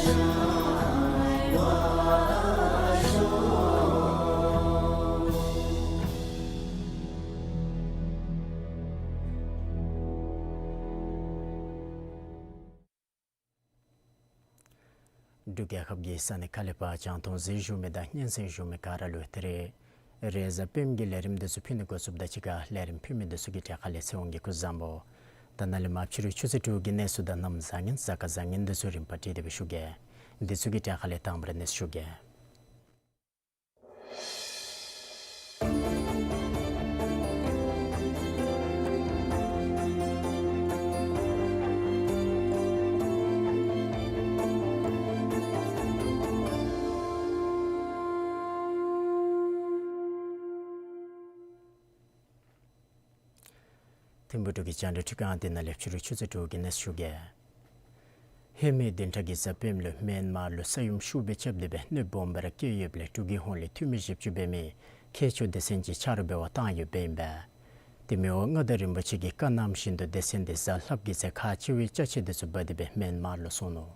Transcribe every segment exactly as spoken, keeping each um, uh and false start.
འབྲུག་རྒྱལ་ཁབ་ཀྱི་ས་གནས་ཁག་ལས་ཕར་རྒྱང་མཐོང་གཟིགས་བཞུགས་མི་དང་སྙན་གསན་བཞུགས་མི་ག་ར་ལུ་ད་རིས་རེས་གཟའ་སྤེནམ་གྱི་ལས་རིམ་འདི་ཚུ་ཕུལ་ནི་འགོ་བཙུགསཔ་ད་གཅིག་ཁར་ལས་རིམ་ཕུལ་མི་འདི་ཚུ་གི་གྲས་ཁ་ལས་ཚེ་དབང་གིས་སྐུ་གཟུགས་བཟང་པོ། ད་ནཱ་ལས་མར་ཕྱི་རུ་ཆུ་ཚོད་དྲུག་གི་གནས་ཚུལ་དང་གནམ་བཟང་ངན་གཟའ་སྐར་བཟང་ངན་འདི་ཚུ་རིམ་པ་བསྒྲིགས་ཏེ་སྦེ་ཞུ་གེ། འདི་ཚུ་གི་གྲས་ཁ་ལས་དང་པ་ར་གནས་ཚུལ་ཞུ་གེ། ཐིམ་ཕུག་འབྲུག་གི་རྒྱང་བསྒྲགས་ཁྲི་ཁང་འདི་ནང་ལས་ཕྱི་རུ་ཆུ་ཚོད་དྲུག་གི་གནས་ཚུལ་ཞུ་གེ། ཧེ་མའི་བདུན་ཕྲག་གི་གཟའ་སྤེནམ་ལུ་མེན་མར་ལུ་ས་ཡོམ་ཤུགས་སྦེ་རྐྱབ་སྟེ་སྦེ་གནོདཔ་སྦོམ་སྦེ་ར་བཀལ་ཡོདཔ་ལས་འབྲུག་གི་ཧོངས་ལས་འཐུས་མི་བཞི་བཅུ་འབད་མི་ཁྱད་ཆོས་སྡེ་ཚན་ཅིག་ཆ་རོགས་འབད་བར་བཏང་ཡོདཔ་ཨིན་པས། ཏེ་མི་དབང་མངའ་བདག་རིན་པོ་ཆེ་གི་བཀའ་གནང་བཞིན་དུ་སྡེ་ཚན་འདི་གཟའ་ལྷགཔ་གི་ཚེ་ཁག་ཆེ་བའི་ཅ་ཆས་འདི་ཚུ་འབག་སྟེ་སྦེ་མེན་མར་ལུ་སོང་ནུག།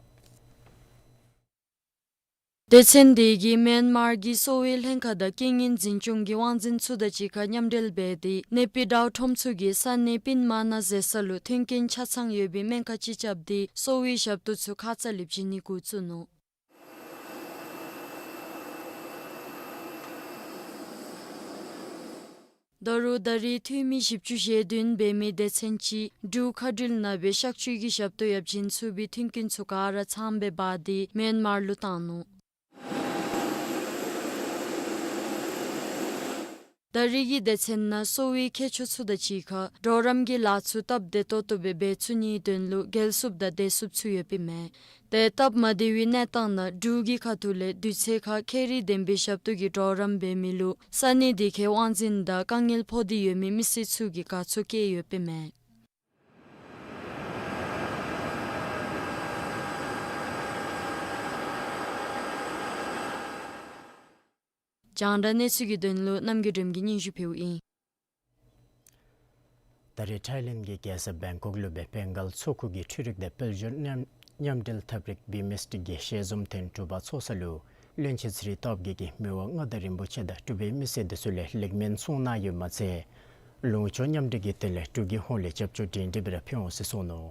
སྡེ་ཚན་འདི་གིས་མེན་མར་གྱི་གསོ་བའི་ལྷན་ཁག་དང་རྐྱེན་ངན་འཛིན་སྐྱོང་གི་དབང་འཛིན་ཚུ་དང་གཅིག་ཁར་མཉམ་འབྲེལ་འབད་དེ་ནེ་པི་ཌའོ་ཁྲོམ་ཚུ་གིས་ས་གནས་པིན་མ་ན་ཟེར་ས་ལུ་མཐུན་རྐྱེན་ཆ་ཚང་ཡོད་པའི་སྨན་ཁང་ཅིག་རྐྱབ་སྟེ་གསོ་བའི་ཞབས་ཏོག་ཚུ་ཁ་ཙ་ལས་བྱིན་ནི་འགོ་བཙུགས་ནུག། ད་རུང་ད་རེས་འཐུས་མི་བཞི་བཅུ་ཞེ་བདུན་འབད་མི་སྡེ་ཚན་གཅིག་འབྲུག་མཁའ་འགྲུལ་ནང་སྦེ་གཤག་བཅོས་ཀྱི་ཞབས་ཏོག་ཡང་བྱིན་ཚུགས་པའི་མཐུན་རྐྱེན་ཚུ་ག་ར་ཚངམ་སྦེ་འབག་སྟེ་མེན་མར་ལུ་བཏང་ནུག། ད་རེས་ཀྱི་སྡེ་ཚན་ནང་གསོ་བའི་མཁས་མཆོག་ཚུ་དང་གཅིག་ཁར་གྲོགས་རམ་གྱི་ལཱ་ཚུ་སྟབས་བདེ་ཏོག་ཏོ་སྦེ་འབད་ཚུགས་ནིའི་དོན་ལུ་འགལ་སུབ་དང་བདེ་སུབ་ཚུ་ཡོདཔ་ཨིན་མས། ཏེ་སྟབས་མ་བདེ་བའི་གནས་སྟངས་ནང་འབྲུག་གི་ཁ་ཐུག་ལས་དུས་ཚོད་ཁར་ཁེ་རིག་ལྡན་པའི་ཞབས་ཏོག་གི་གྲོགས་རམ་འབད་མི་ལུ་ས་གནས་དེ་ཁའི་དབང་འཛིན་དང་དཀའ་ངལ་ཕོག་སྟེ་ཡོད་མི་མི་སེར་ཚུ་གིས་དགའ་ཚོར་བསྐྱེད་ཡོདཔ་ཨིན་མས། རྒྱང་བསྒྲགས་གནས་ཚུལ་གྱི་དོན་ལུ་རྣམ་རྒྱལ་སྒྲོལམ་གྱིས་སྙན་ཞུ་ཕུལཝ་ཨིན། ད་རེས་ཐའི་ལེནཌ་གི་རྒྱལ་ས་བེང་ཀོག་ལུ་སྦེ་བེང་གཱལ་མཚོ་ཁུག་གི་འཕྲུལ་རིག་དང་དཔལ་འབྱོར་མཉམ་མཉམ་འབྲེལ་ཐབས་རིག་བི་མེསཊ་གི་ཞལ་འཛོམས་ཐེངས་དྲུག་པ་ཚོགས་ས་ལུ་བློན་ཆེན་ཚེ་རིང་སྟོབས་རྒྱས་ཀྱིས་མི་དབང་མངའ་བདག་རིན་པོ་ཆེ་དང་འབྲུག་པའི་མི་སེར་འདི་ཚུ་ལས་ལེགས་སྨོན་གསུང་གནང་ཡོདཔ་མ་ཚད་ལུང་ཕྱོགས་མཉམ་འབྲེལ་གྱི་དོན་ལས་འབྲུག་གི་ཧོངས་ལས་རྒྱབ་སྐྱོར་འབྲེལ་འདྲིས་སྦེ་ར་ཕུལ་འོང་ཟེར་གསུངས་ནུག།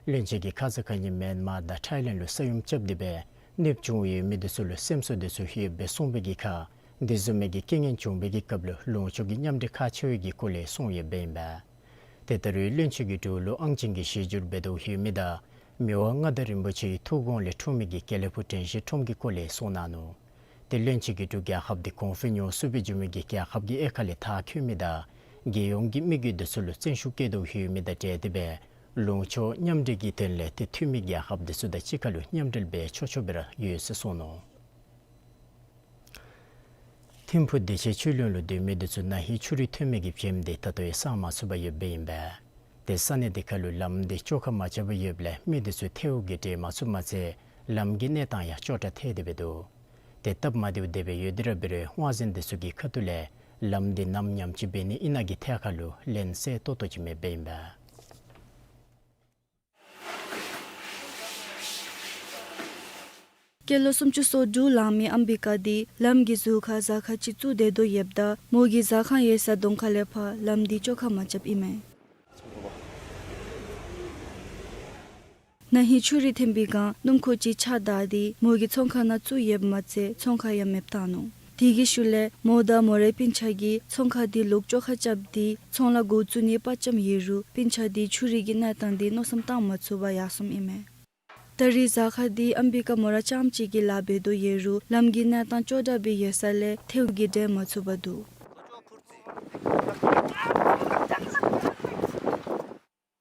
བློན་ཆེན་གྱིས་ཁ་ཙ་ཁ་ཉིནམ་མེན་མར་དང་ཐའི་ལེནཌ་ལུ་ས་ཡོམ་རྐྱབ་སྟེ་སྦེ་གནོདཔ་བྱུང་ཡོད་མི་འདི་ཚུ་ལུ་སེམས་གསོ་འདི་ཚུ་ཡོདཔ་སྦེ་གསུངས་པའི་གི་ཁར་འདི་བཟུམ་མའི་གི་རྐྱེན་ངན་བྱུང་བའི་གི་སྐབས་ལུ་ལུང་ཕྱོགས་ཀྱི་མཉམ་འབྲེལ་ཁག་ཆེ་བའི་གི་སྐོར་ལས་གསུངས་ཡོདཔ་ཨིན་པས། ཏེ་ད་རུང་བློན་ཆེན་གྱིས་འབྲུག་ལུ་ཨང་ཅན་གྱི་གཞི་འགྱུར་འབད་དོ་ཡོད་མི་དང་མི་དབང་མངའ་བདག་རིན་པོ་ཆེའི་ཐུགས་དགོངས་ལས་འཁྲུངས་མི་གི་དགེ་ལེགས་ཕུག་དྲན་ཤེས་ཁྲོམ་གྱི་སྐོར་ལས་གསུངས་གནང་ནུག། ཏེ་བློན་ཆེན་གྱིས་འབྲུག་རྒྱལ་ཁབ་འདི་གོང་འཕེལ་མྱུར་སུ་སྦེ་འགྱོ་མི་གི་རྒྱལ་ཁབ་ཀྱི་དབྱེ་ཁ་ལས་མཐར་འཁྱོལ་མི་དང་རྒྱལ་ཡོངས་ཀྱི་དམིགས་ཡུལ་འདི་ཚུ་ལུ་བརྩོན་ཤུགས་བསྐྱེད་དོ་ཡོད་མི་དང་འབྲེལ་ཏེ་སྦེ་ལུང་ཕྱོགས་མཉམ་འབྲེལ་གྱི་དོན་ལས་ཏེ་འཐུས་མི་རྒྱལ་ཁབ་འདི་ཚུ་དང་གཅིག་ཁར་ལུ་མཉམ་འབྲེལ་འབད་ཆོག་ཆོག་སྦེ་ར་ཡོད་ཟེར་གསུངས་ནུག། ཐིམ་ཕུག་བདེ་ཆེན་ཆོས་གླིང་ལུ་སྡོད་མི་འདི་ཚུ་ན་ཧིང་ཆུ་རུད་ཐོན་མི་གི་བྱེམ་འདི་ད་ལྟོ་ཡང་བསང་མ་ཚུགས་པར་ཡོདཔ་ཨིན་པས། ཏེ་ས་གནས་འདི་ཁར་ལུ་ལམ་འདི་བཅོ་ཁ་མ་རྐྱབ་པར་ཡོདཔ་ལས་མི་འདི་ཚུ་ཐལཝ་གིས་འདྲེན་མ་ཚུགསཔ་མ་ཚད་ལམ་གྱི་གནས་སྟངས་ཡང་སྐྱོ་དྲགས་ཐལ་ཏེ་སྦེ་འདུག། ཏེ་སྟབས་མ་བདེཝ་དེ་སྦེ་ཡོད་དེ་ར་འབད་རུང་དབང་འཛིན་འདི་ཚུ་གི་ཁ་ཐུག་ལས་ལམ་འདི་ནམ་ཉམས་ཅིག་འབད་ནི་ཨིན་ན་གི་ཐད་ཁར་ལུ་ལན་གསལ་ཏོག་ཏོ་ཅིག་མེདཔ་ཨིན་པས། སྐྱེས་ལོ་སུམ་ཅུ་སོ་དྲུག་ལང་མི་ཨམ་བི་ཀ་འདི་ལམ་གྱི་ཟུར་ཁར་གཟའ་ཁར་ཅིག་བཙུགས་སྡོད་དོ་ཡོདཔ་ད་མོ་གི་ཟ་ཁང་ཡོད་ས་གདོང་ཁ་ལས་ཕར་ལམ་འདི་བཅོ་ཁ་མ་རྐྱབ་ཨིན་མས། ན་ཧིང་ཆུ་རུད་ཐོན་པའི་སྒང་སྣུམ་འཁོར་ཅིག་ཆག་བདའ་སྟེ་མོ་གི་ཚོང་ཁང་ནང་བཙུགས་ཡོདཔ་མ་ཚད་ཚོང་ཁང་ཡང་མེདཔ་བཏང་ནུག། དེ་གི་ཤུལ་ལས་མོ་དང་མོ་རའི་སྤུན་ཆ་གིས་ཚོང་ཁང་འདི་ལོག་བཅོ་ཁ་རྐྱབ་སྟེ་ཚོང་ལཱ་འགོ་བཙུགས་ནི་དཔའ་བཅམ་ཡོད་རུང་སྤུན་ཆ་འདི་ཆུ་རུད་ཀྱི་གནས་སྟངས་འདི་མནོ་བསམ་བཏང་མ་ཚུགས་པར་ཡར་སོངམ་ཨིན་མས། ད་རེས་གཟའ་ཁར་འདི་ཨམ་བི་ཀ་མོ་ར་རྐྱངམ་གཅིག་གིས་ལཱ་འབད་དོ་ཡོད་རུང་ལམ་གྱི་གནས་སྟངས་སྐྱོ་དྲགས་སྦེ་ཡོད་ས་ལས་ཐལཝ་གིས་འདྲེན་མ་ཚུགས་པར་འདུག།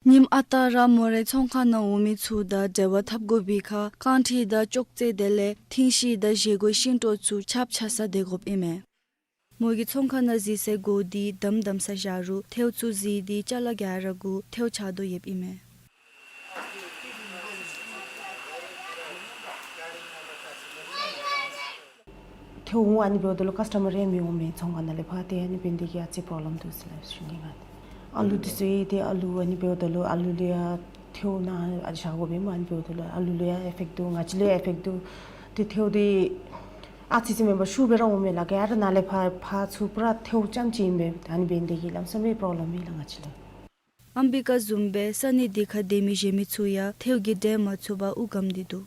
ཉིནམ་ཨ་རྟག་ར་མོ་རའི་ཚོང་ཁང་ནང་འོང་མི་ཚུ་དང་འབྲེལ་བ་འཐབ་དགོ་པའི་ཁར་རྐང་ཁྲི་དང་ཅོག་ཙེ་དེ་ལས་ཐིང་ཤིང་དང་བཞེས་སྒོའི་ཤིང་ཏོག་ཚུ་ཆརཔ་ཆགས་སར་སྡོད་དགོཔ་ཨིན་མས། མོ་གི་ཚོང་ཁང་ནང་གཟིགས་སའི་སྒོ་འདི་བསྡམ་བསྡམ་ས་བཞག་རུང་ཐལཝ་ཚུ་གཟིར་ཏེ་ཅ་ལ་ག་ར་གུ་ཐལཝ་ཆགས་དོ་ཡོདཔ་ཨིན་མས། ཐལཝ་འོང་ཨ་ནི་འབདཝ་ད་ལུ་ཀཱསི་ཊ་མར་རེ་མི་འོང་མས། ཚོང་ཁང་ནང་ལས་ཕར་ཏེ་ཨ་ནི་འབད་ནི་དེ་གིས་ཨ་ཙི་པོརོབ་ལེམ་འདུག་ཟེར་སླབ་ཞུ་ནི་ཨིན། ཨ་ལུ་འདི་ཚུ་ཡང་ཏེ་ཨ་ལུ་ཨ་ནི་འབདཝ་ད་ལུ་ཨ་ལུ་ལུ་ཡང་ ཐལཝ་ནང་ཨ་བཞག་དགོ་པས་སྨོ། ཨ་ནི་འབདཝ་ད་ལུ་ཨ་ལུ་ལུ་ཡང་ཨི་ཕེཀཊ་འདུག། ང་བཅས་ལུ་ཡང་ཨི་ཕེཀཊ་འདུག། ཏེ་ཐལཝ་འདི་ཨ་ཙི་ཅིག་མེན་པར་ཤུགས་སྦེ་ར་འོང་མས་ལགས། ག་ར་ནཱ་ལས་ཕར་ཕར་ཚུར་པུ་ར་ཐལཝ་རྐྱངམ་ཅིག་ཨིན་པས། ཨ་ནི་འབད་ནི་དེ་གིས་ལམ་སེང་སྦེ་པོརོབ་ལེམ་ཨིན་ལགས་ང་བཅས་ལུ། ཨམ་བི་ཀ་བཟུམ་སྦེ་ས་གནས་འདི་ཁར་སྡོད་མི་གཞན་མི་ཚུ་ཡང་ཐལཝ་གིས་འགྲན་མ་ཚུགས་པར་དབུགས་སྒམ་སྟེ་འདུག།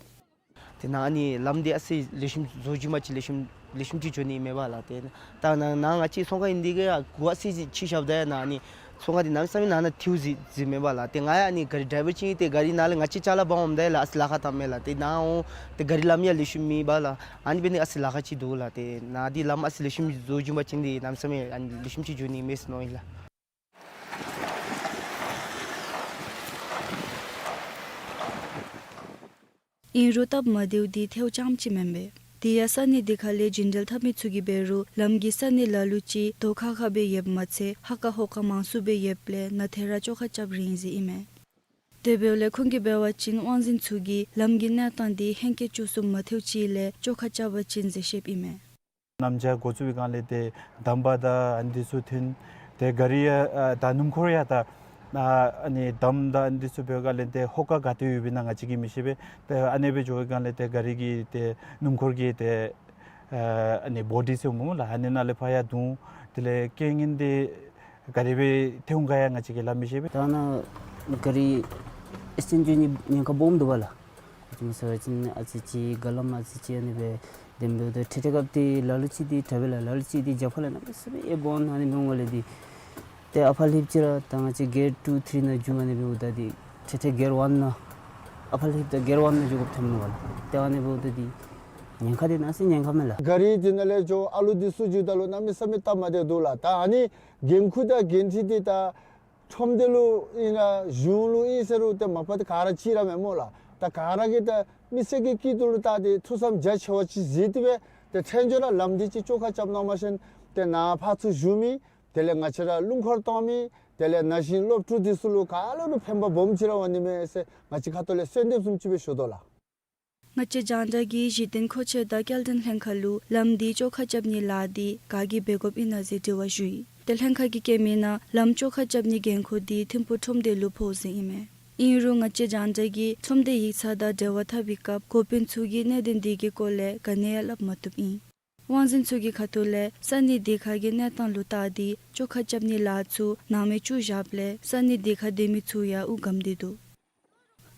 ཏེ་ནཱ་ཨ་ནི་ལམ་འདི་ཨ་ཙི་ལེགས་ཤོམ་བཟོ་བཅུག་མ་ཅིག་ལེགས་ཤོམ་ལེགས་ཤོམ་ཅིག་འགྱོ་ནི་མེད་པས་ལགས། ཏེ་ད་ནཱ་ནཱ་ང་བཅས་ཚོང་ཁང་ཨིན་དེ་གིས་ཡང་གུ་ཨ་ཙི་ཅིག་ཕྱེ་བཞགཔ་ད་ཡང་ནཱ་ཨ་ནི་ཚོང་ཁང་འདི་གནམ་མེད་ས་མེད་ནང་ན་ཐལཝ་ཟེར་ཟེར་མེད་པས་ལགས། ཏེ་ང་ཡང་ཨ་ནི་གཱ་རི་ཌྲའི་བར་ཅིག་ཨིན། ཏེ་གཱ་རི་ནཱ་ལས་ང་བཅས་ཅ་ལ་འབག་འོངམ་ད་ལགས་ཨ་ཙི་ལཱ་ཁག་བཏངམ་མས་ལགས། ཏེ་ནཱ་འོང་ཏེ་གཱ་རི་ལམ་ཡང་ལེགས་ཤོམ་མེད་པས་ལགས། ཨ་ནི་འབད་ནི་ཨ་ཙི་ལཱ་ཁག་ཅིག་འདུག་ལགས། ཏེ་ནཱ་འདི་ལམ་ཨ་ཙི་ལེགས་ཤོམ་བཟོ་བཅུག་མ་ཅིག་འདི་གནམ་མེད་ས་མེད་ཨ་ནི་ལེགས་ཤོམ་ཅིག་འགྱོ་ནི་མས་ཟེར་མནོཝ་ཨིན་ལགས། ཨིན་རུང་སྟབས་མ་བདེཝ་འདི་ཐལཝ་རྐྱངམ་ཅིག་མེན་པས། དེ་ཡང་ས་གནས་འདི་ཁ་ལས་རྒྱུན་འགྲུལ་འཐབ་མི་ཚུ་གིས་འབད་རུང་ལམ་གྱི་ས་གནས་ལ་ལུ་ཅིག་རྡོ་ཁ་ཁ་སྦེ་ཡོདཔ་མ་ཚད་ཧ་ཀ་ཧོ་ཀ་མང་སུ་སྦེ་ཡོདཔ་ལས་ནཱ་ཐད་ར་བཅོ་ཁ་རྐྱབ་རན་ཟེར་ཨིན་མས། དེ་འབདཝ་ལས་ཁོང་གིས་འབད་བ་ཅིན་དབང་འཛིན་ཚུ་གིས་ལམ་གྱི་གནས་སྟངས་འདི་ཧེང་སྐལ་བཅུ་གསུམ་མ་ཐལཝ་ཅིག་ལས་བཅོ་ཁ་རྐྱབ་པ་ཅིན་ཟེར་བཤདཔ་ཨིན་མས། གནམ་བྱཱར་འགོ་བཙུགས་པའི་སྒང་ལས་ཏེ་འདམ་པ་དང་ཨ་ནི་འདི་ཚུ་ཐོན། ཏེ་གཱ་རི་ཡང་ཨ་ད་སྣུམ་འཁོར་ཡང་ད་ཨ་ཨ་ནི་འདམ་དང་ཨ་ནི་འདི་ཚུ་འབད་བའི་སྒང་ལས་ཏེ་ཧོ་ཀ་ག་ཏེ་ཡོདཔ་ཨིན་ན་ང་བཅས་ཀྱིས་མི་ཤེས་པས། ཏེ་ཨ་ནི་སྦེ་འགྱོ་བའི་སྒང་ལས་ཏེ་གཱ་རི་གི་ཏེ་སྣུམ་འཁོར་གྱི་ཏེ་ཨ་ཨ་ནི་བོ་ཌི་ཟེར་སྨོ་ལགས། ཨ་ནི་ནང་ལས་ཕར་ཡང་བརྡུང་། དེ་ལས་རྐྱེན་ངན་འདི་ག་དེ་སྦེ་ཐོན་ག་ཡང་ང་བཅས་ཀྱིས་སླབ་མི་ཤེས་པས། ད་ནཱ་གཱ་རི་ཨེག་སི་ཌེནཊ་འགྱོ་ནི་ཉེན་ཁ་སྦོམ་འདུག་པ་ལགས། ཨ་ཙི་མ་ཟེར་བ་ཅིན་ཨ་ཙི་ཅིག་ག་ལམ་ཨ་ཙི་ཅིག་ཨ་ནི་སྦེ་དེ་འབདཝ་ད་ཁྲེ་ཁྲེ་སྐབས་འདི་ལ་ལུ་ཅིག་འདི་དྲག་པས་ལགས། ལ་ལུ་ཅིག་འདི་རྒྱབ་ཁ་ལས་གནམ་མེད་ས་མེད་ཨེབ་འོང་། ཨ་ནི་འབད་འོང་བ་ལས་འདི་ཏེ་ཨ་ཕར་ལྷོདཔ་ཅིག་ར་ད་ང་བཅས་གེར་ཊུ་ཐི་རི་ནང་འགྱོ། ཨ་ནི་འབདཝ་ད་འདི་ཁྲེ་ཁྲེ་གེར་ཝན་ནང་ཨ་ཕར་ལྷོདཔ་ད་གེར་ཝན་ནང་འགྱོ་དགོཔ་ཐོནམ་འོང་བ་ལགས། ཏེ་ཨ་ནི་འབདཝ་ད་འདི་ཉེན་ཁ་འདི་གནམ་མེད་ས་མེད་ཉེན་ཁ་མས་ལགས། གཱ་རི་འདི་ནང་ལས་འགྱོ་ཨ་ལུ་འདི་ཚུ་འགྱོཝ་ད་ལུ་གནམ་མེད་ས་མེད་སྟབས་མ་བདེཝ་འདུག་ལགས། ད་ཨ་ནི་འགན་ཁུར་དང་འགན་འཁྲི་འདི་ད་ཁྲོམ་སྡེ་ལུ་ཨིན་ར་གཞུང་ལུ་ཨིན་ཟེར་རུང་ཏེ་མ་པ་ཏེ་ག་ར་གཅིག་ར་མེན་སྨོ་ལགས། ད་ག་ར་གིས་ད་མི་སེར་གྱི་སྐྱིད་སྡུག་ལུ་བལྟ་སྟེ་ཐུགས་བསམ་རྒྱ་ཆེ་བ་ཅིག་བཞེས་ཏེ་སྦེ་ཏེ་འཕྲལ་མགྱོགས་ར་ལམ་འདི་ཅིག་བཅོ་ཁ་རྐྱབ་གནང་པ་ཅིན་ཏེ་ནཱ་ཕར་ཚུར་བཞུགས་མི་དེ་ལས་ང་བཅས་ར་རླུང་འཁོར་གཏང་མི་དེ་ལས་ན་གཞོན་སློབ་ཕྲུག་འདི་ཚུ་ལུ་ག་ལུ་ར་ཕན་པ་སྦོམ་ཅིག་ར་འོང་ནི་མས་ཟེར་ང་བཅས་ཁ་ཐུག་ལས་གསོལ་འདེབས་བཟུམ་ཅིག་སྦེ་ཞུ་དོ་ལགས། ང་བཅས་རྒྱང་བསྒྲགས་ཀྱིས་གཞི་རྟེན་མཁོ་ཆས་དང་སྐྱེལ་འདྲེན་ལྷན་ཁག་ལུ་ལམ་འདི་བཅོ་ཁ་རྐྱབ་ནིའི་ལཱ་འདི་ག་གིས་འབད་དགོཔ་ཨིན་ན་ཟེར་དྲི་བ་ཞུ་ཡི། ཏེ་ལྷན་ཁག་གིས་བཀོད་མིའི་ནང་ལམ་བཅོ་ཁ་རྐྱབ་ནིའི་འགན་ཁུར་འདི་ཐིམ་ཕུག་ཁྲོམ་སྡེ་ལུ་ཕོག་ཟེར་ཨིན་མས། ཨིན་རུང་ང་བཅས་རྒྱང་བསྒྲགས་ཀྱིས་ཁྲོམ་སྡེ་ཡིག་ཚང་དང་འབྲེལ་བ་འཐབ་པའི་སྐབས་འགོ་དཔོན་ཚུ་གིས་གནད་དོན་འདི་གི་སྐོར་ལས་ག་ནི་ཡང་སླབ་མ་བཏུབ་ཨིན། དབང་འཛིན་ཚུ་གི་ཁ་ཐུག་ལས་ས་གནས་འདི་ཁ་གི་གནས་སྟངས་ལུ་བལྟ་སྟེ་བཅོ་ཁ་རྐྱབ་ནིའི་ལཱ་ཚུ་ནང་མེད་བཅུག་བཞགཔ་ལས་ས་གནས་འདི་ཁར་སྡོད་མི་ཚུ་ཡང་དབུགས་སྒམ་སྟེ་འདུག།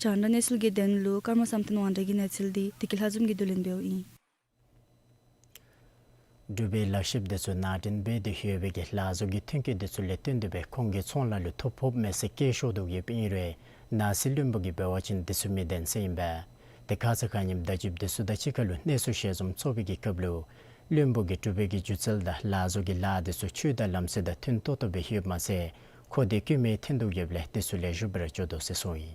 རྒྱང་བསྒྲགས་གནས་ཚུལ་གྱི་དོན་ལུ་ཀརྨ་བསམ་གཏན་དབང་གྲགས་ཀྱི་གནས་ཚུལ་འདི་བདེ་སྐྱིད་ལྷ་འཛོམས་ཀྱིས་བསྡུ་ལེན་འབདཝ་ཨིན། འབྲུག་པའི་ལག་ཤེསཔ་འདི་ཚུ་ནང་འདྲེན་འབད་དེ་ཡོད་པའི་གི་ལཱ་བཟོ་གི་ཐོན་སྐྱེད་འདི་ཚུ་ལས་བརྟེན་ཏེ་སྦེ་ཁོང་གི་ཚོང་ལཱ་ལུ་ཐོ་ཕོགཔ་མས་ཟེར་སྐད་ཤོར་དོ་ཡོདཔ་ཨིན་རུང་ནང་སྲིད་བློན་པོ་གིས་འབད་བ་ཅིན་འདི་ཚུ་མི་བདེན་ཟེར་ཨིན་པས། ཏེ་ཁ་ཙ་ཁ་ཉིནམ་བརྡ་བརྒྱུདཔ་འདི་ཚུ་དང་གཅིག་ཁར་ལུ་གནས་ཚུལ་ཞལ་འཛོམས་ཚོགས་པའི་གི་སྐབས་ལུ་བློན་པོ་གིས་འབྲུག་པའི་གི་སྒྱུ་རྩལ་དང་ལཱ་བཟོ་གི་ལཱ་འདི་ཚུ་ཆོས་དང་ལམ་སྲོལ་དང་མཐུན་ཏོག་ཏོ་སྦེ་ཡོདཔ་མ་ཚད་ཁོ་འདི་བཀོད་མི་ཐོན་དོ་ཡོདཔ་ལས་འདི་ཚུ་ལེགས་ཤོམ་སྦེ་ར་འགྱོ་དོ་ཟེར་གསུངས་ཡི།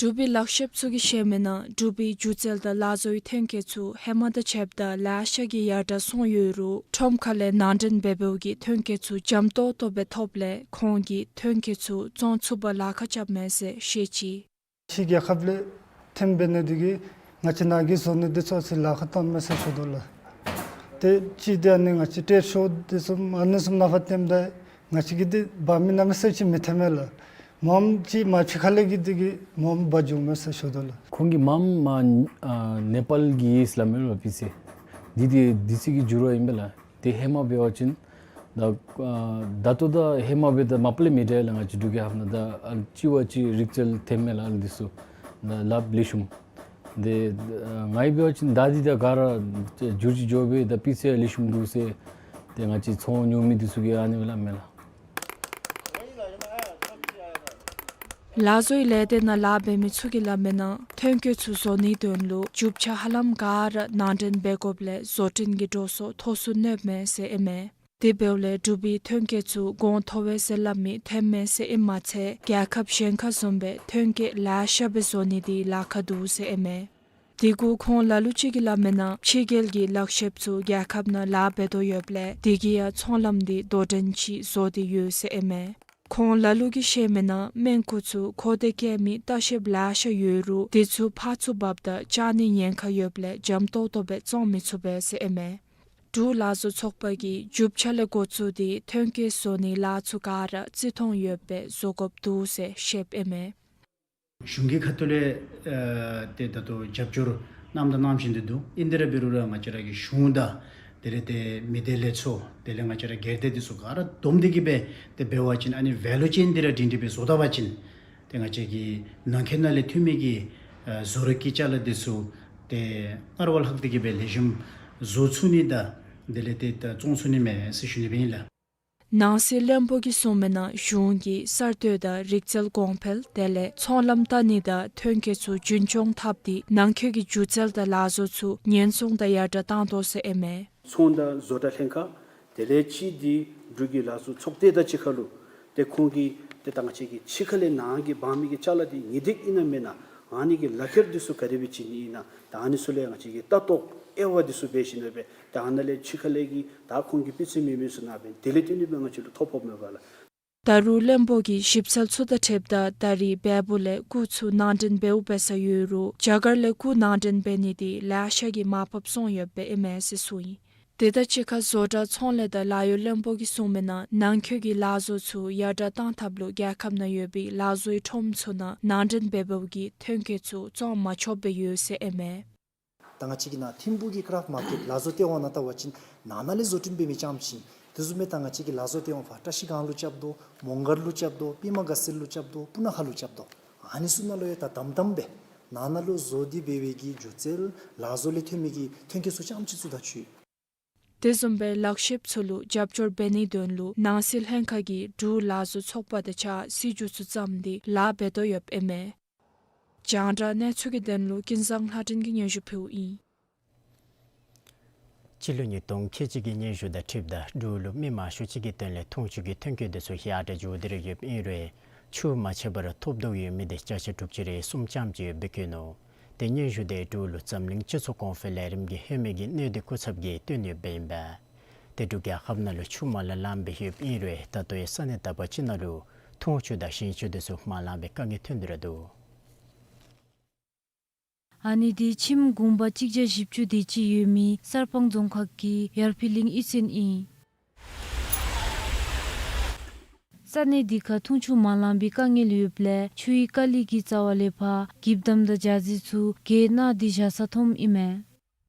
འབྲུག་པའི་ལག་ཤེསཔ་ཚུ་གིས་བཤད་མིའི་ནང་འབྲུག་པའི་སྒྱུ་རྩལ་དང་ལཱ་བཟོའི་ཐོན་སྐྱེད་ཚུ་ཧེ་མ་དང་ཕྱདཔ་ད་ལེ་ཤ་གི་ཡར་དྲག་སོང་ཡོད་རུང་ཁྲོམ་ཁ་ལས་ནང་འདྲེན་འབད་འབདཝ་གིས་ཐོན་སྐྱེད་ཚུ་འཇམ་ཏོག་ཏོ་སྦེ་ཐོབ་ལས་ཁོང་གིས་ཐོན་སྐྱེད་ཚུ་བཙོང་ཚུགས་པར་ལཱ་ཁག་རྐྱབ་མས་ཟེར་བཤད་ཅི། ཕྱི་རྒྱལ་ཁབ་ལས་ཐོན་འབད་ནི་འདི་གིས་ང་བཅས་ནཱ་གི་བཟོ་ནི་འདི་ཚུ་ཨ་ཙི་ལཱ་ཁག་བཏངམ་མས་ཟེར་ཞུ་དོ་ལགས། ཏེ་གཅིག་འདི་ཨ་ནི་ང་བཅས་ཊེཌ་ཤོ་འདི་ཚུ་ཨ་ནི་ཚུ་ནང་ཕར་ཐོནམ་ད་ང་བཅས་ཀྱིས་འདི་འབག་མི་གནམ་མེད་ས་མེད་ཅིག་མི་ཐོནམ་མས་ལགས། མངམ་ཅིག་མ་ཕྱི་ཁ་ལས་ཀྱི་འདི་གིས་མངམ་འབག་འགྱོཝ་མས་ཟེར་ཞུ་དོ་ལགས། ཁོང་གིས་མངམ་ཨ་ནེ་པཱལ་གྱི་ཡིས་སླབ་མས་ལགས་པི་ཚེ། འདི་འདི་འདི་ཚུ་གི་འགྱུར་བ་ཨིན་པས་ལགས། ཏེ་ཧེ་མ་འབད་བ་ཅིན་ད་ཨ་ད་ལྟོ་ད་ཧེ་མ་འབདཝ་ད་མ་པ་ལས་མི་འདྲ་ལགས། ང་བཅས་འབྲུག་རྒྱལ་ཁབ་ནང་ད་ཨ་ལུ་གཅིག་བ་གཅིག་རིག་རྩལ་ཐོནམ་མས་ལགས། ཨ་ལུ་འདི་ཚུ་ད་ལགཔ་ལེགས་ཤོམ། ཏེ་ཨ་ང་གིས་འབད་བ་ཅིན་ད་འདི་ད་ག་ར་འགྱུར་ཅིག་འགྱོ་སྦེ་ད་པི་ཚེ་ཡང་ལེགས་ཤོམ་འདུག་ཟེར་ཏེ་ང་བཅས་ཚོང་ཉོ་མི་འདི་ཚུ་གིས་ཨ་ནི་སྦེ་སླབ་མས་ལགས། ལཱ་བཟོའི་ལས་སྡེ་ནང་ལཱ་འབད་མི་ཚུ་གིས་སླབ་མིའི་ནང་ཐོན་སྐྱེད་ཚུ་བཟོ་ནིའི་དོན་ལུ་རྒྱུ་ཆ་ཧ་ལམ་ག་ར་ནང་འདྲེན་འབད་དགོཔ་ལས་བཟོ་སྐྲུན་གྱི་འགྲོ་སོང་མཐོ་སུ་གནོདཔ་མས་ཟེར་ཨིན་མས། དེ་འབདཝ་ལས་འབྲུག་པའི་ཐོན་སྐྱེད་ཚུ་གོང་མཐོ་བས་ཟེར་སླབ་མི་ཐོནམ་མས་ཟེར་ཨིནམ་མ་ཚད་རྒྱལ་ཁབ་གཞན་ཁར་བཟུམ་སྦེ་ཐོན་སྐྱེད་ལེ་ཤ་སྦེ་བཟོ་ནི་འདི་ལཱ་ཁག་འདུག་ཟེར་ཨིན་མས། དེ་གུ་ཁོང་ལ་ལུ་ཅིག་གིས་སླབ་མིའི་ནང་ཕྱི་རྒྱལ་གྱི་ལག་ཤེསཔ་ཚུ་རྒྱལ་ཁབ་ནང་ལཱ་འབད་དོ་ཡོདཔ་ལས་དེ་གིས་ཡང་ཚོང་ལམ་འདི་དོ་འགྲན་ཅིག་བཟོ་སྟེ་ཡོད་ཟེར་ཨིན་མས། ཁོང་ལ་ལུ་གིས་བཤད་མིའི་ནང་སྨན་ཁུ་ཚུ་མཁོ་འདོད་བསྐྱེད་མི་ལྟ་བཤལཔ་ལེ་ཤ་ཡོད་རུང་དེ་ཚུ་ཕར་ཚུར་འབགཔ་ད་བཅག་ནིའི་ཉེན་ཁ་ཡོདཔ་ལས་འཇམ་ཏོག་ཏོ་སྦེ་བཙོང་མི་ཚུགས་པས་ཟེར་ཨིན་མས། འབྲུག་ལག་བཟོ་ཚོགས་པ་གིས་མཇུག་ཆ་ལས་འགོ་བཙུགས་ཏེ་ཐོན་སྐྱེད་བཟོ་ནིའི་ལཱ་ཚུ་ག་ར་རྩིས་མཐོང་ཡོདཔ་སྦེ་བཟོ་དགོཔ་འདུག་ཟེར་བཤདཔ་ཨིན་མས། གཞུང་གི་ཁ་ཐུག་ལས་ཨ་ཏེ་ད་ལྟོ་རྒྱབ་སྐྱོར་གནངམ་དང་གནང་བཞིན་དུ་འདུག། ཨིན་ཏེ་ར་འབད་རུང་ར་ང་བཅས་ར་གི་གཞུང་དང་དེ་ལས་ཏེ་མི་སྡེ་ལས་ཚོགས་དེ་ལས་ང་བཅས་ར་སྒེར་སྡེ་འདི་ཚུ་ག་ར་བསྡོམས་ཏེ་གིས་སྦེ་ཏེ་འབད་བ་ཅིན་ཨ་ནི་ཝེ་ལུ་ཅེན་འདི་ར་སྒྲིང་སྒྲི་སྦེ་བཟོ་ད་པ་ཅིན་ཏེ་ང་བཅས་ཀྱི་ནང་འཁོད་ནང་ལས་ཐོན་མི་གི་ཨ་བཟོ་རིག་གི་ཅ་ལ་འདི་ཚུ་ཏེ་སྔར་བ་ལྷག་སྟེ་གིས་སྦེ་ལེགས་ཤོམ་བཟོ་ཚུགས་ནི་དང་དེ་ལས་ཏེ་ད་བཙོང་ཚུགས་ནི་མས་ཟེར་ཞུ་ནི་སྦེ་ཨིན་ལགས། ནང་སྲིད་བློན་པོ་གིས་གསུངས་མི་ནང་གཞུང་གིས་གསར་གཏོད་དང་རིག་རྩལ་གོང་འཕེལ་དེ་ལས་ཚོང་ལམ་བལྟ་ནི་དང་ཐོན་སྐྱེད་ཚུ་རྒྱུན་སྐྱོང་འཐབ་སྟེ་ནང་འཁོད་ཀྱི་སྒྱུ་རྩལ་དང་ལག་བཟོ་ཚུ་ཉེན་སྲུང་དང་ཡར་དྲགས་བཏང་དོ་ཟེར་ཨིན་མས། ཚོང་དང་བཟོ་གྲྭ་ལྷན་ཁག་དེ་ལས་ཅིག་འདི་འབྲུག་གི་ལག་བཟོ་ཚོགས་སྡེ་དང་གཅིག་ཁར་ལུ་ཏེ་ཁོང་གིས་ཏེ་ད་ང་བཅས་ཀྱི་ཕྱི་ཁ་ལས་ནང་གི་འབག་མི་གི་ཅ་ལ་འདི་ངེས་ཏིག་ཨིན་ན་མེན་ན་ཨ་ནི་གི་ལག་ཁྱེར་འདི་ཚུ་ག་དེ་སྦེ་བྱིན་ནི་ཨིན་ན་ད་ཨ་ནི་ཚུ་ལས་ང་བཅས་ཀྱིས་ལྟ་རྟོག་དབྱེ་བ་འདི་ཚུ་འབད་ཞིནམ་སྦེ་ད་ཨ་ནཱ་ལས་ཕྱི་ཁ་ལས་ཀྱི་ད་ཁོང་གིས་སྤུས་ཚད་མེད་མི་ཚུ་གནང་སྦེ་དེ་ལས་བརྟེན་ཏེ་སྦེ་ང་བཅས་ལུ་ཐོ་ཕོགཔ་མས་པ་ལགས། ད་རུང་བློན་པོ་གིས་ཞིབ་འཚོལ་ཚུ་དང་འཁྲིལཝ་ད་ད་རེས་བལ་པོ་ལས་སྐུ་ཚུ་ནང་འདྲེན་འབདཝ་འབད་ས་ཡོད་རུང་རྒྱ་གར་ལས་སྐུ་ནང་འདྲེན་འབད་ནི་འདི་ལེ་ཤ་གིས་མར་ཕབ་སོང་ཡོདཔ་ཨིན་མས་ཟེར་གསུངས་ཡི། དེ་དང་གཅིག་ཁར་བཟོ་གྲྭ་ཚོང་ལས་དང་ལཱ་གཡོག་བློན་པོ་གིས་གསུངས་མི་ནང་ནང་འཁོད་ཀྱི་ལག་བཟོ་ཚུ་ཡར་དྲགས་བཏང་ཐབས་ལུ་རྒྱལ་ཁབ་ནང་ཡོད་པའི་ལག་བཟོའི་ཁྲོམ་ཚུ་ནང་ནང་འདྲེན་འབད་འབདཝ་གིས་ཐོན་སྐྱེད་ཚུ་བཙོང་མ་ཆོགཔ་སྦེ་ཡོད་ཟེར་ཨིན་མས། ད་ང་བཅས་ཀྱི་ནཱ་ཐིམ་ཕུག་གི་ཀ་རེཕཊ་མར་ཀེཊ་ལག་བཟོ་སྟེ་འོང་ནང་བལྟ་བ་ཅིན་ནང་ན་ལས་བཟོ་སྐྲུན་འབད་མི་རྐྱངམ་ཅིག། དེ་བཟུམ་སྦེ་ད་ང་བཅས་ཀྱི་ལག་བཟོ་སྟེ་འོང་ཕར་བཀྲ་ཤིས་སྒང་ལུ་རྐྱབ་དོ། མོང་སྒར་ལུ་རྐྱབ་དོ། པདྨ་དགའ་ཚལ་ལུ་རྐྱབ་དོ། སྤུ་ན་ཁ་ལུ་རྐྱབ་དོ། ཨ་ནི་ཚུ་ནང་ལུ་ཡང་ད་དམ་དམ་སྦེ་ནང་ན་ལུ་བཟོ་སྟེ་འབད་བའི་གི་སྒྱུ་རྩལ་ལག་བཟོ་ལས་ཐོན་མི་གི་ཐོན་སྐྱེད་ཚུ་རྐྱངམ་ཅིག་བཙུགས་ད་ཚུགས་ཡོད། དེ་བཟུམ་སྦེ་ལག་ཤེསཔ་ཚུ་ལུ་རྒྱབ་སྐྱོར་འབད་ནིའི་དོན་ལུ་ནང་སྲིད་ལྷན་ཁག་གིས་འབྲུག་ལག་བཟོ་ཚོགས་པ་དང་གཅིག་ཁར་སྲིད་བྱུས་ཚུ་བརྩམས་ཏེ་ལཱ་འབད་དོ་ཡོདཔ་ཨིན་མས། རྒྱང་བསྒྲགས་གནས་ཚུལ་གྱི་དོན་ལུ་ཀུན་བཟང་ལྷ་སྒྲོན་གྱིས་སྙན་ཞུ་ཕུལཝ་ཨིན། སྤྱི་ལོ་ཉིས་སྟོང་ཁལ་གཅིག་གི་སྙན་ཞུ་དང་འཁྲིལཝ་ད་འབྲུག་ལུ་མི་མང་ཤོས་ཅིག་གི་དོན་ལས་འཐུང་ཆུ་གི་ཐོན་སྐྱེད་འདི་ཚུ་ཡར་དྲགས་འགྱོ་སྟེ་ར་ཡོདཔ་ཨིན་རུང་ཆུ་མ་ཆད་པར་ཐོབ་དོ་ཡོད་མི་འདི་བརྒྱ་ཆ་དྲུག་ཅུ་རེ་གསུམ་ཙམ་ཅིག་ཡོདཔ་སྦེ་བཀོད་ནུག། ཏེ་སྙན་ཞུ་འདི་འབྲུག་ལུ་འཛམ་གླིང་སྤྱི་ཚོགས་གོང་འཕེལ་ལས་རིམ་གྱི་ལྷོད་མེད་ཀྱི་གནད་དོན་སྐུ་ཚབ་ཀྱིས་བཏོན་ཡོདཔ་ཨིན་པས། ཏེ་འབྲུག་རྒྱལ་ཁབ་ནང་ལུ་ཆུ་མ་ལང་ལངམ་སྦེ་ཡོདཔ་ཨིན་རུང་ད་ལྟོ་ཡང་ས་གནས་དག་པ་ཅིག་ནང་ལུ་འཐུང་ཆུ་དང་ཞིང་ཆུ་འདི་ཚུ་མ་ལངམ་སྦེ་དཀའ་ངལ་ཐོན་ཏེ་ར་འདུག། ཨ་ནི་འདི་ཁྱིམ་གུང་པ་གཅིག་བརྒྱ་བཞི་བཅུ་དེ་ཅིག་ཡོད་མི་གསར་སྤང་རྫོང་ཁག་གི་ཡར་འཕེལ་གླིང་གཡུས་ཚན་ཨིན། ས་གནས་འདི་ཁར་འཐུང་ཆུ་མ་ལང་པའི་དཀའ་ངལ་ཡོདཔ་ལས་ཆུའི་དཀའ་ལས་ཀྱི་རྩ་བ་ལས་ཕར་འགྱིབ་དམ་དང་རྒྱ་རྫི་ཚུ་གྱེས་ནི་འདི་བཞག་ས་མཐོངམ་ཨིན་མས།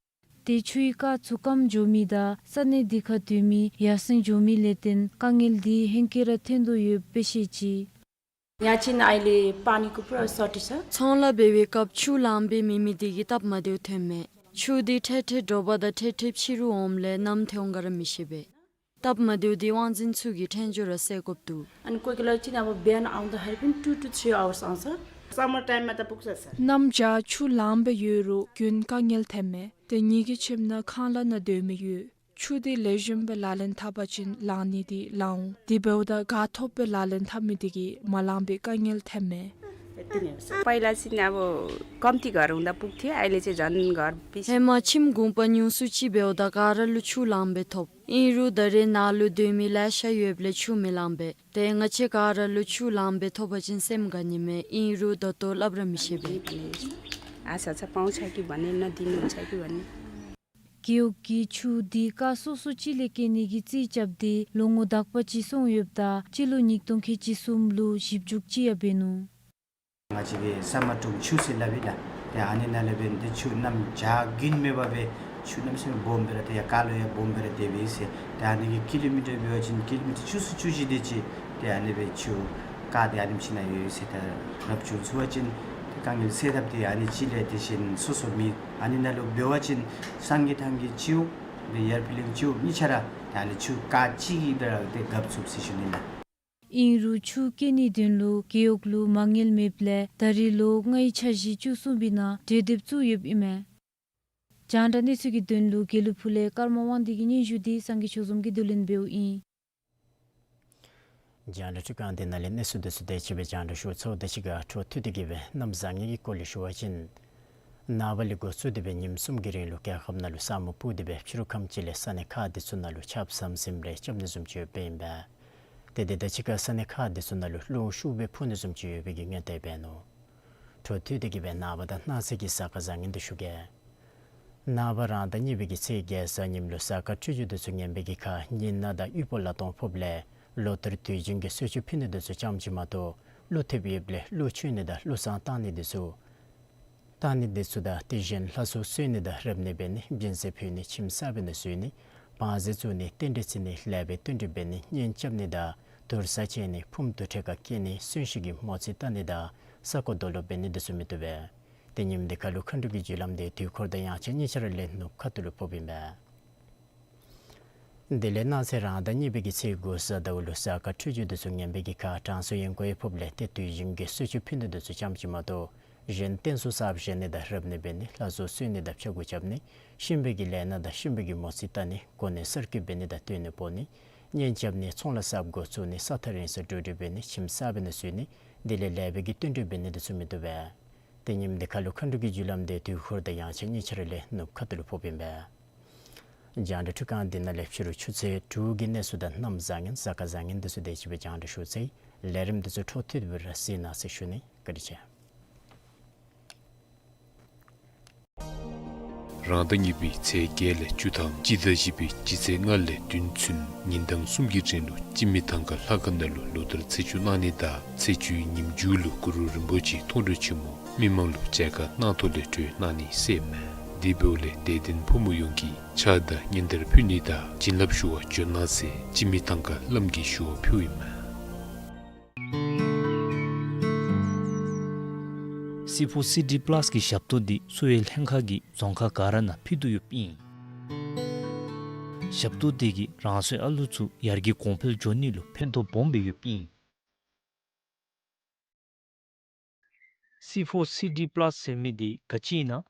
ཏེ་ཆུའི་རྐ་ཚུ་སྐམ་འགྱོ་མི་དང་ས་གནས་འདི་ཁར་སྡོད་མི་ཡར་སེང་འགྱོ་མི་ལས་བརྟེན་དཀའ་ངལ་འདི་ཧེང་སྐལ་ར་ཐོན་དོ་ཡོདཔ་སྦེ་བཤད་ཅི། यहाँ चाहिँ अहिले पानीको पुरा सर्टेज छ। ཚོང་ལཱ་འབད་བའི་སྐབས་ཆུ་ལང་པའི་མེད་མི་འདི་གིས་སྟབས་མ་བདེཝ་ཐོན་མས། ཆུ་འདི་ཐེངས་ཐེངས་དྲོ་པ་དང་ཐེངས་ཐེངས་ཕྱི་རུ་འོངམ་ལས་ནམ་ཐོན་འོང་ག་ར་མི་ཤེས་པས། སྟབས་མ་བདེཝ་འདི་དབང་འཛིན་ཚུ་གིས་ཕྲན་བཅོས་ར་སེལ་དགོཔ་འདུག། अनि कोही कोही बेला चाहिँ अब बिहान आउँदाखेरि पनि two to three hours आउँछ। समर टाइममा त पुग्छ सर। གནམ་བྱཱར་ཆུ་ལངམ་སྦེ་ཡོད་རུང་རྒྱུན་དཀའ་ངལ་ཐོན་མས། ཏེ་ངེ་གི་ཁྱིམ་ནང་ཁང་གླ་ནང་སྡོད་མི་ཡོད། ཆུ་འདི་ལེགས་ཤོམ་སྦེ་ལག་ལེན་འཐབ་པ་ཅིན་ལང་ནི་འདི་ལང་འོང་། དེ་འབདཝ་ད་ག་ཐོབ་སྦེ་ལག་ལེན་འཐབ་མི་འདི་གིས་མ་ལང་པའི་དཀའ་ངལ་ཐོན་མས། यति नै हो सर। पहिला चाहिँ अब कम्ती घर हुँदा पुग्थ्यो, अहिले चाहिँ झन् घर बेसी। ཧེ་མ་ཁྱིམ་གུང་པ་ཉུང་སུ་ཅིག་འབདཝ་ད་ག་ར་ལུ་ཆུ་ལངམ་སྦེ་ཐོབ། ཨིན་རུང་ད་རེས་ནཱ་ལུ་སྡོད་མི་ལེ་ཤ་ཡོདཔ་ལས་ཆུ་མི་ལང་པས། ཏེ་ང་བཅས་ག་ར་ལུ་ཆུ་ལངམ་སྦེ་ཐོབ་པ་ཅིན་སེམས་དགའ་ནི་མས། ཨིན་རུང་ད་ལྟོ་སླབ་ར་མི་ཤེས་པས། आशा छ पाउँछ कि भन्ने, नदिनुहुन्छ कि भन्ने। རྒེད་འོག་གིས་ཆུ་འདི་རྐ་སོ་སོ་ཅིག་ལས་བསྐྱལ་ནི་གི་རྩིས་རྐྱབ་སྟེ་ལོ་ངོ་དག་པ་ཅིག་སོང་ཡོདཔ་ད་སྤྱི་ལོ་ཉིས་སྟོང་ཁལ་གཅིག་གསུམ་ལུ་ཞིབ་འཇུག་ཅིག་ཡང་འབད་ནུག། ང་བཅས་ཀྱི་ས་མ་ཀྲུང་ཆུ་ཟེར་སླབ་ཨིན་ལགས། ཏེ་ཨ་ནི་ནང་ལས་འབད་ཏེ་ཆུ་གནམ་བྱཱར་རྒྱུན་མེད་པར་སྦེ་ཆུ་གནམ་མེད་ས་མེད་སྦོམ་སྦེ་ར་ཏེ་ཡར་རྐ་ལུ་ཡང་སྦོམ་སྦེ་ར་སྡོད་པས་ཟེར། ཏེ་ཨ་ནི་གི་ཀི་ལོ་མི་ཊར་འབད་བ་ཅིན་ཀི་ལོ་མི་ཊར་བཅུ་གསུམ་བཅུ་བཞི་དེ་ཅིག་ཏེ་ཨ་ནི་སྦེ་ཆུ་རྐ་འདི་ཨ་ནེམ་ཅིག་ནང་ཡོད་ཟེར། ད་རབ་བྱུང་ཚུགས་པ་ཅིན་ཏེ་དཀའ་ངལ་སེལ་ཐབས་འདི་ཨ་ནི་ཅིག་ལས་དེ་བཞིན་སོ་སོ་མི་ཨ་ནི་ནང་ལུ་འབད་བ་ཅིན་སངས་རྒྱས་ཐང་གི་སྤྱི་འོག་ཏེ་ཡར་འཕེལ་གླིང་སྤྱི་འོག་གཉིས་ཆ་ར་ཏེ་ཨ་ནི་ཆུ་རྐ་གཅིག་གིས་སྦེ་ར་ཏེ་རྒཔ་ཚུགས་ཟེར་ཞུ་ནི་ལགས། ཨིན་རུང་ཆུ་བསྐྱལ་ནིའི་དོན་ལུ་རྒེད་འོག་ལུ་མ་དངུལ་མེདཔ་ལས་ད་རེས་ལོ་ལྔའི་འཆར་གཞི་བཅུ་གསུམ་པའི་ནང་གྲོས་འདེབས་བཙུགས་ཡོདཔ་ཨིན་མས། རྒྱང་བསྒྲགས་གནས་ཚུལ་གྱི་དོན་ལུ་དགེ་ལུ་ཕུ་ལས་ཀརྨ་དབང་འདུས་ཀྱི་སྙན་ཞུ་འདི་སངས་རྒྱས་ཆོས་འཛོམས་ཀྱིས་བསྡུ་ལེན་འབདཝ་ཨིན། རྒྱང་བསྒྲགས་ཁང་འདི་ནང་ལས་གནས་ཚུལ་འདི་ཚུ་དེ་ཅིག་སྦེ་རྒྱང་བསྒྲགས་ཞུ་ཚརཝ་དང་གཅིག་ཁར་འཕྲོ་མཐུད་དེ་གིས་སྦེ་གནམ་བཟང་ངན་གྱི་སྐོར་ལས་ཞུ་བ་ཅིན་ནངས་པ་ལས་འགོ་བཙུགས་ཏེ་སྦེ་ཉིནམ་གསུམ་གྱི་རིང་ལུ་རྒྱལ་ཁབ་ནང་ལུ་ས་སྨུག་སྤུབས་ཏེ་སྦེ་ཕྱི་རུ་ཁམས་ཅིག་ལས་ས་གནས་ཁག་འདི་ཚུ་ནང་ལུ་ཆརཔ་ཟམ་ཟིམ་རེ་རྐྱབ་ནི་བཟུམ་ཅིག་ཡོདཔ་ཨིན་པས། ཏེ་དེ་དང་གཅིག་ཁར་ས་གནས་ཁག་འདི་ཚུ་ནང་ལུ་རླུང་ཤུགས་སྦེ་འཕུ་ནི་བཟུམ་ཅིག་ཡོད་པའི་གི་སྔོན་བརྡ་འབད་ནུག། འཕྲོ་མཐུད་དེ་གིས་སྦེ་ནངས་པ་དང་གནངས་ཚེ་གི་གཟའ་སྐར་བཟང་ངན་འདི་ཞུ་གེ། ནངས་པ་རང་ཟླ་གཉིས་པའི་གི་ཚེས་བརྒྱད་གཟའ་ཉིམ་ལུ་གཟའ་སྐར་འཕྲོད་སྦྱོར་འདི་ཚུ་ངན་པའི་གི་ཁར་གཉིད་ནག་དང་དབུལ་པོ་ལ་སྟོང་ཕོགཔ་ལས་ལོ་ལྟར་དུས་རྒྱུན་གྱི་གསོལ་མཆོད་ཕུལ་ནི་འདི་ཚུ་ཙམ་ཅིག་མ་གཏོགས་བློ་ཐེབས་ཡོདཔ་ལས་བློ་ཆོས་ནི་དང་བློ་བཟང་བཏང་ནི་འདི་ཚུ་བཏང་ནི་འདི་ཚུ་དང་དེ་བཞིན་ལྷ་གསོལ་གསོལ་ནི་དང་རབ་གནས་འབད་ནི་སྦྱིན་སྲེག་ཕུལ་ནི་ཁྱིམ་གསར་པའི་ནང་བཞུགས་ནི་བང་མཛོད་བཙུགས་ནི་རྟེན་འབྲེལ་བརྩི་ནི་ལེགས་པའི་བསྟུན་གྲོས་འབད་ནི་གཉེན་རྐྱབ་ནི་དང་དུར་ས་བཅད་ནི་ཕུངམ་དུར་ཁྲོད་ཁར་སྐྱེ་ནི་གསོན་གཤིན་གྱི་མོ་རྩིས་བལྟ་ནི་དང་ས་རྐོ་རྡོ་སློག་འབད་ནི་འདི་ཚུ་མི་བཏུབ་པས། དེ་ཉིནམ་འདི་ཁ་ལུ་མཁའ་འགྲོ་གི་རྒྱུ་ལམ་འདི་དུས་འཁོར་དང་དབྱངས་འཆར་གཉིས་ཆ་ར་ལས་ནུབ་ཁ་ཐུག་ལུ་ཕོགཔ་ཨིན་པས། དེ་ལས་གནངས་ཚེ་རང་ཟླ་གཉིས་པའི་གི་ཚེས་དགུ་གཟའ་ཟླ་བ་ལུ་གཟའ་སྐར་འཕྲོད་སྦྱོར་འདི་ཚུ་ངན་པའི་གི་ཁར་དྲང་སྲོང་ཡན་གོ་ཡང་ཕོགཔ་ལས་ཏེ་དུས་རྒྱུན་གྱི་གསོལ་མཆོད་ཕུལ་ནི་འདི་ཚུ་ཙམ་ཅིག་མ་གཏོགས་གཞན་རྟེན་གསུམ་གསརཔ་བཞེངས་ནི་དང་རབ་གནས་འབད་ནི་ལྷ་གསོལ་གསོལ་ནི་དང་ཕྱག་དགུ་རྐྱབ་ནི་གཤིན་པོའི་གི་ལས་སྣ་དང་གཤིན་པོའི་གི་མོ་རྩིས་བལྟ་ནི་གོ་གནས་གསར་བསྐོ་འབད་ནི་དང་སྟོན་ནི་སྤོ་ནི་གཉེན་རྐྱབ་ནི་ཚོང་ལཱ་གསརཔ་འགོ་བཙུགས་ནི་ས་ཐག་རིང་སར་འགྲོ་འགྲུལ་འབད་ནི་ཁྱིམ་གསར་པའི་ནང་བཞུགས་ནི་དེ་ལས་ལེགས་པའི་གི་བསྟུན་གྲོས་འབད་ནི་འདི་ཚུ་མི་བཏུབ་པས། དེ་ཉིནམ་འདི་ཁ་ལུ་མཁའ་འགྲོ་གི་རྒྱུ་ལམ་འདི་དུས་འཁོར་དང་དབྱངས་འཆར་གཉིས་ཆ་ར་ལས་ནུབ་ཁ་ཐུག་ལུ་ཕོགཔ་ཨིན་པས། རྒྱང་བསྒྲགས་འཕྲུལ་ཁང་འདི་ནང་ལས་ཕྱི་རུ་ཆུ་ཚོད་དྲུག་གི་གནས་ཚུལ་དང་གནམ་བཟང་ངན་གཟའ་སྐར་བཟང་ངན་འདི་ཚུ་དེ་ཅིག་སྦེ་རྒྱང་བསྒྲགས་ཞུ་ཚར་ཡི། ལས་རིམ་འདི་ཚུ་འཕྲོ་མཐུད་དེ་སྦེ་ར་གཟིགས་གནང་ཟེར་ཞུ་ནི། བཀའ་དྲིན་ཆེ། རང་ཟླ་གཉིས་པའི་ཚེས་བརྒྱད་ལས་བཅུ་དང་སྤྱི་ཟླ་བཞི་པའི་སྤྱི་ཚེས་ལྔ་ལས་བདུན་ཚུན་ཉིན་གྲངས་གསུམ་གྱི་རིང་ལུ་སྤྱི་མི་ཐང་ཁ་ལྷ་ཁང་ནང་ལུ་ལོ་ལྟར་ཚེས་བཅུ་གནང་ནི་དང་ཚེས་བཅུའི་ཉིནམ་མཇུག་ལུ་གུ་རུ་རིན་པོ་ཆེའི་མཐོང་གྲོལ་ཆེན་མོ་མི་མང་ལུ་མཇལ་ཁ་གནང་ཐོག་ལས་གྲོལ་གནང་ནི་ཟེར་མས། དེ་འབདཝ་ལས་དད་ལྡན་ཕོ་མོ་ཡོངས་ཀྱིས་ཕྱག་དང་སྙན་དར་ཕུལ་ནི་དང་བྱིན་རླབས་ཞུ་བར་འབྱོན་གནང་ཟེར་སྤྱི་མི་ཐང་ཁ་བླམ་གྱིས་ཞུ་བ་ཕུལཝ་ཨིན་མས། སི་ཕོར་སི་ཌི་པ་ལཱས་ཀྱི་ཞབས་ཏོག་འདི་གསོ་བའི་ལྷན་ཁག་གིས་རྫོང་ཁག་ག་ར་ནང་ཕུལ་དོ་ཡོདཔ་ཨིན། ཞབས་ཏོག་འདི་གིས་རང་སོའི་ཨ་ལུ་ཚུ་ཡར་རྒྱས་གོང་འཕེལ་འགྱོ་ནི་ལུ་ཕན་ཐོགས་སྦོམ་སྦེ་ཡོདཔ་ཨིན། སི་ཕོར་སི་ཌི་པ་ལཱས་ཟེར་མི་འདི་ག་ཅི་ཨིན་ན།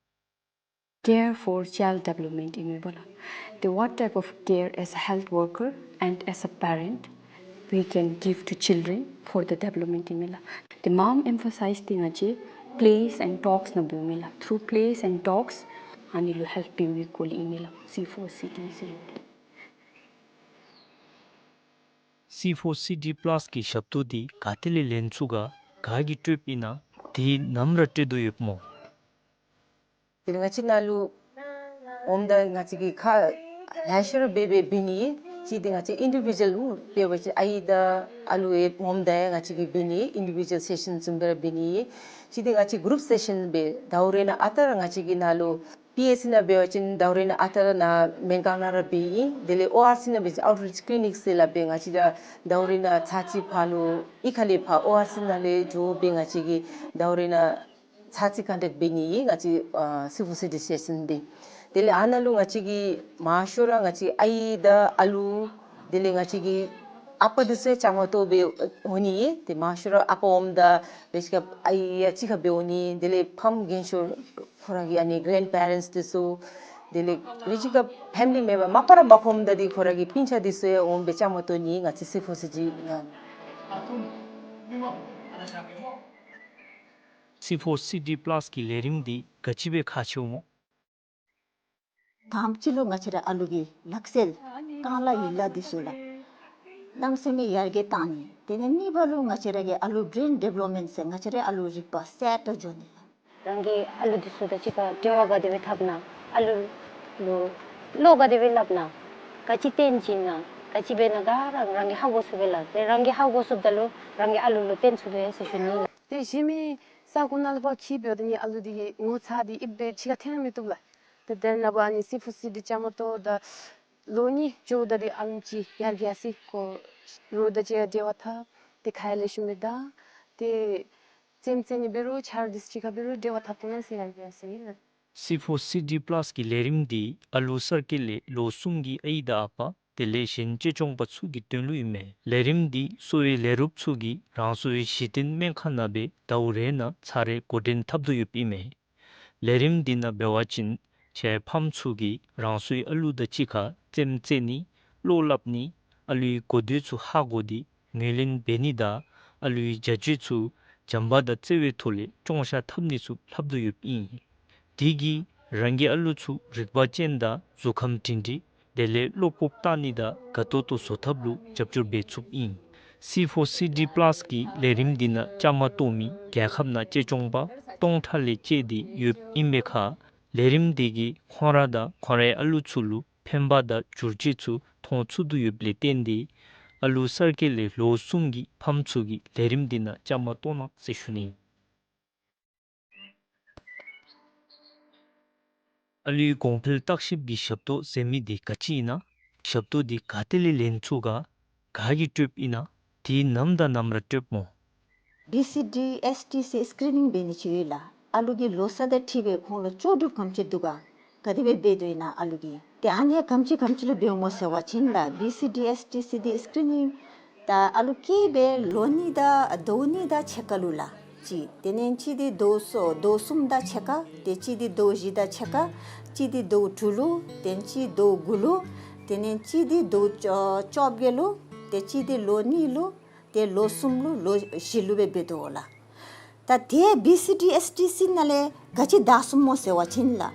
Care for child development ཨིན་མས་པ་ལགས། The what type of care as a health worker and as a parent we can give to children for the development ཨིན་མས་ལགས། The mom emphasize འདི་ང་བཅས་plays and talks ནང་འབདཝ་ཨིན་མས་ལགས། Through plays and talks ཨ་ནི་ལུ་help འབདཝ་གི་སྐོར་ལས་ཨིན་མས་ལགས། སི་ཕོར་སི་ཌི་ཟེར་མི་འདི། སི་ཕོར་སི་ཌི་པ་ལཱས་ཀྱི་ཞབས་ཏོག་འདི་ག་ཏེ་ལས་ལེན་ཚུགས་ག་ག་གིས་སྤྲོདཔ་ཨིན་ན། དེ་ནམ་ར་སྤྲོད་དོ་ཡོདཔ་སྨོ། དེ་ལས་ང་བཅས་ནང་ལུ་འོངམ་ད་ང་བཅས་ཀྱིས་ཁ་ལེ་ཤ་ར་འབད་འབད་འབད་ནི། གཅིག་འདི་ང་བཅས་ཨིན་ཌི་བི་ཇུ་ཨེལ་འབད་བ་ཅིན་ཨའི་དང་ཨ་ལུ་ཡང་འོངམ་ད་ཡང་ང་བཅས་ཀྱིས་འབད་ནི་ཨིན་ཌི་བི་ཇུ་ཨེལ་སེ་ཤཱན་བཟུམ་སྦེ་ར་འབད་ནི། གཅིག་འདི་ང་བཅས་གུ་རུབ་སེ་ཤཱན་འབད་ཟླཝ་རེ་ནང་ཨ་རྟག་ར་ང་བཅས་ཀྱི་ནང་ལུ་པི་ཨེཆ་སི་ནང་འབད་བ་ཅིན་ཟླཝ་རེ་ནང་ཨ་རྟག་ར་ནཱ་སྨན་ཁང་ནང་ར་འབད་ཨིན། དེ་ལས་ཨོ་ཨར་སི་ནང་འབད་བ་ཅིན་Outreach Clinic ཟེར་སླབ་སྦེ་ང་བཅས་ར་ཟླཝ་རེ་ནང་ཚར་གཅིག་ཕར་ལུ་གཡུས་ཁ་ལས་ཕར་ཨོ་ཨར་སི་ནང་ལས་འགྱོ་སྦེ་ང་བཅས་ཀྱིས་ཟླཝ་རེ་ནང་ཚར་གཅིག་ཀོན་ཊེཀཊ་འབད་ནི་ཨིན། ང་བཅས་ཨ་སི་ཕོར་སི་ཌི་སི་ཊེ་ཤཱན་འདི། དེ་ལས་ཨ་ནཱ་ལུ་ང་བཅས་ཀྱིས་མང་ཤོས་ར་ང་བཅས་ཨའི་དང་ཨ་ལུ་དེ་ལས་ང་བཅས་ཀྱི་ཨ་པ་འདི་ཚུ་ཡང་བཅའ་མར་གཏོགས་སྦེ་འོང་ནི་ཨིན། ཏེ་མང་ཤོས་ར་ཨ་པ་འོངམ་ད་འབད་ཞིནམ་ཨའི་ཡང་གཅིག་ཁར་སྦེ་འོང་ནི། དེ་ལས་ཕམ་རྒན་ཤོས་ཁོ་ར་གི་ཨ་ནི་གེ་རེནཌ་པེ་རེནཊསི་འདི་ཚུ་དེ་ལས་འབད་ཞིནམ་ཕེ་མི་ལི་མེམ་བར་མ་པ་ར་མ་ཕམ་ད་འདི་ཁོ་ར་གི་སྤུན་ཆ་འདི་ཚུ་ཡང་འོང་སྦེ་བཅའ་མར་གཏོགས་ནི་ཨིན། ང་བཅས་སི་ཕོར་སི་ཌི་ནང་། སི་ཕོར་སི་ཌི་པ་ལཱས་ཀྱི་ལས་རིམ་འདི་ག་ཅི་སྦེ་ཁག་ཆེཝ་སྨོ། དང་པ་ཅིག་ལུ་ང་བཅས་ར་ཨ་ལུ་གི་ལག་རྩལ་རྐང་ལག་ཡིག་ལག་འདི་ཚུ་ལགས་གནམ་མེད་ས་མེད་ཡར་རྒྱས་བཏང་ནི། དེ་ལས་གཉིས་པ་ལུ་ང་བཅས་ར་གི་ཨ་ལུ་བེརེན་ཌི་བེ་ལོབ་མེནཊ་ཟེར་ང་བཅས་ར་ཨ་ལུ་རིག་པ་གསལ་ཏོག་ཏོ་འགྱོ་ནི་ལགས། རང་གི་ཨ་ལུ་འདི་ཚུ་དང་གཅིག་ཁར་འབྲེལ་བ་ག་དེ་སྦེ་འཐབ་ན། ཨ་ལུ་ལུ་བློ་ག་དེ་སྦེ་སླབ་ན། ག་ཅི་སྟོན་བྱིན་ན། ག་ཅི་འབད་ན་ག་ར་རང་གིས་ཧ་གོ་ཚུགས་པས་ལགས། ཏེ་རང་གིས་ཧ་གོ་ཚུགསཔ་ད་ལུ་རང་གི་ཨ་ལུ་ལུ་སྟོན་ཚུགས་པས་ཟེར་ཞུ་ནི་ལགས། ཏེ་གཞན་མི་ས་གོ་ནང་ལུ་ཕར་འཁྱིད་འབདཝ་ད་ནི་ཨ་ལུ་འདི་གི་ངོ་ཚ་འདི་ཨིབ་སྦེ་ཕྱི་ཁར་འཐོན་མི་བཏུབ་ལགས། ཏེ་དེ་ནང་ཕར་ཨ་ནི་སི་ཕོར་སི་ཌི་བཅའ་མར་གཏོགས་ད་ལོ་གཉིས་འགྱོཝ་ད་འདི་ཨ་ལུ་ཅིག་ཡར་རྒྱས་སི་ཁོ་རོགས་དང་གཅིག་ཁར་འབྲེལ་བ་འཐབ། ཏེ་ཁ་ཡང་ལེགས་ཤོམ་སྦེ་བརྡ། ཏེ་རྩེདམོ་རྩེ་ནི་འབད་རུང་ཆ་རོགས་འདི་ཚུ་གཅིག་ཁར་འབད་རུང་འབྲེལ་བ་འཐབ་ཐོབ་ནི་ཟེར་ཡང་ཡང་ཟེར་ཨིན་ལགས། སི་ཕོར་སི་ཌི་པ་ལཱས་ཀྱི་ལས་རིམ་འདི་ཨ་ལུ་གསར་སྐྱེས་ལས་ལོ་གསུམ་གྱི་ཨའི་དང་ཨ་པ་དེ་ལས་གཞན་གཅེས་སྐྱོང་པ་ཚུ་གི་དོན་ལུ་ཨིན་མས། ལས་རིམ་འདི་གསོ་བའི་ལས་རོགསཔ་ཚུ་གིས་རང་སོའི་གཞི་རྟེན་སྨན་ཁང་ནང་སྦེ་ཟླཝ་རེ་ནང་ཚར་རེ་འགོ་འདྲེན་འཐབ་དོ་ཡོདཔ་ཨིན་མས། ལས་རིམ་འདི་ནང་འབད་བ་ཅིན་ཁྱེད་ཕམ་ཚུ་གིས་རང་སོའི་ཨ་ལུ་དང་གཅིག་ཁར་རྩེདམོ་རྩེ་ནི་བློ་སླབ་ནི་ཨ་ལུའི་གོ་ཐོས་ཚུ་ཧ་གོ་སྟེ་ངོས་ལེན་འབད་ནི་དང་ཨ་ལུའི་བྱ་སྤྱོད་ཚུ་བྱམས་པ་དང་བརྩེ་བའི་ཐོག་ལས་སྐྱོང་བཤལ་འཐབ་ནི་ཚུ་ལྷབ་དོ་ཡོདཔ་ཨིན། དེ་གིས་རང་གི་ཨ་ལུ་ཚུ་རིག་པ་ཅན་དང་གཟུགས་ཁམས་སྒྲིང་སྒྲིང་དེ་ལས་བློ་སྤོབས་བཏང་ནི་དང་དགའ་ཏོག་ཏོ་བཟོ་ཐབས་ལུ་རྒྱབ་སྐྱོར་འབད་ཚུགསཔ་ཨིན། སི་ཕོར་སི་ཌི་པ་ལཱས་ཀྱི་ལས་རིམ་འདི་ནང་བཅའ་མར་གཏོགས་མི་རྒྱལ་ཁབ་ནང་གཅེས་སྐྱོང་པ་སྟོང་ཕྲག་ལས་བཅད་དེ་ཡོདཔ་ཨིན་པའི་ཁར་ ལས་རིམ་འདི་གིས་ཁོང་ར་དང་ཁོང་རའི་ཨ་ལུ་ཚུ་ལུ་ཕན་པ་དང་འགྱུར་བཅོས་ཚུ་མཐོང་ཚུགས་དོ་ཡོདཔ་ལས་བརྟེན་ཏེ་ཨ་ལུ་གསར་སྐྱེས་ལས་ལོ་གསུམ་གྱི་ཕམ་ཚུ་གིས་ལས་རིམ་འདི་ནང་བཅའ་མར་གཏོགས་གནང་ཟེར་ཞུ་ནི། ཨ་ལུའི་གོང་འཕེལ་བརྟག་ཞིབ་ཀྱི་ཞབས་ཏོག་ཟེར་མི་འདི་ག་ཅི་ཨིན་ན། ཞབས་ཏོག་འདི་ག་ཏེ་ལས་ལེན་ཚུགས་ག། ག་གིས་སྤྲོདཔ་ཨིན་ན། དེ་ནམ་དང་ནམ་ར་སྤྲོདཔ་སྨོ། བི་སི་ཌི་ཨེསི་ཊི་སི་སི་ཀི་རི་ནིང་འབད་ནི་ཅིག་ཡོད་ལགས། ཨ་ལུ་གི་ལོ་ས་དང་འཁྲིལ་སྦེ་ཁོང་ལུ་ལྕོགས་གྲུབ་ག་དེམ་ཅིག་འདུག་ག། ག་དེ་སྦེ་འབད་དོ་ཨིན་ན་ཨ་ལུ་གིས། ཏེ་ཨ་ནི་ག་དེམ་ཅིག་ག་དེམ་ཅིག་ལུ་འབདཝ་སྨོ་ཟེར་བ་ཅིན་ལགས། བི་སི་ཌི་ཨེསི་ཊི་སི་འདི་སི་ཀི་རི་ནིང་ད་ཨ་ལུ་སྐྱེས་སྦེ་ལོ་གཉིས་དང་ཟླཝ་གཉིས་དང་ཕྱེད་ཀ་ལུ་ལགས། གཅིག། དེ་ལས་གཅིག་འདི་ཟླཝ་གསུམ་ཟླཝ་གསུམ་དང་ཕྱེད་ཀ། ཏེ་གཅིག་འདི་ཟླཝ་བཞི་དང་ཕྱེད་ཀ། གཅིག་འདི་ཟླཝ་དྲུག་ལུ། དེ་ལས་གཅིག་ཟླཝ་དགུ་ལུ། དེ་ལས་གཅིག་འདི་ཟླཝ་བཅོ་བཅོ་བརྒྱད་ལུ། ཏེ་གཅིག་འདི་ལོ་གཉིས་ལུ། ཏེ་ལོ་གསུམ་ལུ་ལོ་བཞི་ལུ་སྦེ་འབད་དོ་ལགས། ད་དེ་བི་སི་ཌི་ཨེསི་ཊི་སི་ནང་ལས་ག་ཅི་བདའ་ཚུགསཔ་སྨོ་ཟེར་བ་ཅིན་ལགས།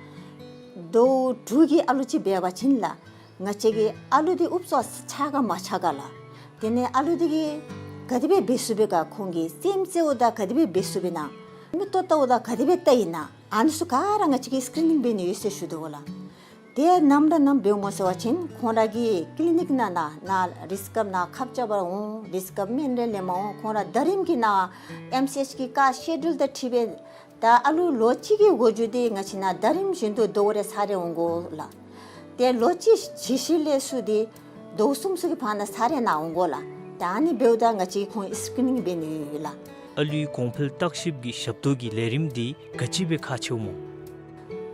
ཟླཝ་དྲུག་གི་ཨ་ལུ་ཅིག་འབད་བ་ཅིན་ལགས། ང་བཅས་ཀྱི་ཨ་ལུ་འདི་ཨུབ་ཙམ་ཆགས་ག་མ་ཆགས་ག་ལགས། དེ་ལས་ཨ་ལུ་འདི་གིས་ག་དེ་སྦེ་འབད་ཚུགས་པས་ག། ཁོང་གི་སེམས་རྩ་བོ་དང་ག་དེ་སྦེ་འབད་ཚུགས་པས་ན། མིག་ཏོ་ལྟཝ་ད་ག་དེ་སྦེ་ལྟཝ་ཨིན་ན། ཨ་ནི་ཚུ་ག་ར་ང་བཅས་ཀྱིས་སི་ཀི་རི་ནིང་འབད་ནི་ཡོད་ཟེར་ཞུ་དོ་ལགས། དེ་ནམ་ར་ནམ་འབདཝ་སྨོ་ཟེར་བ་ཅིན་ཁོང་ར་གི་ཀི་ལི་ནིག་ནང་ན་ན་རིསི་ཀེམ་ནང་ཁབ་རྐྱབ་པར་འོང་། རིསི་ཀེམ་སྨན་རིན་ལེནམ་འོང་། ཁོང་ར་ཟླ་རིམ་གྱི་ནང་ཨེམ་སི་ཨེཆ་གི་ཀ་སི་ཀེ་ཌིའུལ་དང་འཁྲིལ་སྦེ་ད་ཨ་ལུ་ལོ་གཅིག་གི་འགོ་འགྱུར་འདི་ང་བཅས་ནང་ཟླ་རིམ་བཞིན་དུ་ཟླཝ་རེ་ཚར་རེ་འོང་དགོ་ལགས། ཏེ་ལོ་གཅིག་གི་ཤུལ་ལས་ཚུར་འདི་ཟླཝ་གསུམ་ཚུ་གི་བར་ན་ཚར་རེ་ནང་འོང་དགོ་ལགས། ད་ཨ་ནི་འབདཝ་ད་ང་བཅས་ཁོང་སི་ཀི་རི་ནིང་འབད་ནི་ཡོད་ལགས། ཨ་ལུའི་གོང་འཕེལ་བརྟག་ཞིབ་ཀྱི་ཞབས་ཏོག་གི་ལས་རིམ་འདི་ག་ཅི་སྦེ་ཁག་ཆེཝ་སྨོ།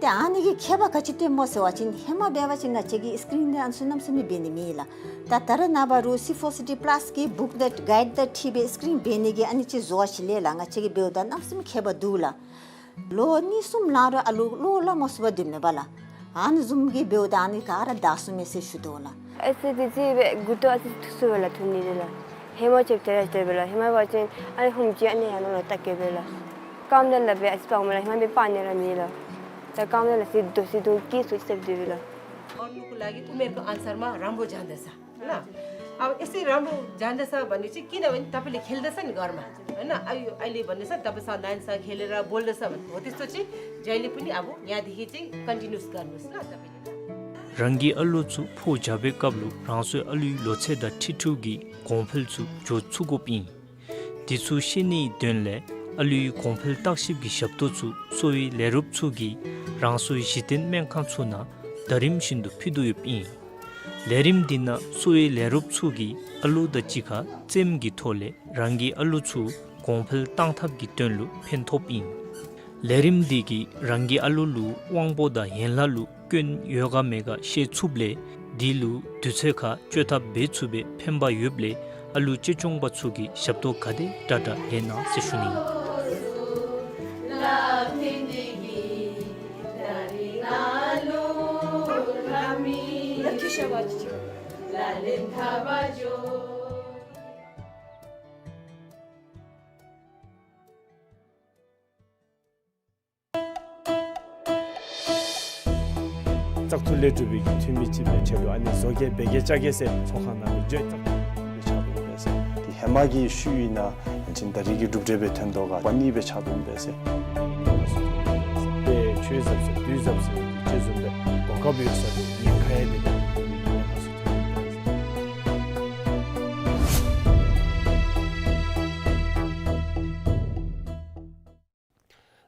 ཏེ་ཨ་ནི་གི་ཁྱད་པར་ག་ཅི་སྟོནམ་སྨོ་ཟེར་བ་ཅིན་ཧེ་མ་འབད་བ་ཅིན་ང་བཅས་ཀྱིས་སི་ཀི་རི་ནིང་འདི་ཨ་ནི་ཚུ་གནམ་མེད་ས་མེད་འབད་ནི་མེད་ལགས། ད་ད་རེས་ནངས་པ་རུང་སི་ཕོར་སི་ཌི་པ་ལཱསི་གི་བུཀ་དང་གའིཌ་དང་འཁྲིལ་སྦེ་སི་ཀི་རི་ནིང་འབད་ནི་གི་ཨ་ནི་ཅིག་བཟོ་བ་ཅིན་ལགས། ང་བཅས་ཀྱིས་འབདཝ་ད་གནམ་མེད་ས་མེད་ཁྱད་པར་འདུག་ལགས། ལོ་གཉིས་གསུམ་ལང་རུང་ཨ་ལུ་བློ་སླབ་མ་ཚུགས་པར་སྡོདཔ་མས་པ་ལགས། ཨ་ནི་བཟུམ་གྱི་འབདཝ་ད་ཨ་ནི་ག་ར་བདའ་ཚུགས་མས་ཟེར་ཞུ་དོ་ལགས། ཨ་ཙི་དེ་ཅིག་སྦེ་མགུ་ཏོ་ཨ་ཙི་ཐུག་སོང་པས་ལགས། ཐུག་ནི་དེ་ལགས། ཧེ་མ་ཅིག་དེ་ར་དེ་སྦེ་ལགས། ཧེ་མ་འབད་བ་ཅིན་ཨ་ནི་ཧུམ་ཅིག་ཨ་ནི་ཡར་ལོང་ལུ་བལྟ་གེ་པས་ལགས། རྐངམ་དེ་ལགས་སྦེ་ཨ་ཙི་སྤར་མས་ལགས། ཧེ་མ་འབད་སྤར་ནི་ར་མེད་ལགས། ད་རྐངམ་དེ་ལགས་ཟེར་དོ་ཟེར་དོ་སྐྱིད་སུ་ཅིག་སྦེ་སྡོད་པས་ལགས། और नुकुला की उम्र के अनुसार मा राम्रो जाँदछ। होइन? अब यसै राम्रो जाँदछ भने चाहिँ किनभने तपाईँले खेल्दछ नि घरमा, होइन? अहिले, अहिले भन्दैछ, तपाईँ स-, नानीसँग खेलेर बोल्दछ भने हो, त्यस्तो चाहिँ जहिले पनि अब यहाँदेखि चाहिँ कन्टिन्युस गर्नुहोस् ल तपाईँले ल। རང་གི་ཨ་ལུ་ཚུ་ཕོ་རྒྱས་པའི་སྐབས་ལུ་རང་སོའི་ཨ་ལུའི་ལོ་ཚད་དང་འཁྲིལ་འཁྲིལཝ་གི་གོང་འཕེལ་ཚུ་འགྱོ་ཚུགས་དགོཔ་ཨིན། དེ་ཚུ་ཤེས་ནིའི་དོན་ལས་ཨ་ལུའི་གོང་འཕེལ་བརྟག་ཞིབ་ཀྱི་ཞབས་ཏོག་ཚུ་གསོ་བའི་ལས་རོགསཔ་ཚུ་གིས་རང་སོའི་གཞི་རྟེན་སྨན་ཁང་ཚུ་ནང་ཟླ་རིམ་བཞིན་དུ་ཕུལ་དོ་ཡོདཔ་ཨིན། ལས་རིམ་འདི་ནང་གསོ་བའི་ལས་རོགསཔ་ཚུ་གིས་ཨ་ལུ་དང་གཅིག་ཁར་རྩེདམོ་གི་ཐོག་ལས་རང་གི་ཨ་ལུ་ཚུ་གོང་འཕེལ་གཏང་ཐབས་ཀྱི་དོན་ལུ་ཕན་ཐོགསཔ་ཨིན། ལས་རིམ་འདི་གིས་རང་གི་ཨ་ལུ་ལུ་དབང་པོ་དང་ཡན་ལག་ལུ་སྐྱོན་ཡོད་ག་མེད་ག་ཤེས་ཚུགསཔ་ལས་དེ་ལུ་དུས་ཚོད་ཁར་བཅོས་ཐབས་འབད་ཚུགས་པའི་ཕན་པ་ཡོདཔ་ལས་ཨ་ལུ་གཅེས་སྐྱོང་པ་ཚུ་གིས་ཞབས་ཏོག་ག་དེ་དྲག་དྲག་ལེན་གནང་ཟེར་ཞུ་ནི། བཙག་འཐུ་ལས་གྲུབ་པའི་གི་འཐུས་མི་ཅིག་སྦེ་ཆེད་དུ་ཨ་ནི་བཟོ་གེ་འབད་གེ་བཅའ་གེ་ཟེར་ཚོགས་ཁང་ནང་ལུ་འགྱོ་བཙག་འཐུ་ལས་ཆགས་དོ་འབད་ཟེར། དེ་ཧེ་མ་གི་ཤུལ་ཨིན་ན་ཨ་ནི་ད་རེས་ཀྱི་གྲུབ་འབྲས་སྦེ་ཐོན་དོ་ག་པ་ནི་སྦེ་ཆགས་དོ་འབད་ཟེར། དཔེ་ཆོས་ཟབ་ཟེར་དུས་ཟབ་ཟེར་ཅིག་བཟུམ་སྦེ་གོ་སྐབས་ཡོད་ས་དེ་ཉེན་ཁ་ཡང་དེ་ཉེན་ཁ་ཚུ་ཐོན་འབད་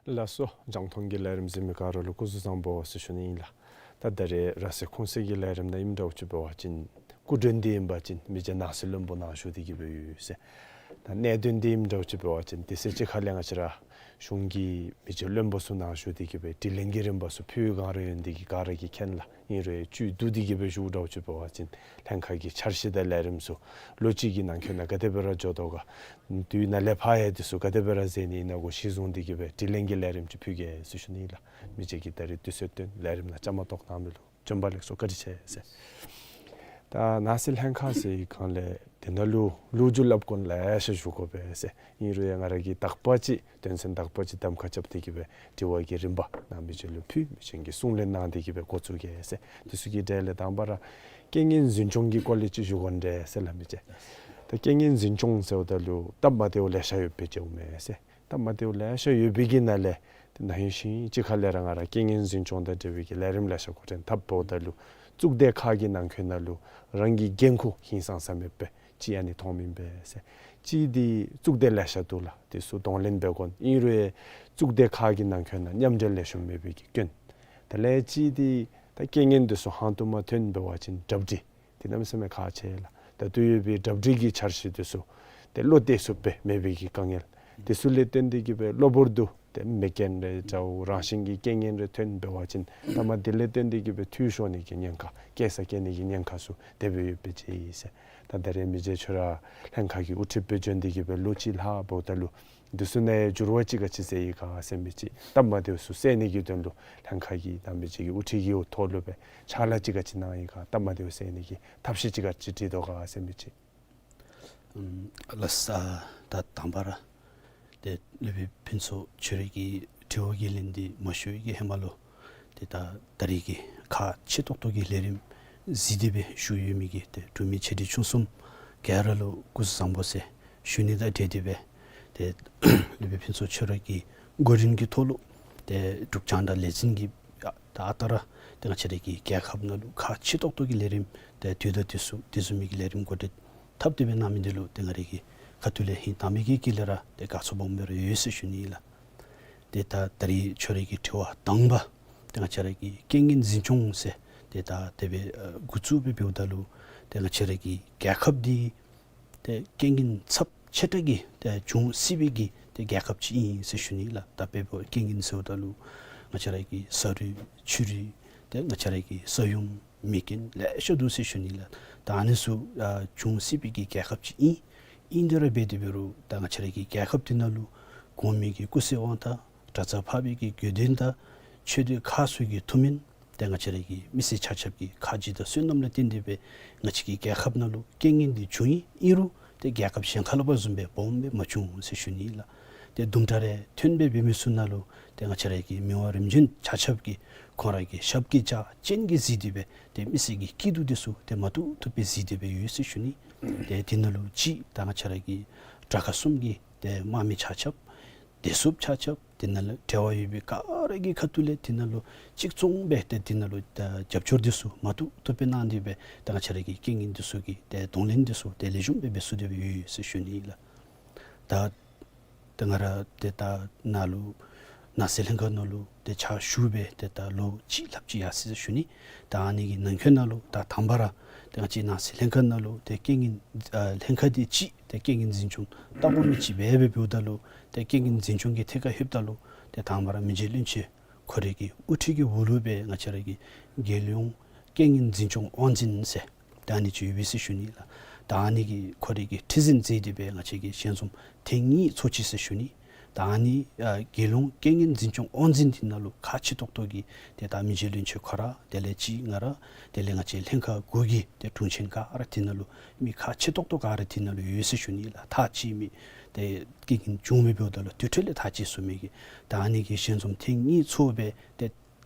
ཟེར། ལགས་སོ། རྒྱང་མཐོང་གི་ལས་རིམ་གཟིགས་མི་ག་ར་ལུ་སྐུ་གཟུགས་བཟང་པོ་ཟེར་ཞུ་ནི་ཨིན་ལགས། ད་ད་རེས་ར་སེ་ཁུང་སེ་གི་ལས་རིམ་ནང་ཨིནམ་འདྲཝ་ཅིག་འབད་བ་ཅིན་སྐུ་མགྲོན་འདི་ཨིན་པ་ཅིན་མི་རྗེ་ནང་སྲིད་བློན་པོ་ནཱ་བཞུགས་ཏེ་གི་སྦེ་ཡོད་ཟེར། ད་གནད་དོན་འདི་ཨིནམ་འདྲཝ་ཅིག་འབད་བ་ཅིན་དུས་ཚོད་ཅིག་ཁ་ལས་ང་བཅས་ར་གཞུང་གི་མི་རྗེ་བློན་པོ་ཚུ་ནཱ་བཞུགས་ཏེ་གི་སྦེ་དྲི་ལན་གྱི་རིམ་པ་ཚུ་ཕུལ་བའི་སྒང་ར་ཡོད་ནི་འདི་གིས་ག་ར་གིས་མཁྱེན་ལགས། ཨིན་རུང་བཅུད་བསྡུ་སྟེ་གི་སྦེ་ཞུཝ་འདྲཝ་ཅིག་འབད་བ་ཅིན་ལྷན་ཁག་གི་འཆར་གཞི་དང་ལས་རིམ་ཚུ་ལོ་གཅིག་གི་ནང་འཁོད་ནང་ག་དེ་སྦེ་ར་འགྱོ་དོ་ག། དུས་ནཱ་ལས་ཕར་ཡང་འདི་ཚུ་ག་དེ་སྦེ་ར་མཛད་ནི་ཨིན་ན་གོ་གཞི་བཟུང་སྟེ་གི་སྦེ་དྲི་ལན་གྱི་ལས་རིམ་ཅིག་ཕུལ་གེ་ཟེར་ཞུ་ནི་ལགས། མི་རྗེ་གིས་ད་རེས་དུས་ཚོད་བཏོན་ལས་རིམ་ནང་བཅའ་མར་གཏོགས་གནང་མི་ལུ་བྱོན་པ་ལེགས་སོ་བཀའ་དྲིན་ཆེ་ཟེར། ད་ནང་སྲིད་ལྷན་ཁག་ཟེར་བའི་སྒང་ལས་དེ་ནང་ལུ་ལོ་རྒྱུས་སླབ་དགོ་ནི་ལེ་ཤ་ཞུ་དགོ་པས་ཟེར། ཨིན་རུང་ཡང་ང་ར་གིས་དག་པ་ཅིག་དོན་ཚན་དག་པ་ཅིག་གདམ་ཁ་རྐྱབ་སྟེ་གི་སྦེ་དྲི་བ་གི་རིམ་པ་ནཱ་མི་རྗེ་ལུ་ཕུལ། མི་རྗེ་གིས་གསུང་ལན་གནང་སྟེ་གི་སྦེ་འགོ་བཙུགས་གེ་ཟེར། དེ་ཚུ་གི་གྲས་ལས་དང་པ་ར་རྐྱེན་ངན་འཛིན་སྐྱོང་གི་སྐོར་ལས་ཅིག་ཞུ་དགོ་ནི་འདྲས་ཟེར་ལགས་མི་རྗེ། ད་རྐྱེན་ངན་འཛིན་སྐྱོང་ཟེརཝ་ད་ལུ་སྟབས་མ་བདེཝ་ལེ་ཤ་ཡོདཔ་སྦེ་མཇལཝ་མས་ཟེར། སྟབས་མ་བདེཝ་ལེ་ཤ་ཡོད་པའི་གི་ནང་ལས་ དེ་ནང་བཞིན་གཅིག་ཁར་ལས་ར་ང་ར་རྐྱེན་ངན་འཛིན་སྐྱོང་དང་འབྲེལ་བའི་གི་ལས་རིམ་ལེ་ཤ་འགོ་འདྲེན་འཐབ་འབདཝ་ད་ལུ་གཙུག་སྡེ་ཁག་གི་ནང་འཁོད་ནང་ལུ་རང་གི་འགན་ཁུར་ཧིང་སངས་ས་མེད་པའི་ཅིག་ཨ་ནི་མཐོངམ་ཨིན་པས་ཟེར། གཅིག་འདི་གཙུག་སྡེ་ལེ་ཤ་འདུག་ལགས། དེ་ཚུ་གདོང་ལེན་འབད་དགོ་ནི་ཨིན་རུང་གཙུག་སྡེ་ཁག་གི་ནང་འཁོད་ནང་མཉམ་འབྲེལ་ལེགས་ཤོམ་མེད་པའི་གི་སྐྱོན། དེ་ལས་གཅིག་འདི་ད་རྐྱེན་ངན་དེ་ཚུ་ཧང་ཏོང་མ་ཐོན་འབད་བ་ཅིན་གྲ་སྒྲིག་དེ་གནམ་མེད་ས་མེད་ཁག་ཆེ་ལགས། ད་ལྟོ་ཡོད་པའི་གྲ་སྒྲིག་གི་འཆར་གཞི་དེ་ཚུ་ཏེ་བློ་གཏད་ཚུགསཔ་སྦེ་མེད་པའི་གི་དཀའ་ངལ། དེ་ཚུ་ལས་བརྟེན་ཏེ་གིས་སྦེ་གློ་བུར་དུ་ཏེ་མེ་རྐྱེན་རེ་འདྲཝ་རང་བཞིན་གྱི་རྐྱེན་ངན་རེ་ཐོན་འབད་བ་ཅིན་ད་མ་དེ་ལས་བརྟེན་ཏེ་གིས་སྦེ་འཐུས་ཤོར་ནི་གི་ཉེན་ཁ་བཀལ་ས་བཀལ་ནི་གི་ཉེན་ཁ་ཚུ་དེ་སྦེ་ཡོདཔ་སྦེ་མཇལ་ཡི་ཟེར། ད་ད་རེས་མི་རྗེ་ཁྱོད་ར་ལྷན་ཁག་གི་དབུ་ཁྲིདཔ་སྦེ་བྱོན་ཏེ་གིས་སྦེ་ལོ་གཅིག་ལྷག་འབདཝ་ད་ལུ་དེ་ཚུ་ནང་འགྱུར་བ་ཅིག་ག་ཅི་མཛད་ཡི་ག་ཟེར་མི་ཅིག་སྟབས་མ་བདེཝ་ཚུ་སེལ་ནི་གི་དོན་ལུ་ལྷན་ཁག་གིས་ད་མི་རྗེ་གི་དབུ་ཁྲིད་ཀྱི་འོག་ཐོག་ལུ་སྦེ་ཕྱག་ལཱ་ཅིག་ག་ཅི་གནང་ཡི་ག། སྟབས་མ་བདེཝ་སེལ་ནི་གི་ཐབས་ཤེས་ཅིག་ག་ཅི་བྲིས་དོ་ག་ཟེར་མི་ཅིག། ཨམ་ལགས་སོ། ད་དང་པ་ར་ཏེ་སློབ་དཔོན་ཕུན་ཚོགས་ཁྱོད་རའི་གི་དྲི་བ་གི་ལན་འདི་མ་ཞུ་བའི་གི་ཧེ་མ་ལུ་ཏེ་ད་ད་རེས་ཀྱི་ཁག་ཆེ་ཏོག་ཏོ་གི་ལས་རིམ་གཟིགས་ཏེ་སྦེ་བཞུགས་ཡོད་མི་གི་ཏེ་འབྲུག་མི་ཆེ་འབྲིང་ཆུང་གསུམ་ག་ར་ལུ་སྐུ་གཟུགས་བཟང་པོ་ཟེར་ཞུ་ནི་དང་འབྲེལ་ཏེ་སྦེ་ཏེ་སློབ་དཔོན་ཕུན་ཚོགས་ཁྱོད་རའི་གི་འགོ་འདྲེན་གྱི་ཐོག་ལུ་ཏེ་འབྲུག་རྒྱང་བསྒྲགས་ལས་འཛིན་གྱིས་ད་ལྟོ་ར་ཏེ་ང་བཅས་རའི་གི་རྒྱལ་ཁབ་ནང་ལུ་ཁག་ཆེ་ཏོག་ཏོ་གི་ལས་རིམ་ཏེ་དུས་དང་དུས་སུ་དེ་བཟུམ་མའི་གི་ལས་རིམ་འགོ་འདྲེན་འཐབ་སྟེ་སྦེ་གནང་མི་འདི་ལུ་ཏེ་ང་རའི་གི་ཁ་ཐུག་ལས་ཧིང་དྭངས་མའི་གི་དཀྱིལ་ལས་ར་ཏེ་དགའ་ཚོར་སྦོམ་སྦེ་ར་ཡོད་ཟེར་ཞུ་ནི་ཨིན་ལགས། ཏེ་ད་ད་རེས་ཁྱོད་རའི་གི་དྲི་བ་དང་པ་ཏེ་ང་བཅས་རའི་གི་རྐྱེན་ངན་འཛིན་སྐྱོང་ཟེར་ཏེ་ད་དེ་སྦེ་ཨ་འགོ་བཙུགས་སྦེ་འབདཝ་ད་ལུ་ཏེ་ང་བཅས་རའི་གི་རྒྱལ་ཁབ་འདི་ཏེ་རྐྱེན་ངན་ཚབས་ཆེ་དྲགས་ཀྱི་ཏེ་འབྱུང་སྲིད་པའི་གི་ཏེ་རྒྱལ་ཁབ་ཅིག་ཨིན་ཟེར་ཞུ་ནི་ལགས། ད་དཔེ་འབད་བ་རྐྱེན་ངན་ཟེརཝ་ད་ལུ་ང་བཅས་རའི་གི་ས་རུད་ཆུ་རུད་ཏེ་ང་བཅས་རའི་གི་ས་ཡོམ་མེ་རྐྱེན་ལེ་ཤ་འདུག་ཟེར་ཞུ་ནི་ལགས། ད་ཨ་ནི་ཚུ་ཨ་འབྱུང་སྲིད་པའི་གི་རྒྱལ་ཁབ་ཅིག་ཨིན། ཨིན་དེ་ར་འབད་དེ་འབད་རུང་ད་ང་བཅས་རའི་གི་རྒྱལ་ཁབ་འདི་ནང་ལུ་གོང་མའི་གི་སྐུ་ཚེ་དབང་ཐང་གྲྭ་ཚང་འཕགས་པའི་གི་དགེ་འདུན་དང་ཆོས་སྡེ་ཁག་ཚུ་གི་ཐུགས་སྨོན་ཏེ་ང་བཅས་རའི་གི་མི་སེར་ཆ་ཁྱབ་ཀྱི་ཁ་རྗེ་དང་བསོད་ནམས་ལུ་བརྟེན་ཏེ་སྦེ་ང་བཅས་ཀྱི་རྒྱལ་ཁབ་ནང་ལུ་རྐྱེན་ངན་འདི་བྱུང་ཡི། ཨིན་རུང་ཏེ་རྒྱལ་ཁབ་གཞན་ཁ་ལས་ཕར་བཟུམ་སྦེ་སྦོམ་སྦེ་མ་བྱུང་ཟེར་ཞུ་ནི་ལགས། ཏེ་དུམ་གྲ་རེ་ཐོན་སྦེ་འབད་མི་ཚུ་ནང་ལུ་ཏེ་ང་བཅས་རའི་གི་མི་དབང་རིམ་བྱོན་ཆ་ཁྱབ་ཀྱིས་ཁོང་རའི་གི་ཞབས་ཀྱིས་བཅགས་སྤྱན་གྱིས་གཟིགས་ཏེ་སྦེ་ཏེ་མི་སེར་གྱི་སྐྱིད་སྡུག་འདི་ཚུ་ཏེ་མ་བཏུབ་བཏུབ་སྦེ་གཟིགས་ཏེ་སྦེ་ཡོད་ཟེར་ཞུ་ནི། ཏེ་དེ་ནང་ལུ་གཅིག་ད་ང་བཅས་རའི་གི་དྲག་ཁག་གསུམ་གྱི་ཏེ་དམག་མི་ཆ་ཁྱབ་བདེ་སྲུངཔ་ཆ་ཁྱབ་དེ་ནང་ལུ་འབྲེལ་བ་ཡོད་པའི་ག་ར་གི་ཁ་ཐུག་ལས་དེ་ནང་ལུ་གཅིག་མཚུངས་སྦེ་ཏེ་དེ་ནང་ལུ་ད་རྒྱབ་སྐྱོར་འདི་ཚུ་མ་བཏུབ་བཏུབ་སྦེ་གནང་སྟེ་སྦེ་ད་ང་བཅས་རའི་གི་རྐྱེན་ངན་འདི་ཚུ་གི་ཏེ་གདོང་ལེན་འདི་ཚུ་ཏེ་ལེགས་ཤོམ་སྦེ་འབད་ཚུགས་ཏེ་སྦེ་ཡོད་ཟེར་ཞུ་ནི་ལགས། ད་ཏེ་ང་ར་ཏེ་ད་ནཱ་ལུ་ནང་སྲིད་ལྷན་ཁག་ནང་ལུ་ཏེ་ཕྱག་ཞུ་སྦེ་ཏེ་ད་ལོ་གཅིག་ལྷགཔ་ཅིག་ཡར་སོ་ཡི་ཟེར་ཞུ་ནི། ད་ཨ་ནི་གི་ནང་འཁོད་ནང་ལུ་ད་དང་པ་ར་ཏེ་ང་བཅས་ནང་སྲིད་ལྷན་ཁག་ནང་ལུ་ཏེ་རྐྱེན་ངན་ཨ་ལྷན་ཁག་འདི་གཅིག་ཏེ་རྐྱེན་ངན་འཛིན་སྐྱོང་ལྟ་དགོ་མི་ཅིག་འབད་སྦེ་འབདཝ་ད་ལུ་ཏེ་རྐྱེན་ངན་འཛིན་སྐྱོང་གི་ཐད་ཁར་ལྷོདཔ་ད་ལུ་ཏེ་དང་པ་ར་མི་རྗེ་བློན་ཆེན་ཁོ་རའི་གི་དབུ་ཁྲིད་ཀྱི་འོག་ལུ་སྦེ་ང་བཅས་རའི་གི་རྒྱལ་ཡོངས་རྐྱེན་ངན་འཛིན་སྐྱོང་དབང་འཛིན་ཟེར་ད་ཨ་ནི་ཅིག་ཡོད་པས་ཟེར་ཞུ་ནི་ལགས། ད་ཨ་ནི་གི་ཁོ་རའི་གི་ཁྲི་འཛིན་མཛད་དེ་སྦེ་ང་བཅས་ཀྱིས་ཞལ་འཛོམས་ཐེངས་གཉིས་ཚོགས་ཅི་ཟེར་ཞུ་ནི། ད་ཨ་ནི་ཨ་རྒྱལ་ཡོངས་རྐྱེན་ངན་འཛིན་སྐྱོང་དབང་འཛིན་འདི་ནང་ལུ་ཁག་ཆེ་ཏོག་ཏོ་གི་ཏེ་ད་མི་རྗེ་བློན་ཆེན་ཁོ་ར་དེ་ལས་གཅིག་ང་ར་དེ་ལས་ང་བཅས་ལྷན་ཁག་དགུ་གི་ཏེ་དྲུང་ཆེན་ག་ར་དེ་ནང་ལུ་མི་ཁག་ཆེ་ཏོག་ཏོ་ག་ར་དེ་ནང་ལུ་ཡོད་ཟེར་ཞུ་ནི་ལགས། ཐག་བཅད་མི་ཏེ་རྐྱེན་ངན་བྱུང་མི་འབདཝ་ད་ལུ་དེ་འཕྲོ་ལས་ཐག་བཅད་ཚུགས་མི་གི་ད་ཨ་ནི་གི་ཞལ་འཛོམས་ཐེངས་གཉིས་ཚོགས་སྦེ་ཏེ་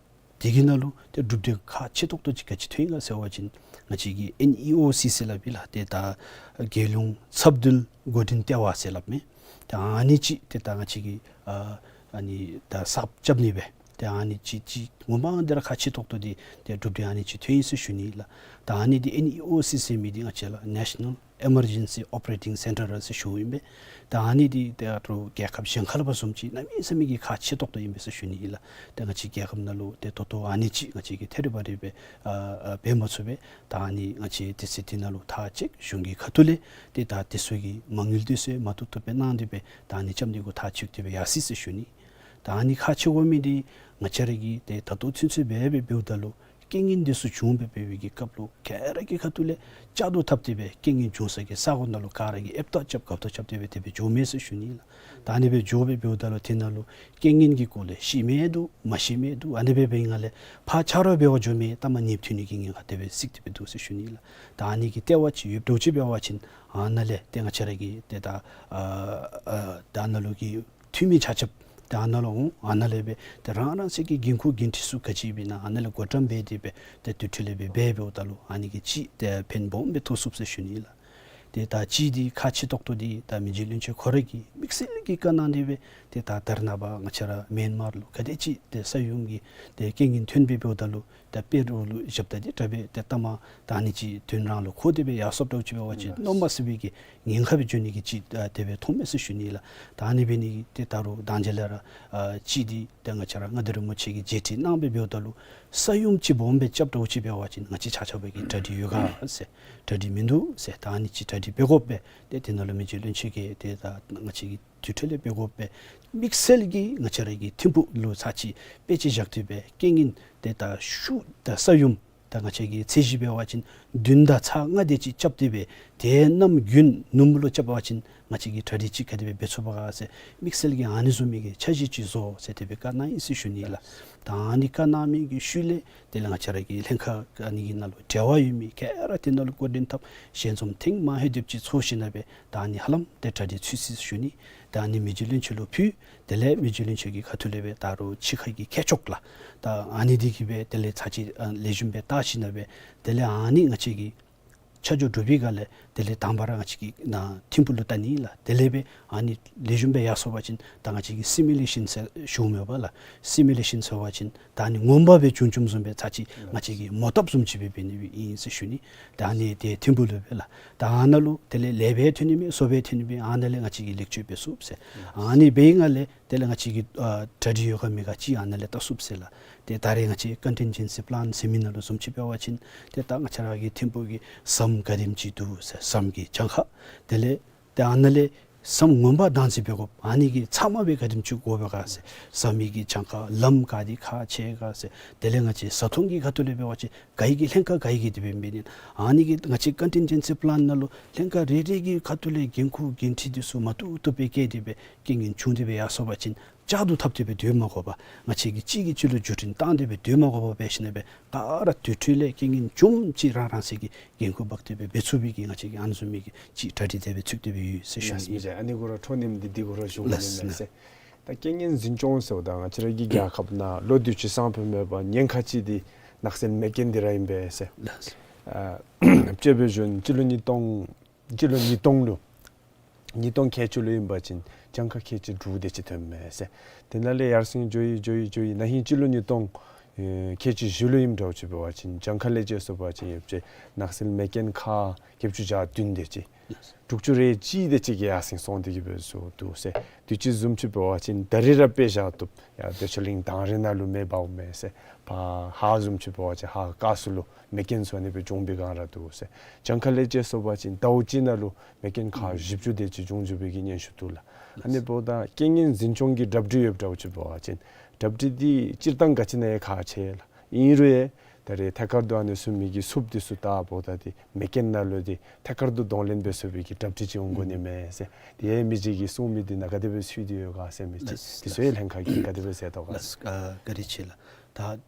དེ་གི་ནང་ལུ་ཏེ་གྲུབ་འབྲས་ཁག་ཆེ་ཏོག་ཏོ་ཅིག་ག་ཅི་ཐོན་ཡི་ག་ཟེར་བ་ཅིན་ང་བཅས་ཀྱི་ཨེན་ཨི་ཨོ་སི་ཟེར་སླབ་ཨིན་ལགས། ཏེ་ད་རྒྱལ་ཡོངས་ཚབ་འདུལ་འགོ་འདྲེན་ལྟེ་བ་ཟེར་སླབ་མི་ཏེ་ཨ་ནི་ཅིག་ཏེ་ད་ང་བཅས་ཀྱིས་ཨ་ཨ་ནི་ད་གསརཔ་རྐྱབ་ནི་སྦེ་ཏེ་ཨ་ནི་ཅིག་ཅིག་ངོ་མ་འདི་ར་ཁག་ཆེ་ཏོག་ཏོ་འདི་ཏེ་གྲུབ་འབྲས་ཨ་ནི་ཅིག་ཐོན་ཡི་ཟེར་ཞུ་ནི་ལགས། ད་ཨ་ནི་འདི་ཨེན་ཨི་ཨོ་སི་ཟེར་མི་འདི་ང་བཅས་ར་ནེ་ཤ་ནཱལ་ཨི་མར་ཇེན་སི་ཨོ་པ་རེ་ཊིང་སེན་ཊར་ཟེར་ཞུཝ་ཨིན་པས། ད་ཨ་ནི་འདི་ཏེ་ཨ་རོགས་རྒྱལ་ཁབ་གཞན་ཁ་ལས་ཕར་བཟུམ་ཅིག་གནམ་མེད་ས་མེད་ཀྱི་ཁག་ཆེ་ཏོག་ཏོ་ཨིན་པས་ཟེར་ཞུ་ནི་ཨིན་ལགས། ཏེ་ང་བཅས་རྒྱལ་ཁབ་ནང་ལུ་ཏེ་ད་ལྟོ་ཨ་ནི་ཅིག་ང་བཅས་ཀྱིས་ཐད་རི་བ་རི་སྦེ་ཨ་ཨ་འབད་མ་ཚུགས་པས། ད་ཨ་ནི་ང་བཅས་དུས་ཚོད་འདི་ནང་ལུ་ཐག་བཅད་གཞུང་གི་ཁ་ཐུག་ལས་ཏེ་ད་དེ་ཚུ་གི་མ་དངུལ་དེ་ཚུ་མ་བཏུབ་བཏུབ་སྦེ་གནང་སྟེ་སྦེ་ད་ཨ་ནི་རྐྱབ་ནི་གུ་ཐག་བཅད་དེ་སྦེ་ཡར་སོ་ཡི་ཟེར་ཞུ་ནི། ད་ཨ་ནི་ཁག་ཆེ་དགོ་མི་འདི་ང་བཅས་ར་གིས་ཏེ་ད་ལྟོ་ཚུན་ཚོད་འབད་སྦེ་འབདཝ་ད་ལུ་རྐྱེན་ངན་འདི་ཚུ་བྱུང་སྦེ་འབད་བའི་གི་སྐབས་ལུ་ག་ར་གི་ཁ་ཐུག་ལས་བཅའ་སྡོད་འཐབ་སྟེ་སྦེ་རྐྱེན་ངན་བྱུང་ས་གི་ས་གོ་ནང་ལུ་ག་ར་གིས་ཨེབ་སྟོང་རྐྱབ་གབ་སྟོང་རྐྱབ་སྟེ་སྦེ་དེ་སྦེ་འགྱོ་མས་ཟེར་ཞུ་ནི་ལགས། ད་ཨ་ནི་སྦེ་འགྱོ་སྦེ་འབདཝ་ད་ལུ་དེ་ནང་ལུ་རྐྱེན་ངན་གྱི་སྐོར་ལས་ཤེས་མི་འདུག་མ་ཤེས་མི་འདུག། ཨ་ནི་སྦེ་འབད་བའི་སྒང་ལས་ཕར་ཆ་རོགས་འབད་བར་འགྱོ་མི་ལྟ་མ་ཉེས་པ་ཐོན་ནི་གི་ཉེན་ཁ་དེ་སྦེ་གཟིགས་ཏེ་སྦེ་འདུག་ཟེར་ཞུ་ནི་ལགས། ད་ཨ་ནི་གི་ལྟེ་བ་ཅིག་ཡོདཔ་འདྲཝ་ཅིག་འབད་བ་ཅིན་ཨ་ནཱ་ལས་ཏེ་ང་བཅས་ར་གི་ཏེ་ད་ཨ་ཨ་ད་ནཱ་ལུ་གི་འཐུས་མི་ཆ་ཁྱབ་ཏེ་ཨ་ནཱ་ལུ་འོང་། ཨ་ནཱ་ལས་སྦེ་ཏེ་རང་རང་སོའི་གི་འགན་ཁུར་འགན་འཁྲི་ཚུ་ག་ཅི་ཡོདཔ་ཨིན་ན་ཨ་ནཱ་ལས་བགོ་བཀྲམ་འབད་དེ་སྦེ་ཏེ་དེ་འཕྲོ་ལས་སྦེ་འབད་འབདཝ་ད་ལུ་ཨ་ནི་གིས་ཅིག་ཏེ་ཕན་སྦོམ་སྦེ་ཐོགས་ཚུགས་ཟེར་ཞུ་ནི་ལགས། ཏེ་ད་ཅི་འདི་ཁག་ཆེ་ཏོག་ཏོ་འདི་ད་མི་རྗེ་བློན་ཆེན་ཁོ་ར་གིས་དམིགས་བསལ་གྱི་བཀའ་གནང་སྟེ་སྦེ་ཏེ་ད་ད་རེས་ནངས་པ་ང་བཅས་ར་མེན་མར་ལུ་ག་དེ་ཅིག་ཏེ་ས་ཡོམ་གྱི་ཏེ་རྐྱེན་ངན་ཐོན་སྦེ་འབདཝ་ད་ལུ་ད་དཔེ་རུ་ལུ་བཞགཔ་ད་འདི་དྲག་སྦེ་ཏེ་ལྟ་མ་ད་ཨ་ནི་ཅིག་དོན་རང་ལུ་འཁོར་ཏེ་སྦེ་ཡར་སོངམ་འདྲཝ་ཅིག་འབད་བ་ཅིན་ལགས། གནམ་མེད་ས་མེད་ཀྱི་ཉེན་ཁ་སྦེ་འགྱོ་ནི་གི་ཅིག་ཨ་དེ་སྦེ་མཐོངམ་མས་ཟེར་ཞུ་ནི་ལགས། ད་ཨ་ནི་འབད་ནི་འདི་ད་རུང་ད་ཅི་ལས་ར་ཨ་ཅི་འདི་ཏེ་ང་བཅས་ར་མངའ་བདག་རིན་པོ་ཆེ་གིས་མཇལ་ཕྲད་གནང་སྦེ་འབདཝ་ད་ལུ་ས་ཡོམ་ཅིག་སྦོམ་སྦེ་རྐྱབ་འདྲཝ་ཅིག་འབད་བ་ཅིན་ང་བཅས་ཆ་ཁྱབ་ཀྱིས་གྲ་སྒྲིག་ཡོད་ག་ཟེར། གྲ་སྒྲིག་མིན་འདུག་ཟེར། ད་ཨ་ནི་ཅིག་གྲ་སྒྲིག་འབད་དགོ་པས། ཏེ་དེ་ནང་ལུ་མི་རྗེ་བློན་ཆེན་གྱིས་ཏེ་ད་ང་བཅས་ཀྱིས་དུས་ཐོག་ལས་འབད་དགོ་པས། དམིགས་བསལ་གྱིས་ང་བཅས་ར་གི་ཐིམ་ཕུག་ལུ་ཚར་གཅིག་དཔེ་ཅིག་བཞག་སྟེ་སྦེ་རྐྱེན་ངན་ཏེ་ད་ཤུགས་ད་ས་ཡོམ་ད་ང་བཅས་ཀྱི་ཚད་གཞི་འབད་བ་ཅིན་བདུན་དང་ཚག་ལྔ་དེ་ཅིག་རྐྱབ་སྟེ་སྦེ་ཏེ་གནམ་དགུན་ནུབ་མོ་ལུ་རྐྱབ་པ་ཅིན་ང་བཅས་ཀྱིས་གྲ་སྒྲིག་ཅིག་ག་དེ་སྦེ་འབད་ཚུགས་པ་ག་ཟེར་དམིགས་བསལ་གྱིས་ཨ་ནི་བཟུམ་མའི་གི་འཆར་གཞི་ཅིག་བཟོ་ཟེར་དེ་སྦེ་བཀའ་གནང་ཡི་ཟེར་ཞུ་ནི་ལགས། ད་ཨ་ནི་བཀའ་གནང་མི་གི་ཤུལ་ལས་དེ་ལས་ང་བཅས་ར་གི་ལྷན་ཁག་ཨ་ནི་གི་ནང་ལུ་འབྲེལ་བ་ཡོད་མི་ག་ར་དེ་ནང་ལུ་བཀོད་འདྲེན་འཐབ་ཞལ་འཛོམས་ཐེངས་མ་ཧེ་དེབ་ཅིག་ཚོགས་ཞིནམ་ལས་སྦེ་ད་ཨ་ནི་ཧ་ལམ་ཏེ་གྲ་སྒྲིག་ཚུད་ཅི་ཟེར་ཞུ་ནི། ད་ཨ་ནི་མི་རྗེ་བློན་ཆེན་ལུ་ཕུལ། དེ་ལས་མི་རྗེ་བློན་ཆེན་གྱི་ཁ་ཐུག་ལས་སྦེ་ད་རུང་ཕྱི་ཁ་གི་མཁས་མཆོག་ལགས། ད་ཨ་ནི་འདི་གིས་སྦེ་དེ་ལས་ཚར་གཅིག་ཨ་ལེགས་ཤོམ་སྦེ་བལྟ་ཞིནམ་ལས་སྦེ་དེ་ལས་ཨ་ནི་ང་བཅས་ཀྱི་ཆ་འཇོག་གྲུབ་པའི་སྒང་ལས་དེ་ལས་དང་པ་ར་ང་བཅས་ཀྱི་ནཱ་ཐིམ་ཕུག་ལུ་བལྟ་ནི་ལགས། དེ་ལས་སྦེ་ཨ་ནི་ལེགས་ཤོམ་སྦེ་ཡར་སོང་པ་ཅིན་ད་ང་བཅས་ཀྱི་སི་མུ་ལེ་ཤཱན་ཟེར་ཞུཝ་མས་པ་ལགས། སི་མུ་ལེ་ཤཱན་ཟེར་བ་ཅིན་ད་ཨ་ནི་ངོ་མ་སྦེ་བྱུང་བྱུངམ་བཟུམ་སྦེ་ཚར་གཅིག་ང་བཅས་ཀྱིས་མོ་བཏབ་བཟུམ་ཅིག་སྦེ་འབད་ནི་སྦེ་ཨིན་ཟེར་ཞུ་ནི། ད་ཨ་ནི་ཏེ་ཐིམ་ཕུག་ལུ་སྦེ་ལགས། ད་ཨ་ནཱ་ལུ་དེ་ལས་ལེགས་སྦེ་ཐོན་ནི་མས་བཟང་སྦེ་ཐོན་ནི་མས། ཨ་ནཱ་ལས་ང་བཅས་ཀྱིས་ལེགས་བཅོས་འབད་ཚུགས་ཟེར། ཨ་ནི་འབད་བའི་སྒང་ལས་དེ་ལས་ང་བཅས་ཀྱི་ཨ་གྲ་སྒྲིག་ཡོད་ག་མེད་ག་ཅིག་ཨ་ནཱ་ལས་བལྟ་ཚུགས་ཟེར་ལགས། ཏེ་ད་རེས་ང་བཅས་ཀོན་ཊིན་ཇེན་སི་པི་ལཱན་ཟེར་མི་ནང་ལུ་བཟུམ་ཅིག་འབད་བ་ཅིན་ཏེ་ད་ང་བཅས་ར་གི་ཐིམ་ཕུག་གི་ཟམ་ག་དེམ་ཅིག་འདུག་ཟེར་ཟམ་གྱི་གྱངས་ཁ། དེ་ལས་ཏེ་ཨ་ནཱ་ལས་ཟམ་ངོ་མ་བདག་འཛིན་འབད་དགོཔ་ཨ་ནི་གི་ཚབ་མ་སྦེ་ག་དེམ་ཅིག་དགོ་པས་ག་ཟེར། ཟམ་གྱི་གྱངས་ཁ་ལམ་ག་དེ་ཁག་ཆེ་ག་ཟེར། དེ་ལས་ང་བཅས་བཟའ་འཐུང་གི་ཁ་ཐུག་ལས་འབད་བ་ཅིན་ག་གི་ལྷན་ཁག་ག་གི་དེ་སྦེ་འབད་ནི། ཨ་ནི་གི་ང་བཅས་ཀོན་ཊིན་ཇེན་སི་པི་ལཱན་ནང་ལུ་ལྷན་ཁག་རེ་རེ་གི་ཁ་ཐུག་ལས་འགན་ཁུར་འགན་འཁྲི་འདི་ཚུ་མ་བཏུབ་བཏུབ་སྦེ་བཀལ་ཏེ་སྦེ་རྐྱེན་ངན་བྱུང་སྟེ་སྦེ་ཡར་སོང་པ་ཅིན་བཅག་ཏུ་བཏབ་སྟེ་སྦེ་སྡོད་མ་དགོ་པར་ང་བཅས་ཀྱིས་གཅིག་གིས་གཅིག་ལུ་བརྒྱུད་འཕྲིན་བཏང་སྟེ་སྦེ་སྡོད་མ་དགོ་པར་འབད་ཞིནམ་ལས་སྦེ་ག་ར་དུས་ཐོག་ལས་རྐྱེན་ངན་བྱུངམ་ཅིག་རང་རང་སོའི་གི་འགན་ཁུར་འབག་སྟེ་སྦེ་འབད་ཚུགས་པའི་གི་ང་བཅས་ཀྱིས་ཨ་ནི་བཟུམ་མའི་གི་ཅིག་གྲ་སྒྲིག་དེ་སྦེ་ཚུགས་ཏེ་སྦེ་ཡོད་ཟེར་ཞུ་ནི། ལགས་སོ། མི་རྗེ་ཨ་ནི་གུ་ར་འཕྲོ་མཐུད་དེ་འདི་གུ་ར་ཞུ་དགོ་ནི་མས་ཟེར། ད་རྐྱེན་ངན་འཛིན་སྐྱོང་ཟེརཝ་ད་ང་བཅས་ར་གི་རྒྱལ་ཁབ་ནང་ལོ་དུས་ཅི་སང་ཕོད་མེད་པར་ཉེན་ཁ་ཅིག་འདི་ནགས་ཚལ་མེ་རྐྱེན་འདི་ར་ཨིན་པས་ཟེར། ལགས་སོ། ཨ་དཔྱེ་འབད་བ་ཅིན་སྤྱི་ལོ་ཉིས་སྟོང་སྤྱི་ལོ་ཉིས་སྟོང་ལུ་ཉིས་སྟོང་ཁལ་གཅིག་ལུ་ཨིན་པ་ཅིན་གྱངས་ཁ་ཁལ་གཅིག་དྲུག་དེ་ཅིག་ཐོན་མས་ཟེར། དེ་ནང་ལས་ཡར་སེང་འགྱོ་ཡི་འགྱོ་ཡི་འགྱོ་ཡི་ན་ཧིང་སྤྱི་ལོ་ཉིས་སྟོང་ཨེ་ཁལ་གཅིག་བཞི་ལུ་ཨིནམ་འདྲཝ་ཅིག་འབད་བ་ཅིན་གྱངས་ཁ་ལས་དཔྱེ་སོང་པ་ཅིན་ཡོདཔ་ཅིག་ནགས་ཚལ་མེ་རྐྱེན་ཁག་བརྒྱད་ཅུ་གྱ་བདུན་དེ་ཅིག་དྲུག་ཅུ་རེ་གཅིག་དེ་ཅིག་གིས་ཡར་སེང་སོང་སྟེ་གི་འབད་སོང་འདུག་ཟེར། དུས་ཅི་བཟུམ་ཅིག་འབད་བ་ཅིན་ད་རེས་ར་དཔེ་བཞག་བཏུབ་ཡར་འདོད་ཆགས་གླིང་དང་རི་ནང་ལུ་མེ་འབརཝ་མས་ཟེར། ཕར་ཧཱ་བཟུམ་ཅིག་འབད་བ་ཅིན་ཧཱ་ཀ་སུ་ལུ་མེ་རྐྱེན་སོང་ནི་སྦེ་བྱུང་བའི་སྒང་ར་འདུག་ཟེར། གྱངས་ཁ་ལས་དཔྱེ་སོང་པ་ཅིན་ཟླཝ་གཅིག་ནང་ལུ་མེ་རྐྱེན་ཁག་བཞི་བཅུ་དེ་ཅིག་བྱུང་བྱུངམ་སྦེ་གི་སྙན་ཞུ་འདུག་ལགས། ཨ་ནི་འབདཝ་ད་རྐྱེན་ངན་འཛིན་སྐྱོང་གི་གྲ་སྒྲིག་ཡོདཔ་འདྲཝ་ཅིག་འབད་བ་ཅིན་གྲ་སྒྲིག་འདི་སྤྱིར་བཏང་ག་ཅི་ནང་ཡང་ཁག་ཆེ་ལགས། ཨིན་རུང་ཡང་ད་རེས་ཐད་ཀར་དུ་ཨ་ནི་བཟུམ་མའི་གི་སུབ་འདི་ཚུ་ད་འབདཝ་ད་འདི་མེ་རྐྱེན་ནང་ལུ་འདི་ཐད་ཀར་དུ་གདོང་ལེན་འབད་ཚུགས་པའི་གི་གྲ་སྒྲིག་ཅིག་འོང་དགོ་ནི་མས་ཟེར། དེ་ཡང་མི་རྗེ་གིས་གསུང་མི་འདི་ནང་ག་དེ་སྦེ་ཚུད་དེ་ཡོད་ག་ཟེར་མི་ཅིག་དེ་ཚུ་ཡང་ལྷན་ཁག་གིས་ག་དེ་སྦེ་ཟེར་དོ་ག་ཟེར། ལགས་སོ། བཀའ་དྲིན་ཆེ་ལགས། ད་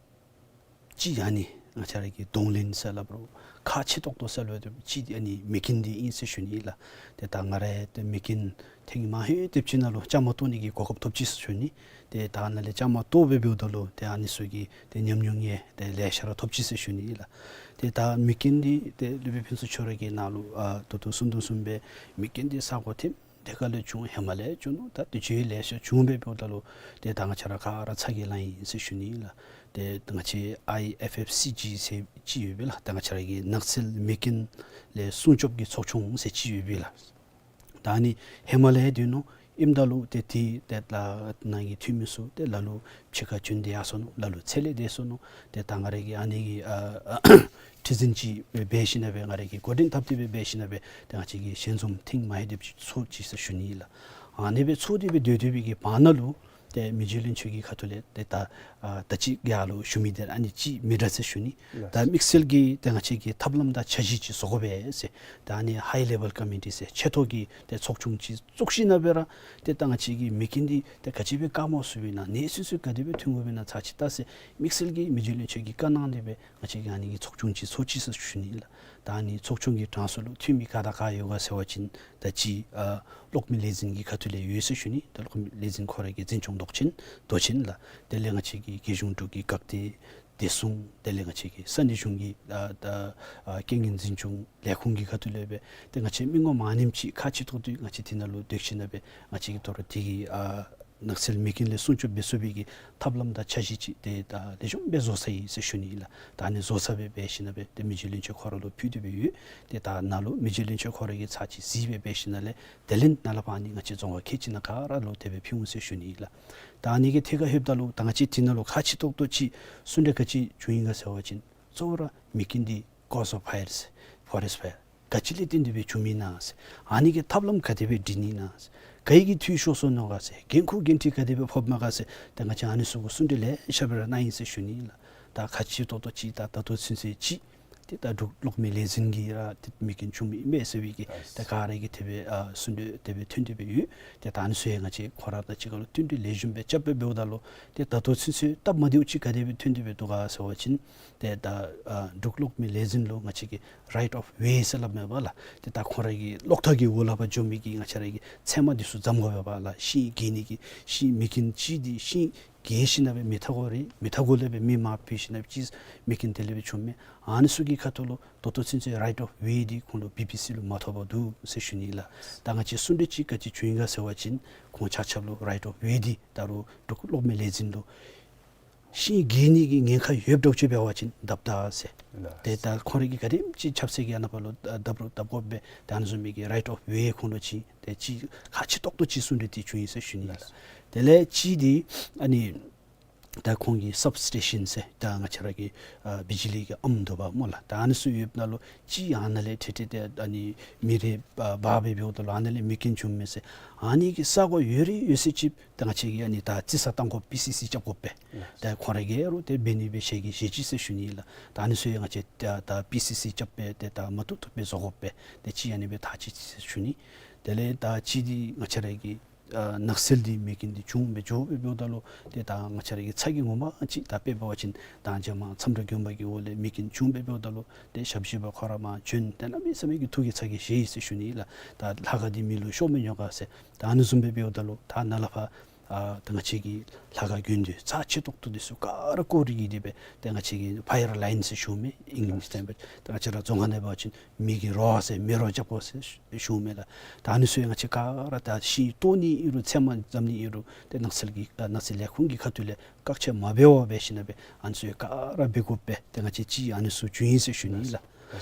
ཅིག་ཨ་ནི་ང་བཅས་ར་གི་གདོང་ལེན་ཟེར་སླབ་རུང་ཁག་ཆེ་ཏོག་ཏོ་ཟེར་སླབ་རུང་ཅིག་ཨ་ནི་མེ་རྐྱེན་འདི་ཨིན་ཟེར་ཞུ་ནི་ལགས། ཏེ་ད་ང་ར་ཡང་ཏེ་མེ་རྐྱེན་ཐེངས་མ་ཧེ་དེབ་ཅིག་ནང་ལུ་བཅའ་མར་གཏོགས་ནི་གི་གོ་སྐབས་ཐོབ་ཅི་ཟེར་ཞུ་ནི། ཏེ་ད་ནཱ་ལས་བཅའ་མར་གཏོགས་སྦེ་འབདཝ་ད་ལུ་ཏེ་ཨ་ནི་ཚུ་གི་ཏེ་ཉམས་མྱོང་ཡང་ཏེ་ལེ་ཤ་ར་ཐོབ་ཅི་ཟེར་ཞུ་ནི་ལགས། ཏེ་ད་མེ་རྐྱེན་འདི་ཏེ་སློབ་དཔོན་ཕུན་ཚོགས་ཁྱོད་ར་གིས་ནཱ་ལུ་ཨ་ད་ལྟོ་གསུང་དོ་བཟུམ་སྦེ་མེ་རྐྱེན་འདི་ས་གོ་ཐིམ་དེ་ཁར་ལས་བྱུང་ཧེ་མ་ལས་བྱུང་ནུག། ད་དུས་ཅི་ལེ་ཤ་བྱུང་སྦེ་འབདཝ་ད་ལུ་ཏེ་ད་ང་བཅས་ར་ག་ར་ཚ་གྱང་ལང་ཡི་ཟེར་ཞུ་ནི་ལགས། ཏེ་ད་ང་བཅས་ཨའི་ཨེཕ་ཨེཕ་སི་ཇི་ཟེར་ཅིག་ཡོད་པས་ལགས། ད་ང་བཅས་ར་གི་ནགས་ཚལ་མེ་རྐྱེན་ལས་སྲུང་སྐྱོབ་ཀྱི་ཚོགས་ཆུང་ཟེར་ཅིག་ཡོད་པས་ལགས། ད་ཨ་ནི་ཧེ་མ་ལས་སྡོད་ནུག། ཨིནམ་ད་ལུ་ཏེ་དེ་ཏེ་ད་ནཱ་གི་འཐུས་མི་ཚུ་ཏེ་ལ་ལུ་ཕྱི་ཁར་བྱོན་ཏེ་ཡར་སོ་ནུག། ལ་ལུ་ཚེ་ལས་འདས་སོ་ནུག། ཏེ་ད་ང་ར་གིས་ཨ་ནི་གི་ཨ་ཁྲི་འཛིན་ཅིག་འབད་ཞིནམ་ལས་སྦེ་ང་ར་གིས་འགོ་འདྲེན་འཐབ་སྟེ་སྦེ་འབད་ཞིནམ་ལས་སྦེ་ཏེ་ང་བཅས་ཀྱིས་ཞལ་འཛོམས་ཐེངས་མ་ཧེ་དེབ་ཅིག་ཚོགས་ཅི་ཟེར་ཞུ་ནི་ལགས། ཨ་ནི་སྦེ་ཚོགས་ཏེ་སྦེ་སྡོད་སྡོད་པའི་གི་བར་ན་ལུ་ཏེ་མི་རྗེ་བློན་ཆེན་གྱི་ཁ་ཐུག་ལས་ཏེ་ད་ཨ་ད་ཅི་ཡར་ལུ་ཞུ་མི་འདི་ཨ་ནི་ཅིག་མི་འདྲ་ཟེར་ཞུ་ནི། ལགས། ད་དམིགས་བསལ་གྱིས་ཏེ་ང་བཅས་ཀྱིས་ཐབས་ལམ་དང་འཆར་གཞི་ཅིག་བཟོ་དགོ་པས་ཟེར། ད་ཨ་ནི་ཧའི་ལེ་བཱལ་ཀོ་མི་ཊི་ཟེར་ཆེ་མཐོ་གི་ཏེ་ཚོགས་ཆུང་ཅིག་བཙུགས་ཞིནམ་ལས་སྦེ་ར་ཏེ་ད་ང་བཅས་ཀྱི་མེ་རྐྱེན་འདི་ཏེ་ག་ཅི་སྦེ་བཀག་མ་ཚུགས་པས་ན་གནས་ཚུལ་ཚུ་ག་དེ་སྦེ་ཐོན་དགོ་པས་ན་ཚར་ཅིག་བལྟ་ཟེར་དམིགས་བསལ་གྱིས་མི་རྗེ་བློན་ཆེན་གྱིས་བཀའ་གནང་སྟེ་སྦེ་ང་བཅས་ཀྱིས་ཨ་ནི་གི་ཚོགས་ཆུང་ཅིག་ཚོགས་ཅི་ཟེར་ཞུ་ནི་ལགས། ད་ཨ་ནི་ཚོགས་ཆུང་གི་གྲངས་སུ་ལུ་འཐུས་མི་ག་དང་ག་ཡོད་ག་ཟེར་བ་ཅིན་ད་ཅི་ཨ་གློག་མེ་ལས་འཛིན་གྱི་ཁ་ཐུག་ལས་ཡོད་ཟེར་ཞུ་ནི། ད་གློག་མེ་ལས་འཛིན་ཁོ་ར་གི་འཛིན་སྐྱོང་མདོག་ཅན་མདོག་ཅན་ལགས། དེ་ལས་ང་བཅས་ཀྱི་རྒྱལ་གཞུང་འབྲུག་གི་འགག་སྡེ་ བདེ་སྲུང་དེ་ལས་ང་བཅས་ཀྱི་ས་གནས་གཞུང་གི་ཨ་ད་ཨ་རྐྱེན་ངན་འཛིན་སྐྱོང་ལས་ཁུངས་ཀྱི་ཁ་ཐུག་ལས་སྦེ་ཏེ་ང་བཅས་མི་ངོམ་ཨ་ནེམ་ཅིག་ཁག་ཆེ་ཏོག་ཏོ་ང་བཅས་དེ་ནང་ལུ་སྡོད་ཞིན་ན་སྦེ་ང་བཅས་ཀྱིས་དོ་རུང་དེ་གི་ཨ་ནགས་ཚལ་མེ་རྐྱེན་ལས་སྲུང་སྐྱོབ་འབད་ཚུགས་པའི་གི་ཐབས་ལམ་དང་འཆར་གཞི་ཅིག་ཏེ་ད་ལེགས་ཤོམ་སྦེ་བཟོ་ཚར་ཡི་ཟེར་ཞུ་ནི་ཨིན་ལགས། ད་ཨ་ནི་བཟོ་ཚར་སྦེ་འབད་ཞིན་ན་སྦེ་ཏེ་མི་རྗེ་བློན་ཆེན་ཁོ་ར་ལུ་ཕུལ་ཏེ་སྦེ་ཡོད། ཏེ་ད་ནཱ་ལུ་མི་རྗེ་བློན་ཆེན་ཁོ་ར་གིས་ཚར་གཅིག་གཟིགས་སྦེ་འབད་ཞིན་ན་ལས་དེ་ལས་ནཱ་ལས་ཕར་ཨ་ནི་ང་བཅས་རྫོང་ཁག་ཁལ་གཅིག་ནང་ག་ར་ལུ་དེ་སྦེ་ཕུལ་འོང་ཟེར་ཞུ་ནི་ཨིན་ལགས། ད་ཨ་ནི་གི་ཐད་ཁར་ལྷོདཔ་ད་ལུ་ད་ང་བཅས་དེ་ནང་ལུ་ཁག་ཆེ་ཏོག་ཏོ་ཅིག་གསུང་གྲོས་ག་ཅི་བྱུང་ཡི་ག་ཟེར་བ་ཅིན་གཙོ་བོ་ར་མེ་རྐྱེན་འདི་cause of fires, forest fire ག་ཅི་ལས་བརྟེན་ཏེ་སྦེ་བྱུངམ་ཨིན་ན་ཟེར། ཨ་ནི་གི་ཐབས་ལམ་ག་དེ་སྦེ་སྒྲིག་ནི་ཨིན་ན་ཟེར། ག་གིས་འཐུས་ཤོར་སོ་ནུག་ག་ཟེར། འགན་ཁུར་འགན་འཁྲི་ག་དེ་སྦེ་ཕོགཔ་མས་ག་ཟེར། ད་ང་བཅས་ཨ་ནི་ཚུ་གུ་གསུང་གྲོས་ལེ་ཤ་སྦེ་ར་གནང་ཡི་ཟེར་ཞུ་ནི་ཨིན་ལགས། ད་ཁག་ཆེ་ཏོག་ཏོ་ཅིག་ད་ད་ལྟོ་ཚུན་ཚོད་ཅིག་ཏེ་ད་འབྲུག་གློག་མེ་ལས་འཛིན་གྱིས་ར་ཏེ་མེ་རྐྱེན་བྱུངམ་ཨིན་མས་ཟེར་བའི་གི་ད་ག་ར་གི་དེ་སྦེ་ཨ་གསུང་གྲོས་དེ་སྦེ་ཐོན་ཏེ་སྦེ་ཡོད། ཏེ་ད་ཨ་ནི་ཚུ་ཡང་ང་བཅས་ཁོང་ར་དང་གཅིག་ཁར་ལུ་བསྟུན་གྲོས་ལེགས་ཤོམ་སྦེ་རྐྱབ་སྦེ་འབདཝ་ད་ལུ་ཏེ་ད་ལྟོ་ཚུན་ཚོད་སྟབས་མ་བདེཝ་ཅིག་ག་དེ་སྦེ་ཐོན་ཏེ་སྦེ་འདུག་ག་ཟེར་བ་ཅིན་ཏེ་ད་ཨ་འབྲུག་གློག་མེ་ལས་འཛིན་ལུ་ང་བཅས་ཀྱིས་right of way ཟེར་སླབ་མས་པ་ལགས། ཏེ་ད་ཁོང་ར་གི་གློག་ཐག་གི་འོག་ལས་ཕར་འགྱོ་མི་གི་ང་བཅས་ར་གི་ཚལ་མ་འདི་ཚུ་འཛམ་དགོ་པས་པ་ལགས། ཤིང་གི་ནི་གི་ཤིང་མེ་རྐྱེན་ཅིག་འདི་ཤིང་གི་ཞིན་ན་སྦེ་མེ་ཐག་གོ་རེ་མེ་ཐག་གོ་ལས་སྦེ་མེ་མར་ཕུད་ཞིན་ན་སྦེ་ཅིག་མེ་རྐྱེན་དེ་ལས་སྦེ་བྱུངམ་མས། ཨ་ནི་ཚུ་གི་ཁ་ཐུག་ལུ་ད་ལྟོ་ཚུན་ཚོད་right of way འདི་ཁོང་ལུ་བི་བི་སི་ལུ་མ་ཐོབ་པར་འདུག་ཟེར་ཞུ་ནི་ལགས། ད་ང་བཅས་གསུང་གྲོས་ཅིག་ག་ཅི་བྱུང་ཡི་ག་ཟེར་བ་ཅིན་ཁོང་ཆ་ཁྱབ་ལུ་right of way འདི་ད་རུང་འབྲུག་གློག་མེ་ལས་འཛིན་ལུ་ཤིང་གི་ནི་གི་ཉེན་ཁ་ཡོདཔ་འདྲཝ་ཅིག་འབད་བ་ཅིན་བརྡབ་ད་ཟེར། ལགས། ཏེ་ད་ཁོང་ར་གིས་ག་དེམ་ཅིག་ཆབ་སྲིད་ཀྱི་ཨ་ནཱ་ཕར་ལུ་བརྡབ་རུང་བརྡབ་དགོ་པས། ད་ཨ་ནི་བཟུམ་མའི་གི་right of way ཁོང་ལུ་ཅིག་ཏེ་ཅིག་ཁག་ཆེ་ཏོག་ཏོ་ཅིག་གསུང་གྲོས་འདི་བྱུང་ཡི་ཟེར་ཞུ་ནི་ལགས། དེ་ལས་ཅིག་འདི་ཨ་ནི་ད་ཁོང་གི་སབ་སི་ཊེ་ཤཱན་ཟེར་ད་ང་བཅས་ར་གི་ཨ་བི་ཇི་ལི་གི་ཨམ་དོ་པ་སྨོ་ལགས། ད་ཨ་ནི་ཚུ་ཡོདཔ་ད་ལུ་ཅིག་ཨ་ནཱ་ལས་ཏེ་ཏེ་ཏེ་ཨ་ནི་མེ་རེ་འབར་འབར་སྦེ་འབདཝ་ད་ལུ་ཨ་ནཱ་ལས་མེ་རྐྱེན་བྱུངམ་མས་ཟེར། ཨ་ནི་གི་ས་གོ་ཡོད་རིགས་ཡོད་ཚད་ཅིག་ད་ང་བཅས་ཀྱིས་ཨ་ནི་ད་རྩིས་ས་བཏང་དགོཔ་པི་སི་སི་རྐྱབ་དགོ་པས། ད་ཁོང་ར་གིས་རུང་ཏེ་འབད་ནི་སྦེ་ཞལ་གྱིས་བཞེས་ཅི་ཟེར་ཞུ་ནི་ལགས། ད་ཨ་ནི་ཚུ་ཡང་ང་བཅས་ད་ད་པི་སི་སི་རྐྱབ་སྦེ་ཏེ་ད་མ་བཏུབ་བཏུབ་སྦེ་བཟོ་དགོ་པས། ཏེ་ཅིག་ཨ་ནི་སྦེ་ཐག་བཅད་ཅི་ཟེར་ཞུ་ནི། དེ་ལས་ད་ཅིག་འདི་ང་བཅས་ར་གི་ཨ་ནགས་ཚལ་འདི་མེ་རྐྱེན་འདི་བྱུང་སྦེ་འགྱོ་སྦེ་འབདཝ་ད་ལུ་ཏེ་ད་ང་བཅས་ར་གི་ཚ་གྱང་ངོ་མ་ཅིག་ད་དཔེ་འབད་བ་ཅིན་ད་རྗེས་མ་མཚམས་བྲག་དགོན་པ་གི་འོག་ལས་མེ་རྐྱེན་བྱུང་སྦེ་འབདཝ་ད་ལུ་ཏེ་ཞབས་ཕྱི་པ་ཁོ་ར་མར་བྱོན་ཏེ་གནམ་མེད་ས་མེད་ཀྱི་ཐུགས་ཀྱི་ཚ་གྱང་བཞེས་ཡི་ཟེར་ཞུ་ནི་ལགས། ད་ལྷ་ཁང་འདི་མེ་ལུ་ཤོར་མི་ཉོ་ག་ཟེར། ད་ཨ་ནི་བཟུམ་སྦེ་འབདཝ་ད་ལུ་ད་ནཱ་ལས་ཕར་ཨ་ད་ང་བཅས་ཀྱི་ལྷ་ཁང་དགོན་སྡེ་རྩ་ཆེ་ཏོག་ཏོ་འདི་ཚུ་ག་ར་བཀོག་རིལ་གྱིས་ཏེ་སྦེ་ཏེ་ང་བཅས་ཀྱི་ཕ་ཡར་ལའིན་ཟེར་ཞུཝ་མས་ཨིང་ལིཤ་ཐེན་པ། ད་ང་བཅས་ར་རྫོང་ཁ་ནང་འབད་བ་ཅིན་མེ་གི་རོ་ཟེར་མེ་རོ་རྐྱབ་དགོ་ཟེར་ཞུཝ་མས་ལགས། ད་ཨ་ནི་ཚུ་ཡང་ང་བཅས་ག་ར་ད་ཤིང་བཏོག་ནི་ཨིན་རུང་ཚལ་མ་འཛེམ་ནི་ཨིན་རུང་ཏེ་ནགས་ཚལ་གྱི་ཨ་ནགས་ཚལ་ལས་ཁུངས་ཀྱི་ཁ་ཐུག་ལས་བཀག་ཆ་མ་འབད་བར་འབད་ཞིན་ན་སྦེ་ཨ་ནི་ཚུ་ཡང་ག་ར་འབད་དགོ་པས། ཏེ་ང་བཅས་ཅིག་ཨ་ནི་ཚུ་བྱུང་ཡི་ཟེར་ཞུ་ནི་ལགས།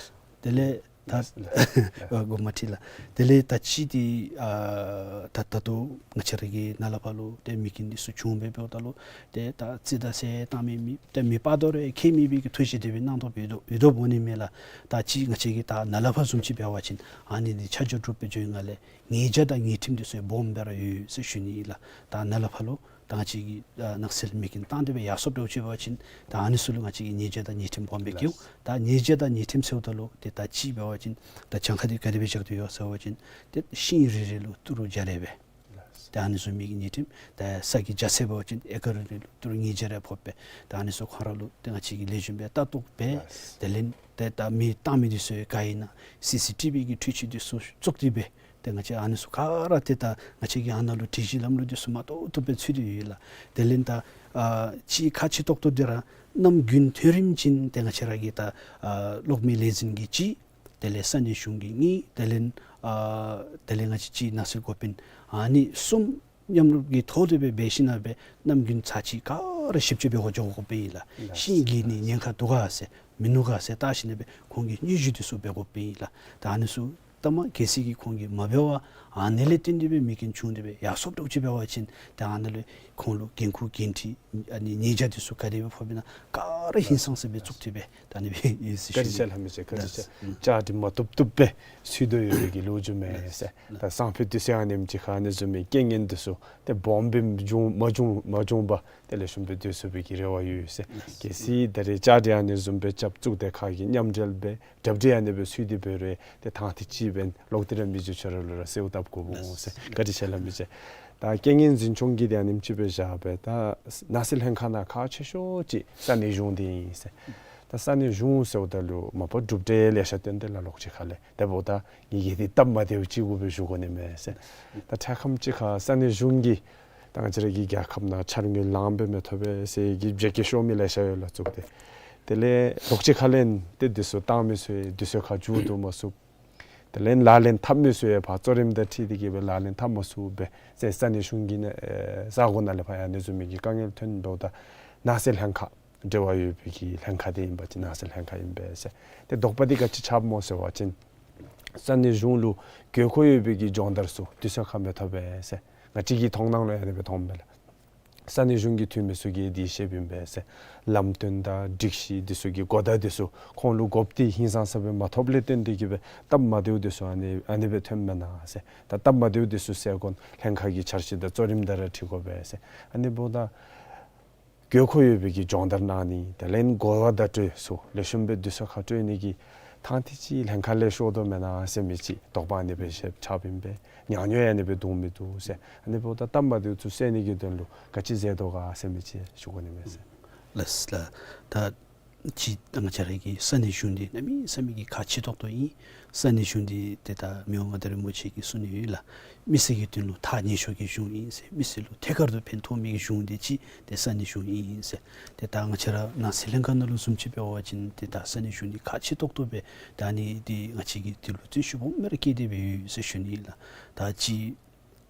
དེ་ལས་ད་ཨ་དགོངསམ་མ་ཁྲེལ་ལགས། དེ་ལས་ད་ཅིག་འདི་ཨ་ད་ད་ལྟོ་ང་བཅས་ར་གི་ནཱ་ལས་ཕར་ལུ་ཏེ་མེ་རྐྱེན་འདི་ཚུ་བྱུང་སྦེ་འབདཝ་ད་ལུ་ཏེ་ད་རྩིས་ད་ཟེར་བཏང་མི་མེད། ཏེ་མེ་སྤར་དོ་རུང་ཁྱད་མེད་པའི་གི་ཐུགས་བཞེད་དེ་སྦེ་གནང་དོ་སྦེ་ཡོད་དོ་ཡོད་དོ་འོང་ནི་མས་ལགས། ད་ཅིག་ང་བཅས་ཀྱི་ད་ནཱ་ལས་ཕར་བཟུམ་ཅིག་འབད་བ་ཅིན་ཨ་ནི་འདི་ཆ་འཇོག་གྲུབ་སྦེ་འགྱོ་ཡི་ག་ལས་ཉེས་བྱ་དང་ཉེས་ཁྲིམས་འདི་ཚུ་སྦོམ་སྦེ་ར་ཡོད་ཟེར་ཞུ་ནི་ཨིན་ལགས། ད་ནཱ་ལས་ཕར་ལུ་ད་ང་བཅས་ཀྱིས་ཨ་ནགས་ཚལ་མེ་རྐྱེན་བཏང་སྟེ་སྦེ་ཡར་སོངམ་འདྲཝ་ཅིག་འབད་བ་ཅིན་ད་ཨ་ནི་ཚུ་ལུ་ང་བཅས་ཀྱིས་ཉེས་བྱ་དང་ཉེས་ཁྲིམས་སྦོམ་སྦེ་བཀལ་འོང་། ད་ཉེས་བྱ་དང་ཉེས་ཁྲིམས་ཟེརཝ་ད་ལུ་ཏེ་ད་ཅིག་འབད་བ་ཅིན་ད་གྱངས་ཁ་འདི་ག་དེ་སྦེ་བཞག་སྟེ་ཡོད་ཟེར་བ་ཅིན་ཏེ་ཤིང་རེ་རེ་ལུ་ཏི་རུ་བརྒྱ་རེ་སྦེ། ད་ཨ་ནི་བཟུམ་མའི་གི་ཉེས་ཁྲིམས། ད་ས་གི་རྒྱ་ཚད་འབད་བ་ཅིན་ཨེ་ཀར་རེ་རེ་ལུ་ཏི་རུ་ཉིས་བརྒྱ་རེ་ཕོག་པས། ད་ཨ་ནི་ཚུ་ཁོང་ར་ལུ་ཏེ་ང་བཅས་ཀྱིས་ལེགས་ཤོམ་སྦེ་ལྟ་རྟོག་འབད། དེ་ལས་ཏེ་ད་མེ་བཏང་མི་འདི་ཚུ་ག་ཨིན་ན་སི་སི་ཊི་བི་གི་འཕྲུལ་ཆས་འདི་ཚུ་བཙུགས་ཏེ་སྦེ་ཏེ་ང་བཅས་ཨ་ནི་ཚུ་ག་ར་ཏེ་ད་ང་བཅས་ཀྱིས་ཨ་ནཱ་ལུ་སྒྲིག་གཞི་ལམ་ལུགས་འདི་ཚུ་མ་བཏུབ་བཏུབ་སྦེ་ཚུད་དེ་ཡོད་ལགས། དེ་ལས་ད་ཨ་ཅིག་ཁག་ཆེ་ཏོག་ཏོ་འདི་ར་གནམ་དགུན་ཐོན་རིམ་ཅིག་ཏེ་ང་བཅས་ར་གི་ད་ཨ་གློག་མེ་ལས་འཛིན་གྱིས་གཅིག། དེ་ལས་ས་གནས་གཞུང་གིས་གཉིས། དེ་ལས་ཨ་དེ་ལས་ང་བཅས་ཀྱི་ནགས་ཚལ་འགོ་དཔོན་ཨ་ནི་གསུམ་མཉམ་རུབ་ཀྱི་ཐོག་ལས་སྦེ་འབད་ཞིན་ན་སྦེ་གནམ་དགུན་ཚར་གཅིག་ག་ར་ཞིབ་དཔྱད་འབད་དགོ་འགྱོ་དགོཔ་ཨིན་ལགས། ཤིང་གི་ནི་ཉེན་ཁ་འདུག་ག་ཟེར་མིན་ནུག་ག་ཟེར་བལྟ་ཞིན་ན་སྦེ་ཁོང་གིས་སྙན་ཞུ་འདི་ཚུ་འབད་དགོཔ་ཨིན་ལགས། ད་ཨ་ནི་ཚུ་ད་མ་གལ་སྲིད་ཀྱི་ཁོང་གིས་མ་འབད་བར་ཨ་ནི་ལས་བརྟེན་ཏེ་སྦེ་མེ་རྐྱེན་བྱུང་སྟེ་སྦེ་ཡར་སོངམ་འདྲཝ་ཅིག་འབད་བ་ཅིན་ད་ཨ་ནི་ལས་ཁོང་ལུ་འགན་ཁུར་འགན་འཁྲི་ཨ་ནི་ཉེས་བྱ་འདི་ཚུ་ག་དེ་སྦེ་ཕོགཔ་ཨིན་ན་ག་ར་ཧིང་སངས་ས་སྦེ་བཙུགས་ཏེ་སྦེ་ད་ཨ་ནི་སྦེ་ཡོད་ཟེར་ཞུ་ནི། བཀའ་དྲིན་ཆེ་ལགས་མི་རྗེ། བཀའ་དྲིན་ཆེ། ད་ཨུམ་བཅའ་སྒྲིག་མ་བཏུབ་བཏུབ་སྦེ་ཚུད་དོ་ཡོད་པའི་གི་ལོ་རྒྱུས་མས་ཟེར། ད་སང་ཕོད་དུས་ཚོད་ཨ་ནེམ་ཅིག་ཁར་ཨ་ནི་བཟུམ་མའི་རྐྱེན་ངན་འདི་ཚུ་ཏེ་སྦོམ་སྦེ་འབྱུང་མ་འབྱུང་མ་འབྱུང་པར་ཏེ་ལེགས་ཤོམ་སྦེ་སྡོད་ཚུགས་པའི་གི་རེ་བ་ཡོད་ཟེར། གལ་སྲིད་ད་རེས་བཅའ་སྒྲིག་ཨ་ནི་བཟུམ་སྦེ་རྐྱབ་བཙུགས་ཏེ་ཁ་གི་མཉམ་འབྲེལ་སྦེ་གྲ་སྒྲིག་ཨ་ནི་སྦེ་ཚུད་དེ་འབད་རུང་ཏེ་ཐང་ཐིག་ཅིག་འབད་ལོག་སྟེ་ར་མི་རྗེ་ཁྱོད་ར་ལུ་ར་གསོལཝ་བཏབ་དགོཔ་འོང་ཟེར། བཀའ་དྲིན་ཆེ་ལགས་མི་རྗེ། ད་རྐྱེན་ངན་འཛིན་སྐྱོང་གི་དེ་ཨ་ནེམ་ཅིག་སྦེ་བཞག་སྦེ་ད་ནགས་ཚལ་ལྷན་ཁག་ནང་ཁག་ཆེ་ཤོས་ཅིག་ས་གནས་གཞུང་འདི་ཨིན་ཟེར། ད་ས་གནས་གཞུང་ཟེརཝ་ད་ལུ་མ་པ་གྲུབ་འབྲས་ལེ་ཤ་བཏོན་ཏེ་ལ་ལོག་ཅིག་ཁ་ལས་དེ་འབདཝ་ད་ངེ་གི་འདི་སྟབས་མ་བདེཝ་ཅིག་གུ་སྦེ་ཞུ་དགོ་ནི་མས་ཟེར། ད་འཕྲལ་ཁམས་ཅིག་ཁར་ས་གནས་གཞུང་གིས་ ད་ང་བཅས་ར་གི་རྒྱལ་ཁབ་ནང་འཆར་དངུལ་ལངམ་སྦེ་མི་ཐོབ་པས་ཟེར་གྱི་བྱ་སྐྱེད་ཤོར་མི་ལེ་ཤ་ཡོད་ལགས་བཙུགས་ཏེ། དེ་ལས་ལོགས་ཅིག་ཁ་ལས་ཏེ་འདི་ཚུ་བཏང་མི་ཚུ་ཡང་དུས་ཚོད་ཁར་མཇུག་བསྡུ་མ་ཚུགས། དེ་ལས་ལག་ལེན་འཐབ་མི་ཚུ་ཡང་ཕར་གཙོ་རིམ་དང་འཁྲིལ་ཏེ་གི་སྦེ་ལག་ལེན་འཐབ་མ་ཚུགས་པས་ཟེར་ས་གནས་གཞུང་གི་ནང་ས་གོ་ནང་ལས་ཕར་ཡང་ཨ་ནི་བཟུམ་མའི་གི་དཀའ་ངལ་ཐོན་འབདཝ་ད་ནང་སྲིད་ལྷན་ཁག་འབྲེལ་བ་ཡོད་པའི་གི་ལྷན་ཁག་འདི་ཨིན་པ་ཅིན་ནང་སྲིད་ལྷན་ཁག་ཨིན་པས་ཟེར། ཏེ་དོགས་པ་འདི་ག་ཅི་ཆགསཔ་སྨོ་ཟེར་བ་ཅིན་ས་གནས་གཞུང་ལུ་དགོས་མཁོ་ཡོད་པའི་གི་སྦྱོང་བརྡར་ཚུ་དུས་ཚོད་ཁར་མི་ཐོབ་པས་ཟེར་ང་བཅས་ཀྱི་མཐོང་སྣང་ལུ་ཨ་ནི་སྦེ་མཐོངམ་མས་ལགས། ས་གནས་གཞུང་གི་འཐུས་མི་ཚུ་གིས་འདི་བཤདཔ་ཨིན་པས་ཟེར། ལམ་སྟོན་དང་སྒྲིག་གཞི་འདི་ཚུ་གི་གོ་བརྡ་འདི་ཚུ་ཁོང་ལུ་དགོཔ་འདི་ཧིང་སངས་ས་སྦེ་མ་ཐོབ་ལས་བརྟེན་ཏེ་གི་སྦེ་སྟབས་མ་བདེཝ་འདི་ཚུ་ཨ་ནི་ཨ་ནི་སྦེ་ཐོནམ་མེན་ན་ཟེར། ད་སྟབས་མ་བདེཝ་འདི་ཚུ་སེལ་དགོ་ན་ལྷན་ཁག་གི་འཆར་གཞི་དང་གཙོ་རིམ་དང་ར་འཁྲིལ་དགོ་པས་ཟེར། ཨ་ནི་འབདཝ་ད་དགོས་མཁོ་ཡོད་པའི་གི་སྦྱོང་བརྡར་གནང་ནི་དེ་ལས་གོ་བ་བརྡ་སྤྲོད་ཚུ་ལེགས་ཤོམ་སྦེ་དུས་ཚོད་ཁར་སྤྲོད་ནི་གི་ཐང་འདི་ཅིག་ལྷན་ཁག་ལས་ཤོར་དོ་མེན་ན་ཟེར་མི་ཅིག་དོགས་པ་ཨ་ནི་སྦེ་བཞག་ཆགསཔ་ཨིན་པས། ཉག་ཉོག་ཡང་ཨ་ནི་སྦེ་འདུག་མི་འདུག་ཟེར། ཨ་ནི་འབདཝ་ད་སྟབས་མ་བདེཝ་ཚུ་སེལ་ནི་གི་དོན་ལུ་ག་ཅི་མཛད་དོ་ག་ཟེར་མི་ཅིག་ཞུ་དགོ་ནི་མས་ཟེར། ལགས་ལགས། ད་ཅི་ད་ང་བཅས་ར་གི་ས་གནས་གཞུང་འདི་གནམ་མེད་ས་མེད་ཀྱི་ཁག་ཆེ་ཏོག་ཏོ་ཨིན། ས་གནས་གཞུང་འདི་ཏེ་ད་མི་དབང་མངའ་བདག་རིན་པོ་ཆེ་གིས་གསུང་ནི་ཡོད་ལགས། མི་སེར་གྱི་དོན་ལུ་ཐག་ཉེ་ཤོས་ཀྱི་གཞུང་ཨིན་ཟེར། མི་སེར་ལུ་ཐད་ཀར་དུ་ཕན་ཐོགས་མི་གི་གཞུང་འདི་ཅིག་ཏེ་ས་གནས་གཞུང་ཨིན་ཟེར། ཏེ་ད་ང་བཅས་ར་ནང་སྲིད་ལྷན་ཁག་ནང་ལུ་བཟུམ་ཅིག་འབད་བ་ཅིན་ཏེ་ད་ས་གནས་གཞུང་འདི་ཁག་ཆེ་ཏོག་ཏོ་སྦེ་ད་ཨ་ནི་འདི་ང་བཅས་ཀྱིས་འདི་ལུ་བརྩོན་ཤུགས་སྦོམ་སྦེ་ར་བསྐྱེད་དེ་སྦེ་ཡོད་ཟེར་ཞུ་ནི་ལགས། ད་ཅི་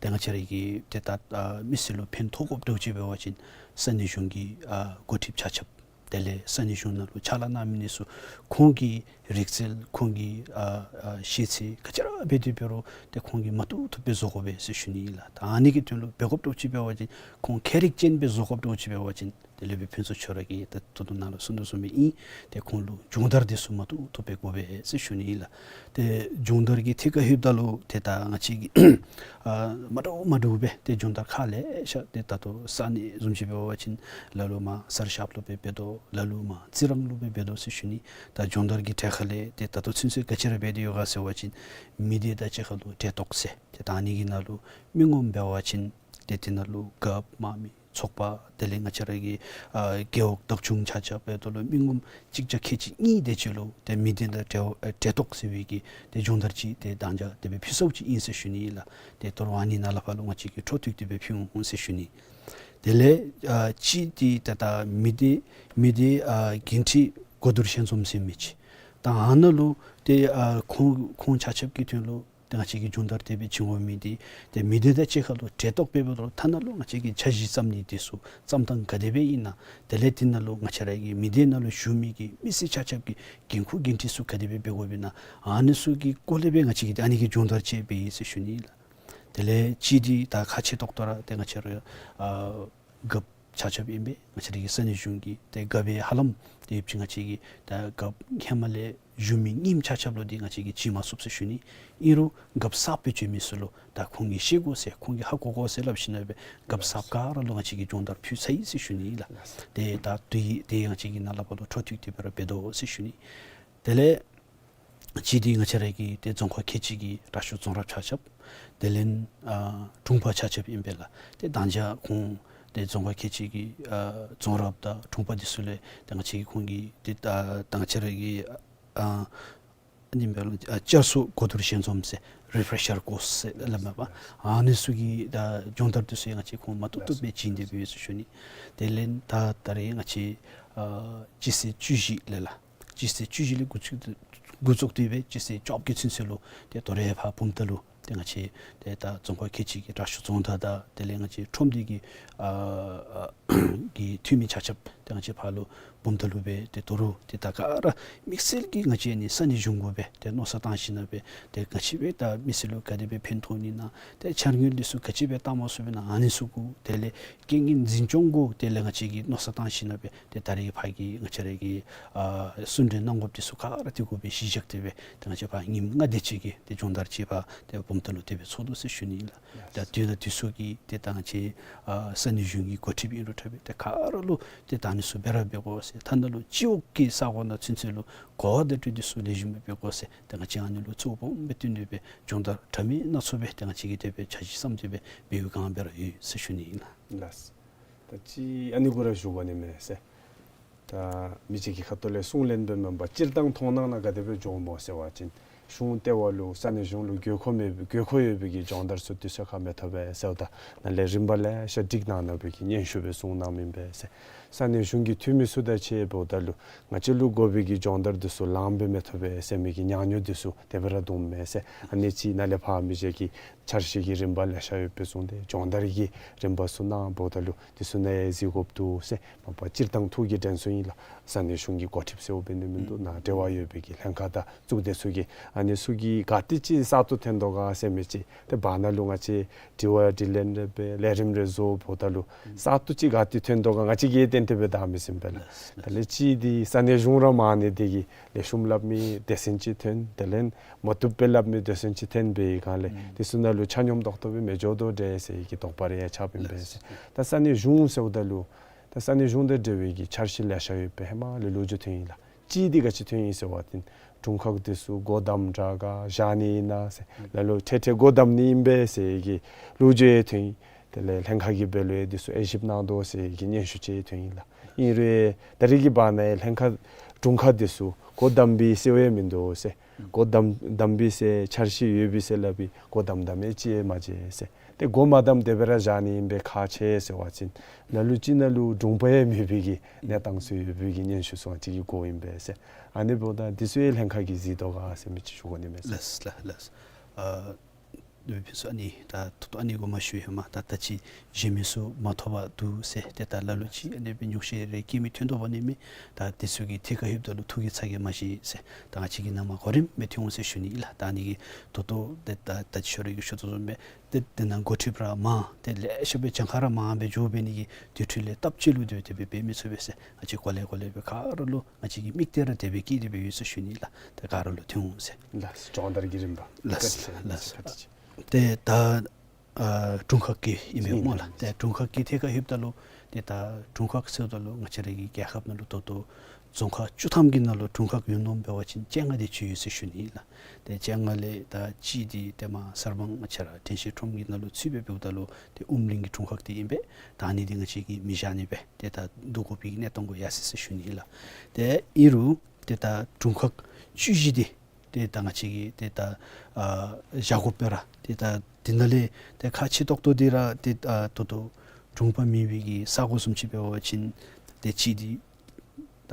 ཏེ་ང་བཅས་ར་གི་ཏེ་ད་ཨ་མི་སེར་ལུ་ཕན་ཐོགས་དགོཔ་འདྲཝ་ཅིག་འབད་བ་ཅིན་ས་གནས་གཞུང་གི་ཨ་འགོ་ཁྲིདཔ་ཆ་ཁྱབ་དེ་ལས་ས་གནས་གཞུང་ནང་ལུ་ཕྱག་ལཱ་གནང་མི་འདི་ཚུ་ཁོང་གི་རིག་རྩལ་ཁོང་གི་ཨ་ཨ་ཤེས་ཚད་ག་ཅི་ར་འབད་དེ་འབད་རུང་ཏེ་ཁོང་གིས་མ་བཏུབ་བཏུབ་སྦེ་བཟོ་དགོ་པས་ཟེར་ཞུ་ནི་ཨིན་ལགས། ད་ཨ་ནི་གི་དོན་ལུ་འབད་དགོཔ་འདྲཝ་ཅིག་འབད་བ་ཅིན་ཁོང་ཁྱད་རིག་ཅན་སྦེ་བཟོ་དགོཔ་འདྲཝ་ཅིག་འབད་བ་ཅིན་དེ་ལས་སྦེ་ཕུན་ཚོགས་ཁྱོད་ར་གིས་ད་ད་ལྟོ་ནཱ་ལུ་གསུང་དོ་བཟུམ་སྦེ་ཨིན། ཏེ་ཁོང་ལུ་སྦྱོང་བརྡར་འདི་ཚུ་མ་བཏུབ་བཏུབ་སྦེ་དགོ་པས་ཟེར་ཞུ་ནི་ཨིན་ལགས། ཏེ་སྦྱོང་བརྡར་གྱི་ཐད་ཁར་ལྷོདཔ་ད་ལུ་ཏེ་ད་ང་བཅས་ཀྱིས་ཨ་མ་འདྲཝ་མ་འདྲཝ་སྦེ་ཏེ་སྦྱོང་བརྡར་ཁག་ལེ་ཤ་ཏེ་ད་ལྟོ་ས་གནས་བཟུམ་ཅིག་འབད་བ་ཅིན་ལ་ལུ་མར་གསར་ཤགཔ་ལུ་སྦེ་འབད་དོ། ལ་ལུ་མར་རྩི་རང་ལུ་སྦེ་འབད་དོ་ཟེར་ཞུ་ནི། ད་སྦྱོང་བརྡར་གྱི་གྲས་ཁར་ལས་ཏེ་ད་ལྟོ་ཚུན་ཚོད་ག་ཅི་ར་འབད་དེ་ཡོད་ག་ཟེར་བ་ཅིན་མི་སྡེ་དང་གཅིག་ཁར་ལུ་གྲལ་གཏོགས་ཟེར། ཏེ་ད་ཨ་ནི་གི་ནང་ལུ་མི་ངོམ་འབད་བ་ཅིན་ཏེ་དེ་ནང་ལུ་རྒཔོ་དམག་མི་ཚོགས་པ་དེ་ལས་ང་བཅས་ར་གི་ཨ་རྒེད་འོག་བདག་སྐྱོང་ཆ་ཁྱབ་འབདཝ་ད་ལུ་མི་ངོམ་གཅིག་བརྒྱ་ཁལ་གཅིག་གཉིས་དེ་ཅིག་ལུ་ཏེ་མི་སྡེ་དང་གྲལ་ཨ་གྲལ་གཏོགས་ཟེར་བའི་གི་ཏེ་སྦྱོང་བརྡར་ཅིག་ཏེ་དང་འཇགས་དེ་སྦེ་ཕུལ་ཚརཝ་ཅིག་ཨིན་ཟེར་ཞུ་ནི་ཨིན་ལགས། ཏེ་དོ་རུང་ཨ་ནི་ནང་ལས་ཕར་ལུ་ང་བཅས་ཀྱིས་འཕྲོ་མཐུད་དེ་སྦེ་ཕུལ་འོང་ཟེར་ཞུ་ནི། དེ་ལས་ཨ་ཅིག་འདི་ད་ད་མི་སྡེ་མི་སྡེ་ཨ་འགན་འཁྲི་གོ་བསྡུར་ཞལ་འཛོམས་ཟེར་མི་ཅིག། ད་ཨ་ནཱ་ལུ་ཏེ་ཨ་ཁོང་ཁོང་ཆ་ཁྱབ་ཀྱི་དོན་ལུ་ཏེ་ང་བཅས་ཀྱིས་སྦྱོང་བརྡར་དེ་སྦེ་བྱིན་དགོ་མི་འདི་ཏེ་མི་སྡེ་དང་གཅིག་ཁར་ལུ་གྲལ་གཏོགས་འབདཝ་ད་ལུ་ཐ་ན་ལུ་ང་བཅས་ཀྱིས་འཆར་གཞི་བརྩམ་ནི་འདི་ཚུ་བརྩམ་ཐངས་ག་དེ་སྦེ་ཨིན་ན། དེ་ལས་དེ་ནང་ལུ་ང་བཅས་ར་གི་མི་སྡེ་ནང་ལུ་བཞུགས་མི་གི་མི་སེར་ཆ་ཁྱབ་ཀྱི་འགན་ཁུར་འགན་འཁྲི་ཚུ་ག་དེ་སྦེ་འབད་དགོཔ་ཨིན་ན། ཨ་ནི་ཚུ་གི་སྐོར་ལས་སྦེ་ང་བཅས་ཀྱིས་ཏེ་ཨ་ནི་གི་སྦྱོང་བརྡར་ཅིག་འབད་ཡི་ཟེར་ཞུ་ནི་ཨིན་ལགས། དེ་ལས་ཅིག་འདི་ད་ཁག་ཆེ་ཏོག་ཏོ་ར་ཏེ་ང་བཅས་ར་ཨ་རྒཔོ་ཆ་ཁྱབ་ཨིན་པས། ང་བཅས་ར་གི་ས་གནས་གཞུང་གི་ཏེ་རྒཔོ་ཧ་ལམ་ཏེ་ཡོདཔ་ཅིག་ང་བཅས་ཀྱིས་ད་རྒཔོ་ཧེ་མ་ལས་བཞུགས་མི་རྙིངམ་ཆ་ཁྱབ་ལུ་འདི་ང་བཅས་ཀྱིས་བྱིན་མ་ཚུགས་ཟེར་ཞུ་ནི། ཨིན་རུང་རྒཔོ་གསརཔ་སྦེ་བྱོན་མི་ཚུ་ལུ་ད་ཁོང་གིས་ཤེས་དགོ་ཟེར་ཁོང་གིས་ཧ་གོ་དགོ་ཟེར་སླབ་ཞིནམ་སྦེ་རྒཔོ་གསརཔ་ག་ར་ལུ་ང་བཅས་ཀྱིས་སྦྱོང་བརྡར་ཕུལ་ཚར་ཡི་ཟེར་ཞུ་ནི་ལགས། ཏེ་ད་དེ་ཏེ་ང་བཅས་ཀྱིས་ནཱ་ལས་ཕར་ལུ་འཕྲོ་མཐུད་དེ་སྦེ་ར་འབད་དོ་ཟེར་ཞུ་ནི། དེ་ལས་ཅིག་འདི་ང་བཅས་ར་གི་ཏེ་རྫོང་ཁག་ཁལ་གཅིག་གི་དྲག་ཤོས་རྫོང་རབ་ཆ་ཁྱབ། དེ་ལས་ཨ་དྲུང་པ་ཆ་ཁྱབ་ཨིན་པས་ལགས། ཏེ་ད་ཅི་ཁོང་ཏེ་རྫོང་ཁག་ཁལ་གཅིག་གི་ཨ་རྫོང་རབ་དང་དྲུང་པ་འདི་ཚུ་ལས་ཏེ་ང་བཅས་ཀྱིས་ཁོང་གི་ཏེ་ད་ད་ང་བཅས་ར་གི་ཨ་ཨ་ནི་ཨིན་པས་ལགས། ཨ་བསྐྱར་གསོ་གོ་བསྡུར་ཞལ་འཛོམས་ཟེར་རི་ཕེ་རེ་ཤར་ཀོརསི་ཟེར་སླབ་མས་པ། ཨ་ནི་ཚུ་གི་ད་སྦྱོང་བརྡར་འདི་ཚུ་ཡང་ང་བཅས་ཁོང་མ་བཏུབ་བཏུབ་སྦེ་བྱིན་ཏེ་སྦེ་ཡོད་ཟེར་ཞུ་ནི། དེ་ལས་ད་ད་རེས་ང་བཅས་ཨ་སྤྱི་ཚེས་བཅུ་བཞི་ལས་ལགས། སྤྱི་ཚེས་བཅུ་བཞི་ལས་འགོ་བཙུགས་འགོ་བཙུགས་ཏེ་སྦེ་སྤྱི་ཚེས་བཅོ་བརྒྱད་ཚུན་ཚོད་ལུ་ཏེ་དོ་རུང་ཕར་བུམ་ཐང་ལུ་ཏེ་ང་བཅས་ཏེ་ད་རྫོང་ཁག་ཁལ་གཅིག་གི་དྲག་ཤོས་རྫོང་བདག་དང་དེ་ལས་ང་བཅས་ཁྲོམ་སྡེ་གི་ཨ་གི་འཐུས་མི་ཆ་ཁྱབ་ཏེ་ང་བཅས་ཕར་ལུ་བུམ་ཐང་ལུ་སྦེ་ཏེ་དོ་རུང་ཏེ་ད་ག་ར་དམིགས་བསལ་གྱིས་ང་བཅས་ཨ་ནི་ས་གནས་གཞུང་གུ་སྦེ་ཏེ་མནོ་བསམ་བཏང་ཞིནམ་སྦེ་ཏེ་ག་ཅི་སྦེ་ད་མི་སེར་ལུ་ག་དེ་སྦེ་ཕན་ཐོགས་ནི་ན་ཏེ་འཆར་དངུལ་འདི་ཚུ་ག་ཅི་སྦེ་བཏང་མ་ཚུགས་པས་ན་ཨ་ནི་ཚུ་གུ་དེ་ལས་རྐྱེན་ངན་འཛིན་སྐྱོང་གུ་དེ་ལས་ང་བཅས་ཀྱིས་མནོ་བསམ་བཏང་ཞིནམ་སྦེ་ཏེ་ད་རེས་ཕར་གྱི་ང་བཅས་ར་གི་ཨ་གསུང་གྲོས་གནང་དགོཔ་འདི་ཚུ་ག་ར་ཏེ་གུ་སྦེ་གཞི་བཞག་སྟེ་སྦེ་ཏེ་ང་བཅས་ཕར་ཉིནམ་ལྔ་དེ་ཅིག་གི་ཏེ་སྦྱོང་བརྡར་ཅིག་ཕར་ཏེ་བུམ་ཐང་ལུ་དེ་སྦེ་ཚོགས་དོ་ཟེར་ཞུ་ནི་ཨིན་ལགས། ད་དུས་དང་དུས་སུ་གི་ཏེ་ད་ང་བཅས་ཨ་ས་གནས་གཞུང་གི་འགོ་ཁྲིདཔ་ཨིན་རུང་འདྲཝ་སྦེ་ཏེ་ག་ར་ལུ་ཏེ་ད་ཨ་ནི་ཚུ་སྦེ་ར་འབད་དགོ་ཟེར། ཐ་ན་ལུ་སྤྱི་འོག་གི་ས་གོ་ནང་ཚུན་ཚོད་ལུ་གོ་བ་བརྡ་སྤྲོད་འདི་ཚུ་ལེགས་ཤོམ་སྦེ་འབད་དགོ་ཟེར་ཏེ་ང་བཅས་ཨ་ནི་ལུ་གཙོ་བོ་སྦོམ་སྦེ་བཏོན་ཏེ་སྦེ་སྦྱོང་བརྡར་འདྲ་མིན་སྣ་ཚོགས་སྦེ་ཏེ་ང་བཅས་ཀྱིས་དེ་སྦེ་འཆར་གཞི་བརྩམས་ཏེ་སྦེ་འབད་བའི་བསྒང་སྦེ་ར་ཡོད་ཟེར་ཞུ་ནི་ཨིན་ལགས། ལགས། ད་ཅི་ཨ་ནི་གུ་ར་ཞུ་དགོ་ནི་མས་ཟེར། ད་མི་གཅིག་གི་ཁ་ཐུག་ལས་གསུང་ལེན་སྦེ་མེན་པར་སྤྱིར་བཏང་མཐོང་སྣང་ནང་ག་དེ་སྦེ་འགྱོཝ་སྨོ་ཟེར་བ་ཅིན་ གཞུང་ལྟེ་བ་ལུ་ས་གནས་གཞུང་ལུ་དགོས་མཁོ་མེད་དགོས་མཁོ་ཡོད་པའི་གི་སྦྱོང་བརྡར་ཚུ་དུས་ཚོད་ཁར་མི་ཐོབ་པས་ཟེརཝ་ད་ནཱ་ལས་རིམ་པ་ལེ་ཤ་སྒྲིག་གནང་གནང་བའི་གི་སྙན་ཞུ་སྦེ་གསུངས་གནངམ་ཨིན་པས་ཟེར། ས་གནས་གཞུང་གི་འཐུས་མི་ཚུ་དང་གཅིག་ཁར་འབདཝ་ད་ལུ་ང་བཅས་ལུ་དགོ་པའི་གི་སྦྱོང་བརྡར་འདི་ཚུ་ལངམ་སྦེ་མི་ཐོབ་པས་ཟེར་མི་གི་ཉམས་མྱོང་འདི་ཚུ་དེ་སྦེ་ར་འདུག་མས་ཟེར། ཨ་ནི་ཅིག་ནཱ་ལས་ཕར་མི་ཅིག་གིས་འཆར་གཞི་གི་རིམ་པ་ལེ་ཤ་ཡོད་པའི་གསུངས་ཏེ་སྦྱོང་བརྡར་གྱི་རིམ་པ་ཚུ་གནངམ་འབདཝ་ད་ལུ་འདི་ཚུ་ནཱ་ཡང་གཟིགས་དགོཔ་འདུག་ཟེར། མ་པ་སྤྱིར་བཏང་ཐུགས་ཀྱི་དྲན་གསོ་ཨིན་ལགས། ས་གནས་གཞུང་གི་འགོ་ཁྲིདཔ་ཟེརཝ་འབད་ནི་མིན་འདུག། ནཱ་འབྲེལ་བ་ཡོད་པའི་གི་ལྷན་ཁག་དང་གཙུག་སྡེ་ཚུ་གིས་ཨ་ནི་ཚུ་གིས་ག་ཏེ་ཅིག་གསར་གཏོད་ཐོན་དོ་ག་ཟེར་མི་ཅིག་ཏེ་བར་ན་ལུ་ང་བཅས་དྲི་བ་དྲིས་ལན་རེ་འབད་ལས་རིམ་རེ་བཟོཝ་ད་ལུ་གསར་གཏོད་ཅིག་ག་ཏེ་ཐོན་དོ་ག་ང་བཅས་ཀྱིས་ཏན་ཏན་སྦེ་བདའ་མི་ཟིན་པས་ལགས། དེ་ལས་ཅིག་འདི་ས་གནས་གཞུང་ར་མང་ནི་དེ་གིས་ལེགས་ཤོམ་སླབ་མི་སྡེ་ཚན་ཅིག་ཐོན། དེ་ལས་མ་བཏུབ་པའི་སླབ་མི་སྡེ་ཚན་ཅིག་ཐོན་པའི་སྒང་ལས་འདི་ཚུ་ནང་ལུ་ཆ་སྙོམས་ཏོག་ཏོ་སྦེ་མི་འགྱོ་དོ་འདྲས་ཟེར་གྱི་དོགས་པ་རེ་ཡང་ཆགསཔ་ཨིན་པས་ཟེར། ད་ས་གནས་གཞུང་ཟེརཝ་ད་ལུ་ད་ས་གནས་གཞུང་དང་འབྲེལ་བའི་གི་འཆར་གཞི་ལེ་ཤ་ཡོད་པའི་ཧེ་མ་ལས་ལོ་རྒྱུས་ཐོན་ཡི་ལགས། ཅིག་འདི་ག་ཅི་ཐོན་ཡི་ཟེར་བ་ཅིན་དྲུང་ཁག་འདི་ཚུ་སྒོ་བསྡམ་དྲག་ག་བཞག་ནི་ཨིན་ན་ཟེར། ལ་ལུ་ཐེངས་ཐེངས་སྒོ་བསྡམ་ནི་ཨིན་པས་ཟེར་གྱི་ལོ་རྒྱུས་ཐོན་ཡི། དེ་ལས་ལྷན་ཁག་གིས་འབད་རུང་འདི་ཚུ་དབྱེ་ཞིབ་གནང་དོ་ཟེར་གྱི་སྙན་ཞུ་ཅིག་ཐོན་ཡི་ལགས། ཨིན་རུང་ད་རེས་ཀྱི་བར་ན་ལྷན་ཁག་དྲུང་ཁག་འདི་ཚུ་སྒོ་བསྡམ་པའི་ཟེར་བ་ཡང་མིན་འདུག་ཟེར། སྒོ་བསྡམ་བསྡམ་པའི་ཟེར་འཆར་གཞི་ཡོད་པའི་ཟེར་སླབ་པའི་སྒོ་བསྡམ་བསྡམ་ཡང་ཅིག་ཡང་མ་མཇལ་ཟེར། ཏེ་སྒོ་མ་བསྡམ་དེ་སྦེ་ར་བཞག་ནི་ཨིན་པས། ཁག་ཆེ་ཟེར་བ་ཅིན་ལ་ལུ་ཅིག་ནང་ལུ་དྲུང་པ་ཡང་མེད་པའི་གི་གནས་སྟངས་ཚུ་ཡོད་པའི་གི་སྙན་ཞུ་ཚུ་ཡང་ཅིག་གིས་གོཝ་ཨིན་པས་ཟེར། ཨ་ནི་འབདཝ་ད་འདི་ཚུ་ཡང་ལྷན་ཁག་གིས་གཟིགས་དོ་ག་ཟེར་མི་ཅིག་ཞུ་དགོ་ནི་མས་ཟེར། ལགས་ལགས་ལགས། ཨ་ནུ་ཕུན་ཚོགས་ཨ་ནི་ད་ད་ལྟོ་ཨ་ནི་གོ་མ་ཞུ་ཧེ་མ་ད་ད་ཅི་གཞན་མི་ཚུ་མ་ཐོབ་པར་འདུག་ཟེར། ཏེ་ད་ལ་ལུ་ཅིག་ཨ་ནི་སྦེ་ཉོགས་བཤད་རེ་སྐྱེ་མི་ཐོན་དོ་བ་ནི་མས། ད་འདི་ཚུ་གི་ཐད་ཁར་ལྷོདཔ་ད་ལུ་ཐུགས་ཀྱི་ཚ་གྱང་མ་བཞེས་ཟེར། ད་ང་བཅས་ཀྱིས་ནཱ་མར་གོ་རིམ་སྦེ་ཐོན་འོང་ཟེར་ཞུ་ནི་ཨིན་ལགས། ད་ཨ་ནི་གི་ད་ལྟོ་ཏེ་ད་ད་ཅི་ཞུ་རེ་གི་ཞུ་དོ་བཟུམ་སྦེ་ཏེ་དེ་ནང་འགོ་ཁྲིདཔ་ར་མང་ཏེ་ལེ་ཤ་སྦེ་གྱངས་ཁ་ར་མང་སྦེ་འགྱོ་འབད་ནི་གི་དེ་འཕྲོ་ལས་སྟབས་གཅིག་ལུ་དེ་སྦེ་དེ་སྦེ་འབད་མི་ཚུགས་པས་ཟེར། ང་བཅས་གོ་ལེ་གོ་ལེ་སྦེ་ག་ར་ལུ་ང་བཅས་ཀྱི་དམིགས་གཏད་ར་དེ་སྦེ་བསྐྱེད་དེ་སྦེ་ཡོད་ཟེར་ཞུ་ནི་ལགས། ཏེ་ག་ར་ལུ་ཐོན་འོང་ཟེར། ལགས་སྦྱོང་བརྡར་གྱི་རིམ་པ། ལགས་ལགས། ཏེ་ད་ཨ་དྲུང་ཁག་གི་ཨིན་པས་སྨོ་ལགས། ཏེ་དྲུང་ཁག་གི་ཐད་ཁར་ལྷོདཔ་ད་ལུ་ཏེ་ད་དྲུང་ཁག་ཟེརཝ་ད་ལུ་ང་བཅས་ར་གི་རྒྱལ་ཁབ་ནང་ལུ་ད་ལྟོ་རྫོང་ཁག་བཅུ་ཐམ་གྱི་ནང་ལུ་དྲུང་ཁག་ཡོད་ནོ་འབད་བ་ཅིན་བཅོ་ལྔ་དེ་ཅིག་ཡོད་ཟེར་ཞུ་ནི་ལགས། ཏེ་བཅོ་ལྔ་ལས་ད་གཅིག་འདི་ཏེ་མར་གསར་སྤང་ང་བཅས་ར་དྲན་ཤེས་ཁྲོམ་གྱི་ནང་ལུ་ཚུད་པས་འབདཝ་ད་ལུ་ཏེ་ཨུམ་གླིང་གི་དྲུང་ཁག་འདི་ཨིན་པས། ད་ཨ་ནི་འདི་ང་བཅས་ཀྱིས་མི་བཞག་ནི་སྦེ་ཏེ་ད་བསྡུ་དགོ་པའི་གནས་སྟངས་གུ་ཡར་སོ་ཡི་ཟེར་ཞུ་ནི་ལགས། ཏེ་ཨིན་རུང་ཏེ་ད་དྲུང་ཁག་བཅུ་བཞི་འདི་ཏེ་ད་ང་བཅས་ཀྱིས་ཏེ་ད་ཨ་བཞག་དགོ་པས་ར། ཏེ་ད་འདི་ནང་ལས་ཏེ་ཁག་ཆེ་ཏོག་ཏོ་འདི་ར་ཏེ་ཨ་ད་ལྟོ་དྲུང་པ་མེད་པའི་གི་ས་གོ་བཟུམ་ཅིག་འབད་བ་ཅིན་ཏེ་གཅིག་འདི་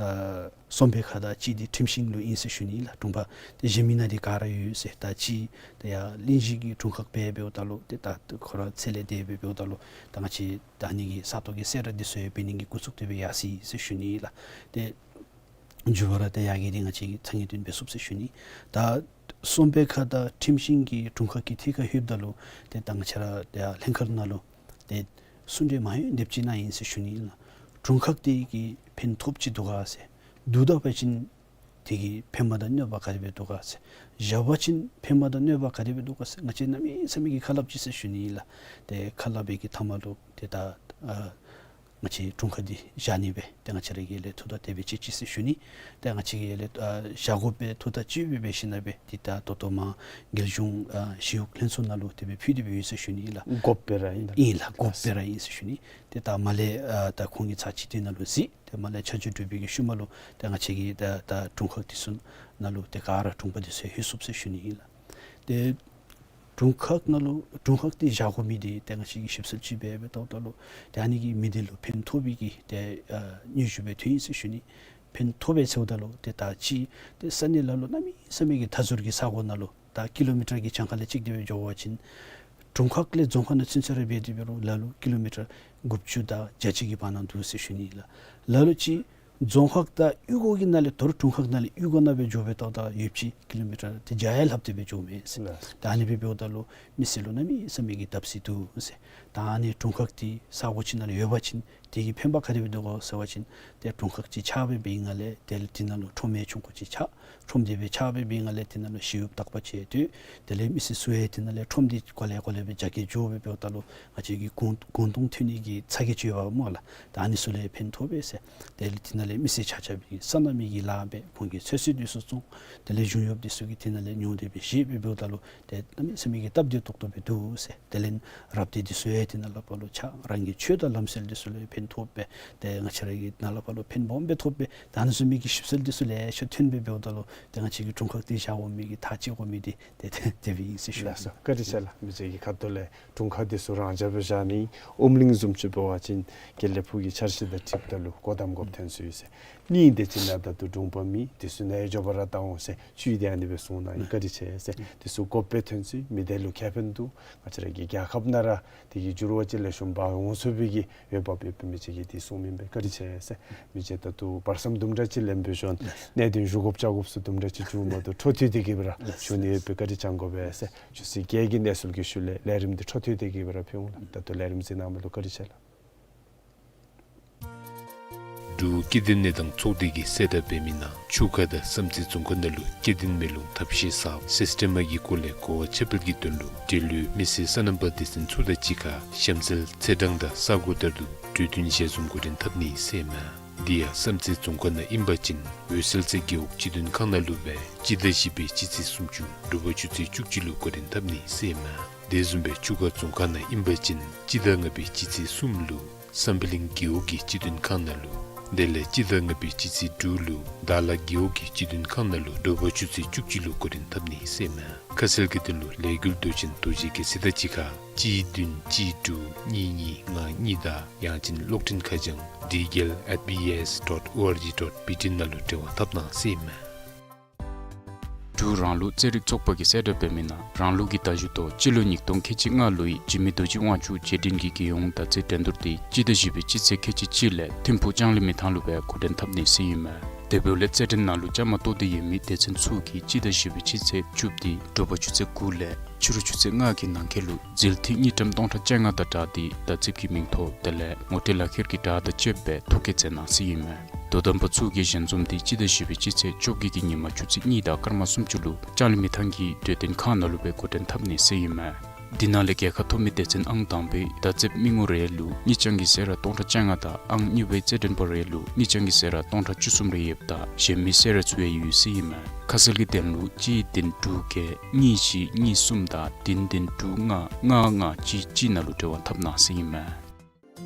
ད་གསོ་སྤེལ་ཁ་དང་གཅིག་འདི་ཁྲིམས་ཤིང་ལུ་ཨིན་ཟེར་ཞུ་ནི་ལགས། དྲུང་པ་ཏེ་གཞན་མི་ནང་འདི་ག་ར་ཡོད་ཟེར། ད་གཅིག་ཏེ་ཡར་གླིང་བཞི་གི་དྲུང་ཁག་སྦེ་འབདཝ་ད་ལུ་ཏེ་ད་ཁོ་ར་ཚེ་ལས་འདས་སྦེ་འབདཝ་ད་ལུ་ད་ང་བཅས་ད་ཨ་ནི་གི་ས་སྟོང་གི་གསལ་བསྒྲགས་འདི་ཚུ་ཡང་འབད་ནི་གི་འགོ་བཙུགས་ཏེ་སྦེ་ཡར་སོ་ཡི་ཟེར་ཞུ་ནི་ལགས། ཏེ་མཇུག་བར་ར་ཏེ་ཡར་གྱི་འདི་ང་བཅས་ཀྱིས་ཚ་ངེས་སྟོན་འབད་ཚུགས་ཟེར་ཞུ་ནི། ད་གསོ་སྤེལ་ཁ་དང་ཁྲིམས་ཤིང་གི་དྲུང་ཁག་གི་ཐད་ཁར་ལྷོདཔ་ད་ལུ་ཏེ་ད་ང་བཅས་ར་ཏེ་ལྷན་ཁག་ནང་ལུ་ཏེ་གསུང་གྲོས་མ་ཡོད་དེ་ཅིག་གནང་ཡི་ཟེར་ཞུ་ནི་ལགས། དྲུང་ཁག་འདི་གིས་ཕན་ཐོགས་ཅི་འདུག་ག་ཟེར། བསྡུ་ད་པ་ཅིན་དེ་གི་ཕན་པ་དང་གནོད་པ་ག་དེ་སྦེ་འདུག་ག་ཟེར། བཞག་པ་ཅིན་ཕན་པ་དང་གནོད་པ་ག་དེ་སྦེ་འདུག་ག་ཟེར། ང་བཅས་གནམ་མེད་ས་མེད་ཀྱི་ཁ་སླབ་ཅི་ཟེར་ཞུ་ནི་ལགས། ཏེ་ཁ་སླབ་པའི་གི་མཐའ་མ་ལུ་ཏེ་ད་ཨ་ང་བཅས་དྲུང་ཁག་འདི་བཞག་ནི་སྦེ་ཏེ་ང་བཅས་ར་གིས་ལས་ཐུགས་ཐག་དེ་སྦེ་བཅད་ཅི་ཟེར་ཞུ་ནི། ཏེ་ང་བཅས་ཀྱིས་ལས་ཨ་བཞག་དགོ་པའི་ཐུགས་ཐག་བཅད་སྦེ་འབད་ཞིནམ་ལས་ཏེ་ད་ད་ལྟོ་མར་རྒྱལ་གཞུང་ཨ་ཞི་གཡོག་ལྷན་ཚོགས་ནང་ལུ་དེ་སྦེ་ཕུལ་ཏེ་སྦེ་ཡོད་ཟེར་ཞུ་ནི་ལགས། དགོཔ་སྦེ་ར་ཨིན་ལགས། དགོཔ་སྦེ་ར་ཨིན་ཟེར་ཞུ་ནི། ཏེ་ད་མར་ལས་ཨ་ད་ཁོང་གི་ཚར་གཅིག་འདི་ནང་ལུ་གཟིགས། ཏེ་མར་ལས་ཆ་འཇོག་གྲུབ་པའི་གི་ཤུལ་མ་ལུ་ཏེ་ང་བཅས་ཀྱིས་ད་ད་དྲུང་ཁག་འདི་ཚུ་ནང་ལུ་ཏེ་ག་ར་དྲུང་པ་འདི་ཚུ་ལྷོད་ཚུགས་ཟེར་ཞུ་ནི་ཨིན་ལགས། ཏེ་དྲུང་ཁག་ནང་ལུ་དྲུང་ཁག་འདི་བཞག་དགོ་མི་འདི་ཏེ་ང་བཅས་ཀྱིས་ཞིབ་འཚོལ་ཅིག་འབད་འབདཝ་ད་ལུ་ཏེ་ཨ་ནི་གིས་མི་སྡེ་ལུ་ཕན་ཐོགས་པའི་གི་ཏེ་ཨ་སྙན་ཞུ་སྦེ་ཐོན་ཡི་ཟེར་ཞུ་ནི། ཕན་ཐོགས་པས་ཟེརཝ་ད་ལུ་ཏེ་ད་ཅི་ཏེ་ས་གནས་ལ་ལུ་གནམ་མེད་ས་མེད་ཀྱི་མཐའ་ཟུར་གྱི་ས་གོ་ནང་ལུ་ད་ཀི་ལོ་མི་ཊར་གྱི་གྱངས་ཁ་ལས་བརྩིས་ཏེ་སྦེ་འགྱོ་བ་ཅིན་དྲུང་ཁག་ལས་རྫོང་ཁག་ནང་ཚུན་ཚོད་ར་འབད་དེ་འབད་རུང་ལ་ལུ་ཀི་ལོ་མི་ཊར་དགུ་བཅུ་དང་བརྒྱད་ཅུ་གི་བར་ན་འདུག་ཟེར་ཞུ་ནི་ལགས། ལ་ལུ་ཅིག་རྫོང་ཁག་དང་གཡུས་སྒོ་གི་ནང་ལས་དོ་རུང་དྲུང་ཁག་ནང་ལས་གཡུས་སྒོ་ནང་སྦེ་འགྱོ་སྦེ་ཏོག་ཏོ་ཡོདཔ་ཅིག་ཀི་ལོ་མི་ཊར་ཏེ་བརྒྱ་ཡང་ལྷགཔ་སྟེ་སྦེ་འགྱོཝ་མས་ཟེར། ལགས། ད་ཨ་ནི་སྦེ་འབདཝ་ད་ལུ་མི་སེར་ལུ་གནམ་མེད་ས་མེད་ཀྱི་བརྡབ་གསིག་འདུག་ཟེར། ད་ཨ་ནི་དྲུང་ཁག་འདི་ས་གོ་ཅིག་ནང་ལུ་ཡོད་པ་ཅིན་དེ་གི་ཕན་པ་ག་དེ་སྦེ་འདུག་ག་ཟེར་བ་ཅིན་ཏེ་དྲུང་ཁག་ཅིག་ཆགས་སྦེ་འབད་བའི་སྒང་ལས་ཏེ་དེ་ནང་ལུ་ཁྲོམ་ཡང་ཆུང་ཀུ་ཅིག་ཆགས། ཁྲོམ་དེ་སྦེ་ཆགས་སྦེ་འབད་བའི་སྒང་ལས་དེ་ནང་ལུ་ཞི་གཡོགཔ་དག་པ་ཅིག་ཡང་སྡོད། དེ་ལས་མི་སེར་ཚུ་ཡང་དེ་ནང་ལས་ཁྲོམ་འདི་གོ་ལེ་གོ་ལེ་སྦེ་རྒྱ་སྐྱེད་འགྱོ་སྦེ་འབདཝ་ད་ལུ་ང་བཅས་ཀྱི་གུང་གུང་སྟོང་ཐོན་ནི་གི་ཚ་གྱང་ཅིག་ཡོདཔ་སྨོ་ལགས། ད་ཨ་ནི་ཚུ་ལས་ཕན་ཐོགས་པས་ཟེར། དེ་ལས་དེ་ནང་ལས་མི་སེར་ཆ་ཁྱབ་ཀྱིས་སོ་ནམ་གྱི་ལཱ་འབད་ཁོང་གི་ཚོད་བསྲེ་འདི་ཚུ་བཙོང་། དེ་ལས་གཞུང་གཡོགཔ་འདི་ཚུ་གིས་དེ་ནང་ལས་ཉོ་སྟེ་སྦེ་བཞེས་སྦེ་འབདཝ་ད་ལུ་ཏེ་གནམ་མེད་ས་མེད་ཀྱི་སྟབས་བདེ་ཏོག་ཏོ་སྦེ་འདུག་ཟེར། དེ་ལས་རབ་སྡེ་འདི་ཚུ་ཡང་དེ་ནང་ལས་ཕར་ལུ་ཆགས། རང་གི་ཆོས་དང་ལམ་སྲོལ་འདི་ཚུ་ལུ་ཡང་ ཐོབ་སྦེ་ཏེ་ང་བཅས་ར་གི་ནཱ་ལས་ཕར་ལུ་ཕན་སྦོམ་སྦེ་ཐོབ་སྦེ་ད་ཨ་ནི་བཟུམ་མའི་གི་ཞིབ་འཚོལ་འདི་ཚུ་ལེ་ཤ་ཐོན་སྦེ་འབདཝ་ད་ལུ་ཏེ་ང་བཅས་ཀྱི་དྲུང་ཁག་འདི་བཞག་དགོ་མི་གི་ཐག་བཅད་དགོ་མི་འདི་ཏེ་ཏེ་དེ་སྦེ་ཨིན་ཟེར་ཞུ་ནི། ལགས་སོ། བཀའ་དྲིན་ཆེ་ལགས། མི་རྗེ་གི་ཁ་ཐུག་ལས་དྲུང་ཁག་འདི་ཚུ་རང་འཇགས་སྦེ་བཞག་ནི། ཨོམ་གླིང་བཟུམ་ཅིག་འབད་བ་ཅིན་དགེ་ལེགས་ཕུག་གི་འཆར་གཞི་དང་འཁྲིལཝ་ད་ལུ་སྒོ་བསྡམ་དགོཔ་ཐོན་སོ་ཡི་ཟེར། གཉིས་དེ་ཅིག་ནང་ད་ལྟོ་དྲུང་པ་མེད། འདི་ཚུ་ནཱ་འགྱོ་བར་བཏང་འོང་ཟེར་བཅུད་དེ་ཨ་ནི་སྦེ་གསུངས་གནང་ཡི། བཀའ་དྲིན་ཆེ་ཟེར། འདི་ཚུ་དགོཔ་སྦེ་ཐོན་སོ་ཡི། མི་སྡེ་ལུ་ཁེ་ཕན་འདུག། ང་བཅས་ར་གི་རྒྱལ་ཁབ་ནང་ར་དེ་གི་འགྱུར་བ་ཅིག་ལེགས་ཤོམ་འབག་འོང་ཚུགས་པའི་གི་འོས་འབབ་ཡོདཔ་སྦེ་མི་རྗེ་གིས་འདི་གསུངམ་ཨིན་པས། བཀའ་དྲིན་ཆེ་ཟེར། མི་རྗེ་ད་ལྟོ་བར་མཚམས་དུམ་གྲ་ཅིག་ལེན་པའི་ཤུལ་གནད་དོན་ཞུ་དགོཔ་བཅར་དགོཔ་ཚུ་དུམ་གྲ་ཅིག་བྱུངམ་ད་འཕྲོ་མཐུད་དེ་གི་སྦེ་ར་ཞུ་ནི་ཡོད་པས། བཀའ་དྲིན་བསྐྱང་དགོ་པས་ཟེར། ཆུ་ཚོད་བརྒྱད་ཀྱི་གནས་ཚུལ་གྱི་ཤུལ་ལས་ལས་རིམ་འདི་འཕྲོ་མཐུད་དེ་གི་སྦེ་ར་ཕུལ་འོང་ལགས། ད་ལྟོ་ལས་རིམ་གཟིགས་གནང་མི་ལུ་བཀའ་དྲིན་ཆེ་ལགས། འབྲུག་སྐྱེ་ལྡན་གནས་སྟངས་ཚོགས་སྡེ་གིས་གསལ་བསྒྲགས་འབད་མི་ནང་ཆུ་ཁ་དང་བསམ་རྩེ་རྫོང་ཁག་ནང་ལུ་སྐྱེ་ལྡན་མེ་རླུང་ཐབས་ཤེས་གསརཔ་སིསི་ཊེམ་གྱི་སྐོར་ལས་གོ་བ་ཁྱབ་སྤེལ་གྱི་དོན་ལུ་འབྲེལ་ཡོད་མི་སེར་སོ་ནམ་པ་སྡེ་ཚན་ཚུ་དང་གཅིག་ཁར་གཤམ་གསལ་ཚེས་གྲངས་དང་ས་གོ་ལྟར་དུ་གྲོས་བསྟུན་ཞལ་འཛོམས་འགོ་འདྲེན་འཐབ་ནི་ཟེར་ཨིན་མས། དེ་ཡང་བསམ་རྩེ་རྫོང་ཁག་ནང་ཨིན་པ་ཅིན་འོད་གསལ་རྩེ་རྒེད་འོག་སྤྱི་མཐུན་ཁང་ནང་ལུ་སྦེ་སྤྱི་ཟླ་བཞི་པའི་སྤྱི་ཚེས་སུམ་ཅུ་དྲོ་པ་ཆུ་ཚོད་བཅུ་གཅིག་ལུ་འགོ་འདྲེན་འཐབ་ནི་ཟེར་ཨིན་མས། དེ་བཟུམ་སྦེ་ཆུ་ཁ་རྫོང་ཁག་ནང་ཨིན་པ་ཅིན་སྤྱི་ཟླ་ལྔ་པའི་སྤྱི་ཚེས་གསུམ་ལུ་བསམ་འཕེལ་གླིང་རྒེད་འོག་གི་སྤྱི་མཐུན་ཁང་ནང་ལུ། དེ་ལས་སྤྱི་ཟླ་ལྔ་པའི་སྤྱི་ཚེས་དྲུག་ལུ་དྭགས་ལྷ་རྒེད་འོག་གི་སྤྱི་མཐུན་ཁང་ནང་ལུ་དྲོ་པ་ཆུ་ཚོད་བཅུ་གཅིག་ལུ་འགོ་འདྲེན་འཐབ་ནི་ཟེར་ཨིན་མས། ཁ་གསལ་གྱི་དོན་ལུ་ལས་འགུལ་མདོ་ཆེན་རྡོ་རྗེ་རྒྱལ་མཚན་དང་གཅིག་ཁར་གཅིག་བདུན་གཅིག་དྲུག་གཉིས་གཉིས་ལྔ་གཉིས་དང་ཡང་ཅིན་གློག་འཕྲིན་ཁ་བྱང་D G L at B S dot O R G dot B T ནང་ལུ་འབྲེལ་བ་འཐབ་གནང་ཟེར་ཨིན་མས། འབྲུག་རང་ལུགས་རྩེད་རིགས་ཚོགས་པ་གིས་གསལ་བསྒྲགས་འབད་མི་ནང་རང་ལུགས་ཀྱི་མདའ་གཞུ་ཐོག་སྤྱི་ལོ་ཉིས་སྟོང་ཁལ་གཅིག་ལྔ་ལོའི་འཇིགས་མེད་རྡོ་རྗེ་དབང་ཕྱུག་རྗེས་དྲན་གྱི་རྒྱལ་ཡོངས་མདའ་རྩེད་འགྲན་བསྡུར་དེ་སྤྱི་ཟླ་བཞི་པའི་སྤྱི་ཚེས་ཁལ་གཅིག་གཅིག་ལས་ཐིམ་ཕུག་ལྕང་གླིང་མི་ཐང་ལུ་སྦེ་འགོ་འདྲེན་འཐབ་ནི་ཟེར་ཨིན་མས། དེ་འབདཝ་ལས་རྩེད་འགྲན་ནང་ལུ་བཅའ་མར་གཏོགས་ཏེ་ཡོད་མི་སྡེ་ཚན་ཚུ་གིས་སྤྱི་ཟླ་བཞི་པའི་སྤྱི་ཚེས་བཅུ་པ་དེ་དྲོ་པ་ཆུ་ཚོད་དགུ་ལས་ཕྱི་རུ་ཆུ་ཚོད་ལྔ་གི་ནང་འཁོད་ལུ་ཟིལ་ཐིག་དངུལ་ཀྲམ་སྟོང་ཕྲག་བཅོ་ལྔ་དང་སྦྲགས་ཏེ་མདའ་རྩེད་ཀྱི་མིང་ཐོབ་དེ་ལས་ངོ་སྤྲོད་ལག་ཁྱེར་གྱི་བརྡ་དང་བཅསཔ་སྦེ་ཐོ་བཀོད་མཛད་གནང་ཟེར་ཨིན་མས། དོ་དམ་པ་ཚུ་གིས་ཞལ་འཛོམས་དེ་སྤྱི་ཟླ་བཞི་པའི་སྤྱི་ཚེས་བཅོ་བརྒྱད་ཀྱི་ཉིན་མ་ཆུ་ཚོད་གཉིས་དང་སྐར་མ་སུམ་ཅུ་ལུ་ལྕང་གླིང་མི་ཐང་གི་གྲོས་སྟོན་ཁང་ནང་ལུ་སྦེ་འགོ་འདྲེན་འཐབ་ནི་ཟེར་ཨིན་མས། དེ་ནང་ལས་རྒྱལ་ཁ་ཐོབ་མི་སྡེ་ཚན་ཨང་དང་པའི་མདའ་རྩེདཔ་མི་ངོ་རེ་ལུ་དངུལ་རྐྱང་གི་གསོལ་ར་སྟོང་ཕྲག་བཅོ་ལྔ་དང་ཨང་གཉིས་པའི་རྩེད་འགྲན་པ་རེ་ལུ་དངུལ་རྐྱང་གི་གསོལ་ར་སྟོང་ཕྲག་བཅུ་གསུམ་རེ་ཡོདཔ་ད་གཞན་མི་གསོལ་ར་ཚུ་ཡང་ཡོད་ཟེར་ཨིན་མས། ཁ་གསལ་གྱི་དོན་ལུ་གཅིག་བདུན་དྲུག་བརྒྱད་གཉིས་བཞི་གཉིས་གསུམ་དང་བདུན་བདུན་དྲུག་ལྔ་ལྔ་ལྔ་གཅིག་གཅིག་ནང་ལུ་འབྲེལ་བ་འཐབ་གནང་ཟེར་ཨིན་མས།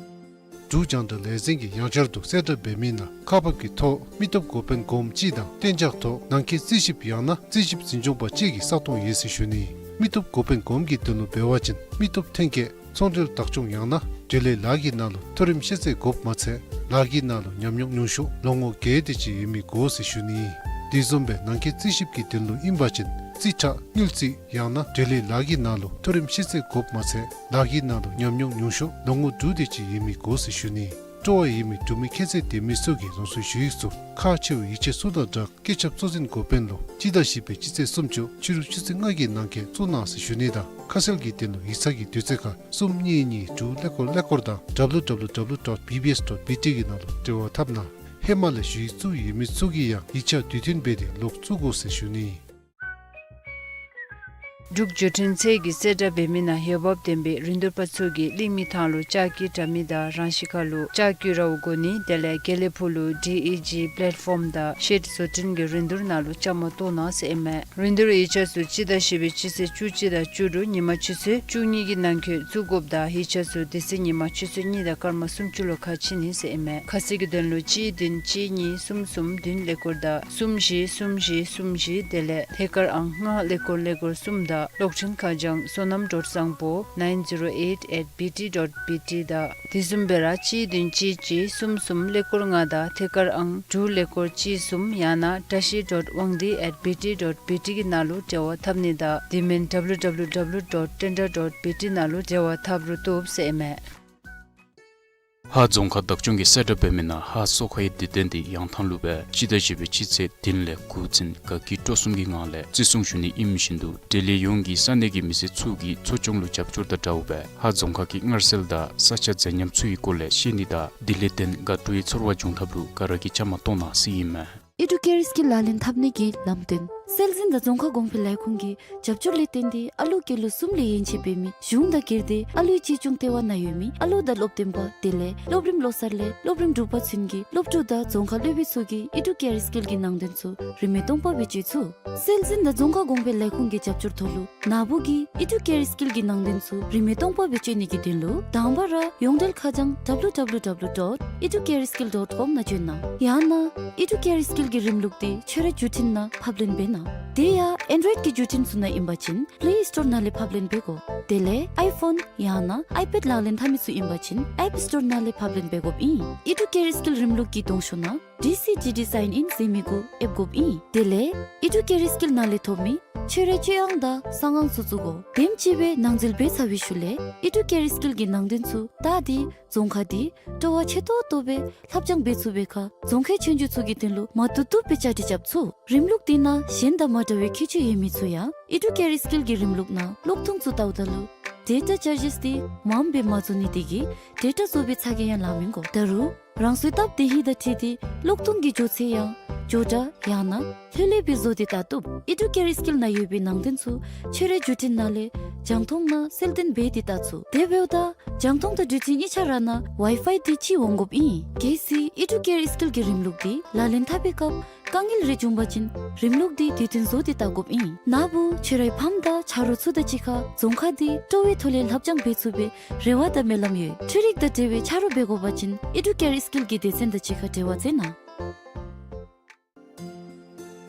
འབྲུག་རྒྱང་བསྒྲགས་ལས་འཛིན་གྱིས་ཡང་བསྐྱར་དུ་གསལ་བསྒྲགས་འབད་མི་ནང་ཁག་འབག་གི་ཐོག་མི་སྟོབས་འགོ་དཔོན་གོངམ་གཅིག་དང་གཏན་འཇགས་ཐོག་ནང་འཁོད་རྩིས་ཞིབ་ཡང་ན་རྩིས་ཞིབ་འཛིན་སྐྱོང་པ་གཅིག་གི་ས་སྟོང་ཡོད་ཟེར་ཞུ་ནི། མི་སྟོབས་འགོ་དཔོན་གོངམ་གྱི་དོན་ལུ་འབད་བ་ཅིན་མི་སྟོབས་ཐོན་སྐྱེད་ཚོང་འབྲེལ་བདག་སྐྱོང་ཡང་ན་འབྲེལ་ཡོད་ལཱ་གི་ནང་ལུ་མཐོ་རིམ་ཤེས་ཚད་དགོཔ་མ་ཚད་ལཱ་གི་ནང་ལུ་ཉམས་མྱོང་ཉུང་ཤོས་ལོ་ངོ་བརྒྱད་དེ་ཅིག་ཡོད་མི་དགོ་ཟེར་ཞུ་ནི། དེ་བཟུམ་སྦེ་ནང་འཁོད་རྩིས་ཞིབ་ཀྱི་དོན་ལུ་ཨིན་པ་ཅིན་རྩིས་ཁྲ་དངུལ་རྩིས་ཡང་ན་འབྲེལ་ཡོད་ལཱ་གི་ནང་ལུ་མཐོ་རིམ་ཤེས་ཚད་དགོཔ་མ་ཚད་ལཱ་གི་ནང་ལུ་ཉམས་མྱོང་ཉུང་ཤོས་ལོ་ངོ་དྲུག་དེ་ཅིག་ཡོད་མི་དགོ་ཟེར་ཞུ་ནི། སྤྲོ་བ་ཡོད་མི་འབྲུག་མི་ཁྱད་ཚད་ལྡན་མི་ཚུ་གིས་རང་སོའི་ཞུ་ཡིག་ཚུ་ཁག་ཆེ་བའི་ཡིག་ཆ་ཚུ་དང་སྦྲགས་སྐུ་ཚབ་གཙོ་འཛིན་འགོ་དཔོན་ལུ་སྤྱི་ཟླ་བཞི་པའི་སྤྱི་ཚེས་སུམ་ཅུ་ཕྱི་རུ་ཆུ་ཚོད་ལྔ་གི་ནང་འཁོད་བཙུགས་གནང་ཟེར་ཞུ་ནི་དང་ཁ་གསལ་གྱི་དོན་ལུ་ཡིག་ཚང་གི་དུས་ཚོད་ཁར་གསུམ་གཉིས་གཉིས་དྲུག་ཀླད་ཀོར་ཀླད་ཀོར་དང་W W W dot B B S dot B T གི་ནང་ལུ་འབྲེལ་བ་འཐབ་གནང་། ཧེ་མ་ལས་ཞུ་ཡིག་བཙུགས་ཡོད་མི་ཚུ་གིས་ཡང་ཡིག་ཆ་དུས་མཐུན་འབད་དེ་ལོག་བཙུགས་དགོ་ཟེར་ཞུ་ནི། འབྲུག་བརྒྱུད་འཕྲིན་ཚད་ཀྱིས་གསལ་བསྒྲགས་འབད་མི་ནང་འོས་འབབ་ལྡན་པའི་རིན་བསྡུར་པ་ཚུ་གིས་གླིང་མི་ཐང་ལུ་ལྕགས་ཀྱི་དྲ་མིག་དང་རང་ཤི་ཁ་ལུ་ལྕགས་ཀྱི་རཝ་བགོ་ནི་དེ་ལས་དགེ་ལེགས་ཕུག་ལུ་ཌི་ཨི་ཇི་པེ་ལེཊ་ཕོམ་དང་ཤེཌ་བཟོ་སྐྲུན་གྱི་རིན་བསྡུར་ནང་ལུ་བཅའ་མར་གཏོགས་གནང་ཟེར་ཨིན་མས། རིན་བསྡུར་ཡིག་ཆ་ཚུ་སྤྱི་ཟླ་བཞི་པའི་སྤྱི་ཚེས་བཅུ་གཅིག་དང་བཅུ་དྲུག་ཉིན་མ་ཆུ་ཚོད་བཅུ་གཉིས་ཀྱི་ནང་འཁོད་བཙུགས་དགོཔ་དང་ཡིག་ཆ་ཚུ་དེ་ཚེ་ཉིན་མ་ཆུ་ཚོད་གཉིས་དང་སྐར་མ་སུམ་ཅུ་ལུ་ཁ་ཕྱེ་ནི་ཟེར་ཨིན་མས། ཁ་གསལ་གྱི་དོན་ལུ་གཅིག་བདུན་གཅིག་གཉིས་གསུམ་གསུམ་བདུན་ཀླད་ཀོར་དང་གསུམ་བཞི་གསུམ་བཞི་གསུམ་བཞི་དེ་ལས་ཐད་ཀར་ཨང་ལྔ་ཀླད་ཀོར་ཀླད་ཀོར་གསུམ་དང་གློག་འཕྲིན་ཁ་བྱང་བསོད་ནམས་སྒྲོལ་བཟང་པོ་nine zero eight at B T dot B T དང་དེ་བཟུམ་སྦེ་ར་གཅིག་བདུན་གཅིག་གཅིག་གསུམ་གསུམ་ཀླད་ཀོར་ལྔ་དང་ཐད་ཀར་ཨང་དྲུག་ཀླད་ཀོར་གཅིག་གསུམ་ཡང་ན་བཀྲ་ཤིས་dot དབང་འདུས་at B T dot B T གི་ནང་ལུ་འབྲེལ་བ་འཐབ་ནི་དང་དེ་མིན་W W W dot tenda dot B T ནང་ལུ་འབྲེལ་བ་འཐབ་རུང་བཏུབ་ཟེར་ཨིན་མས། ཧཱ་རྫོང་ཁག་བདག་སྐྱོང་གིས་གསལ་བསྒྲགས་འབད་མི་ནང་ཧཱ་སོ་ཁའི་དུས་སྟོན་དེ་ཡང་ཐང་ལུ་སྦེ་སྤྱི་ཟླ་བཞི་པའི་སྤྱི་ཚེས་བདུན་ལས་དགུ་ཚུན་དགའ་སྐྱིད་སྤྲོ་གསུམ་གྱི་ངང་ལས་བརྩི་སྲུང་ཞུ་ནི་ཨིནམ་བཞིན་དུ་འབྲེལ་ཡོད་ཡོངས་ཀྱིས་ས་གནས་ཀྱི་མི་སེར་ཚུ་གིས་འཚོ་སྐྱོང་ལུ་རྒྱབ་སྐྱོར་དང་འདྲཝ་སྦེ་ཧཱ་རྫོང་ཁག་གི་སྔར་སྲོལ་དང་ས་ཆ་མཛེས་ཉམས་ཚུ་གི་སྐོར་ལས་ཤེས་ནི་དང་དེ་ལས་བརྟེན་དགའ་སྤྲོའི་ཚོར་བ་འབྱུང་ཐབས་ལུ་ག་ར་གིས་བཅའ་མར་གཏོགས་གནང་ཟེར་ཨིན་མས། ཨེ་ཌུ་ཀེརསི་གིས་ལག་ལེན་འཐབ་ནི་གི་ལམ་སྟོན། སྲོལ་འཛིན་དང་རྫོང་ཁ་གོང་འཕེལ་ལས་ཁུངས་ཀྱི་རྒྱབ་སྐྱོར་ལས་བརྟེན་ཏེ་ཨ་ལུ་སྐྱེས་ལོ་གསུམ་ལས་ཡན་ཆད་འབད་མི་གཞུང་དང་སྒེར་སྡེ་ཨ་ལུའི་གཅེས་སྐྱོང་ལྟེ་བ་ནང་ཡོད་མི་ཨ་ལུ་དང་སློབ་སྟོན་པ་དེ་ལས་སློབ་རིམ་བློ་གསར་ལས་སློབ་རིམ་དྲུག་པ་ཚུན་གྱི་སློབ་ཕྲུག་དང་རྫོང་ཁ་སློབ་དཔོན་ཚུ་གིས་ཨི་ཌུ་ཀེར་སི་ཀིལ་གྱི་ནང་དོན་ཚུ་རིན་མེད་སྟོང་པ་སྦེ་སྤྱོད་ཚུགས། སྲོལ་འཛིན་དང་རྫོང་ཁ་གོང་འཕེལ་ལས་ཁུངས་ཀྱི་རྒྱབ་སྐྱོར་ཐོག་ལུ་ན་བུ་གིས་ཨི་ཌུ་ཀེར་སི་ཀིལ་གྱི་ནང་དོན་ཚུ་རིན་མེད་སྟོང་པ་སྦེ་སྤྱོད་ནི་གི་དོན་ལུ་དང་པ་ར་ཡོངས་འབྲེལ་ཁ་བྱང་W W W dot educareskill dot com ནང་བྱོན་གནང་། ཡང་ན་ཨི་ཌུ་ཀེར་སི་ཀིལ་གྱི་རིམ་ལུགས་འདི་ཁྱོད་རའི་བརྒྱུད་འཕྲིན་ནང་ཕབ་ལེན་འབད་གནང་། དེ་ཡང་ཨེན་ཌོ་ཡེཌ་ཀྱི་བརྒྱུད་འཕྲིན་ཚུ་ནང་ཨིན་པ་ཅིན་པེ་ལེ་སི་ཊོར་ནང་ལས་ཕབ་ལེན་འབད་དགོ། དེ་ལས་ཨའི་ཕོན་ཡང་ན་ཨའི་པེཌ་ལག་ལེན་འཐབ་མི་ཚུ་ཨིན་པ་ཅིན་ཨེཔ་སི་ཊོར་ནང་ལས་ཕབ་ལེན་འབད་དགོཔ་ཨིན། ཨི་ཌུ་ཀེར་སི་ཀིལ་རིམ་ལུགས་ཀྱི་གདོང་ཤོག་ནང་ཌི་སི་ཌི་ཌི་སའིན་ཨིན་ཟེར་མི་གུ་ཨེབ་དགོཔ་ཨིན། དེ་ལས་ཨི་ཌུ་ཀེར་སི་ཀིལ་ནང་ལས་ཐོབ་མི་ཁྱོད་རའི་སྤྱོད་དབང་དང་གསང་དབང་ཚུ་བཙུགས་དགོ། དེམ་ཅིག་སྦེ་ནང་འཛུལ་འབད་ཚར་བའི་ཤུལ་ལས་ཨི་ཌུ་ཀེར་སི་ཀིལ་གྱི་ནང་དོན་ཚུ་བལྟ་སྟེ་རྫོང་ཁ་འདི་སྤྲོ་བ་ཆེ་ཏོག་ཏོ་སྦེ་ལྷབ་སྦྱང་འབད་ཚུགས་པའི་ཁར་རྫོང་ཁའི་ཆོས་རྒྱུགས་ཚུ་གི་དོན་ལུ་མ་བཏུབ་བཏུབ་སྦེ་བཅའ་སྒྲིག་རྐྱབ་ཚུགས། རིམ་ལུགས་འདི་ནང་གཞན་དང་མ་འདྲ་བའི་ཁྱད་ཆོས་ཡོད་མི་ཚུ་ཡང་ཨི་ཌུ་ཀེར་སི་ཀིལ་གྱི་རིམ་ལུགས་ནང་གློག་ཐུང་ཚུ་བལྟཝ་ད་ལུ་ཌེ་ཊ་ཅར་ཇེསི་འདི་མངམ་སྦེ་མ་བཙུགས་ནི་དེ་གིས་ཌེ་ཊ་བཙུགས་པའི་ཚ་གྱང་ཡང་ལང་མི་དགོ། ད་རུང་རང་སོའི་སྟབས་བདེ་ཧིང་དང་འཁྲིལ་ཏེ་གློག་ཐུང་གི་མགྱོགས་ཚད་ཡང་མགྱོགས་དྲགས་ཡང་ན་ལྷོད་ལྷོད་སྦེ་བཟོ་སྟེ་བལྟ་བཏུབ། ཨི་ཌུ་ཀེར་སི་ཀིལ་ནང་ཡོད་པའི་ནང་དོན་ཚུ་ཁྱོད་རའི་བརྒྱུད་འཕྲིན་ནང་ལས་རྒྱང་མཐོང་ནང་གསལ་སྟོན་འབད་དེ་བལྟ་ཚུགས། དེ་འབདཝ་ད་རྒྱང་མཐོང་དང་བརྒྱུད་འཕྲིན་གཉིས་ཆ་ར་ནང་ཝའི་ཕའི་འདི་ཅིག་འོང་དགོཔ་ཨིན། གལ་སྲིད་ཨི་ཌུ་ཀེར་སི་ཀིལ་གྱི་རིམ་ལུགས་འདི་ལག་ལེན་འཐབ་པའི་སྐབས་དཀའ་ངལ་རེ་བྱུང་པ་ཅིན་རིམ་ལུགས་འདི་དུས་མཐུན་བཟོ་སྟེ་བལྟ་དགོཔ་ཨིན། ན་བུ་ཁྱོད་རའི་ཕམ་དང་ཆ་རོགས་ཚུ་དང་གཅིག་ཁར་རྫོང་ཁ་འདི་སྤྲོ་བའི་ཐོག་ལས་ལྷབ་སྦྱང་འབད་ཚུགས་པའི་རེ་བ་དང་སྨོན་ལམ་ཡོད། འཕྲུལ་རིག་དང་འབྲེལ་བའི་ཆ་རོགས་འབད་དགོ་པ་ཅིན་ཨི་ཌུ་ཀེར་སི་ཀིལ་གྱི་སྡེ་ཚན་དང་གཅིག་ཁར་འབྲེལ་བ་མཛད་གནང་།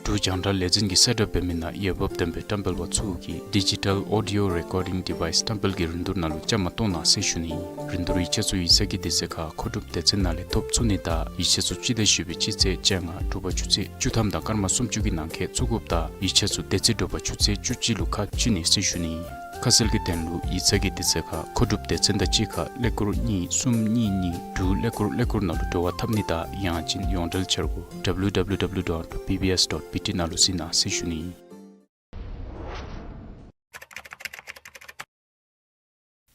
འབྲུག་རྒྱང་བསྒྲགས་ལས་འཛིན་གྱིས་གསལ་བསྒྲགས་འབད་མི་ནང་འོས་འབབ་ལྡན་པའི་བཀྲམ་སྤེལ་པ་ཚུ་གིས་ཌི་ཇི་ཊལ་ཨོ་ཌི་ཡོ་རེ་ཀོར་ཌིང་ཌི་ཝའིསི་བཀྲམ་སྤེལ་གྱི་རིན་བསྡུར་ནང་ལུ་བཅའ་མར་གཏོགས་གནང་ཟེར་ཞུ་ནི། རིན་བསྡུར་ཡིག་ཆ་ཚུ་ཡིག་ཚང་གི་དུས་ཚོད་ཁར་མཁོ་སྒྲུབ་སྡེ་ཚན་ནང་ལས་ཐོབ་ཚུགས་ནི་དང་ཡིག་ཆ་ཚུ་སྤྱི་ཟླ་བཞི་པའི་སྤྱི་ཚེས་བཅོ་ལྔ་དྲོ་པ་ཆུ་ཚོད་བཅུ་ཐམ་དང་སྐར་མ་སུམ་ཅུ་གི་ནང་འཁོད་བཙུགས་དགོཔ་དང་ཡིག་ཆ་ཚུ་དེ་ཚེ་དྲོ་པ་ཆུ་ཚོད་བཅུ་གཅིག་ལུ་ཁ་བཅུག་ནི་ཟེར་ཞུ་ནི། ཁ་གསལ་གྱི་དོན་ལུ་ཡིག་ཚང་གི་དུས་ཚོད་ཁར་མཁོ་སྒྲུབ་སྡེ་ཚན་དང་གཅིག་ཁར་ཀླད་ཀོར་གཉིས་གསུམ་གཉིས་གཉིས་དྲུག་ཀླད་ཀོར་ཀླད་ཀོར་ནང་ལུ་འབྲེལ་བ་འཐབ་ནི་དང་ཡང་ཅིན་ཡོངས་འབྲེལ་འཆར་སྒོ་W W W dot B B S dot B T ནང་ལུ་གཟིགས་གནང་ཟེར་ཞུ་ནི།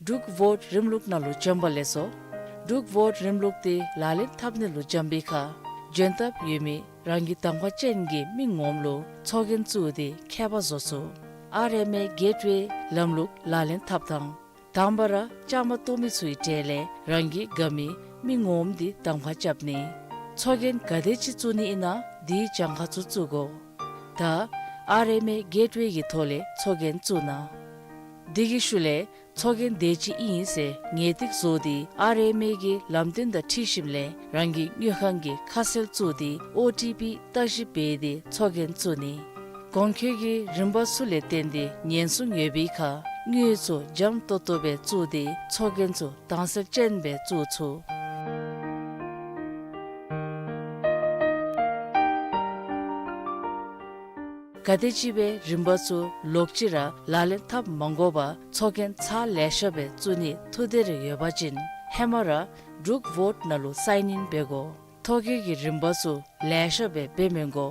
འབྲུག་བོཊ་རིམ་ལུགས་ནང་ལུ་འབྱོན་པ་ལེགས་སོ། འབྲུག་བོཊ་རིམ་ལུགས་འདི་ལག་ལེན་འཐབ་ནི་ལུ་འབྱོན་པའི་ཁར་འབྱོན་ཐབས་ཡོད་མི་རང་གི་དང་པ་ཅན་གྱི་མི་ངོམ་ལུ་ཚོགས་རྒྱན་བཙུགས་ཏེ་ཁྱད་པར་བཟོ་ཚུགས། ཨར་ཨེམ་ཨེ་གེཊ་ཝེ་ལམ་ལུགས་ལག་ལེན་འཐབ་ཐངས། དང་པ་ར་བཅའ་མར་གཏོགས་མི་ཚུའི་གྲས་ལས་རང་གི་དགའ་མི་མི་ངོམ་འདི་གདམ་ཁ་རྐྱབ་ནི། ཚོགས་རྒྱན་ག་དེ་ཅིག་བཙུགས་ནི་ཨིན་ན་དེའི་གྱངས་ཁ་ཚུ་བཙུགས་དགོ། ད་ཨར་ཨེམ་ཨེ་གེཊ་ཝེ་གི་ཐོག་ལས་ཚོགས་རྒྱན་བཙུགས་གནང་། དེ་གི་ཤུལ་ལས་ཚོགས་རྒྱན་དེ་ཅིག་ཨིན་ཟེར་ངེས་ཏིག་བཟོ་སྟེ་ཨར་ཨེམ་ཨེ་གི་ལམ་སྟོན་དང་འཁྲིལ་ཞིནམ་ལས་རང་གི་དངུལ་ཁང་གི་ཁ་གསལ་བཙུགས་ཏེ་ཨོ་ཊི་པི་བརྟག་ཞིབ་འབད་དེ་ཚོགས་རྒྱན་བཙུགས་ནི། གོང་འཁོད་ཀྱི་རིམ་པ་ཚུ་ལས་བརྟེན་ཏེ་ཉེན་སྲུང་ཡོད་པའི་ཁར་དངུལ་ཚུ་འཇམ་ཏོག་ཏོ་སྦེ་བཙུགས་ཏེ་ཚོགས་རྒྱན་ཚུ་དྭངས་གསལ་ཅན་སྦེ་བཙུགས་ཚུགས། ག་དེམ་ཅིག་སྦེ་རིམ་པ་ཚུ་ལོག་ཅི་ར་ལག་ལེན་འཐབ་མ་དགོ་པར་ཚོགས་རྒྱན་ཚར་ལེ་ཤ་སྦེ་བཙུགས་ནི་ཐུགས་འདོད་རེ་ཡོད་པ་ཅིན་ཧེ་མ་ར་འབྲུག་བོཊ་ནང་ལུ་སའིན་ཨིན་འབད་དགོ། ཐོ་བཀོད་ཀྱི་རིམ་པ་ཚུ་ལེ་ཤ་སྦེ་འབད་མི་དགོ།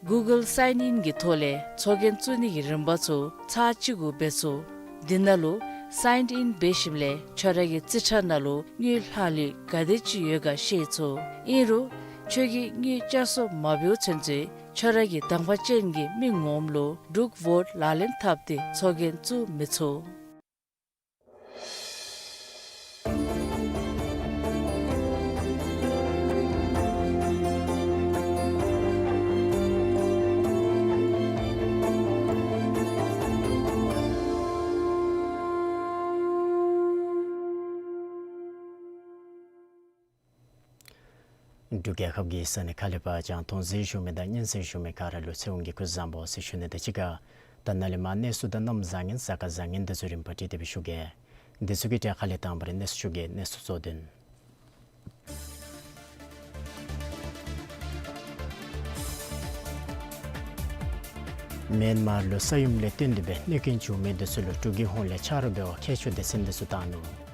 གུ་གཱལ་སའིན་ཨིན་གྱི་ཐོག་ལས་ཚོགས་རྒྱན་བཙུགས་ནི་གི་རིམ་པ་ཚུ་ཚར་གཅིག་གུ་འབད་ཚུགས། འདི་ནང་ལུ་སའིན་ཨིན་འབད་ཞིནམ་ལས་ཁྱོད་ར་གི་རྩིས་ཁྲ་ནང་ལུ་དངུལ་ལྷག་ལུས་ག་དེ་ཅིག་ཡོད་ག་ཤེས་ཚུགས། ཨིན་རུང་ཁྱོད་ཀྱིས་དངུལ་བསྐྱར་གསོ་མ་འབདཝ་ཚུན་ཚོད་ཁྱོད་ར་གི་དང་པ་ཅན་གྱི་མི་ངོམ་ལུ་འབྲུག་བོཊ་ལག་ལེན་འཐབ་སྟེ་ཚོགས་རྒྱན་བཙུགས་མི་ཚུགས། འབྲུག་རྒྱལ་ཁབ་ཀྱི་ས་གནས་ཁག་ལས་ཕར་རྒྱང་མཐོང་གཟིགས་བཞུགས་མི་དང་སྙན་གསན་བཞུགས་མི་ག་ར་ལུ་ཚེ་དབང་གིས་སྐུ་གཟུགས་བཟང་པོ་ཟེར་ཞུ་ནི་དང་གཅིག་ཁར་ད་ནཱ་ལས་མར་གནས་ཚུལ་དང་གནམ་བཟང་ངན་གཟའ་སྐར་བཟང་ངན་དེ་ཚུ་རིམ་པ་སྒྲིག་སྟེ་སྦེ་ཞུ་གེ། དེ་ཚུ་གི་གྲས་ཁ་ལས་དང་པ་ར་གནས་ཚུལ་ཞུ་གེ། གནས་ཚུལ་གཙོ་དོན། མེན་མར་ལུ་ས་ཡོམ་ལས་བརྟེན་ཏེ་སྦེ་གནོད་སྐྱོན་བྱུང་མི་དེ་ཚུ་ལུ་འབྲུག་གི་ཧོངས་ལས་ཆ་རོགས་འབད་བར་ཁྱད་ཆོས་སྡེ་ཚན་དེ་ཚུ་བཏང་ནུག།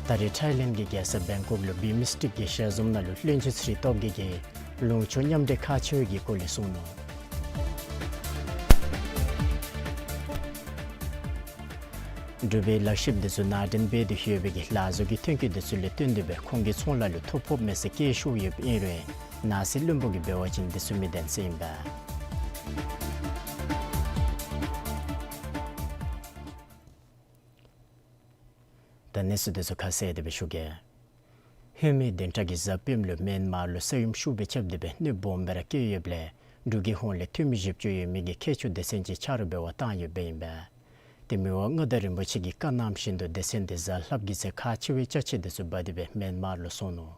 ད་རེས་ཐའི་ལེནཌ་གི་རྒྱལ་ས་བེང་ཀོག་ལུ་བི་མིསི་ཊིཀ་གི་ཞལ་འཛོམས་ནང་ལུ་བློན་ཆེན་ཚེ་རིང་སྟོབས་རྒྱས་ཀྱིས་ལུང་ཕྱོགས་མཉམ་འབྲེལ་ཁག་ཆེ་བའི་གི་སྐོར་ལས་གསུངས་ནུག། འབྲུག་པའི་ལག་ཤེསཔ་དེ་ཚུ་ནང་འདྲེན་འབད་དེ་ཡོད་པའི་གི་ལག་བཟོ་གི་ཐོན་སྐྱེད་དེ་ཚུ་ལས་བརྟེན་ཏེ་སྦེ་ཁོང་གི་ཚོང་ལཱ་ལུ་ཐོ་ཕོགཔ་མེད་ཟེར་སྐད་ཤོར་ཡོདཔ་ཨིན་རུང་ ནང་སྲིད་བློན་པོ་གིས་འབད་བ་ཅིན་དེ་ཚུ་མི་བདེན་ཟེར་ཨིན་པས། ད་གནས་ཚུལ་དེ་ཚུ་ཁ་གསལ་དེ་སྦེ་ཞུ་གེ། ཧེ་མའི་བདུན་ཕྲག་གི་གཟའ་སྤེནམ་ལུ་མེན་མར་ལུ་ས་ཡོམ་ཤུགས་སྦེ་རྐྱབ་སྟེ་སྦེ་གནོད་སྦོམ་སྦེ་ར་བཀལ་ཡོདཔ་ལས་འབྲུག་གི་ཧོངས་ལས་འཐུས་མི་བཞི་བཅུ་ཡོད་མི་གི་མཁས་མཆོག་སྡེ་ཚན་ཅིག་ཆ་རོགས་འབད་བར་བཏང་ཡོདཔ་ཨིན་པས། ཏེ་མི་དབང་མངའ་བདག་རིན་པོ་ཆེ་གི་བཀའ་གནང་བཞིན་དུ་སྡེ་ཚན་དེ་གཟའ་ལྷགཔ་གི་ཚེ་ཁག་ཆེ་བའི་ཅ་ཆས་དེ་ཚུ་འབག་སྟེ་སྦེ་མེན་མར་ལུ་སོང་ནུག།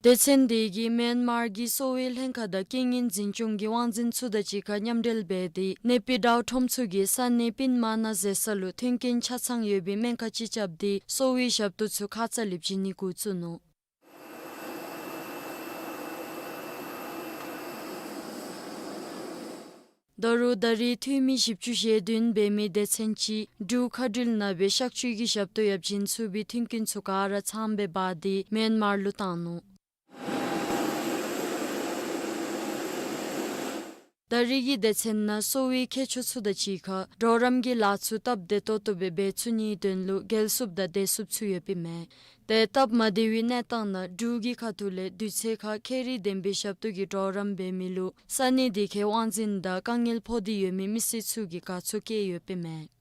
སྡེ་ཚན་དེ་གིས་མེན་མར་གྱི་གསོ་བའི་ལྷན་ཁག་དང་རྐྱེན་ངན་འཛིན་སྐྱོང་གི་དབང་འཛིན་ཚུ་དང་གཅིག་ཁར་མཉམ་འབྲེལ་འབད་དེ་ནེ་པི་ཌའོ་ཁྲོམ་ཚུ་གིས་ས་གནས་པིན་མ་ན་ཟེར་ས་ལུ་མཐུན་རྐྱེན་ཆ་ཚང་ཡོད་པའི་སྨན་ཁང་ཅིག་རྐྱབ་སྟེ་གསོ་བའི་ཞབས་ཏོག་ཚུ་ཁ་ཙ་ལས་བྱིན་ནི་འགོ་བཙུགས་ནུག། ད་རུང་ད་རེས་འཐུས་མི་བཞི་བཅུ་ཞེ་བདུན་འབད་མི་སྡེ་ཚན་ཅིག་འབྲུག་མཁའ་འགྲུལ་ནང་སྦེ་གཤག་བཅོས་ཀྱི་ཞབས་ཏོག་ཡང་བྱིན་ཚུགས་པའི་མཐུན་རྐྱེན་ཚུ་ག་ར་ཚངམ་སྦེ་འབག་སྟེ་མེན་མར་ལུ་བཏང་ནུག། ད་རེས་ཀྱི་སྡེ་ཚན་ནང་གསོ་བའི་མཁས་མཆོག་ཚུ་དང་གཅིག་ཁར་གྲོགས་རམ་གྱི་ལཱ་ཚུ་སྟབས་བདེ་ཏོག་ཏོ་སྦེ་འབད་ཚུགས་ནིའི་དོན་ལུ་འགལ་སུབ་དང་བདེ་སུབ་ཚུ་ཡོདཔ་ཨིན་མས། ཏེ་སྟབས་མ་བདེ་བའི་གནས་སྟངས་ནང་འབྲུག་གི་ཁ་ཐུག་ལས་དུས་ཚོད་ཁར་ཁྱད་རིག་ལྡན་པའི་ཞབས་ཏོག་གི་གྲོགས་རམ་འབད་མི་ལུ་ས་གནས་དེ་ཁའི་དབང་འཛིན་དང་དཀའ་ངལ་ཕོག་སྟེ་ཡོད་མི་མི་སེར་ཚུ་གིས་དགའ་ཚོར་བསྐྱེད་ཡོདཔ་ཨིན་མས།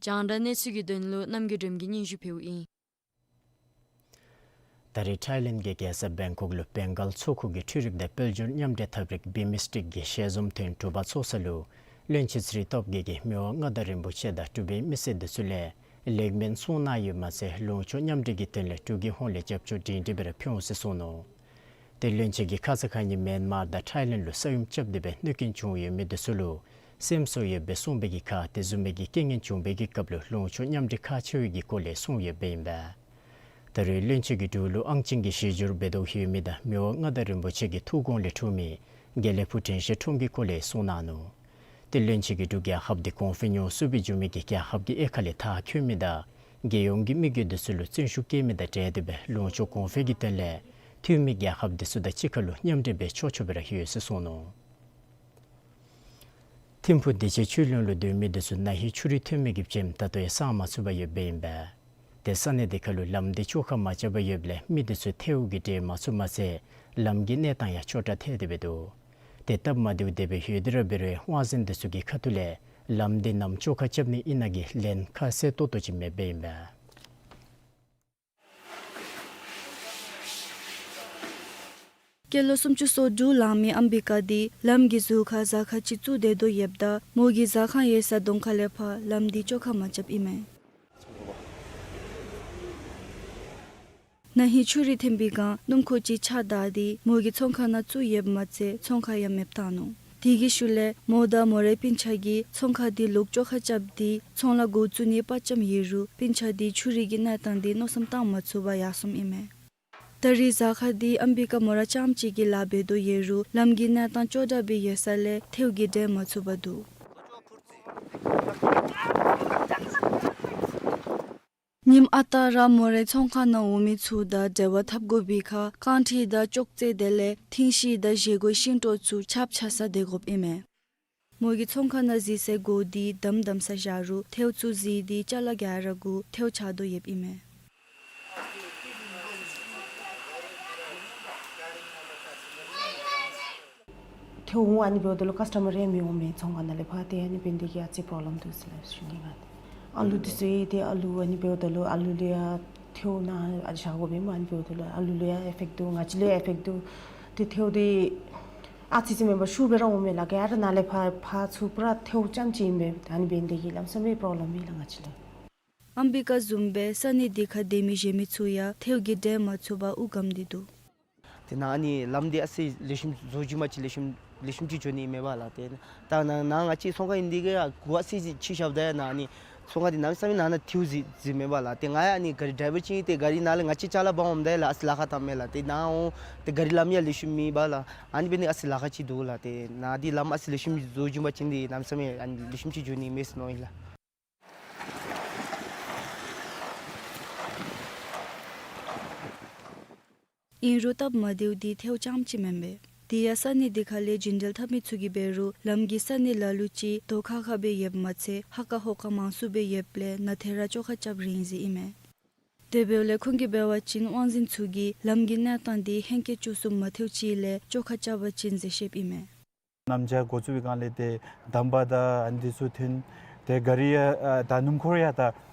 རྒྱང་བསྒྲགས་གནས་ཚུལ་གྱི་དོན་ལུ་རྣམ་རྒྱལ་སྒྲོལམ་གྱིས་སྙན་ཞུ་ཕུལཝ་ཨིན། ད་རེས་ཐའི་ལེནཌ་གི་རྒྱལ་ས་བེང་ཀོག་ལུ་བེང་གཱལ་མཚོ་ཁུག་གི་འཕྲུལ་རིག་དང་དཔལ་འབྱོར་མཉམ་འབྲེལ་ཐབས་རིག་བི་མིསི་ཊིཀ་གི་ཞལ་འཛོམས་ཐེངས་དྲུག་པ་ཚོགས་ས་ལུ་བློན་ཆེན་ཚེ་རིང་སྟོབས་རྒྱས་ཀྱིས་མི་དབང་མངའ་བདག་རིན་པོ་ཆེ་དང་འབྲུག་པའི་མི་སེར་དེ་ཚུ་ལས་ལེགས་སྨོན་གསུང་གནང་ཡོདཔ་མ་ཚད་ལུང་ཕྱོགས་མཉམ་འབྲེལ་གྱི་དོན་ལས་འབྲུག་གི་ཧོངས་ལས་རྒྱབ་སྐྱོར་སྒྲིང་སྒྲིང་སྦེ་ར་ཕུལ་འོང་ཟེར་གསུངས་ནུག། ཏེ་བློན་ཆེན་གྱིས་ཁ་ཙ་ཁ་ཉིནམ་མེན་མར་དང་ཐའི་ལེནཌ་ལུ་ས་ཡོམ་རྐྱབ་སྟེ་སྦེ་གནོད་རྐྱེན་བྱུང་ཡོད་མི་དེ་ཚུ་ལུ་སེམས་གསོ་ཡོདཔ་སྦེ་གསུངས་པའི་གི་ཁར་དེ་བཟུམ་མའི་གི་རྐྱེན་ངན་བྱུང་བའི་གི་སྐབས་ལུ་ལུང་ཕྱོགས་མཉམ་འབྲེལ་ཁག་ཆེ་བའི་གི་སྐོར་ལས་གསུངས་ཡོདཔ་ཨིན་པས། ད་རེས་བློན་ཆེན་གྱིས་འབྲུག་ལུ་ཨང་ཅན་གྱི་གཞི་འགྱུར་འབད་དོ་ཡོད་མི་དང་མི་དབང་མངའ་བདག་རིན་པོ་ཆེ་གི་ཐུགས་དགོངས་ལས་འཁྲུངས་མི་དགེ་ལེགས་ཕུག་དྲན་ཤེས་ཁྲོམ་གྱི་སྐོར་ལས་གསུངས་གནང་ནུག། ཏེ་བློན་ཆེན་གྱིས་འབྲུག་རྒྱལ་ཁབ་འདི་གོང་འཕེལ་མྱོང་ཚུགས་པའི་འགྱོ་མི་གི་རྒྱལ་ཁབ་ཀྱི་དབྱེ་ཁ་ལས་མཐར་འཁྱོལ་མི་དང་རྒྱལ་ཡོངས་ཀྱི་དམིགས་ཡུལ་དེ་ཚུ་ལུ་བརྩོན་ཤུགས་བསྐྱེད་མི་དང་འབྲེལ་ཏེ་སྦེ་ལུང་ཕྱོགས་གོང་འཕེལ་གྱི་དོན་ལས་འཐུས་མི་རྒྱལ་ཁབ་དེ་ཚུ་དང་གཅིག་ཁར་ལུ་མཉམ་འབྲེལ་འབད་ཆོག་ཆོག་སྦེ་ར་ཡོད་ཟེར་གསུངས་ནུག། ཐིམ་ཕུག་བདེ་ཆེན་ཆོས་གླིང་ལུ་སྡོད་མི་དེ་ཚུ་ན་ཧིང་ཆུ་རུད་ཐོན་མི་གི་རྐྱེན་ད་ལྟོ་ཡང་སངས་མ་ཚུགས་པར་ཡོདཔ་ཨིན་པས། ཏེ་ས་གནས་དེ་ཁར་ལུ་ལམ་འདི་བཅོ་ཁ་མ་རྐྱབ་པར་ཡོདཔ་ལས་མི་དེ་ཚུ་ཐལཝ་གིས་འདྲེན་མ་ཚུགསཔ་མ་ཚད་ལམ་གྱི་གནས་སྟངས་ཡང་སྐྱོ་དྲགས་ཐལ་ཏེ་སྦེ་འདུག། ཏེ་སྟབས་མ་བདེཝ་དེ་སྦེ་ཡོད་དེ་ར་འབད་རུང་དབང་འཛིན་དེ་ཚུ་གི་ཁ་ཐུག་ལས་ལམ་འདི་ནམ་བཅོ་ཁ་རྐྱབ་ནི་ཨིན་ན་གི་ལན་ཁ་གསལ་ཏོག་ཏོ་ཅིག་མེདཔ་ཨིན་པས། སྐྱེས་ལོ་སུམ་ཅུ་སོ་དྲུག་ལང་མི་ཨམ་བི་ཀ་འདི་ལམ་གྱི་ཟུར་ཁར་གཟའ་ཁང་ཅིག་བཙུགས་སྡོད་དོ་ཡོདཔ་ད་མོ་གི་གཟའ་ཁང་ཡོད་ས་གདོང་ཁ་ལས་ཕར་ལམ་འདི་བཅོ་ཁ་མ་རྐྱབ་ཨིན་མས། ན་ཧིང་ཆུ་རུད་ཐོན་པའི་སྒང་སྣུམ་འཁོར་ཅིག་ཆགས་བདའ་སྟེ་མོ་གི་ཚོང་ཁང་ནང་བཙུགས་ཡོདཔ་མ་ཚད་ཚོང་ཁང་ཡང་མེདཔ་བཏང་ནུག། དེ་གི་ཤུལ་ལས་མོ་དང་མོ་རའི་སྤུན་ཆ་གིས་ཚོང་ཁང་འདི་ལོག་བཅོ་ཁ་རྐྱབ་སྟེ་ཚོང་ལཱ་འགོ་བཙུགས་ནི་དཔའ་བཅམ་ཡོད་རུང་སྤུན་ཆ་འདི་ཆུ་རུད་ཀྱི་གནས་སྟངས་འདི་མནོ་བསམ་བཏང་མ་ཚུགས་པར་ཡར་སོངམ་ཨིན་མས། ད་རེས་གཟའ་ཁང་འདི་ཨམ་བི་ཀ་མོ་ར་རྐྱངམ་གཅིག་གིས་ལཱ་འབད་དོ་ཡོད་རུང་ལམ་གྱི་གནས་སྟངས་སྐྱོ་དྲགས་སྦེ་ཡོད་ས་ལས་ཐལཝ་གིས་འདྲེན་མ་ཚུགས་པར་འདུག། ཉིནམ་ཨ་རྟག་ར་མོ་རའི་ཚོང་ཁང་ནང་འོང་མི་ཚུ་དང་འབྲེལ་བ་འཐབ་དགོ་པའི་ཁར་རྐང་ཁྲི་དང་ཅོག་ཙེ་དེ་ལས་ཐིང་ཤིང་དང་བཞེས་སྒོའི་ཤིང་ཏོག་ཚུ་ཆརཔ་ཆགས་ས་སྡོད་དགོཔ་ཨིན་མས། མོ་གི་ཚོང་ཁང་ནང་གཟིགས་སའི་སྒོ་འདི་བསྡམ་བསྡམ་ས་བཞག་རུང་ཐལཝ་ཚུ་གཟིར་ཏེ་ཅ་ལ་ག་ར་གུ་ཐལཝ་ཆགས་དོ་ཡོདཔ་ཨིན་མས། ཐལཝ་འོང་ཨ་ནི་འབདཝ་ད་ལུ་ཀཱསི་ཊ་མར་རེ་མི་འོང་མས། ཚོང་ཁང་ནང་ལས་ཕར་ཏེ་ཨ་ནི་འབད་ནི་དེ་གིས་ཨ་ཙི་པོརོབ་ལེམ་འདུག་ཟེར་སླབ་ཞུ་ནི་ང་། ཨ་ལུ་འདི་ཚུ་ཡང་ཏེ་ཨ་ལུ་ཨ་ནི་འབདཝ་ད་ལུ་ཨ་ལུ་ལུ་ཡང་ཐལཝ་ནང་ཨ་བཞག་དགོ་པས་སྨོ། ཨ་ནི་འབདཝ་ད་ལུ་ཨ་ལུ་ལུ་ཡང་ཨི་ཕེཀཊ་འདུག། ང་བཅས་ལུ་ཡང་ཨི་ཕེཀཊ་འདུག། ཏེ་ཐལཝ་འདི་ཨ་ཙི་ཙི་མེན་པར་ཤུགས་སྦེ་ར་འོང་མས་ལགས། ག་ར་ནང་ལས་ཕར་ཕར་ཚུར་པུ་ར་ཐལཝ་རྐྱངམ་ཅིག་ཨིན་པས། ཨ་ནི་འབད་ནི་དེ་གིས་ལམ་སེང་སྦེ་པོརོབ་ལེམ་ཨིན་ལགས་ང་བཅས་ལུ། ཨམ་བི་ཀ་བཟུམ་སྦེ་ས་གནས་འདི་ཁར་སྡོད་མི་གཞན་མི་ཚུ་ཡང་ཐལཝ་གིས་འདྲེན་མ་ཚུགས་པར་དབུགས་སྒམ་སྟེ་འདུག། ཏེ་ནཱ་ཨ་ནི་ལམ་འདི་ཨ་ཙི་ལེགས་ཤོམ་བཟོ་བཅུག་མ་ཅིག་ལེགས་ཤོམ་ལེགས་ཤོམ་ཅིག་འགྱོ་ནི་མེད་པ་ལགས། ཏེ་ད་ནཱ་ནཱ་ང་བཅས་ཚོང་ཁང་ཨིན་དེ་གིས་ཡང་སྒོ་ཨ་ཙི་ཅིག་ཕྱེ་བཞགཔ་ད་ཡང་ནཱ་ཨ་ནི་ཚོང་ཁང་འདི་གནམ་མེད་ས་མེད་ནང་ན་ཐལཝ་གཟིར་གཟིརཝ་མེད་པ་ལགས། ཏེ་ང་ཡང་ཨ་ནི་ག་རི་ཌའི་བར་ཅིག་ཨིན། ཏེ་ག་རི་ནང་ལས་ང་བཅས་ཅ་ལ་འབག་འོངམ་ད་ཡང་ལགས་ཨ་ཙི་ལཱ་ཁག་བཏངམ་མས་ལགས། ཏེ་ནཱ་འོང་ཏེ་ག་རི་ལམ་ཡང་ལེགས་ཤོམ་མེད་པ་ལགས། ཨ་ནི་འབད་ནི་ཨ་ཙི་ལཱ་ཁག་ཅིག་འདུག་ལགས། ཏེ་ནཱ་འདི་ལམ་ཨ་ཙི་ལེགས་ཤོམ་བཟོ་བཅུག་པ་ཅིན་འདི་གནམ་མེད་ས་མེད་ཨ་ནི་ལེགས་ཤོམ་ཅིག་འགྱོ་ནི་མས་ཟེར་མནོཝ་ཨིན་ལགས། ཨིན་རུང་སྟབས་མ་བདེཝ་འདི་ཐལཝ་རྐྱངམ་ཅིག་མེན་པས། དེ་ཡང་ས་གནས་དེ་ཁ་ལས་རྒྱུན་འགྲུལ་འཐབ་མི་ཚུ་གིས་འབད་རུང་ལམ་གྱི་ས་གནས་ལ་ལུ་ཅིག་དོ་ཁ་ཁ་སྦེ་ཡོདཔ་མ་ཚད་ཧ་ཀ་ཧོ་ཀ་མང་སུ་སྦེ་ཡོདཔ་ལས་ནཱ་ཐད་ར་བཅོ་ཁ་རྐྱབ་རན་ཟེར་ཨིན་མས། དེ་འབདཝ་ལས་ཁོང་གིས་འབད་བ་ཅིན་དབང་འཛིན་ཚུ་གིས་ལམ་གྱི་གནས་སྟངས་དེ་ཧེང་སྐལ་བཅུ་གསུམ་མ་ཐེཝ་ཅིག་ལས་བཅོ་ཁ་རྐྱབ་པ་ཅིན་ཟེར་བཤདཔ་ཨིན་མས། གནམ་བྱཱར་འགོ་བཙུགས་པའི་སྒང་ལས་ཏེ་འདམ་པ་དང་ཨ་ནི་འདི་ཚུ་ཐོན། ཏེ་ག་རི་ཡང་ཨ་ད་སྣུམ་འཁོར་ཡང་ད་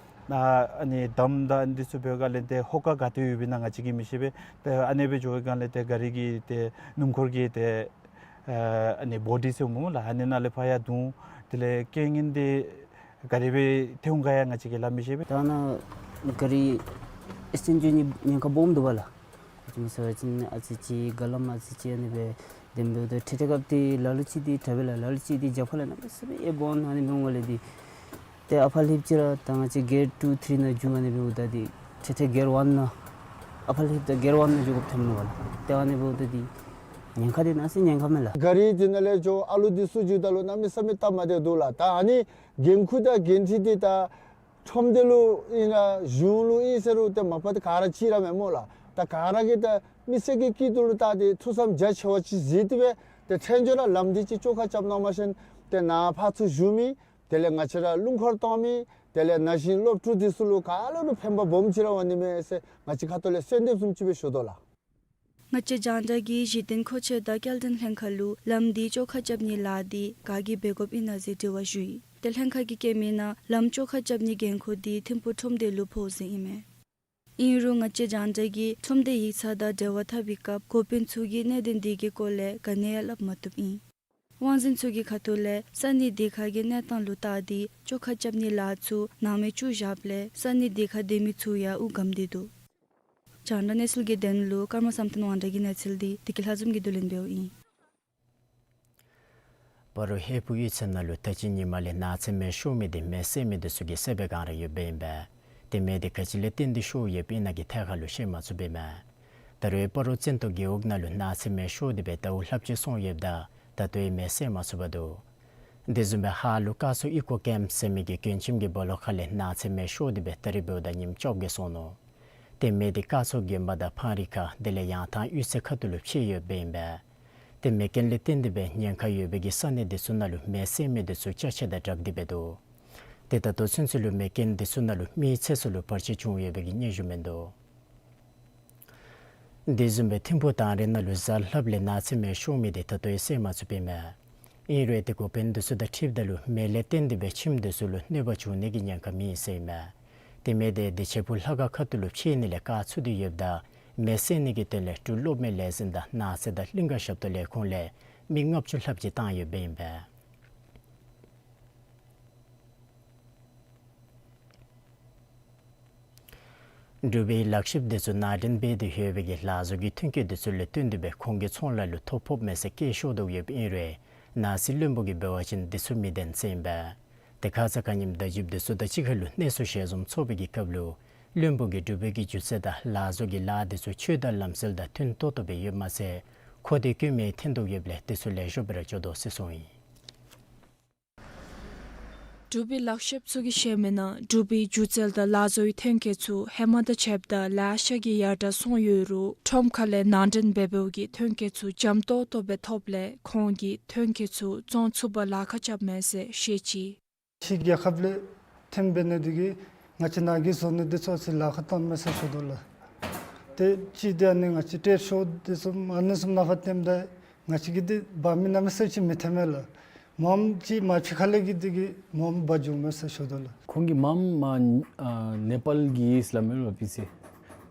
ཨ་ཨ་ནི་འདམ་དང་ཨ་ནི་འདི་ཚུ་འབདཝ་སྒང་ལས་ཏེ་ཧོ་ཀ་ག་ཏེ་ཡོདཔ་ཨིན་ན་ང་བཅས་ཀྱིས་མི་ཤེས་པས། ཏེ་ཨ་ནི་སྦེ་འགྱོ་བའི་སྒང་ལས་ཏེ་ག་རི་གི་ཏེ་སྣུམ་འཁོར་གྱི་ཏེ་ཨ་ཨ་ནི་བོ་ཌི་ཟེར་སྨོ་ལགས། ཨ་ནི་ནང་ལས་ཕར་ཡང་བརྡུང་། དེ་ལས་རྐྱེན་ངན་འདི་ག་དེ་སྦེ་ཐོན་ག་ཡང་ང་བཅས་ཀྱིས་སླབ་མི་ཤེས་པས། ད་ནཱ་ག་རི་ཨེག་སི་ཌེནཊ་འགྱོ་ནི་ཉེན་ཁ་སྦོམ་འདུག་པ་ལགས། ཨ་ཙི་མི་ཟེར་བ་ཅིན་ཨ་ཙི་ཅིག་ག་ལམ་ཨ་ཙི་ཅིག་ཨ་ནི་སྦེ་དེ་འབདཝ་ད་ཁྲིད་ཁྲིད་སྐབས་ཏེ་ལ་ལུ་ཅིག་འདི་དྲག་པས་ལགས། ལ་ལུ་ཅིག་འདི་རྒྱབ་ཁ་ལས་གནམ་མེད་ས་མེད་ཨེབ་འོང་། ཨ་ནི་འབདཝ་ལས་འདི་ཏེ་ཨ་ཕར་ལྷོདཔ་ཅིག་ར་ད་ང་བཅས་གེར་ཊུ་ཐིརི་ནང་འགྱོ། ཨ་ནི་འབདཝ་ད་འདི་ཁྲིད་ཁྲིད་གེར་ཝན་ནང་ཨ་ཕར་ལྷོདཔ་ད་གེར་ཝན་ནང་འགྱོ་དགོཔ་ཐོནམ་འདུག་པ་ལགས། ཏེ་ཨ་ནི་འབདཝ་ད་འདི་ཉེན་ཁ་འདི་གནམ་མེད་ས་མེད་ཉེན་ཁ་མས་ལགས། ག་རི་འདི་ནང་ལས་འགྱོ་ཨ་ལུ་འདི་ཚུ་འགྱོཝ་ད་ལུ་གནམ་མེད་ས་མེད་སྟབས་མ་བདེཝ་འདུག་ལགས། ད་ཨ་ནི་འགན་ཁུར་དང་འགན་འཁྲི་འདི་ད་ཁྲོམ་སྡེ་ལུ་ཨིན་ན་གཞུང་ལུ་ཨིན་ཟེར་རུང་ཏེ་མ་པ་ཏེ་ག་ར་གཅིག་ར་མེན་སྨོ་ལགས། ད་ག་ར་གིས་ད་མི་སེར་གྱི་སྐྱིད་སྡུག་ལུ་བལྟ་སྟེ་ཐུགས་བསམ་རྒྱ་ཆེ་བ་ཅིག་བཞེས་ཏེ་སྦེ་ཏེ་འཕྲལ་མགྱོགས་ར་ལམ་འདི་ཅིག་བཅོ་ཁ་རྐྱབ་གནང་པ་ཅིན་ཏེ་ནཱ་ཕར་ཚུར་བཞུགས་མི་དེ་ལས་ང་བཅས་ར་རླུང་འཁོར་གཏང་མི་དེ་ལས་ན་གཞོན་སློབ་ཕྲུག་འདི་ཚུ་ལུ་ག་ལུ་ར་ཕན་པ་སྦོམ་ཅིག་ར་འོང་ནི་མས་ཟེར་ང་བཅས་ཁ་ཐུག་ལས་གསོལ་འདེབས་བཟུམ་ཅིག་སྦེ་ཞུ་དོ་ལགས། ང་བཅས་རྒྱང་བསྒྲགས་ཀྱིས་གཞི་རྟེན་མཁོ་ཆས་དང་སྐྱེལ་འདྲེན་ལྷན་ཁག་ལུ་ལམ་འདི་བཅོ་ཁ་རྐྱབ་ནིའི་ལཱ་འདི་ག་གིས་འབད་དགོཔ་ཨིན་ན་ཟེར་དྲི་བ་ཞུ་ཡི། ཏེ་ལྷན་ཁག་གིས་བཀོད་མིའི་ནང་ལམ་བཅོ་ཁ་རྐྱབ་ནིའི་འགན་ཁུར་འདི་ཐིམ་ཕུག་ཁྲོམ་སྡེ་ལུ་ཕོག་ཟེར་ཨིན་མས། ཨིན་རུང་ང་བཅས་རྒྱང་བསྒྲགས་ཀྱིས་ཁྲོམ་སྡེ་ཡིག་ཚང་དང་འབྲེལ་བ་འཐབ་པའི་སྐབས་འགོ་དཔོན་ཚུ་གིས་གནད་དོན་འདི་གི་སྐོར་ལས་ག་ནི་ཡང་སླབ་མ་བཏུབ་ཨིན། དབང་འཛིན་ཚུ་གི་ཁ་ཐུག་ལས་ས་གནས་དེ་ཁ་གི་གནས་སྟངས་ལུ་བལྟ་སྟེ་བཅོ་ཁ་རྐྱབ་ནིའི་ལཱ་ཚུ་ནང་མི་བཅུག་བཞགཔ་ལས་ས་གནས་དེ་ཁར་སྡོད་མི་ཚུ་ཡང་འུ་སྒམ་སྟེ་འདུག། རྒྱང་བསྒྲགས་གནས་ཚུལ་གྱི་དོན་ལུ་ཀརྨ་བསམ་གཏན་དབང་གྲགས་ཀྱི་གནས་ཚུལ་འདི་བདེ་སྐྱིད་ལྷ་འཛོམས་ཀྱིས་བསྡུ་ལེན་འབདཝ་ཨིན། སྤ་རོ་ཧས་པུ་གཡུས་ཚན་ནང་ལུ་ད་ཅི་ཉིནམ་ལས་ནགས་ཚལ་མེ་ཤོར་མི་འདི་མེ་བསད་མི་འདི་ཚུ་གི་བསད་པའི་སྒང་ར་ཡོདཔ་ཨིན་པས། ཏེ་མེ་འདི་ག་ཅི་ལས་བརྟེན་ཏེ་ཤོར་ཡོདཔ་ཨིན་ན་གི་ཐད་ཁར་ལུ་ཤེས་མ་ཚུགསཔ་ཨིན་མས། ད་རེས་སྤ་རོ་བཙན་ཏོ་རྒེད་འོག་ནང་ལུ་ནགས་ཚལ་མེ་ཤོར་ཏེ་སྦེ་ཟླཝ་ལྷགཔ་ཅིག་སོང་ཡོདཔ་ད་ད་ལྟོ་ཡང་མེ་བསད་མ་ཚུགས་པར་འདུག། དེ་བཟུམ་སྦེ་ཧཱ་ལུ་སྐར་མཚོ་ཨི་ཀོ་ཀེམཔ་ཟེར་མི་གི་མགྲོན་ཁྱིམ་གྱི་སྦོ་ལོགས་ཁ་ལས་ནགས་ཚལ་མེ་ཤོར་ཏེ་སྦེ་ད་རིས་འབདཝ་ད་ཉིནམ་བཅོ་བརྒྱད་སོང་ནུག། ཏེ་མེ་འདི་སྐར་མཚོ་དགོན་པ་དང་འཕང་རི་ཁ་དེ་ལས་ཡང་ཐང་གཡུས་ཚན་ཁ་ཐུག་ལུ་མཆེད་ཡོདཔ་ཨིན་པས། ཏེ་མེ་རྐྱེན་ལས་བརྟེན་ཏེ་སྦེ་ཉེན་ཁ་ཡོད་པའི་གི་ས་གནས་འདི་ཚུ་ནང་ལུ་མེ་བསད་མི་འདི་ཚུ་ཅ་ཆས་དང་སྦྲགས་ཏེ་སྦེ་འདུག། ཏེ་ད་ལྟོ་ཚུན་ཚོད་ལུ་མེ་རྐྱེན་འདི་ཚུ་ནང་ལུ་མི་ཚེ་སྲོག་ལུ་བར་ཆད་བྱུང་ཡོད་པའི་གི་སྙན་ཞུ་མི་འདུག། དེ་བཟུམ་སྦེ་ཐིམ་ཕུག་ཐང་རི་ནང་ལུ་གཟའ་ལྷགཔ་ལས་ནགས་ཚལ་མེ་ཤོར་མི་འདི་ད་ལྟོ་ཡང་བསད་མ་ཚུགསཔ་ཨིན་མས། ཨིན་རུང་ཏེ་འགོ་དཔོན་འདི་ཚུ་དང་འཁྲིལཝ་ད་ལུ་མེ་ལས་བརྟེན་ཏེ་སྦེ་ཁྱིམ་འདི་ཚུ་ལུ་གནོད་པ་བྱུང་ནི་གི་ཉེན་ཁ་མེད་ཟེར་ཨིན་མས། ཏེ་མེ་འདི་བདེ་ཆེན་ཕུག་ལྷ་ཁང་ཁ་ཐུག་ལུ་མཆེད་ནི་ལས་བཀག་ཚུགས་ཏེ་ཡོདཔ་ད་མེ་བསད་ནི་གི་དོན་ལས་འབྲུག་གློག་མེ་ལས་འཛིན་དང་ནགས་ཚལ་དང་གླིང་ཀ་ཞབས་ཏོག་ལས་ཁུངས་ལས་མི་ལྔ་བཅུ་ལྷགཔ་ཅིག་བཏང་ཡོདཔ་ཨིན་པས། འབྲུག་པའི་ལག་ཤེསཔ་འདི་ཚུ་ནང་འདྲེན་འབད་དེ་ཡོད་པའི་གི་ལག་བཟོ་གི་ཐོན་སྐྱེད་འདི་ཚུ་ལས་བརྟེན་ཏེ་སྦེ་ཁོང་གི་ཚོང་ལཱ་ལུ་ཐོ་ཕོགཔ་མས་ཟེར་སྐད་ཤོར་དོ་ཡོདཔ་ཨིན་རུང་ནང་སྲིད་བློན་པོ་གིས་འབད་བ་ཅིན་འདི་ཚུ་མི་བདེན་ཟེར་ཨིན་པས། ཏེ་ཁ་ཙ་ཁ་ཉིནམ་བརྡ་བརྒྱུདཔ་འདི་ཚུ་དང་གཅིག་ཁར་ལུ་གནས་ཚུལ་ཞལ་འཛོམས་ཚོགས་པའི་གི་སྐབས་ལུ་བློན་པོ་གིས་འབྲུག་པའི་གི་སྒྱུ་རྩལ་དང་ལག་བཟོ་གི་ལཱ་འདི་ཚུ་ཆོས་དང་ལམ་སྲོལ་དང་མཐུན་ཏོག་ཏོ་སྦེ་ཡོདཔ་མ་ཚད་མཁོ་འདོད་ཀུན་མེད་ཐོན་དོ་ཡོདཔ་ལས་འདི་ཚུ་ལེགས་ཤོམ་སྦེ་ར་འགྱོ་དོ་ཟེར་གསུངས་ཡི། འབྲུག་པའི་ལག་ཤེསཔ་ཚུ་གིས་བཤད་མིའི་ནང་འབྲུག་པའི་སྒྱུ་རྩལ་དང་ལག་བཟོའི་ཐོན་སྐྱེད་ཚུ་ཧེ་མ་དང་ཕྱདཔ་ད་ལེ་ཤ་གི་ཡར་དྲགས་སོང་ཡོད་རུང་ཁྲོམ་ཁ་ལས་ནང་འདྲེན་འབད་འབདཝ་གིས་ཐོན་སྐྱེད་ཚུ་འཇམ་ཏོག་ཏོ་སྦེ་ཐོབ་ལས་ཁོང་གིས་ཐོན་སྐྱེད་ཚུ་བཙོང་ཚུགས་པར་ལཱ་ཁག་རྐྱབ་མས་ཟེར་བཤད་ཅི། ཕྱི་རྒྱལ་ཁབ་ལས་ཐོན་འབད་ནི་འདི་གིས་ང་བཅས་ནཱ་གི་བཟོ་ནི་འདི་ཚུ་ཨ་ཙི་ལཱ་ཁག་བཏངམ་མས་ཟེར་ཞུ་དོ་ལགས། ཏེ་གཅིག་འདི་ཨ་ནི་ང་བཅས་ཊེཌ་ཤོ་འདི་ཚུ་ཨ་ནི་ཚུ་ནང་ཕར་བཏོནམ་ད་ང་བཅས་ཀྱི་འདི་འབག་མི་གནམ་མེད་ས་མེད་ཅིག་མི་ཐོནམ་མས་ལགས། མངམ་ཅིག་མ་ཕྱི་ཁ་ལས་ཀྱི་འདི་གིས་མངམ་འབག་འགྱོཝ་མས་ཟེར་ཞུ་དོ་ལགས། ཁོང་གིས་མངམ་ཨ་ནེ་པཱལ་གྱི་ཡིས་སླབ་མས་ལགས་པི་ཚེ།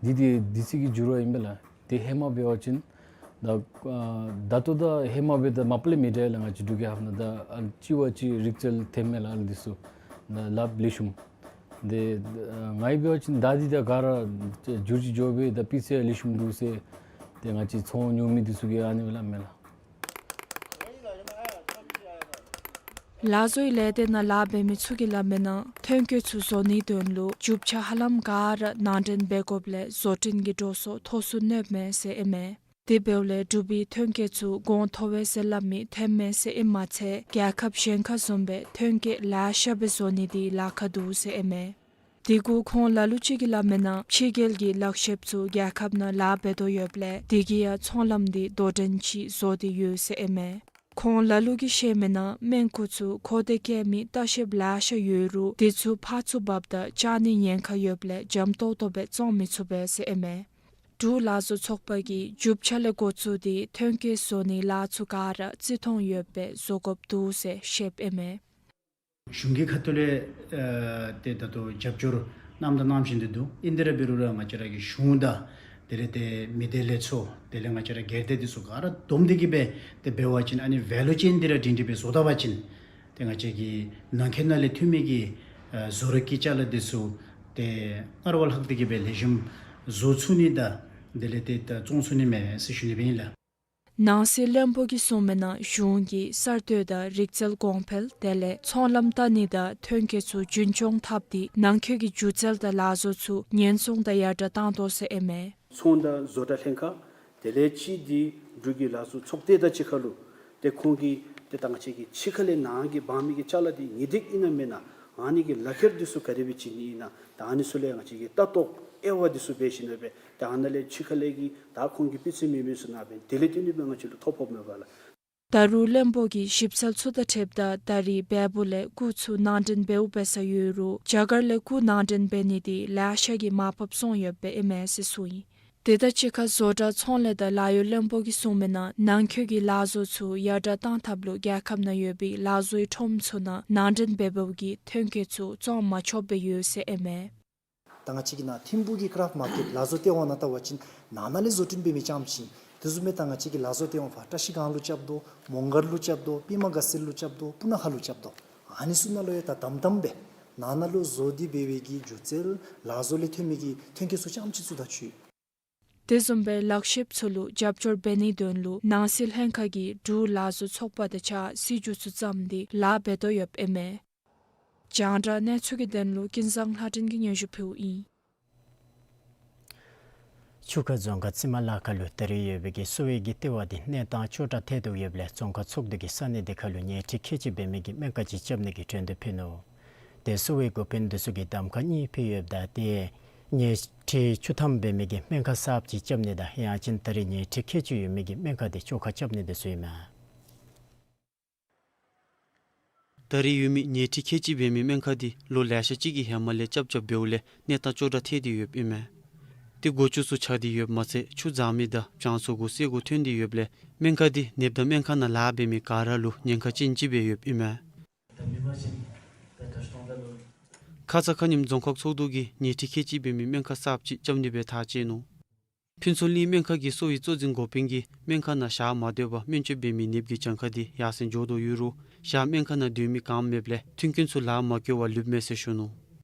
འདི་འདི་འདི་ཚུ་གི་འགྱུར་བ་ཨིན་པས་ལགས། ཏེ་ཧེ་མ་འབད་བ་ཅིན་ད་ཨ་ད་ལྟོ་དང་ཧེ་མ་འབདཝ་ད་མ་པ་ལས་མི་འདྲ་ལགས། ང་བཅས་འབྲུག་རྒྱལ་ཁབ་ནང་ད་ཨ་ལུ་གཅིག་བ་གཅིག་རིག་རྩལ་ཐོནམ་མས་ལགས། ཨ་ལུ་འདི་ཚུ་ད་ལགཔ་ལེགས་ཤོམ། ཏེ་ཨ་ང་གིས་འབད་བ་ཅིན་ད་འདི་ད་ག་ར་འགྱུར་ཅིག་འགྱོ་སྦེ་ད་པི་ཚེ་ཡང་ལེགས་ཤོམ་འདུག་ཟེར་ཏེ་ང་བཅས་ཚོང་ཉོ་མི་འདི་ཚུ་གིས་ཨ་ནི་སྦེ་སླབ་མས་ལགས། ལག་བཟོའི་ལས་སྡེ་ནང་ལཱ་འབད་མི་ཚུ་གིས་སླབ་མིའི་ནང་ཐོན་སྐྱེད་ཚུ་བཟོ་ནིའི་དོན་ལུ་རྒྱུ་ཆ་ཧ་ལམ་ག་ར་ནང་འདྲེན་འབད་དགོཔ་ལས་བཟོ་སྐྲུན་གྱི་འགྲོ་སོང་མཐོ་སུ་གནོདཔ་མས་ཟེར་ཨིན་མས། དེ་འབདཝ་ལས་འབྲུག་པའི་ཐོན་སྐྱེད་ཚུ་གོང་མཐོ་བས་ཟེར་སླབ་མི་ཐོནམ་མས་ཟེར་ཨིནམ་མ་ཚད་རྒྱལ་ཁབ་གཞན་ཁར་བཟུམ་སྦེ་ཐོན་སྐྱེད་ལེ་ཤ་སྦེ་བཟོ་ནི་འདི་ལཱ་ཁག་འདུག་ཟེར་ཨིན་མས། དེ་གུ་ཁོང་ལ་ལུ་ཅིག་གིས་སླབ་མིའི་ནང་ཕྱི་རྒྱལ་གྱི་ལག་ཤེསཔ་ཚུ་རྒྱལ་ཁབ་ནང་ལཱ་འབད་དོ་ཡོདཔ་ལས་དེ་གིས་ཡང་ཚོང་ལམ་འདི་དོ་འགྲན་ཅིག་བཟོ་སྟེ་ཡོད་ཟེར་ཨིན་མས། ཁོང་ལ་ལུ་གིས་བཤད་མིའི་ནང་སྨན་ཁུ་ཚུ་མཁོ་འདོད་བསྐྱེད་མི་ལྟ་བཤལཔ་ལེ་ཤ་ཡོད་རུང་དེ་ཚུ་ཕར་ཚུར་འབགཔ་ད་བཅར་ནིའི་ཉེན་ཁ་ཡོདཔ་ལས་འཇམ་ཏོང་ཏོ་སྦེ་བཙོང་མི་ཚུགས་པས་ཟེར་ཨིན་མས། འབྲུག་ལག་བཟོ་ཚོགས་པ་གིས་རྒྱུ་ཆ་ལས་འགོ་བཙུགས་ཏེ་ཐོན་སྐྱེད་བཟོ་ནིའི་ལཱ་ཚུ་ག་ར་བརྩི་མཐོང་ཡོདཔ་སྦེ་བཟོ་དགོཔ་འདུག་ཟེར་བཤདཔ་ཨིན་མས། གཞུང་གི་ཁ་ཐུག་ལས་ཨ་ཏེ་ད་ལྟོ་རྒྱབ་སྐྱོར་གནངམ་དང་གནང་བཞིན་དུ་འདུག། ཨིན་ཏེ་ར་འབད་རུང་ར་ང་བཅས་ར་གི་གཞུང་དང་དེ་ལས་ཏེ་མི་སྡེ་ལས་ཚོགས་དེ་ལས་ང་བཅས་ར་སྒེར་སྡེ་འདི་ཚུ་ག་ར་བསྡོམས་ཏེ་གིས་སྦེ་ཏེ་འབད་བ་ཅིན་ཨ་ནི་ཝེ་ལུ་ཅེན་འདི་ར་སྒྲིང་སྒྲི་སྦེ་བཟོ་ད་པ་ཅིན་ཏེ་ང་བཅས་ཀྱི་ནང་འཁོད་ནང་ལས་ཐོན་མི་གི་ཨ་བཟོ་རིག་གི་ཅ་ལ་འདི་ཚུ་ཏེ་སྔར་བ་ལྷག་སྟེ་གིས་སྦེ་ལེགས་ཤོམ་བཟོ་ཚུགས་ནི་དང་དེ་ལས་ཏེ་ད་བཙོང་ཚུགས་ནི་མས་ཟེར་ཞུ་ནི་སྦེ་ཨིན་ལགས། ནང་སྲིད་བློན་པོ་གིས་གསུངས་མིའི་ནང་གཞུང་གིས་གསར་གཏོད་དང་རིག་རྩལ་གོང་འཕེལ་དེ་ལས་ཚོང་ལམ་བལྟ་ནི་དང་ཐོན་སྐྱེད་ཚུ་རྒྱུན་སྐྱོང་འཐབ་སྟེ་ནང་འཁོད་ཀྱི་སྒྱུ་རྩལ་དང་ལག་བཟོ་ཚུ་ཉེན་སྲུང་དང་ཡར་དྲགས་བཏང་དོ་ཟེར་ཨིན་མས། ཚོང་དང་བཟོ་གྲྭ་ལྷན་ཁག་དེ་ལས་ཅིག་འདི་འབྲུག་གི་ལག་བཟོ་ཚོགས་སྡེ་དང་གཅིག་ཁར་ལུ་ཏེ་ཁོང་གིས་ཏེ་ད་ང་བཅས་ཀྱི་ཕྱི་ཁ་ལས་ནང་གི་འབག་མི་གི་ཅ་ལ་འདི་ངེས་ཏིག་ཨིན་ན་མེན་ན་ཨ་ནི་གི་ལག་ཁྱེར་འདི་ཚུ་ག་དེ་སྦེ་བྱིན་ནི་ཨིན་ན་ད་ཨ་ནི་ཚུ་ལས་ང་བཅས་ཀྱིས་ལྟ་རྟོག་དབྱེ་བ་འདི་ཚུ་འབད་ཞིནམ་ལས་སྦེ་ད་ཨ་ནཱ་ལས་ཕྱི་ཁ་ལས་ཀྱི་ད་ཁོང་གིས་སྤུས་ཚད་མེད་མི་ཚུ་ནང་འབད་དེ་ལས་བརྟེན་ཏེ་སྦེ་ང་བཅས་ལུ་ཐོ་ཕོགཔ་མས་པ་ལགས། ད་རུང་བློན་པོ་གིས་ཞིབ་འཚོལ་ཚུ་དང་འཁྲིལཝ་ད་ད་རེས་བལ་པོ་ལས་སྐུ་ཚུ་ནང་འདྲེན་འབདཝ་འབད་ས་ཡོད་རུང་རྒྱ་གར་ལས་སྐུ་ནང་འདྲེན་འབད་ནི་འདི་ལེ་ཤ་གིས་མར་ཕབ་སོང་ཡོདཔ་ཨིན་མས་ཟེར་གསུངས་ཡི། དེ་དང་གཅིག་ཁར་བཟོ་གྲྭ་ཚོང་ལས་དང་ལཱ་གཡོག་བློན་པོ་གིས་གསུངས་མིའི་ནང་ནང་འཁོད་ཀྱི་ལག་བཟོ་ཚུ་ཡར་དྲགས་བཏང་ཐབས་ལུ་རྒྱལ་ཁབ་ནང་ཡོད་པའི་ལག་བཟོའི་ཁྲོམ་ཚུ་ནང་ནང་འདྲེན་འབད་འབདཝ་གིས་ཐོན་སྐྱེད་ཚུ་བཙོང་མ་ཆོགཔ་སྦེ་ཡོད་ཟེར་ཨིན་མས། ད་ང་བཅས་ཀྱི་ནཱ་ཐིམ་ཕུག་གི་ཀ་རེཕཊ་མར་ཀེཊ་ལག་བཟོ་ལྟེ་བ་ནང་བལྟ་བ་ཅིན་ནང་ན་ལས་བཟོ་སྐྲུན་འབད་མི་རྐྱངམ་ཅིག། དེ་བཟུམ་སྦེ་ད་ང་བཅས་ཀྱི་ལག་བཟོ་ལྟེ་བ་ཕར་བཀྲིས་སྒང་ལུ་རྐྱབ་དོ། མོང་སྒར་ལུ་རྐྱབ་དོ། པདྨ་དགའ་ཚལ་ལུ་རྐྱབ་དོ། སྤུ་ན་ཁ་ལུ་རྐྱབ་དོ། ཨ་ནི་ཚུ་ནང་ལུ་ཡང་ད་དམ་དམ་སྦེ་ནང་ན་ལུ་བཟོ་སྟེ་འབད་བའི་གི་སྒྱུ་རྩལ་ལག་བཟོ་ལས་ཐོན་མི་གི་ཐོན་སྐྱེད་ཚུ་རྐྱངམ་ཅིག་ཚུ་ད་ཚུད། དེ་བཟུམ་སྦེ་ལག་ཤེསཔ་ཚུ་ལུ་རྒྱབ་སྐྱོར་འབད་ནིའི་དོན་ལུ་ནང་སྲིད་ལྷན་ཁག་གིས་འབྲུག་ལག་བཟོ་ཚོགས་པ་དང་གཅིག་ཁར་སྲིད་བྱུས་ཚུ་བརྩམས་ཏེ་ལཱ་འབད་དོ་ཡོདཔ་ཨིན་མས། རྒྱང་བསྒྲགས་གནས་ཚུལ་གྱི་དོན་ལུ་ཀུན་བཟང་ལྷ་སྒྲོན་གྱིས་སྙན་ཞུ་ཕུལཝ་ཨིན། ཆུ་ཁ་རྫོང་ཁག་རྩི་མ་ལ་ཁ་ལུ་ད་རེས་ཡོད་པའི་གི་གསོ་བའི་གི་ལྟེ་བ་འདི་གནས་སྟངས་སྐྱོ་དྲགས་ཐལ་དོ་ཡོདཔ་ལས་རྫོང་ཁག་ཚོགས་འདུ་གིས་ས་གནས་དེ་ཁ་ལུ་ཉལ་ཁྲི་ཁལ་གཅིག་འབད་མི་གི་སྨན་ཁང་ཅིག་རྐྱབ་ནི་གི་གྲོས་འདེབས་ཕུལ་ནུག། དེ་གསོ་བའི་འགོ་དཔོན་འདི་ཚུ་གིས་གདམ་ཁ་གཉིས་ཕུལ་ཡོདཔ་ད་ཏེ་ཉལ་ཁྲི་བཅུ་ཐམ་འབད་མི་གི་སྨན་ཁང་གསརཔ་ཅིག་རྐྱབ་ནི་དང་ཡང་ཅིན་ད་རེས་ཉལ་ཁྲི་ཁལ་གཅིག་ཡོད་མི་གི་སྨན་ཁང་འདི་བཅོ་ཁ་རྐྱབ་ནི་འདི་ཚུ་ཨིན་མས། ད་རེས་ཡོད་མི་ཉལ་ཁྲི་ཁལ་གཅིག་འབད་མི་སྨན་ཁང་འདི་ལོ་ལེ་ཤ་ཅིག་གི་ཧེ་མ་ལས་རྐྱབ་རྐྱབ་འབདཝ་ལས་གནས་སྟངས་སྐྱོ་དྲགས་ཐལ་ཏེ་ཡོདཔ་ཨིན་མས། ཏེ་སྒོ་ཅུང་ཚུ་ཆག་སྟེ་ཡོདཔ་མ་ཚད་ཆུ་འཛག་མི་དང་བྱང་ཚུ་གུ་སེར་གུ་ཐོན་ཏེ་ཡོདཔ་ལས་སྨན་ཁང་འདི་ནདཔ་དང་སྨན་ཁང་ནང་ལཱ་འབད་མི་ག་ར་ལུ་ཉེན་ཁ་ཅན་ཅིག་སྦེ་ཡོདཔ་ཨིན་མས། ཁ་ཙ་ཁ་ཉིནམ་རྫོང་ཁག་ཚོགས་འདུ་གིས་ཉལ་ཁྲི་ཁལ་གཅིག་འབད་མི་སྨན་ཁང་གསརཔ་ཅིག་རྐྱབ་ནི་སྦེ་ཐག་བཅད་ནུག། ཕུན་ཚོགས་གླིང་སྨན་ཁང་གི་གསོ་བའི་གཙོ་འཛིན་འགོ་དཔོན་གྱིས་སྨན་ཁང་ནང་ཞག་མ་སྡོད་པར་སྨན་བཅོས་འབད་མི་ནདཔ་གི་གྱངས་ཁ་འདི་ཡར་སེང་འགྱོ་དོ་ཡོད་རུང་ཞག་སྨན་ཁང་ནང་སྡོད་མི་ག་ཡང་མེདཔ་ལས་མཐུན་རྐྱེན་ཚུ་ལཱ་མ་བཀོལ་བར་ལུསཔ་མས་ཟེར་ཞུ་ནུག།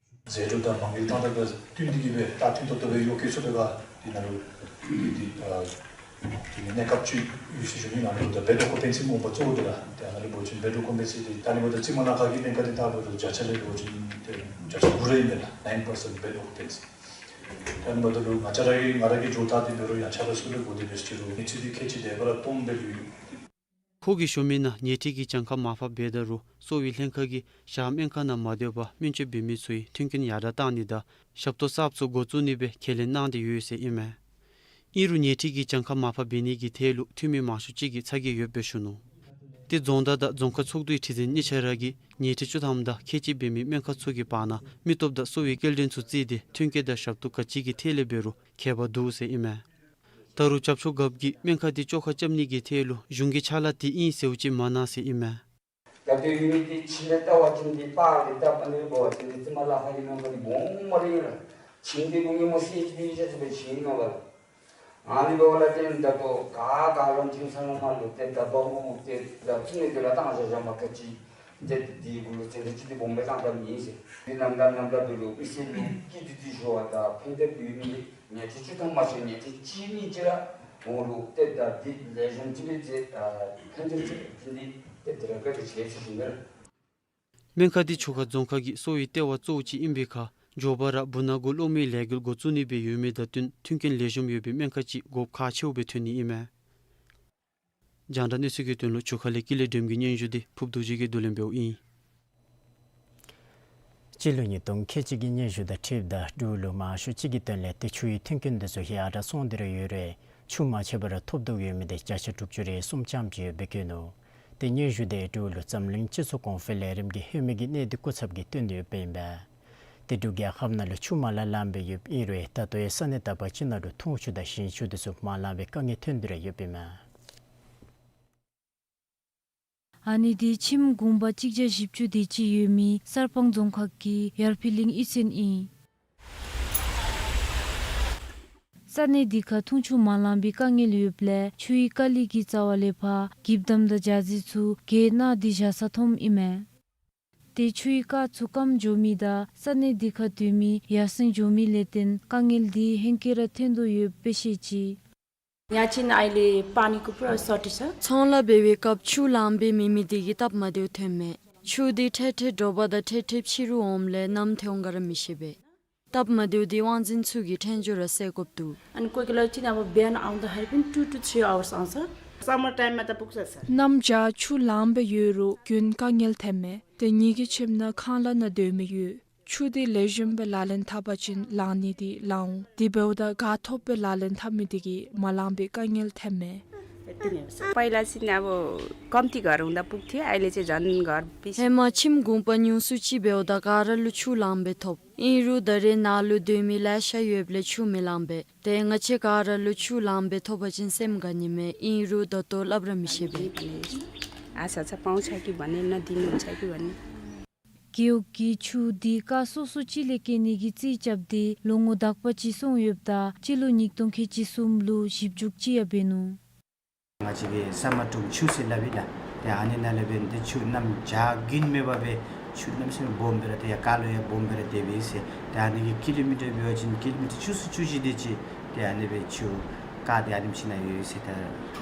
ཟད་འགྲོ་དང་མ་དངུལ་བཏང་ཐབས་དང་བསྟུན་ཏེ་གིས་སྦེ་ད་མཐུན་ཏོག་ཏོ་སྦེ་གཡོག་བཀོལ་ཚུགས་པའི་ཁར་འདི་ནང་ལུ་འདི་ཨ་འདི་གནས་སྐབས་ཅིག་ཡོད་ཟེར་ཞུ་ནི། ནང་ལུ་ད་བེཌ་ཨོ་ཀུ་པེན་སི་སྨོ་པ་གཙོ་བོ་འདི་ལགས། ཏེ་ཨ་ནཱ་ལུ་འབད་བ་ཅིན་བེཌ་ཨོ་ཀུ་པེན་སི་འདི་ད་ཨ་ནི་འབདཝ་ད་རྩི་མ་ལ་ཁ་གི་སྨན་ཁང་འདི་ད་འབདཝ་ད་བརྒྱ་ཆ་ལས་འབད་བ་ཅིན་ཏེ་བརྒྱ་ཆ་དགུ་རེ་ཨིན་པས་ལགས། nine percent bed occupancy། ད་ཨ་ནི་འབདཝ་ད་ལུ་ང་བཅས་ར་གི་ང་ར་གི་ཇོ་ཐག་འདི་འབད་རུང་ཡང་ཆ་ར་སུ་ལུ་གོ་དེ་འབད་ཟེར་རུང་ཉལ་ཁྲི་འདི་ཁལ་གཅིག་དེ་སྦེ་ར་སྟོངམ་སྦེ་ལུས་ཡོད། ཁོ་གིས་ཞུ་མིའི་ནང་ཉལ་ཁྲི་གི་གྱངས་ཁ་མར་ཕབ་འབད་ད་རུང་གསོ་བའི་ལྷན་ཁག་གིས་ཞག་སྨན་ཁང་ནང་མ་སྡོད་པར་སྨན་བཅོས་འབད་མི་ཚུའི་མཐུན་རྐྱེན་ཡར་དྲགས་བཏང་ནི་དང་ཞབས་ཏོག་གསརཔ་ཚུ་འགོ་བཙུགས་ནི་སྦེ་ཁས་ལེན་གནང་སྟེ་ཡོད་ཟེར་ཨིན་མས། ཨིན་རུང་ཉལ་ཁྲི་གི་གྱངས་ཁ་མར་ཕབ་འབད་ནི་གི་ཐད་ལུ་འཐུས་མི་མང་ཤོས་ཅིག་གིས་ཚ་གྱང་ཡོདཔ་སྦེ་ཞུ་ནུག། ཏེ་རྫོང་བདག་དང་རྫོང་ཁག་ཚོགས་འདུའི་ཁྲི་འཛིན་གཉིས་ཆ་ར་གིས་ཉལ་ཁྲི་བཅུ་ཐམ་དང་ཁལ་གཅིག་འབད་མི་སྨན་ཁང་ཚུ་གི་བར་ན་མི་སྟོབས་དང་གསོ་བའི་སྐྱེལ་འདྲེན་ཚུ་བརྩིས་ཏེ་མཐུན་རྐྱེན་དང་ཞབས་ཏོག་ག་ཅི་གི་ཐད་ལས་འབད་རུང་ཁྱད་པར་འདུག་ཟེར་ཨིན་མས། ད་རུང་བྱབས་ཆོས་རྒཔོ་གིས་སྨན་ཁང་འདི་བཅོ་ཁ་རྐྱབ་ནི་གི་ཐད་ལུ་གཞུང་གི་ཕྱག་ལཱ་འདི་ཨིན་ཟེརཝ་ཅིག་མ་གནང་ཟེར་ཨིན་མས། ད་ལྟོ་ཡོད་མི་འདི་ཕྱི་ལས་བལྟ་བ་ཅིན་འདི་པར་ལས་བལྟ་བ་ནི་འབད་བ་ཅིན་འདི་རྩི་མ་ལ་ཁ་གི་སྨན་ཁང་འདི་སྦོམ་སྦེ་ར་ཨིན་ལགས། ཞིང་འདི་ལུ་ཉིནམ་སེར་ཅིག་སྦེ་ཡོད་ཅི་སྦེ་ཞིང་ཨིན་ལགས། ཨ་ནི་འབདཝ་ལས་བརྟེན་ད་ལྟོ་ག་ག་ར་ཐོན་ས་ནང་མར་ལུ་ཏེ་ད་འབག་འོང་ཏེ་ད་ཚུ་ནི་འདི་ལུ་བཏང་བཞག་བཞགཔ་མས། ག་ཅི་ཏེ་འདི་གུ་ལུ་ཚན་རིག་ཅིག་འདི་སྦོམ་སྦེ་བཏང་བཏངམ་ཨིན་ཟེར། འདི་ནམ་ད་ནམ་ད་འདི་ལུ་མི་སེར་ལུ་སྐྱིད་སྡུག་འདི་ཞུ་བ་དང་ཕན་ཐབས་ཡོད་མི་ཉལ་ཁྲི་བཅུ་ཐམ་མ་ཚད་ཉལ་ཁྲི་གཅིག་གཉིས་ཅིག་ར་འོང་རུང་ཏེ་ད་འདི་ལེགས་ཤོམ་ཅིག་སྦེ་མཛད་ཨ་ཕན་ཐབས་ཅིག་འདི་ཏེ་འདི་ར་དགའ་སྟེ་བྱེད་ཟེར་ཞུ་ནི་ལགས། སྨན་ཁང་འདི་ཆུ་ཁ་རྫོང་ཁག་གི་གསོ་བའི་ལྟེ་བ་གཙོ་བོ་ཅིག་ཨིན་པའི་ཁར་མགྱོགས་པ་ར་བུ་ནག་གུ་གློག་མེའི་ལས་འགུལ་འགོ་བཙུགས་ནི་སྦེ་ཡོད་མི་དང་བསྟུན་མཐུན་རྐྱེན་ལེགས་ཤོམ་ཡོད་པའི་སྨན་ཁང་ཅིག་དགོཔ་ཁག་ཆེཝ་སྦེ་ཐོན་ནི་ཨིན་མས། རྒྱང་བསྒྲགས་གནས་ཚུལ་གྱི་དོན་ལུ་ཆུ་ཁ་ལས་ཀུན་ལེགས་སྒྲོལམ་གྱི་སྙན་ཞུ་འདི་ཕུརཔ་རྡོ་རྗེ་གིས་བསྡུ་ལེན་འབདཝ་ཨིན། སྤྱི་ལོ་ཉིས་སྟོང་ཁལ་གཅིག་གི་སྙན་ཞུ་དང་འཁྲིལཝ་ད་འབྲུག་ལུ་མང་ཤོས་ཅིག་གི་དོན་ལས་ཏེ་ཆུའི་མཐུན་རྐྱེན་འདི་ཚུ་ཡར་དྲག་སོང་སྟེ་ར་ཡོད་རུང་ཆུ་མ་ཆད་པར་ཐོབ་དོ་ཡོད་མི་འདི་བརྒྱ་ཆ་དྲུག་ཅུ་རེ་གསུམ་ཙམ་ཅིག་ཡོད་པའི་སྐོར་ནང་། ཏེ་སྙན་ཞུ་འདི་འབྲུག་ལུ་འཛམ་གླིང་སྤྱི་ཚོགས་གོང་འཕེལ་ལས་རིམ་གྱི་ལྷོད་མེད་ཀྱི་གནད་དོན་སྐོར་ཚབ་ཀྱིས་བཏོན་ཏེ་ཡོདཔ་ཨིན་པས། ཏེ་འབྲུག་རྒྱལ་ཁབ་ནང་ལུ་ཆུ་མ་ལང་ལངམ་སྦེ་ཡོདཔ་ཨིན་རུང་ད་ལྟོ་ཡང་ས་གནས་དག་པ་ཅིག་ནང་ལུ་འཐུང་ཆུ་དང་ཞིང་ཆུ་འདི་ཚུ་མ་ལང་བའི་དཀའ་ངལ་ཐོན་ཏེ་ར་ཡོདཔ་ཨིན་མས། ཨ་ནི་འདི་ཁྱིམ་གུང་པ་གཅིག་བརྒྱ་བཞི་བཅུ་དེ་ཅིག་ཡོད་མི་གསར་སྤང་རྫོང་ཁག་གི་ཡར་འཕེལ་གླིང་གཡུས་ཚན་ཨིན། ས་གནས་འདི་ཁར་འཐུང་ཆུ་མ་ལང་པའི་དཀའ་ངལ་ཡོདཔ་ལས་ཆུའི་དཀའ་ལས་ཀྱི་རྩ་བ་ལས་ཕར་འགྱིབ་དམ་དང་ཇ་རྩི་ཚུ་གྱེས་ནི་འདི་བཞག་ས་མཐོངམ་ཨིན་མས། ཏེ་ཆུའི་རྐ་ཚུ་སྐམ་འགྱོ་མི་དང་ས་གནས་འདི་ཁར་སྡོད་མི་ཡར་སེང་འགྱོ་མི་ལས་བརྟེན་དཀའ་ངལ་འདི་ཧེང་སྐལ་ར་ཐོན་དོ་ཡོདཔ་སྦེ་བཤད་ཅི། यहाँ चाहिँ अहिले पानीको पुरा सर्टेज छ। ཚོང་ལཱ་འབད་བའི་སྐབས་ཆུ་ལང་པའི་མེད་མི་དེ་གིས་སྟབས་མ་བདེཝ་ཐོན་མས། ཆུ་དེ་ཐེབས་ཐེབས་དྲོ་པ་དང་ཐེབས་ཐེབས་ཕྱི་རུ་འོངམ་ལས་གནམ་ཐལ་འོང་ག་ར་མི་ཤེས་པས། སྟབས་མ་བདེཝ་དེ་དབང་འཛིན་ཚུ་གིས་ཕྲན་བཅོས་ར་སེལ་དགོཔ་འདུག། अनि कोही कोही बेला चाहिँ अब बिहान आउँदाखेरि पनि two to three hours आउँछ। समर टाइममा त पुग्छ सर। གནམ་བྱཱར་ཆུ་ལངམ་སྦེ་ཡོད་རུང་རྒྱུན་དཀའ་ངལ་ཐོན་མས། ཏེ་ངེ་གི་ཁྱིམ་ནང་ཁང་གླ་ནང་སྡོད་མི་ཡོད། ཆུ་དེ་ལེགས་ཤོམ་སྦེ་ལག་ལེན་འཐབ་པ་ཅིན་ལང་ནི་དེ་ལང་འོང་། དེ་འབདཝ་ད་ག་ཐོབ་སྦེ་ལག་ལེན་འཐབ་མི་དེ་གིས་མ་ལང་པའི་དཀའ་ངལ་ཐོན་མས། पहिला चाहिँ अब कम्ती घर हुँदा पुग्थ्यो, अहिले चाहिँ झन् घर बेसी। ཧེ་མ་ཁྱིམ་གུང་པ་ཉུང་སུ་ཅིག་འབདཝ་ད་ག་ར་ལུ་ཆུ་ལངམ་སྦེ་ཐོབ། ཨིན་རུང་ད་རེས་ནཱ་ལུ་སྡོད་མི་ལེ་ཤ་ཡོདཔ་ལས་ཆུ་མི་ལང་པས། ཏེ་ང་བཅས་ག་ར་ལུ་ཆུ་ལངམ་སྦེ་ཐོབ་པ་ཅིན་སེམས་དགའ་ནི་མས། ཨིན་རུང་ད་ལྟོ་སླབ་ར་མི་ཤེས་པས། आशा छ पाउँछ कि भन्ने, नदिनुहुन्छ कि भन्ने। རྒེད་འོག་གིས་ཆུ་དེ་རྐ་སོ་སོ་ཅིག་ལས་སྐྱེལ་ནི་གི་རྩིས་རྐྱབ་སྟེ་ལོ་ངོ་དག་པ་ཅིག་སོང་ཡོདཔ་ད་སྤྱི་ལོ་ཉིས་སྟོང་ཁལ་གཅིག་གསུམ་ལུ་ཞིབ་འཇུག་ཅིག་ཡང་འབད་ནུག། ང་བཅས་ཀྱི་ས་མ་ཀྲུང་ཆུ་ཟེར་སླབ་ཨིན་ལགས། ཏེ་ཨ་ནི་ནང་ལས་འབད་ནི་དེ་ཆུ་གནམ་བྱཱར་རྒྱུན་མེད་པར་སྦེ་ཆུ་གནམ་མེད་ས་མེད་སྦོམ་སྦེ་ར་ཏེ་ཡར་རྐ་ལུ་ཡང་སྦོམ་སྦེ་ར་སྡོདཔ་ཨིན་ཟེར། ཏེ་ཨ་ནི་གི་ཀི་ལོ་མི་ཊར་འབད་བ་ཅིན་ཀི་ལོ་མི་ཊར་བཅུ་གསུམ་བཅུ་བཞི་དེ་ཅིག་ཏེ་ཨ་ནི་སྦེ་ཆུ་རྐ་དེ་ཨ་ནེམ་ཅིག་ནང་ཡོད་ཟེར། ད་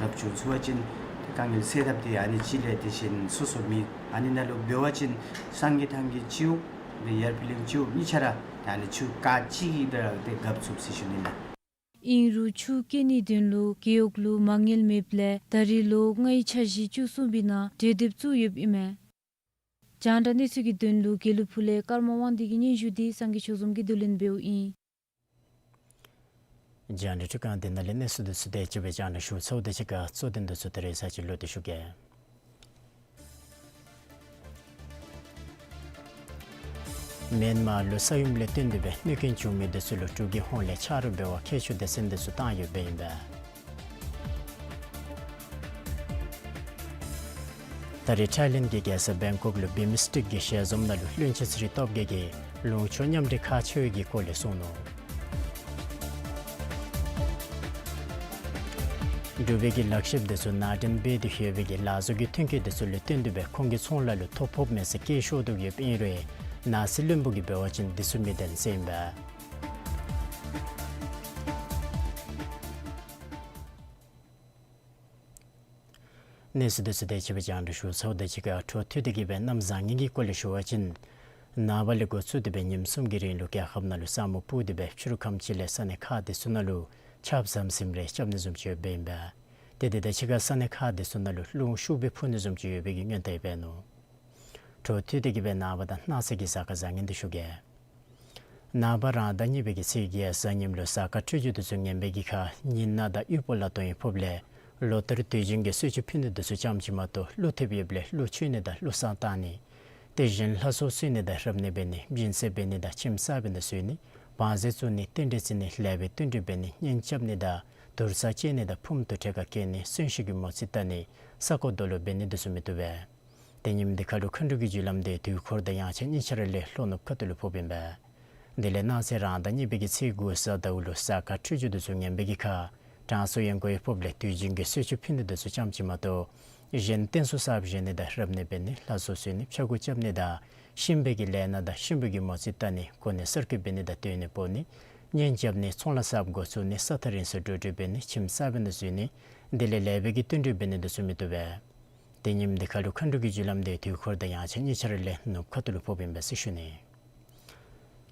རབ་བྱུང་ཚུགས་པ་ཅིན་ཏེ་དཀའ་ངལ་སེལ་ཐབས་དེ་ཨ་ནི་གཅིག་ལས་དེ་བཞིན་སོ་སོ་མི་ཨ་ནི་ནང་ལུ་འབད་བ་ཅིན་སངས་རྒྱས་ཐང་གི་སྤྱི་འོག་དེ་ཡར་འཕེལ་གླིང་སྤྱི་འོག་གཉིས་ཆ་ར་ཏེ་ཨ་ནི་ཆུ་རྐ་གཅིག་གིས་སྦེ་ར་ཏེ་རྐབ་ཚུགས་ཟེར་ཞུ་ནི་ལགས། ཨིན་རུང་ཆུ་སྐྱེལ་ནིའི་དོན་ལུ་རྒེད་འོག་ལུ་མ་དངུལ་མེདཔ་ལས་ད་རེས་ལོ་ལྔའི་འཆར་གཞི་བཅུ་གསུམ་པའི་ནང་གྲོས་འདེབས་བཙུགས་ཡོདཔ་ཨིན་མས། རྒྱང་བསྒྲགས་གནས་ཚུལ་གྱི་དོན་ལུ་དགེ་ལུ་ཕུ་ལས་ཀརྨ་དབང་འདུས་ཀྱི་སྙན་ཞུ་འདི་སངས་རྒྱས་ཆོས་འཛོམས་ཀྱིས་བསྡུ་ལེན་འབདཝ་ཨིན། རྒྱང་བསྒྲགས་འཕྲུལ་ཁང་འདི་ནང་ལས་གནས་ཚུལ་འདི་ཚུ་དེ་ཅིག་སྦེ་རྒྱང་བསྒྲགས་ཞུ་ཚརཝ་དེ་ཅིག་ཁར་གཙོ་དོན་འདི་ཚུ་ད་རེས་ཚར་གཅིག་ལོག་སྟེ་ཞུ་གེ། མེན་མར་ལུ་ས་ཡོམ་ལས་བརྟེན་ཏེ་སྦེ་གནོད་སྐྱོན་བྱུང་མི་འདི་ཚུ་ལུ་འབྲུག་གི་ཧོངས་ལས་ཆ་རོགས་འབད་བར་ཁྱད་ཆོས་སྡེ་ཚན་འདི་ཚུ་བཏང་ཡོདཔ་ཨིན་པས། ད་རེས་ཐའི་ལེནཌ་གི་རྒྱལ་ས་བེང་ཀོག་ལུ་བིམ་སྟེག་གི་ཞལ་འཛོམས་ནང་ལུ་བློན་ཆེན་ཚེ་རིང་སྟོབས་རྒྱས་ཀྱིས་ལུང་ཕྱོགས་མཉམ་འབྲེལ་ཁག་ཆེ་བའི་གི་སྐོར་ལས་གསུངས་ནུག། འབྲུག་པའི་གི་ལག་ཤེསཔ་འདི་ཚུ་ནང་འདྲེན་འབད་དེ་ཡོད་པའི་གི་ལག་བཟོ་གི་ཐོན་སྐྱེད་འདི་ཚུ་ལུ་བརྟེན་ཏེ་སྦེ་ཁོང་གི་ཚོང་ལཱ་ལུ་ཐོ་ཕོགཔ་མེད་ས་བཀལ་ཤོར་དོ་ཡོདཔ་ཨིན་རུང་ནང་སྲིད་བློན་པོ་གིས་འབད་བ་ཅིན་འདི་ཚུ་མི་བདེན་ཟེར་ཨིན་པས། གནས་ཚུལ་འདི་ཚུ་དེ་ཅིག་སྦེ་རྒྱང་བསྒྲགས་ཞུ་ཚརཝ་དེ་ཅིག་ཁར་འཕྲོ་མཐུད་དེ་གི་སྦེ་གནམ་བཟང་ངན་གྱི་སྐོར་ལས་ཞུ་བ་ཅིན་ནངས་པ་ལས་འགོ་བཙུགས་ཏེ་སྦེ་ཉིནམ་གསུམ་གྱི་རིང་ལུ་རྒྱལ་ཁབ་ནང་ལུ་ས་སྨུག་སྤུབས་ཏེ་སྦེ་ཕྱི་རུ་ཁམས་ཅིག་ལས་ས་གནས་ཁག་འདི་ཚུ་ནང་ལུ་ཆརཔ་ཟམ་ཟིམ་རེ་རྐྱབ་ནི་བཟུམ་ཅིག་ཡོདཔ་ཨིན་པས། ཏེ་དེ་དང་གཅིག་ཁར་ས་གནས་ཁག་འདི་ཚུ་ནང་ལུ་རླུང་ཤུགས་སྦེ་འཕུ་ནི་བཟུམ་ཅིག་ཡོད་པའི་གི་སྔོན་བརྡ་ཡང་འབད་ནུག། འཕྲོ་མཐུད་དེ་གི་སྦེ་ནངས་པ་དང་གནངས་ཚེ་གི་གཟའ་སྐར་བཟང་ངན་འདི་ཞུ་གེ། ནངས་པ་རང་ཟླ་གཉིས་པའི་གི་ཚེས་བརྒྱད་གཟའ་ཉིམ་ལུ་གཟའ་སྐར་འཕྲོད་སྦྱོར་འདི་ཚུ་ངན་པའི་གི་ཁར་ཉི་ནག་དང་དབུལ་པོ་ལ་དོན་ཡོད་ཕོགཔ་ལས་ལོ་ལྟར་དུས་རྒྱུན་གྱི་གསོལ་མཆོད་ཕུལ་ནི་འདི་ཚུ་ཙམ་ཅིག་མ་གཏོགས་ཀླུ་ཐེབས་ཡོདཔ་ལས་ཀླུ་མཆོད་ནི་དང་ཀླུ་བསངས་གཏང་ནི། དེ་བཞིན་ལྷ་གསོལ་གསོལ་ནི་དང་རབ་གནས་འབད་ནི། སྦྱིན་སྲེག་འབད་ནི་དང་ཁྱིམ་གསར་འབད་ནི་བཟོ་ནི། བང་མཛོད་བཙུགས་ནི། རྟེན་འབྲེལ་བརྩི་ནི། ལེགས་པའི་བསྟུན་གྲོས་འབད་ནི། གཉེན་རྐྱབ་ནི་དང་དུར་ས་བཅད་ནི་དང་ཕུངམ་དུར་ཁྲོད་ཁར་བསྐྱལ་ནི། གསོན་གཤིན་གྱི་མོ་རྩིས་བལྟ་ནི། ས་རྐོ་རྡོ་སློག་འབད་ནི་འདི་ཚུ་མི་བཏུབ་པས། ཏེ་ཉིནམ་འདི་ཁར་ལུ་མཁའ་འགྲོ་གི་རྒྱུ་ལམ་འདི་དུས་འཁོར་དང་དབྱངས་འཆར་གཉིས་ཆ་ར་ལས་ལྷོ་ནུབ་ཁ་ཐུག་ལུ་ཕོགཔ་ཨིན་པས། དེ་ལས་གནངས་ཚེ་རང་ཟླ་གཉིས་པའི་གི་ཚེས་དགུ་གཟའ་ཟླཝ་ལུ་གཟའ་སྐར་འཕྲོད་སྦྱོར་འདི་ཚུ་ངན་པའི་གི་ཁར་དྲང་སྲོང་ཡང་སྒོ་ཡང་ཕོགཔ་ལས་དུས་རྒྱུན་གྱི་གསོལ་མཆོད་ཕུལ་ནི་འདི་ཚུ་ཙམ་ཅིག་མ་གཏོགས་གཞན་རྟེན་གསུམ་གསརཔ་བཞེངས་ནི་དང་རབ་གནས་འབད་ནི། ལྷ་གསོལ་གསོལ་ནི། ཕྱྭ་འགུགས་རྐྱབ་ནི་དང་གཤིན་པོའི་གི་ལས་སྣ་དང་གཤིན་པོའི་གི་མོ་རྩིས་བལྟ་ནི། གོ་གནས་གསར་བསྐོ་འབད་ནི་དང་སྟོན་ནི་སྤོ་ནི། གཉེན་རྐྱབ་ནི། ཚོང་ལཱ་གསརཔ་འགོ་བཙུགས་ནི། ས་ཐག་རིང་སར་འགྲོ་འགྲུལ་འབད་ནི། ཁྱིམ་གསར་འབད་ནི་བཟོ་ནི། དེ་ལས་ལེགས་པའི་གི་བསྟུན་གྲོས་འབད་ནི་འདི་ཚུ་མི་བཏུབ་པས། ཏེ་ཉིནམ་འདི་ཁར་ལུ་མཁའ་འགྲོ་གི་རྒྱུ་ལམ་འདི་དུས་འཁོར་དང་དབྱངས་འཆར་གཉིས་ཆ་ར་ལས་ནུབ་ཁ་ཐུག་ལུ་ཕོགཔ་ཨིན་པས་ཟེར་ཞུ་ནི།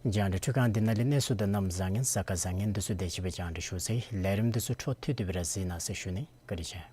རྒྱང་བསྒྲགས་འཕྲུལ་ཁང་འདི་ནང་ལས་གནས་ཚུལ་དང་གནམ་བཟང་ངན་གཟའ་སྐར་བཟང་ངན་འདི་ཚུ་དེ་ཅིག་སྦེ་རྒྱང་བསྒྲགས་ཞུ་ཚར་ཡི། ལས་རིམ་འདི་ཚུ་འཕྲོ་མཐུད་དེ་སྦེ་ར་གཟིགས་གནང་ཟེར་ཞུ་ནི། བཀའ་དྲིན་ཆེ།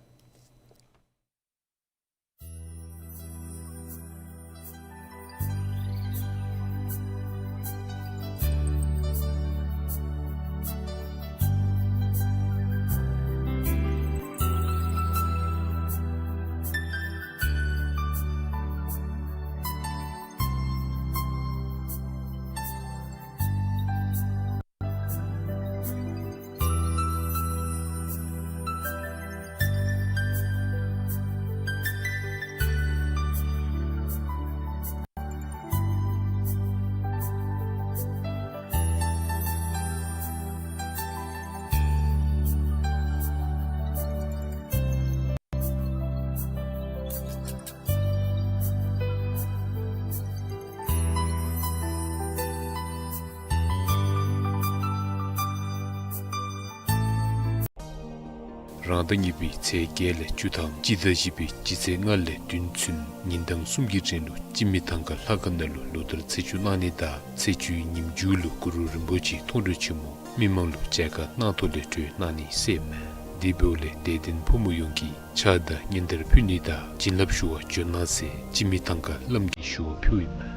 རང་ཟླ་གཉིས་པའི་ཚེས་བརྒྱད་ལས་བཅུ་དང་སྤྱི་ཟླ་བཞི་པའི་སྤྱི་ཚེས་ལྔ་ལས་བདུན་ཚུན་ཉིན་གྲངས་གསུམ་གྱི་རིང་ལུ་སྤྱི་མི་ཐང་ཀ་ལྷ་ཁང་ནང་ལུ་ལོ་ལྟར་ཚེས་བཅུ་གནང་ནི་དང་ཚེས་བཅུའི་ཉིནམ་མཇུག་ལུ་གུ་རུ་རིན་པོ་ཆེའི་མཐོང་གྲོལ་ཆེན་མོ་མི་མང་ལུ་མཇལ་ཁ་གནང་ཐོག་ལས་སྤྲོད་གནང་ནི་ཟེར་མས། དེ་འབདཝ་ལས་དད་ལྡན་ཕོ་མོ་ཡོངས་ཀྱིས་ཕྱག་དང་སྙན་དར་ཕུལ་ནི་དང་བྱིན་རླབས་ཞུ་བར་འབྱོན་གནང་ཟེར་སྤྱི་མི་ཐང་ཀ་བླམ་གྱིས་ཞུ་བ་ཕུལཝ་ཨིན་མས།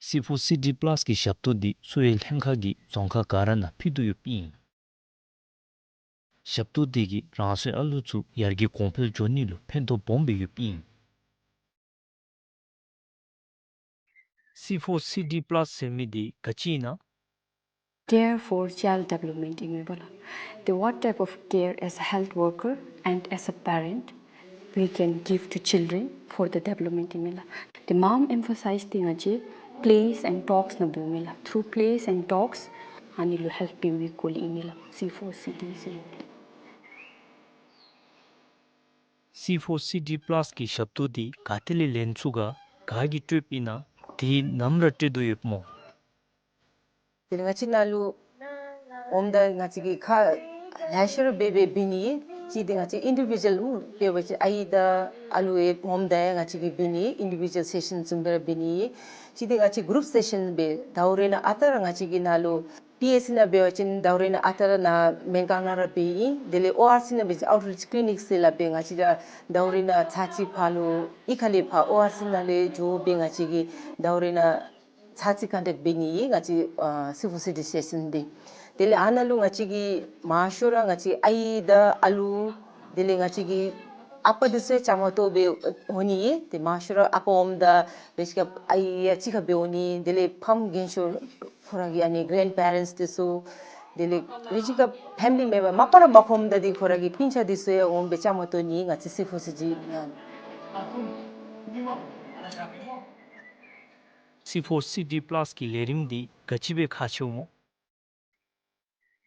སི་ཕོར་སི་ཌི་པ་ལཱས་ཀྱི་ཞབས་ཏོག་འདི་གསོ་བའི་ལྷན་ཁག་གིས་རྫོང་ཁག་ག་ར་ནང་ཕུལ་དོ་ཡོདཔ་ཨིན། ཞབས་ཏོག་འདི་གིས་རང་སོའི་ཨ་ལུ་ཚུ་ཡར་རྒྱས་གོང་འཕེལ་འགྱོ་ནི་ལུ་ཕན་ཐོགས་སྦོམ་སྦེ་ཡོདཔ་ཨིན། སི་ཕོར་སི་ཌི་པ་ལཱས་ཟེར་མི་འདི་ག་ཅི་ཨིན་ན། Care for child development ཨིན་མས་པ་ལགས། The what type of care as a health worker and as a parent we can give to children for the development ཨིན་མས་ལགས། The mom emphasize འདི་ང་བཅས་plays and talks ནང་འབདཝ་ཨིན་མས་ལགས། Through plays and talks ཨ་ནི་ལུ་help འབད་བའི་སྐོར་ལས་ཨིན་མས་ལགས། སི་ཕོར་སི་ཌི་ཟེར་མི་འདི། སི་ཕོར་སི་ཌི་པ་ལཱས་ཀྱི་ཞབས་ཏོག་འདི་ག་ཏེ་ལས་ལེན་ཚུགས་ག་ག་གིས་སྤྲོདཔ་ཨིན་ན། དེ་ནམ་ར་སྤྲོད་དོ་ཡོདཔ་སྨོ། དེ་ལས་ང་བཅས་ནཱ་ལུ་འོངམ་ད་ང་བཅས་ཀྱིས་ཁ་ལེ་ཤ་ར་འབད་འབད་འབད་ནི་ཨིན། གཅིག་འདི་ང་བཅས་ཨིན་ཌི་བི་ཇུ་ཨལ་འབད་བ་ཅིན་ཨའི་དང་ཨ་ལུ་ཡང་འོངམ་ད་ཡང་ང་བཅས་ཀྱིས་འབད་ནི་ཨིན། ཨིན་ཌི་བི་ཇུ་ཨལ་སེ་ཤཱན་བཟུམ་སྦེ་ར་འབད་ནི་ཨིན། གཅིག་འདི་ང་བཅས་གུ་རུབ་སེ་ཤཱན་འབད། ཟླཝ་རེ་ནང་ཨ་རྟག་ར་ང་བཅས་ཀྱིས་ནཱ་ལུ་པི་ཨེཆ་སི་ནང་འབད་བ་ཅིན་ཟླཝ་རེ་ནང་ཨ་རྟག་ར་ནཱ་སྨན་ཁང་ནང་ར་འབད་ཨིན། དེ་ལས་ཨོ་ཨར་སི་ནང་འབད་བ་ཅིན་outreach clinic ཟེར་སླབ་སྦེ་ང་བཅས་ར་ཟླཝ་རེ་ནང་ཚར་གཅིག་ཕར་ལུ་གཡུས་ཁ་ལས་ཕར་ཨོ་ཨར་སི་ནང་ལས་འགྱོ་སྦེ་ང་བཅས་ཀྱིས་ཟླཝ་རེ་ནང་ཚར་གཅིག་ཀོན་ཊེཀཊ་འབད་ནི་ཨིན་ང་བཅས་ཨ་སི་ཕོར་སི་ཌི་སེ་ཤཱན་འདི། དེ་ལས་ཨ་ནཱ་ལུ་ང་བཅས་ཀྱིས་མང་ཤོས་ར་ང་བཅས་ཨའི་དང་ཨ་ལུ་དེ་ལས་ང་བཅས་ཀྱི་ཨ་པ་འདི་ཚུ་ཡང་བཅའ་མར་གཏོགས་སྦེ་འོང་ནི་ཨིན། ཏེ་མང་ཤོས་ར་ཨ་པ་འོངམ་ད་འབད་ཞིནམ་ཨའི་ཡང་གཅིག་ཁར་སྦེ་འོང་ནི་ཨིན། དེ་ལས་ཕམ་རྒན་ཤོས་ཁོང་ར་གི་ཨ་ནི་གྷ་རེནཌ་པེ་རེནཊསི་འདི་ཚུ་དེ་ལས་འབད་ཞིནམ་ཕེ་མི་ལི་མེམ་བར་མ་པ་ར་མ་ཕམ་ད་འདི་ཁོང་ར་གི་སྤུན་ཆ་འདི་ཚུ་ཡང་འོངམ་སྦེ་བཅའ་མར་གཏོགས་ནི་ཨིན་ང་བཅས་སི་ཕོར་སི་ཌི་ནང་། སི་ཕོར་སི་ཌི་པ་ལཱས་ཀྱི་ལས་རིམ་འདི་ག་ཅི་སྦེ་ཁག་ཆེཝ་སྨོ།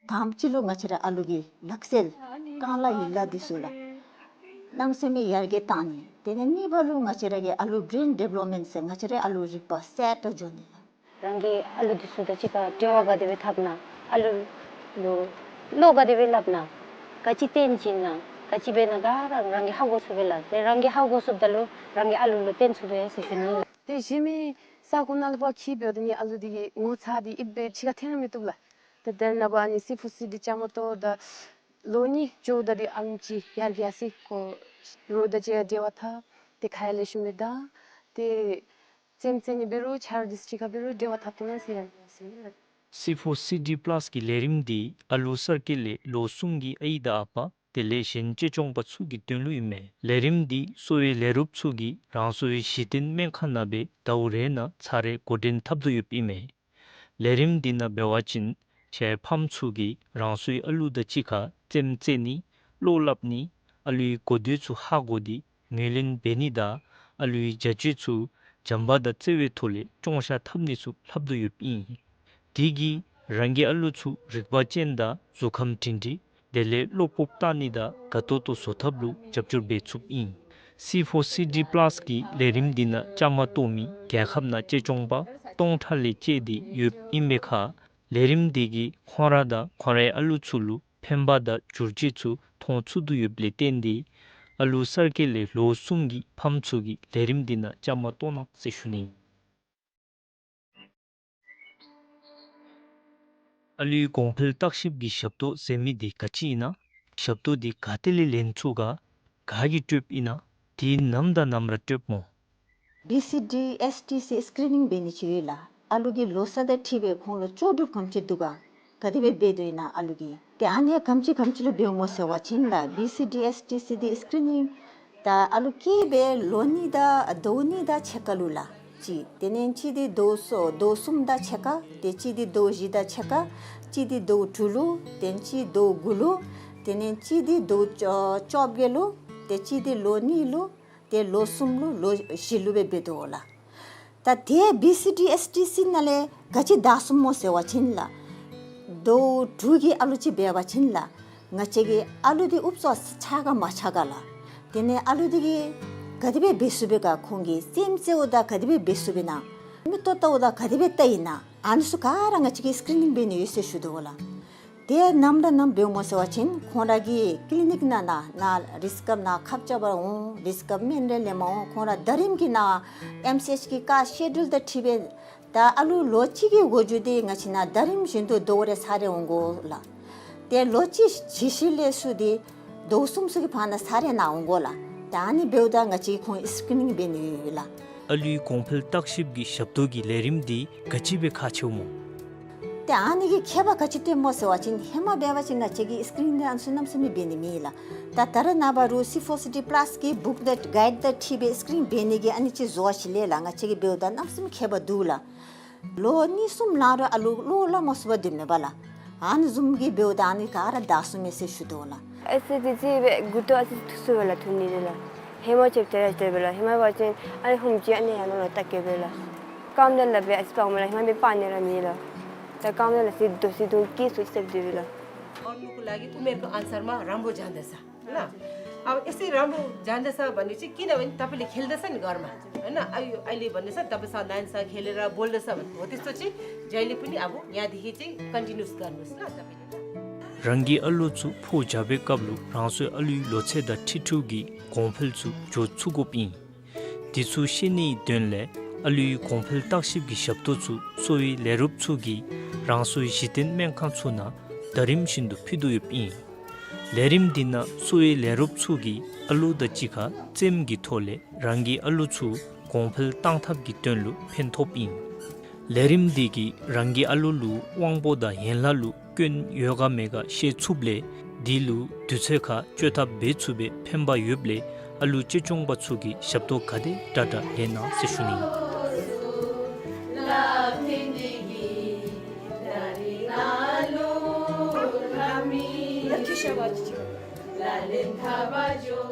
དང་པ་ཅིག་ལུ་ང་བཅས་ར་ཨ་ལུ་གི་ལག་རྩལ་རྐང་ལག་ཡིག་ལགས་འདི་ཚུ་ལགས། གནམ་མེད་ས་མེད་ཡར་རྒྱས་བཏང་ནི། དེ་ལས་གཉིས་པ་ལུ་ང་བཅས་ར་གི་ཨ་ལུ་བི་རེན་ཌི་བེ་ལོབ་མེནཊ་ཟེར་ང་བཅས་ར་ཨ་ལུ་རིག་པ་གསལ་དྲགས་འགྱོ་ནི་ལགས། རང་གི་ཨ་ལུ་འདི་ཚུ་དང་གཅིག་ཁར་འབྲེལ་བ་ག་དེ་སྦེ་འཐབ་ན། ཨ་ལུ་ལུ་བློ་ག་དེ་སྦེ་སླབ་ན། ག་ཅི་སྟོན་བྱིན་ན། ག་ཅི་འབད་ན་ག་ར་རང་གིས་ཧ་གོ་ཚུགས་པས་ལགས། དེ་རང་གིས་ཧ་གོ་ཚུགསཔ་ད་ལུ་རང་གི་ཨ་ལུ་ལུ་སྟོན་ཚུགས་པས་ཟེར་ཞུ་ནི། ཏེ་གཞན་མི་ས་གོ་ནང་ལུ་ཕར་འཁྱིད་འབདཝ་ད་ནི་ཨ་ལུ་འདི་གི་ངོ་ཚ་འདི་ཨིན་པས་ཕྱི་ཁར་འཐོན་ར་མི་བཏུབ་ལགས། ཏེ་དེ་ནང་ཕར་ཨ་ནི་སི་ཕོར་སི་ཌི་བཅའ་མར་གཏོགས་ད་ལོ་གཉིས་འགྱོཝ་ད་འདི་ཨ་ལུ་ཅིག་ཡར་རྒྱས་སི་ཁོ་རོགས་དང་གཅིག་ཁར་འབྲེལ་བ་འཐབ། ཏེ་ཁ་ཡང་ལེགས་ཤོམ་སྦེ་བརྡ། ཏེ་རྩེདམོ་རྩེ་ནི་འབད་རུང་ཆ་རོགས་འདི་ཚུ་གཅིག་ཁར་འབད་རུང་འབྲེལ་བ་འཐབ་བཏུབ་ན་ཟེར་ཡང་ཟེར་ཨིན་ལགས། སི་ཕོར་སི་ཌི་པ་ལཱས་ཀྱི་ལས་རིམ་འདི་ཨ་ལུ་གསར་སྐྱེས་ལས་ལོ་གསུམ་གྱི་ཨའི་དང་ཨ་པ་དེ་ལས་གཞན་གཅེས་སྐྱོང་པ་ཚུ་གི་དོན་ལུ་ཨིན་མས། ལས་རིམ་འདི་གསོ་བའི་ལས་རོགསཔ་ཚུ་གིས་རང་སོའི་གཞི་རྟེན་སྨན་ཁང་ནང་སྦེ་ཟླཝ་རེ་ནང་ཚར་རེ་འགོ་འདྲེན་འཐབ་དོ་ཡོདཔ་ཨིན་མས། ལས་རིམ་འདི་ནང་འབད་བ་ཅིན་ཕྱིའི་ཕམ་ཚུ་གིས་རང་སོའི་ཨ་ལུ་དང་གཅིག་ཁར་རྩེདམོ་རྩེ་ནི་བློ་སླབ་ནི་ཨ་ལུའི་གོ་ཐོས་ཚུ་ཧ་གོ་སྟེ་ངོས་ལེན་འབད་ནི་དང་ཨ་ལུའི་བྱ་སྤྱོད་ཚུ་བྱམས་པ་དང་བརྩེ་བའི་ཐོག་ལས་སྐྱོང་བཤགས་འཐབ་ནི་ཚུ་ལྷབ་དོ་ཡོདཔ་ཨིན། དེ་གིས་རང་གི་ཨ་ལུ་ཚུ་རིག་པ་ཅན་དང་གཟུགས་ཁམས་སྒྲིང་སྒྲིང་དེ་ལས་བློ་སྤོབས་བཏང་ནི་དང་དགའ་ཏོག་ཏོ་བཟོ་ཐབས་ལུ་རྒྱབ་སྐྱོར་འབད་ཚུགསཔ་ཨིན། སི་ཕོར་སི་ཌི་པ་ལཱས་ཀྱི་ལས་རིམ་འདི་ནང་བཅའ་མར་གཏོགས་མི་རྒྱལ་ཁབ་ནང་གཅེས་སྐྱོང་པ་སྟོང་ཕྲག་ལས་བཅད་དེ་ཡོདཔ་ཨིན་པའི་ཁར་ལས་རིམ་འདི་གིས་ཁོང་ར་དང་ཁོང་རའི་ཨ་ལུ་ཚུ་ལུ་ཕན་པ་དང་བསྒྱུར་བཅོས་ཚུ་མཐོང་ཚུགས་དོ་ཡོདཔ་ལས་བརྟེན་ཏེ་ཨ་ལུ་གསར་སྐྱེས་ལས་ལོ་གསུམ་གྱི་ཕམ་ཚུ་གིས་ལས་རིམ་འདི་ནང་བཅའ་མར་གཏོགས་གནང་ཟེར་ཞུ་ནི། ཨ་ལུའི་གོང་འཕེལ་བརྟག་ཞིབ་ཀྱི་ཞབས་ཏོག་ཟེར་མི་འདི་ག་ཅི་ཨིན་ན། ཞབས་ཏོག་འདི་ག་ཏེ་ལས་ལེན་ཚུགས་ག། ག་གིས་སྤྲོདཔ་ཨིན་ན། དེ་ནམ་དང་ནམ་ར་སྤྲོདཔ་སྨོ། བི་སི་ཌི་ཨེས་ཊི་སི་སི་ཀི་རི་ནིང་འབད་ནི་ཅིག་ཡོད་ལགས། ཨ་ལུ་གི་ལོ་ས་དང་འཁྲིལ་སྦེ་ཁོང་ལུ་ལྕོགས་གྲུབ་ག་དེམ་ཅིག་འདུག་ག། ག་དེ་སྦེ་འབད་དོ་ཨིན་ན་ཨ་ལུ་གིས། ཏེ་ཨ་ནི་ག་དེམ་ཅིག་ག་དེམ་ཅིག་ལུ་འབདཝ་སྨོ་ཟེར་བ་ཅིན་ལགས། བི་སི་ཌི་ཨེས་ཊི་སི་འདི་སི་ཀི་རི་ནིང་ད་ཨ་ལུ་སྐྱེས་སྦེ་ལོ་གཉིས་དང་ཟླཝ་གཉིས་དང་ཕྱེད་ཀ་ལུ་ལགས། གཅིག། དེ་ལས་གཅིག་འདི་ཟླཝ་གསུམ་ཟླཝ་གསུམ་དང་ཕྱེད་ཀ། ཏེ་གཅིག་འདི་ཟླཝ་བཞི་དང་ཕྱེད་ཀ། གཅིག་འདི་ཟླཝ་དྲུག་ལུ། ཏེ་གཅིག་ཟླཝ་དགུ་ལུ། དེ་ལས་གཅིག་འདི་ཟླཝ་བཅོ་བཅོ་བརྒྱད་ལུ། ཏེ་གཅིག་འདི་ལོ་གཉིས་ལུ། ཏེ་ལོ་གསུམ་ལུ་ལོ་བཞི་ལུ་སྦེ་འབད་དོ་ལགས། ད་ཏེ་བི་སི་ཌི་ཨེས་ཊི་སི་ནང་ལས་ག་ཅི་དྲག་སོང་སྨོ་ཟེར་བ་ཅིན་ལགས། ཟླཝ་དྲུག་གི་ཨ་ལུ་ཅིག་འབད་བ་ཅིན་ལགས། ང་བཅས་ཀྱི་ཨ་ལུ་འདི་ཨུབ་ཙམ་ཆགས་ག་མ་ཆགས་ག་ལགས། དེ་ལས་ཨ་ལུ་འདི་གིས་ག་དེ་སྦེ་འབད་ཚུགས་པས་ག། ཁོང་གིས་རྩེདམོ་རྩེཝ་ད་ག་དེ་སྦེ་འབད་ཚུགས་པས་ན། མིག་ཏོ་བལྟཝ་ད་ག་དེ་སྦེ་བལྟ་ཡི་ན། ཨ་ནི་ཚུ་ག་ར་ང་བཅས་ཀྱིས་སི་ཀི་རི་ནིང་འབད་ནི་ཡོད་ཟེར་ཞུ་དོ་ལགས། དེ་ནམ་ར་ནམ་འབདཝ་སྨོ་ཟེར་བ་ཅིན་ཁོང་ར་གི་ཀི་ལི་ནིག་ནང་ན་ན་རིསི་ཀབ་ནང་ཁབ་རྐྱབ་པར་འོང་། རིསི་ཀབ་སྨན་རེ་ལེན་པར་འོང་། ཁོང་ར་ཟླ་རིམ་གྱི་ནང་ཨེམ་སི་ཨེཆ་གི་ཀ་སི་ཀེ་ཌུལ་དང་འཁྲིལ་སྦེ་ད་ཨ་ལུ་ལོ་གཅིག་གི་འགོ་འགྱུར་འདི་ང་བཅས་ནང་ཟླ་རིམ་བཞིན་དུ་དོ་རུང་ཚར་རེ་འོང་དགོ་ལགས། ཏེ་ལོ་གཅིག་བྱི་ཤི་ལས་ཚུར་འདི་ཟླཝ་གསུམ་ཚུ་གི་བར་ན་ཚར་རེ་ནཱ་འོང་དགོ་ལགས། ད་ཨ་ནི་འབདཝ་ད་ང་བཅས་ཁོང་སི་ཀི་རི་ནིང་འབད་ནི་ཡོད་ལགས། ཨ་ལུའི་གོང་འཕེལ་བརྟག་ཞིབ་ཀྱི་ཞབས་ཏོག་གི་ལས་རིམ་འདི་ག་ཅི་སྦེ་ཁག་ཆེཝ་སྨོ། ཏེ་ཨ་ནི་གི་ཁྱད་པར་ག་ཅི་སྟོནམ་སྨོ་ཟེར་བ་ཅིན་ཧེ་མ་འབད་བ་ཅིན་ང་བཅས་ཀྱིས་སི་ཀི་རི་ནིང་འདི་ཨ་ནི་ཚུ་གནམ་མེད་ས་མེད་འབད་ནི་མེད་ལགས། ད་ད་རེས་ནངས་པ་རུང་སི་ཕོར་སི་ཌི་པ་ལཱསི་གི་བུཀ་དང་གའིཌ་དང་འཁྲིལ་སྦེ་སི་ཀི་རི་ནིང་འབད་ནི་གི་ཨ་ནི་ཅིག་བཟོ་བ་ཅིག་ལས་ལགས། ང་བཅས་ཀྱིས་འབདཝ་ད་གནམ་མེད་ས་མེད་ཁྱད་པར་འདུག་ལགས། ལོ་གཉིས་གསུམ་ལང་རུང་ཨ་ལུ་བློ་སླབ་མ་ཚུགས་པར་སྡོདཔ་མས་པ་ལགས། ཨ་ནི་བཟུམ་གྱི་འབདཝ་ད་ཨ་ནི་ག་ར་དྲག་སོང་མས་ཟེར་ཞུ་དོ་ལགས། ཨ་ཙི་ཙི་ཙི་སྦེ་མགུ་ཏོ་ཨ་ཙི་ཐུག་སོང་པས་ལགས། ཐུག་ནི་འདི་ལགས། ཧེ་མ་ཅིག་དེ་ར་དེ་སྦེ་ལགས། ཧེ་མ་འབད་བ་ཅིན་ཨ་ནི་ཧུམ་ཅིག་ཨ་ནི་ཡར་ནང་ལུ་བལྟ་གེ་སྦེ་ལགས། རྐངམ་དེ་ལག་པས་ཨ་ཙི་སྤརཝ་མས་ལགས། ཧེ་མ་འབད་སྤར་ནི་ར་མེད་ལགས། ད་རྐངམ་དེ་ལགས་སི་དོ་སི་དོ་སྐྱེས་སོ་ཅིག་སྦེ་འདུག་པས་ལགས། और उनको लागि उमेरको अनुसारमा राम्रो जाँदछ। ल। अब यसै राम्रो जाँदछ भनेपछि किनभने तपाईँले खेल्दछ नि घरमा, होइन? अ-, यो अहिले भन्दैछ, तपाईँसँग नानीसँग खेलेर बोल्दछ भने हो, त्यस्तो चाहिँ जहिले पनि अब यहाँदेखि चाहिँ कन्टिन्युस गर्नुहोस् ल तपाईँले। རང་གི་ཨ་ལོ་ཚུ་ཕོ་རྒྱས་པའི་སྐབས་ལུ་རང་སོའི་ཨ་ལུའི་ལོ་ཚད་དང་འཁྲིལ་འཁྲིལཝ་གི་གོང་འཕེལ་ཚུ་འགྱོ་ཚུགས་དགོཔ་ཨིན། དེ་ཚུ་ཤེས་ནིའི་དོན་ལས་ཨ་ལུའི་གོང་འཕེལ་བརྟག་ཞིབ་ཀྱི་ཞབས་ཏོག་ཚུ་གསོ་བའི་ལས་རོགསཔ་ཚུ་གིས་རང་སོའི་གཞི་རྟེན་སྨན་ཁང་ཚུ་ནང་ཟླ་རིམ་བཞིན་དུ་ཕུལ་དོ་ཡོདཔ་ཨིན། ལས་རིམ་འདི་ནང་གསོ་བའི་ལས་རོགསཔ་ཚུ་གིས་ཨ་ལོ་དང་གཅིག་ཁར་རྩེདམོ་གི་ཐོག་ལས་རང་གི་ཨ་ལོ་ཚུ་གོང་འཕེལ་གཏང་ཐབས་ཀྱི་དོན་ལུ་ཕན་ཐོགསཔ་ཨིན། ལས་རིམ་འདི་གིས་རང་གི་ཨ་ལོ་ལུ་དབང་པོ་དང་ཡན་ལག་ལུ་སྐྱོན་ཡོད་ག་མེད་ག་ཤེས་ཚུགསཔ་ལས་འདི་ལུ་དུས་ཚོད་ཁར་བཅོས་ཐབས་འབད་ཚུགས་པའི་ཕན་པ་ཡོདཔ་ལས་ཨ་ལོ་གཅེས་སྐྱོང་པ་ཚུ་གིས་ཞབས་ཏོག་ག་དེ་དྲག་དྲག་ལེན་གནང་ཟེར་ཞུ་ནི་ཨིན།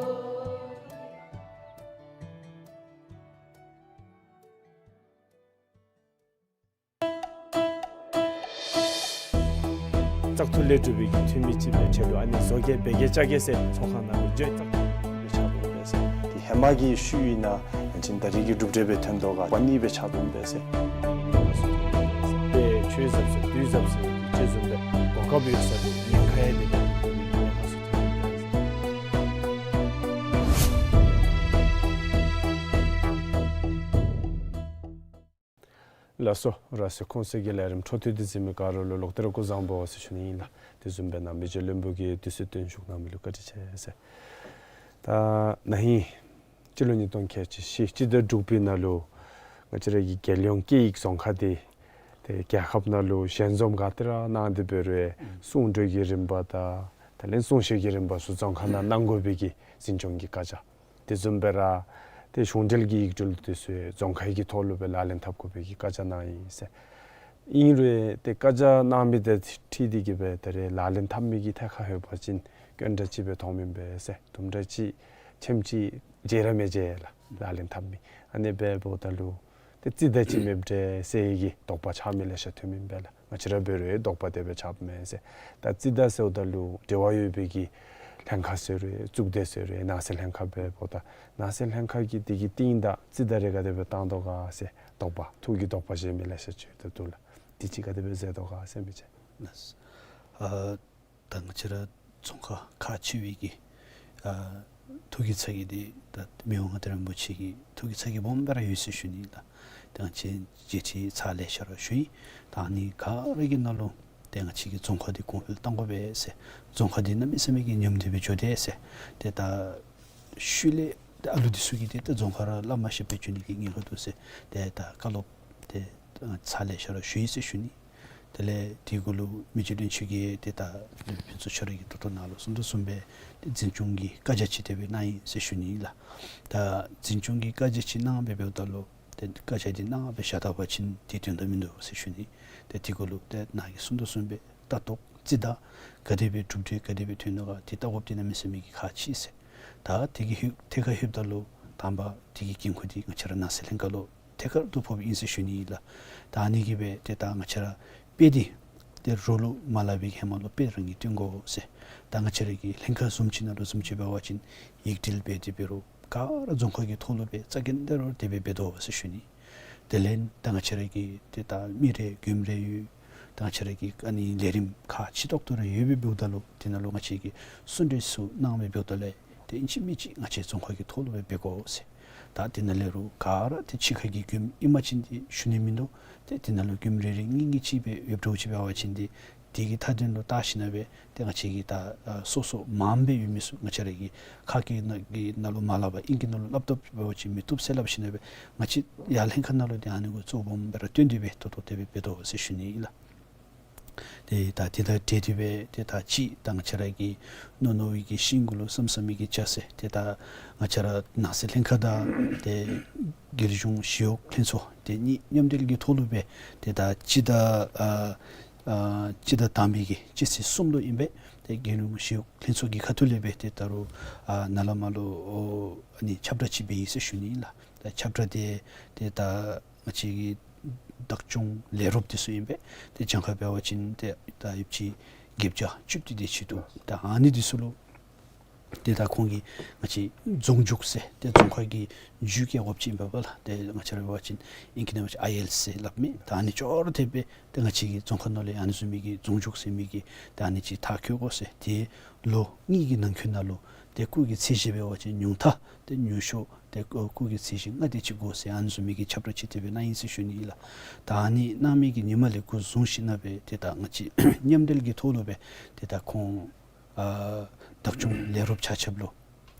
བཙག་འཐུ་ལས་གྲུབ་པའི་གི་འཐུས་མི་ཅིག་སྦེ་ཆེད་དུ་ཨ་ནི་བཟོ་གེ་འབད་གེ་བཅའ་གེ་ཟེར་ཚོགས་ཁང་ནང་ལུ་བརྗོད་བཙག་འཐུ་སྦེ་ཆགས་འོང་པས་ཟེར། དེ་ཧེ་མ་གི་ཤུལ་ཨིན་ན་ཡང་ཅིན་ད་རིས་ཀྱི་གྲུབ་འབྲས་སྦེ་ཐོན་དོ་ག་པ་ནི་སྦེ་ཆགས་འོང་པས་ཟེར། དཔེ་ཆོས་ཟབ་ཟེར་དུས་ཟབ་ཟེར་དེ་ཅིག་བཟུམ་སྦེ་གོ་སྐབས་ཡོད་ས་ལུ་ཉེན་ཁ་ཡང་དེ་ལས་ཉེན་ཁ་ཚུ་ཐོན་འོང་པས་ཟེར། ལགས་སོ། ར་སེ་ཁོང་ཚུ་གིས་ལས་རིམ་འཕྲོ་མཐུད་དེ་གཟིགས་མི་ག་ར་ལུ་ལོག་སྟེ་ར་སྐུ་གཟུགས་བཟང་པོ་ཟེར་ཞུ་ནི་ཨིན་ལགས། དེ་བཟུམ་སྦེ་ནཱ་མི་རྗེ་བློན་པོ་གིས་དུས་ཚོད་བཏོན་བཞུགས་གནང་མི་ལུ་བཀའ་དྲིན་ཆེ་ཟེར། ད་ན་ཧིང་སྤྱི་ལོ་ཉིས་སྟོང་ཁལ་གཅིག་བཞི་སྤྱི་ཟླ་དྲུག་པའི་ནང་ལུ་ང་བཅས་ར་གི་རྒྱལ་ཡོངས་སྐད་ཡིག་རྫོང་ཁ་འདི་ཏེ་རྒྱལ་ཁབ་ནང་ལུ་ཞལ་འཛོམས་ག་དེ་ར་གནང་སྟེ་འབད་རུང་གསུང་གྲོས་ཀྱི་རིམ་པ་དང་དེ་ལས་གསུང་བཤད་ཀྱི་རིམ་པ་ཚུ་རྫོང་ཁ་ནང་གནང་དགོ་པའི་གི་འཛིན་སྐྱོང་གི་བཀའ་རྒྱ། དེ་བཟུམ་སྦེ་ར་ཏེ་གཞུང་འབྲེལ་གྱི་ཡིག་འབྲེལ་དེ་ཚུ་རྫོང་ཁའི་གི་ཐོག་ལུ་སྦེ་ལག་ལེན་འཐབ་དགོ་པའི་གི་བཀའ་རྒྱ་གནང་ཡི་ཟེར། ཨིན་རུང་ཏེ་བཀའ་རྒྱ་གནང་མི་དེ་འཁྲིལ་ཏེ་གིས་སྦེ་ད་རེས་ལག་ལེན་འཐབ་མི་གི་ཐད་ཁར་ལྷོད་པ་ཅིན་སྐྱོན་འདྲ་ཅིག་སྦེ་མཐོང་མི་ཨིན་པས་ཟེར། དུམ་གྲ་ཅིག་ཆེམ་ཅིག་མཇལ་ར་མི་མཇལ་ལགས་ལག་ལེན་འཐབ་མི། ཨ་ནི་སྦེ་འབདཝ་ད་ལུ་ཏེ་རྩིས་གདའ་ཅིག་མེདཔ་འདྲས་ཟེར་གྱི་དོགས་པ་ཆགས་མི་ལེ་ཤ་ཐོན་མི་ཨིན་པས་ལགས། ང་བཅས་ར་འབད་རུང་དོགས་པ་དེ་སྦེ་ཆགསཔ་མས་ཟེར། ད་རྩིས་གདའ་ཟེརཝ་ད་ལུ་འབྲེལ་བ་ཡོད་པའི་གི་ལྷན་ཁག་ཟེར་རུང་གཙུག་སྡེ་ཟེར་རུང་ནང་སྲིད་ལྷན་ཁག་སྦེ་འབདཝ་ད་ནང་སྲིད་ལྷན་ཁག་གིས་དེ་གི་རྟིང་བདའ་རྩིས་གདའ་རེ་ག་དེ་སྦེ་བཏང་དོ་ག་ཟེར་དོགས་པ་ཐུགས་ཀྱི་དོགས་པ་བཞེས་མི་ལེ་ཤ་ཅིག་ད་འདུག་ལགས། དེ་ཅིག་ག་དེ་སྦེ་མཛད་དོ་ག་ཟེར་མི་ཅིག། ལགས། ཨ་ད་ང་བཅས་ར་རྫོང་ཁག་ཁག་ཆེ་བའི་གི་ཨ་ཐུགས་ཀྱི་ཚ་གྱང་འདི་ད་མི་དབང་མངའ་བདག་རིན་པོ་ཆེ་གི་ཐུགས་ཀྱི་ཚ་གྱང་སྦོམ་སྦེ་ར་ཡོད་ཟེར་ཞུ་ནི་ལགས། ད་ང་བཅས་མཇལ་ཁྲི་ཚར་ལེ་ཤ་ར་ཞུ་ཡི། ད་ཨ་ནི་ག་ར་གི་ནང་ལུ་ཏེ་ང་བཅས་ཀྱི་རྫོང་ཁག་འདི་གོང་འཕེལ་གཏང་དགོ་པས་ཟེར། རྫོང་ཁག་འདི་གནམ་མེད་ས་མེད་ཀྱི་ཉམས་དོད་སྦེ་འགྱོ་དེས་ཟེར། ཏེ་ད་ཤུལ་ལས་ཏེ་ཨ་ལུ་འདི་ཚུ་གིས་ཏེ་ད་རྫོང་ཁ་ར་སླབ་མ་ཤེས་པར་འགྱོ་ནི་གི་ཉེན་ཁ་འདུག་ཟེར། ཏེ་ད་བཀའ་སློབ་ཏེ་ཚར་ལེ་ཤ་ར་ཞུ་ཡི་ཟེར་ཞུ་ནི། དེ་ལས་དེ་གུ་ལུ་མི་རྗེ་བློན་ཆེན་གྱིས་ཏེ་ད་ལུ་ཕུན་ཚོགས་ཁྱོད་ར་གི་ཐུགས་ཐོག་ནང་ལུ་གསུང་དོ་བཟུམ་སྦེ་ཏེ་འཛིན་སྐྱོང་གི་བཀའ་རྒྱ་ཅིག་དེ་སྦེ་གནང་ཡི་ཟེར་ཞུ་ནི་ལགས། ད་འཛིན་སྐྱོང་གི་བཀའ་རྒྱ་ཅིག་གནང་སྦེ་འབདཝ་ད་ལུ་ཏེ་བཀའ་རྒྱ་འདི་གནང་སྦེ་བཞག་ད་པ་ཅིན་ཏེ་དོན་དག་མིན་འདུག་ཟེར་ཞུ་ནི། ཏེ་དེ་གུ་ལུ་ཏེ་ནཱ་གིས་གསུང་དོ་བཟུམ་སྦེ་ལྟ་རྟོག་རྩིས་གདའ་ག་དེ་སྦེ་གྲུབ་འབྲས་ག་དེ་སྦེ་ཐོན་ནུག་ག་དེ་ལྟ་དགོཔ་འདི་གནམ་མེད་ས་མེད་ཀྱི་ཁག་ཆེ་ཟེར། ད་དེ་གི་ཧེ་ཐད་ཁར་ལྷོདཔ་ད་ལུ་དང་པ་དེ་གི་འགན་ཁུར་འདི་ང་བཅས་ར་ནང་སྲིད་ལྷན་ཁག་ལུ་ཐད་ཀར་དུ་ཕོགཔ་ཨིན་ཟེར་ཞུ་ནི་ཨིན་ལགས། ད་ཨ་ནི་གིས་སྦེ་ཏེ་ད་ང་བཅས་ར་དཔེ་འདི་ཏེ་རོགས་ལུ་མ་སླབ་པའི་ཧེ་མ་ལུ་དཔེ་རང་གིས་སྟོན་དགོ་ཟེར། ད་ང་བཅས་ར་གི་ལྷན་ཁག་བཟུམ་ཅིག་ནང་ལུ་བཟུམ་ཅིག་འབད་བ་ཅིན་ཡིག་འབྲེལ་འབད་དེ་འབད་རུང་ག་ར་རྫོང་ཁག་གི་ཐོག་ལུ་སྦེ་རྩ་འགེངས་ཏེ་ར་དེ་སྦེ་འབད་དོ་ཟེར་ཞུ་ནི། དེ་ལས་ད་ང་བཅས་ར་གི་ཏེ་ད་མི་རེ་མགྱོནམ་རེ་ཡོད། ད་ང་བཅས་ར་གི་ཨ་ནི་ལས་རིམ་ཁག་ཆེ་ཏོག་ཏོ་རེ་ཡོད་པའི་འབདཝ་ད་ལུ་དེ་ནང་ལུ་ང་བཅས་ཀྱིས་གསུང་གྲོས་ཚུ་གནང་བའི་འབདཝ་ད་ལས་ཏེ་ཨིན་ཅི་མིན་ཅི་ང་བཅས་རྫོང་ཁག་གི་ཐོག་ལུ་སྦེ་འབད་དགོ་ཟེར། ད་དེ་ནང་ལས་རུང་ག་ར་ཏེ་ཕྱི་ཁ་གི་མགྱོནམ་ཨིན་པ་ཅིན་ཏེ་ཞུ་ནི་མིན་འདུག། ཏེ་དེ་ནང་ལུ་མགྱོནམ་རེ་རེ་གཉིས་གཉིས་ཅིག་སྦེ་ཡོདཔ་འདྲཝ་ཅིག་འབད་བ་ཅིན་ཏེ་དེ་གི་མཐའ་དོན་ལུ་བལྟ་ཞིན་ན་སྦེ་ཏེ་ང་བཅས་ཀྱིས་ད་ཨ་སོ་སོ་མངམ་སྦེ་ཡོད་མི་ཚུ་ང་བཅས་ར་གི་ཁ་སྐད་ནང་གི་ནང་ལུ་མ་སླབ་པར་ཨིང་སྐད་ནང་ལུ་སླབ་བཏུབ་འབད་བ་ཅིན་མི་བཏུབ་ཟེར་སླབ་ཞིན་ན་སྦེ་ང་བཅས་ཡར་ལྷན་ཁག་ནང་ལུ་ཏེ་ཨ་ནི་གུ་གཙོ་བོ་སྦེ་ར་བཏོན་ཏེ་སྦེ་ད་ལྟོ་དེ་སྦེ་འབད་དོ་ཟེར་ཞུ་ནི་ཨིན་ལགས། ཏེ་ད་དེ་དང་འབྲེལ་ཏེ་སྦེ་ཏེ་ད་ཅིག་ད་ང་བཅས་ར་གི་མནོ་མནོ་བའི་གི་ཤིང་གུ་ལུ་བསམ་བསམ་མི་གི་ཅ་ཟེར་ཏེ་ད་ང་བཅས་ར་ནང་སྲིད་ལྷན་ཁག་དང་ཏེ་རྒྱལ་གཞུང་ཞི་གཡོག་ལྷན་ཚོགས་ཏེ་གཉིས་མཉམ་འབྲེལ་གྱི་ཐོག་ལུ་སྦེ་ཏེ་ད་སྤྱི་ཟླ་ཨ་ཨ་སྤྱི་ཟླ་དང་པའི་གི་སྤྱི་ཚེས་གསུམ་ལུ་ཨིན་པས། ཏེ་རྒྱལ་གཞུང་ཞི་གཡོག་ལྷན་ཚོགས་ཀྱི་ཁ་ཐུག་ལས་སྦེ་ཏེ་ད་རུང་ཨ་ནཱ་ལས་མར་ལུ་ཨ་ནི་ཁྱབ་བསྒྲགས་ཅིག་འབད་ཡི་ཟེར་ཞུ་ནི་ཨིན་ལགས། ད་ཁྱབ་བསྒྲགས་དེ་ཏེ་ད་ང་བཅས་ཀྱི་བདག་སྐྱོང་ལས་རོགསཔ་དེ་ཚུ་ཨིན་པས། ཏེ་གྱངས་ཁ་འབད་བ་ཅིན་ཏེ་ད་ཡོདཔ་ཅིག་བརྒྱད་བརྒྱ་བཅུ་བདུན་དེ་ཅིག་འདུག། ད་ཨ་ནི་དེ་ཚུ་ལུ་ཏེ་ད་ཁོང་གིས་ང་བཅས་རྫོང་རྒྱུགས་ཟེར་ཏེ་རྫོང་ཁ་གི་རྒྱུགས་རྐྱབ་དགོཔ་ཅིག་ཨིན་པས་ལགས། ཏེ་ང་བཅས་ར་འབད་བ་ཅིན་ཨིང་སྐད་ནང་འབད་བ་ཅིན་ཨའི་ཨེལ་ཟེར་སླབ་མི་ད་ཨ་ནི་ཅོག་ར་འཐདཔ་སྦེ་ཏེ་ང་བཅས་ཀྱི་རྫོང་ཁ་ནང་ལས་ཨ་ནི་བཟུམ་མའི་གི་རྫོང་རྒྱུགས་ཟེར་མི་གི་ད་ཨ་ནི་ཅིག་མཐར་འཁྱོལ་དགོ་ཟེར། ཏེ་ལོ་གཉིས་ཀྱི་ནང་འཁོད་ནང་ལུ་ཏེ་སྐུགས་ཀྱི་ཚད་གཞི་འབད་བ་ཅིན་ཉུང་མཐའ་ཏེ་ཉུང་ཤོས་ཏེ་སྐུགས་ཀྱི་ཚད་གཞི་ལྔ་དེ་ཅིག་དགོ་ཟེར་ཨ་ནི་བཟུམ་མའི་གི་ཁྱབ་བསྒྲགས་ཅིག་དེ་སྦེ་གནང་ཡི་ཟེར་ཞུ་ནི་ཨིན་ལགས། ད་ཨ་ནི་གནང་མི་གི་ཉིནམ་ལས་འགོ་བཟུང་ཞིན་ན་སྦེ་ཏེ་ད་ང་བཅས་མཉམ་འབྲེལ་གྱི་ཐོག་ལུ་སྦེ་ཏེ་ད་ཁོང་ཨ་བདག་སྐྱོང་ལས་རོགསཔ་ཆ་ཁྱབ་ལུ་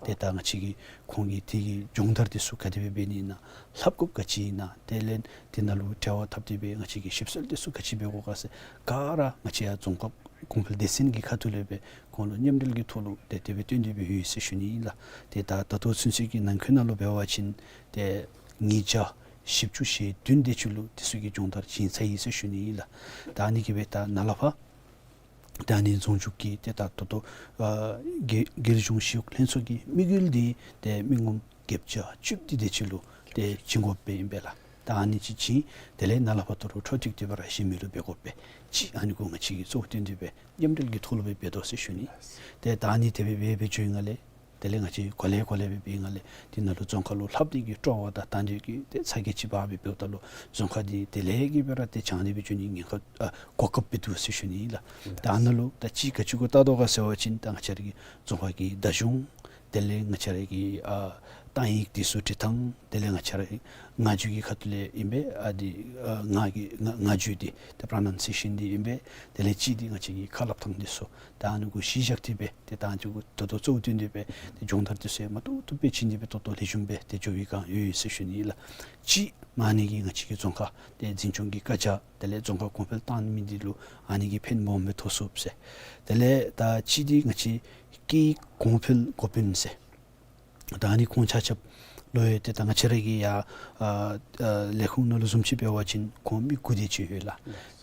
ཏེ་ད་ང་བཅས་ཀྱིས་ཁོང་གི་དེ་གི་སྦྱོང་བརྡར་དེ་ཚུ་ག་དེ་སྦེ་འབད་ནི་ཨིན་ན་ལྷབ་དགོཔ་ག་ཅི་ཨིན་ན་དེ་ལས་དེ་ནང་ལུ་འབྲེལ་བ་འཐབ་སྟེ་སྦེ་ང་བཅས་ཀྱིས་ཞིབ་འཚོལ་དེ་ཚུ་ག་ཅི་འབད་དགོ་ག་ཟེར་ག་ར་ང་བཅས་ཡར་རྫོང་ཁག་གོང་འཕེལ་སྡེ་ཚན་གྱི་ཁ་ཐུག་ལས་སྦེ་ཁོང་ལུ་མཉམ་འབྲེལ་གྱི་ཐོག་ལུ་ཏེ་དེ་སྦེ་བཏོན་ཏེ་སྦེ་ཡོད་ཟེར་ཞུ་ནི་ཨིན་ལགས། ཏེ་ད་ད་ལྟོ་ཚུན་ཚོད་ཀྱི་ནང་འཁོད་ནང་ལུ་འབད་བ་ཅིན་ཏེ་ཉིས་བརྒྱ་བཞི་བཅུ་ཞེ་བདུན་དེ་ཅིག་ལུ་དེ་ཚུ་གི་སྦྱོང་བརྡར་བྱིན་ཚར་ཡི་ཟེར་ཞུ་ནི་ཨིན་ལགས། ད་ཨ་ནི་གིས་སྦེ་ད་ནཱ་ལས་ཕར་ད་ཨ་ནི་རྫོང་རྒྱུགས་ཀྱི་ཏེ་ད་ད་ལྟོ་ཨ་རྒྱལ་རྒྱལ་གཞུང་ཞི་གཡོག་ལྷན་ཚོགས་ཀྱི་དམིགས་ཡུལ་འདི་ཏེ་མི་ངོམ་བརྒྱད་བརྒྱ་བཅུ་བདུན་དེ་ཅིག་ལུ་ཏེ་བྱིན་དགོཔ་ཨིན་པས་ལགས། ད་ཨ་ནི་ཅིག་བྱིན་དེ་ལས་ནཱ་ལས་ཕར་ད་རུང་འཕྲོ་མཐུད་དེ་སྦེ་ར་གཞན་མི་ལུ་འབད་དགོ་པས། ཅིག་ཨ་ནི་གུ་ང་བཅས་ཀྱིས་གཙོ་བོ་བཏོན་ཏེ་སྦེ་མཉམ་འབྲེལ་གྱི་ཐོག་ལུ་སྦེ་འབད་དོ་ཟེར་ཞུ་ནི། ཏེ་ད་ཨ་ནི་དེ་སྦེ་འབད་འབད་བཅུག་པའི་སྒང་ལས་དེ་ལས་ང་བཅས་གོ་ལེ་གོ་ལེ་སྦེ་འབད་བའི་སྒང་ལས་དེ་ནང་ལུ་རྫོང་ཁ་ལུ་ལྷབ་སྟེ་གི་སྤྲོ་བ་དང་དང་འདོད་ཀྱི་ཏེ་ཚ་གྱང་ཅིག་འབག་སྦེ་འབདཝ་ད་ལུ་རྫོང་ཁ་འདི་དེ་ལས་ཀྱི་སྦེ་ར་ཏེ་བྱང་སྟེ་སྦེ་འགྱོ་ནི་ཉེན་ཁ་ཨ་གོ་སྐབས་སྦེ་འདུག་ཟེར་ཞུ་ནི་ཨིན་ལགས། ད་ཨ་ནཱ་ལུ་ད་ཅིག་ག་ཅི་གུ་བལྟ་དོ་ག་ཟེར་བ་ཅིན་ད་ང་བཅས་ར་གི་རྫོང་ཁ་གི་བརྡ་གཞུང་དེ་ལས་ང་བཅས་ར་གི་ཨ་གཏང་ཡིག་དེ་ཚུ་འབྲི་ཐངས་དེ་ལས་ང་བཅས་ར་གི་ངག་བརྗོད་ཀྱི་ཁ་ཐུག་ལས་ཨིན་པས། ཨ་འདི་ཨ་ངག་གི་ངག་ངག་བརྗོད་འདི་ཏེ་པྲོ་ནའུན་སི་ཡེ་ཤཱན་འདི་ཨིན་པས། དེ་ལས་གཅིག་འདི་ང་བཅས་ཀྱི་ཁ་སླབ་ཐངས་འདི་ཚུ་ད་ཨ་ནི་གུ་གཞི་བཞག་སྟེ་སྦེ་ཏེ་ད་ཨ་ནི་གུ་ད་ལྟོ་གཙོ་བོ་བཏོན་ཏེ་སྦེ་ཏེ་སྦྱོང་བརྡར་དེ་ཚུ་ཡང་མ་ཏོག་ཏོ་སྦེ་བྱིན་ཏེ་སྦེ་ད་ལྟོ་ལེགས་ཤོམ་སྦེ་ཏེ་འགྱོ་བའི་བསྒང་ཡོད་ཡོད་ཟེར་ཞུ་ནི་ཨིན་ལགས། གཅིག་མ་ནི་གི་ང་བཅས་ཀྱི་རྫོང་ཁ་ཏེ་འཛིན་སྐྱོང་གི་བཀའ་རྒྱ་དེ་ལས་རྫོང་ཁ་གོང་འཕེལ་བཏང་མི་འདི་ལུ་ཨ་ནི་གིས་ཕན་སྦོམ་སྦེ་ཐོགས་ཚུགས་ཟེར། དེ་ལས་ད་གཅིག་འདི་ང་བཅས་སྐད་ཡིག་གོང་འཕེལ་འགོ་དཔོན་ཟེར། ད་ཨ་ནི་ཁོང་ཆ་ཁྱབ་ལུ་ཡང་ཏེ་ད་ང་བཅས་ར་གི་ཡར་ཨ་ཨ་ལས་ཁུངས་ནང་ལུ་བཟུམ་ཅིག་འབད་བ་ཅིན་ཁོང་མི་དགུ་དེ་ཅིག་ཡོད་ལགས།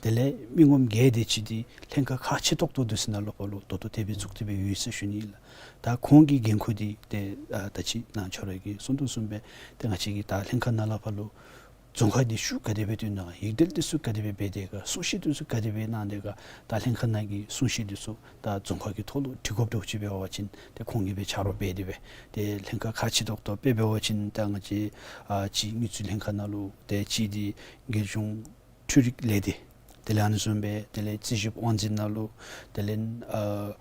དེ་ལས་མི་ངོམ་བརྒྱད་དེ་ཅིག་འདི་ལྷན་ཁག་ཁག་ཆེ་ཏོག་ཏོ་འདི་ཚུ་ནང་ལུ་ཕར་ལུ་ད་ལྟོ་དེ་སྦེ་བཙུགས་ཏེ་སྦེ་ཡོད་ཟེར་ཞུ་ནི་ཨིན་ལགས། ད་ཁོང་གི་འགན་ཁུར་འདི་ཏེ་ཨ་ད་ཅི་ནཱ་ཁྱོད་ར་གིས་གསུང་དོ་བཟུམ་སྦེ་ཏེ་ང་བཅས་ཀྱི་ད་ལྷན་ཁག་ནང་ལས་ཕར་ལུ་རྫོང་ཁ་འདི་ཤུགས་ག་དེ་སྦེ་བཏོན་ནི་ག་ཡིག་འབྲེལ་འདི་ཚུ་ག་དེ་སྦེ་འབད་དེས་ག་གསུང་བཤད་འདི་ཚུ་ག་དེ་སྦེ་གནང་དེས་ག་ད་ལྷན་ཁག་ནང་གི་གསུང་བཤད་འདི་ཚུ་ད་རྫོང་ཁ་གི་ཐོག་ལུ་འབྲི་དགོཔ་འདྲཝ་ཅིག་འབད་བ་ཅིན་ཏེ་ཁོང་གིས་སྦེ་ཕྱག་རོགས་འབད་དེ་སྦེ་ཏེ་ལྷན་ཁག་ཁག་ཆེ་ཏོག་ཏོ་དཔེ་འབད་བ་ཅིན་ད་ང་བཅས་ཨ་གཅིག་དངུལ་རྩིས་ལྷན་ཁག་ནང་ལུ་ཏེ་གཅིག་འདི་རྒྱལ་གཞུང་འཕྲུལ་རིག་ལས་སྡེ་དེ་ལས་ཨ་ནི་བཟུམ་སྦེ་དེ་ལས་རྩིས་ཞིབ་དབང་འཛིན་ནང་ལུ་དེ་ལས་ཨ་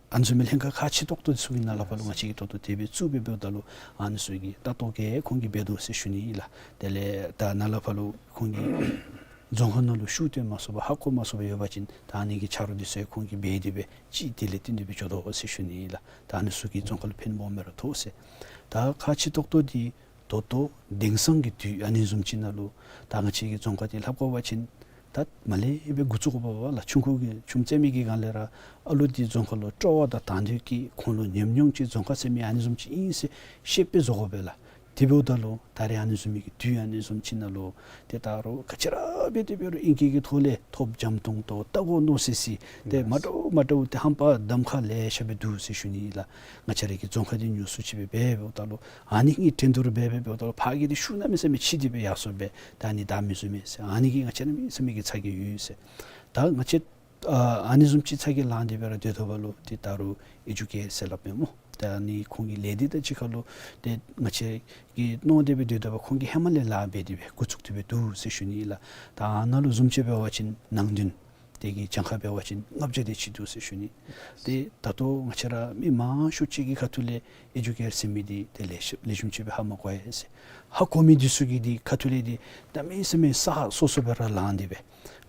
ཨ་ནི་བཟུམ་སྦེ་ལྷན་ཁག་ཁག་ཆེ་ཏོག་ཏོ་ཚུ་གི་ནང་ལས་ཕར་ལུ་ང་བཅས་ཀྱིས་ད་ལྟོ་དེ་སྦེ་བཙུགས་སྦེ་འབདཝ་ད་ལུ་ཨ་ནི་ཚུ་གི་ལྟ་རྟོག་ག་ཁོང་གིས་འབད་དོ་ཟེར་ཞུ་ནི་ཨིན་ལགས། དེ་ལས་ད་ནཱ་ལས་ཕར་ལུ་ཁོང་གིས་རྫོང་ཁ་ནང་ལུ་ཤུགས་བཏོན་མ་ཚུགས་པར་ཧ་གོ་མ་ཚུགས་པར་ཡོད་པ་ཅིན་ད་ཨ་ནི་གི་ཕྱག་རོགས་འདི་ཚུ་ཡང་ཁོང་གིས་འབད་དེ་སྦེ་ཅིག་དེ་ལས་བརྟེན་ཏེ་སྦེ་འགྱོ་དོ་ཟེར་ཞུ་ནི་ཨིན་ལགས། ད་ཨ་ནི་ཚུ་གིས་རྫོང་ཁ་ལུ་ཕན་སྦོམ་སྦེ་ར་ཐོགས་ཟེར། ད་ཁག་ཆེ་ཏོག་ཏོ་འདི་ད་ལྟོ་དེང་སང་གི་དུས་ཨ་ནི་བཟུམ་ཅིག་ནང་ལུ་ད་ང་བཅས་ཀྱི་རྫོང་ཁ་འདི་ལྷབ་དགོ་པ་ཅིན་ད་མར་ལས་སྦེ་འགོ་བཙུགས་དགོ་པས་ལགས། ཆུང་ཀུ་གི་ཆུམ་རྩེད་མི་གི་སྒང་ལས་ར་ཨ་ལུ་འདི་རྫོང་ཁ་ལུ་སྤྲོ་བ་དང་དང་འདོད་ཀྱིས་ཁོང་ལུ་ཉམས་མྱོང་ཅིག་རྫོང་ཁ་ཟེར་མི་ཨ་ནི་བཟུམ་ཅིག་ཨིན་ཟེར་ཤེས་པའི་བཟོ་དགོ་པས་ལགས། དེ་འབདཝ་ད་ལུ་ད་རེས་ཨ་ནི་བཟུམ་མའི་གི་དུས་ཨ་ནི་བཟུམ་ཅིག་ནང་ལུ་ཏེ་ད་རུང་ག་ཅི་ར་འབད་དེ་འབད་རུང་ཨིང་སྐད་ཀྱི་ཐོག་ལས་ཐོབ་འཇམ་ཏོང་ཏོ་ལྟ་དགོ་མནོ་སི་སི་ཏེ་མ་འདྲཝ་མ་འདྲཝ་ཏེ་ཧམ་པ་གདམ་ཁ་ལེ་ཤ་སྦེ་འདུག་ཟེར་ཞུ་ནི་ཨིན་ལགས། ང་བཅས་ར་གི་རྫོང་ཁ་འདི་ཉོ་སུ་ཅིག་སྦེ་འབད་འབདཝ་ད་ལུ་ཨ་ནི་གི་འགྲན་བསྡུར་འབད་འབད་འབདཝ་ད་ལུ་ཕར་གྱི་འདི་ཤུགས་གནམ་མེད་ས་མེད་ཆེ་སྟེ་སྦེ་ཡར་སོངམ་སྦེ་ད་ཨ་ནི་ད་མི་བཟུམ་མས་ཟེར་ཨ་ནི་གིས་ང་བཅས་གནམ་མེད་ས་མེད་ཀྱི་ཚ་གྱང་ཡོད་ཟེར། ད་ང་བཅས་ཨ་ཨ་ནི་བཟུམ་ཅིག་ཚ་གྱང་ལང་སྟེ་སྦེ་ར་སྡོད་དོ་བ་ལུ་ཏེ་ད་རུང་ཨེ་ཌུ་ཀེར་ཟེར་སླབ་མས་སྨོ། ད་ཨ་ནི་ཁོང་གི་ལས་སྡེ་དང་གཅིག་ཁར་ལུ་ཏེ་ང་བཅས་ཀྱིས་མནོ་སྟེ་སྦེ་སྡོད་དོ་བ་ཁོང་གིས་ཧེ་མ་ལས་ལཱ་འབད་དེ་སྦེ་འགོ་བཙུགས་ཏེ་སྦེ་འདུག་ཟེར་ཞུ་ནི་ལགས། ད་ཨ་ནཱ་ལུ་བཟུམ་ཅིག་འབད་བ་ཅིན་ནང་དོན་དེ་གི་གྱངས་ཁ་འབད་བ་ཅིན་ལྔ་བརྒྱ་དེ་ཅིག་འདུག་ཟེར་ཞུ་ནི། ཏེ་ད་ལྟོ་ང་བཅས་ར་མི་མང་ཤོས་ཅིག་གི་ཁ་ཐུག་ལས་ཨེ་ཌུ་ཀེར་ཟེར་མི་འདི་ཏེ་ལེགས་ཤོམ་ལེགས་ཤོམ་ཅིག་སྦེ་ཧ་མ་གོ་ཡི་ཟེར། ཧ་གོ་མི་འདི་ཚུ་གི་འདི་ཁ་ཐུག་ལས་འདི་གནམ་མེད་ས་མེད་ས་ཧ་སོ་སོ་སྦེ་ར་ལངས་ཏེ་སྦེ་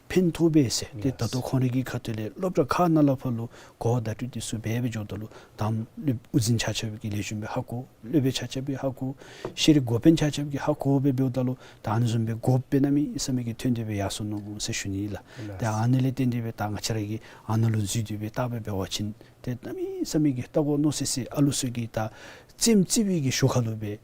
ཕན་ཐོགས་པས་ཟེར། ཏེ་ད་ལྟོ་ཁོང་རའི་གི་ཁ་ཐུག་ལས་སློབ་གྲྭ་ཁག་ནང་ལས་ཕར་ལུ་གོ་བརྡ་སྤྲོད་འདི་ཚུ་འབད་སྦེ་འགྱོཝ་ད་ལུ་དང་སློབ་དབུ་འཛིན་ཆ་ཁྱབ་ཀྱིས་ལེགས་ཤོམ་སྦེ་ཧ་གོ། སློབ་དཔོན་ཆ་ཁྱབ་ཀྱིས་ཧ་གོ། ཤེས་རིག་འགོ་དཔོན་ཆ་ཁྱབ་ཀྱིས་ཧ་གོ་སྦེ་འབདཝ་ད་ལུ་ད་ཨ་ནི་བཟུམ་སྦེ་འགོ་དཔོན་གནམ་མེད་ས་མེད་ཀྱི་ཐོན་ཏེ་སྦེ་ཡར་སོ་ནུག་ཟེར་ཞུ་ནི་ལགས། ཏེ་ཨ་ནི་ལས་བརྟེན་ཏེ་སྦེ་ད་ང་བཅས་ར་གིས་ཨ་ནཱ་ལུ་འཛུལ་ཏེ་སྦེ་བལྟ་སྦེ་འབད་བ་ཅིན་ཏེ་གནམ་མེད་ས་མེད་ཀྱི་ལྟ་དགོ་མནོ་སི་སི་ཨ་ལུ་ཚུ་གི་ད་རྩེདམོ་རྩེ་བའི་གི་ཞོར་ཁ་ལུ་སྦེ་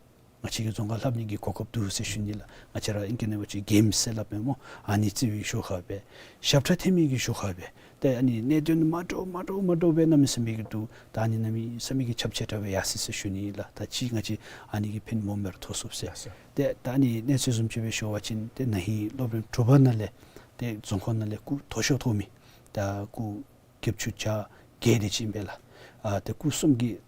ང་བཅས་ཀྱི་རྫོང་ཁ་ལྷབ་ནི་གི་གོ་སྐབས་འདུག་ཟེར་ཞུ་ནི་ལགས། ང་བཅས་ར་ཨིང་སྐད་ནང་འབད་བ་ཅིན་གེམསི་ཟེར་སླབ་མས་སྨོ། ཨ་ནི་རྩེ་བའི་ཞོར་ཁ་སྦེ་ཞབས་ཁྲ་འཐེན་མི་གི་ཞོར་ཁ་སྦེ་ཏེ་ཨ་ནི་གནད་དོན་མ་འདྲཝ་མ་འདྲཝ་མ་འདྲཝ་སྦེ་གནམ་མེད་ས་མེད་ཀྱི་འདུག། ད་ཨ་ནི་གནམ་མེད་ས་མེད་ཀྱི་ཁྱབ་ཆེ་དྲགས་སྦེ་ཡར་སོ་ཡི་ཟེར་ཞུ་ནི་ལགས། ད་ཅི་ང་བཅས་ཨ་ནི་གི་ཕན་སྦོམ་སྦེ་ར་ཐོགས་ཚུགས་ཟེར། ལགས་སོ། ཏེ་ད་ཨ་ནི་གནས་ཚུལ་བཟུམ་ཅིག་སྦེ་ཞུ་བ་ཅིན་ཏེ་ན་ཧིང་སློབ་རིམ་དྲུག་པ་ནང་ལས་ཏེ་རྫོང་ཁོངས་ནང་ལས་སྐུ་མཐོ་ཤོས་ཐོབ་མི་ད་སྐུ་བརྒྱད་ཅུ་གྱ་བརྒྱད་དེ་ཅིག་ཨིན་པས་ལགས། ཨ་ཏེ་སྐུ་གསུམ་གྱི་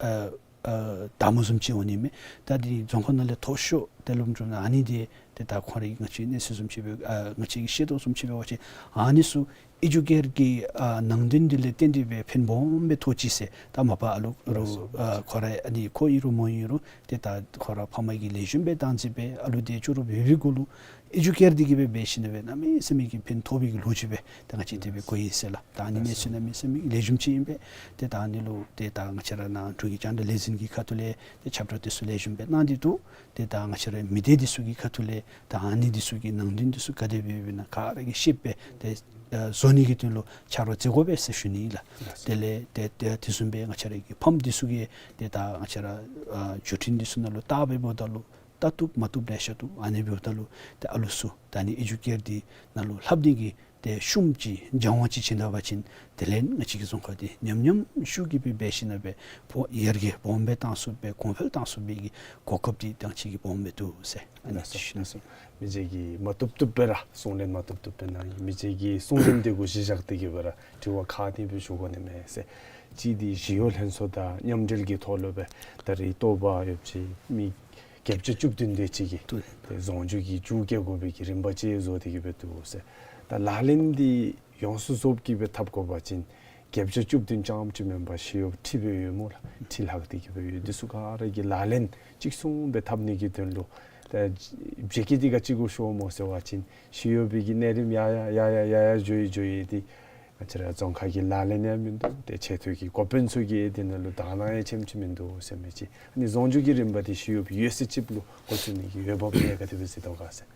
ཨ་ཨ་བདག་མོ་བཟུམ་ཅིག་འོང་ནི་མས། ད་འདི་རྫོང་ཁོངས་ནང་ལས་མཐོ་ཤོས་ཏེ་སློབ་རིམ་དྲུག་ནང་ཨ་ནི་འདི་ཏེ་ད་ཁོང་རའི་ང་བཅས་གནས་ཚུལ་བཟུམ་ཅིག་སྦེ་ཨ་ང་བཅས་ཀྱིས་ཤེས་དོ་བཟུམ་ཅིག་འབད་བ་ཅིན་ཨ་ནི་ཚུ་ཨེ་ཌུ་ཀེར་གྱི་ཨ་ནང་དོན་འདི་ལས་བརྟེན་ཏེ་སྦེ་ཕན་སྦོམ་སྦེ་ཐོགས་ཅི་ཟེར། ད་མ་པ་ཨ་ལུ་རུང་ཨ་ཁོ་ར་ཨ་ནི་ཁོ་ཨིན་རུང་མོ་ཨིན་རུང་ཏེ་ད་ཁོ་ར་ཕམ་གིས་ལེགས་ཤོམ་སྦེ་བཏང་ཅི་སྦེ་ཨ་ལུ་འདི་ཅོག་ར་འབད་བའི་གུ་ལུ་ཨེ་ཌུ་ཀེར་འདི་གིས་སྦེ་འབད་ཞིནམ་ལས་གནམ་མེད་ས་མེད་ཀྱི་ཕན་ཐོགས་པའི་གི་ལོ་རྒྱུས་སྦེ་ད་ང་བཅས་དེ་སྦེ་གོ་ཡི་ཟེར་ལགས། ད་ཨ་ནི་གནས་ཚུལ་གནམ་མེད་ས་མེད་ལེགས་ཤོམ་ཅིག་ཨིན་པས། ཏེ་ད་ཨ་ནི་ལུ་ཏེ་ད་ང་བཅས་ར་ནཱ་འབྲུག་གི་རྒྱང་བསྒྲགས་ལས་འཛིན་གྱི་ཁ་ཐུག་ལས་ཏེ་ཁྱབ་བསྒྲགས་འདི་ཚུ་ལེགས་ཤོམ་སྦེ་གནང་སྟེ་འདུག། ཏེ་ད་ང་བཅས་ར་མི་སྡེ་འདི་ཚུ་གི་ཁ་ཐུག་ལས་ད་ཨ་ནི་འདི་ཚུ་གི་ནང་དོན་འདི་ཚུ་ག་དེ་སྦེ་ཡོདཔ་ཨིན་ན་ག་ར་གིས་ཤེསཔ་སྦེ་ཏེ་ཨ་བཟོ་ནི་གི་དོན་ལུ་ཆ་རོགས་མཛད་དགོ་པས་ཟེར་ཞུ་ནི་ཨིན་ལགས། དེ་ལས་ཏེ་ཏེ་དེ་བཟུམ་སྦེ་ང་བཅས་ར་གི་ཕམ་འདི་ཚུ་གིས་ཏེ་ད་ང་བཅས་ར་ཨ་བརྒྱུད་འཕྲིན་འདི་ཚུ་ནང་ལུ་བལྟ་སྦེ་འབདཝ་ད་ལུ་ལྟ་བཏུབ་མ་བཏུབ་ལེ་ཤ་འདུག། ཨ་ནི་འབདཝ་ད་ལུ་ཏེ་ཨ་ལུ་ཚུ་ད་ཨ་ནི་ཨེ་ཌུ་ཀེར་འདི་ནང་ལུ་ལྷབ་ནི་གི་ཏེ་ཤུགས་ཅིག་སྦྱང་བ་ཅིག་བྱིན་ད་བ་ཅིན་དེ་ལས་ང་བཅས་ཀྱི་རྫོང་ཁག་འདི་ཉམས་ཉམས་ཤུགས་ཀྱིས་སྦེ་འབད་ཞིནམ་ལས་སྦེ་ཕོ་ཡར་རྒྱས་སྦོམ་སྦེ་བཏང་ཚུགས་པའི་གོང་འཕེལ་བཏང་ཚུགས་པའི་གི་གོ་སྐབས་འདི་ད་ང་བཅས་ཀྱིས་སྦོམ་སྦེ་འདུག་ཟེར་ཨ་ནི་ལགས་སོ། ཞུ་ནི། ལགས་སོ། མི་རྗེ་གིས་མ་བཏུབ་བཏུབ་སྦེ་ར་གསུང་ལན་མ་བཏུབ་བཏུབ་སྦེ་གནང་ཡི། མི་རྗེ་གི་གསུང་ལན་འདི་གུ་གཞི་བཞག་སྟེ་གི་སྦེ་ར་དྲི་བ་ཁག་ཅིག་སྦེ་ཞུ་དགོ་ནི་མས་ཟེར། གཅིག་འདི་ཞི་གཡོག་ལྷན་ཚོགས་དང་མཉམ་འབྲེལ་གྱི་ཐོག་ལུ་སྦེ་ད་རེས་རྟོགས་པ་ཡོདཔ་ཅིག་མི་བརྒྱད་ཅུ་བཅུ་བདུན་དེ་ཅིག་གིས་ཏེ་རྫོང་རྒྱུད་ཀྱི་རྒྱུད་སྐྱེ་དགོ་པའི་གི་རིམ་པ་ཅིག་བཟོ་སྟེ་གི་སྦེ་འདུག་ཟེར། ད་ལག་ལེན་འདི་ཡོངས་སུ་རྫོགས་ཀྱིས་སྦེ་འཐབ་དགོ་པ་ཅིན་བརྒྱད་ཅུ་བཅུ་བདུན་རྐྱངམ་ཅིག་མེན་པར་ཞི་གཡོག་ཁྲི་སྦེ་ཡོད་སྨོ་ལགས། ཁྲི་ལྷག་སྟེ་གི་སྦེ་ཡོད། འདི་ཚུ་ག་ར་གིས་ལག་ལེན་གཅིག་མཚུངས་སྦེ་འཐབ་ནི་གི་དོན་ལུ་ད་བྱེད་ཀྱི་འདི་ག་ཅི་གུ་ཤོར་སྨོ་ཟེར་བ་ཅིན་ཞི་གཡོག་པའི་གི་གནས་རིམ་ཡར་ཡར་ཡར་ཡར་ཡར་ཡར་འགྱོ་ཡི་འགྱོ་ཡི་འདི་ང་བཅས་ར་རྫོང་ཁག་གི་ལག་ལེན་ཡང་མིན་འདུག། ཏེ་ཆེ་མཐོའི་གི་འགོ་དཔོན་ཚུ་གིས་འདི་ནང་ལུ་དག་སྣང་ཡང་ཆེམ་ཅིག་མིན་འདུག་ཟེར་མི་ཅིག། ཨ་ནི་རྫོང་རྒྱུད་ཀྱི་རིམ་པ་འདི་ཞི་གཡོག་པའི་ཡོད་ཚད་ཅིག་ལུ་འགོ་བཙུགས་ནི་གི་འོས་འབབ་ཡང་ག་དེ་སྦེ་གཟིགས་དོ་ག་ཟེར།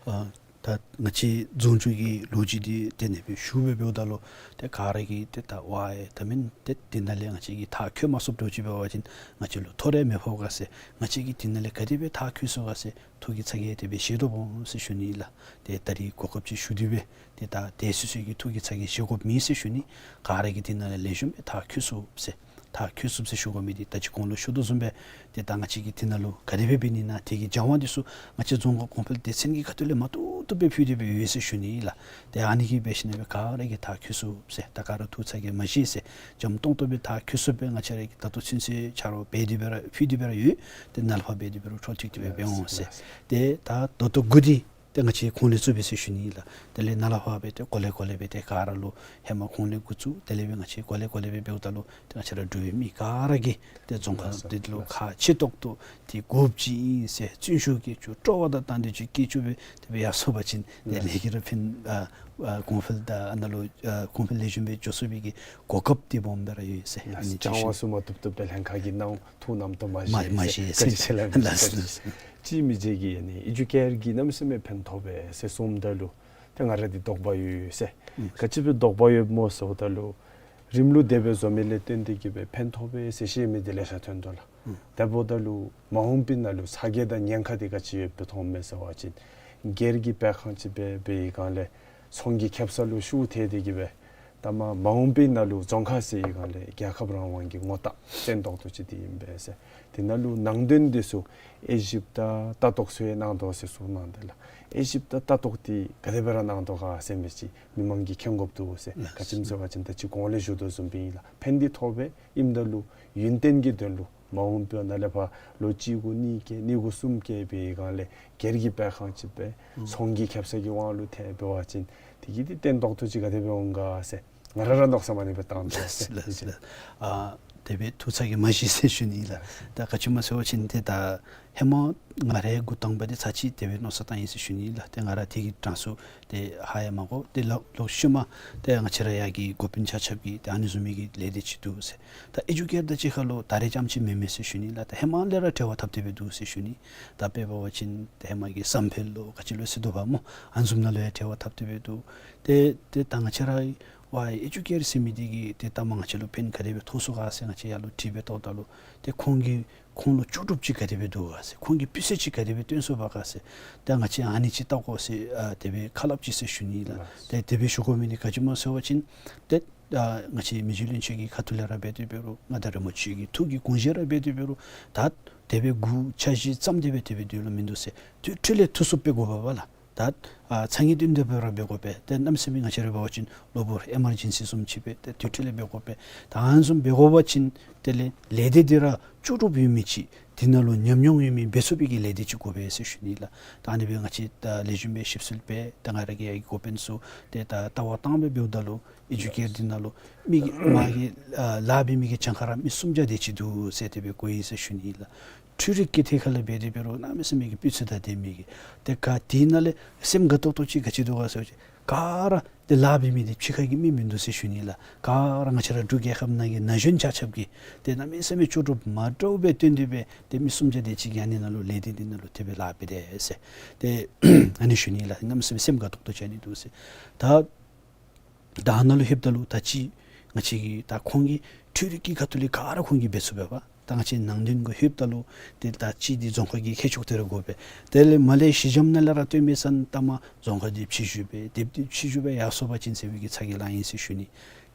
ཨ་ད་ང་བཅས་རྫོང་རྒྱུད་ཀྱི་ལོ་རྒྱུས་འདི་གཏན་ནས་སྦེ་ཞུ་སྦེ་འབདཝ་ད་ལུ་ཏེ་ག་ར་གིས་ཏེ་ད་ཝའེ་ད་མེན་ཏེ་འདི་ནང་ལས་ང་བཅས་ཀྱིས་མཐར་འཁྱོལ་མ་ཚུགསཔ་འདྲཝ་ཅིག་འབད་བ་ཅིན་ང་བཅས་ལུ་ཐོ་རེ་མི་ཕོག་ག་ཟེར། ང་བཅས་ཀྱིས་འདི་ནང་ལས་ག་དེ་སྦེ་མཐར་འཁྱོལ་ཚུགས་ག་ཟེར་ཐུགས་ཀྱི་ཚ་གྱང་དེ་སྦེ་བཞེས་དོ་འོང་ཟེར་ཞུ་ནི་ལགས། ཏེ་ད་རེས་གོ་སྐབས་ཅིག་ཞུ་སྟེ་སྦེ་ཏེ་ད་དེ་སོ་སོའི་གི་ཐུགས་ཀྱི་ཚ་གྱང་བཞེས་དགོཔ་མེད་ཟེར་ཞུ་ནི། ག་ར་གིས་འདི་ནང་ལས་ལེགས་ཤོམ་སྦེ་མཐར་འཁྱོལ་ཚུགསཔ་ཟེར་མཐར་འཁྱོལ་ཚུགསཔ་ཟེར་ཞུ་དགོ་མི་འདི་ད་ཅི་གོང་ལུ་ཞུ་དོ་བཟུམ་སྦེ་ཏེ་ད་ང་བཅས་ཀྱིས་འདི་ནང་ལུ་ག་དེ་སྦེ་འབད་ནི་ཨིན་ན་དེ་གི་སྦྱང་བ་འདི་ཚུ་ང་བཅས་རྫོང་ཁག་གོང་འཕེལ་སྡེ་ཚན་གྱི་ཁ་ཐུག་ལས་མ་བཏུབ་བཏུབ་སྦེ་ཕུལ་ཏེ་སྦེ་ཡོད་ཟེར་ཞུ་ནི་ལགས། ཏེ་ཨ་ནི་གིས་འབད་ཞིནམ་ལས་ག་ར་གིས་མཐར་འཁྱོལ་ཚུགསཔ་ཟེར་ད་ག་ར་ཐུགས་ཚ་གྱང་མ་བཞེས་ཟེར་འཇམ་ཏོང་ཏོ་སྦེ་མཐར་འཁྱོལ་ཚུགསཔ་སྦེ་ང་བཅས་ར་གིས་ད་ལྟོ་ཚུན་ཚོད་ཆ་རོགས་འབད་དེ་སྦེ་ར་ཕུལ་ཏེ་སྦེ་ར་ཡོད། ཏེ་ནཱ་ལས་ཕར་འབད་དེ་སྦེ་ར་འཕྲོ་མཐུད་དེ་སྦེ་འབད་འོང་ཟེར། ཏེ་ད་ད་ལྟོ་འགོ་འདི་ཏེ་ང་བཅས་གོང་ལས་བཙུགས་པས་ཟེར་ཞུ་ནི་ལགས། དེ་ལས་ནཱ་ལས་ཕར་སྦེ་ཏེ་གོ་ལེ་གོ་ལེ་སྦེ་ཏེ་ག་ར་ལུ་ཧེ་མ་གོང་ལས་འགོ་བཙུགས་དེ་ལས་སྦེ་ང་བཅས་གོ་ལེ་གོ་ལེ་སྦེ་འབདཝ་ད་ལུ་ཏེ་ང་བཅས་ར་འབྲུག་པའི་མི་ག་ར་གིས་ཏེ་རྫོང་ཁག་འདི་ལུ་ཁག་ཆེ་ཏོག་ཏོ་ཏེ་དགོཔ་ཅིག་ཨིན་ཟེར་བརྩོན་ཤུགས་བསྐྱེད་ཅུང་སྤྲོ་བ་དང་དང་འདོད་ཅིག་བསྐྱེད་ཅུང་སྦེ་དེ་སྦེ་ཡར་སོང་པ་ཅིན་ཏེ་ལས་ཀྱི་ར་ཕན་ཨ་ཨ་གོང་འཕེལ་དང་ཨ་ནཱ་ལུ་ཨ་གོང་འཕེལ་ལེགས་ཤོམ་སྦེ་འགྱོ་ཚུགས་པའི་གི་གོ་སྐབས་འདི་སྦོམ་སྦེ་ར་ཡོད་ཟེར། ཨ་ནི་ཅིག་སྦྱང་བ་ཚུ་མ་བཏུབ་བཏུབ་སྦེ་ལྷན་ཁག་གིས་གནང་ཐུགས་རྣམ་རྟོག་མ་མ་བཞེས་མ་ཟེར་བཞེས་ཟེར་བཀའ་དྲིན་ཆེ་ལགས། ལགས་སོ། ལགས་སོ། གཅིག་མི་རྗེ་གིས་ཨ་ནི་ཨེ་ཌུ་ཀེར་གྱིས་གནམ་མེད་ས་མེད་ཕན་ཐོགས་པས་ཟེར་གསུངམ་ད་ལུ་ཏེ་ང་ར་འདི་དོགས་པ་ཡོད་ཡོད་ཟེར། ཨུམ། ག་ཅི་སྦེ་དོགས་པ་ཡོདཔ་སྨོ་ཟེརཝ་ད་ལུ་རིམ་ལུགས་དེ་སྦེ་བཟོ་མི་ལས་བརྟེན་ཏེ་གི་སྦེ་ཕན་ཐོགས་པས་ཟེར་བཤད་མི་འདི་ལེ་ཤ་ཐོན་དོ་ལགས། ཨུམ། དེ་འབདཝ་ད་ལུ་མ་འོངས་པའི་ནང་ལུ་ཚ་གྱང་དང་ཉེན་ཁ་འདི་ག་ཅི་ཡོདཔ་སྦེ་མཐོངམ་མས་ཟེར་བ་ཅིན་སྒེར་གྱི་སྤེལ་ཁང་ཅིག་སྦེ་འབད་བའི་སྒང་ལས་ཚོང་གི་ཁེ་སང་ལུ་ཤུགས་ཐལ་ཏེ་གི་སྦེ་ད་ ད་མ་མ་འོངས་པའི་ནང་ལུ་རྫོང་ཁ་ཟེར་བའི་སྒང་ལས་རྒྱལ་ཁབ་རང་དབང་གི་ངོ་རྟགས་སྟོན་ཏོག་ཏོ་ཅིག་འདི་ཨིན་པས་ཟེར། དེ་ནང་ལུ་ནང་དོན་འདི་ཚུ་ཨི་ཇིབ་ད་ལྟ་རྟོག་ཚུ་ཡང་གནང་དོ་ཟེར་གསུངས་གནང་དེ་ལགས། ཨི་ཇིབ་ད་ལྟ་རྟོག་འདི་ག་དེ་སྦེ་ར་གནང་དོ་ག་ཟེར་མི་ཅིག་མི་མང་གིས་མཁྱེན་དགོཔ་འདུག་ཟེར། ལགས། ག་ཅི་སྨོ་ཟེར་བ་ཅིན་ད་ཅི་གོང་ལས་ཞུ་དོ་བཟུམ་སྦེ་ཨིན་ལགས། ཕན་འདི་ཐོགས་པས། ཨིནམ་ད་ལུ་ཡུན་བརྟན་གྱི་དོན་ལུ་མ་འོངས་པའི་ནང་ལས་ཕར་ལོ་གཅིག་དགུ་གཉིས་བརྒལ་གཉིས་དགུ་གསུམ་བརྒལ་བའི་སྒང་ལས་སྒེར་གྱི་སྦེ་ཁང་ཅིག་སྦེ་ཨུམ་ཚོང་གི་ཁེབ་ས་གི་དབང་ལུ་ཐལ་འབད་བ་ཅིན་དེ་གི་འདི་སྟོན་ཏོག་ཏོ་ཅིག་ག་དེ་སྦེ་འོང་ག་ཟེར་ང་ར་ར་མནོ་བསམ་ཨ་ནི་སྦེ་བཏང་དོ་ཟེར། ལགས་ལགས་ལགས། ཨ་དེ་སྦེ་ཐུགས་ཚ་གྱང་མ་བཞེས་ཟེར་ཞུ་ནི་ལགས། ད་ག་ཅི་སྨོ་ཟེར་བ་ཅིན་ཏེ་ད་ཧེ་མ་ང་རའི་འགོ་དང་པ་འདི་ཚར་གཅིག་དེ་སྦེ་མནོ་བསམ་བཏང་ཡི་ཟེར་ཞུ་ནི་ལགས། ཏེ་ང་ར་དེ་གི་གྲངས་སུ་ཏེ་ཧ་ཡང་མ་གོ། ཏེ་ལོག་ལོག་ཤུལ་མ་ཏེ་ང་བཅས་ར་ཡར་གྱི་འགོ་དཔོན་ཆ་ཁྱབ་ཀྱིས་ཏེ་ཨ་ནི་བཟུམ་མའི་གི་ལས་སྡེ་ཅིག་འདུག་ཟེར། ད་ཨེ་ཇུ་ཀེར་དང་གཅིག་ཁར་ལུ་ད་རེས་རྐྱངམ་ཅིག་མེན་མས་ཟེར་ཞུ་ནི་ལགས། ད་ཧེ་མ་ལས་ར་འབྲེལ་བ་འཐབ་སྟེ་སྦེ་འདུག་ཟེར་ཞུ་ནི། ད་དཔེ་འབད་བ་ཅིན་ད་ཧེ་མ་གི་བསམ་འཕེལ་ལོ་ག་ཅི་ལོ་ཟེར་འདུག་པ་སྨོ། ཨ་ནི་བཟུམ་ནང་ལུ་ཡང་འབྲེལ་བ་འཐབ་སྟེ་སྦེ་འདུག། ཏེ་ཏེ་ད་ང་བཅས་ར་ཝའི་ཨེ་ཇུ་ཀེར་ཟེར་མི་འདི་གིས་ཏེ་ལྟ་མ་ང་བཅས་ལུ་ཕན་ག་དེ་སྦེ་ཐོགས་སོང་ག་ཟེར་ང་བཅས་ཡར་ལུ་དྲི་སྦེ་བཏོགཔ་ད་ལུ་ཏེ་ཁོང་གིས་ཁོང་ལུ་ལྕོགས་གྲུབ་ཅིག་ག་དེ་སྦེ་འདུག་ག་ཟེར། ཁོང་གིས་སྤུས་ཚད་ཅིག་ག་དེ་སྦེ་སྟོན་སོང་པ་ག་ཟེར། ད་ང་བཅས་ཨ་ནི་ཅིག་བལྟ་དགོ་ཟེར་ཨ་དེ་སྦེ་ཁ་སླབ་ཅི་ཟེར་ཞུ་ནི་ལགས། ལགས། ཏེ་དེ་སྦེ་ཞུ་དགོ་མི་འདི་ག་ཅི་སྨོ་ཟེར་བ་ཅིན་ཏེ་ཨ་ང་བཅས་མི་རྗེ་བློན་ཆེན་གྱི་ཁ་ཐུག་ལས་ར་འབད་དེ་འབད་རུང་མངའ་བདག་རིན་པོ་ཆེ་གི་ཐུགས་ཀྱི་དགོངས་བཞེད་ར་འབད་དེ་འབད་རུང་ད་དེ་སྦེ་འགོ་འཆར་གཞི་བརྩམས་ཏེ་སྦེ་དེ་སྦེ་སྡོད་ལོང་མིན་འདུག་ཟེར། དུས་ཐོག་ལས་འཐུས་ཚབ་འབད་དགོ་པས་ལགས། ད་ཨ་ཚ་ངེས་དོན་དེ་སྦེ་ར་འབད་དགོ་པས། ཏེ་གནམ་མེད་ས་མེད་ང་བཅས་ར་འབད་བ་ཅིན་གློ་བུར་ཨེ་མར་ཇེན་སི་བཟུམ་ཅིག་སྦེ་ཏེ་དུས་ཐོག་ལས་འབད་དགོ་པས། ད་ཨ་ནི་བཟུམ་འབད་དགོ་པ་ཅིན་དེ་ལས་ལས་སྡེ་འདི་ར་ལྕོགས་གྲུབ་ཡོད་མི་ཅིག་དེ་ནང་ལུ་ཉམས་མྱོང་ཡོད་མི་འབད་ཚུགས་པའི་གི་ལས་སྡེ་ཅིག་དགོ་པས་ཟེར་ཞུ་ནི་ལགས། ད་ཨ་ནི་སྦེ་ང་བཅས་ད་ལེགས་ཤོམ་སྦེ་ཞིབ་འཚོལ་འབད་ད་ང་ར་གི་ཡ་གི་འགོ་དཔོན་ཚུ་ཏེ་ད་ལྟ་བ་བཏང་སྦེ་འབདཝ་ད་ལུ་ཨེ་ཇུ་ཀེར་འདི་ནང་ལུ་མི་གི་མ་གི་ཨ་ལཱ་འབད་མི་གི་གྱངས་ཁ་ར་མི་སུམ་བརྒྱ་དེ་ཅིག་འདུག་ཟེར་དེ་སྦེ་གོ་ཡི་ཟེར་ཞུ་ནི་ལགས། འཕྲུལ་རིག་གི་ཐད་ཁར་ལས་འབད་དེ་འབད་རུང་གནམ་མེད་ས་མེད་ཀྱི་སྤུས་ཚད་དང་ལྡན་མི་གི་ཏེ་ག་དེ་ནང་ལས་སེམས་དགའ་ཏོག་ཏོ་ཅིག་ག་ཅི་འདུག་ག་ཟེར་བ་ཅིན་ག་ར་ཏེ་ལཱ་འབད་མི་འདི་ཕྱི་ཁ་གི་མི་མིན་འདུག་ཟེར་ཞུ་ནི་ལགས། ག་ར་ང་བཅས་ར་འབྲུག་རྒྱལ་ཁབ་ནང་གི་ན་གཞོན་ཆ་ཁྱབ་ཀྱིས་ཏེ་གནམ་མེད་ས་མེད་ལྕོགས་གྲུབ་མ་འདྲཝ་སྦེ་སྟོན་ཏེ་སྦེ་ཏེ་མི་སུམ་བརྒྱ་དེ་ཅིག་གིས་ཨ་ནི་ནང་ལུ་ལས་སྡེ་འདི་ནང་ལུ་དེ་སྦེ་ལཱ་འབད་དེས་ཟེར། ཏེ་ཨ་ནི་ཞུ་ནི་ལགས། གནམ་མེད་ས་མེད་སེམས་དགའ་ཏོག་ཏོ་ཅིག་ཨ་ནི་འདུག་ཟེར། ད་ད་ནཱ་ལུ་ལྷོདཔ་ད་ལུ་ད་ཅི་ང་བཅས་ཀྱི་ད་ཁོང་གིས་འཕྲུལ་རིག་གི་ཁ་ཐུག་ལས་ག་ར་ཁོང་གིས་འབད་ཚུགས་པས་པ། ད་ང་བཅས་ནང་དོན་གུ་ལྷོདཔ་ད་ལུ་ཏེ་ད་ཅི་འདི་རྫོང་ཁ་གི་ཁྱད་ཆོས་དེ་ར་དགོ་པས། དེ་ལས་མར་ལས་གཞི་འགྱམ་ནང་ལས་ར་སྟོན་མི་ཚུན་ལྟ་མ་རྫོང་ཁ་འདི་ཕྱི་བཤུད་འབད་དེབ་འདི་ཕྱི་བཤུད་འབད་ཡར་སོང་པ་ཅིན་ཟེར་བའི་གི་ཚ་གྱང་ལང་ཡི་ཟེར་ཞུ་ནི།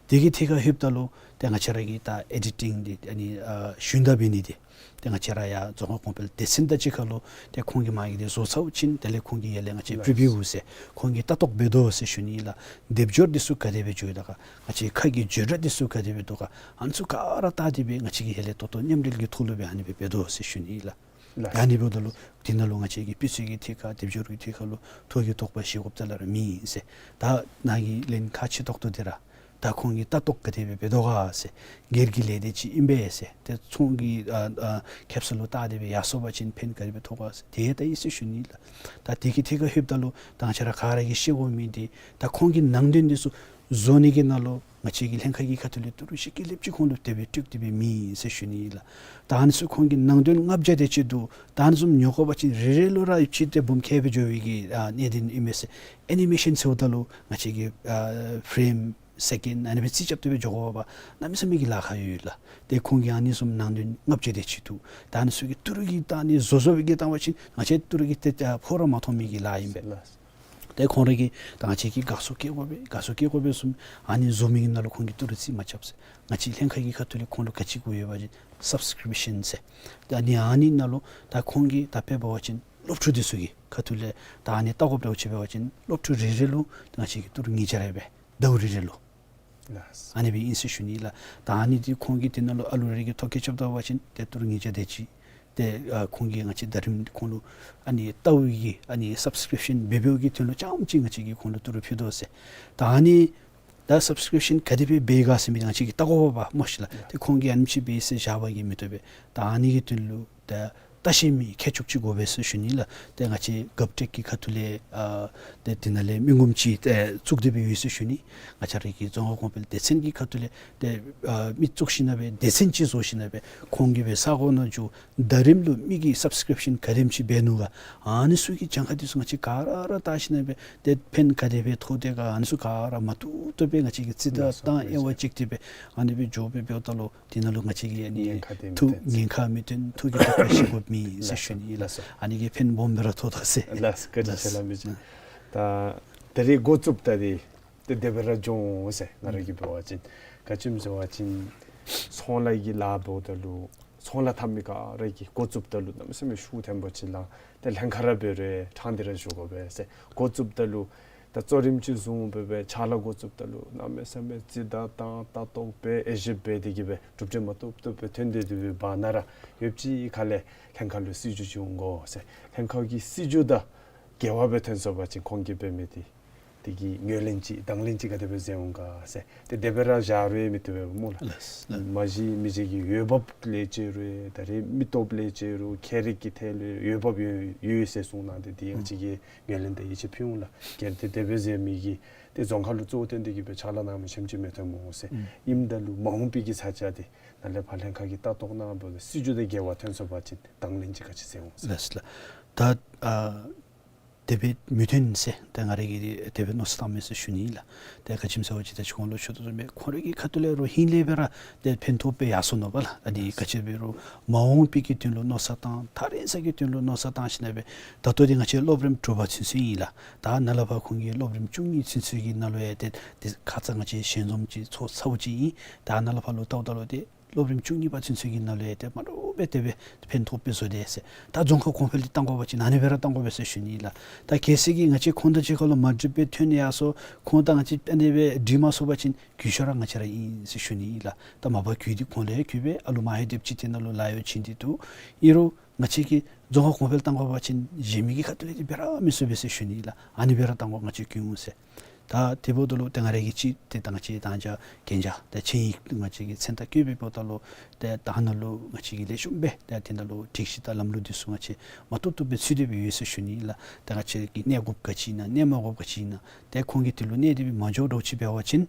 དེ་གི་ཐད་ཁར་ལྷོདཔ་ད་ལུ་ཏེ་ང་བཅས་ར་གི་ད་ཨེ་ཌི་ཊིང་འདི་ཨ་ནི་ཨ་ཞུན་དག་འབད་ནི་འདི་ཏེ་ང་བཅས་ར་ཡར་རྫོང་ཁ་གོང་འཕེལ་སྡེ་ཚན་དང་གཅིག་ཁར་ལུ་ཏེ་ཁོང་གིས་མ་གི་འདི་བཟོ་ཚརཝ་ཅིག་དེ་ལས་ཁོང་གིས་ཡར་ལས་ང་བཅས་པི་རི་བིའུ་ཟེར་ཁོང་གིས་ལྟ་རྟོག་འབད་དོ་ཟེར་ཞུ་ནི་ལགས། སྡེབ་སྦྱོར་འདི་ཚུ་ག་དེ་སྦེ་འགྱོ་ཡི་ད་ག་ང་བཅས་ཁ་གི་བརྗོད་སྒྲ་འདི་ཚུ་ག་དེ་སྦེ་འདུག་ག་ཨ་ནི་ཚུ་ག་ར་བལྟ་སྟེ་སྦེ་ང་བཅས་ཀྱིས་ཡར་ལས་ཏོག་ཏོ་མཉམ་འབྲེལ་གྱི་ཐོག་ལུ་སྦེ་ཨ་ནི་སྦེ་འབད་དོ་ཟེར་ཞུ་ནི་ལགས། ལགས། ཨ་ནི་འབདཝ་ད་ལུ་དེ་ནང་ལུ་ང་བཅས་ཀྱི་སྤུས་ཚད་ཀྱི་ཐད་ཁར་སྡེབ་སྦྱོར་གྱི་ཐད་ཁར་ལུ་ཐོ་གི་དོགས་པ་བཤད་དགོཔ་རྩ་ལས་ར་མེད་ཟེར། ད་ནཱ་གི་ལན་ཁག་ཆེ་ཏོག་ཏོ་འདི་ར་ད་ཁོང་གིས་ལྟ་རྟོག་ག་དེ་སྦེ་འབད་དོ་ག་ཟེར། སྒེར་གྱི་ལས་སྡེ་ཅིག་ཨིན་པས་ཟེར། ཏེ་ཚོང་གི་ཨ་ཨ་ཁེབ་ས་ལུ་བལྟ་སྟེ་སྦེ་ཡར་སོང་པ་ཅིན་ཕན་ག་དེ་སྦེ་ཐོགས་ག་ཟེར་དེ་ལྟ་ཡི་ཟེར་ཞུ་ནི་ལགས། ད་དེ་གི་ཐད་ཁར་ལྷོདཔ་ད་ལུ་ད་ང་བཅས་ར་ག་ར་གིས་ཤེས་དགོ་མི་འདི་ད་ཁོང་གི་ནང་དོན་འདི་ཚུ་བཟོ་ནི་གི་ནང་ལུ་ང་བཅས་ཀྱི་ལྷན་ཁག་གི་ཁ་ཐུག་ལས་ཏི་རུ་བཞི་བརྒྱ་ལྷགཔ་ཅིག་ཁོང་ལུ་དེ་སྦེ་སྤྲོད་དེ་སྦེ་མེད་ཟེར་ཞུ་ནི་ལགས། ད་ཨ་ནི་ཚུ་ཁོང་གི་ནང་དོན་ལྔ་བརྒྱ་དེ་ཅིག་འདུག། ད་ཨ་ནི་ཚུ་ཉོ་དགོ་པ་ཅིན་རེ་རེ་ལུ་ར་ཡོདཔ་ཅིག་ཏེ་འབུམ་ཁལ་སྦེ་འགྱོ་བའི་གི་ཨ་གནད་དོན་ཨིན་མས་ཟེར། ཨེ་ནི་མེ་ཤཱན་ཟེརཝ་ད་ལུ་ང་བཅས་ཀྱི་ཨ་ཕེརེམ་སེ་ཀེནཌ་ཨ་ནི་སྦེ་རྩིས་རྐྱབ་སྟེ་སྦེ་འགྱོ་དགོ་པ་གནམ་མེད་ས་མེད་ཀྱི་ལཱ་ཁག་ཡོད་ལགས། ཏེ་ཁོང་གི་ཨ་ནི་ཚུ་ནང་དོན་ལྔ་བརྒྱ་དེ་ཅིག་འདུག། ད་ཨ་ནི་ཚུ་གི་ཏི་རུ་གི་ད་ཨ་ནི་བཟོ་བཟོ་བའི་གི་བཏང་པ་ཅིན་ང་བཅས་ཏི་རུ་གིས་ཏེ་ཨ་ཕོགས་ར་མ་ཐོབ་མི་གི་ལཱ་ཨིན་པས། ལགས། ཏེ་ཁོང་ར་གིས་ད་ང་བཅས་ཀྱིས་དགའ་ཚོར་བསྐྱེད་དགོ་པས་དགའ་ཚོར་བསྐྱེད་དགོ་པས་གསུངམ། ཨ་ནི་བཟོ་མི་གི་ནང་ལུ་ཁོང་གིས་ཏི་རུ་རྩིས་མ་རྐྱབ་ཟེར། ང་བཅས་ལྷན་ཁག་གི་ཁ་ཐུག་ལས་ཁོང་ལུ་ག་ཅི་དགོ་ཡོད་པ་ཅིན་སབ་སི་ཀི་རིབ་ཤཱན་ཟེར། ད་ཨ་ནི་ཨ་ནི་ནང་ལུ་ད་ཁོང་གིས་ད་དཔེ་འབད་བ་ཅིན་སློབ་ཕྲུག་འདི་ཚུ་གི་ཁ་ཐུག་ལས་ད་ཨ་ནི་ལྟ་དགོཔ་འདྲཝ་ཅིག་འབད་བ་ཅིན་སློབ་ཕྲུག་རེ་རེ་ལུ་ད་ང་བཅས་ཀྱིས་ཏི་རུ་ཉིས་བརྒྱ་རེ་སྦེ་ཟླཝ་རེ་རེ་ལུ་ལགས། ཨ་ནི་སྦེ་ཨིན་ཟེར་ཞུ་ནི་ལགས། ད་ཨ་ནི་འདི་ཁོང་གིས་དེ་ནང་ལུ་ཨ་ལུ་རེ་རེ་གིས་ཐོ་བཀོད་རྐྱབ་ད་པ་ཅིན་ཏེ་ཏི་རུ་ཉིས་བརྒྱ་དེ་ཅིག། ཏེ་ཨ་ཁོང་གིས་ང་བཅས་ད་རིམ་ཁོང་ལུ་ཨ་ནི་ལྟ་བའི་གི་ཨ་ནི་སབ་སི་ཀི་རིབ་ཤཱན་འབད་འབདཝ་གི་དོན་ལུ་རྐྱངམ་ཅིག་ང་བཅས་ཀྱིས་ཁོང་ལུ་ཏི་རུ་ཕུལ་དོ་ཟེར། ད་ཨ་ནི་ད་སབ་སི་ཀི་རིབ་ཤཱན་ག་དེ་སྦེ་འབད་ག་ཟེར་མི་འདི་ང་བཅས་ཀྱིས་ལྟ་དགོ་པས་སྨོ་ཤིག་ལགས། ཏེ་ཁོང་གིས་ཨ་ནེམ་ཅིག་འབད་ཟེར་བཞག་པ་གིས་མི་བཏུབ་པས། ད་ཨ་ནི་གི་དོན་ལུ་ད་ལྟ་བཤལ་མི་མཁས་མཆོག་ཅིག་དགོ་པས་ཟེར་ཞུ་ནི་ལགས། ཏེ་ང་བཅས་གབ་ཊེཀ་གི་ཁ་ཐུག་ལས་ཨ་ཏེ་དེ་ནང་ལས་མི་ངོམ་ཅིག་ཏེ་བཙུགས་ཏེ་སྦེ་ཡོད་ཟེར་ཞུ་ནི། ང་བཅས་ར་གི་རྫོང་ཁ་གོང་འཕེལ་སྡེ་ཚན་གྱི་ཁ་ཐུག་ལས་ཏེ་ཨ་མི་བཙུགས་ཞིན་ན་སྦེ་སྡེ་ཚན་ཅིག་བཟོ་ཞིན་ན་སྦེ་ཁོང་གིས་སྦེ་ས་གོ་ནང་འགྱོ་ད་རིམ་ལུ་མི་གིས་སབ་སི་ཀི་རིབ་ཤཱན་ག་དེམ་ཅིག་འབད་ནུག་ག། ཨ་ནི་ཚུ་གི་གྱངས་ཁ་འདི་ཚུ་ང་བཅས་ག་ར་བལྟ་ཞིན་ན་སྦེ་ཏེ་ཕན་ག་དེ་སྦེ་ཐོགས་དེས་ག་ཨ་ནི་ཚུ་ག་ར་མ་བཏུབ་བཏུབ་སྦེ་ང་བཅས་ཀྱིས་རྩིས་ད་ལགས་སོ། བཏང་དབྱེ་བ་དཔྱད་དེ་སྦེ་ཨ་ནི་སྦེ་འགྱོ་སྦེ་འབདཝ་ད་ལུ་དེ་ནང་ལུ་ང་བཅས་ཀྱི་ཨ་ནི་ཉེན་ཁ་དེ་མི་ཐུག་ཐོན་ཟེར། ཉེན་ཁ་མི་ཐོན། ཐོ་གི་དོགས་པ་བཤད་དགོཔ་མེད་ཟེར་ལགས་སོ། ཞུ་ནི་ལགས། ལགས་སོ། ཨ་ནི་གིས་ཕན་སྦོམ་སྦེ་ར་ཐོགས་དོ་ཟེར། ལགས་སོ། བཀའ་དྲིན་ཆེ་ལགས་མི་རྗེ། ད་ད་རེས་འགོ་བཙུགསཔ་ད་འདི་ དེ་སྦེ་ར་འགྱོ་འོང་ཟེར། ང་ར་གིས་འབད་བ་ཅིན་ག་ཅི་སྨོ་ཟེར་བ་ཅིན་ཚོང་ལཱ་གི་ལཱ་འབདཝ་ད་ལུ་ཚོང་ལཱ་འཐབ་མི་ག་ར་གིས་འགོ་བཙུགསཔ་ད་ལུ་གནམ་མེད་ས་མེད་ཤུགས་ལྡན་པ་ཅིག་ལང་། ཏེ་ལྷན་ཁག་ར་འབད་རུང་དྲང་སྟེ་ར་ཞུ་དགོ་པས་ཟེར། འགོ་བཙུགསཔ་ད་ལུ་ད་གཙོ་རིམ་ཅིག་བཟུང་སྦེ་སྦེ་ཕྱག་ལཱ་འགོ་བཙུགསཔ་ད་ལུ་གནམ་མེད་ས་མེད་རྩིས་བདའ་བཏང་ལྟ་རྟོག་འབད་དབྱེ་ཞིབ་འབད་དེ་གིས་སྦེ་གྲུབ་འབྲས་མ་ཐོབ་ཐོབ་སྦེ་ཐོན་ཏེ་དེ་སྦེ་བར་ན་ར་ཡོདཔ་ཅིག་ཁ་ལས་ལྷན་ཁག་ལུ་སྲིད་བྱུས་ཅིག་འོང་དགོ་ཟེར། ལྷན་ཁག་གི་སྲིད་བྱུས་དང་འགལ་བ་སྦེ་ཐོན་སོང་པ་ཅིན་ཁོང་གིས་འབད་མི་དེ་དེ་གི་ངོས་ལེན་ཅིག་དང་ལེན་ཅིག་ག་དེ་སྦེ་མཛད་འོང་ག་ཟེར། ཏེ་དེ་སྦེ་ར་བཞག་རུང་མི་བཏུབ་པས་སྨོ་ལགས། ལགས་ལགས། མ་གཞི་མི་རྗེ་གི་འོས་འབབ་ལས་བྱས་རུང་ད་རེས་མི་སྟོབས་ལས་བྱས་རུང་ཁྱད་རིག་གི་ཐད་ལུ་འོས་འབབ་ཡོད་ཡོད་ཟེར་གསུངས་གནང་སྟེ་དེ་ཡང་ཅིག་གིས་ངོས་ལེན་དང་ཡིད་ཆེས་ཕུལ་འོང་ལགས། གལ་ཏེ་དེ་སྦེ་མཛད་མི་གིས་ཏེ་རྫོང་ཁག་ལུ་གཙོ་བོ་བཏོན་ཏེ་གིས་སྦེ་ཕྱག་ལཱ་གནང་མི་ཆེམ་ཅིག་མི་ཐོན་སྨོ་ཟེར། ཨིནམ་ད་ལུ་མ་འོངས་པའི་གི་ས་ཆ་དེ་ནཱ་ལས་ཕར་ལྷན་ཁག་གིས་ལྟ་རྟོག་གནང་བ་ལུ་སྲིད་བྱུས་དང་འགལ་བ་ཐོན་སོང་པ་ཅིན་དང་ལེན་ཅིག་ག་ཅི་མཛད་འོང་ཟེར། ལགས་ལགས། ད་ཨ་དེ་སྦེ་མི་ཐོན་ཟེར་ཏེ་ང་ར་གིས་དེ་སྦེ་མནོ་བསམ་བཏངམ་མས་ཟེར་ཞུ་ནི་ལགས། ཏེ་ག་ཅི་སྨོ་ཟེར་བ་ཅིན་ད་ཅི་གོང་ལུ་ཞུ་དོ་བཟུམ་སྦེ་ཁོང་རའི་གི་ཁ་ཐུག་ལས་རོགས་ཧིང་ལས་སྦེ་ར་ཏེ་ཕན་ཐོགས་སྦེ་ཡར་སོང་ནུག་པ་ལགས། ཨ་ནི་ག་ཅི་འབད་རུང་མ་འོངས་པའི་གི་དོན་ལུ་མནོ་བསམ་བཏང་ད་རེས་ས་གི་དོན་ལུ་མནོ་བསམ་བཏང་ཞིནམ་ལས་སྦེ་ད་ལྟོ་འདི་ང་བཅས་སློབ་རིམ་དྲུག་པ་ཚུན་ཚོད་ཨིན་ལགས། ད་ནཱ་ལས་ཕར་ཁོང་གི་སློབ་རིམ་བཅུ་གཉིས་ཚུན་ཚོད་ཀྱི་ནང་ལུ་ཡང་ཏེ་ཏེ་ཁ་ཙ་ང་བཅས་ཞལ་འཛོམས་ཅིག་ཚོགས་ཚརཝ་ཅིག་ཨིན། ད་ནཱ་ལས་ཕར་ལུ་ལྟཝ་ད་ལུ་ཏེ་སློབ་རིམ་བཅུ་གཉིས་པ་ཚུན་ཚོད་ཀྱི་ནང་ལུ་ཡང་ཏེ་མ་འདྲཝ་སྦེ་དེ་སྦེ་ཕན་ཐོགས་སྦེ་བཟོ་དེས་ཟེར། ད་རྫོང་ཁ་གོང་འཕེལ་འདི་གཏང་དགོ་པ་ཅིན་ཨ་ནི་སྦེ་ར་གཏང་དགོ་པས་ཟེར་ཞུ་ནི་ལགས། ད་གལ་སྲིད་ཀྱི་ང་བཅས་ཁོང་དང་གཅིག་ཁར་ལུ་མ་འགྲིག་པའི་ཐོན་ཡར་སོང་། ཁོང་དང་ང་བཅས་ཨ་ནི་སྦེ་འགྲིག་མ་སོང་པ་ཅིན་གུས་ཞབས་ར་ང་བཅས་ར་ཨིན་ཟེར་ཞུ་ནི་ལགས། ད་མ་པ་གུས་འདི་ཁོང་ལུ་ཡང་གུས་པས། ཨ་ལུ་མ་ཧེ་དེབ་ཅིག་དེ་ནང་ལུ་ལཱ་གཡོག་བྱིན་ཏེ་འདུག། ཨིན་རུང་ང་བཅས་ཀྱིས་རྫོང་ཁ་གོང་འཕེལ་གཏང་དགོ་པ་ཅིན་གཞན་མི་གི་ཁ་ཐུག་ལས་འདི་འབད་ར་མི་ཚུགས་པས་ཟེར་ཞུ་ནི་ལགས། ཨ་ནི་སྦེ་ར་གཏང་དགོ། ང་བཅས་གུས་འོང་ཟེར། ད་དེ་འབདཝ་ད་ལུ་ཏེ་ང་ར་གིས་ཅིག་ཏེ་ད་ང་བཅས་ད་ཅི་གན་རྒྱ་ཏེ་ཆེ་ཡིག་ང་བཅས་ཀྱི་མཚན་རྟགས་བཀོད་པའི་འབདཝ་ད་ལུ་ཏེ་ད་ནཱ་ལུ་ང་བཅས་ཀྱིས་ལེགས་ཤོམ་སྦེ་ཏེ་དེ་ནང་ལུ་སྒྲིག་གཞི་དང་ལམ་ལུགས་འདི་ཚུ་ང་བཅས་མ་བཏུབ་བཏུབ་སྦེ་ཚུད་དེ་སྦེ་ཡོད་ཟེར་ཞུ་ནི་ལགས། ཏེ་ང་བཅས་ཀྱིས་གནས་དགོཔ་ག་ཅི་ཨིན་ན་གནས་མ་དགོཔ་ག་ཅི་ཨིན་ན་ཏེ་ཁོང་གིས་དེ་ལུ་གནས་ཏེ་སྦེ་མ་འགྱོ་འདྲཝ་ཅིག་འབད་བ་ཅིན་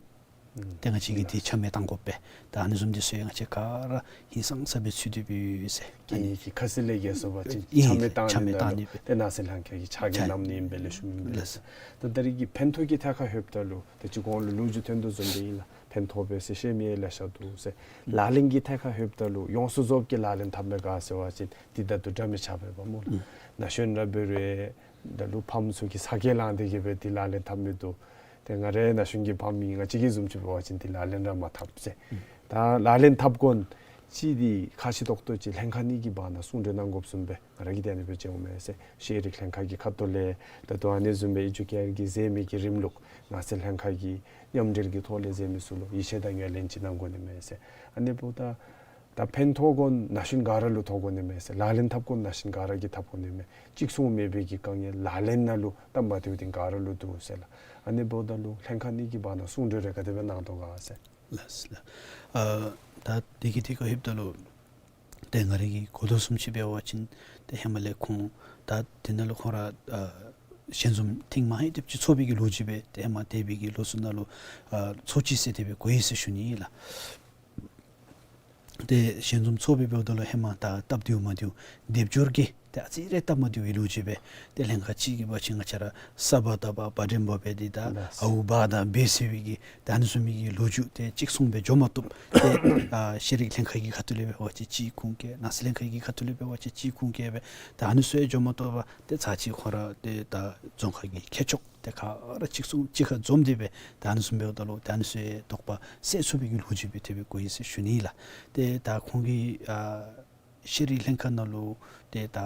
ཏེ་ང་བཅས་ཀྱིས་འདི་ཆ་མེད་གཏང་དགོ་པས། ད་ཨ་ནི་བཟུམ་འདི་ཚུ་ཡང་ང་བཅས་ག་ར་ཧིང་སངས་ས་སྦེ་ཚུད་དེ་སྦེ་ཡོད་ཟེར། གན་ཡིག་གི་ཁ་གསལ་ལས་བརྒལ་སོང་པ་ཅིན་ཨིན། ཆ་མེད་ཆ་མེད་གཏང་ནི་གཏང་ནི་སྦེ་ཏེ་ནང་སྲིད་ལྷན་ཁག་གིས་ཕྱག་ལས་ཕྱག་གནང་ནི་ཨིན་པས་ལགས། ལེགས་ཤོམ་ཨིན་པས་ལགས། ལགས། ད་ད་རེས་ཀྱི་ཕན་ཐོགས་ཀྱི་ཐད་ཁར་ལྷོདཔ་ད་ལུ་ད་ཅི་གོང་ལུ་ལོ་རྒྱུས་ཐོན་དོ་བཟུམ་སྦེ་ཨིན་ལགས། ཕན་ཐོགས་པས་ཟེར་བཤད་མི་ལེ་ཤ་འདུག་ཟེར། ལག་ལེན་གྱི་ཐད་ཁར་ལྷོདཔ་ད་ལུ་ཡོངས་སུ་རྫོགསཔ་གི་ལག་ལེན་འཐབ་མི་ག་ཟེར་བ་ཅིན་འདི་ད་དུང་འདྲ་མི་ཆགས་པས་པ་སྨོ་ལགས། ཨུམ། ན་གཞོན་ར་འབད་རུང་ད་ལུ་ཕམ་ཚུ་གིས་ས་སྐལ་བླངས་ཏེ་གིས་སྦེ་འདི་ལག་ལེན་འཐབ་མི་འདུག། ཏེ་ང་རའི་ན་གཞོན་གྱི་ཕམ་ཨིན། ང་བཅས་ཀྱི་བཟུམ་ཅིག་འབད་བ་ཅིན་འདི་ལག་ལེན་ར་མ་འཐབ་ཟེར། ཨུམ། ད་ལག་ལེན་འཐབ་དགོ་ཅིག་འདི་ཁ་ཤི་ཏོག་ཏོ་ཅིག་ལྷན་ཁག་གཉིས་ཀྱི་བར་ན་གསུང་གྲོས་གནང་དགོཔ་བཟུམ་སྦེ་ང་ར་གིས་དེ་ནི་སྦེ་མཇལཝ་མས་ཟེར། ཤེས་རིག་ལྷན་ཁག་གི་ཁ་ཐུག་ལས་ད་ལྟོ་ཨ་ནི་བཟུམ་སྦེ་ཨི་ཌུ་ཀེར་གྱིས་མཛད་མི་གི་རིམ་ལུགས་ནང་སྲིད་ལྷན་ཁག་གི་མཉམ་འབྲེལ་གྱི་ཐོག་ལས་མཛད་མི་ཚུ་ལུ་ཡིད་ཆེས་དང་ངོས་ལེན་ཅིག་གནང་དགོ་ནི་མས་ཟེར། ཨ་ནི་འབདཝ་ད་ད་ཕན་ཐོགས་དགོ་ན་གཞོན་ག་ར་ལུ་ཐོགས་དགོ་ནི་མས་ཟེར། ལག་ལེན་འཐབ་དགོ་ན་གཞོན་ག་ར་གིས་འཐབ་དགོ་ནི་མས། གཅིག་མཚུངས་མེད་པའི་གི་དཀའ་ངལ་ལག་ལེན་ནང་ལུ་སྟབས་མ་བདེཝ་འདི་ག་ར་ལུ་འདུག་ཟེར་ལགས། ཨ་ནི་འབདཝ་ད་ལུ་ལྷན་ཁག་གཉིས་ཀྱི་བར་ན་གསུང་གྲོས་རེ་ག་དེ་སྦེ་གནང་དོ་ག་ཟེར། ལགས་ལགས། ཨ་ད་དེ་གི་དེ་གུ་ལྷོདཔ་ད་ལུ་ཏེ་ང་རའི་གི་གོ་དོ་བཟུམ་ཅིག་འབད་བ་ཅིན་ཏེ་ཧེ་མ་ལས་ཁོང་ད་དེ་ནང་ལུ་ཁོང་ར་ཨ་ཞལ་འཛོམས་ཐེངས་མ་ཧེ་དེབ་ཅིག་ཚོགས་པའི་གི་ལོ་རྒྱུས་སྦེ་ཏེ་ཧེ་མ་འདས་པའི་གི་ལོ་ཚུ་ནང་ལུ་ཨ་ཚོགས་ཅི་ཟེར་དེ་སྦེ་གོ་ཡི་ཟེར་ཞུ་ནི་ཨིན་ལགས། ཏེ་ཞལ་འཛོམས་ཚོགས་པའི་འབདཝ་ད་ལུ་ཧེ་མ་ད་སྟབས་བདེཝ་མ་བདེཝ་སྡེབ་སྦྱོར་གྱི་ཏེ་ཨ་ཙི་རེ་སྟབས་མ་བདེཝ་ལུ་ཅིག་སྦེ་ཏེ་ལྷན་ཁག་ཅིག་གི་འབད་བ་ཅིན་ང་བཅས་ར་ས་བ་ད་བ་བ་འགྲེམ་བ་སྦེ་འདི་ད་ལགས། ཨའུ་བ་དང་བེ་ཟེར་བའི་གི་ད་ཨ་ནི་བཟུམ་མའི་གི་ལོ་རྒྱུས་ཏེ་གཅིག་མཚུངས་སྦེ་འགྱོ་མ་བཏུབ། ཏེ་ཨ་ཤེས་རིག་ལྷན་ཁག་གི་ཁ་ཐུག་ལས་འབད་བ་ཅིན་གཅིག་ཁུངས་བཀལ། ནང་སྲིད་ལྷན་ཁག་གི་ཁ་ཐུག་ལས་འབད་བ་ཅིན་གཅིག་ཁུངས་བཀལ་སྦེ་ད་ཨ་ནི་ཚུ་ཡང་འགྱོ་མ་བཏུབ་པར་ཏེ་ཚར་གཅིག་ཁོང་ར་ཏེ་ད་རྫོང་ཁ་གི་མཁས་མཆོག་ཏེ་ག་ར་གཅིག་མཚུངས་གཅིག་ཁར་འཛོམས་ཏེ་སྦེ་ད་ཨ་ནི་བཟུམ་འབདཝ་ད་ལུ་ད་ཨ་ནི་ཚུ་ཡང་དོགས་པ་སེལ་ཚུགས་པའི་གི་ལོ་རྒྱུས་སྦེ་དེ་སྦེ་གོ་ཡི་ཟེར་ཞུ་ནི་ཨིན་ལགས། ཏེ་ད་ཁོང་གིས་ཨ་ཤེས་རིག་ལྷན་ཁག་ནང་ལུ་ཏེ་ད་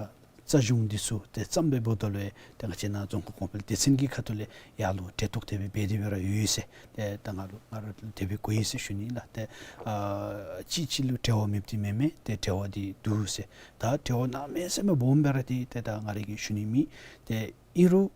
རྩ་གཞུང་འདི་ཚུ་ཏེ་བརྩམས་པའི་འབདཝ་ད་ལུ་ཡང་ཏེ་ང་བཅས་ནཱ་རྫོང་ཁ་གོང་འཕེལ་སྡེ་ཚན་གྱི་ཁ་ཐུག་ལས་ཡར་ལུ་གྲལ་གཏོགས་དེ་སྦེ་འབད་དེ་སྦེ་ར་ཡོད་ཟེར། ཏེ་ད་ང་ལུ་ང་ར་ལུ་དེ་སྦེ་གོ་ཡི་ཟེར་ཞུ་ནི་ཨིན་ལགས། ཏེ་ཨ་གཅིག་གཅིག་ལུ་འབྲེལ་བ་མེདཔ་འདི་མེན་མས། ཏེ་འབྲེལ་བ་འདི་འདུག་ཟེར། ད་འབྲེལ་བ་གནམ་མེད་ས་མེད་སྦོམ་སྦེ་ར་འདི་ཏེ་ད་ང་ར་གིས་ཞུ་ནི་མེད། ཏེ་ཨིན་རུང་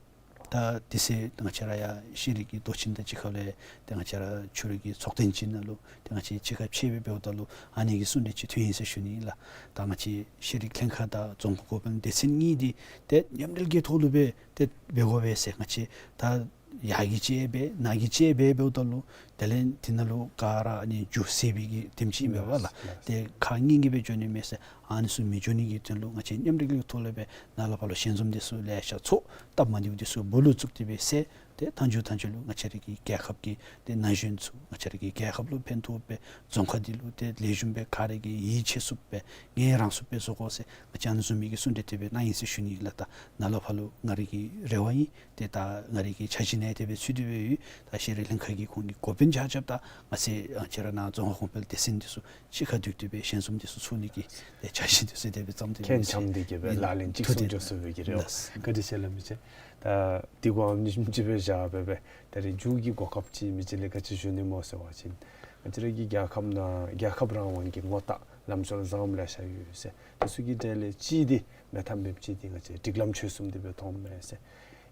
ད་དེ་ཚེ་ང་བཅས་ར་ཡང་ཤེས་རིག་གི་མདོ་ཆེན་དང་གཅིག་ཁར་ལས་ཏེ་ང་བཅས་ར་ཆོས་རིག་གི་ཚོགས་ཐེངས་ཅིག་ནང་ལུ་ཏེ་ང་བཅས་གཅིག་ཁར་ཕྱད་སྦེ་འབདཝ་ད་ལུ་ཨ་ནི་གི་གསུང་གྲོས་ཅིག་ཐོན་ཡི་ཟེར་ཞུ་ནི་ཨིན་ལགས། ད་ང་བཅས་ཤེས་རིག་ལྷན་ཁག་དང་རྫོང་ཁ་གོང་འཕེལ་སྡེ་ཚན་གཉིས་འདི་ཏེ་མཉམ་འབྲེལ་གྱི་ཐོག་ལུ་སྦེ་ཏེ་འབད་དགོ་པས་ཟེར། ང་བཅས་ད་ཡར་གི་ཅིག་འབད་ནཱ་གི་ཅིག་འབད་འབདཝ་ད་ལུ་དེ་ལས་དེ་ནང་ལུ་ག་ར་ཨ་ནི་རྒྱུ་ཟད་པའི་གི་དེམ་ཅིག་ཨིན་པས་ལགས། ལགས། ཏེ་ཁག་གཉིས་ཀྱིས་སྦེ་འགྱོ་ནི་མས་ཟེར། ཨ་ནི་ཚུ་མི་འགྱོ་ནི་གི་དོན་ལུ་ང་བཅས་མཉམ་འབྲེལ་གྱི་ཐོག་ལས་སྦེ་ནཱ་ལས་ཕར་ལུ་ཞལ་འཛོམས་འདི་ཚུ་ལེ་ཤ་ཚོགས། སྟབས་མ་བདེཝ་འདི་ཚུ་སྦོ་ལོགས་བཙུགས་ཏེ་སྦེ་སེལ། ཏེ་མཐའ་མཇུག་མཐའ་མཇུག་ལུ་ང་བཅས་ར་གི་རྒྱལ་ཁབ་ཀྱི་ཏེ་ན་གཞོན་ཚུ་ང་བཅས་ར་གི་རྒྱལ་ཁབ་ལུ་ཕན་ཐོགས་སྦེ་རྫོང་ཁག་འདི་ལུ་ཏེ་ལེགས་ཤོམ་སྦེ་ག་ར་གིས་ཡིད་ཆེས་ཚུགསཔ་སྦེ་ངལ་རངས་ཚུགསཔ་སྦེ་བཟོ་དགོ་ཟེར་ང་བཅས་ཨ་ནི་བཟུམ་མའི་གི་གསུང་གྲོས་དེ་སྦེ་གནང་ཡི་ཟེར་ཞུ་ནི་ཨིན་ལགས། ད་ནཱ་ལས་ཕར་ལུ་ང་རའི་གི་རེ་བ་ཨིན། ཏེ་ད་ང་རའི་གི་འཆར་གཞི་ནང་དེ་སྦེ་ཚུད་དེ་སྦེ་ཡོད། ད་ཤེས་རིག་ལྷན་ཁག་གི་ཁོང་གི་འགོ་དཔོན་ཆ་ཁྱབ་དང་ང་བཅས་ཨ་ཁྱེད་ར་ནཱ་རྫོང་ཁག་གོང་འཕེལ་སྡེ་ཚན་འདི་ཚུ་གཅིག་ཁར་འདུས་ཏེ་སྦེ་ཞལ་འཛོམས་འདི་ཚུ་ཚོགས་ནི་གི་ཏེ་འཆར་གཞི་འདི་ཚུ་དེ་སྦེ་བརྩམས་ཏེ་སྦེ་མཁྱེན་འཆམ་འདི་གིས་སྦེ་ལག་ལེན་ཅིག་ཐུགས་བདེ་སུ་འབད་གི་རེ་བ། ལགས། བཀའ་དྲིན་ཆེ་ལགས་མི་ཅིག། ད་འདི་གུ་ཨ་ནི་བཟུམ་ཅིག་སྦེ་བཞག་སྦེ་སྦེ་ད་རེས་མཇུག་གི་གོ་སྐབས་ཅིག་མི་ཅིག་ལས་ག་ཅི་ཞུ་ནི་སྨོ་ཟེར་བ་ཅིན་ང་བཅས་ར་གི་རྒྱལ་ཁབ་ནང་རྒྱལ་ཁབ་རང་དབང་གི་ངོ་རྟགས་ལམ་སྲོལ་བཟང་པོ་ལེ་ཤ་ཡོད་ཟེར། དེ་ཚུ་གི་གྲས་ལས་གཅིག་འདི་མེད་ཐབས་མེདཔ་ཅིག་འདི་ང་བཅས་སྒྲིག་ལམ་ཆོལ་གསུམ་འདི་སྦེ་མཐོངམ་མས་ཟེར།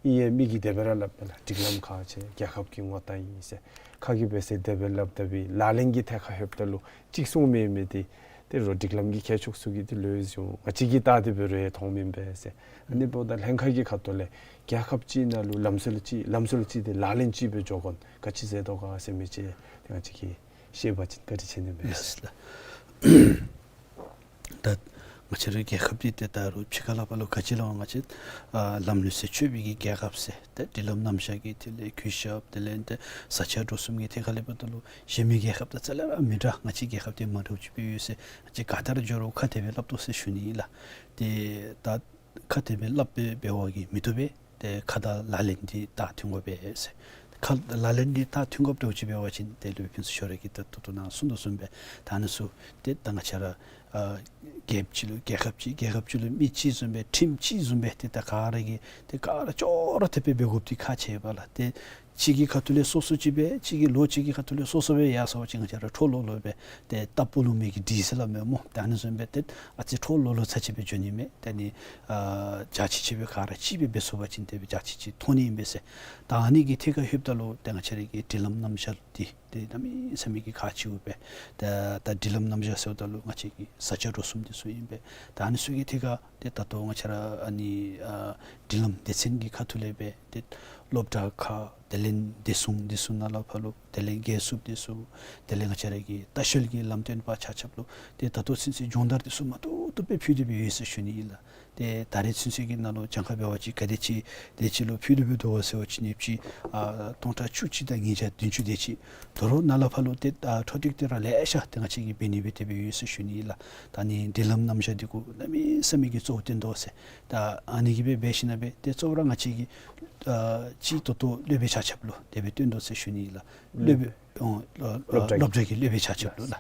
ཨིན་ཡང་མི་གིས་དེ་སྦེ་ར་སླབ་པས་ལགས། སྒྲིག་ལམ་ཁག་ཆེ། རྒྱལ་ཁབ་ཀྱི་ངོ་རྟགས་ཨིན་ཟེར། ཁ་གིས་འབད་ཟེར་དེ་སྦེ་སླབ་ད་འབད་ལག་ལེན་གྱི་ཐད་ཁར་ལྷོདཔ་ད་ལུ་གཅིག་གསུང་མི་མི་འདི་ཏེ་རོགས་སྒྲིག་ལམ་གྱི་མཁས་མཆོག་ཚུ་གིས་འདི་ལོས་བཟུང་ང་བཅས་ཀྱིས་བལྟ་སྟེ་འབད་རུང་མཐོངམ་ཨིན་པས་ཟེར། ཨ་ནི་འབདཝ་ད་ལྷན་ཁག་གི་ཁ་ཐུག་ལས་རྒྱལ་ཁབ་ཅིག་ནང་ལུ་ལམ་སྲོལ་ཅིག་ལམ་སྲོལ་ཅིག་འདི་ལག་ལེན་ཅིག་སྦེ་འགྱོ་དགོ་ན་ག་ཅི་མཛད་དོ་ག་ཟེར་མི་ཅིག་ཏེ་ང་བཅས་ཀྱིས་ཤེས་པ་ཅིན་བཀའ་དྲིན་ཆེ་ནི་མས་ཟེར། ལགས་ལགས། ད་ང་བཅས་རའི་རྒྱལ་ཁབ་འདི་ཏེ་ད་རུང་ཕྱི་ཁ་ལས་ཕར་ལུ་ག་ཅི་སླབ་རུང་ང་བཅས་ཨ་ལམ་ལུགས་སྲོལ་ཆོད་པའི་གི་རྒྱལ་ཁབ་ཟེར། ཏེ་སྒྲིག་ལམ་རྣམ་གཞག་གི་ཐད་ལས་གུས་ཞབས་དེ་ལས་ཏེ་བཟའ་བཅའ་འགྲོ་གསུམ་གྱི་ཐད་ཁར་ལས་འབདཝ་ད་ལུ་གཞན་མི་རྒྱལ་ཁབ་དང་རྩ་ལས་ར་མི་འདྲ། ང་བཅས་རྒྱལ་ཁབ་འདི་མ་འདྲཝ་ཅིག་སྦེ་ཡོད་ཟེར་ང་བཅས་ག་ཏེ་ར་འགྱོ་རུང་ཁ་དེ་སྦེ་སླབ་དོ་ཟེར་ཞུ་ནི་ཨིན་ལགས། ཏེ་ད་ཁ་དེ་སྦེ་སླབ་སྦེ་འབད་བ་གིས་མི་བཏུབ་པས། ཏེ་ཁ་དང་ལག་ལེན་འདི་ད་མཐུན་དགོ་པས་ཟེར། ཁ་ལག་ལེན་འདི་ད་མཐུན་དགོཔ་འདྲཝ་ཅིག་འབད་བ་ཅིན་དེ་ལུ་ཕུན་ཚོགས་ཤོ་ར་གིས་ད་ལྟོ་ལྟོ་ནཱ་གསུངས་དོ་བཟུམ་སྦེ་ད་ཨ་ནི་ཚུ་ཏེ་ད་ང་བཅས་ར་ཨ་རྒྱལ་ཁབ་ཅིག་ལུ་རྒྱལ་ཁབ་ཅིག་རྒྱལ་ཁབ་ཅིག་ལུ་མི་གཅིག་བཟུམ་སྦེ་ཁྲིམས་གཅིག་བཟུམ་སྦེ་ཏེ་ད་ག་ར་གིས་ཏེ་ག་ར་ཅོག་ར་འཐདཔ་སྦེ་འབད་དགོཔ་འདི་ཁག་ཆེ་བས་ལགས། ཏེ་གཅིག་གི་ཁ་ཐུག་ལས་སོ་སོ་ཅིག་སྦེ་གཅིག་གིས་ལོག་གཅིག་གི་ཁ་ཐུག་ལས་སོ་སོ་སྦེ་ཡར་སོང་པ་ཅིན་ང་བཅས་ར་འཕྲོ་ལོག་ལོག་སྦེ་ཏེ་རྟ་སྤུ་ལོང་མི་གི་འདྲིས་ཟེར་སླབ་མས་སྨོ། ཏེ་ཨ་ནི་བཟུམ་སྦེ་ཏེ་ཨ་ཙི་འཕྲོ་ལོག་ལོག་ཚར་ཅིག་སྦེ་འགྱོ་ནི་མས། ཏེ་ཨ་ནི་ཨ་རྒྱ་ཆེ་ཆེ་སྦེ་ག་ར་གཅིག་སྦེ་འབད་ཚུགས་པ་ཅིན་དེ་སྦེ་རྒྱ་ཆེ་ཆེ་ཐོན་ནི་ཨིན་པས་ཟེར། ད་ཨ་ནི་གི་ཐད་ཁར་ལྷོདཔ་ད་ལུ་ཏེ་ང་བཅས་ར་གི་སྒྲིག་ལམ་རྣམ་གཞག་འདི་ཏེ་གནམ་མེད་ས་མེད་ཀྱི་ཁག་ཆེཝ་སྦེ། ད་ད་སྒྲིག་ལམ་རྣམ་གཞག་ཟེརཝ་ད་ལུ་ང་བཅས་ཀྱི་བཟའ་བཅའ་འགྲོ་གསུམ་འདི་ཚུ་ཨིན་པས། ད་ཨ་ནི་ཚུ་གི་ཐད་ཁར་ཏེ་ད་ལྟོ་ང་བཅས་ར་ཨ་ནི་ཨ་སྒྲིག་ལམ་སྡེ་ཚན་གྱི་ཁ་ཐུག་ལས་སྦེ་ཏེ་སློབ་གྲྭ་ཁག་དེ་ལས་བདེ་སྲུང་འདི་ཚུ་ནང་ལས་ཕར་ལུ་དེ་ལས་རྒས་སྲུངཔ་འདི་ཚུ་དེ་ལས་ང་བཅས་ར་གི་ལྟ་བཤལ་གྱི་ལམ་སྟོན་པ་ཆ་ཁྱབ་ལུ་ཏེ་ད་ལྟོ་ཚུན་ཚོད་སྦྱོང་བརྡར་འདི་ཚུ་མ་ཐུབ་ཐུབ་སྦེ་ཕུལ་ཏེ་སྦེ་ཡོད་ཟེར་ཞུ་ནི་ཨིན་ལགས། ཏེ་ད་རེས་ཚུན་ཚོད་ཀྱི་ནང་ལུ་གྱངས་ཁ་འབད་བ་ཅིན་ག་དེ་ཅིག་དེ་ཅིག་ལུ་ཕུལ་ཏེ་སྦེ་འདུག་ག་ཟེར་བ་ཅིན་ཨ་སྟོང་ཕྲག་བཅུ་གཅིག་དང་ཉིས་བརྒྱ་བདུན་ཅུ་དེ་ཅིག། དོ་རུང་ནཱ་ལས་ཕར་ལུ་ཏེ་ཨ་འཕྲོ་མཐུད་དེ་ར་ལེ་ཤ་ཏེ་ང་བཅས་ཀྱིས་འབད་ནི་སྦེ་དེ་སྦེ་ཡོད་ཟེར་ཞུ་ནི་ཨིན་ལགས། ད་ཨ་ནི་སྒྲིག་ལམ་རྣམ་གཞག་འདི་གུ་གནམ་མེད་ས་མེད་ཀྱི་གཙོ་བོ་བཏོན་དོ་ཟེར། ད་ཨ་ནི་གིས་སྦེ་འབད་ཞིན་ན་སྦེ་ཏེ་གཙོ་བོ་ར་ང་བཅས་ཀྱིས་ཨ་ཅིག་ད་ལྟོ་སློབ་དཔོན་ཆ་ཁྱབ་ལུ་དེ་སྦེ་བཏོན་དོ་ཟེར་ཞུ་ནི་ཨིན་ལགས། སློབ་དཔོན་ཨོ་སློབ་གྲྭ་གི་སློབ་དཔོན་ཆ་ཁྱབ་ལུ་ལགས།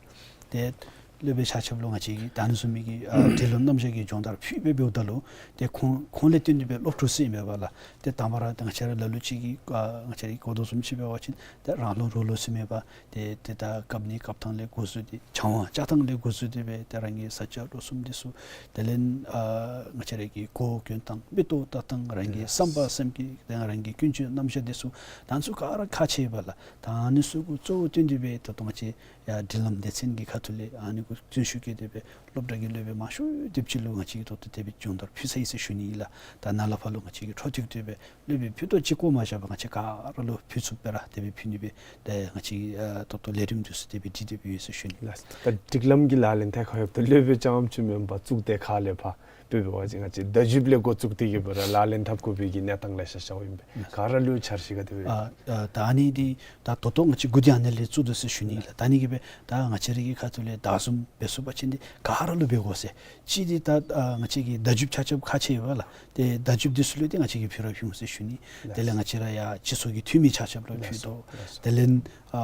ཏེ་སློབ་དཔོན་ཆ་ཁྱབ་ལུ་ང་བཅས་ཀྱིས་ད་ཨ་ནི་བཟུམ་མའི་གི་ཨ་སྒྲིག་ལམ་རྣམ་གཞག་གི་སྦྱོང་བརྡར་ཕུལ་སྦེ་འབདཝ་ད་ལུ་ཏེ་ཁོང་ཁོང་ལས་བརྟེན་ཏེ་སྦེ་སློབ་ཕྲུག་ཚུ་ཨིན་པས་ལགས། ཏེ་དང་པ་ར་ཏེ་ང་བཅས་ར་ལ་ལུ་ཅིག་གིས་ཨ་ང་བཅས་ར་གིས་གོ་དོ་བཟུམ་ཅིག་འབད་བ་ཅིན་ཏེ་རང་ལུགས་རོགས་ལུགས་ཟེར་མེད་པར་ཏེ་ཏེ་ད་སྐབས་གནས་སྐབས་ཐངས་ལས་འགོ་བཟུང་སྟེ་སྦྱང་བ་སྦྱང་ཐངས་ལས་འགོ་བཟུང་སྟེ་སྦེ་ཏེ་རང་གི་བཟའ་བཅའ་འགྲོ་གསུམ་འདི་ཚུ་དེ་ལས་ཨ་ང་བཅས་ར་གི་གོ་གྱོན་ཐངས་མིག་ཏོ་བལྟ་ཐངས་རང་གི་བསམ་པ་སེམས་ཀྱི་ཏེ་རང་གི་ཀུན་སྤྱོད་རྣམ་གཞག་འདི་ཚུ་ད་ཨ་ནི་ཚུ་ག་ར་ཁག་ཆེ་བས་ལགས། ད་ཨ་ནི་ཚུ་གུ་གཙོ་བོ་བཏོན་ཏེ་སྦེ་ད་ལྟོ་ང་བཅས་ཡ་སྒྲིག་ལམ་སྡེ་ཚན་གྱི་ཁ་ཐུག་ལས་ཨ་ནི་གུ་བརྩོན་ཤུགས་བསྐྱེད་དེ་སྦེ་སློབ་གྲྭ་གི་སློབ་དཔོན་མང་ཤོས་དེམ་ཅིག་ལུ་ང་བཅས་ཀྱིས་ད་ལྟོ་དེ་སྦེ་སྦྱོང་བརྡར་ཕུལ་ཚར་ཡི་ཟེར་ཞུ་ནི་ཨིན་ལགས། ད་ནཱ་ལས་ཕར་ལུ་ང་བཅས་ཀྱིས་འཕྲོ་མཐུད་དེ་སྦེ་སློབ་དཔོན་ཕུད་རྡོག་གཅིག་བཀོ་མ་བཞག་པར་ང་བཅས་ག་ར་ལུ་ཕུལ་ཚུགསཔ་སྦེ་ར་དེ་སྦེ་ཕུལ་ནི་སྦེ་ཏེ་ང་བཅས་ཨ་ད་ལྟོ་ལས་རིམ་འདི་ཚུ་དེ་སྦེ་སྒྲིག་སྟེ་སྦེ་ཡོད་ཟེར་ཞུ་ནི་ལགས། ད་སྒྲིག་ལམ་གྱི་ལག་ལེན་ཐད་ཁར་ལྷོདཔ་ད་སློབ་དཔོན་རྐྱངམ་ཅིག་མེན་པར་གཙུག་སྡེ་ཁག་ལས་ཕར་འབད་བ་ཅིན་ང་བཅས་བརྡ་བརྒྱུདཔ་ལས་འགོ་བཙུགས་ཏེ་གི་སྦེ་ར་ལག་ལེན་འཐབ་དགོ་པའི་གི་གནས་སྟངས་ལེ་ཤ་ཤརཝ་ཨིན་པས། ག་ར་ལུ་འཆར་གཞི་ག་དེ་སྦེ། ཨ་ཨ་ད་ཨ་ནི་འདི་ད་ད་ལྟོ་ང་བཅས་འགོ་འདི་ཨ་ནི་ལས་བཙུགས་དོ་ཟེར་ཞུ་ནི་ལགས། ད་ཨ་ནི་གིས་སྦེ་ད་ང་བཅས་ར་གི་ཁ་ཐུག་ལས་བདའ་ཟུམ་འབད་ཚུགས་པ་ཅིན་འདི་ག་ར་ལུ་འབད་དགོ་ཟེར། གཅིག་འདི་ད་ཨ་ང་བཅས་ཀྱི་བརྡ་བརྒྱུདཔ་ཆ་ཁྱབ་ཁག་ཆེ་བས་ལགས། ཏེ་བརྡ་བརྒྱུདཔ་འདི་ཚུ་ལུ་ཏེ་ང་བཅས་ཀྱིས་ཕུལ་ར་ཕུལ་འོང་ཟེར་ཞུ་ནི། དེ་ལས་ང་བཅས་ར་ཡར་སྤྱི་ཚོགས་ཀྱི་འཐུས་མི་ཆ་ཁྱབ་ལུ་ཕུལ་དོ། དེ་ལས་ཨ་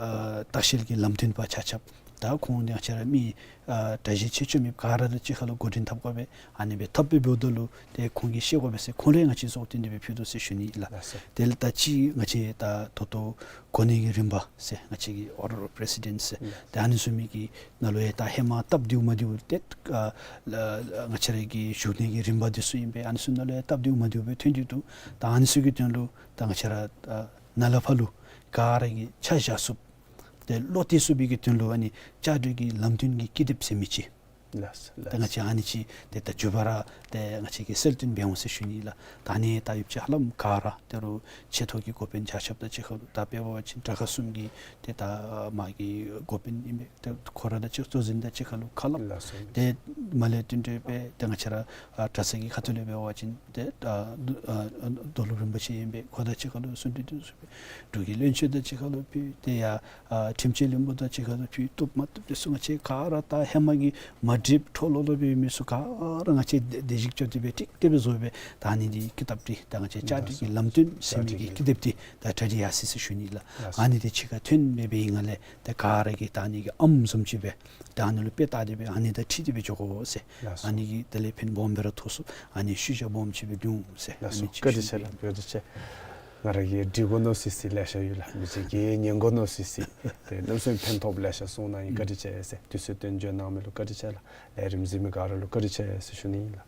ཨ་ལྟ་བཤལ་གྱི་ལམ་སྟོན་པ་ཆ་ཁྱབ་ད་ཁོང་འདི་ང་བཅས་ར་མི་ཨ་གྲལ་གཞི་ཆེ་ཆུང་མེད་པར་ག་ར་དང་གཅིག་ཁར་ལུ་འགོ་འདྲེན་འཐབ་དགོ་པས། ཨ་ནི་སྦེ་འཐབ་སྦེ་འབདཝ་ད་ལུ་ཏེ་ཁོང་གིས་ཤེས་དགོ་པས་ཟེར་ཁོང་ར་ང་བཅས་ཚུ་བསྟུན་ཏེ་སྦེ་ཕུལ་དོ་ཟེར་ཞུ་ནི་ལགས། ལགས་སོ། དེ་ལས་ད་ཅི་ང་བཅས་ད་ད་ལྟོ་གོ་གནས་ཀྱི་རིམ་པ་ཟེར་ང་བཅས་ཀྱི་Order of Presidents ཟེར་ཏེ་ཨ་ནི་བཟུམ་མའི་གི་ནང་ལུ་ཡང་ད་ཧེ་མ་སྟབས་བདེཝ་མ་བདེཝ་ཏེ་ཨ་ལ་ལ་ང་བཅས་ར་གི་བཞུགས་གནས་ཀྱི་རིམ་པ་འདི་ཚུ་ཨིན་པས། ཨ་ནི་ཚུ་ནང་ལུ་ཡང་སྟབས་བདེཝ་མ་བདེཝ་སྦེ་ཐོན་ཏེ་འདུག། ད་ཨ་ནི་ཚུ་གི་དོན་ལུ་ད་ང་བཅས་ར་ཨ་ནཱ་ལས་ཕར་ལུ་ག་ར་གིས་ཆ་བཞག་ཚུགསཔ་ཏེ་བློ་གཏད་ཚུགས་པའི་གི་དོན་ལུ་ཨ་ནི་བཅའ་སྒྲིག་གི་ལམ་སྟོན་གྱི་ཀི་དེབ་ཟེར་མི་ཅིག་ ལགས་སོ། ད་ང་བཅས་ཨ་ནི་ཅིག་ཏེ་ད་མགྱོགས་པ་ར་ཏེ་ང་བཅས་ཀྱིས་གསལ་སྟོན་འབད་འོང་ཟེར་ཞུ་ནི་ལགས། ད་ཨ་ནི་ད་ཡོདཔ་ཅིག་ཧ་ལམ་ག་ར་ད་རུང་ཆེ་མཐོ་གི་འགོ་དཔོན་ཆ་ཁྱབ་དང་གཅིག་ཁར་ལུ་ད་དཔེ་འབད་བ་ཅིན་དྲག་ཁག་གསུམ་གྱི་ཏེ་ད་མ་གི་འགོ་དཔོན་ཨིན་པས། ཏེ་ཁོ་ར་དང་གཅིག་གཙོ་འཛིན་དང་གཅིག་ཁར་ལུ་ཁ་སླབ། ལགས་སོ། ཏེ་མ་ལས་བསྟུན་ཏེ་སྦེ་ཏེ་ང་བཅས་ར་ཨ་གྲྭ་ཚང་གི་ཁ་ཐུག་ལས་འབད་བ་ཅིན་ཏེ་ཨ་རྡོ་ཨ་རྡོ་སློབ་རིན་པོ་ཆེ་ཨིན་པས། ཁོ་དང་གཅིག་ཁར་ལུ་གསུང་གྲོས་དེ་ཚུ་འབད། འབྲུག་གི་བློན་ཆེན་དང་གཅིག་ཁར་ལུ་ཕུལ། ཏེ་ཡ་ཨ་ཁྲིམས་ཆེན་བློན་པོ་དང་གཅིག་ཁར་ལུ་ཕུལ། བཏུབ་མ་བཏུབ་དེ་ཚུ་ང་བཅས་ག་ར་ད་ཧེ་མ་གི་མ་འགྲིགཔ་འཕྲོ་ལོག་ལོག་སྦེ་ཡོད་མི་ཚུ་ག་ར་ང་བཅས་བདེ་བདེ་ཞིབ་རྐྱབ་སྟེ་སྦེ་ཀྲིག་ཏེ་སྦེ་བཟོ་སྦེ་ད་ཨ་ནི་འདི་ཀི་དེབ་འདི་ད་ང་བཅས་བཅའ་སྒྲིག་གི་ལམ་སྟོན་ཟེར་མི་གི་ཀི་དེབ་འདི་ད་གྲ་སྒྲིག་ཡར་སོ་ཡི་ཟེར་ཞུ་ནི་ལགས། ལགས་སོ། ཨ་ནི་འདི་ཕྱི་ཁར་ཐོན་མེད་པའི་ངང་ལས་ཏེ་ག་ར་གིས་ད་ཨ་ནི་གི་ཨམ་བཟུམ་ཅིག་སྦེ་ད་ཨ་ནི་ལུ་དཔེ་བལྟ་སྟེ་སྦེ་ཨ་ནི་དང་འཁྲིལ་ཏེ་སྦེ་འགྱོ་དགོ་ཟེར། ལགས་སོ། ཨ་ནི་གིས་དེ་ལས་ཕན་སྦོམ་སྦེ་ར་ཐོགས་ཚུགས། ཨ་ནི་ཤུལ་བཞག་སྦོམ་ཅིག་སྦེ་འབྱུང་ཟེར། ལགས་སོ། ཨ་ནི་ཅིག་བཀའ་དྲིན་ཆེ་ལགས། བཀའ་དྲིན་ཆེ། ང་ར་གིས་འདྲི་དགོ་མནོ་སི་སི་ལེ་ཤ་ཡོད་ལགས། མི་ཅིག་གིས་ཉན་དགོ་མནོ་སི་སི། ཏེ་གནམ་མེད་ས་མེད་ཕན་ཐོགས་ལེ་ཤ་གསུངས་གནང་ཡི། བཀའ་དྲིན་ཆེ་ཟེར། དུས་ཚོད་བཏོན་བྱོན་གནང་མི་ལུ་བཀའ་དྲིན་ཆེ་ལགས། ལས་རིམ་གཟིགས་མི་ག་ར་ལུ་བཀའ་དྲིན་ཆེ་ཟེར་ཞུ་ནི་ཨིན་ལགས།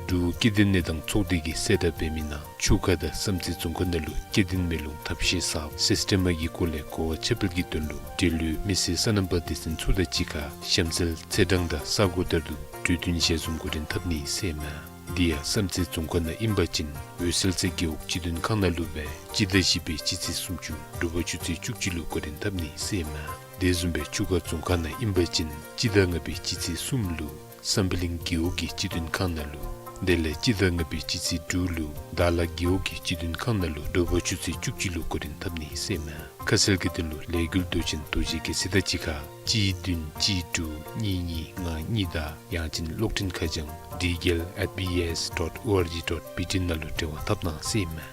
འབྲུག་སྐྱེ་ལྡན་གནས་སྟངས་ཚོགས་སྡེ་གིས་གསལ་བསྒྲགས་འབད་མི་ནང་ཆུ་ཁ་དང་བསམ་རྩེ་རྫོང་ཁག་ནང་ལུ་སྐྱེ་ལྡན་མེ་རླུང་ཐབས་ཤེས་གསརཔ་སིསི་ཊེམ་གྱི་སྐོར་ལས་གོ་བ་ཁྱབ་སྤེལ་གྱི་དོན་ལུ་འབྲེལ་ཡོད་མི་སེར་སོ་ནམ་པ་སྡེ་ཚན་ཚུ་དང་གཅིག་ཁར་གཤམ་གསལ་ཚེས་གྲངས་དང་ས་གོ་ལྟར་དུ་གྲོས་བསྟུན་ཞལ་འཛོམས་འགོ་འདྲེན་འཐབ་ནི་ཟེར་ཨིན་མས། དེ་ཡང་བསམ་རྩེ་རྫོང་ཁག་ནང་ཨིན་པ་ཅིན་འོད་གསལ་རྩེ་རྒེད་འོག་སྤྱི་མཐུན་ཁང་ནང་ལུ་སྦེ་སྤྱི་ཟླ་བཞི་པའི་སྤྱི་ཚེས་སུམ་ཅུ་དྲོ་པ་ཆུ་ཚོད་བཅུ་གཅིག་ལུ་འགོ་འདྲེན་འཐབ་ནི་ཟེར་ཨིན་མས། དེ་བཟུམ་སྦེ་ཆུ་ཁ་རྫོང་ཁག་ནང་ཨིན་པ་ཅིན་སྤྱི་ཟླ་ལྔ་པའི་སྤྱི་ཚེས་གསུམ་ལུ་བསམ་གླིང་རྒེད་འོག་གི་སྤྱི་མཐུན་ཁང་ནང་ལུ། དེ་ལས་སྤྱི་ཟླ་ལྔ་པའི་སྤྱི་ཚེས་དྲུག་ལུ་དྭགས་ལྷ་རྒེད་འོག་གི་སྤྱི་མཐུན་ཁང་ནང་ལུ་དྲོ་པ་ཆུ་ཚོད་བཅུ་གཅིག་ལུ་འགོ་འདྲེན་འཐབ་ནི་ཟེར་ཨིན་མས། ཁ་གསལ་གྱི་དོན་ལུ་ལས་འགུལ་མདོ་ཆེན་རྡོ་རྗེ་རྒྱལ་མཚན་དང་གཅིག་ཁར་གཅིག་བདུན་གཅིག་དྲུག་གཉིས་གཉིས་ལྔ་གཉིས་དང་ཡང་ཅིན་གློག་འཕྲིན་ཁ་བྱང་D G L at B S dot O R G dot B T ནང་ལུ་འབྲེལ་བ་འཐབ་གནང་ཟེར་ཨིན་མས།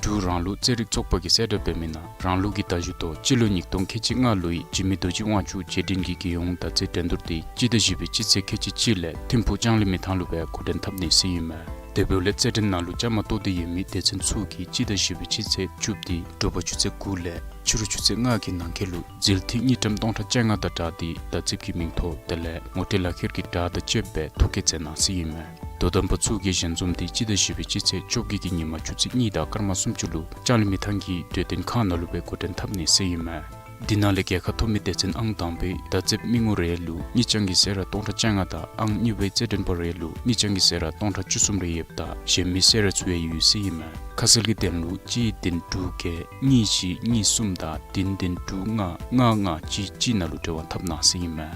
འབྲུག་རང་ལུགས་རྩེད་རིགས་ཚོགས་པ་གིས་གསལ་བསྒྲགས་འབད་མི་ནང་རང་ལུགས་ཀྱི་མདའ་གཞུ་ཐོག་སྤྱི་ལོ་ཉིས་སྟོང་ཁལ་གཅིག་ལྔ་ལོའི་འཇིགས་མེད་རྡོ་རྗེ་དབང་ཕྱུག་རྗེས་དྲན་གྱི་རྒྱལ་ཡོངས་མདའ་རྩེད་འགྲན་བསྡུར་དེ་སྤྱི་ཟླ་བཞི་པའི་སྤྱི་ཚེས་ཁལ་གཅིག་གཅིག་ལས་ཐིམ་ཕུག་ལྕང་གླིང་མི་ཐང་ལུ་སྦེ་འགོ་འདྲེན་འཐབ་ནི་ཟེར་ཨིན་མས། དེ་འབདཝ་ལས་རྩེད་འགྲན་ནང་ལུ་བཅའ་མར་གཏོགས་ཏེ་ཡོད་མི་སྡེ་ཚན་ཚུ་གིས་སྤྱི་ཟླ་བཞི་པའི་སྤྱི་ཚེས་བཅུ་དེ་དྲོ་པ་ཆུ་ཚོད་དགུ་ལས་ཕྱི་རུ་ཆུ་ཚོད་ལྔ་གི་ནང་འཁོད་ལུ་ཟིལ་ཐིག་དངུལ་ཀྲམ་སྟོང་ཕྲག་བཅོ་ལྔ་དང་སྦྲགས་ཏེ་མདའ་རྩེདཔ་གི་མིང་ཐོ་དེ་ལས་ངོ་སྤྲོད་ལག་ཁྱེར་གྱི་བྲག་དང་བཅསཔ་སྦེ་ཐོ་བཀོད་མཛད་གནང་ཟེར་ཨིན་མས། དོ་དམ་པ་ཚུ་གི་ཞལ་འཛོམས་དེ་སྤྱི་ཟླ་བཞི་པའི་སྤྱི་ཚེས་བཅོ་བརྒྱད་ཀྱི་ཉིན་མ་ཆུ་ཚོད་གཉིས་དང་སྐར་མ་སུམ་ཅུ་ལུ་ལྕང་གླིང་མི་ཐང་གི་གྲོས་སྟོན་ཁང་ནང་ལུ་སྦེ་འགོ་འདྲེན་འཐབ་ནི་ཟེར་ཨིན་མས། འདི་ནང་ལས་རྒྱལ་ཁ་ཐོབ་མི་སྡེ་ཚན་ཨང་དང་པའི་མདའ་རྩེདཔ་མི་ངོ་རེ་ལུ་དངུལ་རྐྱང་གི་སེ་ར་སྟོང་ཕྲག་བཅོ་ལྔ་དང་ཨང་གཉིས་པའི་རྩེད་འགྲན་པ་རེ་ལུ་དངུལ་རྐྱང་གི་སེ་ར་སྟོང་ཕྲག་བཅུ་གསུམ་རེ་ཡོདཔ་ད་གཞན་མི་སེ་ར་ཚུ་ཡང་ཡོད་ཟེར་ཨིན་མས། ཁ་གསལ་གྱི་དོན་ལུ་གཅིག་བདུན་དྲུག་བརྒྱད་གཉིས་བཞི་གཉིས་གསུམ་དང་བདུན་བདུན་དྲུག་ལྔ་ལྔ་ལྔ་གཅིག་གཅིག་ནང་ལུ་འབྲེལ་བ་འཐབ་གནང་ཟེར་ཨིན་མས།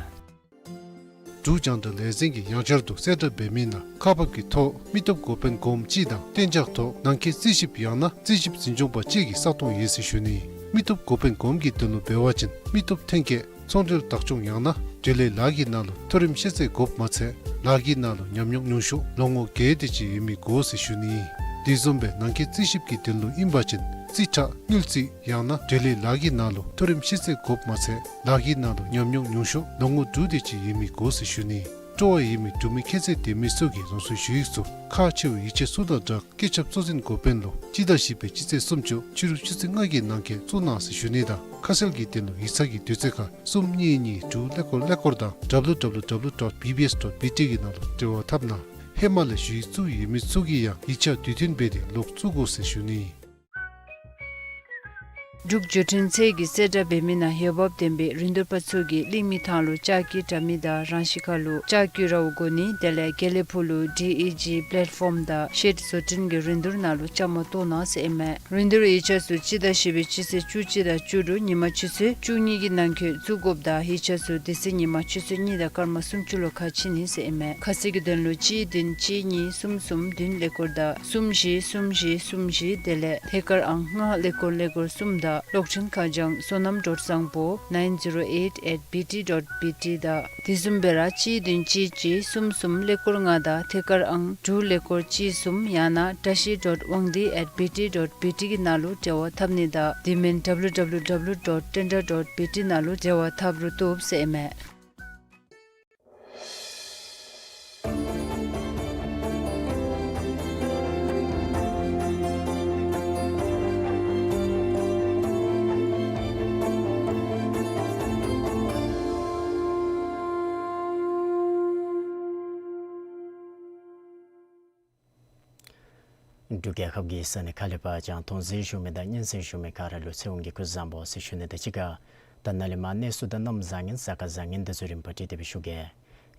འབྲུག་རྒྱང་བསྒྲགས་ལས་འཛིན་གྱིས་ཡང་བསྐྱར་དུ་གསལ་བསྒྲགས་འབད་མི་ནང་ཁག་འབག་གི་ཐོག་མི་སྟོབས་འགོ་དཔོན་གོངམ་གཅིག་དང་གཏན་འཇགས་ཐོག་ནང་འཁོད་རྩིས་ཞིབ་ཡང་ན་རྩིས་ཞིབ་འཛིན་སྐྱོང་པ་གཅིག་གི་ས་སྟོང་ཡོད་ཟེར་ཞུ་ནི། མི་སྟོབས་འགོ་དཔོན་གོངམ་གྱི་དོན་ལུ་འབད་བ་ཅིན་མི་སྟོབས་ཐོན་སྐྱེད་ཚོང་འབྲེལ་བདག་སྐྱོང་ཡང་ན་འབྲེལ་ཡོད་ལཱ་གི་ནང་ལུ་མཐོ་རིམ་ཤེས་ཚད་དགོཔ་མ་ཚད་ལཱ་གི་ནང་ལུ་ཉམས་མྱོང་ཉུང་ཤོས་ལོ་ངོ་བརྒྱད་དེ་ཅིག་ཡོད་མི་དགོ་ཟེར་ཞུ་ནི། དེ་བཟུམ་སྦེ་ནང་འཁོད་རྩིས་ཞིབ་ཀྱི་དོན་ལུ་ཨིན་པ་ཅིན་རྩིས་ཁྲ་དངུལ་རྩིས་ཡང་ན་འབྲེལ་ཡོད་ལཱ་གི་ནང་ལུ་མཐོ་རིམ་ཤེས་ཚད་དགོཔ་མ་ཚད་ལཱ་གི་ནང་ལུ་ཉམས་མྱོང་ཉུང་ཤོས་ལོ་ངོ་དྲུག་དེ་ཅིག་ཡོད་མི་དགོ་ཟེར་ཞུ་ནི། སྤྲོ་བ་ཡོད་མི་འབྲུག་མི་ཁྱད་ཚད་ལྡན་མི་ཚུ་གིས་རང་སོའི་ཞུ་ཡིག་ཚུ་ཁག་ཆེ་བའི་ཡིག་ཆ་ཚུ་དང་སྦྲགས་སྐུ་ཚབ་གཙོ་འཛིན་འགོ་དཔོན་ལུ་སྤྱི་ཟླ་བཞི་པའི་སྤྱི་ཚེས་སུམ་ཅུ་ཕྱི་རུ་ཆུ་ཚོད་ལྔ་གི་ནང་འཁོད་བཙུགས་གནང་ཟེར་ཞུ་ནི་དང་ཁ་གསལ་གྱི་དོན་ལུ་ཡིག་ཚང་གི་དུས་ཚོད་ཁར་གསུམ་གཉིས་གཉིས་དྲུག་ཀླད་ཀོར་ཀླད་ཀོར་དང་W W W dot B B S dot B T གི་ནང་ལུ་འབྲེལ་བ་འཐབ་གནང་། ཧེ་མ་ལས་ཞུ་ཡིག་བཙུགས་ཡོད་མི་ཚུ་གིས་ཡང་ཡིག་ཆ་དུས་མཐུན་འབད་དེ་ལོག་བཙུགས་དགོ་ཟེར་ཞུ་ནི། འབྲུག་བརྒྱུད་འཕྲིན་ཚད་ཀྱིས་གསལ་བསྒྲགས་འབད་མི་ནང་འོས་འབབ་ལྡན་པའི་རིན་བསྡུར་པ་ཚུ་གིས་གླིང་མི་ཐང་ལུ་ལྕགས་ཀྱི་དྲ་མིག་དང་རང་ཤི་ཁ་ལུ་ལྕགས་ཀྱི་རཝ་བསྒོར་ནི་དེ་ལས་དགེ་ལེགས་ཕུག་ལུ་D E G platform དང་ཤེཌ་བཟོ་སྐྲུན་གྱི་རིན་བསྡུར་ནང་ལུ་བཅའ་མར་གཏོགས་གནང་ཟེར་ཨིན་མས། རིན་བསྡུར་ཡིག་ཆ་ཚུ་སྤྱི་ཟླ་བཞི་པའི་སྤྱི་ཚེས་བཅུ་གཅིག་དང་བཅུ་དྲུག་ཉིན་མ་ཆུ་ཚོད་བཅུ་གཉིས་ཀྱི་ནང་འཁོད་བཙུགས་དགོཔ་དང་ཡིག་ཆ་ཚུ་དེ་ཚེ་ཉིན་མ་ཆུ་ཚོད་གཉིས་དང་སྐར་མ་སུམ་ཅུ་ལུ་ཁ་ཕྱེ་ནི་ཟེར་ཨིན་མས། ཁ་གསལ་གྱི་དོན་ལུ་གཅིག་བདུན་གཅིག་གཉིས་གསུམ་གསུམ་བདུན་ཀླད་ཀོར་དང་གསུམ་བཞི་གསུམ་བཞི་གསུམ་བཞི་དེ་ལས་ཐད་ཀར་ཨང་ལྔ་ཀླད་ཀོར་ཀླད་ཀོར་གསུམ་དང་གློག་འཕྲིན་ཁ་བྱང་བསོད་ནམས་སྒྲོལ་བཟང་པོ་nine zero eight at B T dot B T དང་དེ་བཟུམ་སྦེ་ར་གཅིག་བདུན་གཅིག་གཅིག་གསུམ་གསུམ་ཀླད་ཀོར་ལྔ་དང་ཐད་ཀར་ཨང་དྲུག་ཀླད་ཀོར་གཅིག་གསུམ་ཡང་ན་བཀྲ་ཤིས་dot དབང་འདུས་at B T dot B T གི་ནང་ལུ་འབྲེལ་བ་འཐབ་ནི་དང་དེ་མིན་W W W dot tenda dot B T ནང་ལུ་འབྲེལ་བ་འཐབ་རུང་བཏུབ་ཟེར་ཨིན་མས། འབྲུག་རྒྱལ་ཁབ་ཀྱི་ས་གནས་ཁག་ལས་ཕར་གྱང་མཐོང་གཟིགས་བཞུགས་མི་དང་སྙན་གསན་བཞུགས་མི་ག་ར་ལུ་ཚེ་དབང་གི་སྐུ་གཟུགས་བཟང་པོ་ཟེར་ཞུ་ནི་དང་གཅིག་ཁར་ ད་ནཱ་ལས་མར་གནས་ཚུལ་དང་གནམ་བཟང་ངན་གཟའ་སྐར་བཟང་ངན་དེ་ཚུ་རིམ་པ་བསྒྲིགས་ཏེ་སྦེ་ཞུ་གེ།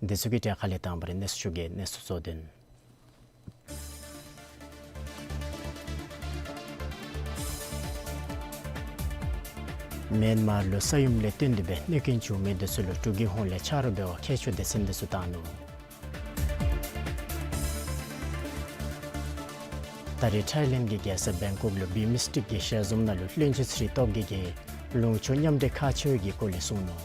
དེ་ཚུ་གི་གྲས་ཁ་ལས་དང་པ་ར་གནས་ཚུལ་ཞུ་གེ། གནས་ཚུལ་གཙོ་དོན། མེན་མར་ལུ་ས་ཡོམ་ལས་བརྟེན་ཏེ་སྦེ་གནོད་རྐྱེན་བྱུང་མི་དེ་ཚུ་ལུ་འབྲུག་གི་ཧོངས་ལས་ཆ་རོགས་འབད་བར་ཁྱད་ཆོས་སྡེ་ཚན་དེ་ཚུ་བཏང་ནུག། ད་རེས་ཐའི་ལེནཌ་གི་རྒྱལ་ས་བེང་ཀོག་ལུ་བི་མིསཊིཀ་གི་ཞལ་འཛོམས་ནང་ལུ་བློན་ཆེན་ཚེ་རིང་སྟོབས་རྒྱས་ཀྱིས་ལུང་ཕྱོགས་མཉམ་འབྲེལ་ཁག་ཆེ་བའི་གི་སྐོར་ལས་གསུངས་ནུག།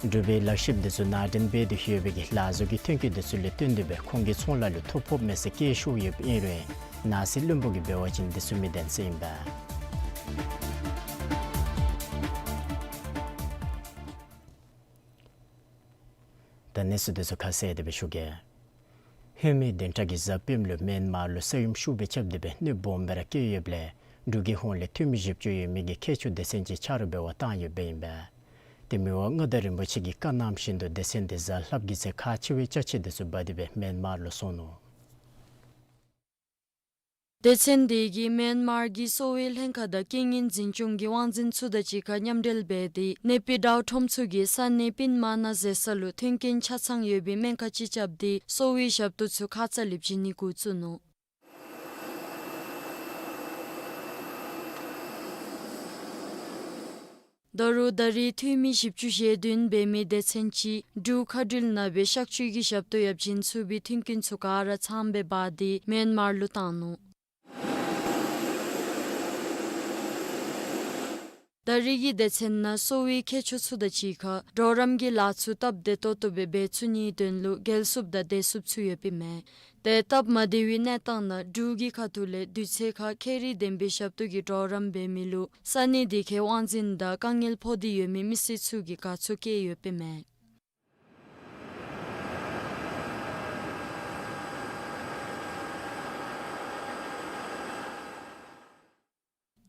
འབྲུག་པའི་ལག་ཤེསཔ་དེ་ཚུ་ནང་འདྲེན་འབད་དེ་ཡོད་པའི་གི་ལག་བཟོ་གི་ཐོན་སྐྱེད་དེ་ཚུ་ལས་བརྟེན་ཏེ་སྦེ་ཁོང་གི་ཚོང་ལཱ་ལུ་ཐོ་ཕོགཔ་མས་ཟེར་སྐད་ཤོར་ཡོདཔ་ཨིན་རུང་ནང་སྲིད་བློན་པོ་གིས་འབད་བ་ཅིན་དེ་ཚུ་མི་བདེན་ཟེར་ཨིན་པས། ད་གནས་ཚུལ་དེ་ཚུ་ཁ་གསལ་ཏེ་སྦེ་ཞུ་གེ། ཧེ་མའི་བདུན་ཕྲག་གི་གཟའ་སྤེནམ་ལུ་མེན་མར་ལུ་ས་ཡོམ་ཤུགས་སྦེ་རྐྱབ་སྟེ་སྦེ་གནོད་སྦོམ་སྦེ་ར་བཀལ་ཡོདཔ་ལས་འབྲུག་གི་ཧོངས་ལས་འཐུས་མི་བཞི་བཅུ་ཡོད་མི་གི་ཁྱད་ཆོས་སྡེ་ཚན་ཅིག་ཆ་རོགས་འབད་བར་བཏང་ཡོདཔ་ཨིན་པས། ཏེ་མི་དབང་མངའ་བདག་རིན་པོ་ཆེ་གི་བཀའ་གནང་བཞིན་དུ་སྡེ་ཚན་དེ་གཟའ་ལྷགཔ་གི་ཚེ་ཁག་ཆེ་བའི་ཅ་ཆས་དེ་ཚུ་འབག་སྟེ་སྦེ་མེན་མར་ལུ་སོང་ནུག། སྡེ་ཚན་དེ་གིས་མེན་མར་གྱི་གསོ་བའི་ལྷན་ཁག་དང་རྐྱེན་ངན་འཛིན་སྐྱོང་གི་དབང་འཛིན་ཚུ་དང་གཅིག་ཁར་མཉམ་འབྲེལ་འབད་དེ་ནེ་པི་ཌའོ་ཁྲོམ་ཚུ་གིས་ས་གནས་པིན་མ་ན་ཟེར་ས་ལུ་མཐུན་རྐྱེན་ཆ་ཚང་ཡོད་པའི་སྨན་ཁང་ཅིག་རྐྱབ་སྟེ་གསོ་བའི་ཞབས་ཏོག་ཚུ་ཁ་ཙ་ལེབ་བྱིན་ནི་འགོ་བཙུགས་ནུག། ད་རུང་ད་རེས་འཐུས་མི་བཞི་བཅུ་ཞེ་བདུན་འབད་མི་སྡེ་ཚན་ཅིག་འབྲུག་མཁའ་འགྲུལ་ནང་སྦེ་གཤག་བཅོས་ཀྱི་ཞབས་ཏོག་ཡང་བྱིན་ཚུགས་པའི་མཐུན་རྐྱེན་ཚུ་ག་ར་ཚངམ་སྦེ་འབག་སྟེ་མེན་མར་ལུ་བཏང་ནུག། ད་རེས་ཀྱི་སྡེ་ཚན་ནང་གསོ་བའི་ཁྱད་ཆོས་ཚུ་དང་གཅིག་ཁར་གྲོགས་རམ་གྱི་ལཱ་ཚུ་སྟབས་བདེ་ཏོག་ཏོ་སྦེ་འབད་ཚུགས་ནིའི་དོན་ལུ་འགལ་སུབ་དང་བདེ་སུབ་ཚུ་ཡོདཔ་ཨིན་མས། ཏེ་སྟབས་མ་བདེ་བའི་གནས་སྟངས་ནང་འབྲུག་གི་ཁ་ཐུག་ལས་དུས་ཚོད་ཁར་ཁྱད་རིག་ལྡན་པའི་ཞབས་ཏོག་གི་གྲོགས་རམ་འབད་མི་ལུ་ས་གནས་དེ་ཁའི་དབང་འཛིན་དང་དཀའ་ངལ་ཕོག་སྟེ་ཡོད་མི་མི་སེར་ཚུ་གིས་དགའ་ཚོར་བསྐྱེད་ཡོདཔ་ཨིན་མས།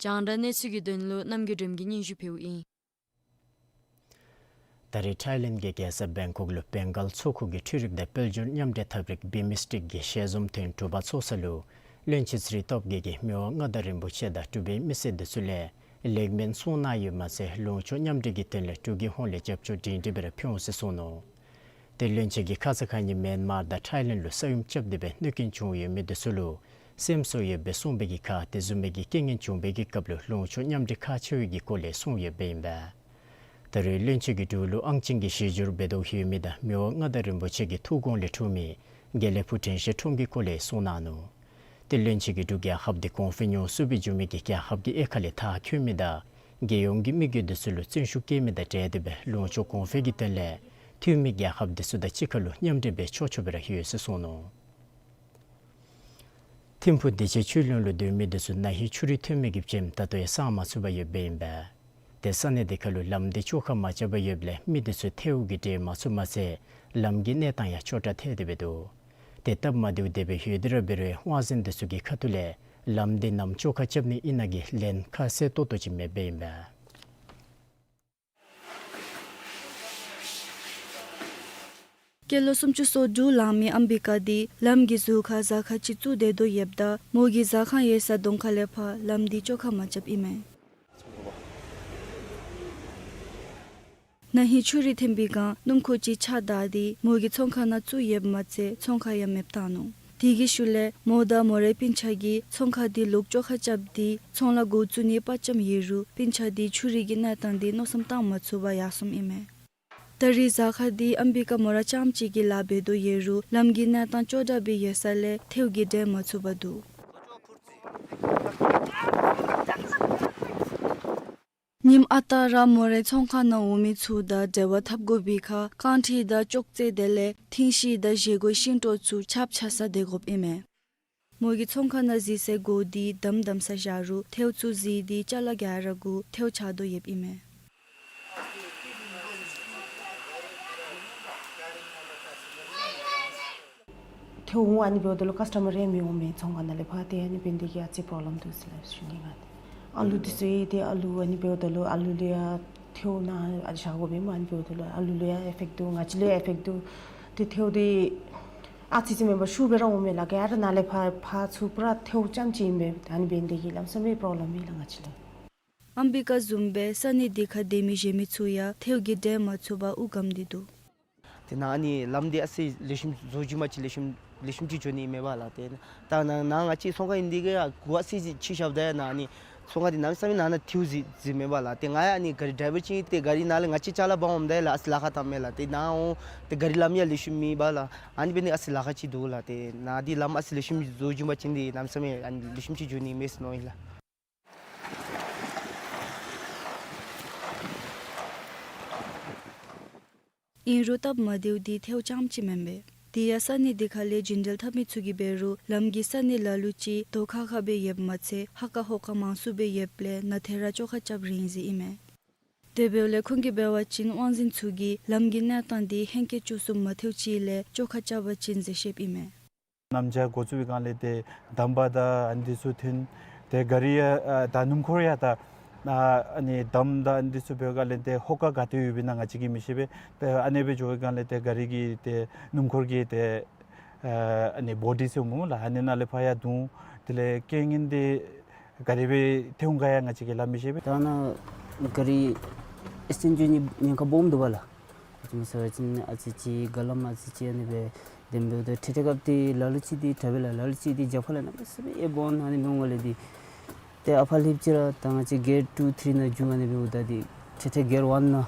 རྒྱང་བསྒྲགས་གནས་ཚུལ་གྱི་དོན་ལུ་རྣམ་རྒྱལ་སྒྲོལ་མ་གིས་སྙན་ཞུ་ཕུལཝ་ཨིན། ད་རེས་ཐའི་ལེནཌ་གི་རྒྱལ་ས་བེང་ཀོག་ལུ་བེང་གཱལ་མཚོ་ཁུག་གི་འཕྲུལ་རིག་དང་དཔལ་འབྱོར་མཉམ་འབྲེལ་ཐབས་རིག་བི་མིསཊིཀ་གི་ཞལ་འཛོམས་ཐེངས་དྲུག་པ་ཚོགས་ས་ལུ་བློན་ཆེན་ཚེ་རིང་སྟོབས་རྒྱས་ཀྱིས་མི་དབང་མངའ་བདག་རིན་པོ་ཆེ་དང་འབྲུག་པའི་མི་སེར་དེ་ཚུ་ལས་ལེགས་སྨོན་གསུང་གནང་ཡོདཔ་མ་ཚད་ལུང་ཕྱོགས་མཉམ་འབྲེལ་གྱི་དོན་ལས་འབྲུག་གི་ཧོངས་ལས་རྒྱབ་སྐྱོར་སྒྲིང་སྒྲི་སྦེ་ར་ཕུལ་འོང་ཟེར་གསུངས་ནུག། ཏེ་བློན་ཆེན་གྱིས་ཁ་ཙ་ཁ་ཉིནམ་མེན་མར་དང་ཐའི་ལེནཌ་ལུ་ས་ཡོམ་རྐྱབ་སྟེ་སྦེ་གནོད་རྐྱེན་བྱུང་ཡོད་མི་དེ་ཚུ་ལུ་སེམས་གསོ་ཡོདཔ་སྦེ་གསུངས་པའི་གི་ཁར་དེ་བཟུམ་མའི་གི་རྐྱེན་ངན་བྱུང་བའི་གི་སྐབས་ལུ་ལུང་ཕྱོགས་མཉམ་འབྲེལ་ཁག་ཆེ་བའི་གི་སྐོར་ལས་གསུངས་ཡོདཔ་ཨིན་པས། ད་རེས་བློན་ཆེན་གྱིས་འབྲུག་ལུ་ཨང་ཅན་གྱི་གཞི་འགྱུར་འབད་དོ་ཡོད་མི་དང་མི་དབང་མངའ་བདག་རིན་པོ་ཆེ་གི་ཐུགས་དགོངས་ལས་འཁྲུངས་མི་དགེ་ལེགས་ཕུག་དྲན་ཤེས་ཁྲོམ་གྱི་སྐོར་ལས་གསུངས་གནང་ནུག། ཏེ་བློན་ཆེན་གྱིས་འབྲུག་རྒྱལ་ཁབ་འདི་གོང་འཕེལ་མྱོང་ཚུགས་པའི་འགྱོ་མི་གི་རྒྱལ་ཁབ་ཀྱི་དབྱེ་ཁ་ལས་མཐར་འཁྱོལ་མི་དང་རྒྱལ་ཡོངས་ཀྱི་དམིགས་ཡུལ་དེ་ཚུ་ལུ་བརྩོན་ཤུགས་བསྐྱེད་མི་དང་འབྲེལ་ཏེ་སྦེ་ལུང་ཕྱོགས་གོང་འཕེལ་གྱི་དོན་ལས་འཐུས་མི་རྒྱལ་ཁབ་དེ་ཚུ་དང་གཅིག་ཁར་ལུ་མཉམ་འབྲེལ་འབད་ཆོག་ཆོག་སྦེ་ར་ཡོད་ཟེར་གསུངས་ནུག། ཐིམ་ཕུག་བདེ་ཆེན་ཆོས་གླིང་ལུ་སྡོད་མི་དེ་ཚུ་ན་ཧིང་ཆུ་རུད་ཐོན་མི་གི་བྱེམ་ད་ལྟོ་ཡང་སངས་མ་ཚུགས་པར་ཡོདཔ་ཨིན་པས། ཏེ་ས་གནས་དེ་ཁར་ལུ་ལམ་འདི་བཅོ་ཁ་མ་རྐྱབ་པར་ཡོདཔ་ལས་མི་དེ་ཚུ་ཐལཝ་གིས་འདྲེན་མ་ཚུགསཔ་མ་ཚད་ལམ་གྱི་གནས་སྟངས་ཡང་སྐྱོ་དྲགས་ཐལ་ཏེ་སྦེ་འདུག། ཏེ་སྟབས་མ་བདེཝ་དེ་སྦེ་ཡོད་དེ་ར་འབད་རུང་དབང་འཛིན་དེ་ཚུ་གི་ཁ་ཐུག་ལས་ལམ་འདི་ནམ་བཅོ་ཁ་རྐྱབ་ནི་ཨིན་ན་གི་ལན་ཁ་གསལ་ཏོག་ཏོ་ཅིག་མེདཔ་ཨིན་པས། སྐྱེས་ལོ་སུམ་ཅུ་སོ་དྲུག་ལང་མི་ཨམ་བི་ཀ་འདི་ལམ་གྱི་ཟུར་ཁར་གཟར་ཁང་ཅིག་བཙུགས་སྡོད་དོ་ཡོདཔ་ད་མོ་གི་གཟར་ཁང་ཡོད་ས་གདོང་ཁ་ལས་ཕར་ལམ་འདི་བཅོ་ཁ་མ་རྐྱབ་ཨིན་མས། ན་ཧིང་ཆུ་རུད་ཐོན་པའི་སྒང་སྣུམ་འཁོར་ཅིག་ཆགས་བདའ་སྟེ་མོ་གི་ཚོང་ཁང་ནང་བཙུགས་ཡོདཔ་མ་ཚད་ཚོང་ཁང་ཡང་མེདཔ་བཏང་ནུག། དེ་གི་ཤུལ་ལས་མོ་དང་མོ་རའི་སྤུན་ཆ་གིས་ཚོང་ཁང་འདི་ལོག་བཅོ་ཁ་རྐྱབ་སྟེ་ཚོང་ལཱ་འགོ་བཙུགས་ནི་དཔའ་བཅམ་ཡོད་རུང་སྤུན་ཆ་འདི་ཆུ་རུད་ཀྱི་གནས་སྟངས་འདི་མནོ་བསམ་བཏང་མ་ཚུགས་པར་ཡར་སོངམ་ཨིན་མས། ད་རེས་གཟར་ཁང་འདི་ཨམ་བི་ཀ་མོ་ར་རྐྱངམ་གཅིག་གིས་ལཱ་འབད་དོ་ཡོད་རུང་ལམ་གྱི་གནས་སྟངས་སྐྱོ་དྲགས་སྦེ་ཡོད་ས་ལས་ཐལཝ་གིས་འདྲེན་མ་ཚུགས་པར་འདུག། ཉིནམ་ཨ་རྟག་ར་མོ་རའི་ཚོང་ཁང་ནང་འོང་མི་ཚུ་དང་འབྲེལ་བ་འཐབ་དགོ་པའི་ཁར་རྐང་ཁྲི་དང་ཅོག་ཙེ་དེ་ལས་ཐིང་ཤིང་དང་བཞེས་སྒོའི་ཤིང་ཏོག་ཚུ་ཆརཔ་ཆགས་སར་སྡོད་དགོཔ་ཨིན་མས། མོ་གི་ཚོང་ཁང་ནང་གཟིགས་སའི་སྒོ་འདི་དམ་དམ་སར་བཞག་རུང་ཐལཝ་ཚུ་གཟིར་ཏེ་ཅ་ལ་ག་ར་གུ་ཐལཝ་ཆགས་དོ་ཡོདཔ་ཨིན་མས། ཐལཝ་འོང་ཨ་ནི་འབདཝ་ད་ལུ་ཀཱསི་ཊ་མར་རེ་མི་འོང་མས་ཚོང་ཁང་ནང་ལས་ཕར། ཏེ་ཨ་ནི་འབད་ནི་དེ་གིས་ཨ་ཙི་པྲོབ་ལེམ་འདུག་ཟེར་སླབ་ཞུ་ནི་ང་། ཏེ་ཨ་ལུ་འདི་ཚུ་ཡང་ཏེ་ཨ་ལུ་ཨ་ནི་འབདཝ་ད་ལུ་ཨ་ལུ་ལུ་ཡང་ཐལཝ་ནང་ཨ་བཞག་དགོ་པས་སྨོ། ཨ་ནི་འབདཝ་ད་ལུ་ཨ་ལུ་ལུ་ཡང་ཨི་ཕེཀཊ་འདུག། ང་བཅས་ལུ་ཡང་ཨི་ཕེཀཊ་འདུག། ཏེ་ཐལཝ་འདི་ ཨ་ཙི་ཙི་མེན་པར་ཤུགས་སྦེ་ར་འོང་མས་ལགས། ག་ར་ནཱ་ལས་ཕར་ཕར་ཚུར་པུ་ར་ཐལཝ་རྐྱངམ་ཅིག་ཨིན་པས། ཨ་ནི་འབད་ནི་དེ་གིས་ལམ་སེང་སྦེ་པྲོབ་ལེམ་ཨིན་ལགས་ང་བཅས་ལུ། ཨམ་བི་ཀ་བཟུམ་སྦེ་ས་གནས་དེ་ཁར་སྡོད་མི་གཞན་མི་ཚུ་ཡང་ཐལཝ་གིས་འདྲེན་མ་ཚུགས་པར་དབུགས་སྒམ་སྟེ་འདུག། ཏེ་ནཱ་ཨ་ནི་ལམ་འདི་ཨ་ཙི་ལེགས་ཤོམ་བཟོ་བཅུག་པ་ཅིན་ལེགས་ཤོམ་ལེགས་ཤོམ་ཅིག་འགྱོ་ནི་མས་པ་ལགས། ཏེ་ད་ནཱ་ནཱ་ང་བཅས་ཚོང་ཁང་ཨིན་འདི་གིས་ཡང་གུ་ཨ་ཙི་ཅིག་ཕྱེ་བཞགཔ་ད་ཡང་ནཱ་ཨ་ནི་ཚོང་ཁང་འདི་གནམ་མེད་ས་མེད་ནང་ན་ཐལཝ་གཟིགས་གཟིགས་མས་པ་ལགས། ཏེ་ང་ཡང་ཨ་ནི་ག་རི་ཌའི་བར་ཅིག་ཨིན། ཏེ་ག་རི་ནང་ལས་ང་བཅས་ཅ་ལ་འབག་འོངམ་ད་ཡང་ལགས་ཨ་ཙི་ལཱ་ཁག་བཏངམ་མས་ལགས། ཏེ་ནཱ་འོང་ཏེ་ག་རི་ལམ་ཡང་ལེགས་ཤོམ་མེད་པ་ལགས། ཨ་ནི་འབད་ནི་ཨ་ཙི་ལཱ་ཁག་ཅིག་འདུག་ལགས། ཏེ་ནཱ་འདི་ལམ་ཨ་ཙི་ལེགས་ཤོམ་བཟོ་བཅུག་པ་ཅིན་འདི་གནམ་མེད་ས་མེད་ཨ་ནི་ལེགས་ཤོམ་ཅིག་འགྱོ་ནི་མས་ཟེར་མནོཝ་ཨིན་ལགས། ཨིན་རུང་སྟབས་མ་བདེཝ་འདི་ཐལཝ་རྐྱངམ་ཅིག་མེན་པས། དེ་ཡང་ས་གནས་དེ་ཁ་ལས་རྒྱུན་འགྲུལ་འཐབ་མི་ཚུ་གིས་འབད་རུང་ལམ་གྱི་ས་གནས་ལ་ལུ་ཅིག་རྡོ་ཁ་ཁ་སྦེ་ཡོདཔ་མ་ཚད་ཧ་ཀ་ཧོ་ཀ་མང་སུ་སྦེ་ཡོདཔ་ལས་ནཱ་ཐད་ར་བཅོ་ཁ་རྐྱབ་རན་ཟེར་ཨིན་མས། དེ་འབདཝ་ལས་ཁོང་གིས་འབད་བ་ཅིན་དབང་འཛིན་ཚུ་གིས་ལམ་གྱི་གནས་སྟངས་འདི་ཧེང་སྐལ་ཅུང་སུ་མ་ཐལཝ་ཅིག་ལས་བཅོ་ཁ་རྐྱབ་པ་ཅིན་ཟེར་བཤདཔ་ཨིན་མས། གནམ་དབྱར་འགོ་བཙུགས་པའི་སྒང་ལས་ཏེ་དམ་པ་དང་ཨ་ནི་འདི་ཚུ་ཐོན། ཏེ་ག་རི་ཡང་ཨ་ད་སྣུམ་འཁོར་ཡང་ད་ཨ་ཨ་ནི་དམ་དང་ཨ་ནི་འདི་ཚུ་འབད་བའི་སྒང་ལས་ཏེ་ཧོ་ཀ་ག་ཏེ་ཡོདཔ་ཨིན་ན་ང་བཅས་ཀྱིས་མི་ཤེས་པས། ཏེ་ཨ་ནི་སྦེ་འགྱོ་བའི་སྒང་ལས་ཏེ་ག་རི་གི་ཏེ་སྣུམ་འཁོར་གྱི་ཏེ་ཨ་ཨ་ནི་བོ་ཌི་ཟེར་སྨོ་ལགས། ཨ་ནི་ནང་ལས་ཕར་ཡང་རྡུང་། དེ་ལས་རྐྱེན་ངན་འདི་ག་དེ་སྦེ་ཐོན་འོང་ག་ཡང་ང་བཅས་ཀྱིས་སླབ་མི་ཤེས་པས། ད་ནཱ་ག་རི་ཨེག་སི་ཌེནཊ་འགྱོ་ནི་ཉེན་ཁ་སྦོམ་འདུག་པ་ལགས། ཨ་ཙི་མ་ཟེར་བ་ཅིན་ཨ་ཙི་ཅིག་ག་ལམ་ཨ་ཙི་ཅིག་ཨ་ནི་སྦེ་དེ་འབདཝ་ད་ཁྲེ་ཁྲེ་རྐྱབ་སྟེ་ལ་ལུ་ཅིག་འདི་དྲག་པས་ལགས། ལ་ལུ་ཅིག་འདི་རྒྱབ་ཁ་ལས་གནམ་མེད་ས་མེད་ཨེབ་འོང་། ཨ་ནི་འབད་འོང་ལས་འདི་ཏེ་ཨ་ཕར་ལྷོདཔ་ཅིག་ར་ད་ང་བཅས་གེར་ཊུ་ཐི་རི་ནང་འགྱོ། ཨ་ནི་འབདཝ་ད་འདི་ཁྲེ་ཁྲེ་གེར་ཝན་ནང་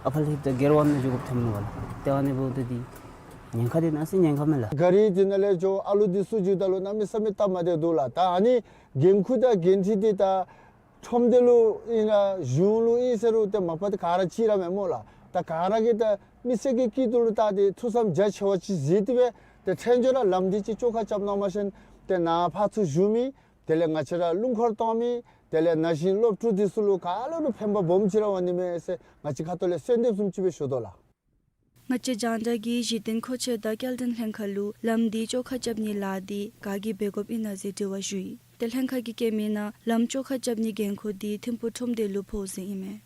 ཨ་ཕར་ལྷོདཔ་ད་གེར་ཝན་ནང་འགྱོ་དགོཔ་ཐོནམ་འདུག་པ་ལགས། ཏེ་ཨ་ནི་འབདཝ་ད་འདི་ཉེན་ཁ་འདི་གནམ་མེད་ས་མེད་ཉེན་ཁ་མས་ལགས། ག་རི་འདི་ནང་ལས་འགྱོ་ཨ་ལུ་འདི་ཚུ་འགྱོཝ་ད་ལུ་གནམ་མེད་ས་མེད་སྟབས་མ་བདེཝ་འདུག་ལགས། ད་ཨ་ནི་འགན་ཁུར་དང་འགན་འཁྲི་འདི་ད་ཁྲོམ་སྡེ་ལུ་ཨིན་ར་གཞུང་ལུ་ཨིན་ཟེར་རུང་ཏེ་མ་པ་ཏེ་ག་ར་གཅིག་ར་མེན་སྨོ་ལགས། ད་ག་ར་གིས་ད་མི་སེར་གྱི་སྐྱིད་སྡུག་ལུ་བལྟ་སྟེ་ཐུགས་བསམ་རྒྱ་ཆེ་བ་ཅིག་བཞེས་ཏེ་སྦེ་ཏེ་ཐད་འགྱོ་ར་ལམ་འདི་ཅིག་བཅོ་ཁ་རྐྱབ་གནང་བ་ཅིན་ཏེ་ནཱ་ཕར་ཚུར་བཞུགས་མི་དེ་ལས་ང་བཅས་ར་སྣུམ་འཁོར་གཏང་མི་དེ་ལས་ན་གཞོན་སློབ་ཕྲུག་འདི་ཚུ་ལུ་ག་ལུ་ར་ཕན་པ་སྦོམ་ཅིག་ར་འོང་ནི་མས་ཟེར་ང་བཅས་ཁ་ཐུག་ལས་གསོལ་འདེབས་བཟུམ་ཅིག་སྦེ་ཞུ་དོ་ལགས། ང་བཅས་རྒྱང་བསྒྲགས་ཀྱིས་གཞི་རྟེན་མཁོ་ཆས་དང་སྐྱེལ་འདྲེན་ལྷན་ཁག་ལུ་ལམ་འདི་བཅོ་ཁ་རྐྱབ་ནི་ལཱ་འདི་ག་གིས་འབད་དགོཔ་ཨིན་ན་ཟེར་དྲི་བ་ཞུ་ཡི། ཏེ་ལྷན་ཁག་གིས་བཀོད་མི་ནང་ལམ་བཅོ་ཁ་རྐྱབ་ནི་འགན་ཁུར་འདི་ཐིམ་ཕུག་ཁྲོམ་སྡེ་ལུ་ཕོག་ཟེར་ཨིན་མས།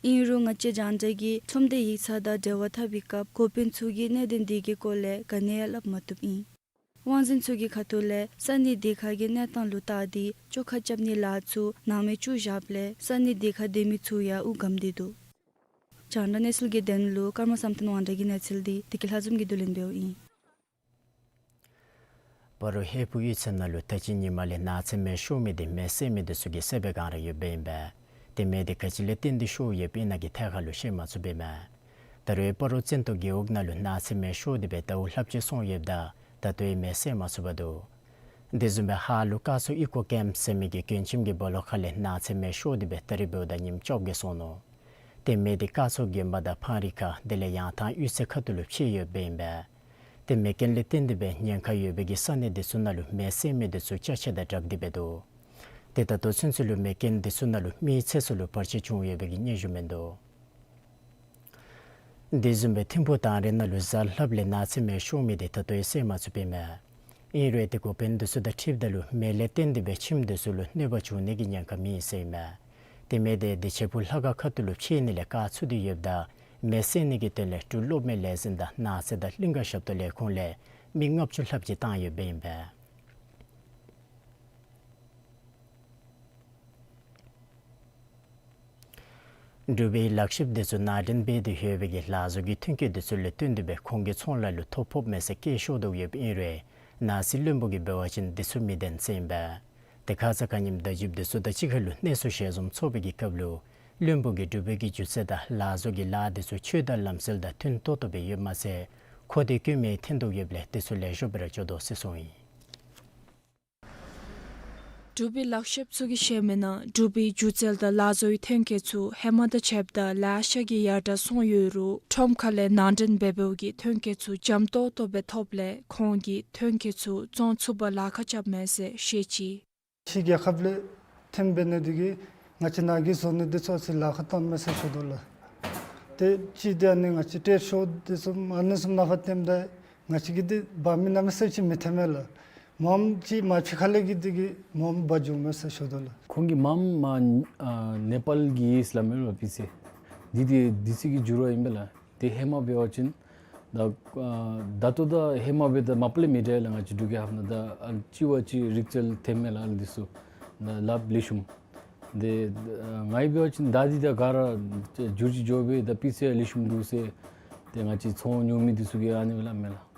ཨིན་རུང་ང་བཅས་རྒྱང་བསྒྲགས་ཀྱིས་ཁྲོམ་སྡེ་ཡིག་ཚང་དང་འབྲེལ་བ་འཐབ་པའི་སྐབས་འགོ་དཔོན་ཚུ་གིས་གནད་དོན་འདི་གི་སྐོར་ལས་ག་ནི་ཡང་སླབ་མ་བཏུབ་ཨིན། དབང་འཛིན་ཚུ་གི་ཁ་ཐུག་ལས་ས་གནས་དེ་ཁ་གི་གནས་སྟངས་ལུ་བལྟ་སྟེ་བཅོ་ཁ་རྐྱབ་ནི་ལཱ་ཚུ་ནང་མེད་བཅུག་བཞགཔ་ལས་ས་གནས་དེ་ཁར་སྡོད་མི་ཚུ་ཡང་དབུགས་སྒམ་སྟེ་འདུག། རྒྱང་བསྒྲགས་གནས་ཚུལ་གྱི་དོན་ལུ་ཀརྨ་བསམ་གཏན་དབང་གྲགས་ཀྱི་གནས་ཚུལ་འདི་བདེ་སྐྱིད་ལྷ་འཛོམས་ཀྱིས་བསྡུ་ལེན་འབདཝ་ཨིན། སྤ་རོ་ཧས་པུ་གཡུས་ཚན་ནང་ལུ་ད་ཅི་ཉིན་མ་ལས་ནགས་ཚལ་མེ་ཤོར་མི་འདི་མེ་བསད་མི་འདི་ཚུ་གི་བསད་པའི་སྒང་ར་ཡོདཔ་ཨིན་པས། ཏེ་མེ་འདི་ག་ཅི་ལས་བརྟེན་ཏེ་ཤོར་ཡོདཔ་ཨིན་ན་གི་ཐད་ཁར་ལུ་ཤེས་མ་ཚུགས་པས་མས། ད་རུང་སྤ་རོ་བཙན་ཏོ་རྒེད་འོག་ནང་ལུ་ནགས་ཚལ་མེ་ཤོར་ཏེ་སྦེ་ཟླཝ་ལྷགཔ་ཅིག་སོང་ཡོདཔ་ད་ད་ལྟོ་ཡང་མེ་བསད་མ་ཚུགས་པར་འདུག། དེ་བཟུམ་སྦེ་ཧཱ་ལུ་ཀ་ཚོ་ཨི་ཀོ་ཀེམཔ་ཟེར་མི་གི་མགྱོན་ཁྱིམ་གྱི་སྦོ་ལོགས་ཁ་ལས་ནགས་ཚལ་མེ་ཤོར་ཏེ་སྦེ་ད་རིས་འབདཝ་ད་ཉིནམ་བཅོ་བརྒྱད་སོང་ནུག། ཏེ་མེ་འདི་ཀ་ཚོ་དགོན་པ་དང་ཕང་རི་ཁ་དེ་ལས་ཡང་ཐང་གཡུས་ཚན་ཁ་ཐུག་ལུ་མཆེད་ཡོདཔ་ཨིན་པས། ཏེ་མེ་རྐྱེན་ལས་བརྟེན་ཏེ་སྦེ་ཉེན་ཁ་ཡོད་པའི་གི་ས་གནས་འདི་ཚུ་ནང་ལུ་མེ་བསད་མི་འདི་ཚུ་ཅ་ཆས་དང་སྦྲགས་ཏེ་སྦེ་འདུག། ཏེ་ད་ལྟོ་ཚུན་ཚོད་ལུ་མེ་རྐྱེན་འདི་ཚུ་ནང་ལུ་མིའི་ཚེ་སྲོག་ལུ་བར་ཆད་བྱུང་ཡོད་པའི་གི་སྙན་ཞུ་མིན་འདུག། དེ་བཟུམ་སྦེ་ཐིམ་ཕུག་ཐང་རི་ནང་ལུ་གཟའ་ལྷགཔ་ལས་ནགས་ཚལ་མེ་ཤོར་མི་འདི་ད་ལྟོ་ཡང་བསད་མ་ཚུགས་པས་མས། ཨིན་རུང་ཏེ་འགོ་དཔོན་འདི་ཚུ་དང་འཁྲིལཝ་ད་ལུ་མེ་ལས་བརྟེན་ཏེ་སྦེ་ཁྱིམ་འདི་ཚུ་ལུ་གནོད་པ་བྱུང་ནི་གི་ཉེན་ཁ་མེད་ཟེར་ཨིན་མས། ཏེ་མེ་འདི་བདེ་ཆེན་ཕུག་ལྷ་ཁང་ཁ་ཐུག་ལུ་མཆེད་ནི་ལས་བཀག་ཚུགས་ཏེ་ཡོདཔ་ད་མེ་བསད་ནི་གི་དོན་ལས་འབྲུག་གློག་མེ་ལས་འཛིན་དང་ནགས་ཚལ་དང་གླིང་ག་ཞབས་ཏོག་ལས་ཁུངས་ལས་མི་ལྔ་བཅུ་ལྷགཔ་ཅིག་བཏང་ཡོདཔ་ཨིན་པས། འབྲུག་པའི་ལག་ཤེསཔ་འདི་ཚུ་ནང་འདྲེན་འབད་དེ་ཡོད་པའི་གི་ལག་བཟོ་གི་ཐོན་སྐྱེད་འདི་ཚུ་ལས་བརྟེན་ཏེ་སྦེ་ཁོང་གི་ཚོང་ལཱ་ལུ་ཐོ་ཕོགཔ་མས་ཟེར་སྐད་ཤོར་དོ་ཡོདཔ་ཨིན་རུང་ནང་སྲིད་བློན་པོ་གིས་འབད་བ་ཅིན་འདི་ཚུ་མི་བདེན་ཟེར་ཨིན་པས། ཏེ་ཁ་ཙ་ཁ་ཉིནམ་བརྡ་བརྒྱུདཔ་འདི་ཚུ་དང་གཅིག་ཁར་ལུ་གནས་ཚུལ་ཞལ་འཛོམས་ཚོགས་པའི་གི་སྐབས་ལུ་བློན་པོ་གིས་འབྲུག་པའི་གི་སྒྱུ་རྩལ་དང་ལག་བཟོ་གི་ལཱ་འདི་ཚུ་ཆོས་དང་ལམ་སྲོལ་དང་མཐུན་ཏོག་ཏོ་སྦེ་ཡོདཔ་མ་ཚད་ཁོ་ཐག་བཀོད་མི་འཐེན་དོ་ཡོདཔ་ལས་འདི་ཚུ་ལེགས་ཤོམ་སྦེ་ར་འགྱོ་དོ་ཟེར་གསུངས་ཡི། འབྲུག་པའི་ལག་ཤེསཔ་ཚུ་གིས་བཤད་མི་ནང་འབྲུག་པའི་སྒྱུ་རྩལ་དང་ལག་བཟོའི་ཐོན་སྐྱེད་ཚུ་ཧེ་མ་དང་ཕྱདཔ་ད་ལེ་ཤ་གིས་ཡར་དྲག་སོང་ཡོད་རུང་ཁྲོམ་ཁ་ལས་ནང་འདྲེན་འབད་འབདཝ་གིས་ཐོན་སྐྱེད་ཚུ་འཇམ་ཏོག་ཏོ་སྦེ་ཐོབ་ལས་ཁོང་གིས་ཐོན་སྐྱེད་ཚུ་བཙོང་ཚུགས་པར་ལཱ་ཁག་རྐྱབ་མས་ཟེར་བཤད་ཅི། ཕྱི་རྒྱལ་ཁབ་ལས་ཐོན་འབད་ནི་འདི་གིས་ང་བཅས་ནཱ་གི་བཟོ་ནི་འདི་ཚུ་ཨ་ཙི་ལཱ་ཁག་བཏངམ་མས་ཟེར་ཞུ་དོ་ལགས། ཏེ་གཅིག་འདི་ཨ་ནི་ང་བཅས་ཊེཌ་ཤོ་འདི་ཚུ་ཨ་ནི་བཟུམ་ནང་ཕར་འཐོནམ་ད་ང་བཅས་ཀྱི་འདི་འབག་མི་གནམ་མེད་ས་མེད་ཅིག་མི་ཐོན་མས་ལགས། མངམ་ཅིག་མ་ཕྱི་ཁ་ལས་ཀྱི་འདི་གིས་མངམ་འབག་འགྱོཝ་མས་ཟེར་ཞུ་དོ་ལགས། ཁོང་གིས་མངམ་མ་ཨ་ནེ་པཱལ་གྱི་ཨིས་ལམ་ཨིན་རུང་པི་སེ་འདི་འདི་འདི་ཚུ་གི་འགྱུར་བ་ཨིན་པས་ལགས། ཏེ་ཧེ་མ་འབད་བ་ཅིན་ ད་ཨ་ད་ལྟོ་ད་ཧེ་མ་སྦེ་ད་མ་པ་ལས་མི་འདྲ་ལགས། ང་བཅས་འབྲུག་རྒྱལ་ཁབ་ནང་ད་ཨ་གཅིག་བ་གཅིག་རིག་རྩལ་ཐོནམ་མས་ལགས། ཨ་འདི་ཚུ་ད་ལཱ་ལེགས་ཤོམ། ཏེ་ཨ་ང་འབད་བ་ཅིན་ད་འདི་ད་ག་ར་འགྱུར་ཅིག་འགྱོ་སྦེ་ད་སྤུས་ཚད་ལེགས་ཤོམ་འདུག་ཟེར། ཏེ་ང་བཅས་ཚོང་ཉོ་མི་འདི་ཚུ་གིས་ཨ་ནི་སྦེ་སླབ་མས་ལགས།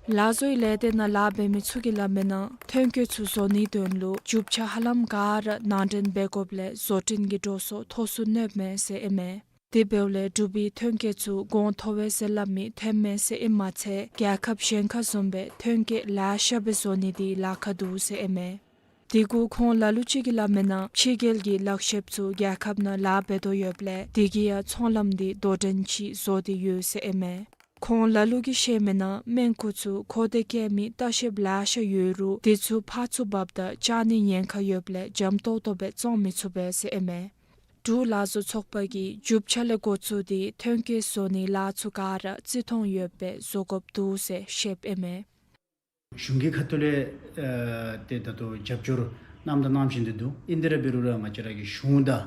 ལག་བཟོའི་ལས་སྡེ་ནང་ལཱ་འབད་མི་ཚུ་གིས་སླབ་མིའི་ནང་ཐོན་སྐྱེད་ཚུ་བཟོ་ནིའི་དོན་ལུ་རྒྱུ་ཆ་ཧ་ལམ་ག་ར་ནང་འདྲེན་འབད་དགོཔ་ལས་བཟོ་སྐྲུན་གྱི་འགྲོ་སོང་མཐོ་སུ་གནོདཔ་མས་ཟེར་ཨིན་མས། དེ་འབདཝ་ལས་འབྲུག་པའི་ཐོན་སྐྱེད་ཚུ་གོང་མཐོ་བས་ཟེར་སླབ་མི་ཐོནམ་མས་ཟེར་ཨིནམ་མ་ཚད་རྒྱལ་ཁབ་གཞན་ཁར་བཟུམ་སྦེ་ཐོན་སྐྱེད་ལེ་ཤ་སྦེ་བཟོ་ནི་འདི་ལཱ་ཁག་འདུག་ཟེར་ཨིན་མས། དེ་གུ་ཁོང་ལ་ལུ་ཅིག་གིས་སླབ་མིའི་ནང་ཕྱི་རྒྱལ་གྱི་ལག་ཤེསཔ་ཚུ་རྒྱལ་ཁབ་ནང་ལཱ་འབད་དོ་ཡོདཔ་ལས་དེ་གིས་ཡང་ཚོང་ལམ་འདི་དོ་འགྲན་ཅིག་བཟོ་སྟེ་ཡོད་ཟེར་ཨིན་མས། ཁོང་ལ་ལུ་གིས་བཤད་མིའི་ནང་སྨན་ཁུ་ཚུ་མཁོ་འདོད་བསྐྱེད་མི་ལྟ་བཤལཔ་ལེ་ཤ་ཡོད་རུང་དེ་ཚུ་ཕར་ཚུར་འབགཔ་ད་བཅག་ནིའི་ཉེན་ཁ་ཡོདཔ་ལས་འཇམ་ཏོང་ཏོ་སྦེ་བཙོང་མི་ཚུགས་པས་ཟེར་ཨིན་མས། འབྲུག་ལག་བཟོ་ཚོགས་པ་གིས་རྒྱུ་ཆ་ལས་འགོ་བཙུགས་ཏེ་ཐོན་སྐྱེད་བཟོ་ནིའི་ལཱ་ཚུ་ག་ར་བརྩི་མཐོང་ཡོད་པའི་བཟོ་དགོཔ་འདུག་ཟེར་བཤདཔ་ཨིན་མས། གཞུང་གི་ཁ་ཐུག་ལས་ཨ་ཏེ་ད་ལྟོ་རྒྱབ་སྐྱོར་གནངམ་དང་གནང་བཞིན་དུ་འདུག། ཨིན་དེ་ར་འབད་རུང་ར་ང་བཅས་ར་གི་གཞུང་དང་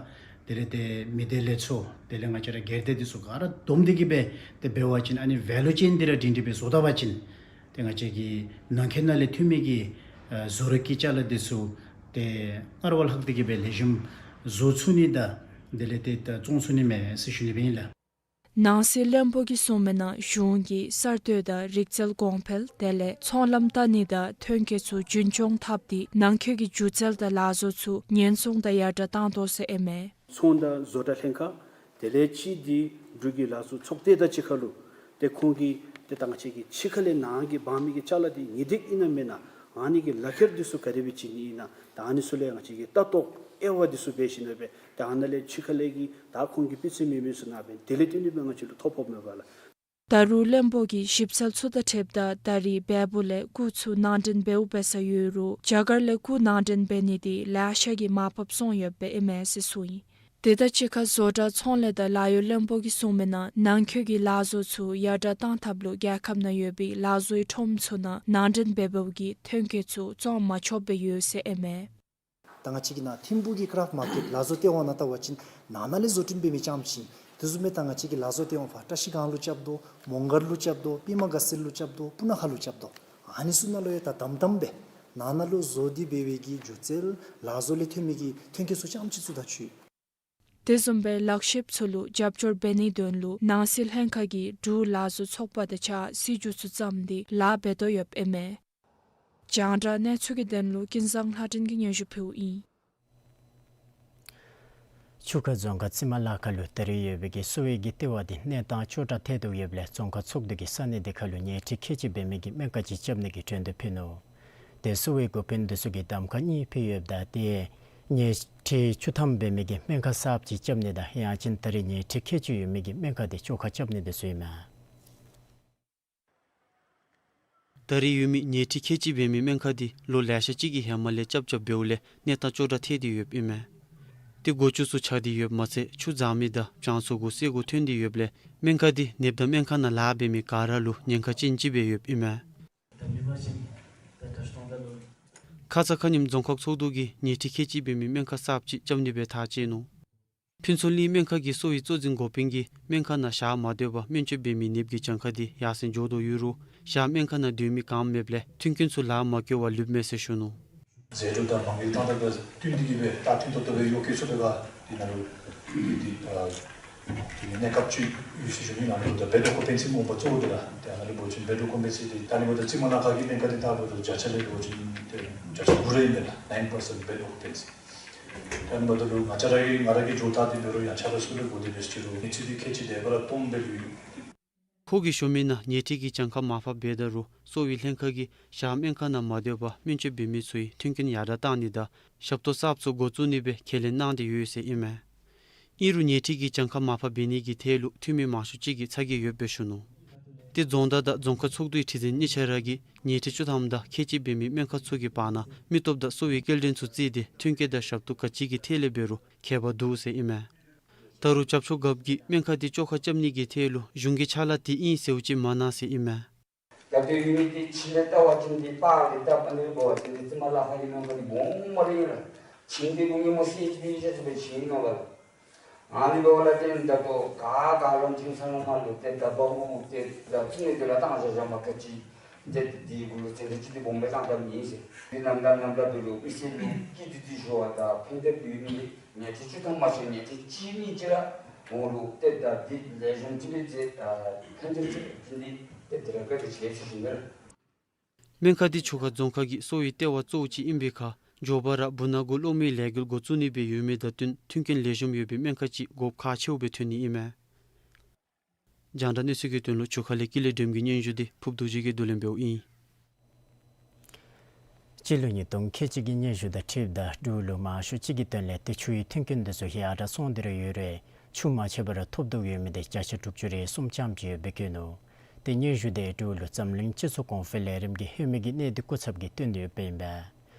དེ་ལས་ཏེ་མི་སྡེ་ལས་ཚོགས་དེ་ལས་ང་བཅས་ར་སྒེར་སྡེ་འདི་ཚུ་ག་ར་བསྡོམས་ཏེ་གིས་སྦེ་ཏེ་འབད་བ་ཅིན་ཨ་ནི་ཝེ་ལུ་ཅེན་འདི་ར་སྒྲིང་སྒྲི་སྦེ་བཟོ་ད་པ་ཅིན་ཏེ་ང་བཅས་ཀྱི་ནང་འཁོད་ནང་ལས་ཐོན་མི་གི་ཨ་བཟོ་རིག་གི་ཅ་ལ་འདི་ཚུ་ཏེ་སྔར་བ་ལྷག་སྟེ་གིས་སྦེ་ལེགས་ཤོམ་བཟོ་ཚུགས་ནི་དང་དེ་ལས་ཏེ་ད་བཙོང་ཚུགས་ནི་མས་ཟེར་ཞུ་ནི་སྦེ་ཨིན་ལགས། ནང་སྲིད་བློན་པོ་གིས་གསུངས་མིའི་ནང་གཞུང་གིས་གསར་གཏོད་དང་རིག་རྩལ་གོང་འཕེལ་དེ་ལས་ཚོང་ལམ་བལྟ་ནི་དང་ཐོན་སྐྱེད་ཚུ་རྒྱུན་སྐྱོང་འཐབ་སྟེ་ནང་འཁོད་ཀྱི་སྒྱུ་རྩལ་དང་ལག་བཟོ་ཚུ་ཉེན་སྲུང་དང་ཡར་དྲགས་བཏང་དོ་ཟེར་ཨིན་མས། ཚོང་དང་བཟོ་གྲྭ་ལྷན་ཁག་དེ་ལས་ཅིག་འདི་འབྲུག་གི་ལག་བཟོ་ཚོགས་སྡེ་དང་གཅིག་ཁར་ལུ་ཏེ་ཁོང་གིས་ཏེ་ད་ང་བཅས་ཀྱི་ཕྱི་ཁ་ལས་ནང་གི་འབག་མི་གི་ཅ་ལ་འདི་ཉེས་སྒྲིག་ཨིན་ན་མེན་ན་ཨ་ནི་གི་ལག་ཁྱེར་འདི་ཚུ་ག་དེ་སྦེ་བྱིན་ནི་ཨིན་ན་ད་ཨ་ནི་ཚུ་ལས་ང་བཅས་ཀྱིས་ལྟ་རྟོག་དབྱེ་བ་འདི་ཚུ་འབད་ཞིནམ་ལས་སྦེ་ད་ཨ་ནཱ་ལས་ཕྱི་ཁ་ལས་ཀྱི་ད་ཁོང་གི་སྤུས་ཚད་མེད་མི་ཚུ་ནང་སྦེ་དེ་ལས་བརྟེན་ཏེ་སྦེ་ང་བཅས་ལུ་ཐོ་ཕོགཔ་མས་པ་ལགས། ད་རུང་བློན་པོ་གིས་ཞིབ་འཚོལ་ཚུ་དང་འཁྲིལཝ་ད་ད་རེས་བལ་པོ་ལས་ཀུ་ཚུ་ནང་འདྲེན་འབདཝ་འབད་ས་ཡོད་རུང་རྒྱ་གར་ལས་ཀུ་ནང་འདྲེན་འབད་ནི་འདི་ལེ་ཤ་གིས་མར་ཕབ་སོང་ཡོདཔ་ཨིན་མས་ཟེར་གསུངས་ཡི། དེ་དང་གཅིག་ཁར་བཟོ་གྲྭ་ཚོང་ལས་དང་ལཱ་གཡོག་བློན་པོ་གིས་གསུངས་མིའི་ནང་ནང་འཁོད་ཀྱི་ལག་བཟོ་ཚུ་ཡར་དྲགས་བཏང་ཐབས་ལུ་རྒྱལ་ཁབ་ནང་ཡོད་པའི་ལག་བཟོའི་ཁྲོམ་ཚུ་ནང་ནང་འདྲེན་འབད་འབདཝ་གིས་ཐོན་སྐྱེད་ཚུ་བཙོང་མ་ཆོགཔ་སྦེ་ཡོད་ཟེར་ཨིན་མས། ད་ང་བཅས་ཀྱི་ནཱ་ཐིམ་ཕུག་གི་ཀེ་རེཕཊ་མར་ཀེཊ་ལག་བཟོ་སྟེ་འོང་ནང་བལྟ་བ་ཅིན་ནང་ན་ལས་བཟོ་སྐྲུན་འབད་མི་རྐྱངམ་ཅིག། དེ་བཟུམ་སྦེ་ད་ང་བཅས་ཀྱི་ལག་བཟོ་སྟེ་འོང་ཕར་བཀྲ་ཤིས་སྒང་ལུ་རྐྱབ་དོ། མོང་སྒར་ལུ་རྐྱབ་དོ། པདྨ་དགའ་ཚལ་ལུ་རྐྱབ་དོ། སྤུ་ན་ཁ་ལུ་རྐྱབ་དོ། ཨ་ནི་ཚུ་ནང་ལུ་ཡང་ད་དམ་དམ་སྦེ་ནང་ན་ལུ་བཟོ་སྟེ་འབད་བའི་གི་སྒྱུ་རྩལ་ལག་བཟོ་ལས་ཐོན་མི་གི་ཐོན་སྐྱེད་ཚུ་རྐྱངམ་ཅིག་ཚུ་ད་ཚུད། དེ་བཟུམ་སྦེ་ལག་ཤེསཔ་ཚུ་ལུ་རྒྱབ་སྐྱོར་འབད་ནིའི་དོན་ལུ་ནང་སྲིད་ལྷན་ཁག་གིས་འབྲུག་ལག་བཟོ་ཚོགས་པ་དང་གཅིག་ཁར་སྲིད་བྱུས་ཚུ་བརྩམས་ཏེ་ལཱ་འབད་དོ་ཡོདཔ་ཨིན་མས། རྒྱང་བསྒྲགས་གནས་ཚུལ་གྱི་དོན་ལུ་ཀུན་བཟང་ལྷ་སྒྲོན་གྱིས་སྙན་ཞུ་ཕུལཝ་ཨིན། ཆུ་ཁ་རྫོང་ཁག་རྩི་མ་ལ་ཁ་ལུ་ད་རེས་ཡོད་པའི་གི་གསོ་བའི་གི་ལྟེ་བ་འདི་གནས་སྟངས་སྐྱོ་དྲགས་ཐལ་དོ་ཡོདཔ་ལས་རྫོང་ཁག་ཚོགས་འདུ་གིས་ས་གནས་དེ་ཁ་ལུ་ཉལ་ཁྲི་ཁལ་གཅིག་འབད་མི་གི་སྨན་ཁང་ཅིག་རྐྱབ་ནི་གི་གྲོས་འདེབས་ཕུལ་ནུག། དེ་གསོ་བའི་འགོ་དཔོན་འདི་ཚུ་གིས་གདམ་ཁ་གཉིས་ཕུལ་ཡོདཔ་ད་ཏེ་ཉལ་ཁྲི་བཅུ་ཐམ་འབད་མི་གི་སྨན་ཁང་གསརཔ་ཅིག་རྐྱབ་ནི་དང་ཡང་ཅིན་ད་རེས་ཉལ་ཁྲི་ཁལ་གཅིག་ཡོད་མི་གི་སྨན་ཁང་འདི་བཅོ་ཁ་རྐྱབ་ནི་འདི་ཚུ་ཨིན་མས། ད་རེས་ཡོད་མི་ཉལ་ཁྲི་ཁལ་གཅིག་འབད་མི་སྨན་ཁང་འདི་ལོ་ལེ་ཤ་ཅིག་གི་ཧེ་མ་ལས་རྐྱབ་རྐྱབ་འབདཝ་ལས་གནས་སྟངས་སྐྱོ་དྲགས་ཐལ་ཏེ་ཡོདཔ་ཨིན་མས། ཏེ་སྒོ་ཅུང་ཚུ་ཆག་སྟེ་ཡོདཔ་མ་ཚད་ཆུ་འཛག་མི་དང་བྱང་སོ་གུ་སེར་གུ་ཐོན་ཏེ་ཡོདཔ་ལས་སྨན་ཁང་འདི་ནདཔ་དང་སྨན་ཁང་ནང་ལཱ་འབད་མི་ག་ར་ལུ་ཉེན་ཁ་ཅན་ཅིག་སྦེ་ཡོདཔ་ཨིན་མས། ཁ་ཙ་ཁ་ཉིནམ་རྫོང་ཁག་ཚོགས་འདུ་གིས་ཉལ་ཁྲི་ཁལ་གཅིག་འབད་མི་སྨན་ཁང་གསརཔ་ཅིག་རྐྱབ་ནི་སྦེ་ཐག་བཅད་ནུག། ཕུན་ཚོགས་གླིང་སྨན་ཁང་གི་གསོ་བའི་གཙོ་འཛིན་འགོ་དཔོན་གྱིས་སྨན་ཁང་ནང་ཞག་མ་སྡོད་པར་སྨན་བཅོས་འབད་མི་ནདཔ་གི་གྱངས་ཁ་འདི་ཡར་སེང་འགྱོ་དོ་ཡོད་རུང་ཞག་སྨན་ཁང་ནང་སྡོད་མི་ག་ཡང་མེདཔ་ལས་མཐུན་རྐྱེན་ཚུ་ལཱ་མ་བཀོལ་བར་ལུསཔ་མས་ཟེར་ཞུ་ནུག། ཟད་འགྲོ་དང་མ་དངུལ་གཏང་ཐབས་དང་བསྟུན་ཏེ་གིས་སྦེ་ད་མཐུན་ཏོག་ཏོ་སྦེ་གཡོག་བཀོལ་ཚུགས་པའི་ཁར་འདི་ནང་ལུ་འདི་ཨ་འདི་གནས་སྐབས་ཅིག་ཡོད་ཟེར་ཞུ་ནི། ནང་ལུ་ད་བེཌ་ཨོ་ཀུ་པེན་སི་སྨོ་པ་གཙོ་བོ་འདི་ར་ཏེ་ཨ་ནཱ་ལུ་འབད་བ་ཅིན་བེཌ་ཨོ་ཀུ་པེན་སི་འདི་ད་ཨ་ནི་འབདཝ་ད་རྩི་མ་ལ་ཁ་གི་སྨན་ཁང་འདི་ད་འབདཝ་ད་བརྒྱ་ཆ་ལས་འབད་བ་ཅིན་ཏེ་བརྒྱ་ཆ་དགུ་རེ་ཨིན་པས་ལགས། nine percent བེཌ་ཨོ་ཀུ་པེན་སི། ད་ཨ་ནི་འབདཝ་ད་ལུ་ང་བཅས་ར་གི་ང་ར་གིས་འགྱོ་སྟེ་འབད་རུང་ཡང་ཆ་རོགས་ཚུ་ལུ་དགོ་དེ་འབད་ཟེར་རུང་མི་ཚུ་འདི་ཁལ་གཅིག་དེ་སྦེ་ར་སྟོངམ་སྦེ་ལུས། ཁོ་གིས་ཞུ་མིའི་ནང་ཉལ་ཁྲི་གི་གྱངས་ཁ་མར་ཕབ་འབད་ད་རུང་གསོ་བའི་ལྷན་ཁག་གིས་ཞག་སྨན་ཁང་ནང་མ་སྡོད་པར་སྨན་བཅོས་འབད་མི་ཚུ་གི་མཐུན་རྐྱེན་ཡར་དྲགས་གཏང་ནི་དང་ཞབས་ཏོག་གསརཔ་ཚུ་འགོ་བཙུགས་ནི་སྦེ་ཁས་ལེན་གནང་སྟེ་ཡོད་ཟེར་ཨིན་མས། ཨིན་རུང་ཉལ་ཁྲི་གི་གྱངས་ཁ་མར་ཕབ་འབད་ནི་གི་ཐད་ལུ་འཐུས་མི་མང་ཤོས་ཅིག་གིས་ཚ་གྱང་ཡོདཔ་སྦེ་ཞུ་ནུག། ཏེ་རྫོང་བདག་དང་རྫོང་ཁག་ཚོགས་འདུའི་ཁྲི་འཛིན་གཉིས་ཆ་ར་གིས་ཉལ་ཁྲི་བཅུ་ཐམ་དང་ཁལ་གཅིག་འབད་མི་སྨན་ཁང་ཚུ་གི་བར་ན་མི་སྟོབས་དང་གསོ་བའི་སྐྱེལ་འདྲེན་ཚུ་བརྩིས་ཏེ་མཐུན་རྐྱེན་དང་ཞབས་ཏོག་ག་ཅི་གི་ཐད་ལས་འབད་རུང་ཁྱད་པར་འདུག་ཟེར་ཨིན་མས། ད་རུང་སྐྱབས་མཆོག་རྒཔོ་གིས་སྨན་ཁང་འདི་བཅོ་ཁ་རྐྱབ་ནི་གི་ཐད་ལུ་གཞུང་གི་ཕྱག་ལཱ་འདི་ཨིན་ཟེརཝ་ཅིག་མ་གནང་ཟེར་ཨིན་མས། ད་ལྟོ་ཡོད་མི་འདི་ཕྱི་ལས་བལྟ་བ་ཅིན་འདི་པར་འདི་བལྟ་བ་ཅིན་འདི་རྩི་མ་ལ་ཁ་གི་སྨན་ཁང་འདི་སྦོམ་སྨ་རེ་ཨིན་ལགས། ཆིངས་འདི་ལུ་ཉིནམ་གསེར་གྱི་ཕུད་ཅིག་ཚུ་སྦེ་བྱིན་ནུག་ལགས། ཨ་ནི་འབདཝ་ལས་བརྟེན་ད་ལྟོ་ག་ག་ར་ཅིག་ས་ནང་མར་ལུ་ཏེ་ད་འབག་འོང་ཏེ་ད་ཚུ་ནི་དེ་ལས་བཏང་བཞག་བཞགཔ་མས། ག་ཅི་ཏེ་དེ་གུ་ལུ་ཚན་ཏེ་ཅིག་ཏེ་སྦོམ་སྦེ་བཏང་བཏངམ་ཨིན་ཟེར། དེ་ནམ་དང་ནམ་ར་འབད་རུང་མི་སེར་ལུ་སྐྱིད་སྡུག་འདི་ཞུ་བ་དང་ཕན་ཐབས་ཡོད་མི་ཉལ་ཁྲི་བཅུ་ཐམ་མ་ཤོར་ཉལ་ཁྲི་གཅིག་མེད་ཅིག་ར་འོང་རུང་ཏེ་ད་འདི་ལེགས་ཤོམ་ཅིག་སྦེ་མཛད། ཕན་ཐབས་ཅིག་འདི་ཏེ་དེ་ར་ག་ཏེ་བྱེད་ཚུགས་ཞིན་ན། སྨན་ཁང་འདི་ཆུ་ཁ་རྫོང་ཁག་གི་གསོ་བའི་ལྟེ་བ་གཙོ་བོ་ཅིག་ཨིན་པའི་ཁར་མགྱོགས་པ་ར་བུ་ནག་གུ་གློག་མེའི་ལས་འགུལ་འགོ་བཙུགས་ནི་སྦེ་ཡོད་མི་དང་བསྟུན་མཐུན་རྐྱེན་ལེགས་ཤོམ་ཡོད་པའི་སྨན་ཁང་ཅིག་དགོཔ་ཁག་ཆེཝ་སྦེ་ཐོན་ནི་ཨིན་མས། རྒྱང་བསྒྲགས་གནས་ཚུལ་གྱི་དོན་ལུ་ཆུ་ཁ་ལས་ཀུན་ལེགས་སྒྲོལམ་གྱི་སྙན་ཞུ་འདི་ཕུརབ་རྡོ་རྗེ་གིས་བསྡུ་ལེན་འབདཝ་ཨིན། སྤྱི་ལོ་ཉིས་སྟོང་ཁལ་གཅིག་གི་སྙན་ཞུ་དང་འཁྲིལཝ་ད་འབྲུག་ལུ་མང་ཤོས་ཅིག་གི་དོན་ལས་ཏེ་ཆུའི་མཐུན་རྐྱེན་འདི་ཚུ་ཡར་དྲག་སོང་སྟེ་ར་ཡོད་རུང་ཆུ་མ་ཆད་པར་ཐོབ་དོ་ཡོད་མི་འདི་བརྒྱ་ཆ་དྲུག་ཅུ་རེ་གསུམ་ཙམ་ཅིག་ཡོདཔ་སྦེ་བཀོད་ནུག། ཏེ་སྙན་ཞུ་འདི་འབྲུག་ལུ་འཛམ་གླིང་སྤྱི་ཚོགས་གོང་འཕེལ་ལས་རིམ་གྱི་ལྷོད་མེད་ཀྱི་གནད་དོན་སྐུ་ཚབ་ཀྱིས་བཏོན་ཏེ་ཡོདཔ་ཨིན་པས།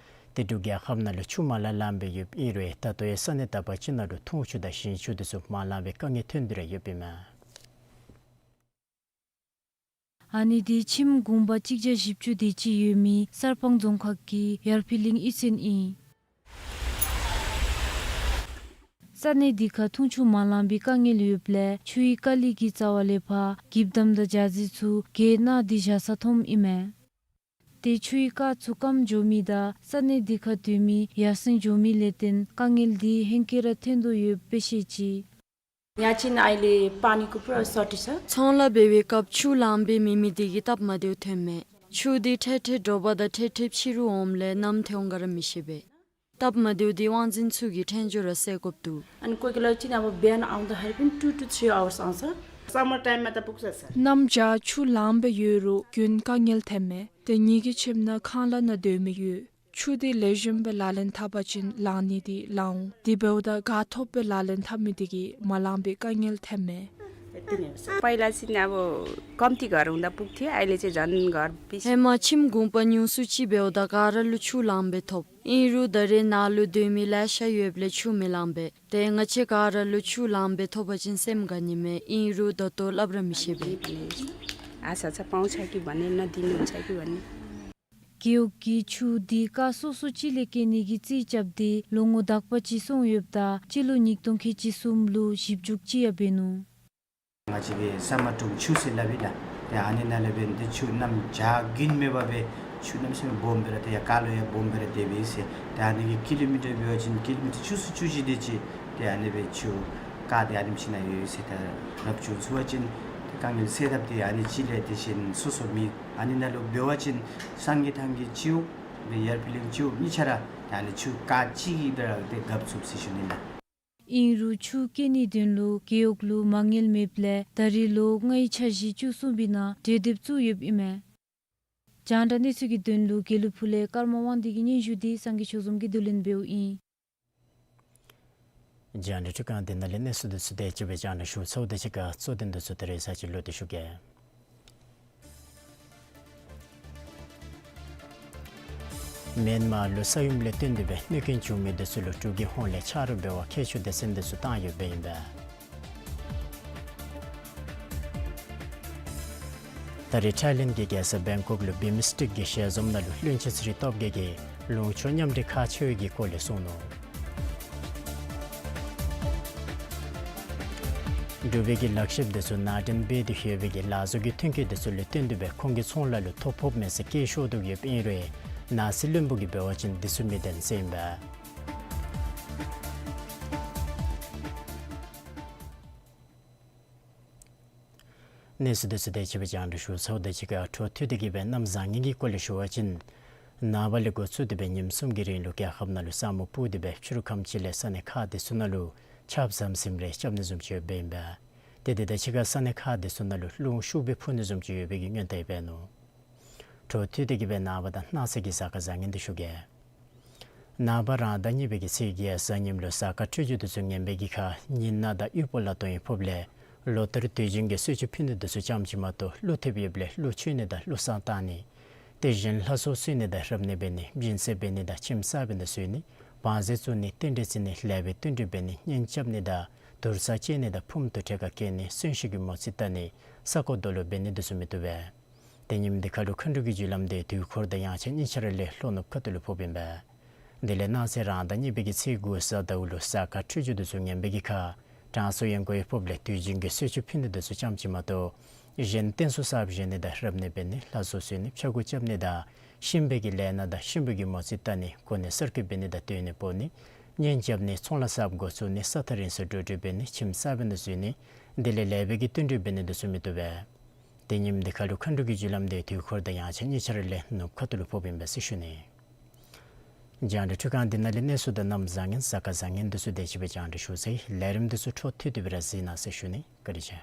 ཏེ་འབྲུག་རྒྱལ་ཁབ་ནང་ལུ་ཆུ་མ་ལང་ལངམ་སྦེ་ཡོདཔ་ཨིན་རུང་ད་ལྟོ་ཡང་ས་གནས་དག་པ་ཅིག་ནང་ལུ་འཐུང་ཆུ་དང་ཞིང་ཆུ་འདི་ཚུ་མ་ལང་བའི་དཀའ་ངལ་ཐོན་ཏེ་ར་ཡོདཔ་ཨིན་མས། ཨ་ནི་འདི་ཁྱིམ་གུང་པ་གཅིག་བརྒྱ་བཞི་བཅུ་དེ་ཅིག་ཡོད་མི་གསར་སྤང་རྫོང་ཁག་གི་ཡར་འཕེལ་གླིང་གཡུས་ཚན་ཨིན། ས་གནས་འདི་ཁར་འཐུང་ཆུ་མ་ལང་པའི་དཀའ་ངལ་ཡོདཔ་ལས་ཆུའི་དཀའ་ལས་ཀྱི་རྩ་བ་ལས་ཕར་འགྱིབ་དམ་དང་རྒྱ་རྫི་ཚུ་གྱེས་ནཱ་འདི་བཞག་ས་མཐོངམ་ཨིན་མས། ཏེ་ཆུའི་རྐ་ཚུ་སྐམ་འགྱོ་མི་དང་ས་གནས་འདི་ཁར་སྡོད་མི་ཡར་སེང་འགྱོ་མི་ལས་བརྟེན་དཀའ་ངལ་འདི་ཧེང་སྐལ་ར་ཐོན་དོ་ཡོདཔ་སྦེ་བཤད་ཅི། यहाँ चाहिँ अहिले पानीको पुरा सर्टेज छ। ཚོང་ལཱ་འབད་བའི་སྐབས་ཆུ་ལང་པའི་མེད་མི་འདི་གིས་སྟབས་མ་བདེཝ་ཐོན་མས། ཆུ་འདི་ཁྲེ་ཁྲེ་དྲོ་པ་དང་ཁྲེ་ཁྲེ་ཕྱི་རུ་འོངམ་ལས་ནམ་ཐོན་འོང་ག་ར་མི་ཤེས་པས། སྟབས་མ་བདེཝ་འདི་དབང་འཛིན་ཚུ་གིས་ཕྲན་བཅོས་ར་སེལ་དགོཔ་འདུག། अनि कोही कोही बेला चाहिँ अब बिहान आउँदाखेरि पनि two to three hours आउँछ। समर टाइममा त पुग्छ सर। གནམ་བྱཱར་ཆུ་ལངམ་སྦེ་ཡོད་རུང་རྒྱུན་དཀའ་ངལ་ཐོན་མས། ཏེ་ངེ་གི་ཁྱིམ་ནང་ཁང་གླ་ནང་སྡོད་མི་ཡོད། ཆུ་འདི་ལེགས་ཤོམ་སྦེ་ལག་ལེན་འཐབ་པ་ཅིན་ལང་ནི་འདི་ལང་འོང་། དེ་འབདཝ་ད་ག་ཐོབ་སྦེ་ལག་ལེན་འཐབ་མི་འདི་གིས་མ་ལང་པའི་དཀའ་ངལ་ཐོན་མས། यति नै हो सर। पहिला चाहिँ अब कम्ती घर हुँदा पुग्थ्यो, अहिले चाहिँ झन् घर बेसी। ཧེ་མ་ཁྱིམ་གུང་པ་ཉུང་སུ་ཅིག་འབདཝ་ད་ག་ར་ལུ་ཆུ་ལངམ་སྦེ་ཐོབ། ཨིན་རུང་ད་རེས་ནཱ་ལུ་སྡོད་མི་ལེ་ཤ་ཡོདཔ་ལས་ཆུ་མི་ལང་པས། ཏེ་ང་བཅས་ག་ར་ལུ་ཆུ་ལངམ་སྦེ་ཐོབ་པ་ཅིན་སེམས་དགའ་ནི་མས། ཨིན་རུང་ད་ལྟོ་སླབ་ར་མི་ཤེས་པས། आशा छ पाउँछ कि भन्ने, नदिनुहुन्छ कि भन्ने। རྒེད་འོག་གིས་ཆུ་འདི་རྐ་སོ་སོ་ཅིག་ལས་བསྐྱལ་ནི་གི་རྩིས་རྐྱབ་སྟེ་ལོ་ངོ་དག་པ་ཅིག་སོང་ཡོདཔ་ད་སྤྱི་ལོ་ཉིས་སྟོང་ཁལ་གཅིག་གསུམ་ལུ་ཞིབ་འཇུག་ཅིག་ཡང་འབད་ནུག། ང་བཅས་ཀྱི་ས་མ་ཀྲུང་ཆུ་ཟེར་སླབ་ཨིན་ལགས། ཏེ་ཨ་ནི་ནང་ལས་འབད་ནི་འདི་ཆུ་གནམ་བྱཱར་རྒྱུན་མེད་པར་སྦེ་ཆུ་གནམ་མེད་ས་མེད་སྦོམ་སྦེ་ར་ཏེ་ཡར་རྐ་ལུ་ཡང་སྦོམ་སྦེ་ར་སྡོདཔ་ཨིན་ཟེར། ཏེ་ཨ་ནི་གི་ཀི་ལོ་མི་ཊར་འབད་བ་ཅིན་ཀི་ལོ་མི་ཊར་བཅུ་གསུམ་བཅུ་བཞི་དེ་ཅིག་ཏེ་ཨ་ནི་སྦེ་ཆུ་རྐ་འདི་ཨ་ནེམ་ཅིག་ནང་ཡོད་ཟེར། ད་རབ་བྱུང་ཚུགས་པ་ཅིན་ཏེ་དཀའ་ངལ་སེལ་ཐབས་འདི་ཨ་ནི་ཅིག་ལས་དེ་བཞིན་སོ་སོ་མི་ཨ་ནི་ནང་ལུ་འབད་བ་ཅིན་སངས་རྒྱས་ཐང་གི་སྤྱི་འོག་ཏེ་ཡར་འཕེལ་གླིང་སྤྱི་འོག་གཉིས་ཆ་ར་ཏེ་ཨ་ནི་ཆུ་རྐ་གཅིག་གིས་སྦེ་ར་ཏེ་རྒཔ་ཚུགས་ཟེར་ཞུ་ནི་ལགས། ཨིན་རུང་ཆུ་བསྐྱལ་ནིའི་དོན་ལུ་རྒེད་འོག་ལུ་མ་དངུལ་མེདཔ་ལས་ད་རེས་ལོ་ལྔའི་འཆར་གཞི་བཅུ་གསུམ་པའི་ནང་གྲོས་འདེབས་བཙུགས་ཡོདཔ་ཨིན་མས། རྒྱང་བསྒྲགས་གནས་ཚུལ་གྱི་དོན་ལུ་དགེ་ལུ་ཕུ་ལས་ཀརྨ་དབང་འདུས་ཀྱི་སྙན་ཞུ་འདི་སངས་རྒྱས་ཆོས་འཛོམས་ཀྱིས་བསྡུ་ལེན་འབདཝ་ཨིན། རྒྱང་བསྒྲགས་ཁྲི་ཁང་འདི་ནང་ལས་གནས་ཚུལ་འདི་ཚུ་དེ་ཅིག་སྦེ་རྒྱང་བསྒྲགས་ཞུ་ཚརཝ་དང་གཅིག་ཁར་གཙོ་དོན་འདི་ཚུ་ད་རེས་ཚར་གཅིག་ལོག་སྟེ་ཞུ་གེ། མེན་མར་ལུ་ས་ཡོམ་ལས་བརྟེན་ཏེ་སྦེ་གནོད་སྐྱོན་བྱུང་མི་འདི་ཚུ་ལུ་འབྲུག་གི་ཧོངས་ལས་ཆ་རོགས་འབད་བར་ཁྱད་ཆོས་སྡེ་ཚན་འདི་ཚུ་བཏང་ཡོདཔ་ཨིན་པས། ད་རེས་ཐའི་ལེནཌ་གི་རྒྱལ་ས་བེང་ཀོག་ལུ་བི་མི་སི་ཊེཀ་གི་ཞལ་འཛོམས་ནང་ལུ་བློན་ཆེན་ཚེ་རིང་སྟོབས་རྒྱས་ཀྱིས་ལུང་ཕྱོགས་མཉམ་འབྲེལ་ཁག་ཆེ་བའི་གི་སྐོར་ལས་གསུངས་ནུག། འབྲུག་པའི་གི་ལག་ཤེསཔ་འདི་ཚུ་ནང་འདྲེན་འབད་དེ་ཡོད་པའི་གི་ལག་བཟོ་གི་ཐོན་སྐྱེད་འདི་ཚུ་ལུ་བརྟེན་ཏེ་སྦེ་ཁོང་གི་ཚོང་ལཱ་ལུ་ཐོ་ཕོག་མེད་ས་བཀལ་ཤོར་དོ་ཡོདཔ་ཨིན་རུང་ནང་སྲིད་བློན་པོ་གིས་འབད་བ་ཅིན་འདི་ཚུ་མི་བདེན་ཟེར་ཨིན་པས། གནས་ཚུལ་འདི་ཚུ་དེ་ཅིག་སྦེ་རྒྱང་བསྒྲགས་ཞུ་ཚརཝ་དང་གཅིག་ཁར་འཕྲོ་མཐུད་དེ་གི་སྦེ་གནམ་བཟང་ངན་གྱི་སྐོར་ལས་ཞུ་བ་ཅིན་ནངས་པ་ལས་འགོ་བཙུགས་ཏེ་སྦེ་ཉིནམ་གསུམ་གྱི་རིང་ལུ་རྒྱལ་ཁབ་ནང་ལུ་ས་སྨུག་སྤུབས་ཏེ་སྦེ་ཕྱི་རུ་ཁམས་ཅིག་ལས་ས་གནས་ཁག་འདི་ཚུ་ནང་ལུ་ཆརཔ་ཟམ་ཟིམ་རེ་རྐྱབ་ནི་བཟུམ་ཅིག་ཡོདཔ་ཨིན་པས། ཏེ་དེ་དང་གཅིག་ཁར་ས་གནས་ཁག་འདི་ཚུ་ནང་ལུ་རླུང་ཤུགས་སྦེ་འཕུ་ནི་བཟུམ་ཅིག་ཡོད་པའི་གི་སྔོན་བརྡ་ཡང་འབད་ནུག། འཕྲོ་མཐུད་དེ་གི་སྦེ་ནངས་པ་དང་གནངས་ཚེ་གི་གཟའ་སྐར་བཟང་ངན་འདི་ཞུ་གེ། ནངས་པ་རང་ཟླ་གཉིས་པའི་གི་ཚེས་བརྒྱད་གཟའ་ཉིམ་ལུ་གཟའ་སྐར་འཕྲོད་སྦྱོར་འདི་ཚུ་ངན་པའི་གི་ཁར་གཉིད་ནག་དང་དབུལ་པོ་ལ་དོན་ཡང་ཕོགཔ་ལས་ལོ་ལྟར་དུས་རྒྱུན་གྱི་གསོལ་མཆོད་ཕུལ་ནི་འདི་ཚུ་ཙམ་ཅིག་མ་གཏོགས་ཀླུ་ཐེབས་ཡོདཔ་ལས་ཀླུ་མཆོད་ནི་དང་ཀླུ་བསང་བཏང་ནི། དེ་བཞིན་ལྷ་སྲུང་གསོལ་ནི་དང་རབ་གནས་འབད་ནི་སྦྱིན་སྲེག་འབད་ནི་དང་ཁྱིམ་གསར་འབད་ནི་བཟོ་ནི་བང་མཛོད་བཙུགས་ནི་རྟེན་འབྲེལ་བརྩི་ནི་ལེགས་པའི་བསྟུན་གྲོས་འབད་ནི་གཉེན་རྐྱབ་ནི་དང་དུར་ས་བཅད་ནི་དང་ཕུངམ་དུར་ཁྲོད་ཁར་བསྐྱལ་ནི་གསོན་གཤིན་གྱི་མོ་རྩིས་བལྟ་ནི་ས་རྐོ་རྡོ་སློག་འབད་ནི་འདི་ཚུ་མི་བཏུབ་པས། ཏེ་ཉིནམ་འདི་ཁར་ལུ་མཁའ་འགྲོ་གི་རྒྱུ་ལམ་འདི་དུས་འཁོར་དང་དབྱངས་འཆར་གཉིས་ཆ་ར་ལས་ལྷོ་ནུབ་ཁ་ཐུག་ལུ་ཕོགཔ་ཨིན་པས། དེ་ལས་གནངས་ཚེ་རང་ཟླ་གཉིས་པའི་གི་ཚེས་དགུ་གཟའ་ཟླཝ་ལུ་གཟའ་སྐར་འཕྲོད་སྦྱོར་འདི་ཚུ་ངན་པའི་གི་ཁར་ དྲང་སྲོང་ཡོན་ཀོང་ཡང་ཕོགཔ་ལས་དུས་རྒྱུན་གྱི་གསོལ་མཆོད་ཕུལ་ནི་དེ་ཚུ་ཙམ་ཅིག་མ་གཏོགས་གཞན་རྟེན་གསོལ་གསརཔ་བཞེངས་ནི་དང་རབ་གནས་འབད་ནི་ལྷ་གསོལ་གསོལ་ནི་ཕྱག་འགུགས་རྐྱབ་ནི་དང་གཤིན་པོའི་གི་ལས་སྣ་དང་གཤིན་པོའི་གི་མོ་རྩིས་བལྟ་ནི་གོ་གནས་གསར་བསྐོ་འབད་ནི་དང་བཏོན་ནི་སྤོ་ནི་གཉེན་རྐྱབ་ནི་ཚོང་ལཱ་གསརཔ་འགོ་བཙུགས་ནི་ས་ཐག་རིང་སར་འགྲོ་འགྲུལ་འབད་ནི་ཁྱིམ་གསར་པའི་ནང་འཛུལ་ནི་དེ་ལས་ལེགས་པའི་གི་བསྟུན་གྲོས་འབད་ནི་དེ་ཚུ་མི་བཏུབ་པས། དེ་ཉིནམ་འདི་ཁ་ལུ་མཁའ་འགྲོ་གི་རྒྱུ་ལམ་འདི་དུས་འཁོར་དང་ཡང་ཆ་གཉིས་ཆ་ར་ལས་ནུབ་ཁ་ཐུག་ལུ་ཕོགཔ་ཨིན་པས་ཟེར་ཞུ་ནི། རྒྱང་བསྒྲགས་འཕྲུལ་ཁང་འདི་ནང་ལས་གནས་ཚུལ་དང་གནམ་བཟང་ངན་གཟའ་སྐར་བཟང་ངན་དེ་ཚུ་དེ་ཅིག་སྦེ་རྒྱང་བསྒྲགས་ཞུ་ཚར་ཡི། ལས་རིམ་དེ་ཚུ་འཕྲོ་མཐུད་དེ་སྦེ་ར་གཟིགས་གནང་ཟེར་ཞུ་ནི། བཀའ་དྲིན་ཆེ།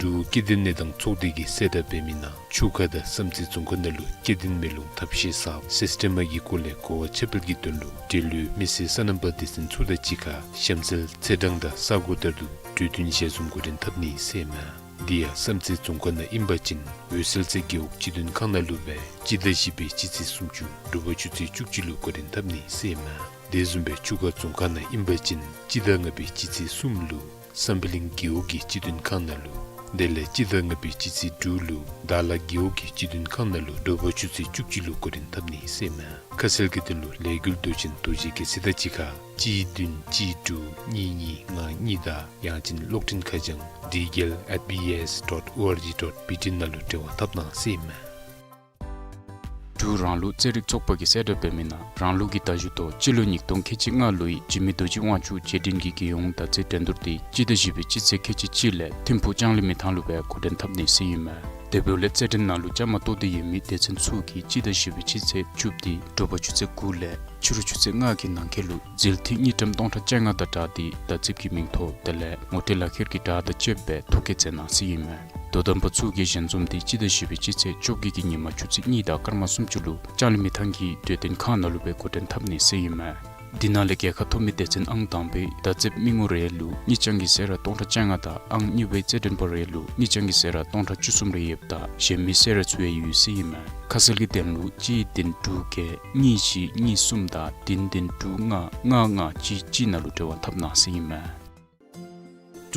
འབྲུག་སྐྱེ་ལྡན་གནས་སྟངས་ཚོགས་སྡེ་གིས་གསལ་བསྒྲགས་འབད་མི་ནང་ཆུ་ཁ་དང་བསམ་རྩེ་རྫོང་ཁག་ནང་ལུ་སྐྱེ་ལྡན་མེ་རླུང་ཐབས་ཤེས་གསརཔ་སིསི་ཊེམ་གྱི་སྒོ་ལས་གོ་བ་ཁྱབ་སྤེལ་གྱི་དོན་ལུ་འབྲེལ་ཡོད་མི་སེར་སོ་ནམ་པ་སྡེ་ཚན་ཚུ་དང་གཅིག་ཁར་གཤམ་གསལ་ཚེས་གྲངས་དང་ས་གོ་ལྟར་དུ་གྲོས་བསྟུན་ཞལ་འཛོམས་འགོ་འདྲེན་འཐབ་ནི་ཟེར་ཨིན་མས། དེ་ཡང་བསམ་རྩེ་རྫོང་ཁག་ནང་ཨིན་པ་ཅིན་འོད་གསལ་རྩེ་རྒེད་འོག་སྤྱི་མཐུན་ཁང་ནང་ལུ་སྦེ་སྤྱི་ཟླ་བཞི་པའི་སྤྱི་ཚེས་སུམ་ཅུ་དྲོ་པ་ཆུ་ཚོད་བཅུ་གཅིག་ལུ་འགོ་འདྲེན་འཐབ་ནི་ཟེར་ཨིན་མས། དེ་བཟུམ་སྦེ་ཆུ་ཁ་རྫོང་ཁག་ནང་ཨིན་པ་ཅིན་སྤྱི་ཟླ་ལྔ་པའི་སྤྱི་ཚེས་གསུམ་ལུ་བསམ་འཕེལ་གླིང་རྒེད་འོག་གི་སྤྱི་མཐུན་ཁང་ནང་ལུ། དེ་ལས་སྤྱི་ཟླ་ལྔ་པའི་སྤྱི་ཚེས་དྲུག་ལུ་དྭགས་ལྷ་རྒེད་འོག་གི་སྤྱི་མཐུན་ཁང་ནང་ལུ་དྲོ་པ་ཆུ་ཚོད་བཅུ་གཅིག་ལུ་འགོ་འདྲེན་འཐབ་ནི་ཟེར་ཨིན་མས། ཁ་གསལ་གྱི་དོན་ལུ་ལས་འགུལ་མདོ་ཆེན་རྡོ་རྗེ་རྒྱལ་མཚན་དང་གཅིག་ཁར་གཅིག་བདུན་གཅིག་དྲུག་གཉིས་གཉིས་ལྔ་གཉིས་དང་ཡང་ཅིན་གློག་འཕྲིན་ཁ་བྱང་D G L at B S dot O R G dot B T ནང་ལུ་འབྲེལ་བ་འཐབ་གནང་ཟེར་ཨིན་མས། འབྲུག་རང་ལུགས་རྩེད་རིགས་ཚོགས་པ་གིས་གསལ་བསྒྲགས་འབད་མི་ནང་རང་ལུགས་ཀྱི་མདའ་གཞུ་ཐོག་སྤྱི་ལོ་ཉིས་སྟོང་ཁལ་གཅིག་ལྔ་ལོའི་འཇིགས་མེད་རྡོ་རྗེ་དབང་ཕྱུག་རྗེས་དྲན་གྱི་རྒྱལ་ཡོངས་མདའ་རྩེད་འགྲན་བསྡུར་དེ་སྤྱི་ཟླ་བཞི་པའི་སྤྱི་ཚེས་ཁལ་གཅིག་གཅིག་ལས་ཐིམ་ཕུག་ལྕང་གླིང་མི་ཐང་ལུ་སྦེ་འགོ་འདྲེན་འཐབ་ནི་ཟེར་ཨིན་མས། དེ་འབདཝ་ལས་རྩེད་འགྲན་ནང་ལུ་བཅའ་མར་གཏོགས་ཏེ་ཡོད་མི་སྡེ་ཚན་ཚུ་གིས་སྤྱི་ཟླ་བཞི་པའི་སྤྱི་ཚེས་བཅུ་པ་འདི་དྲོ་པ་ཆུ་ཚོད་དགུ་ལས་ཕྱི་རུ་ཆུ་ཚོད་ལྔ་གི་ནང་འཁོད་ལུ་ཟིལ་ཐིག་དངུལ་ཀྲམ་སྟོང་ཕྲག་བཅོ་ལྔ་དང་སྦྲགས་ཏེ་མདའ་རྩེད་ཀྱི་མིང་ཐོབ་དེ་ལས་ངོ་སྤྲོད་ལག་ཁྱེར་གྱི་བྲག་དང་བཅསཔ་སྦེ་ཐོ་བཀོད་མཛད་གནང་ཟེར་ཨིན་མས། དོ་དམ་པ་ཚུ་གིས་ཞལ་འཛོམས་འདི་སྤྱི་ཟླ་བཞི་པའི་སྤྱི་ཚེས་བཅོ་བརྒྱད་ཀྱི་ཉིན་མ་ཆུ་ཚོད་གཉིས་དང་སྐར་མ་སུམ་ཅུ་ལུ་ལྕང་གླིང་མི་ཐང་གི་གྲོས་སྟོན་ཁང་ནང་ལུ་སྦེ་འགོ་འདྲེན་འཐབ་ནི་ཟེར་ཨིན་མས། འདི་ནང་ལས་རྒྱལ་ཁ་ཐོབ་མི་སྡེ་ཚན་ཨང་དང་པའི་མདའ་རྩེདཔ་མི་ངོ་རེ་ལུ་དངུལ་རྐྱང་གི་ཟས་ར་སྟོང་ཕྲག་བཅོ་ལྔ་དང་ཨང་གཉིས་པའི་རྩེད་འགྲན་པ་རེ་ལུ་དངུལ་རྐྱང་གི་ཟས་ར་སྟོང་ཕྲག་བཅུ་གསུམ་རེ་ཡོདཔ་ད་གཞན་མི་ཟས་ར་ཚུ་ཡང་ཡོད་ཟེར་ཨིན་མས། ཁ་གསལ་གྱི་དོན་ལུ་གཅིག་བདུན་དྲུག་བརྒྱད་གཉིས་བཞི་གཉིས་གསུམ་དང་བདུན་བདུན་དྲུག་ལྔ་ལྔ་ལྔ་གཅིག་གཅིག་ནང་ལུ་འབྲེལ་བ་འཐབ་གནང་ཟེར་ཨིན་མས།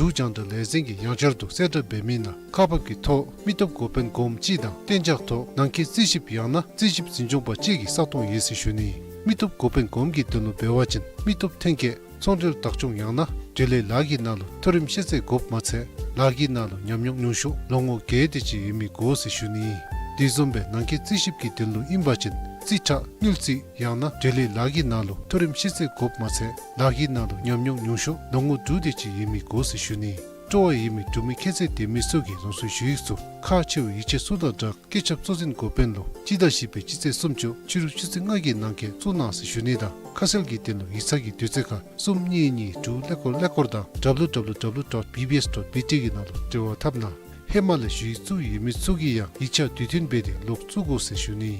འབྲུག་རྒྱང་བསྒྲགས་ལས་འཛིན་གྱིས་ཡང་བསྐྱར་དུ་གསལ་བསྒྲགས་འབད་མི་ནང་ཁག་འབག་གི་ཐོག་མི་སྟོབས་འགོ་དཔོན་གོངམ་ཅིག་དང་གཏན་འཇགས་ཐོག་ནང་འཁོད་རྩིས་ཞིབ་ཡང་ན་རྩིས་ཞིབ་འཛིན་སྐྱོང་པ་ཅིག་གི་ས་སྟོང་ཡོད་ཟེར་ཞུ་ནི། མི་སྟོབས་འགོ་དཔོན་གོངམ་གྱི་དོན་ལུ་འབད་བ་ཅིན་མི་སྟོབས་ཐོན་སྐྱེད་ཚོང་འབྲེལ་བདག་སྐྱོང་ཡང་ན་འབྲེལ་ཡོད་ལཱ་གི་ནང་ལུ་མཐོ་རིམ་ཤེས་ཚད་དགོཔ་མ་ཚད་ལཱ་གི་ནང་ལུ་ཉམས་མྱོང་ཉུང་ཤོས་ལོ་ངོ་བརྒྱད་དེ་ཅིག་ཡོད་མི་དགོ་ཟེར་ཞུ་ནི། དེ་བཟུམ་སྦེ་ནང་འཁོད་རྩིས་ཞིབ་ཀྱི་དོན་ལུ་ཨིན་པ་ཅིན་རྩིས་ཁྲ་དངུལ་རྩིས་ཡང་ན་འབྲེལ་ཡོད་ལཱ་གི་ནང་ལུ་མཐོ་རིམ་ཤེས་ཚད་དགོཔ་མ་ཚད་ལཱ་གི་ནང་ལུ་ཉམས་མྱོང་ཉུང་ཤོས་ལོ་ངོ་དྲུག་དེ་ཅིག་ཡོད་མི་དགོ་ཟེར་ཞུ་ནི། སྤྲོ་བ་ཡོད་མི་འབྲུག་མི་ཁྱད་ཚད་ལྡན་མི་ཚུ་གིས་རང་སོའི་ཞུ་ཡིག་ཚུ་ཁག་ཆེ་བའི་ཡིག་ཆ་ཚུ་དང་སྦྲགས་བཀོད་ཁྱབ་གཙོ་འཛིན་འགོ་དཔོན་ལུ་སྤྱི་ཟླ་བཞི་པའི་སྤྱི་ཚེས་སུམ་ཅུ་ཕྱི་རུ་ཆུ་ཚོད་ལྔ་གི་ནང་འཁོད་བཙུགས་གནང་ཟེར་ཞུ་ནི་དང་ཁ་གསལ་གྱི་དོན་ལུ་ཡིག་ཚང་གི་དུས་ཚོད་ཁར་གསུམ་གཉིས་གཉིས་དྲུག་ཀླད་ཀོར་ཀླད་ཀོར་དང་W W W dot B B S dot B T གི་ནང་ལུ་འབྲེལ་བ་འཐབ་གནང་། ཧེ་མ་ལས་ཞུ་ཡིག་བཙུགས་ཡོད་མི་ཚུ་གིས་ཡང་ཡིག་ཆ་དུས་མཐུན་འབད་དེ་ལོག་བཙུགས་དགོ་ཟེར་ཞུ་ནི།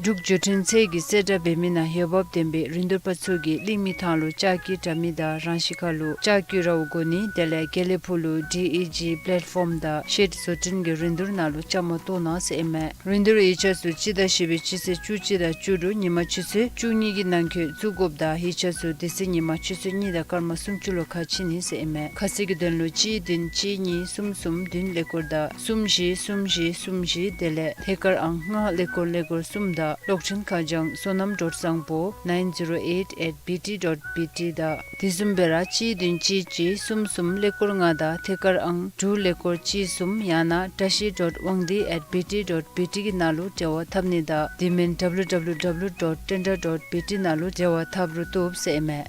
འབྲུག་བརྒྱུད་འཕྲིན་ཚད་ཀྱིས་གསལ་བསྒྲགས་འབད་མི་ནང་འོས་འབབ་ལྡན་པའི་རིན་བསྡུར་པ་ཚུ་གིས་གླིང་མི་ཐང་ལུ་ལྕགས་ཀྱི་དྲ་མིག་དང་རང་ཤི་ཁ་ལུ་ལྕགས་ཀྱི་རཝ་དགོ་ནི་དེ་ལས་དགེ་ལེགས་ཕུག་ལུ་D E G platform དང་ཤེཌ་བཟོ་སྐྲུན་གྱི་རིན་བསྡུར་ནང་ལུ་བཅའ་མར་གཏོགས་གནང་ཟེར་ཨིན་མས། རིན་བསྡུར་ཡིག་ཆ་ཚུ་སྤྱི་ཟླ་བཞི་པའི་སྤྱི་ཚེས་བཅུ་གཅིག་དང་བཅུ་དྲུག་ཉིན་མ་ཆུ་ཚོད་བཅུ་གཉིས་ཀྱི་ནང་འཁོད་བཙུགས་དགོཔ་དང་ཡིག་ཆ་ཚུ་དེ་ཚེ་ཉིན་མ་ཆུ་ཚོད་གཉིས་དང་སྐར་མ་སུམ་ཅུ་ལུ་ཁ་ཕྱེ་ནི་ཟེར་ཨིན་མས། ཁ་གསལ་གྱི་དོན་ལུ་གཅིག་བདུན་གཅིག་གཉིས་གསུམ་གསུམ་བདུན་ཀླད་ཀོར་དང་གསུམ་བཞི་གསུམ་བཞི་གསུམ་བཞི་དེ་ལས་ཐད་ཀར་ཨང་ལྔ་ཀླད་ཀོར་ཀླད་ཀོར་གསུམ་དང་གློག་འཕྲིན་ཁ་བྱང་བསོད་ནམས་སྒྲོལ་བཟང་པོ་nine zero eight at B T dot B T དང་དེ་བཟུམ་སྦེ་ར་གཅིག་བདུན་གཅིག་གཅིག་གསུམ་གསུམ་ཀླད་ཀོར་ལྔ་དང་ཐད་ཀར་ཨང་དྲུག་ཀླད་ཀོར་གཅིག་གསུམ་ཡང་ན་བཀྲ་ཤིས་དབང་འདུས་at B T dot B T གི་ནང་ལུ་འབྲེལ་བ་འཐབ་ནི་དང་དེ་མིན་W W W dot tenda dot B T ནང་ལུ་འབྲེལ་བ་འཐབ་རུང་བཏུབ་ཟེར་ཨིན་མས།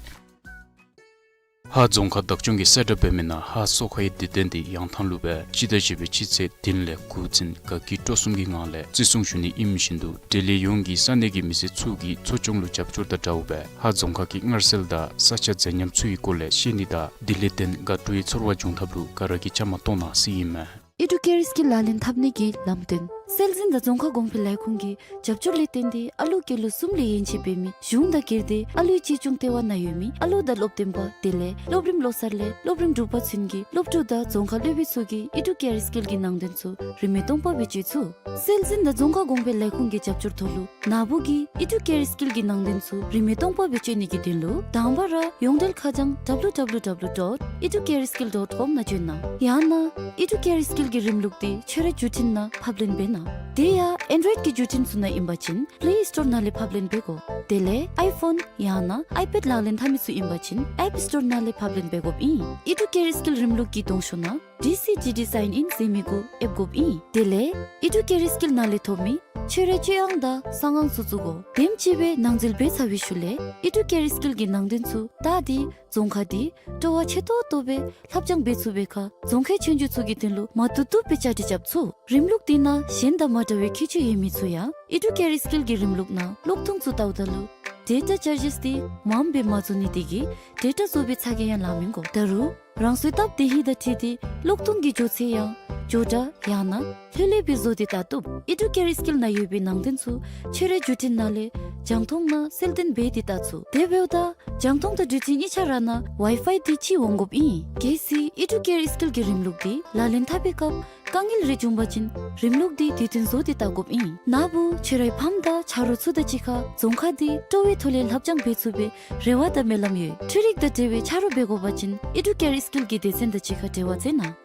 ཧཱ་རྫོང་ཁག་བདག་སྐྱོང་གིས་གསལ་བསྒྲགས་འབད་མི་ནང་ཧཱ་གསོ་ཁའི་དུས་སྟོན་འདི་ཡང་ཐང་ལུ་སྦེ་སྤྱི་ཟླ་བཞི་པའི་སྤྱི་ཚེས་བདུན་ལས་དགུ་ཚུན་དགའ་སྐྱིད་སྤྲོ་གསུམ་གྱི་ངང་ལས་བརྩི་སྲུང་ཞུ་ནི་ཨིནམ་བཞིན་དུ་འབྲེལ་ཡོད་ཡོངས་ཀྱིས་ས་གནས་ཀྱི་མི་སེར་ཚུ་གིས་འཚོ་སྐྱོང་ལུ་རྒྱབ་སྐྱོར་དང་འདྲཝ་སྦེ་ཧཱ་རྫོང་ཁག་གི་མངར་ཟས་དང་ས་ཆ་མཛེས་ཉམས་ཚུ་གི་སྐོར་ལས་ཤེས་ནི་དང་དེ་ལས་བརྟེན་དགའ་སྤྲོའི་ཚོར་བ་འབྱུང་ཐབས་ལུ་ག་ར་གིས་བཅའ་མར་གཏོགས་གནང་ཟེར་ཨིན་མས། ཨི་ཌུ་ཀེར་སྐྱིད་ཀྱི་ལག་ལེན་འཐབ་ནི་གི་ལམ་སྟོན། སྲོལ་འཛིན་དང་རྫོང་ཁ་གོང་འཕེལ་ལས་ཁུངས་ཀྱི་རྒྱབ་སྐྱོར་ལས་བརྟེན་ཏེ་ཨ་ལུ་སྐྱེས་ལོ་གསུམ་ལས་ཡན་ཆད་འབད་མི་གཞུང་དང་སྒེར་སྡེ་ཨ་ལུའི་གཅེས་སྐྱོང་ལྟེ་བ་ནང་ཡོད་མི་ཨ་ལུ་དང་སློབ་སྟོན་པ་དེ་ལས་སློབ་རིམ་བློ་གསར་ལས་སློབ་རིམ་དྲུག་པ་ཚུན་གྱི་སློབ་ཕྲུག་དང་རྫོང་ཁ་སློབ་དཔོན་ཚུ་གིས་ཨི་ཌུ་ཀེར་སྐྱིད་ཀྱི་ནང་དོན་ཚུ་རིན་མེད་སྟོང་པ་སྦེ་སྤྱོད་ཚུགས། སྲོལ་འཛིན་དང་རྫོང་ཁ་གོང་འཕེལ་ལས་ཁུངས་ཀྱི་རྒྱབ་སྐྱོར་ཐོག་ལུ་ན་བུ་གིས་ཨི་ཌུ་ཀེར་སྐྱིད་ཀྱི་ནང་དོན་ཚུ་རིན་མེད་སྟོང་པ་སྦེ་སྤྱོད་ནི་གི་དོན་ལུ་དང་པ་ར་ཡོངས་འབྲེལ་ཁ་བྱང་W W W dot educareschool dot com ནང་བྱོན་གནང་། ཡང་ན་ཨི་ཌུ་ཀེར་སྐྱིད་ཀྱི་རིམ་ལུགས་འདི་ཁྱོད་རའི་བརྒྱུད་འཕྲིན་ནང་ཕབ་ལེན་འབད་གནང་། དེ་ཡང་ཨེན་ཌོ་རོའིཌ་ཀྱི་བརྒྱུད་འཕྲིན་ཚུ་ནང་ཨིན་པ་ཅིན་པླེ་སི་ཊོར་ནང་ལས་ཕབ་ལེན་འབད་དགོ། དེ་ལས་ཨའི་ཕོན་ཡང་ན་ཨའི་པེཌ་ལག་ལེན་འཐབ་མི་ཚུ་ཨིན་པ་ཅིན་ཨེཔ་སི་ཊོར་ནང་ལས་ཕབ་ལེན་འབད་དགོཔ་ཨིན། ཨི་ཌུ་ཀེར་སྐྱིད་རིམ་ལུགས་ཀྱི་གདོང་ཤོག་ནང་ཌི་སི་ཌི་ཌི་སའིན་ཨིན་ཟེར་མི་གུ་ཨེབ་དགོཔ་ཨིན། དེ་ལས་ཨི་ཌུ་ཀེར་སྐྱིད་ནང་ལས་ཐོབ་མི་ཁྱོད་རའི་སྤྱོད་དབང་དང་གསང་དབང་ཚུ་བཙུགས་དགོ། དེམ་ཅིག་སྦེ་ནང་འཛུལ་འབད་ཚར་བའི་ཤུལ་ལས་ཨི་ཌུ་ཀེར་སྐྱིད་ཀྱི་ནང་དོན་ཚུ་བལྟ་སྟེ་རྫོང་ཁ་འདི་སྤྲོ་བ་ཆེ་ཏོག་ཏོ་སྦེ་ལྷབ་སྦྱང་འབད་ཚུགས་པའི་ཁར་རྫོང་ཁའི་ཆོས་རྒྱུགས་ཚུ་གི་དོན་ལུ་མ་བཏུབ་བཏུབ་སྦེ་བཅའ་སྒྲིག་རྐྱབ་ཚུགས། རིམ་ལུགས་འདི་ནང་གཞན་དང་མ་འདྲ་བའི་ཁྱད་ཆོས་ཡོད་མི་ཚུ་ཡང་ཨི་ཌུ་ཀེར་སྐྱིད་ཀྱི་རིམ་ལུགས་ནང་གློག་ཐུང་ཚུ་བལྟཝ་ད་ལུ་ཌེ་ཊ་ཅཱར་ཇེསི་འདི་མངམ་སྦེ་མ་བཟོ་ནི་དེ་གིས་ཌེ་ཊ་བཟོ་བའི་ཚ་གྱང་ཡང་ལང་མི་དགོ། ད་རུང་རང་སོའི་སྟབས་བདེ་ཧིང་དང་འཁྲིལ་ཏེ་གློག་ཐུང་གི་འགྱོ་ཚད་ཡང་མགྱོགས་དྲགས་ཡང་ན་ལྷོད་ལྷོད་སྦེ་བཟོ་སྟེ་བལྟ་བཏུབ། ཨི་ཌུ་ཀེར་སྐྱིད་ནང་ཡོད་པའི་ནང་དོན་ཚུ་ཁྱོད་རའི་བརྒྱུད་འཕྲིན་ནང་ལས་རྒྱང་མཐོང་ནང་གསལ་སྟོན་འབད་དེ་བལྟ་ཚུགས། དེ་འབདཝ་ད་རྒྱང་མཐོང་དང་བརྒྱུད་འཕྲིན་གཉིས་ཆ་ར་ནང་ཝའི་ཕའི་འདི་ཅིག་འོང་དགོཔ་ཨིན། གལ་སྲིད་ཨི་ཌུ་ཀེར་སྐྱིད་ཀྱི་རིམ་ལུགས་འདི་ལག་ལེན་འཐབ་པའི་སྐབས་དཀའ་ངལ་རེ་བྱུང་པ་ཅིན་རིམ་ལུགས་འདི་དུས་མཐུན་བཟོ་སྟེ་བལྟ་དགོཔ་ཨིན། ན་བུ་ཁྱོད་རའི་ཕམ་དང་ཆ་རོགས་ཚུ་དང་གཅིག་ཁར་རྫོང་ཁ་འདི་སྤྲོ་བའི་ཐོག་ལས་ལྷབ་སྦྱང་འབད་ཚུགས་པའི་རེ་བ་དང་སྨོན་ལམ་ཡོད། འཕྲུལ་རིག་དང་འབྲེལ་བའི་ཆ་རོགས་འབད་དགོ་པ་ཅིན་ཨི་ཌུ་ཀེར་སྐྱིད་ཀྱི་སྡེ་ཚན་དང་གཅིག་ཁར་འབྲེལ་བ་མཛད་གནང་།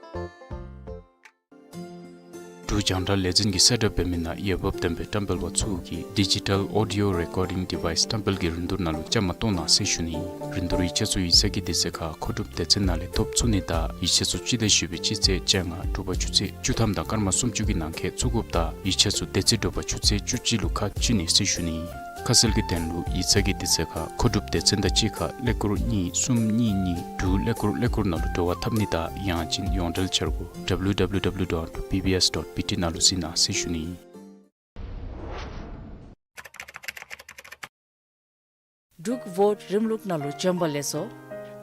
འབྲུག་རྒྱང་བསྒྲགས་ལས་འཛིན་གྱིས་གསལ་བསྒྲགས་འབད་མི་ནང་འོས་འབབ་ལྡན་པའི་བཀྲམ་སྤེལ་པ་ཚུ་གིས་ཌི་ཇི་ཊལ་ཨོ་ཌི་ཡོ་རེ་ཀོར་ཌིང་ཌི་ཝའིསི་བཀྲམ་སྤེལ་གྱི་རིན་བསྡུར་ནང་ལུ་བཅའ་མར་གཏོགས་གནང་ཟེར་ཞུ་ནི། རིན་བསྡུར་ཡིག་ཆ་ཚུ་ཡིག་ཚང་གི་དུས་ཚོད་ཁར་མཁོ་སྒྲུབ་སྡེ་ཚན་ནང་ལས་ཐོབ་ཚུགས་ནི་དང་ཡིག་ཆ་ཚུ་སྤྱི་ཟླ་བཞི་པའི་སྤྱི་ཚེས་བཅོ་ལྔ་དྲོ་པ་ཆུ་ཚོད་བཅུ་ཐམ་དང་སྐར་མ་སུམ་ཅུ་གི་ནང་འཁོད་བཙུགས་དགོཔ་དང་ཡིག་ཆ་ཚུ་དེ་ཚེ་དྲོ་པ་ཆུ་ཚོད་བཅུ་གཅིག་ལུ་ཁ་ཕྱེ་ནི་ཟེར་ཞུ་ནི། ཁ་གསལ་གྱི་དོན་ལུ་ཡིག་ཚང་གི་དུས་ཚོད་ཁར་མཁོ་སྒྲུབ་སྡེ་ཚན་དང་གཅིག་ཁར་ཀླད་ཀོར་གཉིས་གསུམ་གཉིས་གཉིས་དྲུག་ཀླད་ཀོར་ཀླད་ཀོར་ནང་ལུ་འབྲེལ་བ་འཐབ་ནི་དང་ཡང་ཅིན་ཡོངས་འབྲེལ་འཆར་སྒོ་W W W dot B B S dot B T ནང་ལུ་གཟིགས་གནང་ཟེར་ཞུ་ནི། འབྲུག་ཝོཊ་རིམ་ལུགས་ནང་ལུ་འབྱོན་པ་ལེགས་སོ།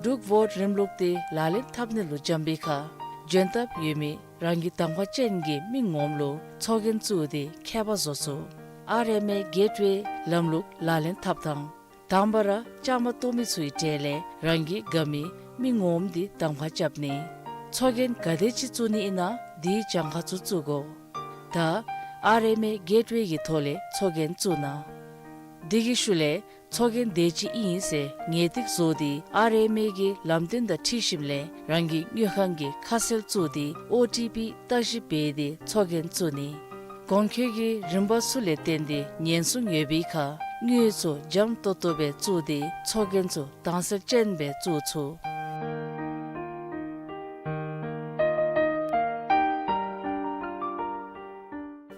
འབྲུག་ཝོཊ་རིམ་ལུགས་འདི་ལག་ལེན་འཐབ་ནི་ལུ་འབྱོན་པའི་ཁར་འབྱོན་ཐབས་ཡོད་མི་རང་གི་གདམ་ཁ་ཅན་གྱི་མི་ངོམ་ལུ་ཚོགས་རྒྱན་བཙུགས་ཏེ་ཁྱད་པར་བཟོ་ཚུགས། ཨར་ཨེམ་ཨེ་གེཊ་ཝེ་ལམ་ལུགས་ལག་ལེན་འཐབ་ཐངས། དང་པ་ར་བཅའ་མར་གཏོགས་མི་ཚུའི་གྲས་ལས་རང་གི་དགའ་མི་མི་ངོམ་འདི་གདམ་ཁ་རྐྱབ་ནི། ཚོགས་རྒྱན་ག་དེ་ཅིག་བཙུགས་ནི་ཨིན་ན་དེའི་གྱངས་ཁ་ཚུ་བཙུགས་དགོ། ད་ཨར་ཨེམ་ཨེ་གེཊ་ཝེ་གི་ཐོག་ལས་ཚོགས་རྒྱན་བཙུགས་གནང་། དེ་གི་ཤུལ་ལས་ཚོགས་རྒྱན་དེ་ཅིག་ཨིན་ཟེར་ངེས་ཏིག་བཟོ་སྟེ་ཨར་ཨེམ་ཨེ་གི་ལམ་སྟོན་དང་འཁྲིལ་ཞིནམ་ལས་རང་གི་དངུལ་ཁང་གི་ཁ་གསལ་བཙུགས་ཏེ་ཨོ་ཊི་པི་བརྟག་ཞིབ་འབད་དེ་ཚོགས་རྒྱན་བཙུགས་ནི། གོང་འཁོད་ཀྱི་རིམ་པ་ཚུ་ལས་བརྟེན་ཏེ་ཉེན་སྲུང་ཡོད་པའི་ཁར་དངུལ་ཚུ་འཇམ་ཏོག་ཏོ་སྦེ་བཙུགས་ཏེ་ཚོགས་རྒྱན་ཚུ་དྭངས་གསལ་ཅན་སྦེ་བཙུགས་ཚུགས།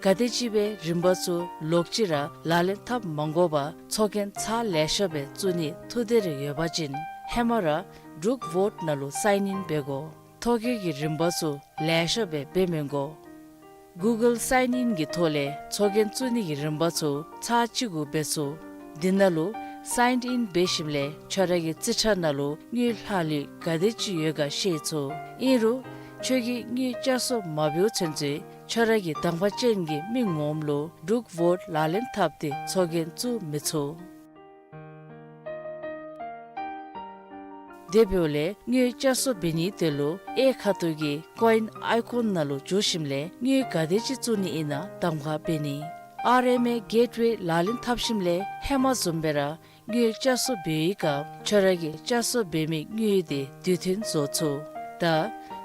ག་དེམ་ཅིག་སྦེ་རིམ་པ་ཚུ་ལོག་ཅི་ར་ལག་ལེན་འཐབ་མ་དགོ་པར་ཚོགས་རྒྱན་ཚར་ལེ་ཤ་སྦེ་བཙུགས་ནི་ཐུགས་འདོད་རེ་ཡོད་པ་ཅིན་ཧེ་མ་ར་འབྲུག་ཝོཊ་ནང་ལུ་སའིན་ཨིན་འབད་དགོ། ཐོ་བཀོད་ཀྱི་རིམ་པ་ཚུ་ལེ་ཤ་སྦེ་འབད་མི་དགོ། གུ་གཱལ་སའིན་ཨིན་གྱི་ཐོག་ལས་ཚོགས་རྒྱན་བཙུགས་ནི་གི་རིམ་པ་ཚུ་ཚར་གཅིག་གུ་འབད་ཚུགས། འདི་ནང་ལུ་སའིན་ཨིན་འབད་ཞིནམ་ལས་ཁྱོད་ར་གི་རྩིས་ཁྲ་ནང་ལུ་དངུལ་ལྷག་ལུས་ག་དེ་ཅིག་ཡོད་ག་ཤེས་ཚུགས། ཨིན་རུང་ཁྱོད་ཀྱིས་དངུལ་བསྐྱར་གསོ་མ་འབདཝ་ཚུན་ཚོད་ཁྱོད་ར་གི་གདམ་ཁ་ཅན་གྱི་མི་ངོམ་ལུ་འབྲུག་ཝོཊ་ལག་ལེན་འཐབ་སྟེ་ཚོགས་རྒྱན་བཙུགས་མི་ཚུགས། དེ་འབདཝ་ལས་དངུལ་བསྐྱར་གསོ་འབད་ནིའི་དོན་ལུ་གཡས་ཁ་ཐུག་གི་ཀོ་ཨིན་ཨའི་ཀོན་ནང་ལུ་འཛུལ་ཞིནམ་ལས་དངུལ་ག་དེ་ཅིག་བཙུགས་ནི་ཨིན་ན་གདམ་ཁ་འབད་ནི། ཨར་ཨེམ་ཨེ་གེཊ་ཝེ་ལག་ལེན་འཐབ་ཞིནམ་ལས་ཧེ་མ་བཟུམ་སྦེ་ར་དངུལ་བསྐྱར་གསོ་འབད་བའི་སྐབས་ཁྱོད་ར་གིས་བསྐྱར་གསོ་འབད་མི་དངུལ་དེ་དུས་མཐུན་བཟོ་ཚུགས། ད་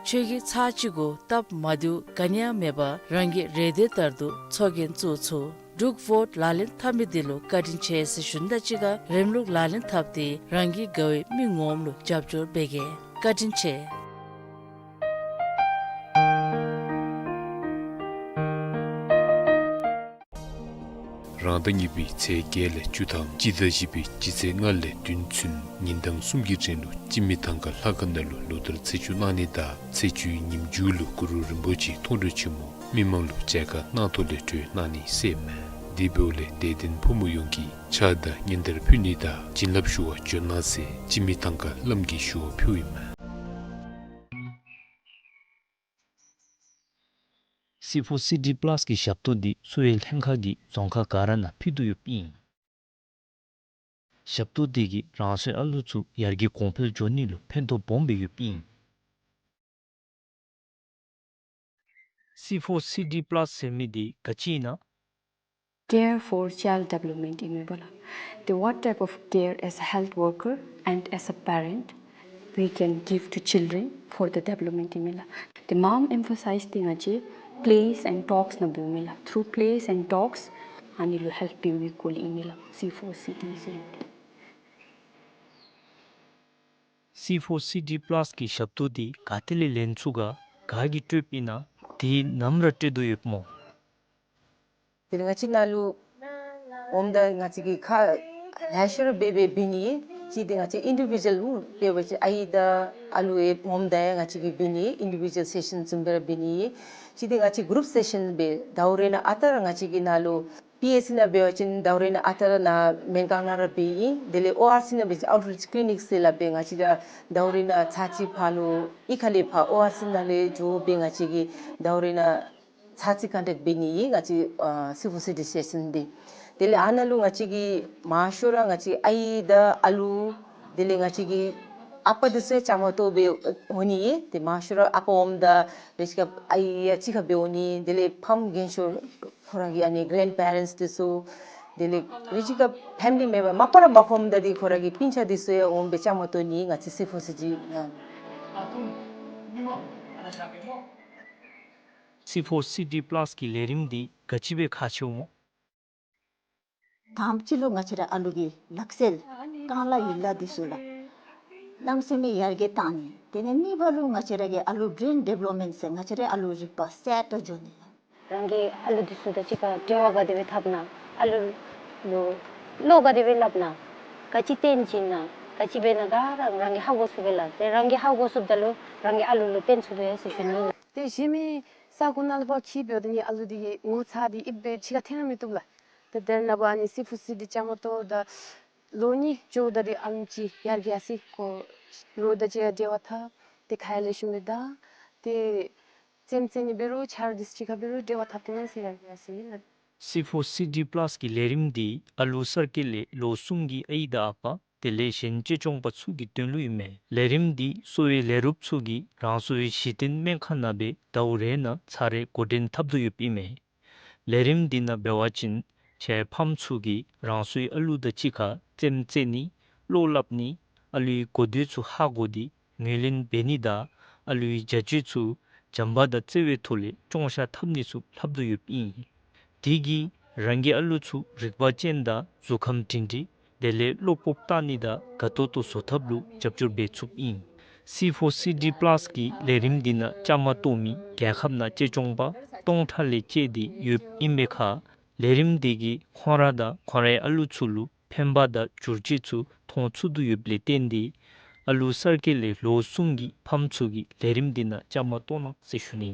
ཁྱོད་ཀྱིས་ཚར་གཅིག་གུ་སྟབས་མ་བདེཝ་ག་ནི་ཡང་མེད་པར་རང་གི་རེ་འདོད་ལྟར་དུ་ཚོགས་རྒྱན་བཙུགས་ཚུགས། འབྲུག་ཝོཊ་ལག་ལེན་འཐབ་མི་འདི་ལུ་བཀའ་དྲིན་ཆེ་ཟེར་ཞུ་ནི་དང་གཅིག་ཁར་རིམ་ལུགས་ལག་ལེན་འཐབ་སྟེ་རང་གི་དགའ་བའི་མི་ངོམ་ལུ་རྒྱབ་སྐྱོར་འབད་གེ། བཀའ་དྲིན་ཆེ། རང་ཟླ་གཉིས་པའི་ཚེས་བརྒྱད་ལས་བཅུ་དང་སྤྱི་ཟླ་བཞི་པའི་སྤྱི་ཚེས་ལྔ་ལས་བདུན་ཚུན་ཉིན་གྲངས་གསུམ་གྱི་རིང་ལུ་སྤྱི་མི་ཐང་ཁ་ལྷ་ཁང་ནང་ལུ་ལོ་ལྟར་ཚེས་བཅུ་གནང་ནི་དང་ཚེས་བཅུའི་ཉིནམ་མཇུག་ལུ་གུ་རུ་རིན་པོ་ཆེ་མཐོང་གྲོལ་ཆེན་མོ་མི་མང་ལུ་མཇལ་ཁ་གནང་ཐོག་ལས་གྲོལ་གནང་ནི་ཟེར་མས། དེ་འབདཝ་ལས་དད་ལྡན་ཕོ་མོ་ཡོངས་ཀྱིས་ཕྱག་དང་སྙན་དར་ཕུལ་ནི་དང་བྱིན་རླབས་ཞུ་བར་འབྱོན་གནང་ཟེར་སྤྱི་མི་ཐང་ཁ་བླམ་གྱིས་ཞུ་བ་ཕུལཝ་ཨིན་མས། སི་ཕོར་སི་ཌི་པ་ལཱསི་གི་ཞབས་ཏོག་འདི་གསོ་བའི་ལྷན་ཁག་གིས་རྫོང་ཁག་ག་ར་ནང་ཕུལ་དོ་ཡོདཔ་ཨིན། ཞབས་ཏོག་འདི་གིས་རང་སོའི་ཨ་ལུ་ཚུ་ཡར་རྒྱས་གོང་འཕེལ་འགྱོ་ནི་ལུ་ཕན་ཐོགས་སྦོམ་སྦེ་ཡོདཔ་ཨིན། སི་ཕོར་སི་ཌི་པ་ལཱསི་ཟེར་མི་འདི་ག་ཅི་ཨིན་ན། Care for child development ཨིན་མས་པ་ལགས། The what type of care as a health worker and as a parent we can give to children for the development ཨིན་མས་ལགས། The mom emphasize འདི་ང་བཅས་plays and talks ནང་འབདཝ་ཨིན་མས་ལགས། Through plays and talks ཨ་ནི་ལུ་ཧེལཔ་འབདཝ་གི་སྐོར་ལས་ཨིན་མས་ལགས། སི་ཕོར་སི་ཌི་ཟེར་མི་འདི། སི་ཕོར་སི་ཌི་པ་ལཱསི་གི་ཞབས་ཏོག་འདི་ག་ཏེ་ལས་ལེན་ཚུགས་ག་ག་གིས་སྤྲོདཔ་ཨིན་ན། དེ་ནམ་ར་སྤྲོད་དོ་ཡོདཔ་སྨོ། དེ་ལས་ང་བཅས་ནཱ་ལུ་འོངམ་ད་ང་བཅས་ཀྱིས་ཁག་ལེ་ཤ་ར་འབད་འབད་འབད་ནི། གཅིག་འདི་ང་བཅས་ཨིན་ཌི་བི་ཇུ་ཨལ་ལུ་འབད་བ་ཅིན་ཨའི་དང་ཨ་ལུ་ཡང་འོངམ་ད་ཡང་ང་བཅས་ཀྱིས་འབད་ནི། ཨིན་ཌི་བི་ཇུ་ཨལ་སེ་ཤཱན་བཟུམ་སྦེ་ར་འབད་ནི། གཅིག་འདི་ང་བཅས་གུ་རུབ་སེ་ཤཱན་སྦེ་ཟླཝ་རེ་ནང་ཨ་རྟག་ར་ང་བཅས་ཀྱིས་ནཱ་ལུ་པི་ཨེཆ་སི་ནང་འབད་བ་ཅིན་ཟླཝ་རེ་ནང་ཨ་རྟག་ར་ནཱ་སྨན་ཁང་ནང་ར་འབད་ཡི། དེ་ལས་ཨོ་ཨར་སི་ནང་འབད་བ་ཅིན་ཨའུཊ་རིཆ་ཀི་ལི་ནིཀ་ཟེར་སླབ་སྦེ་ང་བཅས་ར་ཟླཝ་རེ་ནང་ཚར་གཅིག་ཕར་ལུ་གཡུས་ཁ་ལས་ཕར་ཨོ་ཨར་སི་ནང་ལས་འགྱོ་སྦེ་ང་བཅས་ཀྱིས་ཟླཝ་རེ་ནང་ཚར་གཅིག་ཀོན་ཊེཀཊ་འབད་ནི་ཨིན་ང་བཅས་ཨ་སི་ཕོར་སི་ཌི་སེ་ཤཱན་འདི། དེ་ལས་ཨ་ནཱ་ལུ་ང་བཅས་ཀྱིས་མང་ཤོས་ར་ང་བཅས་ཨའི་དང་ཨ་ལུ་དེ་ལས་ང་བཅས་ཀྱི་ཨ་པ་འདི་ཚུ་ཡང་བཅའ་མར་གཏོགས་སྦེ་འོང་ནི་ཨིན། ཏེ་མང་ཤོས་ར་ཨ་པ་འོངམ་ད་རེ་ཅིག་ཁར་ཨའི་ཡང་གཅིག་ཁར་སྦེ་འོང་ནི། དེ་ལས་ཕམ་རྒན་ཤོས་ཁོང་ར་གི་ཨ་ནི་གེ་རེནཌ་པེ་རེནཊསི་འདི་ཚུ་དེ་ལས་རེ་ཅིག་ཁར་ཕེ་མི་ལི་མེམ་བར་མ་པ་ར་མ་ཕམ་ད་འདི་ཁོང་ར་གི་སྤུན་ཆ་འདི་ཚུ་ཡང་འོང་སྦེ་བཅའ་མར་གཏོགས་ནི་ང་བཅས་སི་ཕོར་སི་ཌི་ནང་། སི་ཕོར་སི་ཌི་པ་ལཱསི་གི་ལས་རིམ་འདི་ག་ཅི་སྦེ་ཁག་ཆེཝ་སྨོ། དང་པ་ཅིག་ལུ་ང་བཅས་ར་ཨ་ལུ་གི་ལག་རྩལ་རྐང་ལག་ཡན་ལག་འདི་ཚུ་ལགས། གནམ་མེད་ས་མེད་ཡར་རྒྱས་བཏང་ནི། དེ་ལས་གཉིས་པ་ལུ་ང་བཅས་ར་གི་ཨ་ལུ་བི་རེན་ཌི་བེ་ལོབ་མེནཊ་ཟེར་ང་བཅས་ར་ཨ་ལུ་རིག་པ་གསལ་དྲགས་འགྱོ་ནི་ལགས། རང་གི་ཨ་ལུ་འདི་ཚུ་དང་གཅིག་ཁར་འབྲེལ་བ་ག་དེ་སྦེ་འཐབ་ན། ཨ་ལུ་ལུ་བློ་ག་དེ་སྦེ་སླབ་ན། ག་ཅི་སྟོན་བྱིན་ན། ག་ཅི་འབད་ན་ག་ར་རང་གིས་ཧ་གོ་ཚུགས་པས་ལགས། ཏེ་རང་གིས་ཧ་གོ་ཚུགསཔ་ད་ལུ་རང་གི་ཨ་ལུ་ལུ་སྟོན་ཚུགས་དོ་ཡོད་ཟེར་ཞུ་ནི་ལགས། ཏེ་གཞན་མི་ས་གོ་ནང་ལུ་ཕར་འཁྱིད་འབདཝ་ད་ནི་ཨ་ལུ་འདི་གི་ངོ་ཚ་འདི་ཨིབ་སྦེ་ཕྱི་ཁར་འཐོན་ར་མི་བཏུབ་ལགས། ཏེ་དེ་ནང་འབད་ནི་སི་ཕོར་སི་ཌི་བཅའ་མར་གཏོགས་ད་ལོ་གཉིས་འགྱོཝ་ད་འདི་ཨ་ལུ་ཅིག་ཡར་རྒྱས་ཡར་སོ་ཡི། ཁོ་ལོ་དང་གཅིག་ཁར་འབྲེལ་བ་འཐབ། ཏེ་ཁ་ཡང་ལེགས་ཤོམ་སྦེ་བདའ། ཏེ་རྩེདམོ་རྩེ་ནི་འབད་རུང་ཆ་རོགས་འདི་ཚུ་གཅིག་ཁར་འབད་རུང་འབྲེལ་བ་འཐབ་སྟེ་ཡར་སོ་ཡི་ལགས། སི་ཕོར་སི་ཌི་པ་ལཱསི་གི་ལས་རིམ་འདི་ཨ་ལུ་གསར་སྐྱེས་ལས་ལོ་གསུམ་གྱི་ཨའི་དང་ཨ་པ་དེ་ལས་གཞན་གཅེས་སྐྱོང་པ་ཚུ་གི་དོན་ལུ་ཨིན་མས། ལས་རིམ་འདི་གསོ་བའི་ལས་རོགསཔ་ཚུ་གིས་རང་སོའི་གཞི་རྟེན་སྨན་ཁང་ནང་སྦེ་ཟླཝ་རེ་ནང་ཚར་རེ་འགོ་འདྲེན་འཐབ་དོ་ཡོདཔ་ཨིན་མས། ལས་རིམ་འདི་ནང་འབད་བ་ཅིན་ཁྱེད་ཕམ་ཚུ་གིས་རང་སོའི་ཨ་ལུ་དང་གཅིག་ཁར་རྩེདམོ་རྩེ་ནི་བློ་སླབ་ནི་ཨ་ལུའི་གོ་ཐོས་ཚུ་ཧ་གོ་སྟེ་ངོས་ལེན་འབད་ནི་དང་ཨ་ལུའི་བྱ་སྤྱོད་ཚུ་བྱམས་པ་དང་བརྩེ་བའི་ཐོག་ལས་སྐྱོང་བཤགས་འཐབ་ནི་ཚུ་ལྷབ་དོ་ཡོདཔ་ཨིན། དེ་གིས་རང་གི་ཨ་ལུ་ཚུ་རིག་པ་ཅན་དང་གཟུགས་ཁམས་སྒྲིང་སྒྲིང་དེ་ལས་བློ་སྤོབས་བཏང་ནི་དང་དགའ་ཏོག་ཏོ་བཟོ་ཐབས་ལུ་རྒྱབ་སྐྱོར་འབད་ཚུགསཔ་ཨིན། སི་ཕོར་སི་ཌི་པ་ལཱསི་གི་ལས་རིམ་འདི་ནང་བཅའ་མར་གཏོགས་མི་རྒྱལ་ཁབ་ནང་གཅེས་སྐྱོང་པ་སྟོང་ཕྲག་ལས་བཅད་དེ་ཡོདཔ་ཨིན་པའི་ཁར་ལས་རིམ་འདི་གིས་ཁོང་ར་དང་ཁོང་རའི་ཨ་ལུ་ཚུ་ལུ་ཕན་པ་དང་བསྒྱུར་བཅོས་ཚུ་མཐོང་ཚུགས་དོ་ཡོདཔ་ལས་བརྟེན་ཏེ་ཨ་ལུ་གསར་སྐྱེས་ལས་ལོ་གསུམ་གྱི་ཕམ་ཚུ་གིས་ལས་རིམ་འདི་ནང་བཅའ་མར་གཏོགས་གནང་ཟེར་ཞུ་ནི།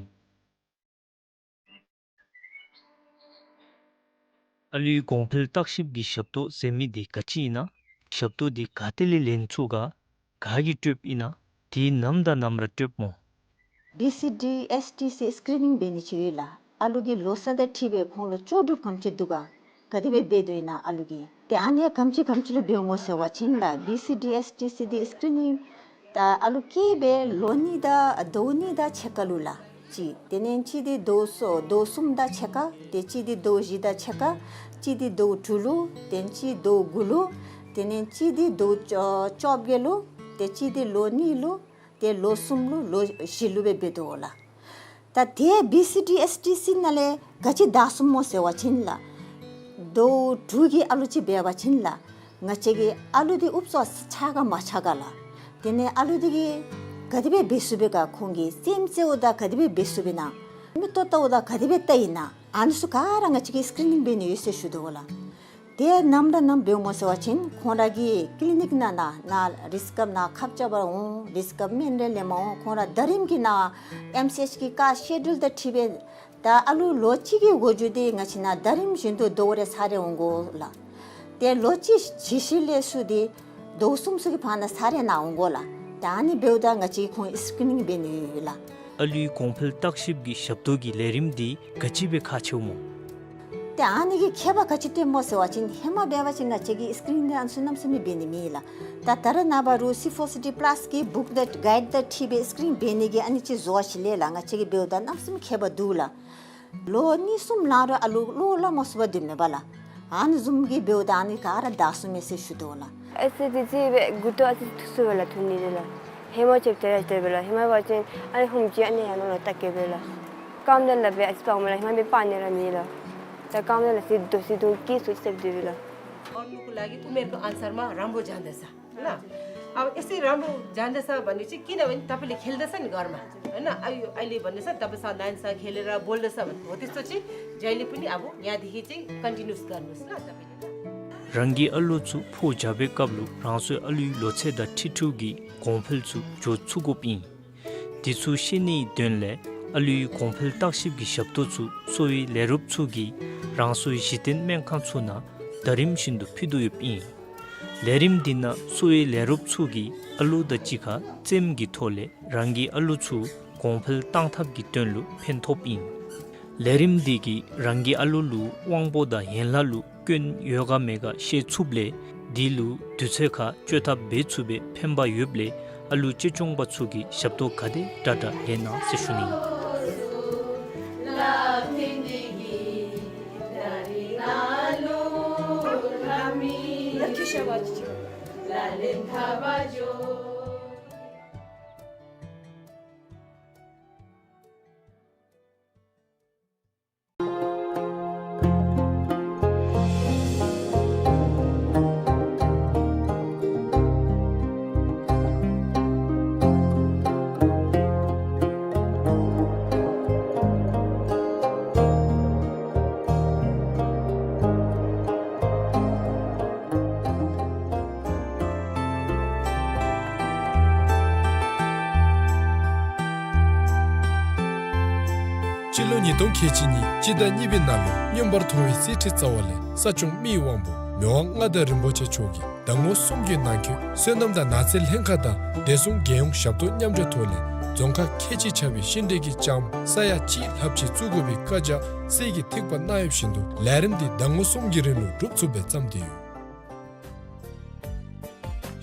ཨ་ལུའི་གོང་འཕེལ་བརྟག་ཞིབ་ཀྱི་ཞབས་ཏོག་ཟེར་མི་འདི་ག་ཅི་ཨིན་ན། ཞབས་ཏོག་འདི་ག་ཏེ་ལས་ལེན་ཚུགས་ག་ག་གིས་སྤྲོདཔ་ཨིན་ན། དེ་ནམ་དང་ནམ་ར་སྤྲོདཔ་སྨོ། བི་སི་ཌི་ཨེས་ཊི་སི་སི་ཀི་རི་ནིང་འབད་ནི་ཅིག་ཡོད་ལགས། ཨ་ལུ་གི་ལོ་ཚད་དང་འཁྲིལ་སྦེ་ཁོང་ལུ་ལྕོགས་གྲུབ་ག་དེམ་ཅིག་འདུག་ག་ག་དེ་སྦེ་འབད་དོ་ཨིན་ན་ཨ་ལུ་གིས། ཏེ་ཨ་ནི་ག་དེམ་ཅིག་ག་དེམ་ཅིག་ལུ་འབདཝ་སྨོ་ཟེར་བ་ཅིན་ལགས་བི་སི་ཌི་ཨེས་ཊི་སི་འདི་སི་ཀི་རི་ནིང་ད་ཨ་ལུ་སྐྱེས་སྦེ་ལོ་གཉིས་དང་ཟླཝ་གཉིས་དང་ཕྱེད་ཀ་ལུ་ལགས་གཅིག། དེ་ལས་གཅིག་འདི་ཟླཝ་གསུམ་ཟླཝ་གསུམ་དང་ཕྱེད་ཀ། ཏེ་གཅིག་འདི་ཟླཝ་བཞི་དང་ཕྱེད་ཀ། གཅིག་འདི་ཟླཝ་དྲུག་ལུ། ཏེ་གཅིག་ཟླཝ་དགུ་ལུ། དེ་ལས་གཅིག་འདི་ཟླཝ་བཅོ་བཅོ་བརྒྱད་ལུ། ཏེ་གཅིག་འདི་ལོ་གཉིས་ལུ། ཏེ་ལོ་གསུམ་ལུ་ལོ་བཞི་ལུ་སྦེ་འབད་དོ་ལགས། ད་ཏེ་བི་སི་ཌི་ཨེས་ཊི་སི་ནང་ལས་ག་ཅི་དར་སོངམ་སྨོ་ཟེར་བ་ཅིན་ལགས། ཟླཝ་དྲུག་གི་ཨ་ལུ་ཅིག་འབད་བ་ཅིན་ལགས། ང་བཅས་ཀྱི་ཨ་ལུ་འདི་ཨུབ་ཙམ་ཆགས་ག་མ་ཆགས་ག་ལགས། དེ་ལས་ཨ་ལུ་འདི་གིས་ག་དེ་སྦེ་འབད་ཚུགས་པས་ག་ཁོང་གིས་རྩེདམོ་རྩེཝ་ད་ག་དེ་སྦེ་འབད་ཚུགས་པས་ན། མིག་ཏོ་བལྟཝ་ད་ག་དེ་སྦེ་བལྟ་ཡི་ན། ཨ་ནི་ཚུ་ག་ར་ང་བཅས་ཀྱིས་སི་ཀི་རི་ནིང་འབད་ནི་ཡོད་ཟེར་ཞུ་དོ་ལགས། ཏེ་ནམ་ར་ནམ་འབདཝ་སྨོ་ཟེར་བ་ཅིན་ཁོང་ར་གི་ཀི་ལི་ནིཀ་ནང་ན་ན་རིསི་ཀབ་ནང་ཁབ་རྐྱབ་པར་འོང་། རིསི་ཀབ་སྨན་རེ་ལེནམ་འོང་། ཁོང་ར་ཟླ་རིམ་གྱི་ནང་ཨེམ་སི་ཨེཆ་གི་ཀ་སི་ཀེ་ཇུལ་དང་འཁྲིལ་སྦེ་ད་ཨ་ལུ་ལོ་གཅིག་གི་འགོ་འགྱུར་འདི་ང་བཅས་ནང་ཟླ་རིམ་བཞིན་དུ་ཟླཝ་རེ་ཚར་རེ་འོང་དགོ་ལགས། ཏེ་ལོ་གཅིག་ཇི་ཞིག་ལས་ཚུར་འདི་ཟླཝ་གསུམ་ཚུ་གི་བར་ན་ཚར་རེ་ནང་འོང་དགོ་ལགས། ད་ཨ་ནི་འབདཝ་ད་ང་བཅས་ཁོང་སི་ཀི་རི་ནིང་འབད་ནི་ཡོད་ལགས། ཨ་ལུའི་གོང་འཕེལ་བརྟག་ཞིབ་ཀྱི་ཞབས་ཏོག་གི་ལས་རིམ་འདི་ག་ཅི་སྦེ་ཁག་ཆེཝ་སྨོ། ཏེ་ཨ་ནི་གི་ཁྱད་པར་ག་ཅི་སྟོནམ་སྨོ་ཟེར་བ་ཅིན་ཧེ་མ་འབད་བ་ཅིན་ང་བཅས་ཀྱིས་སི་ཀི་རི་ནིང་འདི་ཨ་ནི་ཚུ་གནམ་མེད་ས་མེད་འབད་ནི་མེད་ལགས། ད་ད་རེས་ནངས་པ་རུང་སི་ཕོར་སི་ཌི་པ་ལཱསི་གི་བུཀ་དང་གའིཌ་དང་འཁྲིལ་སྦེ་སི་ཀི་རི་ནིང་འབད་ནི་གི་ཨ་ནི་ཅིག་བཟོ་བ་ཅིག་ལས་ལགས། ང་བཅས་ཀྱིས་འབདཝ་ད་གནམ་མེད་ས་མེད་ཁྱད་པར་འདུག་ལགས། ལོ་གཉིས་གསུམ་ལང་རུང་ཨ་ལུ་བློ་སླབ་མ་ཚུགས་པར་སྡོདཔ་མས་པ་ལགས། ཨ་ནི་བཟུམ་གྱི་འབདཝ་ད་ཨ་ནི་ག་ར་དྲག་སོང་མས་ཟེར་ཞུ་དོ་ལགས། ཨེ་སི་ཌི་ཅིག་སྦེ་མགུ་ཏོ་ཨ་ཙི་ཐུག་སོང་པས་ལགས། ཐུག་ནི་རེ་ལགས། ཧེ་མ་ཅིག་དེ་ར་དེ་སྦེ་ལགས། ཧེ་མ་འབད་བ་ཅིན་ཨ་ནི་ཧུམ་ཅིག་ཨ་ནི་ཡར་ནང་ལུ་བལྟ་གེ་སྦེ་ལགས། རྐངམ་དེ་ལགས་སྦེ་ཨ་ཙི་སྤར་མས་ལགས། ཧེ་མ་སྦེ་སྤར་ནི་ར་མེད་ལགས། ད་རྐངམ་དེ་ལགས་ཟེར་དོ་ཟེར་དོ་སྐྱིད་སུ་སྦེ་སྡོདཔ་མས་ལགས། और नुको लागि उमेरको अनुसारमा राम्रो जाँदैछ। ल। अब यसै राम्रो जाँदैछ भने चाहिँ किनभने तपाईँले खेल्दैछ नि घरमा, होइन? अहिले, अहिले भन्दैछ तपाईँ सदान छ खेलेर बोल्दैछ भने, हो त्यस्तो चाहिँ जहिले पनि अब यहाँदेखि चाहिँ कन्टिन्युस गर्नुहोस् ल तपाईँले ल। རང་གི་ཨ་ལོ་ཚུ་ཕོ་རྒྱག་པའི་སྐབས་ལུ་རང་སོའི་ཨ་ལུའི་ལོ་ཚད་དང་འཁྲིལ་འཁྲིལཝ་གི་གོང་འཕེལ་ཚུ་འགྱོ་ཚུགས་དགོཔ་ཨིན། དེ་ཚུ་ཤེས་ནིའི་དོན་ལས་ཨ་ལུའི་གོང་འཕེལ་བརྟག་ཞིབ་ཀྱི་ཞབས་ཏོག་ཚུ་གསོ་བའི་ལས་རོགསཔ་ཚུ་གིས་རང་སོའི་གཞི་རྟེན་སྨན་ཁང་ཚུ་ནང་ཟླ་རིམ་བཞིན་དུ་ཕུལ་དོ་ཡོདཔ་ཨིན། ལས་རིམ་འདི་ནང་གསོ་བའི་ལས་རོགསཔ་ཚུ་གིས་ཨ་ལུ་དང་གཅིག་ཁར་རྩེདམོ་གི་ཐོག་ལས་རང་གི་ཨ་ལུ་ཚུ་གོང་འཕེལ་གཏང་ཐབས་ཀྱི་དོན་ལུ་ཕན་ཐོགསཔ་ཨིན། ལས་རིམ་འདི་གིས་རང་གི་ཨ་ལུ་ལུ་དབང་པོ་དང་ཡན་ལག་ལུ་སྐྱོན་ཡོད་ག་མེད་ག་ཤེས་ཚུགསཔ་ལས་དེ་ལུ་དུས་ཚོད་ཁར་བཅོས་ཐབས་འབད་ཚུགས་པའི་ཕན་པ་ཡོདཔ་ལས་ཨ་ལུ་གཅེས་སྐྱོང་པ་ཚུ་གིས་ཞབས་ཏོག་ག་དེ་དྲག་དྲག་ལེན་གནང་ཟེར་ཞུ་ནི་ཨིན། སྤྱི་ལོ་ཉིས་སྟོང་ཁལ་གཅིག་གཉིས་སྤྱི་ཟླ་གཉིས་པའི་ནང་ལུ་སྙོམས་པར་འཐོར་བའི་གསེར་ཁྲི་རྩ་བ་ལས་ས་སྐྱོང་མི་ཡི་དབང་པོ་མི་དབང་མངའ་བདག་རིན་པོ་ཆེ་མཆོག་གིས་ཟླ་ངོ་གསུམ་གྱི་ནང་འཁོད་སོ་ནམ་དང་ནགས་ཚལ་ལྷན་ཁག་དང་བདེ་སྲུང་རྒྱལ་ཡོངས་ཞབས་ཏོག་མཉམ་འབྲེལ་ཐོག་ལས་རྫོང་ཁག་ཁལ་གཅིག་ཆགས་པའི་ཤིང་འབྲས་ཀྱི་ལྕངམ་ས་ཡ་གཅིག་ལྷགཔ་ཅིག་བཙུགས་དགོ་པའི་བཀའ་རྒྱ་གསེར་གྱི་ཐིགས་པ་གནང་ཡོདཔ་བཞིན་དུ་ལས་རིམ་འདི་ཟླ་ངོ་གསུམ་གྱི་རིང་ལུ་སྒྲུབ་ཚུགས་པའི་བརྩམས་ཏེ་ཡོད།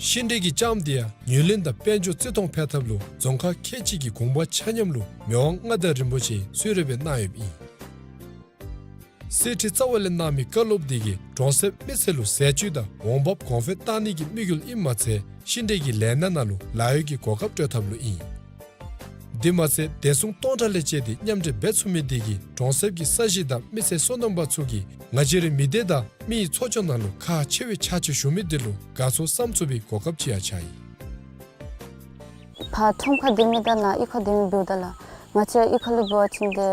ཤིང་འབྲས་ཀྱི་ལྕངམ་འདི་ཡང་ཉེར་ལེན་དང་དཔལ་འབྱོར་བརྩི་མཐོང་འཕེལ་ཐབས་ལུ་རྫོང་ཁག་ཁལ་གཅིག་གི་དགོངས་པ་ཆ་མཉམ་ལུ་མི་དབང་མངའ་བདག་རིན་པོ་ཆེ་གསོལ་རས་སྦེ་གནང་ཡོདཔ་ཨིན། གསེར་ཁྲི་རྩ་བ་ལས་གནང་མི་བཀའ་སློབ་འདི་གིས་གྲོང་གསེབ་མི་སེར་ལུ་ཟས་བཅུད་དང་འོང་འབབ་གོང་འཕེལ་གཏང་ནི་གི་དམིགས་ཡུལ་ཨིནམ་མ་ཚད་ཤིང་འབྲས་ཀྱི་ལས་སྣ་ནང་ལུ་ལཱ་གཡོག་གི་གོ་སྐབས་སྤྲོད་ཐབས་ལུ་ཨིན། དེ་མ་ཚད་བདེ་སྲུང་སྟོང་ཕྲག་ལས་བཅད་དེ་མཉམ་འབྲེལ་འབད་ཚུགས་མི་འདི་གིས་གྲོང་གསེབ་ཀྱི་ས་གཞི་དང་མི་སེར་སོ་ནམ་པ་ཚུ་གིས་ང་བཅས་རའི་མི་སྡེ་དང་མི་ཡི་འཚོ་སྐྱོང་ནང་ལུ་ཁག་ཆེ་བའི་ཕྱག་ཕྱིད་ཞུ་མི་འདི་ལུ་དགའ་ཚོར་བསམ་ཚུགས་པའི་གོ་སྐབས་ཅིག་ཡང་ཆགས་ཡི། ཕར་ཁྲོམ་ཁར་སྡོད་མི་དང་ནཱ་གཡུས་ཁར་སྡོད་མི་འབདཝ་ད་ལགས། ང་བཅས་གཡུས་ཁ་ལུ་འབད་བ་ཅིན་ཏེ་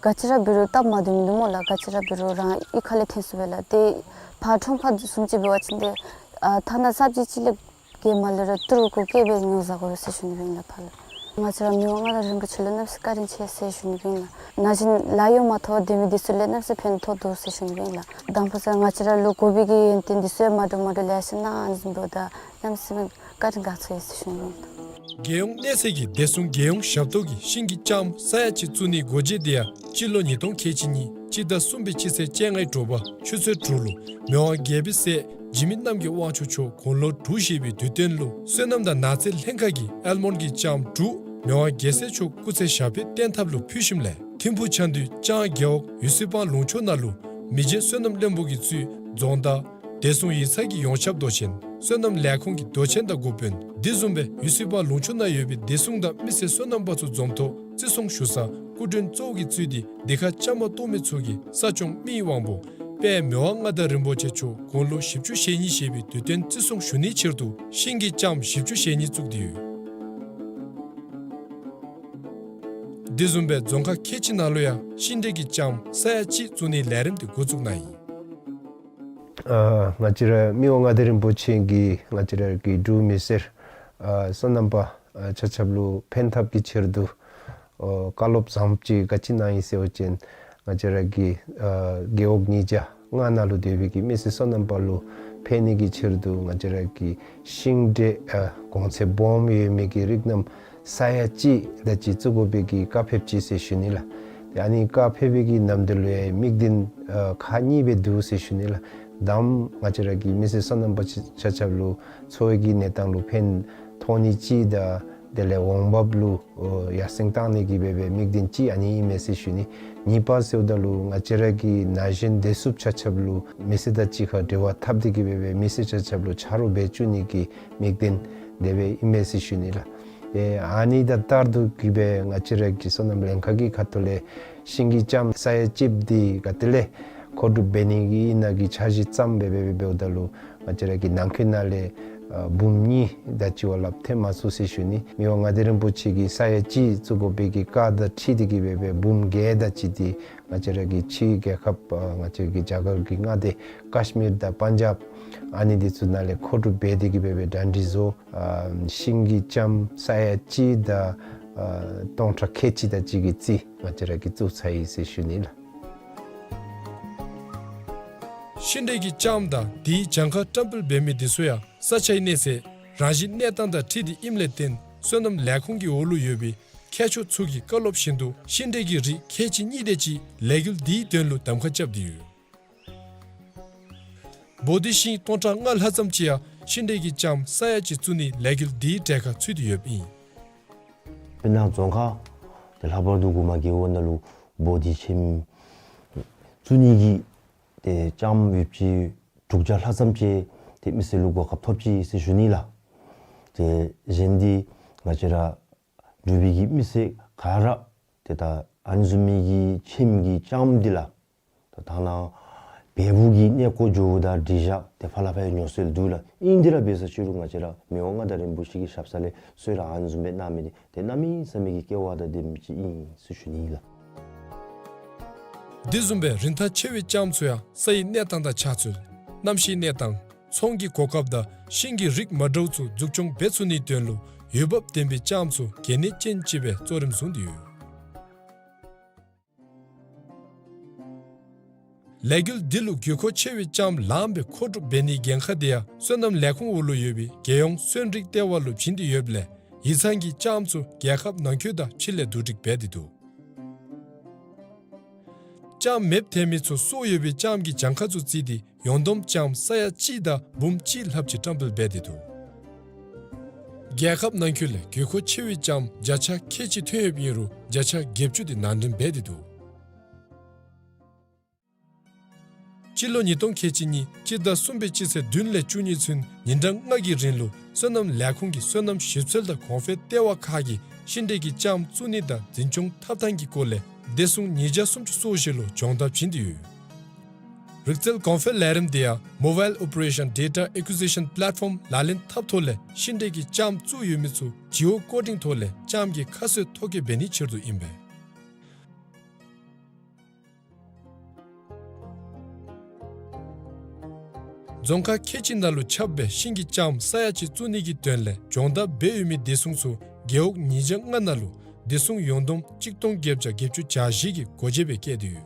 ག་ཅི་ར་འབད་རུང་སྟབས་མ་བདེཝ་མིན་འདུག་སྨོ་ལགས། ག་ཅི་ར་འབད་རུང་རང་གཡུས་ཁ་ལས་ཐོན་ཚུགས་པས་ལགས། ཏེ་ཕར་ཁྲོམ་ཁར་བཟུམ་ཅིག་འབད་བ་ཅིན་ཏེ་ཨ་ཐ་ན་སབ་ཇི་ཅིག་ལས་གེ་མ་ལས་ར་ཏི་རུ་གུ་བཀལ་སྦེ་ཉོ་བཟའ་དགོ་ཟེར་ཞུ་ནི་ཨིན་ལགས་ཕར་ལུ། ང་བཅས་ར་མི་དབང་མངའ་བདག་རིན་པོ་ཆེ་ལུ་གནམ་མེད་ས་མེད་བཀའ་དྲིན་ཆེ་ཟེར་ཞུ་ནི་ཨིན་ལགས། ན་གཞོན་ལཱ་གཡོག་མ་ཐོབ་པར་སྡོད་མི་འདི་ཚུ་ལུ་གནམ་མེད་ས་མེད་ཕན་ཐོགས་འདུག་ཟེར་ཞུ་ནི་ཨིན་ལགས། དང་ཕུ་ས་ང་བཅས་ར་ལུ་དགོ་པའི་གི་ཡོན་ཏན་འདི་ཚུ་ཡང་མ་འདྲཝ་མ་འདྲཝ་ལེ་ཤ་གནང་ཟེར་འབདཝ་ད་གནམ་མེད་ས་མེད་བཀའ་དྲིན་དགའ་ཚོར་ཡི་ཟེར་ཞུ་ནི་ཨིན་ལགས། རྒྱལ་ཡོངས་གནས་ཚད་ཀྱི་བདེ་སྲུང་རྒྱལ་ཡོངས་ཞབས་ཏོག་གི་ཤིང་གི་ལྕངམ་ས་ཡ་གཅིག་བཙུགས་ནིའི་སྒོ་འབྱེད་འདི་ཡང་སྤྱི་ལོ་ཉིས་སྟོང་ཁལ་གཅིག་གཉིས་སྤྱི་ཟླ་གསུམ་པའི་སྤྱི་ཚེས་བཅོ་ལྔའི་དྲོ་པ་ཆུ་ཚོད་དྲུག་ལུ་མི་དབང་རྒྱལ་པོའི་སྲས་འཇིགས་མེད་རྣམ་རྒྱལ་དབང་ཕྱུག་མཆོག་དགུང་ལོ་དྲུག་བཞེས་པའི་དུས་སྟོན་ལུ་སོ་ནམ་དང་ནགས་ཚལ་ལྷན་ཁག་གིས་ཨལ་མོན་གྱི་ལྕངམ་དྲུག་མི་དབང་རྒྱལ་སྲས་མཆོག་སྐུ་ཚེ་ཞབས་པད་བརྟན་ཐབས་ལུ་ཕུལ་ཞིནམ་ལས་ཐིམ་ཕུག་ཆ་འདུས་ལྕང་རྒེད་འོག་ཡུ་སི་པང་ལུང་ཕྱོགས་ནང་ལུ་མི་རྗེ་སོ་ནམ་བློན་པོ་གིས་གཙོས་རྫོང་བདག་བདེ་སྲུང་ཡིག་ཚང་གི་ཡོངས་ཁྱབ་མདོ་ཆེན་སོ་ནམ་ལས་ཁུངས་ཀྱི་མདོ་ཆེན་དང་འགོ་དཔོན་དེ་བཟུམ་སྦེ་ཡུ་སི་པང་ལུང་ཕྱོགས་ནང་ཡོད་པའི་བདེ་སྲུང་དང་མི་སེར་སོ་ནམ་པ་ཚུ་འཛོམས་ཐོག་བརྩི་སྲུང་ཞུ་ས་སྐུ་མགྲོན་གཙོ་བོ་གིས་གཙོས་ཏེ་འདི་ཁར་བཅའ་མར་གཏོགས་མི་ཚུ་གིས་ས་སྐྱོང་མི་ཡི་དབང་པོ་དཔལ་མི་དབང་མངའ་བདག་རིན་པོ་ཆེ་མཆོག་དགུང་ལོ་བཞི་བཅུ་ཞེ་གཉིས་བཞེས་པའི་དུས་སྟོན་བརྩི་སྲུང་ཞུ་ནིའི་ཕྱིར་དུ་ཤིང་གི་ལྕངམ་བཞི་བཅུ་ཞེ་གཉིས་བཙུགས་ཏེ་ཡོད། དེ་བཟུམ་སྦེ་རྫོང་ཁག་ཁལ་གཅིག་ནང་ལུ་ཡང་ཤིང་འབྲས་ཀྱི་ལྕངམ་ས་ཡ་གཅིག་བཙུགས་ནིའི་ལས་རིམ་དེ་འགོ་བཙུགས་གནང་ཡི། ཨ་ང་བཅས་ར་མི་དབང་མངའ་བདག་རིན་པོ་ཆེ་གིས་ང་བཅས་ར་གི་འབྲུག་མི་སེར་ཨ་སོ་ནམ་པ་ཨ་ཆ་ཁྱབ་ལུ་ཕན་ཐབས་ཀྱི་ཕྱིར་དུ་ཨ་བཀའ་སློབ་བཟང་པོ་ཅིག་ག་ཅི་གནང་ཡི་ཟེར་བ་ཅིན་ང་བཅས་ར་གི་ཨ་རྒེད་འོག་ཉིས་བརྒྱ་ལྔ་ནང་ལུ་སྡོད་པའི་གི་མི་སེར་སོ་ནམ་པ་ལུ་ཕན་ནི་གི་ཕྱིར་དུ་ང་བཅས་ར་གི་ཤིང་འབྲས་ཨ་གོང་ཚད་སྦོམ་ཡོད་མི་གི་རིགས་རྣམས་ས་ཡ་གཅིག་དེ་ཅིག་བཙུགས་དགོ་པའི་གི་བཀའ་ཕེབས་ཅི་ཟེར་ཞུ་ནི་ལགས། ཏེ་ཨ་ནི་བཀའ་ཕེབས་པའི་གི་ནམ་དུས་ལུ་ཡང་དམིགས་འདུན་ཨ་ཁག་གཉིས་སྦེ་འདུག་ཟེར་ཞུ་ནི་ལགས། དང་པ་ང་བཅས་ར་གི་མི་སེར་སོ་ནམ་པ་ཆ་ཆ་ཁྱབ་ལུ་འཚོ་བའི་གི་གནས་སྟངས་ལུ་ཕན་ཐོགས་ནི་ཅིག་དང་དེ་ལས་འོང་འབབ་ལུ་ཨོ་ཡར་སེང་བཏང་ནི་གི་སྦེ་སྦེ་དམིགས་འདུན་ཅིག་ཨ་ནི་ཨིན་མས་ཟེར་ཞུ་ནི། གཉིས་པ་ཟེརཝ་ད་ལུ་ང་བཅས་ར་གི་ན་གཞོན་བདེ་སྲུངཔ་ཆ་ཁྱབ་ལུ་མི་སེར་དང་གཅིག་ཁར་འབྲེལ་བ་འཐབ་སྟེ་གི་སྦེ་སྦེ་མི་སེར་ཆ་ཁྱབ་ལུ་ཆ་རོགས་འབད་བཅུག་ནི་གི་དམིགས་འདུན་དེ་སྦེ་ཨིན་མས་ཟེར་ཞུ་ནི་ལགས། ཨེ་ཨ་ནི་དང་ལྟར་དུ་གི་སྦེ་ང་བཅས་ར་གི་སོ་ནམ་ལྷན་ཁག་གི་ཁ་ཐུག་ལས་ཤིང་གི་ལྕངམ་ས་ཡ་གཅིག་འདི་ག་ཏེ་ལས་མཁོ་སྒྲུབ་འབད་ནི་གི་ཨིན་ན་གི་འཆར་གཞི་བརྩམས་སྦེ་སྦེ་སྦེ་འབདཝ་ད་ལུ་ང་བཅས་ར་གི་ནང་འཁོད་ནང་ལས་ཨ་འབུམ་གཉིས་དེ་ཅིག་བ་ལྷགཔ་ཐོན་མ་ཚུགས་ཟེར་ཞུ་ནི། མི་དབང་མངའ་བདག་རིན་པོ་ཆེ་གིས་ས་ཡ་གཅིག་བཙུགས་དགོ་པའི་གི་བཀའ་དང་འཁྲིལ་ཏེ་གི་སྦེ་སྦེ་འབུམ་བརྒྱད་དེ་ཅིག་འདི་ང་བཅས་ར་གི་ཕྱི་རྒྱལ་ཁབ་ཨ་ང་བཅས་ཀྱི་རྒྱ་གར་གྱི་མངའ་སྡེ་ཀཱཤ་མིར་དང་པན་ཇབ་ཨ་ནི་འདི་ཚུ་ནང་ལས་མཁོ་སྒྲུབ་འབད་དེ་གི་སྦེ་སྦེ་གྲ་སྒྲིག་བཟོ། ཨ་ཤིང་གི་ལྕངམ་ས་ཡ་གཅིག་དང་ཨ་སྟོང་ཕྲག་ཁལ་གཅིག་དེ་ཅིག་གི་རྩིས་ང་བཅས་ར་གིས་བཙུགས་ཚར་ཡི་ཟེར་ཞུ་ནི་ལགས། ཤིང་འབྲས་ཀྱི་ལྕངམ་དང་དེའི་གྱངས་ཁ་བཀྲམ་སྤེལ་འབད་མི་འདི་ཚུ་ཡང་ས་ཆའི་གནས་ཚད་རང་བཞིན་གནས་སྟངས་དང་འཁྲིལ་ཏེ་ཨིནམ་ལས་བརྟེན་སོ་ནམ་ལས་ཁུངས་ཀྱི་འོག་ལུ་ཡོད་པའི་མཁས་མཆོག་ཚུ་གི་བཀའ་སློབ་བཞིན་དུ་ཤིང་འབྲས་ཀྱི་རིགས་ཁལ་གཅིག་གཉིས་དེ་ཅིག་ལས་འགུལ་འདིའི་དོན་ལུ་གདམ་ཁ་རྐྱབ་སྟེ་ཡོད། བོ་དྷི་ཤིང་སྟོང་ཕྲག་ལྔ་ལྷག་ཙམ་ཅིག་ཡང་ཤིང་འབྲས་ཀྱི་ལྕངམ་ས་ཡ་གཅིག་བཙུགས་ནིའི་ལས་འགུལ་འདིའི་གྲལ་ཁར་ཚུད་དེ་ཡོདཔ་ཨིན། དཔེར་ན་རྫོང་ཁག་ཏེ་ལྷག་པར་དུ་གོང་མ་རྒེད་འོག་ནང་ལུ་བོ་དྷི་ཆེམ་བཙུགས་ནི་གི་ཏེ་ལྕངམ་ཡོདཔ་ཅིག་དྲུག་བརྒྱ་ལྷག་ཙམ་ཅིག་ཏེ་མི་སེར་ལུ་གོ་སྐབས་ཐོབ་ཅི་ཟེར་ཞུ་ནི་ལགས། ཏེ་གཞན་འདི་ང་བཅས་ར་འབྲུག་པའི་གི་མི་སེར་ག་ར་ཏེ་ད་ཨ་ནི་བཟུམ་མའི་གི་ཆེམ་གྱི་ལྕངམ་འདི་ལགས། ད་ཐང་ནང་འབད་འབུངས་ཀྱི་གནས་སྐོར་འགྱོཝ་ད་འགྲིག་བཞག་ཏེ་ཕར་ལས་ཕར་ཡང་ཉོ་སྲོལ་འདུག་ལགས། ཨིན་དེ་ར་འབད་ས་ཅིག་རུང་ང་བཅས་ར་མི་དབང་མངའ་བདག་རིན་པོ་ཆེ་གི་ཞབས་ས་ལས་གསོལ་རས་ཨ་ནི་བཟུམ་སྦེ་གནང་མི་འདི་ཏེ་གནམ་མེད་ས་མེད་ཀྱི་སྐལ་བ་དང་ལྡན་མི་ཅིག་ཨིན་ཟེར་ཞུ་ནི་ཨིན་ལགས། དེ་བཟུམ་སྦེ་རིན་ཐང་ཆེ་བའི་ལྕངམ་ཚུ་ཡང་ས་ཡི་གནས་སྟངས་དང་ཆགས་ཚུལ་གནམ་གཤིས་གནས་སྟངས་ཚོང་གི་གོ་སྐབས་དང་ཤིང་གི་རིགས་མ་འདྲཝ་ཚུ་འཛུགས་སྐྱོང་འབད་ཚུགས་ནིའི་དོན་ལུ་འོས་འབབ་ལྡན་པའི་ལྕངམ་ཚུ་གལ་གནད་ཅན་ཅིག་སྦེ་གཙོ་རིམ་བཟུང་སྟེ་ཡོད། ལས་འགུལ་འདི་ལུ་དགོས་མཁོ་ཆེ་བའི་ལྕངམ་ལངམ་སྦེ་མཁོ་སྒྲུབ་འབད་ནིའི་འགན་ཁག་འདི་ཡང་སོ་ནམ་ལས་ཁུངས་འོག་ལུ་ཡོད་པའི་རྒྱལ་ཡོངས་སོན་རིགས་ལྟེ་བ་ལུ་བྱིན་ཏེ་ཡོདཔ་ལས་ཡིག་ཚང་གི་ལྕངམ་ཚུ་རྒྱལ་ཁབ་ནང་འཁོད་དང་ཕྱི་ལས་བསྡུ་སྒྲིག་འབད་དེ་འདུག། ལྕངམ་མེདཔ་ཐལ་མི་ཚུ་སྲོག་ཡོད་པའི་ལྕངམ་གྱི་གྱངས་ཁ་ཚུ་བརྩིས་ཏེ་ཡོངས་བསྡོམས་ལྕངམ་ས་ཡ་གཅིག་དང་འབུམ་གཅིག་ལྷགཔ་ཅིག་བཀྲམ་སྤེལ་འབད་དེ་འདུག། རྒྱལ་ཁབ་ནང་འཁོད་ལས་དགོས་མཁོ་ཆེ་བའི་ལྕངམ་བརྒྱ་ཆ་ཁལ་གཅིག་ཐོན་ཡོདཔ་ཨིན་རུང་བརྒྱ་ཆ་བརྒྱད་ཅུ་དེ་ནང་འདྲེན་འབད་དེ་འདུག། སྤྱི་ལོ་ཉིས་སྟོང་ཁལ་གཅིག་གཉིས་སྤྱི་ཟླ་གསུམ་པའི་སྤྱི་ཚེས་བདུན་ལས་བཅུ་གཉིས་ཚུན་ཉིན་གྲངས་ལྔ་གི་རིང་ལུ་སོ་ནམ་ལས་ཁུངས་ཀྱིས་སོ་ནམ་ཞིབ་འཚོལ་དང་གོང་འཕེལ་ལྟེ་བ་ཁག་གིས་ཤིང་འབྲས་ཀྱི་ལྕངམ་བཙུགས་ནི་དང་འཛིན་སྐྱོང་འཐབ་ཐངས་ཀྱི་སྐོར་ལས་བདེ་སྲུང་ཉིས་བརྒྱ་སུམ་ཅུ་སོ་བཞི་ལུ་སྦྱོང་བརྡར་བྱིན་ཏེ་ཡོད། རིག་རྩལ་གོང་འཕེལ་ལས་རིམ་འདི་ཡང་Mobile Operation Data Acquisition Platform ལག་ལེན་འཐབ་ཐོག་ལས་ཤིང་འབྲས་ཀྱི་ལྕངམ་བཙུགས་ཡོད་མི་ཚུ་Geocoding ཐོག་ལས་ལྕངམ་གྱི་ཁ་གསོ་ཐོ་བཀོད་འབད་ནིའི་ཕྱིར་དུ་ཨིན་པས། རྫོང་ཁག་ཁལ་གཅིག་ནང་ལུ་ཁྱབ་སྦེ་ཤིང་གི་ལྕངམ་ས་ཡ་གཅིག་བཙུགས་ནི་གི་དོན་ལས་སྦྱོང་བརྡར་འབད་ཡོད་མི་བདེ་སྲུང་ཚུ་རྒེད་འོག་ཉིས་བརྒྱ་ལྔ་ནང་ལུ་བདེ་སྲུང་ཡོངས་བསྡོམས་གཅིག་སྟོང་བརྒྱད་བརྒྱ་བརྒྱད་ཅུ་གྱ་བཞི་གི་སྒོ་འབྱེད་སྦེ་བཀལ་ཏེ་ཡོད།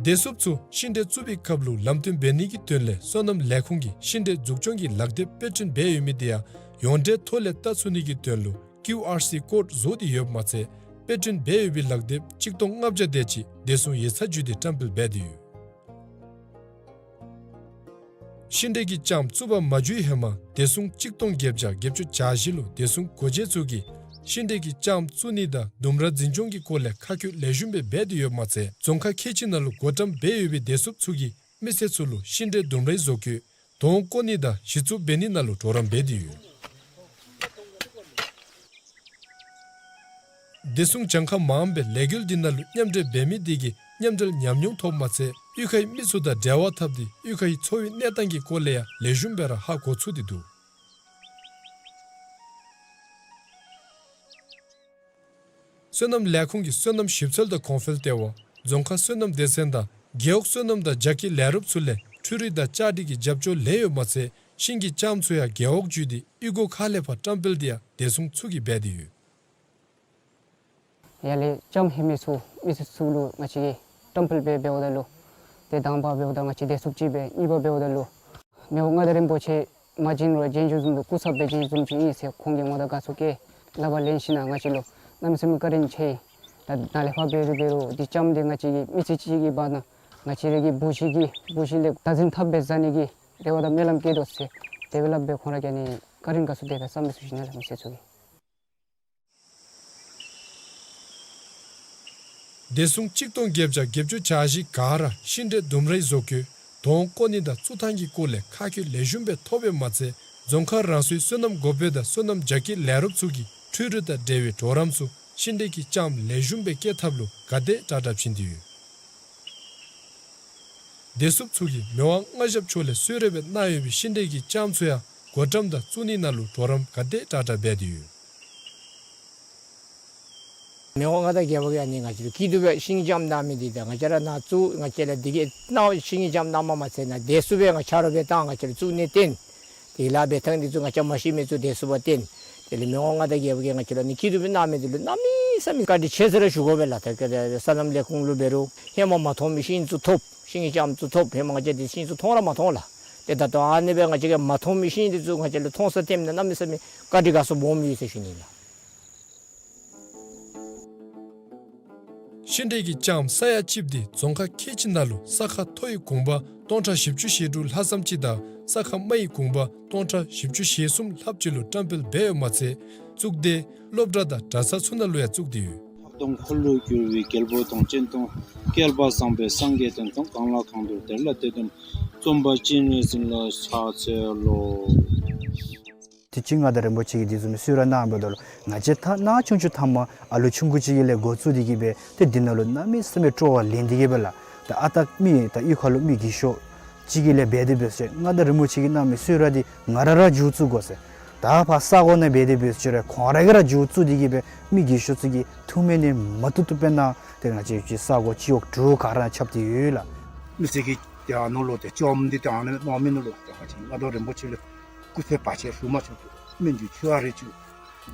བདེ་སྲུངཔ་ཚུ་ཤིང་འབྲས་བཙུགས་པའི་སྐབས་ལུ་ལམ་སྟོན་འབད་ནི་གི་དོན་ལས་སོ་ནམ་ལས་ཁུངས་ཀྱིས་ཤིང་འབྲས་འཛུགས་སྐྱོང་གི་ལག་དེབ་དཔེ་སྐྲུན་འབད་ཡོད་མི་དེ་ཡང་ཡོངས་འབྲེལ་ཐོག་ལས་བལྟ་ཚུགས་ནི་གི་དོན་ལུ་ཀིའུ་ཨར་སི་ཀོཌ་བཟོ་སྟེ་ཡོདཔ་མ་ཚད་དཔེ་སྐྲུན་འབད་ཡོད་པའི་ལག་དེབ་གཅིག་སྟོང་ལྔ་བརྒྱ་དེ་ཅིག་བདེ་སྲུང་ཡིག་ཚང་བརྒྱུད་དེ་བཀྲམ་སྤེལ་འབད་དེ་ཡོད། ཤིང་འབྲས་ཀྱི་ལྕངམ་བཙུགས་པར་མ་འཇུག་ཧེ་མ་བདེ་སྲུང་གཅིག་སྟོང་བརྒྱད་བརྒྱ་བརྒྱད་ཅུ་གྱ་བཞི་ལུ་བདེ་སྲུང་སྒོ་འབྱེད་ཚུ་གིས་ཤིང་འབྲས་ཀྱི་ལྕངམ་བཙུགས་ནི་དང་ལྡུམ་ར་འཛིན་སྐྱོང་གི་སྐོར་ལས་ཁ་བཀོད་ལེགས་ཤོམ་སྦེ་འབད་དེ་ཡོདཔ་མ་ཚད་རྫོང་ཁག་ཁལ་གཅིག་ནང་ལུ་བགོ་བཀྲམ་འབད་ཡོད་པའི་བདེ་སྲུངཔ་ཚུ་གིས་མི་སེར་ཚུ་ལུ་ཤིང་འབྲས་ལྡུམ་རའི་བཟོ་བཀོད་དོང་བརྐོ་ནི་དང་གཞི་བཙུགས་འབད་ནི་ནང་ལུ་གྲོགས་རམ་འབད་དེ་ཡོད། བདེ་སྲུང་གྱངས་ཁ་མངམ་སྦེ་ལས་འགུལ་འདི་ནང་ལུ་མཉམ་འབྲེལ་འབད་མི་དེ་གིས་མཉམ་འབྲེལ་ཉམས་མྱོང་ཐོབ་མ་ཚད་གཡུས་ཁའི་མི་ཚུ་དང་འབྲེལ་བ་འཐབ་སྟེ་གཡུས་ཁའི་འཚོ་བའི་གནས་སྟངས་ཀྱི་སྐོར་ལས་ཡང་ལེགས་ཤོམ་སྦེ་ར་ཧ་གོ་ཚུགས་ཏེ་འདུག། སོ་ནམ་ལས་ཁུངས་ཀྱི་སོ་ནམ་ཞིབ་འཚོལ་དང་གོང་འཕེལ་ལྟེ་བ་ རྫོང་ཁག་སོ་ནམ་སྡེ་ཚན་དང་རྒེད་འོག་སོ་ནམ་དང་རྒྱ་སྐྱེད་ལས་རོགསཔ་ཚུ་ལས་འཕྲུལ་རིག་དང་ལྕགས་སྒྲིག་གི་རྒྱབ་སྐྱོར་ལེན་ཡོདཔ་མ་ཚད་ཤིང་གི་ལྕངམ་ཚུ་ཡང་རྒེད་འོག་བརྒྱུད་དེ་གཡུས་སྒོ་ཁག་ལས་ཕར་བཀྲམ་སྤེལ་དེ་ཡང་བདེ་སྲུང་ཚུ་གིས་འབད་དེ་ཡོད། ཡར་ལས་ལྕངམ་ལྷོད་མི་ཚུ་མི་སེར་ཚུ་ལུ་ང་བཅས་ཀྱིས་བཀྲམ་སྤེལ་འབད་འབདཝ་ད་ལུ་ཏེ་དང་པ་འབདཝ་ད་ང་བཅས་བདེ་སྲུངཔ་ཅིག་འབད། གཉིས་པ་འབདཝ་ད་ལུ་མི་དབང་མངའ་བདག་རིན་པོ་ཆེ་མ་བྱོན་རུང་བྱོན་བྱོནམ་བཟུམ་སྦེ་སྐུ་ཚབ་སྦེ་བྱོན་བཟུམ་ཅིག་ཨིན་ཟེར་ཁོང་གིས་ང་དང་དགའ་ཚོར་བསྐྱེད་ལགཔ་ལེན་ཞིནམ་ལས་ང་བཅས་ལུ་གནམ་མེད་ས་མེད་བཀའ་དྲིན་ཆེ། ད་ནཱ་ལས་ཕར་འབད་རུང་འབད་རུང་འདི་ལྕངམ་འདི་ང་བཅས་ཀྱི་མི་ཚེ་གཅིག་གི་བར་ན་ང་བཅས་ར་གི་བུ་གཞི་གི་བུ་གཞི་ལས་བདག་འཛིན་འཐབ་སྦེ་བཟའ་ནི་གི་དེ་བ་དང་སྨོན་ལམ་བསྐྱེད་དོ་ཟེར་དེ་སྦེ་སླབ་སྦེ་ཁོང་ར་གིས་ནི་བཀའ་དྲིན་དགའ་ཚོར་དེ་སྦེ་བསམ་པའི་ཚུལ་ཞིག་ནཱ་ལས་མི་སེར་ཚུ་གིས། བདེ་སྲུང་གཅིག་སྟོང་བརྒྱད་བརྒྱ་བརྒྱད་ཅུ་གྱ་བཞི་ག་ར་ཤིང་འབྲས་ལྡུམ་རའི་བཟོ་བཀོད་དོང་བརྐོ་ནི་དང་བཙུགས་ཐངས་ཀྱི་སྐོར་ལས་མཁོ་ཆས་ལེགས་ཤོམ་སྦེ་ཐོབ་པའི་མ་ཚད་རྫོང་ཁག་རང་སོའི་སོ་ནམ་འགོ་དཔོན་དང་སོ་ནམ་རྒྱ་སྐྱེད་ལས་རོགསཔ་ཚུ་གིས་འཕྲུལ་རིག་དང་འབྲེལ་བའི་གྲོགས་རམ་ཚུ་ཤིང་འབྲས་ཀྱི་ལྕངམ་ལེགས་ཤོམ་སྦེ་སྐྱེ་ཐབས་ལུ་ག་དེ་དྲག་དྲག་བྱིན་ཏེ་ཡོད། བདེ་སྲུངཔ་ཚུ་གིས་མི་དབང་མངའ་ཞབས་མཆོག་ལས་གསོལ་རས་སྦེ་གནང་ཡོད་པའི་ཤིང་འབྲས་ཀྱི་ལྕངམ་ཚུ་ཡང་བགོ་བཀྲམ་དང་བཙུགས་ནི་ནང་ལུ་གྲོགས་རམ་ག་དེ་དྲག་དྲག་འབད་དེ་ཡོད། མི་དབང་མངའ་བདག་རྒྱལ་པོ་གིས་ཨ་ནི་ང་བཅས་ལུ་སྐྱིད་སྡུག་སྦེ་ཤིང་ལྕངམ་གནང་མི་འདི་དང་ང་བཅས་ར་ནཱ་བཙུགས་ང་བཅས་ལུ་འདི་གི་གནང་ཤིང་ལྕངམ་གནངམ་མ་ཚད་ནཱ་བདེ་སྲུངཔ་སྦེ་ང་ཆ་རོགས་སྦེ་བཏང་ང་བཅས་ལུ་བཙུགས་ནི་བརྟེན། དེ་ལཱ་འབད་ཐངས་འདི་ཚུ་ང་བཅས་མ་ཤེས་མི་ཚུ་བདེ་སྲུངཔ་བརྟེན། དེ་ལས་མི་དབང་མངའ་བདག་རྒྱལ་པོ་གིས་ང་བཅས་ལུ་ཨ་ནི་སྐྱིད་སྡུག་སྦེ་གནང་མི་འདི་ལུ་གནམ་མེད་ས་མེད་བཀའ་དྲིན་ཆེ་ཟེར་ར་ཞུ་དགོ་པས་ལགས། ད་ག་དེ་སོ་ནམ་ལས་ཁུངས་ལུ་འབད་རུང་ཧེ་མ་མ་མཐོང་མི་ཤིང་ཚུ་ཐོབ། ཤིང་ལྕངམ་ཚུ་ཐོབ། ཧེ་མ་ང་བཅས་འདི་ཤིང་ཚུ་མཐོང་ར་མ་མཐོང་ལགས། ཏེ་ད་ལྟོ་ཨ་ནི་སྦེ་ང་བཅས་ཀྱིས་མ་མཐོང་མི་ཤིང་འདི་ཚུ་ང་བཅས་ལུ་མཐོང་ས་ཐོནམ་ད་གནམ་མེད་ས་མེད་བཀའ་དྲིན་དགའ་ཚོར་སྦོམ་ཡོད་ཟེར་ཞུ་ནི་ལགས། ཤིང་འབྲས་ཀྱི་ལྕངམ་ས་ཡ་གཅིག་འདི་རྫོང་ཁག་ཁལ་གཅིག་ནང་ལུ་ས་ཁ་མཐོ་བའི་གུང་པ་སྟོང་ཕྲག་བཞི་བཅུ་ཞེ་དྲུག་ལྷག་ཙམ་ཅིག་དང་ས་ཁ་དམའ་བའི་གུང་པ་སྟོང་ཕྲག་བཞི་བཅུ་ཞེ་གསུམ་ལྷགཔ་ཅིག་ལུ་བཀྲམ་སྤེལ་འབད་ཡོདཔ་མ་ཚད་བཙུགས་སྡེ་སློབ་གྲྭ་དང་གྲྭ་ཚང་ཚུ་ནང་ལུ་ཡང་བཙུགས་ཏེ་ཡོད། ལྷག་དོན་འཁོར་ལོས་སྒྱུར་བའི་རྒྱལ་པོ་དང་། སྤྱན་སྟོང་བསྐལ་པ་བཟང་པོའི་སངས་རྒྱས་བསྟན་དང་། གང་ལ་གང་འདུལ་དེ་ལ་དེ་སྟོན་པའི། རྩོམ་པ་སྤྱན་རས་གཟིགས་ལ་ཕྱག་འཚལ་ལོ། དེ་ཅིག་མངའ་བདག་རིན་པོ་ཆེ་གིས་དེ་བཟུམ་གསོལ་རས་གནང་འབདཝ་ད་ལུ་ང་བཅས་ད་ནཱ་ཆུང་ཆུང་ཐ་མ་ཨ་ལུ་ཆུང་ཀུ་ཅིག་གི་ལས་འགོ་བཙུགས་ཏེ་གིས་སྦེ་ཏེ་འདི་ནང་ལུ་གནམ་མེད་ས་མེད་སྤྲོ་བ་ལེན་ཏེ་གིས་སྦེ་ལགས། ད་ཨ་རྟག་མི་ད་གཡུས་ཁ་ལུ་མི་རྒས་ཤོས་ཅིག་གིས་ལས་འབད་དེ་འབད་ཟེར་མངའ་བདག་རིན་པོ་ཆེ་གིས་གནང་མི་གསོལ་རས་འདི་ང་ར་ར་མཇུག་བཙུགས་དགོ་ཟེར། ད་ཕར་ས་གོ་ནང་འབད་དེ་འབད་ཟེར་རུང་ཁོང་ར་གིས་ར་མཇུག་བཙུགས་ཏེ་གིས་སྦེ་མི་རྒས་ཤོས་ཚུ་གིས་ཐུགས་སྨོན་ནི་མ་བཏུབ་བཏུབ་སྦེ་གནང་། ཏེ་ང་བཅས་ཀྱི་ས་གོ་སྤྱི་འོག་དྲུག་ག་ར་ཁྱབ་སྟེ་ཡོད་ལགས། མི་སེར་གྱིས་ཏེ་ཨ་ནཱ་ལུ་ཏེ་ལྕངམ་འདི་ཏེ་ཨ་ནཱ་གནང་མི་ནང་ལུ་ཏེ་ང་བཅས་མངའ་བདག་རིན་པོ་ཆེ་ལུ་སྐུ་ཚེ་བར་ཆད་ཞུ་མ་ཚུགས། སྨན་གྱི་མཆོད་པ་རེ་ཅིག་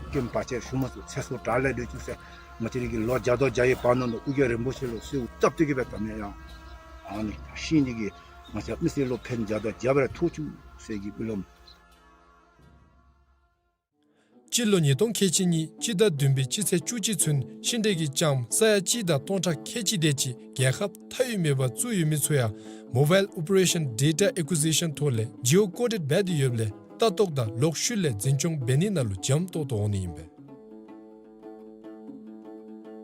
སྐྱོན་བར་ཆད་ཞུ་མ་ཚུགས། ཚེ་སྲོག་དྲག་ལས་སྒྲོལ་བཅུག་ཟེར། ང་བཅས་ར་གི་ལོ་བརྒྱ་དང་བརྒྱ་ཡི་བར་ན་ལུ་ཨོ་རྒྱན་རིན་པོ་ཆེ་ལུ་གསོལཝ་བཏབ་སྟེ་གིས་སྦེ་ད་ནི་ཡང་ཨ་ནི་ཤིང་འདི་གིས་ང་བཅས་མི་སེར་ལུ་ཕན་བརྒྱ་དང་བརྒྱ་སྦེ་ཐོབ་བཅུག་ཟེར་གྱི་སྨོན་ལམ། སྤྱི་ལོ་ཉིས་སྟོང་ཁལ་གཅིག་གཉིས་སྤྱི་ཟླ་བདུན་པའི་སྤྱི་ཚེས་བཅུ་གཅིག་ཚུན་ཤིང་འབྲས་ཀྱི་ལྕངམ་ས་ཡ་གཅིག་དང་སྟོང་ཕྲག་ཁལ་གཅིག་དེ་ཅིག་རྒྱལ་ཁབ་མཐའ་དབུས་མེད་པར་བཙུགས་ཡོད་མི་ཚུ་ཡང་Mobile Operation Data Acquisition ཐོག་ལས་Geo Coded འབད་དེ་ཡོདཔ་ལས་ལྟ་རྟོག་དང་ལོག་ཤུལ་ལས་འཛིན་སྐྱོང་འབད་ནི་ནང་ལུ་འཇམ་ཏོག་ཏོ་འོང་ནི་ཨིན་པས།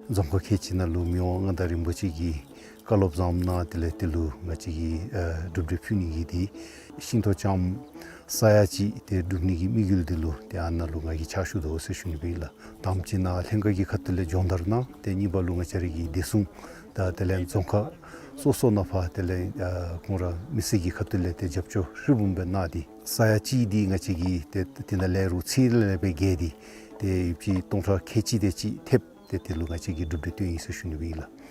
རྫོང་ཁག་ཁལ་གཅིག་ནང་ལུ་མི་དབང་མངའ་བདག་རིན་པོ་ཆེ་གིས་བཀའ་སློབ་བཟངམ་གནང་། དེ་ལས་དེ་ལུ་ང་བཅས་ཀྱིས་ཨ་གྲུབ་འབྲས་ཕུལ་ནི་གི་འདི་ཤིང་ཏོག་ལྕངམ་ས་ཡ་གཅིག་དེ་སྒྲུབ་ནི་གི་དམིགས་ཡུལ་འདི་ལུ་ཏེ་ཨ་ནཱ་ལུ་ང་གིས་ཕྱག་ཞུ་དོ་ཟེར་ཞུ་ནི་སྦེ་ཨིན་ལགས། དང་པ་ཅིག་ནཱ་ལྷན་ཁག་གི་ཁ་ཐུག་ལས་སྦྱོང་བརྡར་གནང་། ཏེ་གཉིས་པ་ལུ་ང་བཅས་ར་གི་བདེ་སྲུང་དང་དེ་ལས་རྫོང་ཁག་སོ་སོ་ནང་ཕར་དེ་ལས་ཨ་ཁོང་ར་མི་སེར་གྱི་ཁ་ཐུག་ལས་ཏེ་རྒྱབ་སྐྱོར་ཧྲིལ་བུམ་སྦེ་གནང་སྟེ་ས་ཡ་གཅིག་འདི་ང་བཅས་ཀྱིས་ཏེ་དེ་ནང་ལས་རུང་ཚད་ལས་སྦེ་བརྒལ་ཏེ་ཏེ་ཡོདཔ་ཅིག་སྟོང་ཕྲག་ཁལ་གཅིག་དེ་ཅིག་ཐེབས། ཏེ་དེ་ལུ་ང་བཅས་ཀྱིས་གྲུབ་འབྲས་བཏོན་ཡི་ཟེར་ཞུ་ནི་སྦེ་ཨིན་ལགས།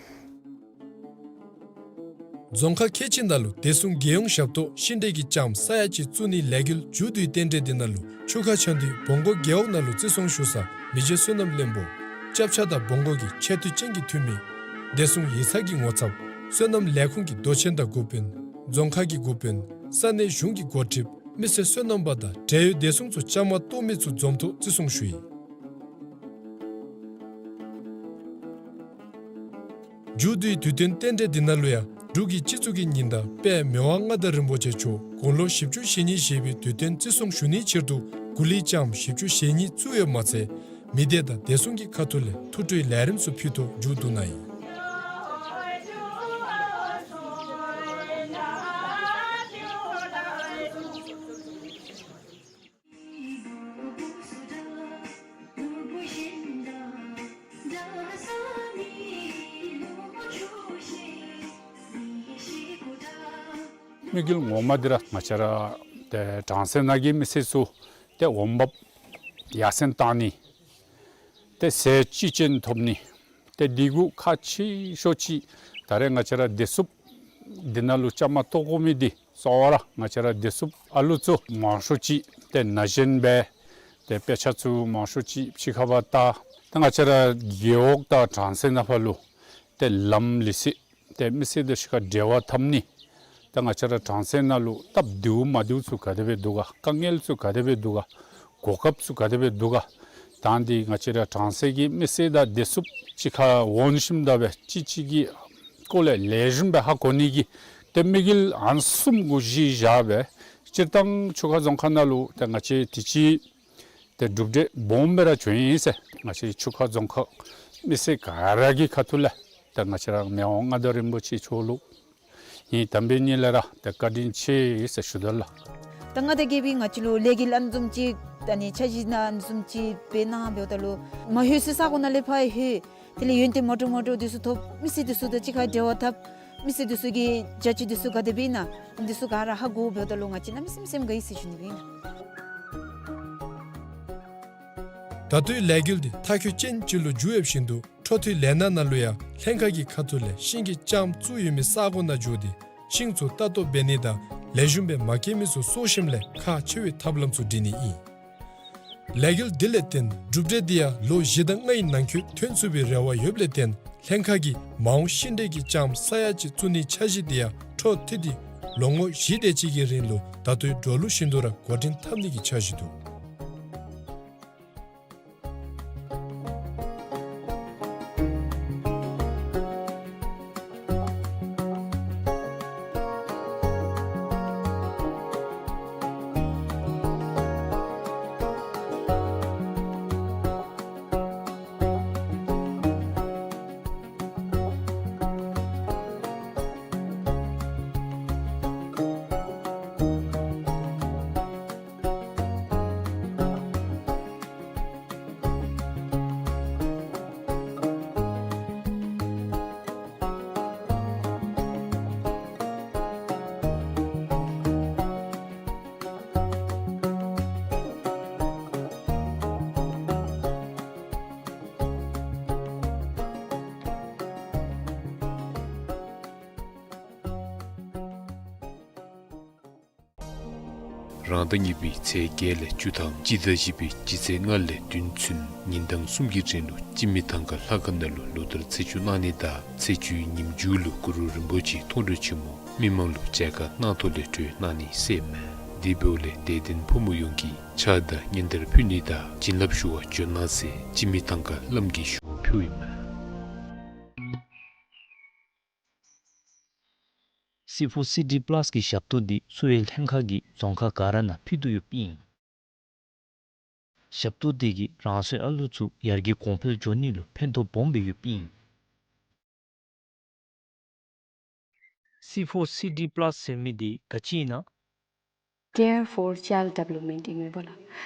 རྫོང་ཁག་ཁལ་གཅིག་ནང་ལུ་བདེ་སྲུང་རྒྱལ་ཡོངས་ཞབས་ཏོག་ཤིང་འབྲས་ཀྱི་ལྕངམ་ས་ཡ་གཅིག་བཙུགས་ནིའི་ལས་འགུལ་མཇུག་བསྡུའི་རྟེན་འབྲེལ་འདི་ནང་ལུ་ཆུ་ཁ་ཆ་འདུས་བོང་སྒོ་རྒེད་འོག་ནང་ལུ་བརྩི་སྲུང་ཞུ་ས་མི་རྗེ་བསོད་ནམས་བློན་པོ་སྐྱབས་ཆ་དང་བོང་སྒོ་གི་ཆེ་བསྟོད་ཅན་གྱི་འཐུས་མི་བདེ་སྲུང་ཡིག་ཚང་གི་ངོ་ཚབ་སོ་ནམ་ལས་ཁུངས་ཀྱི་མདོ་ཆེན་དང་འགོ་དཔོན་རྫོང་ཁག་གི་འགོ་དཔོན་ས་གནས་གཞུང་གི་འགོ་ཁྲིདཔ་མི་སེར་སོ་ནམ་པ་དང་འབྲེལ་ཡོད་བདེ་སྲུང་ཚུ་བཅའ་མར་གཏོགས་མི་ཚུ་འཛོམས་ཐོག་བརྩི་སྲུང་ཞུ་ཡི། མཇུག་བསྡུའི་དུས་སྟོན་རྟེན་འབྲེལ་འདི་ནང་ལུ་ཡང་འབྲུག་གི་སྤྱི་གཙུག་གི་ཉི་ཟླ་དཔལ་མི་དབང་མངའ་བདག་རིན་པོ་ཆེ་མཆོག་དགུང་ལོ་བཞི་བཅུ་ཞེ་གཉིས་བཞེས་པའི་དུས་སྟོན་བརྩི་སྲུང་ཞུ་ནིའི་ཕྱིར་དུ་གོ་ལའི་ལྕངམ་བཞི་བཅུ་ཞེ་གཉིས་བཙུགས་ཡོདཔ་མ་ཚད་མི་སྡེ་དང་བདེ་སྲུང་གི་ཁ་ཐུག་ལས་ཐུགས་སྤྲོའི་ལས་རིམ་ཚུ་ཕུལ་ཐོག་མཇུག་བསྡུ་གནང་ཡི། དམིགས་ཡུལ་ངོ་མ་འདི་ར་ང་བཅས་ར་ཏེ་གྲངས་སུ་ན་གི་མི་སེར་ཚུ་ཏེ་འོང་འབབ་ཡར་སེང་བཏང་ནི། ཏེ་ཟས་ཅི་ཅན་ཐོབ་ནི། ཏེ་འདི་གུ་ཁག་ཆེ་ཤོས་ཅིག་ ད་རེས་ང་བཅས་ར་བདེ་སྲུངཔ་འདི་ནང་ལུ་བཅའ་མར་གཏོགས་དགོ་མི་འདི་གཙོ་བོ་ར་ང་བཅས་ར་བདེ་སྲུངཔ་ཨ་ལུ་ཚུ་མང་ཤོས་ཅིག་ཏེ་ན་གཞོན་སྦེ་ཏེ་དཔེ་ཆ་ཚུ་མང་ཤོས་ཅིག་ཕྱི་ཁ་བ་ད་ཏེ་ང་བཅས་ར་རྒེད་འོག་དང་གྲོང་གསེབ་ནང་ཕར་ལུ་ཏེ་ལམ་ལི་སི་ཏེ་མི་སེར་དང་གཅིག་ཁར་འབྲེལ་བ་འཐབ་ནི། ཏེ་ང་བཅས་ར་གྲོང་གསེབ་ནང་ལུ་སྟབས་བདེཝ་མ་བདེཝ་ཚུ་ག་དེ་སྦེ་འདུག་ག། དཀའ་ངལ་ཚུ་ག་དེ་སྦེ་འདུག་ག། གོ་སྐབས་ཚུ་ག་དེ་སྦེ་འདུག་ག། ད་འདི་ང་བཅས་ར་གྲོང་གསེབ་ཀྱི་མི་སེར་དང་བདེ་སྲུངཔ་གཅིག་ཁར་འོང་ཞིནམ་ད་སྦེ་གཅིག་གཅིག་གི་སྐོར་ལས་ལེགས་ཤོམ་སྦེ་ཧ་གོ་ནི་གི་ཏེ་དམིགས་ཡུལ་ཨ་ནི་བཟུམ་གུ་གཞི་བཞག་སྦེ་སྤྱིར་བཏང་ཆུ་ཁ་རྫོང་ཁག་ནང་ལུ་ཏེ་ང་བཅས་དུས་ཅི་ཏེ་གྲུབ་འབྲས་སྦོམ་སྦེ་ར་བྱུང་ཡི་ཟེར། ང་བཅས་ཆུ་ཁ་རྫོང་ཁག་མི་སེར་ག་ར་གི་ཁ་ཐུག་ལས་ཏེ་ང་བཅས་ར་མི་དབང་མངའ་བདག་རིན་པོ་ཆེ་མཆོག་ལུ་ངེའི་དམ་པའི་ཉིད་ལས་ར་ཏེ་བཀའ་དྲིན་ཆེ་ཟེར་ཞུ་དོ་ལགས། ད་མངའ་བདག་རྒྱལ་པོའི་ང་བཅས་ལུ་ལས་འགུལ་ཨ་ནི་བཟུམ་ཅིག་ད་ནི་འཆར་གཞི་ཨ་ནི་བཟུམ་ཅིག་འབད་གནང་འབདཝ་ད་ལུ་མ་ལྷོད་སའི་ས་གོ་ནང་ལས་ཕར་ལྷོད། དེ་ལས་ཡོན་ཏན་མ་འདྲཝ་མ་འདྲཝ་འདི་ཚུ་ཐོབ། མི་སེར་འདི་ཚུ་དང་གཅིག་ཁར་འབྲེལ་བ་འཐབ། མི་སེར་འདི་ཚུ་གི་བྱ་སྤྱོད་འདི་ཚུ་ག་དེ་སྦེ་ཨིན་ན་འདི་ཚུ་ག་ར་ཧ་གོ་འབདཝ་ད་ལུ་ང་བཅས་གནམ་མེད་ས་མེད་དགའ་ཡི་ཟེར་ཞུ་ནི་སྦེ་ཨིན། ད་ལྟོའི་ལས་འགུལ་འདི་མཐའ་འཁྱོལ་ཅན་ཅིག་ལུ་འགྱུར་ཡོད་བཞིན་དུ་འཕྲོ་མཐུད་ལས་སྣ་ནང་ལུ་ཡང་ལྷན་ཁག་གི་ཁ་ཐུག་ལས་ཤིང་གི་ལྕངམ་བཙུགས་ཡོད་མི་ས་གོ་ནང་འགྱོ་སྟེ་ཤིང་ཚུ་ལྟ་རྟོག་འབད་ནི་དང་ལེགས་ཤོམ་སྦེ་མ་སྐྱེས་མི་ཚུ་གསོ་ཞིནམ་ལས་ཁག་ཆེ་བའི་ཐབས་ལམ་ཚུ་སྒྲིག་ནི་ཨིན། ལས་འགུལ་འདི་ལས་བརྟེན་གྲུབ་འབྲས་འདི་ཡང་ལོ་བཞི་དང་ལྔའི་ནང་འཁོད་ཐོན་ཚུགས་པའི་རེ་བ་ཡོདཔ་ལས་བརྟེན་ལྷན་ཁག་གིས་མ་འོངས་ཤིང་འབྲས་ཀྱི་ལྕངམ་ས་ཡ་གཅིག་བཙུགས་ནིའི་འཆར་གཞི་འདི་ཡང་འཕྲོ་མཐུད་དེ་ལོ་ངོ་བཞི་དེ་ཅིག་གི་རིང་ལུ་ད་ལྟོའི་འགྲོ་ལུགས་བཞིན་དུ་ར་འགོ་འདྲེན་འཐབ་ནི་གི་འཆར་གཞི་འདུག། རང་ཟླ་གཉིས་པའི་ཚེས་བརྒྱད་ལས་བཅུ་དང་སྤྱི་ཟླ་བཞི་པའི་སྤྱི་ཚེས་ལྔ་ལས་བདུན་ཚུན་ཉིན་གྲངས་གསུམ་གྱི་རིང་ལུ་སྤྱི་མི་ཐང་ཁ་ལྷ་ཁང་ནང་ལུ་ལོ་ལྟར་ཚེས་བཅུ་གནང་ནི་དང་ཚེས་བཅུའི་ཉིནམ་མཇུག་ལུ་གུ་རུ་རིན་པོ་ཆེའི་མཐོང་གྲོལ་ཆེན་མོ་མི་མང་ལུ་མཇལ་ཁ་གནང་ཐོག་ལས་གྲོལ་གནང་ནི་ཟེར་མས། དེ་འབདཝ་ལས་དད་ལྡན་ཕོ་མོ་ཡོངས་ཀྱིས་ཕྱག་དང་སྙན་དར་ཕུལ་ནི་དང་བྱིན་རླབས་ཞུ་བར་འབྱོན་གནང་ཟེར་སྤྱི་མི་ཐང་ཁ་བླམ་གིས་ཞུ་ཕུལཝ་ཨིན་མས། སི་ཕོར་སི་ཌི་པ་ལཱས་ཀྱི་ཞབས་ཏོག་འདི་གསོ་བའི་ལྷན་ཁག་གིས་རྫོང་ཁག་ག་ར་ནང་ཕུལ་དོ་ཡོདཔ་ཨིན། ཞབས་ཏོག་འདི་གིས་རང་སོའི་ཨ་ལུ་ཚུ་ཡར་རྒྱས་གོང་འཕེལ་འགྱོ་ནི་ལུ་ཕན་ཐོགས་སྦོམ་སྦེ་ཡོདཔ་ཨིན། སི་ཕོར་སི་ཌི་པ་ལཱས་ཟེར་མི་འདི་ག་ཅི་ཨིན་ན། Care for child development ཨིན་མས་པ་ལགས།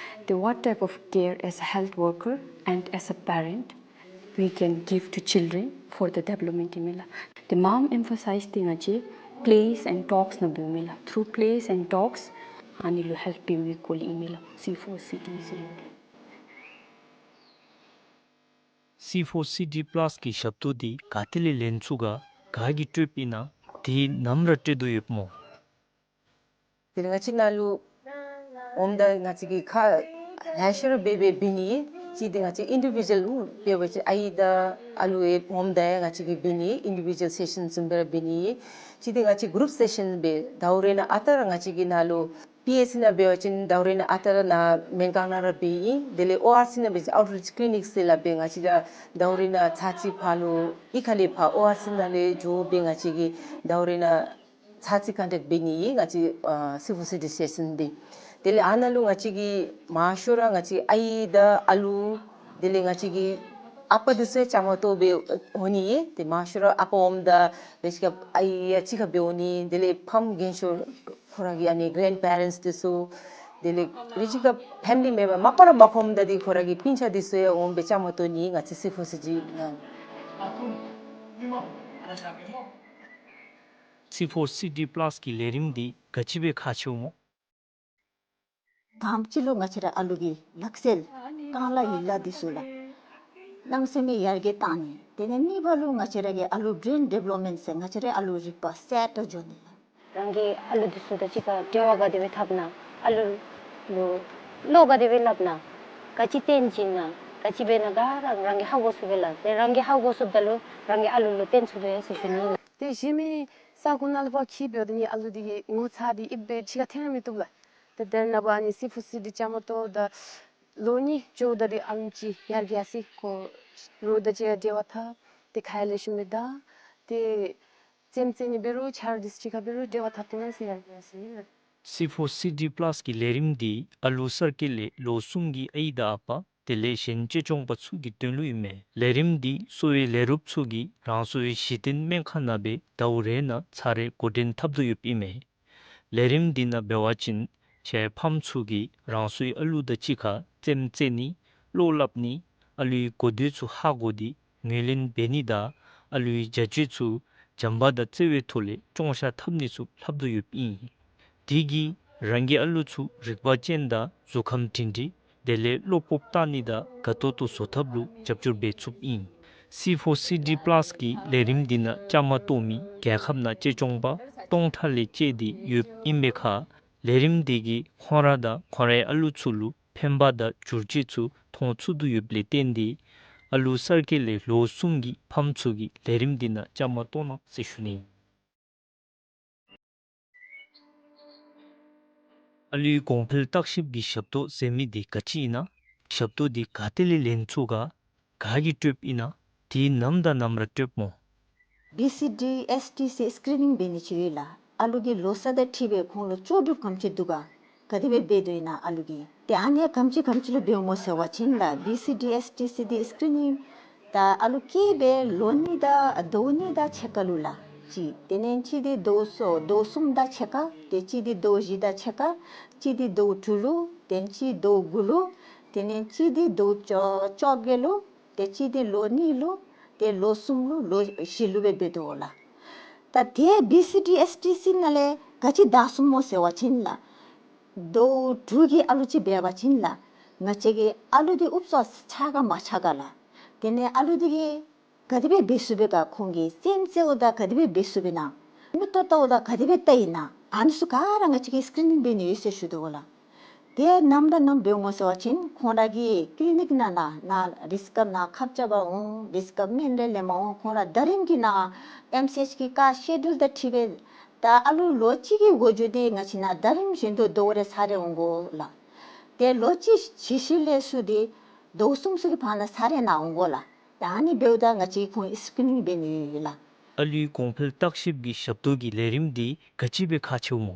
The what type of care as a health worker and as a parent we can give to children for the development ཨིན་མས་ལགས། The མངམ་emphasize འདི་ང་བཅས་plays and talks ནང་འབདཝ་ཨིན་མས་ལགས། Through plays and talks ཨ་ནི་ལུ་help འབད་བའི་སྐོར་ལས་ཨིན་མས་ལགས། སི་ཕོར་སི་ཌི་ཟེར་མི་འདི། སི་ཕོར་སི་ཌི་པ་ལཱས་ཀྱི་ཞབས་ཏོག་འདི་ག་ཏེ་ལས་ལེན་ཚུགས་ག། ག་གིས་སྤྲོདཔ་ཨིན་ན། དེ་ནམ་ར་སྤྲོད་དོ་ཡོདཔ་སྨོ། དེ་ལས་ང་བཅས་ནང་ལུ་འོངམ་ད་ང་བཅས་ཀྱིས་ཁག་ལེ་ཤ་ར་འབད་འབད་འབད་ནི། གཅིག་འདི་ང་བཅས་ཨིན་ཌི་བི་ཌུ་ཨལ་འབད་བ་ཅིན་ཨའི་དང་ཨ་ལུ་ཡང་འོངམ་ད་ཡང་ང་བཅས་ཀྱིས་འབད་ནི། ཨིན་ཌི་བི་ཌུ་ཨལ་སེ་ཤཱན་བཟུམ་སྦེ་ར་འབད་ནི། གཅིག་འདི་ང་བཅས་གུ་རུབ་སེ་ཤཱན་འབད། ཟླཝ་རེ་ནང་ཨ་རྟག་ར་ང་བཅས་ཀྱི་ནང་ལུ་པི་ཨེཆ་སི་ནང་འབད་བ་ཅིན་ཟླཝ་རེ་ནང་ཨ་རྟག་ར་ནཱ་སྨན་ཁང་ནང་ར་འབད་ཨིན། དེ་ལས་ཨོ་ཨར་སི་ནང་འབད་བ་ཅིན་Outreach Clinic ཟེར་སླབ་སྦེ་ང་བཅས་ར་ཟླཝ་རེ་ནང་ཚར་གཅིག་ཕར་ལུ་གཡུས་ཁ་ལས་ཕར་ཨོ་ཨར་སི་ནང་ལས་འགྱོ་སྦེ་ང་བཅས་ཀྱིས་ཟླཝ་རེ་ནང་ཚར་གཅིག་ཀོན་ཊེཀཊ་འབད་ནི་ཨིན། ང་བཅས་ཨ་སི་ཕོར་སི་ཌི་སེ་ཤཱན་འདི། དེ་ལས་ཨ་ནཱ་ལུ་ང་བཅས་ཀྱིས་མང་ཤོས་ར་ང་བཅས་ཨའི་དང་ཨ་ལུ་དེ་ལས་ང་བཅས་ཀྱི་ཨ་པ་འདི་ཚུ་ཡང་བཅའ་མར་གཏོགས་སྦེ་འོང་ནི་ཨིན། ཏེ་མང་ཤོས་ར་ཨ་པ་འོངམ་ད་རེ་ཅིག་ཁར་ཨའི་ཡང་གཅིག་ཁར་སྦེ་འོང་ནི། དེ་ལས་ཕམ་རྒན་ཤོས་ཁོ་ར་གི་ཨ་ནི་གེ་རེནཌ་པེ་རེནཊསི་འདི་ཚུ་དེ་ལས་རེ་ཅིག་ཁར་ཕེ་མི་ལི་མེམ་བར་མ་པ་ར་མ་ཕམ་ད་འདི་ཁོ་ར་གི་སྤུན་ཆ་འདི་ཚུ་ཡང་འོང་སྦེ་བཅའ་མར་གཏོགས་ནི་ཨིན། ང་བཅས་སི་ཕོར་སི་ཌི་ནང་། སི་ཕོར་སི་ཌི་པ་ལཱས་ཀྱི་ལས་རིམ་འདི་ག་ཅི་སྦེ་ཁག་ཆེཝ་སྨོ། དང་པ་ཅིག་ལུ་ང་བཅས་ར་ཨ་ལུ་གི་ལག་རྩལ་རྐང་ལག་ཡན་ལག་འདི་ཚུ་ལགས། གནམ་མེད་ས་མེད་ཡར་རྒྱས་བཏང་ནི། དེ་ལས་གཉིས་པ་ལུ་ང་བཅས་ར་གི་ཨ་ལུ་བྲེན་ཌི་བེ་ལོབ་མེནཊ་ཟེར་ང་བཅས་རའི་ཨ་ལུ་རིག་པ་གསརཔ་ཏོག་ཏོ་འགྱོ་ནི་ལགས། རང་གི་ཨ་ལུ་འདི་ཚུ་དང་གཅིག་ཁར་འབྲེལ་བ་ག་དེ་སྦེ་འཐབ་ན། ཨ་ལུ་ལུ་བློ་ག་དེ་སྦེ་སླབ་ན། ག་ཅི་སྟོན་བྱིན་ན། ག་ཅི་འབད་ན་ག་ར་རང་གིས་ཧ་གོ་ཚུགས་པས་ལགས། དེ་རང་གིས་ཧ་གོ་ཚུགསཔ་ད་ལུ་རང་གི་ཨ་ལུ་ལུ་སྟོན་ཚུགས་པས་ཟེར་ཞུ་ནི། དེ་གཞན་མི་ས་གོ་ནང་ལུ་ཕར་འཁྱིད་འབདཝ་ད་ནི་ཨ་ལུ་འདི་གི་ངོ་ཚ་འདི་ཨིབ་སྦེ་ཕྱི་ཁར་འཐོན་ར་མི་བཏུབ་ལགས། དེ་དེ་ནང་ཕར་ཨ་ནི་སི་ཕོར་སི་ཌི་བཅའ་མར་གཏོགས་ད་ལོ་གཉིས་འགྱོཝ་ད་འདི་ཨ་ལུ་ཅིག་ཡར་རྒྱས་སི་ཁོ་ལོ་དང་གཅིག་ཁར་འབྲེལ་བ་འཐབ། དེ་ཁ་ལས་ཞུ་མི་ད་དེ་རྩེདམོ་རྩེ་ནི་འབད་རུང་ཆ་རོགས་འདི་ཚུ་གཅིག་ཁར་འབད་རུང་འབྲེལ་བ་འཐབ་སྟེ་ན་ཟེར་ཡར་རྒྱས་སི། སི་ཕོར་སི་ཌི་པ་ལཱསི་གི་ལས་རིམ་འདི་ཨ་ལུ་གསར་སྐྱེས་ལས་ལོ་གསུམ་གྱི་ཨའི་དང་ཨ་པ་དེ་ལས་གཞན་གཅེས་སྐྱོང་པ་ཚུ་གི་དོན་ལུ་ཨིན་མས། ལས་རིམ་འདི་གསོ་བའི་ལས་རོགསཔ་ཚུ་གིས་རང་སོའི་གཞི་རྟེན་སྨན་ཁང་ནང་སྦེ་ཟླཝ་རེ་ནང་ཚར་རེ་འགོ་འདྲེན་འཐབ་དོ་ཡོདཔ་ཨིན་མས། ལས་རིམ་འདི་ནང་འབད་བ་ཅིན་ཁྱེད་ཕམ་ཚུ་གིས་རང་སོའི་ཨ་ལུ་དང་གཅིག་ཁར་རྩེདམོ་རྩེ་ནི་བློ་སླབ་ནི་ཨ་ལུའི་གོ་ཐོས་ཚུ་ཧ་གོ་སྟེ་ངོས་ལེན་འབད་ནི་དང་ཨ་ལུའི་བྱ་སྤྱོད་ཚུ་བྱམས་པ་དང་བརྩེ་བའི་ཐོག་ལས་ཅོང་ཤ་འཐབ་ནི་ཚུ་ལྷབ་དོ་ཡོདཔ་ཨིན། དེ་གིས་རང་གི་ཨ་ལུ་ཚུ་རིག་པ་ཅན་དང་གཟུགས་ཁམས་སྒྲིང་སྒྲིང་དེ་ལས་བློ་སྤོབས་བཏང་ནི་དང་དགའ་ཏོག་ཏོ་བཟོ་ཐབས་ལུ་རྒྱབ་སྐྱོར་འབད་ཚུགསཔ་ཨིན། སི་ཕོར་སི་ཌི་པ་ལཱསི་གི་ལས་རིམ་འདི་ནང་བཅའ་མར་གཏོགས་མི་རྒྱལ་ཁབ་ནང་གཅེས་སྐྱོང་པ་སྟོང་ཕྲག་ལས་བཅད་དེ་ཡོདཔ་ཨིན་པའི་ཁར་ལས་རིམ་འདི་གིས་ཁོང་ར་དང་ཁོང་རའི་ཨ་ལུ་ཚུ་ལུ་ཕན་པ་དང་བསྒྱུར་བཅོས་ཚུ་མཐོང་ཚུགས་དོ་ཡོདཔ་ལས་བརྟེན་ཏེ་ཨ་ལུ་གསར་སྐྱེས་ལས་ལོ་གསུམ་གྱི་ཕམ་ཚུ་གིས་ལས་རིམ་འདི་ནང་བཅའ་མར་གཏོགས་གནང་ཟེར་ཞུ་ནི། ཨ་ལུའི་གོང་འཕེལ་བརྟག་ཞིབ་ཀྱི་ཞབས་ཏོག་ཟེར་མི་འདི་ག་ཅི་ཨིན་ན། ཞབས་ཏོག་འདི་ག་ཏེ་ལས་ལེན་ཚུགས་ག། ག་གིས་སྤྲོདཔ་ཨིན་ན། དེ་ནམ་དང་ནམ་ར་སྤྲོདཔ་སྨོ། བི་སི་ཌི་ཨེསི་ཊི་སི་སི་ཀི་རི་ནིང་འབད་ནི་ཅིག་ཡོད་ལགས། ཨ་ལུ་གི་ལོ་ཚད་དང་འཁྲིལ་སྦེ་ཁོང་ལུ་ལྕོགས་གྲུབ་ག་དེམ་ཅིག་འདུག་ག། ག་དེ་སྦེ་འབད་དོ་ཨིན་ན་ཨ་ལུ་གིས། ཏེ་ཨ་ནི་ག་དེམ་ཅིག་ག་དེམ་ཅིག་ལུ་འབདཝ་སྨོ་ཟེར་བ་ཅིན་ལགས། བི་སི་ཌི་ཨེསི་ཊི་སི་འདི་སི་ཀི་རི་ནིང་ད་ཨ་ལུ་སྐྱེས་སྦེ་ལོ་གཉིས་དང་ཟླཝ་གཉིས་དང་ཕྱེད་ཀ་ལུ་ལགས། གཅིག། དེ་ལས་གཅིག་འདི་ཟླཝ་གསུམ་ཟླཝ་གསུམ་དང་ཕྱེད་ཀ། ཏེ་གཅིག་འདི་ཟླཝ་བཞི་དང་ཕྱེད་ཀ། གཅིག་འདི་ཟླཝ་དྲུག་ལུ། ཏེ་གཅིག་ཟླཝ་དགུ་ལུ། དེ་ལས་གཅིག་འདི་ཟླཝ་བཅོ་བཅོ་བརྒྱད་ལུ། ཏེ་གཅིག་འདི་ལོ་གཉིས་ལུ། ཏེ་ལོ་གསུམ་ལུ་ལོ་བཞི་ལུ་སྦེ་འབད་དོ་ལགས། ད་དེ་བི་སི་ཌི་ཨེསི་ཊི་སི་ནང་ལས་ག་ཅི་དྲག་སོང་སྨོ་ཟེར་བ་ཅིན་ལགས། ཟླཝ་དྲུག་གི་ཨ་ལུ་ཅིག་འབད་བ་ཅིན་ལགས། ང་བཅས་ཀྱི་ཨ་ལུ་འདི་ཨུབ་སོ་ཆགས་ག་མ་ཆགས་ག་ལགས། དེ་ལས་ཨ་ལུ་འདི་གིས་ག་དེ་སྦེ་འབད་ཚུགས་པས་ག། ཁོང་གིས་རྩེདམོ་རྩེཝ་ད་ག་དེ་སྦེ་འབད་ཚུགས་པས་ན། མིག་ཏོ་བལྟཝ་ད་ག་དེ་སྦེ་བལྟ་ཡི་ན། ཨ་ནི་ཚུ་ག་ར་ང་བཅས་ཀྱིས་སི་ཀི་རི་ནིང་འབད་ནི་ཡོད་ཟེར་ཞུ་དོ་ལགས། དེ་ནམ་དང་ནམ་འབདཝ་སྨོ་ཟེར་བ་ཅིན་ཁོང་ར་གི་ཀི་ལི་ནིག་ནང་ན་ན་རིསི་ཀབ་ནང་ཁབ་རྐྱབ་པར་འོང་། རིསི་ཀབ་སྨན་རེ་ལེནམ་འོང་། ཁོང་ར་ཟླ་རིམ་གྱི་ནང་ཨེམ་སི་ཨེཆ་གི་ཀ་ཤེ་ཌུལ་དང་འཁྲིལ་སྦེ་ད་ཨ་ལུ་ལོ་གཅིག་གི་འགོ་འགྱོ་སྟེ་ང་བཅས་ནང་ཟླ་རིམ་བཞིན་དུ་ཟླཝ་རེ་ཚར་རེ་འོང་དགོ་ལགས། ཏེ་ལོ་གཅིག་བཞི་བཅུ་ལས་ཚུར་ཏེ་ཟླཝ་གསུམ་ཚུ་གི་བར་ན་ཚར་རེ་ནང་འོང་དགོ་ལགས། ད་ཨ་ནི་འབདཝ་ད་ང་བཅས་ཁོང་སི་ཀི་རི་ནིང་འབད་ནི་ཡོད་ལགས། ཨ་ལུའི་གོང་འཕེལ་བརྟག་ཞིབ་ཀྱི་ཞབས་ཏོག་གི་ལས་རིམ་འདི་ག་ཅི་སྦེ་ཁག་ཆེཝ་སྨོ།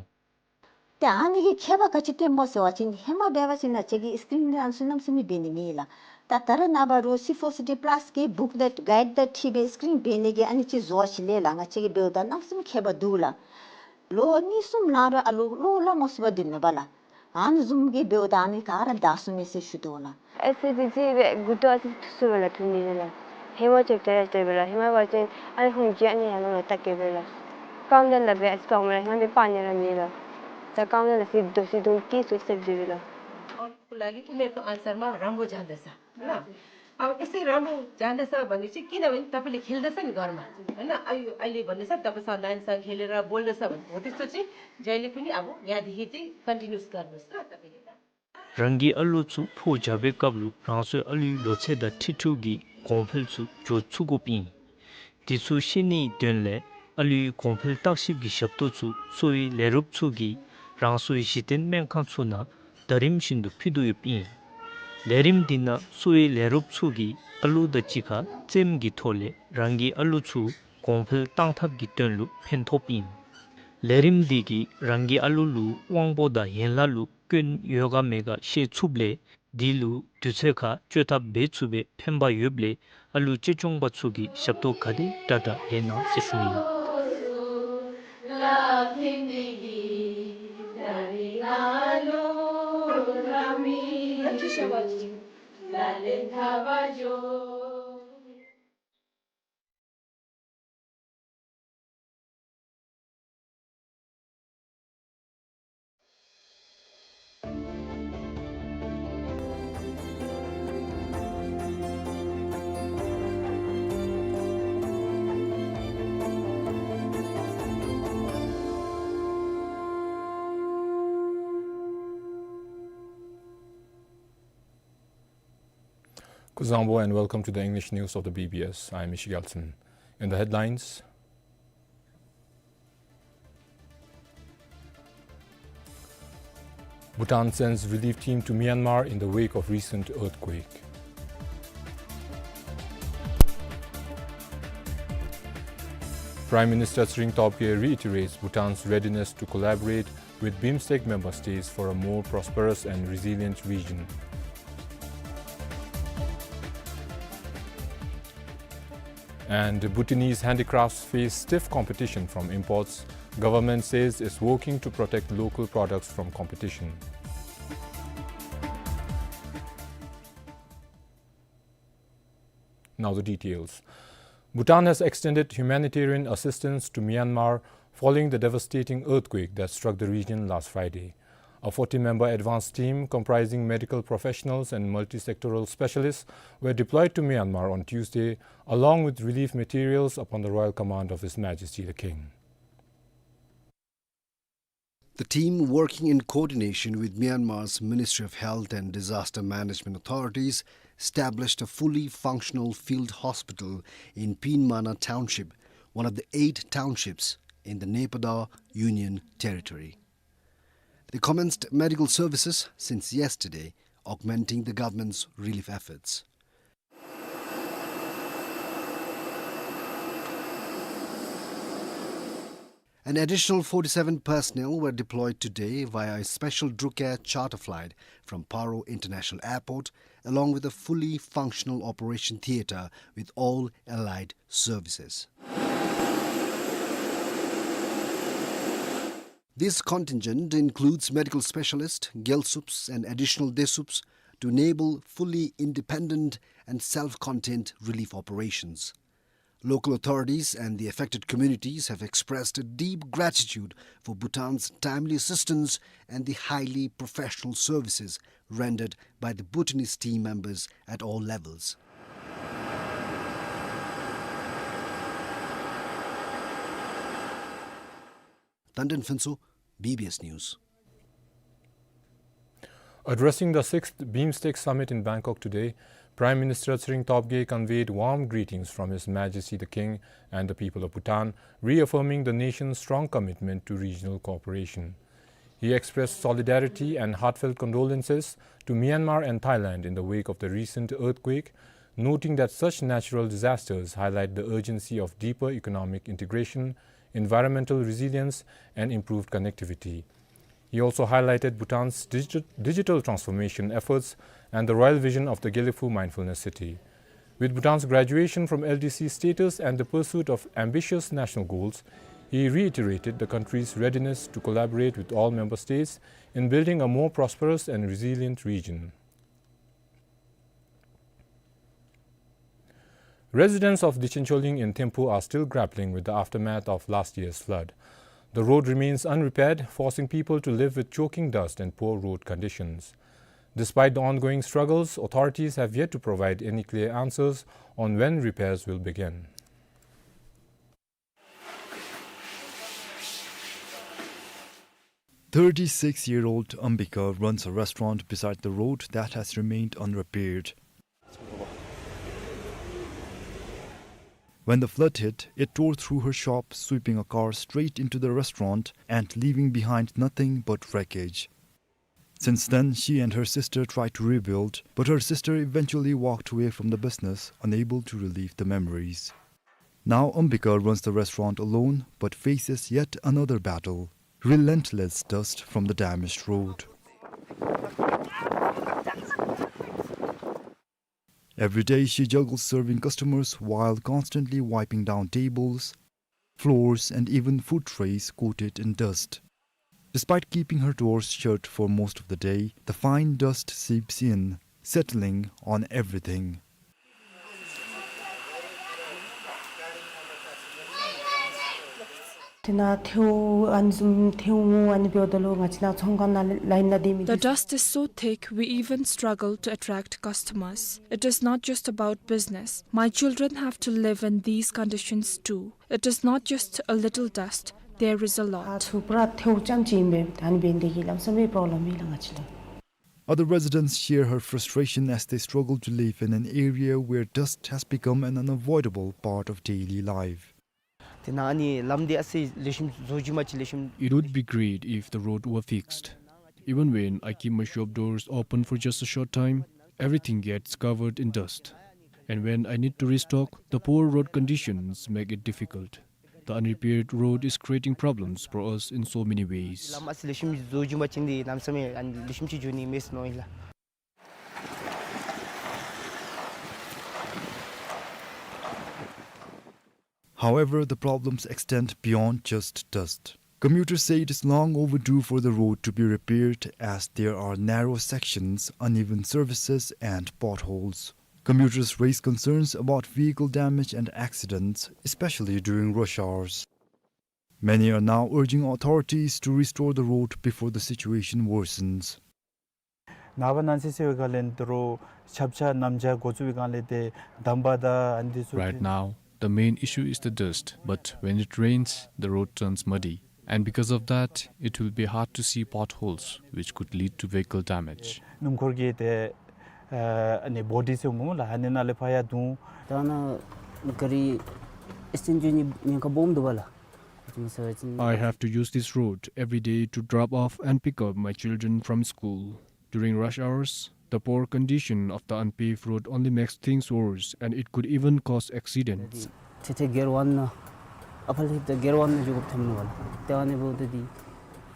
ཏེ་ཨ་ནི་གི་ཁྱད་པར་ག་ཅི་སྟོནམ་སྨོ་ཟེར་བ་ཅིན་ཧེ་མ་འབད་བ་ཅིན་ང་བཅས་ཀྱིས་སི་ཀི་རི་ནིང་ཨ་ནི་ཚུ་གནམ་མེད་ས་མེད་འབད་ནི་མེད་ལགས། ད་ད་རེས་ནངས་པ་རོགས་སི་ཕོར་སི་ཌི་པ་ལཱསི་གི་བུཀ་ལེཊ་གའིཌ་དང་འཁྲིལ་སྦེ་སི་ཀི་རི་ནིང་འབད་ནི་གི་ཨ་ནི་ཅིག་བཟོ་ཞིནམ་ལས་ལགས། ང་བཅས་ཀྱིས་འབདཝ་ད་གནམ་མེད་ས་མེད་ཁྱད་པར་འདུག་ལགས། ལོ་གཉིས་གསུམ་ལང་རུང་ཨ་ལུ་བློ་སླབ་མ་ཚུགས་པར་སྡོད་མི་འབད་ལགས། ཨ་ནི་བཟུམ་གྱི་འབདཝ་ད་ཨ་ནི་ག་ར་དྲག་སོང་མས་ཟེར་ཞུ་དོ་ལགས། ཨེ་སི་ཌི་ཅིག་སྦེ་མགུ་ཏོ་ཨ་ཙི་ཐུག་སོང་པས་ལགས། ཐུག་ནི་ལགས། ཧེ་མ་ཅིག་ཏེ་ཡ་ཏེ་སྦེ་ལགས། ཧེ་མ་འབད་བ་ཅིན་ཨ་ནི་ཧོང་ཅི་ཨ་ནི་ཡར་ལོང་ལགས་ད་གེ་སྦེ་ལགས། རྐངམ་དེ་ལགས་སྦེ་ཨ་ཙི་སྤར་མས་ལགས། ཧེ་མ་འབད་སྤར་ནི་ར་མེད་ལགས། ད་རྐངམ་དེ་ལགས་སི་དོ་སི་དོང་ཀི་སུ་སེབ་དེ་སྦེ་ལགས། ཁོ་ལ་གི་ཨིན་མས་ཏོ་ཨན་སར་མ་རམ་བུ་ཇང་དེ་ས་ལགས། अब यसै रम्बो जाँदैछ भनेपछि किनभने तपाईँले खेल्दैछ नि घरमा, होइन? अब यो अहिले भन्दैछ, तपाईंसँग नानीसँग खेलेर बोल्दैछ भने हो त्यस्तो चाहिँ जहिले पनि अब यहाँदेखि चाहिँ कन्टिन्युस गर्नुस् ल तपाईंले। རང་གི་ཨ་ལུ་ཚུ་འཕོ་འགྱོ་བའི་སྐབས་ལུ་རང་སོའི་ཨ་ལུའི་ལོ་ཚད་དང་འཁྲིལ་འཁྲིལཝ་གི་གོང་འཕེལ་ཚུ་འགྱོ་ཚུགས་དགོཔ་ཨིན། དེ་ཚུ་ཤེས་ནིའི་དོན་ལས་ཨ་ལུའི་གོང་འཕེལ་བརྟག་ཞིབ་ཀྱི་ཞབས་ཏོག་ཚུ་གསོ་བའི་ལས་རོགསཔ་ཚུ་གིས་རང་སོའི་གཞི་རྟེན་སྨན་ཁང་ཚུ་ནང་ཟླ་རིམ་བཞིན་དུ་ཕུལ་དོ་ཡོདཔ་ཨིན། ལས་རིམ་འདི་ནང་གསོ་བའི་ལས་རོགསཔ་ཚུ་གིས་ཨ་ལུ་དང་གཅིག་ཁར་རྩེདམོ་གི་ཐོག་ལས་རང་གི་ཨ་ལུ་ཚུ་གོང་འཕེལ་གཏང་ཐབས་ཀྱི་དོན་ལུ་ཕན་ཐོགསཔ་ཨིན། ལས་རིམ་འདི་གིས་རང་གི་ཨ་ལུ་ལུ་དབང་པོ་དང་ཡན་ལག་ལུ་སྐྱོན་ཡོད་ག་མེད་ག་ཤེས་ཚུགསཔ་ལས་འདི་ལུ་དུས་ཚོད་ཁར་བཅོས་ཐབས་འབད་ཚུགས་པའི་ཕན་པ་ཡོདཔ་ལས་ཨ་ལུ་གཅེས་སྐྱོང་པ་ཚུ་གིས་ཞབས་ཏོག་ག་དེ་དྲག་དྲག་ལེན་གནང་ཟེར་ཞུ་ནི་ཨིན། Zangpo and welcome to the English news of the B B S. I am Ishi Gyaltshen. In the headlines, Bhutan sends relief team to Myanmar in the wake of recent earthquake. Prime Minister Tshering Tobgay reiterates Bhutan's readiness to collaborate with BIMSTEC member states for a more prosperous and resilient region. And Bhutanese handicrafts face stiff competition from imports. Government says it's working to protect local products from competition. Now the details. Bhutan has extended humanitarian assistance to Myanmar following the devastating earthquake that struck the region last Friday. A forty-member advance team comprising medical professionals and multi-sectoral specialists were deployed to Myanmar on Tuesday, along with relief materials upon the royal command of His Majesty the King. The team, working in coordination with Myanmar's Ministry of Health and Disaster Management authorities, established a fully functional field hospital in Pinmana Township, one of the eight townships in the Naypyidaw Union Territory. They commenced medical services since yesterday, augmenting the government's relief efforts. An additional forty-seven personnel were deployed today via a special Drukair charter flight from Paro International Airport, along with a fully functional operation theatre with all allied services. This contingent includes medical specialists, Gyaltsups and additional Daytsups to enable fully independent and self-contained relief operations. Local authorities and the affected communities have expressed a deep gratitude for Bhutan's timely assistance and the highly professional services rendered by the Bhutanese team members at all levels. Tandon Phuntsho, B B S News. Addressing the sixth BIMSTEC Summit in Bangkok today, Prime Minister Tshering Tobgay conveyed warm greetings from His Majesty the King and the people of Bhutan, reaffirming the nation's strong commitment to regional cooperation. He expressed solidarity and heartfelt condolences to Myanmar and Thailand in the wake of the recent earthquake, noting that such natural disasters highlight the urgency of deeper economic integration, environmental resilience, and improved connectivity. He also highlighted Bhutan's digi-, digital transformation efforts and the royal vision of the Gelephu Mindfulness City. With Bhutan's graduation from L D C status and the pursuit of ambitious national goals, he reiterated the country's readiness to collaborate with all member states in building a more prosperous and resilient region. Residents of Dichen Choling in Thimphu are still grappling with the aftermath of last year's flood. The road remains unrepaired, forcing people to live with choking dust and poor road conditions. Despite the ongoing struggles, authorities have yet to provide any clear answers on when repairs will begin. Thirty-six-year-old Ambika runs a restaurant beside the road that has remained unrepaired. When the flood hit, it tore through her shop, sweeping a car straight into the restaurant and leaving behind nothing but wreckage. Since then, she and her sister tried to rebuild, but her sister eventually walked away from the business, unable to relive the memories. Now Ambika runs the restaurant alone, but faces yet another battle: relentless dust from the damaged road. Every day she juggles serving customers while constantly wiping down tables, floors, and even food trays coated in dust. Despite keeping her doors shut for most of the day, the fine dust seeps in, settling on everything. ཏེ་ནཱ་ཐལཝ་ཨ་ནི་བཟུམ་ཐལཝ་ངོ་ཨ་ནི་འབདཝ་ད་ལུ་ང་བཅས་ནཱ་ཚོང་ཁང་ནང་ལཱ་ཨིན་ན་དེ་མི། The dust is so thick, we even struggle to attract customers. It is not just about business. My children have to live in these conditions too. It is not just a little dust. There is a lot. ཨ་ཚུ་པུ་ར་ཐལཝ་རྐྱངམ་ཅིག་ཨིན་པས། ཨ་ནི་འབད་ནི་དེ་གིས་ལམ་སེང་སྦེ་པོརོབ་ལེམ་ཨིན་ལགས་ང་བཅས་ལུ། Other residents share her frustration as they struggle to live in an area where dust has become an unavoidable part of daily life. དེ་ནང་ཨ་ནི་ལམ་འདི་ཨ་ཙི་ལེགས་ཤོམ་བཟོ་བཅུག་པ་ཅིན་ལེགས་ཤོམ། It would be great if the road were fixed. Even when I keep my shop doors open for just a short time, everything gets covered in dust. And when I need to restock, the poor road conditions make it difficult. The unrepaired road is creating problems for us in so many ways. ལམ་ཨ་ཙི་ལེགས་ཤོམ་བཟོ་བཅུག་པ་ཅིན་འདི་གནམ་མེད་ས་མེད་ཨ་ནི་ལེགས་ཤོམ་ཅིག་འགྱོ་ནི་མས་ཟེར་མནོཝ་ཨིན་ལགས། However, the problems extend beyond just dust. Commuters say it is long overdue for the road to be repaired as there are narrow sections, uneven surfaces, and potholes. Commuters raise concerns about vehicle damage and accidents, especially during rush hours. Many are now urging authorities to restore the road before the situation worsens. ནངས་པ་གནངས་ཚེ་ཟེར་བའི་སྒང་ལས་འདི་རུ་ཆབ་ཆ་གནམ་ཆ་འགོ་བཙུགས་པའི་སྒང་ལས་ཏེ་འདམ་པ་དང་ཨ་ནི་ཚུ། Right now, the main issue is the dust, but when it rains, the road turns muddy. And because of that, it will be hard to see potholes, which could lead to vehicle damage. སྣུམ་འཁོར་གྱི་ཏེ་ཨ་ནི་བོ་ཌི་ཟེར་སྨོ་ལགས། ཨ་ནི་ནང་ལས་ཕར་ཡར་བརྡུང་། ད་ནཱ་ག་རི་ཨེག་སི་ཌེནཊ་འགྱོ་ནི་ཉེན་ཁ་སྦོམ་འདུག་པ་ལགས། I have to use this road every day to drop off and pick up my children from school. During rush hours, the poor condition of the unpaved road only makes things worse and it could even cause accidents. ཏེ་ཏེ་གེར་ཝན་ནང་ཨ་ཕར་ལས་ཏེ་གེར་ཝན་ནང་འགྱོ་དགོཔ་ཐོནམ་ཨིན་པ་ལགས། ཏེ་ཨ་ནི་འབདཝ་ད་འདི་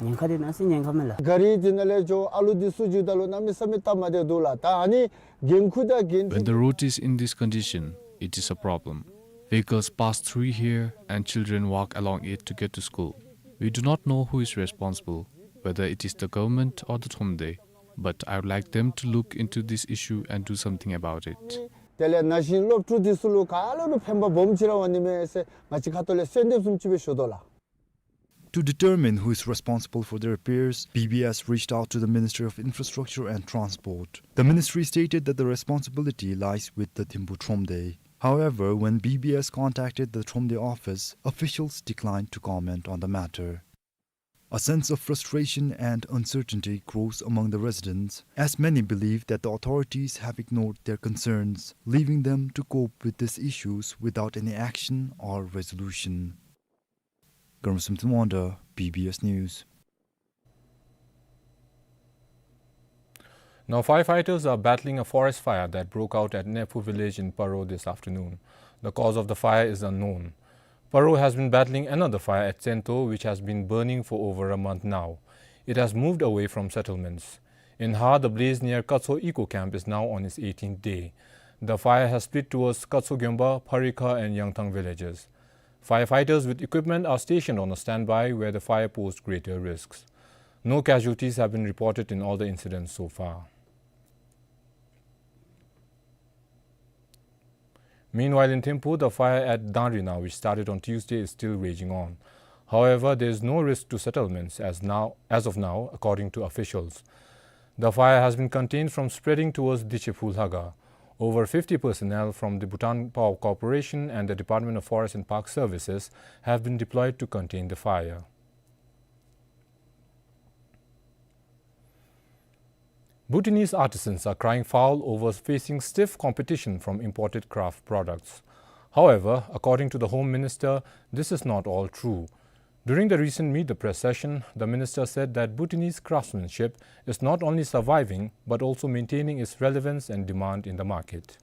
ཉེན་ཁ་འདི་ནང་ཨ་ཙི་ཉེན་ཁ་མས་ལགས། ག་རི་འདི་ནང་ལས་འགྱོ་ཨ་ལུ་འདི་ཚུ་འགྱོཝ་ད་ལུ་གནམ་མེད་ས་མེད་སྟབས་མ་བདེཝ་འདུག་ལགས། ད་ཨ་ནི་འགན་ཁུར་དང་འགན་འཁྲི། When the road is in this condition, it is a problem. Vehicles pass through here and children walk along it to get to school. We do not know who is responsible, whether it is the government or the Thromde, but I would like them to look into this issue and do something about it. དེ་ལས་ན་གཞོན་སློབ་ཕྲུག་འདི་ཚུ་ལུ་ག་ལུ་ལུ་ཕན་པ་སྦོམ་ཅིག་ར་འོང་ནི་མས་ཟེར་ང་བཅས་ཁ་ཐུག་ལས་གསོལ་འདེབས་བཟུམ་ཅིག་སྦེ་ཞུ་དོ་ལགས། To determine who is responsible for the repairs, B B S reached out to the Ministry of Infrastructure and Transport. The ministry stated that the responsibility lies with the Thimphu Thromde. However, when B B S contacted the Thromde office, officials declined to comment on the matter. A sense of frustration and uncertainty grows among the residents, as many believe that the authorities have ignored their concerns, leaving them to cope with these issues without any action or resolution. Garam Sum Thanwangda, B B S News. Now, firefighters are battling a forest fire that broke out at Nephu village in Paro this afternoon. The cause of the fire is unknown. Paro has been battling another fire at Tsento, which has been burning for over a month now. It has moved away from settlements. In Ha, the blaze near Katso Eco Camp is now on its eighteenth day. The fire has spread towards Katso Gyomba, Pharikha and Yangthang villages. Firefighters with equipment are stationed on a standby where the fire posed greater risks. No casualties have been reported in all the incidents so far. Meanwhile, in Thimphu, the fire at Dangrina, which started on Tuesday, is still raging on. However, there is no risk to settlements as now, as of now, according to officials. The fire has been contained from spreading towards Dichephul Haga. Over fifty personnel from the Bhutan Power Corporation and the Department of Forest and Park Services have been deployed to contain the fire. Bhutanese artisans are crying foul over facing stiff competition from imported craft products. However, according to the Home Minister, this is not all true. During the recent Meet the Press session, the minister said that Bhutanese craftsmanship is not only surviving but also maintaining its relevance and demand in the market.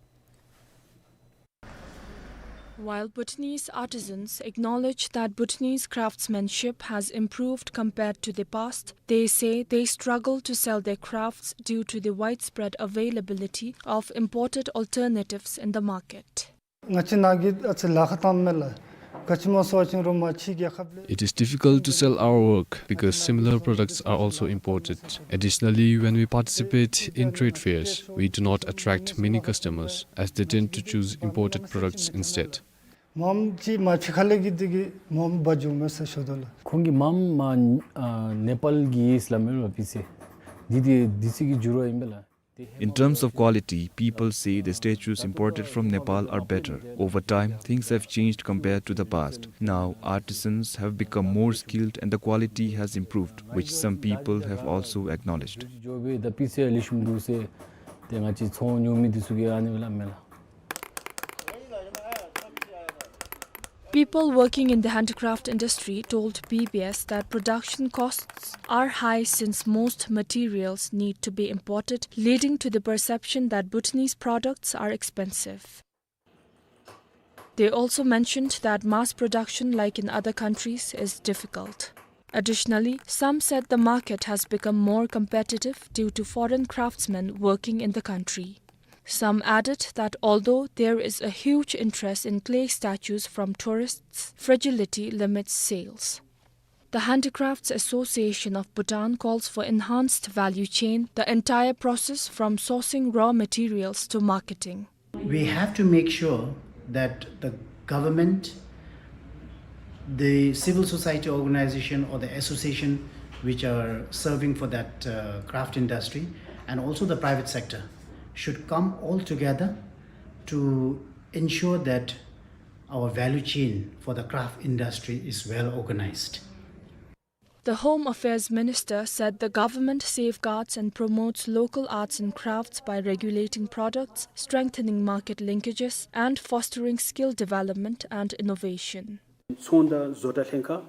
While Bhutanese artisans acknowledge that Bhutanese craftsmanship has improved compared to the past, they say they struggle to sell their crafts due to the widespread availability of imported alternatives in the market. ང་བཅས་ནང་གི་ཨ་ཙི་ལཱ་ཁག་བཏངམ་མས་ལགས། ག་ཅི་སྨོ་ཟེར་བ་ཅིན་རོགས་མ་ཕྱི་རྒྱལ་ཁབ་ལས། It is difficult to sell our work because similar products are also imported. Additionally, when we participate in trade fairs, we do not attract many customers as they tend to choose imported products instead. མམ་ཅིག་མ་ཕྱི་ཁ་ལས་ཀྱི་འདི་གིས་མམ་འབག་འགྱོཝ་མས་ཟེར་ཞུ་དོ་ལགས། ཁོང་གིས་མམ་ཨ་ནེ་པཱལ་གྱི་ཡིས་སླབ་མས་ལགས་ཕྱི་སེ། འདི་འདི་འདི་ཚུ་གི་འགྱུར་བ་ཨིན་པས་ལགས། In terms of quality, people say the statues imported from Nepal are better. Over time, things have changed compared to the past. Now, artisans have become more skilled and the quality has improved, which some people have also acknowledged. People working in the handicraft industry told B B S that production costs are high since most materials need to be imported, leading to the perception that Bhutanese products are expensive. They also mentioned that mass production, like in other countries, is difficult. Additionally, some said the market has become more competitive due to foreign craftsmen working in the country. Some added that although there is a huge interest in clay statues from tourists, fragility limits sales. The Handicrafts Association of Bhutan calls for enhanced value chain, the entire process from sourcing raw materials to marketing. We have to make sure that the government, the civil society organization or the association which are serving for that, uh, craft industry, and also the private sector should come all together to ensure that our value chain for the craft industry is well organized. The Home Affairs Minister said the government safeguards and promotes local arts and crafts by regulating products, strengthening market linkages, and fostering skill development and innovation. ཚོང་དང་བཟོ་གྲྭ་ལྷན་ཁག་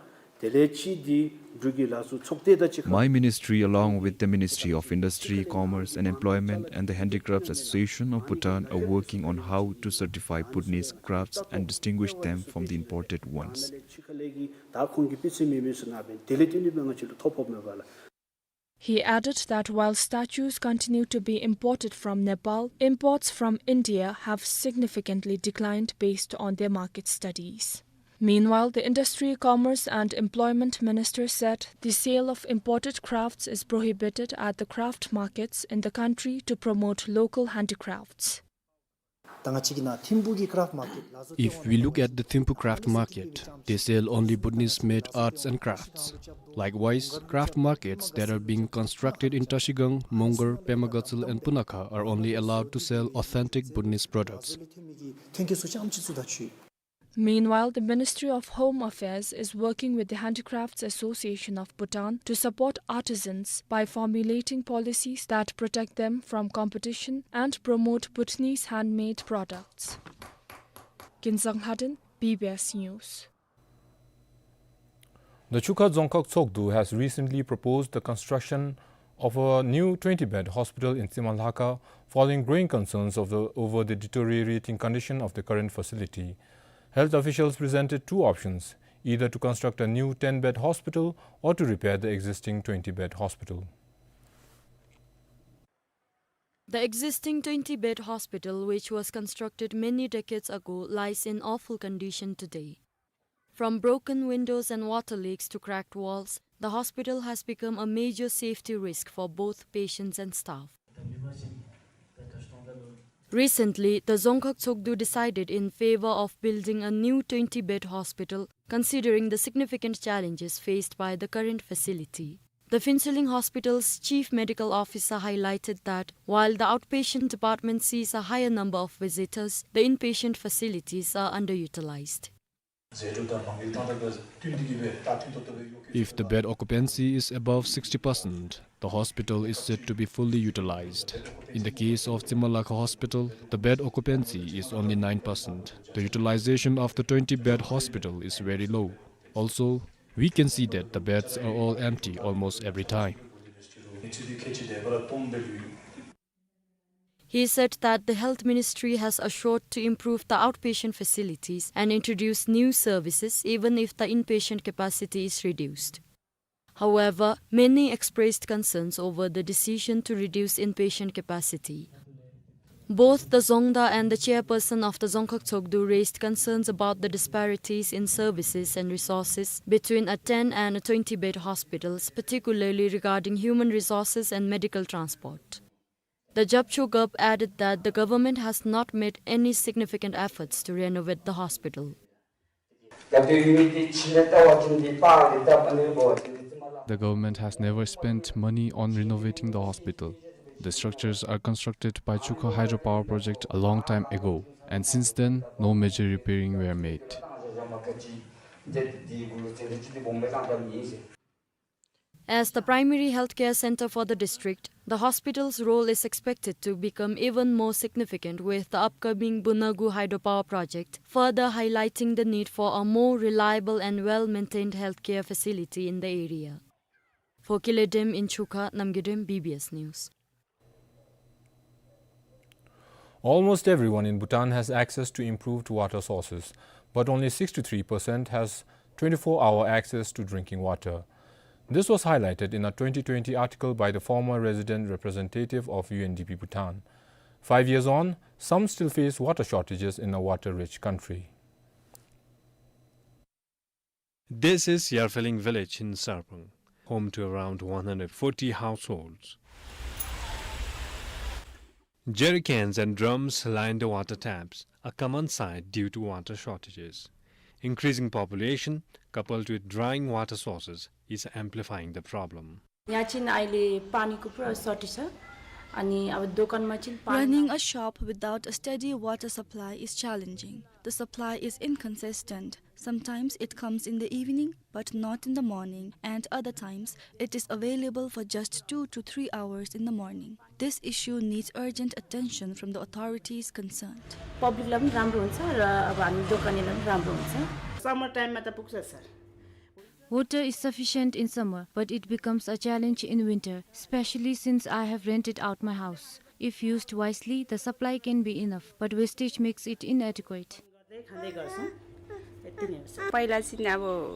དེ་ལས་ཅིག་འདི་འབྲུག་གི་ལགས་སོ་ཚོགས་སྡེ་དང་གཅིག་ཁར། My ministry, along with the Ministry of Industry, Commerce and Employment and the Handicrafts Association of Bhutan, are working on how to certify Bhutanese crafts and distinguish them from the imported ones. ད་ཁོང་གིས་དཔེ་མཚོན་མེད་མི་སུ་ན་བན་དེ་ལས་དེ་ནི་བན་ང་ཅི་ལུ་ཐོ་ཕོག་མེད་པ་ལ། He added that while statues continue to be imported from Nepal, imports from India have significantly declined based on their market studies. Meanwhile, the Industry, Commerce and Employment Minister said the sale of imported crafts is prohibited at the craft markets in the country to promote local handicrafts. ད་ང་བཅས་ཀྱི་ནཱ་ཐིམ་ཕུག་གི་craft market ལ་སོགས། If we look at the Thimphu craft market, they sell only Bhutanese-made arts and crafts. Likewise, craft markets that are being constructed in Trashigang, Mongar, Pema Gatshel and Punakha are only allowed to sell authentic Bhutanese products. ཐོན་སྐྱེད་ཚུ་ཅམ་ཅིག་ཚུ་ད་ཆུ། Meanwhile, the Ministry of Home Affairs is working with the Handicrafts Association of Bhutan to support artisans by formulating policies that protect them from competition and promote Bhutanese handmade products. Kinzang Lhaden, B B S News. The Chukha Dzongkhag Tshogdu has recently proposed the construction of a new twenty-bed hospital in Tsimalhaka, following growing concerns of the, over the deteriorating condition of the current facility. Health officials presented two options, either to construct a new ten-bed hospital or to repair the existing twenty-bed hospital. The existing twenty-bed hospital, which was constructed many decades ago, lies in awful condition today. From broken windows and water leaks to cracked walls, the hospital has become a major safety risk for both patients and staff. Recently, the Dzongkhag Tshogdu decided in favor of building a new twenty-bed hospital, considering the significant challenges faced by the current facility. The Phuentsholing Hospital's chief medical officer highlighted that while the outpatient department sees a higher number of visitors, the inpatient facilities are underutilized. If the bed occupancy is above sixty percent, the hospital is said to be fully utilized. In the case of Tsimalhaka Hospital, the bed occupancy is only nine percent. The utilization of the twenty-bed hospital is very low. Also, we can see that the beds are all empty almost every time. He said that the Health Ministry has assured to improve the outpatient facilities and introduce new services even if the inpatient capacity is reduced. However, many expressed concerns over the decision to reduce inpatient capacity. Both the Dzongda and the chairperson of the Dzongkhag Tshogdu raised concerns about the disparities in services and resources between a ten and a twenty bed hospitals, particularly regarding human resources and medical transport. The Jabcho Gap added that the government has not made any significant efforts to renovate the hospital. The government has never spent money on renovating the hospital. The structures are constructed by Chukha Hydropower Project a long time ago, and since then, no major repairing were made. As the primary healthcare center for the district, the hospital's role is expected to become even more significant with the upcoming Bunagu hydropower project, further highlighting the need for a more reliable and well-maintained healthcare facility in the area. For Kiledem in Chukha, Namgedem, B B S News. Almost everyone in Bhutan has access to improved water sources, but only sixty-three percent has twenty-four hour access to drinking water. This was highlighted in a twenty twenty article by the former resident representative of U N D P Bhutan. Five years on, some still face water shortages in a water-rich country. This is Yarpheling village in Sarpang, home to around one hundred forty households. Jerry cans and drums line the water taps, a common sight due to water shortages. Increasing population, coupled with drying water sources, is amplifying the problem. यहाँ चाहिँ अहिले पानीको पुरा सर्टेज छ। अनि अब दोकानमा चाहिँ पानी Running a shop without a steady water supply is challenging. The supply is inconsistent. Sometimes it comes in the evening, but not in the morning, and other times it is available for just two to three hours in the morning. This issue needs urgent attention from the authorities concerned. पब्लिकलाई पनि राम्रो हुन्छ र अब हामी दोकानेलाई पनि राम्रो हुन्छ। समर टाइममा त पुग्छ sir. Water is sufficient in summer, but it becomes a challenge in winter, especially since I have rented out my house. If used wisely, the supply can be enough, but wastage makes it inadequate.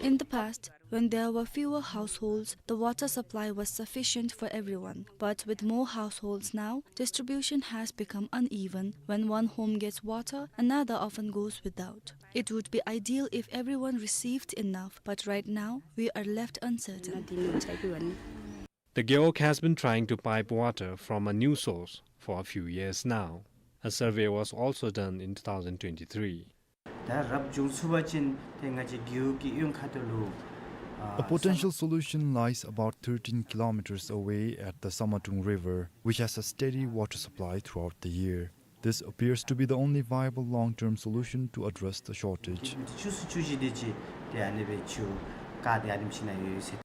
In the past, when there were fewer households, the water supply was sufficient for everyone. But with more households now, distribution has become uneven. When one home gets water, another often goes without. It would be ideal if everyone received enough, but right now, we are left uncertain. The Gewog has been trying to pipe water from a new source for a few years now. A survey was also done in two thousand twenty-three. ད་རབ་བྱུང་ཚུགས་པ་ཅིན་ཏེ་ང་བཅས་རྒེད་འོག་གི་གཡོན་ཁ་ཐུག་ལུ། A potential solution lies about thirteen kilometers away at the Samatung River, which has a steady water supply throughout the year. This appears to be the only viable long-term solution to address the shortage. ཆུ་ཚོད་བཅུ་བཞི་དེ་ཅིག་ཏེ་ཨ་ནི་སྦེ་ཆུ་བཀག་སྟེ་ཨ་ནེམ་ཅིག་ནང་ཡོད་ཟེར།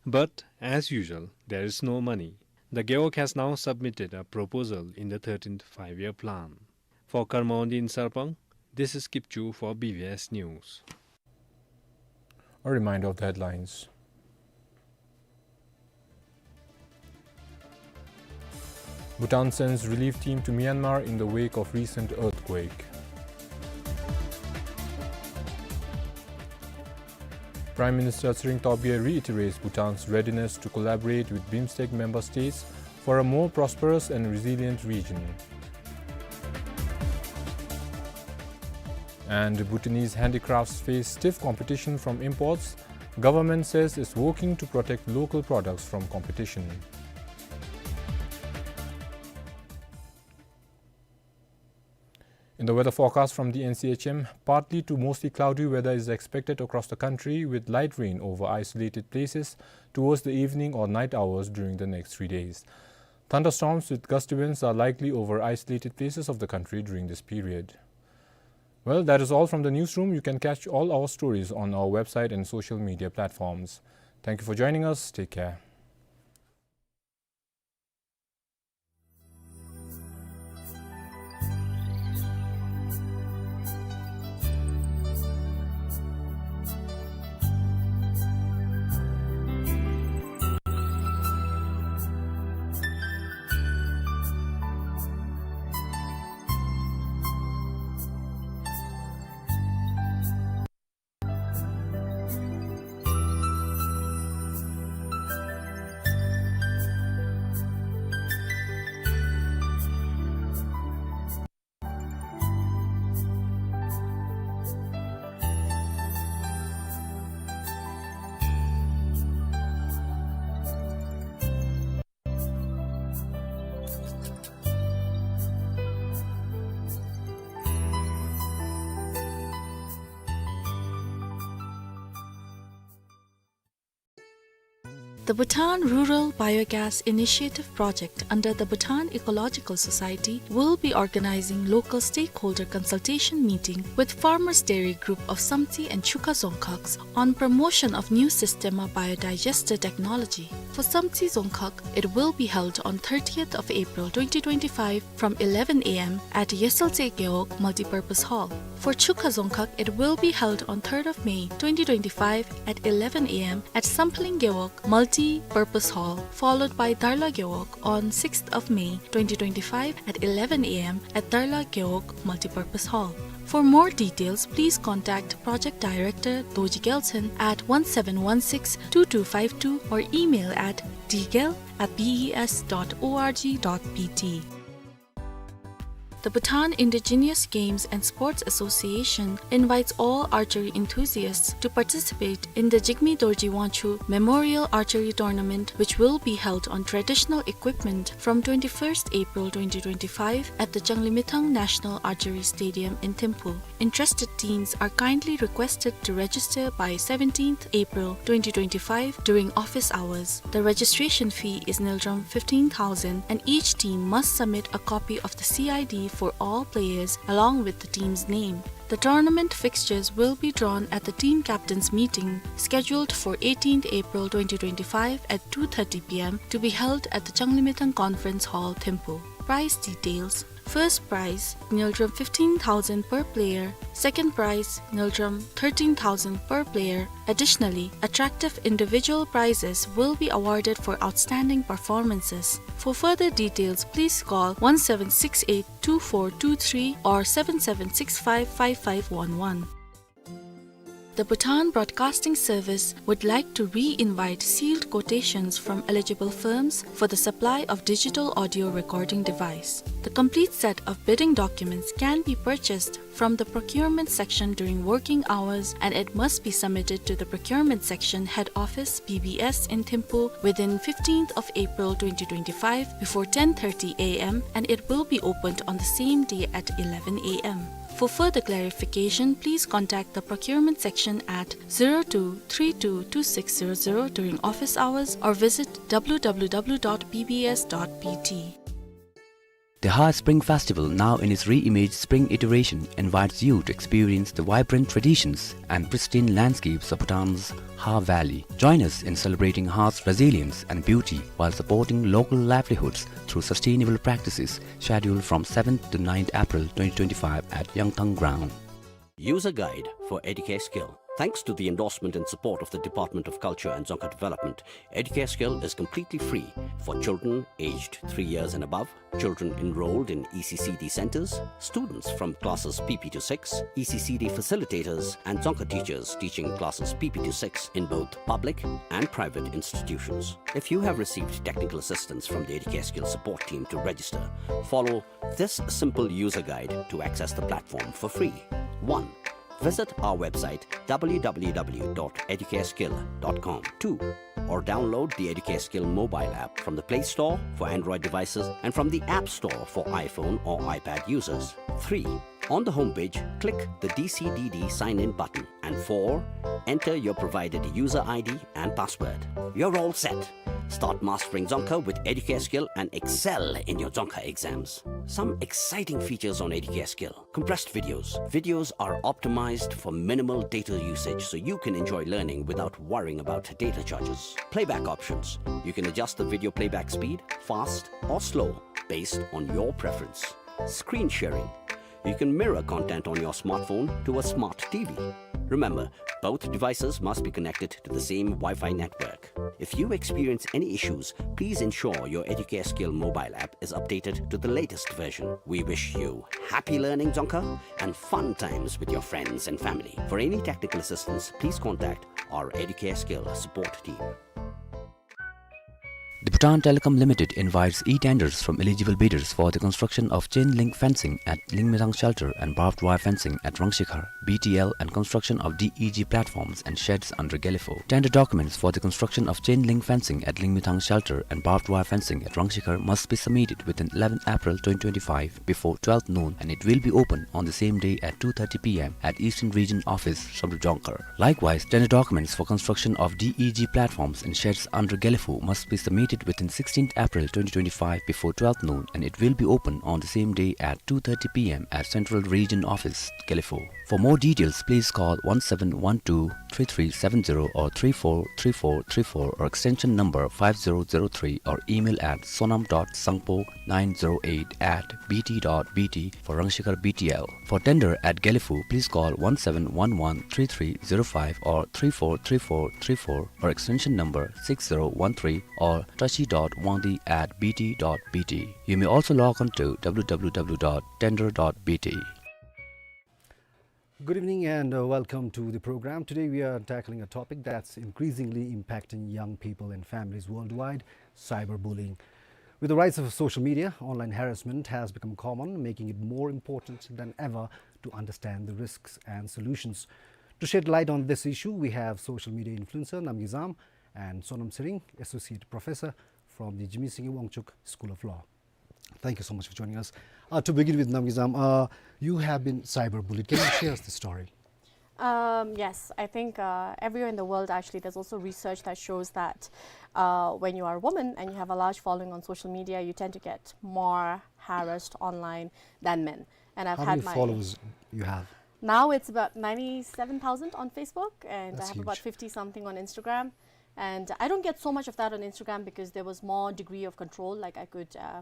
But, as usual, there is no money. The Gewog has now submitted a proposal in the thirteenth Five-Year Plan. For Karma Ondi in Sarpang, this is Kipchu for B B S News. A reminder of the headlines. Bhutan sends relief team to Myanmar in the wake of recent earthquake. Prime Minister Tshering Tobgay reiterates Bhutan's readiness to collaborate with BIMSTEC member states for a more prosperous and resilient region. And Bhutanese handicrafts face stiff competition from imports. Government says it's working to protect local products from competition. In the weather forecast from the N C H M, partly to mostly cloudy weather is expected across the country, with light rain over isolated places towards the evening or night hours during the next three days. Thunderstorms with gusty winds are likely over isolated places of the country during this period. Well, that is all from the newsroom. You can catch all our stories on our website and social media platforms. Thank you for joining us. Take care. The Bhutan Rural Biogas Initiative Project under the Bhutan Ecological Society will be organizing local stakeholder consultation meeting with Farmers Dairy Group of Samtse and Chukha Dzongkhags on promotion of new Sistema biodigester technology. For Samtse Dzongkhag, it will be held on thirtieth of April twenty twenty-five from eleven A M at Yesaltse Gewog Multipurpose Hall. For Chukha Dzongkhag, it will be held on third of May twenty twenty-five at eleven A M at Samphaling Gewog Multipurpose Hall, followed by Darla Gewog on sixth of May twenty twenty-five at eleven A M at Darla Gewog Multipurpose Hall. For more details, please contact Project Director Dorji Gyaltshen at one seven one six two two five two or email at d gyal at b e s dot org dot b t. The Bhutan Indigenous Games and Sports Association invites all archery enthusiasts to participate in the Jigme Dorji Wangchuck Memorial Archery Tournament, which will be held on traditional equipment from twenty-first April twenty twenty-five at the Changlimithang National Archery Stadium in Thimphu. Interested teams are kindly requested to register by seventeenth April twenty twenty-five during office hours. The registration fee is ngultrum fifteen thousand, and each team must submit a copy of the C I D for all players along with the team's name. The tournament fixtures will be drawn at the team captains meeting scheduled for eighteenth April twenty twenty-five at two thirty P M to be held at the Changlimithang Conference Hall, Thimphu. Prize details. First prize, ngultrum fifteen thousand per player. Second prize, ngultrum thirteen thousand per player. Additionally, attractive individual prizes will be awarded for outstanding performances. For further details, please call one seven six eight two four two three or seven seven six five five five one one. The Bhutan Broadcasting Service would like to re-invite sealed quotations from eligible firms for the supply of digital audio recording device. The complete set of bidding documents can be purchased from the procurement section during working hours, and it must be submitted to the procurement section, head office, B B S in Thimphu within fifteenth of April twenty twenty-five before ten thirty A M, and it will be opened on the same day at eleven A M. For further clarification, please contact the procurement section at zero two three two two six zero zero during office hours or visit W W W dot B B S dot B T. The Har Spring Festival, now in its re-imaged spring iteration, invites you to experience the vibrant traditions and pristine landscapes of Bhutan's Har Valley. Join us in celebrating Har's resilience and beauty while supporting local livelihoods through sustainable practices, scheduled from seventh to ninth April twenty twenty-five at Yangthang Ground. User guide for Educare Skill. Thanks to the endorsement and support of the Department of Culture and Dzongkha Development, Educare Skill is completely free for children aged three years and above, children enrolled in E C C D centers, students from classes P P to six, E C C D facilitators, and Dzongkha teachers teaching classes P P to six in both public and private institutions. If you have received technical assistance from the Educare Skill support team to register, follow this simple user guide to access the platform for free. One, visit our website, W W W dot educareskill dot com. Two, or download the Educare Skill mobile app from the Play Store for Android devices and from the App Store for iPhone or iPad users. Three, on the homepage, click the D C D D sign in button. And four, enter your provided user I D and password. You're all set. Start mastering Dzongkha with Educare Skill and excel in your Dzongkha exams. Some exciting features on Educare Skill. Compressed videos. Videos are optimized for minimal data usage, so you can enjoy learning without worrying about data charges. Playback options. You can adjust the video playback speed, fast or slow, based on your preference. Screen sharing. You can mirror content on your smartphone to a smart T V. Remember, both devices must be connected to the same Wi-Fi network. If you experience any issues, please ensure your Educare Skill mobile app is updated to the latest version. We wish you happy learning Dzongkha and fun times with your friends and family. For any technical assistance, please contact our Educare Skill support team. The Bhutan Telecom Limited invites e-tenders from eligible bidders for the construction of chain link fencing at Lingmethang Shelter and barbed wire fencing at Rangshikhar, B T L, and construction of D E G platforms and sheds under Gelephu. Tender documents for the construction of chain link fencing at Lingmethang Shelter and barbed wire fencing at Rangshikhar must be submitted within eleventh April twenty twenty-five before twelve noon, and it will be open on the same day at two thirty p m at Eastern Region Office, Samdrup Jongkhar. Likewise, tender documents for construction of D E G platforms and sheds under Gelephu must be submitted within sixteenth April twenty twenty-five before twelve noon, and it will be open on the same day at two thirty p m at Central Region Office, Gelephu. For more details, please call one seven one two three three seven zero or three four three four three four or extension number five zero zero three or email at sonam dot sangpo nine zero eight at B T dot B T for Rangshikhar B T L. For tender at Gelephu, please call one seven one one three three zero five or three four three four three four or extension number six zero one three or tashi dot wangdi at B T dot B T. You may also log on to W W W dot tender dot B T. Good evening and, uh, welcome to the program. Today we are tackling a topic that's increasingly impacting young people and families worldwide, cyberbullying. With the rise of social media, online harassment has become common, making it more important than ever to understand the risks and solutions. To shed light on this issue, we have social media influencer Namgay Zam and Sonam Tshering, Associate Professor from the Jigme Singye Wangchuck School of Law. Thank you so much for joining us. Uh, to begin with, Namgay Zam, uh, you have been cyberbullied. Can you share us the story? Um, yes, I think, uh, everywhere in the world, actually, there's also research that shows that, uh, when you are a woman and you have a large following on social media, you tend to get more harassed online than men. And I've How had many my followers you have? Now it's about ninety-seven thousand on Facebook, and I That's have about huge. fifty something on Instagram. And I don't get so much of that on Instagram because there was more degree of control. Like, I could, uh,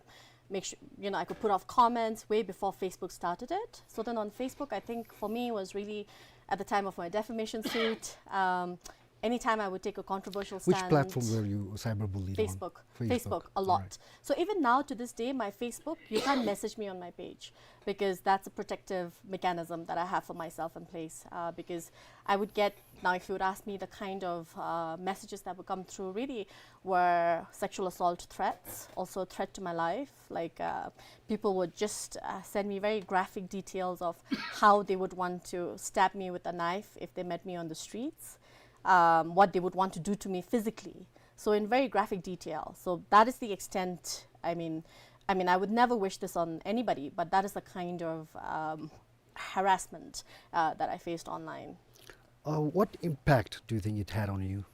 make sure, you know, I could put off comments way before Facebook started it. So then on Facebook, I think for me it was really at the time of my defamation suit. Um, anytime I would take a controversial Which stance. platform were you cyberbullied on? Facebook. Facebook, a All lot. right. So even now to this day, my Facebook, you can't message me on my page because that's a protective mechanism that I have for myself in place. Uh, because I would get, now if you would ask me, the kind of, uh, messages that would come through really were sexual assault threats, also a threat to my life. Like, uh, people would just, uh, send me very graphic details of how they would want to stab me with a knife if they met me on the streets, um, what they would want to do to me physically. So in very graphic detail. So that is the extent, I mean, I mean, I would never wish this on anybody, but that is the kind of, um, harassment, uh, that I faced online. Uh, what impact do you think it had on you?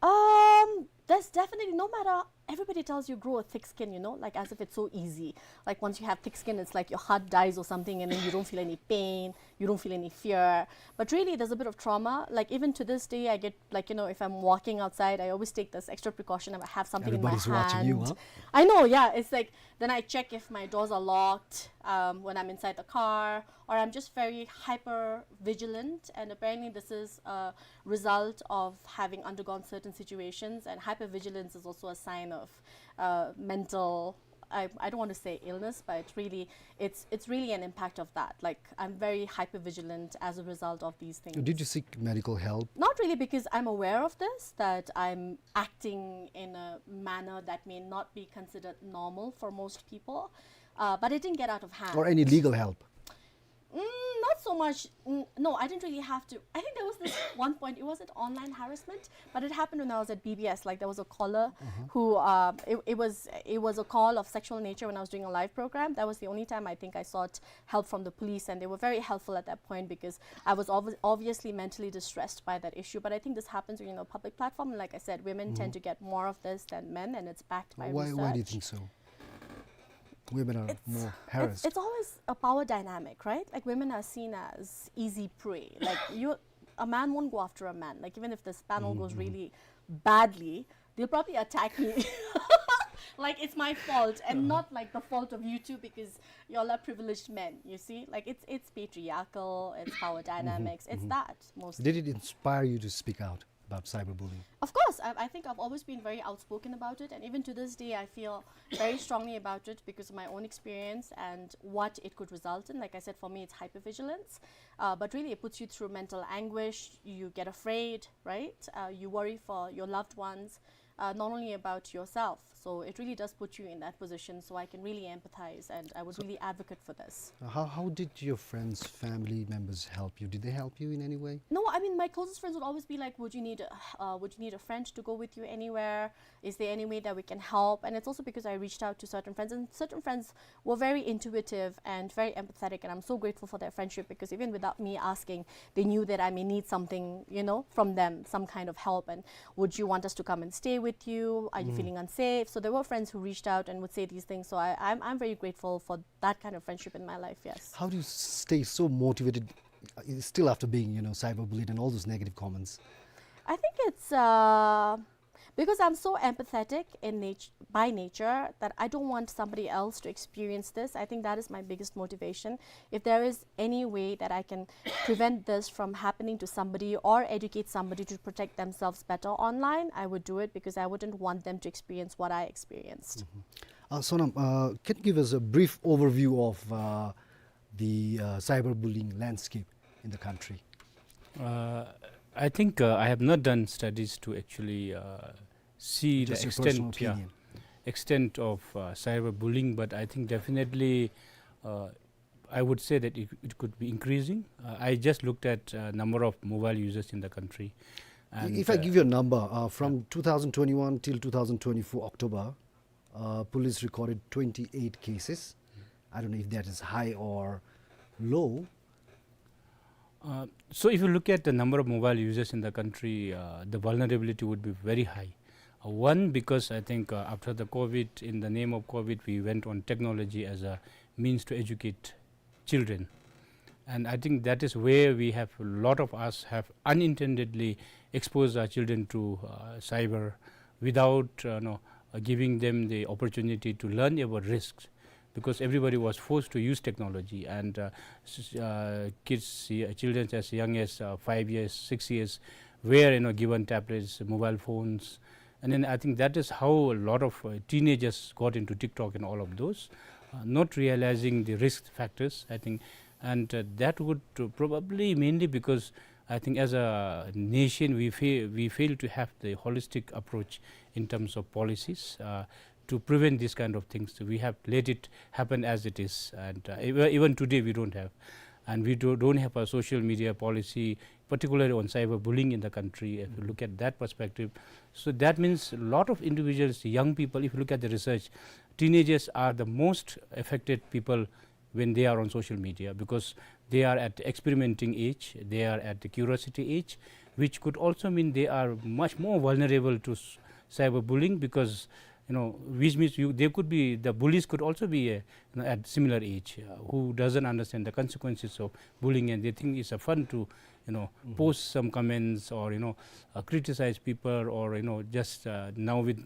Um, there's definitely, no matter, everybody tells you grow a thick skin, you know, like, as if it's so easy. Like, once you have thick skin, it's like your heart dies or something, and then you don't feel any pain, you don't feel any fear. But really, there's a bit of trauma. Like, even to this day, I get, like, you know, if I'm walking outside, I always take this extra precaution. I have something in my Everybody's watching you, hand. huh? I know, yeah. It's like, then I check if my doors are locked, um, when I'm inside the car, or I'm just very hyper vigilant. And apparently, this is a result of having undergone certain situations. And hyper vigilance is also a sign of, uh, mental, I, I don't want to say illness, but it's really, it's, it's really an impact of that. Like, I'm very hyper vigilant as a result of these things. Did you seek medical help? Not really, because I'm aware of this, that I'm acting in a manner that may not be considered normal for most people. Uh, but it didn't get out of hand. Or any legal help? Mm, not so much. Mm, no, I didn't really have to. I think there was this one point. It wasn't online harassment, but it happened when I was at B B S. Like, there was a caller Mm-hmm. who, uh, it, it was, it was a call of sexual nature when I was doing a live program. That was the only time I think I sought help from the police, and they were very helpful at that point because I was obvi- obviously mentally distressed by that issue. But I think this happens when you're in a public platform. And like I said, women tend Mm-hmm. to get more of this than men, and it's backed by Why, research. why do you think so? Women are It's, more it's, harassed. it's always a power dynamic, right? Like, women are seen as easy prey. Like, you, a man won't go after a man. Like, even if this panel goes Mm-hmm. really badly, they'll probably attack me. Like, it's my fault, and Uh-huh. not, like, the fault of you two because y'all are privileged men. You see, like, it's, it's patriarchal, it's power Mm-hmm. dynamics, it's Mm-hmm. that mostly. Did it inspire you to speak out about cyberbullying? Of course, I, I think I've always been very outspoken about it, and even to this day, I feel very strongly about it because of my own experience and what it could result in. Like I said, for me, it's hypervigilance, uh, but really, it puts you through mental anguish. You get afraid, right? Uh, you worry for your loved ones, uh, not only about yourself. So it really does put you in that position. So I can really empathize, and I would really advocate for this. Uh, how, how did your friends, family members help you? Did they help you in any way? No, I mean, my closest friends would always be like, "Would you need a, uh, would you need a friend to go with you anywhere? Is there any way that we can help?" And it's also because I reached out to certain friends, and certain friends were very intuitive and very empathetic, and I'm so grateful for their friendship, because even without me asking, they knew that I may need something, you know, from them, some kind of help. And, "Would you want us to come and stay with you? Are you feeling unsafe?" So there were friends who reached out and would say these things. So I, I'm, I'm very grateful for that kind of friendship in my life, yes. How do you stay so motivated, uh, still after being, you know, cyberbullied and all those negative comments? I think it's, uh, because I'm so empathetic in nat-, by nature, that I don't want somebody else to experience this. I think that is my biggest motivation. If there is any way that I can prevent this from happening to somebody or educate somebody to protect themselves better online, I would do it, because I wouldn't want them to experience what I experienced. Mm-hmm. Uh, Sonam, uh, can you give us a brief overview of, uh, the, uh, cyberbullying landscape in the country? Uh, I think, uh, I have not done studies to actually, uh, see the extent, yeah, extent of, uh, cyberbullying, but I think definitely, uh, I would say that it, it could be increasing. Uh, I just looked at, uh, number of mobile users in the country. And, if I, uh, give you a number, uh, from two thousand twenty-one till two thousand twenty-four October, uh, police recorded twenty-eight cases. I don't know if that is high or low. Uh, so if you look at the number of mobile users in the country, uh, the vulnerability would be very high. Uh, one, because I think, uh, after the COVID, in the name of COVID, we went on technology as a means to educate children. And I think that is where we have, a lot of us have unintendedly exposed our children to, uh, cyber without, uh, no, uh, giving them the opportunity to learn about risks, because everybody was forced to use technology, and, uh, s-, uh, kids, uh, children as young as, uh, five years, six years were, you know, given tablets, mobile phones, and then I think that is how a lot of, uh, teenagers got into TikTok and all of those, uh, not realizing the risk factors, I think, and, uh, that would, uh, probably mainly because I think as a nation we fail, we fail to have the holistic approach in terms of policies, uh, to prevent these kind of things. We have let it happen as it is, and, uh, even, even today we don't have, and we do, don't have a social media policy, particularly on cyberbullying in the country, if you look at that perspective. So that means a lot of individuals, young people, if you look at the research, teenagers are the most affected people when they are on social media, because they are at experimenting age, they are at the curiosity age, which could also mean they are much more vulnerable to s-, cyberbullying, because, you know, which means you, they could be, the bullies could also be, uh, you know, at similar age, uh, who doesn't understand the consequences of bullying, and they think it's a fun to, you know, post some comments or, you know, uh, criticize people, or, you know, just, uh, now with,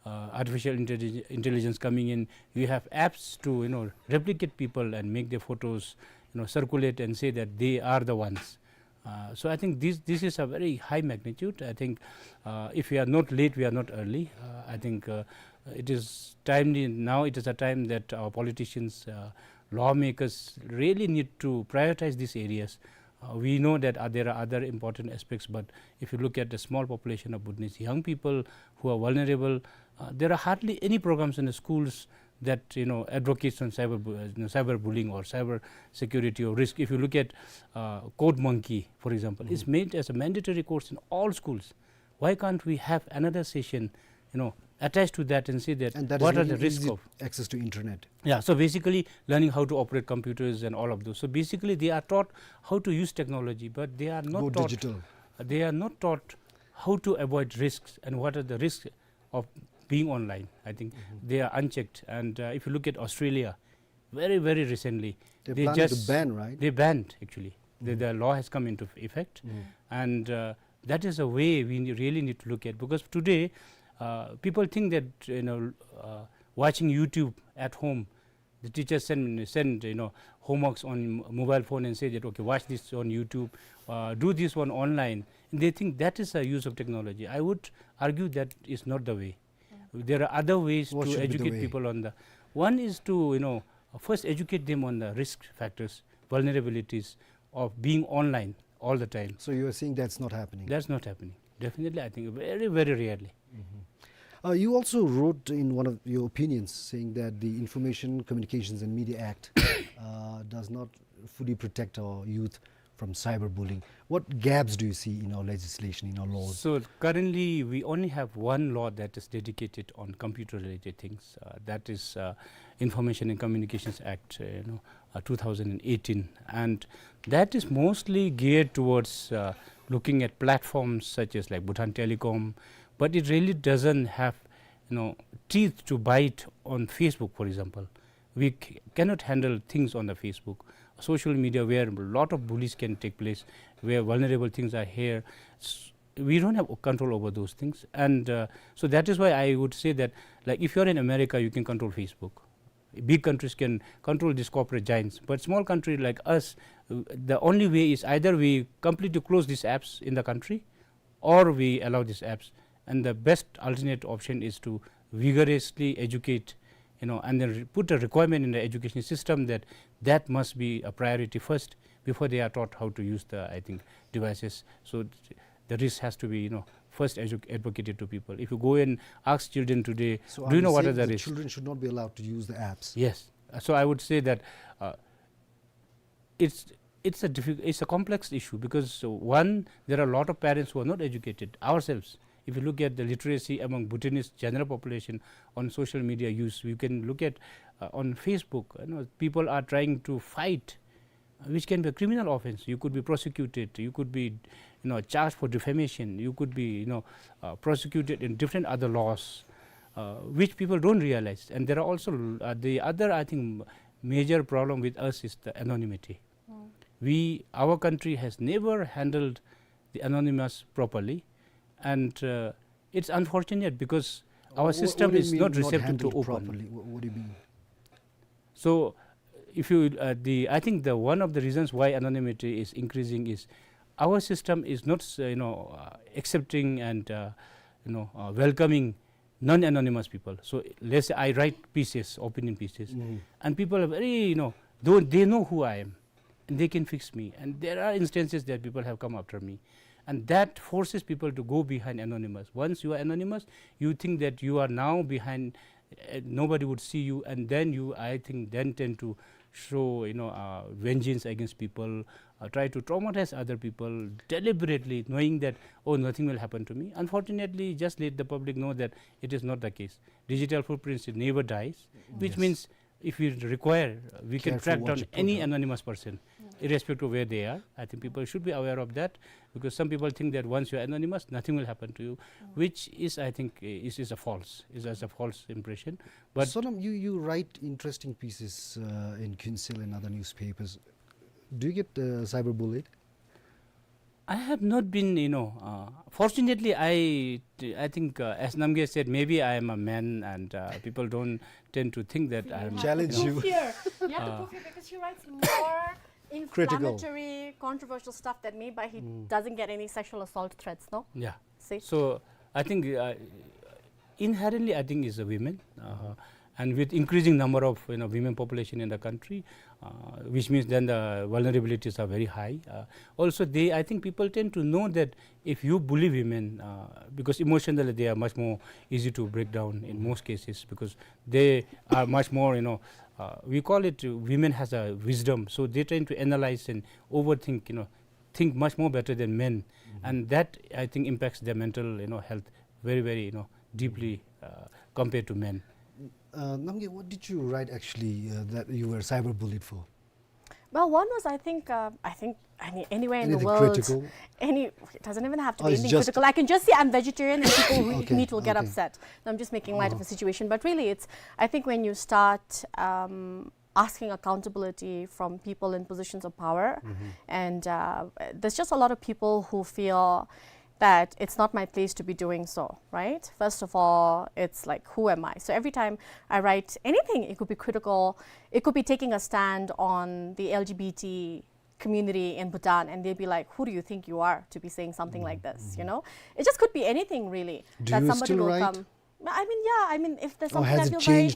uh, artificial intellig-, intelligence coming in, you have apps to, you know, replicate people and make their photos, you know, circulate and say that they are the ones. Uh, so I think this, this is a very high magnitude. I think, uh, if we are not late, we are not early. Uh, I think, uh, it is timely now. It is a time that our politicians, uh, lawmakers really need to prioritize these areas. Uh, we know that, uh, there are other important aspects, but if you look at the small population of Bhutanese young people who are vulnerable, uh, there are hardly any programs in the schools that, you know, advocates on cyber bu-, uh, you know, cyberbullying or cyber security or risk. If you look at, uh, Code Monkey, for example, it's made as a mandatory course in all schools. Why can't we have another session, you know, attached to that and say that what are the risk of access to internet? Yeah, so basically learning how to operate computers and all of those. So basically they are taught how to use technology, but they are not taught, they are not taught how to avoid risks and what are the risks of being online. I think they are unchecked. And, uh, if you look at Australia, very, very recently, they planning to just ban, right? They banned, actually. The, the law has come into effect. And, uh, that is a way we ne-, really need to look at, because today, uh, people think that, you know, uh, watching YouTube at home, the teachers send, send, you know, homeworks on m-, mobile phone and say that, "Okay, watch this on YouTube, uh, do this one online." And they think that is a use of technology. I would argue that is not the way. There are other ways to educate people on the, one is to, you know, first educate them on the risk factors, vulnerabilities of being online all the time. So you are saying that's not happening? That's not happening. Definitely, I think very, very rarely. Mm-hmm. Uh, you also wrote in one of your opinions saying that the Information, Communications and Media Act uh, does not fully protect our youth from cyberbullying. What gaps do you see in our legislation, in our laws? So currently, we only have one law that is dedicated on computer-related things. Uh, that is uh, Information and Communications Act, uh, you know, uh, two thousand eighteen, and that is mostly geared towards uh, looking at platforms such as, like, Bhutan Telecom, but it really doesn't have, you know, teeth to bite on Facebook, for example. We c- cannot handle things on the Facebook, social media, where a lot of bullies can take place, where vulnerable things are here. S- we don't have control over those things, and uh, so that is why I would say that, like, if you're in America, you can control Facebook. Big countries can control these corporate giants, but small country like us, uh, the only way is either we completely close these apps in the country, or we allow these apps. And the best alternate option is to vigorously educate, you know, and then re- put a requirement in the education system that that must be a priority first before they are taught how to use the, I think, devices. So th- the risk has to be, you know, first edu- advocated to people. If you go and ask children today, so do you know what are the risks? Children should not be allowed to use the apps. Yes. Uh, So I would say that uh, it's it's a difficult, it's a complex issue because uh, one, there are a lot of parents who are not educated ourselves. If you look at the literacy among Bhutanese general population on social media use, you can look at uh, on Facebook. You know, people are trying to fight, uh, which can be a criminal offense. You could be prosecuted. You could be, you know, charged for defamation. You could be, you know, uh, prosecuted in different other laws, uh, which people don't realize. And there are also uh, the other, I think, major problem with us is the anonymity. We, our country has never handled the anonymous properly, and uh, it's unfortunate because our system is not receptive to open. What do you mean, not handled properly? What, what do you mean? So, if you, uh, the, I think the one of the reasons why anonymity is increasing is our system is not, uh, you know, uh, accepting and uh, you know, uh, welcoming non-anonymous people. So let's say I write pieces, opinion pieces, and people are very, you know, though they know who I am, and they can fix me. And there are instances that people have come after me, and that forces people to go behind anonymous. Once you are anonymous, you think that you are now behind, uh, nobody would see you, and then you, I think, then tend to show, you know, uh, vengeance against people, uh, try to traumatize other people deliberately, knowing that, oh, nothing will happen to me. Unfortunately, just let the public know that it is not the case. Digital footprints, it never dies, which means if we require, uh, we can track down any anonymous person, irrespective of where they are. I think people should be aware of that, because some people think that once you are anonymous, nothing will happen to you, which is, I think, is, is a false, is as a false impression. But Sonam, you, you write interesting pieces uh, in Khyentse and other newspapers. Do you get uh, cyberbullied? I have not been, you know, uh, fortunately, I, I think, uh, as Namgay said, maybe I am a man and uh, people don't tend to think that I am, challenge you. Fear. You have to prove it because he writes more inflammatory, controversial stuff than me, but he doesn't get any sexual assault threats, no? Yeah. See? So I think uh, inherently, I think, is a women, uh, and with increasing number of, you know, women population in the country, uh, which means then the vulnerabilities are very high. Uh, also, they, I think people tend to know that if you bully women, uh, because emotionally they are much more easy to break down in most cases, because they are much more, you know, uh, we call it, uh, women has a wisdom, so they tend to analyze and overthink, you know, think much more better than men, and that, I think, impacts their mental, you know, health very, very, you know, deeply uh, compared to men. Uh, Namgay, what did you write actually uh, that you were cyberbullied for? Well, one was, I think, uh, I think, I mean, anywhere in the world, any, it doesn't even have to be anything critical. I can just say I'm vegetarian and people who eat meat will get upset. No, I'm just making light of a situation. But really, it's, I think when you start um, asking accountability from people in positions of power, and uh, there's just a lot of people who feel that it's not my place to be doing so, right? First of all, it's like, who am I? So every time I write anything, it could be critical, it could be taking a stand on the L G B T community in Bhutan, and they'd be like, who do you think you are to be saying something like this? You know, it just could be anything, really. Do you still write? I mean, yeah, I mean, if there's something I feel very,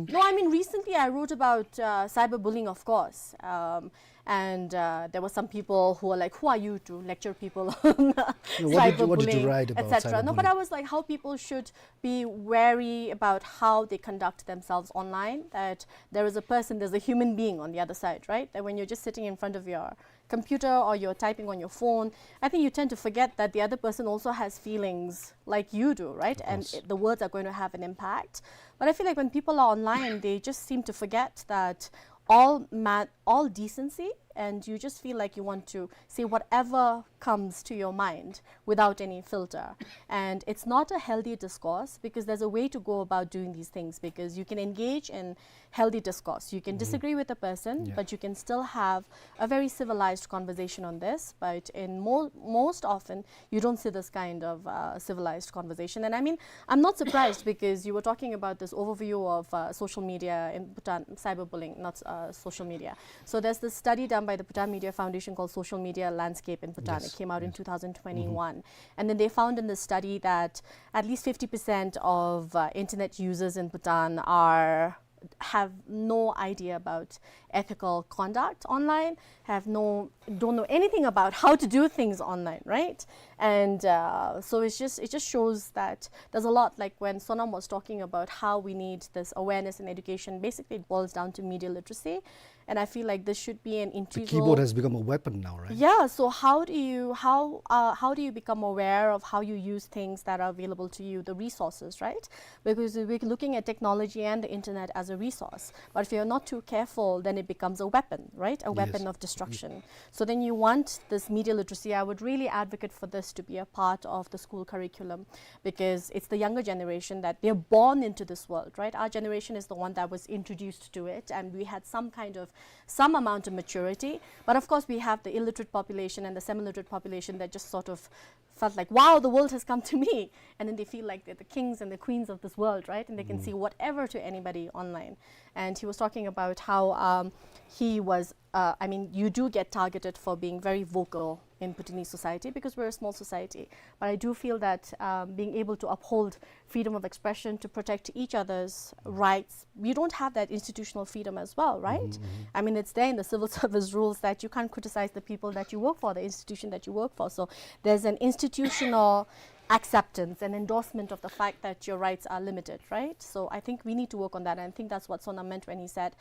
no, I mean, Recently, I wrote about uh, cyberbullying, of course. Um, and uh, there were some people who were like, "Who are you to lecture people on uh, You know, what, did, what did you cyberbullying, write about et cetera?" No, but cyberbullying? I was like, how people should be wary about how they conduct themselves online, that there is a person, there's a human being on the other side, right? That when you're just sitting in front of your computer or you're typing on your phone, I think you tend to forget that the other person also has feelings like you do, right? And Course. It, the words are going to have an impact. But I feel like when people are online, they just seem to forget that all ma- all decency, and you just feel like you want to say whatever comes to your mind without any filter. And it's not a healthy discourse, because there's a way to go about doing these things, because you can engage in healthy discourse. You can disagree with a person, Yeah. but you can still have a very civilized conversation on this. But in mo- most often, you don't see this kind of uh, civilized conversation. And I mean, I'm not surprised, because you were talking about this overview of uh, social media in Bhutan, cyberbullying, not uh, social media. So there's this study done by the Bhutan Media Foundation called Social Media Landscape in Bhutan. Yes, It came out in yes. two thousand twenty-one. And then they found in the study that at least fifty percent of uh, internet users in Bhutan are have no idea about ethical conduct online, have no, don't know anything about how to do things online, right? And uh, so it's just, it just shows that there's a lot, like when Sonam was talking about how we need this awareness and education, basically it boils down to media literacy. And I feel like this should be an The integral keyboard has become a weapon now, right? Yeah, so how do you, how uh, how do you become aware of how you use things that are available to you, the resources, right? Because we're looking at technology and the internet as a resource. But if you're not too careful, then it becomes a weapon, right? A weapon Yes. of destruction. So then you want this media literacy. I would really advocate for this to be a part of the school curriculum, because it's the younger generation that they're born into this world, right? Our generation is the one that was introduced to it, and we had some kind of, some amount of maturity. But of course, we have the illiterate population and the semi-literate population that just sort of felt like, "Wow, the world has come to me." And then they feel like they're the kings and the queens of this world, right? And they can say whatever to anybody online. And he was talking about how um, he was, uh, I mean, you do get targeted for being very vocal in Bhutanese society, because we're a small society. But I do feel that um, being able to uphold freedom of expression, to protect each other's rights, we don't have that institutional freedom as well, right? I mean, it's there in the civil service rules that you can't criticize the people that you work for, the institution that you work for. So there's an institutional acceptance and endorsement of the fact that your rights are limited, right? So I think we need to work on that, and I think that's what Sonam meant when he said,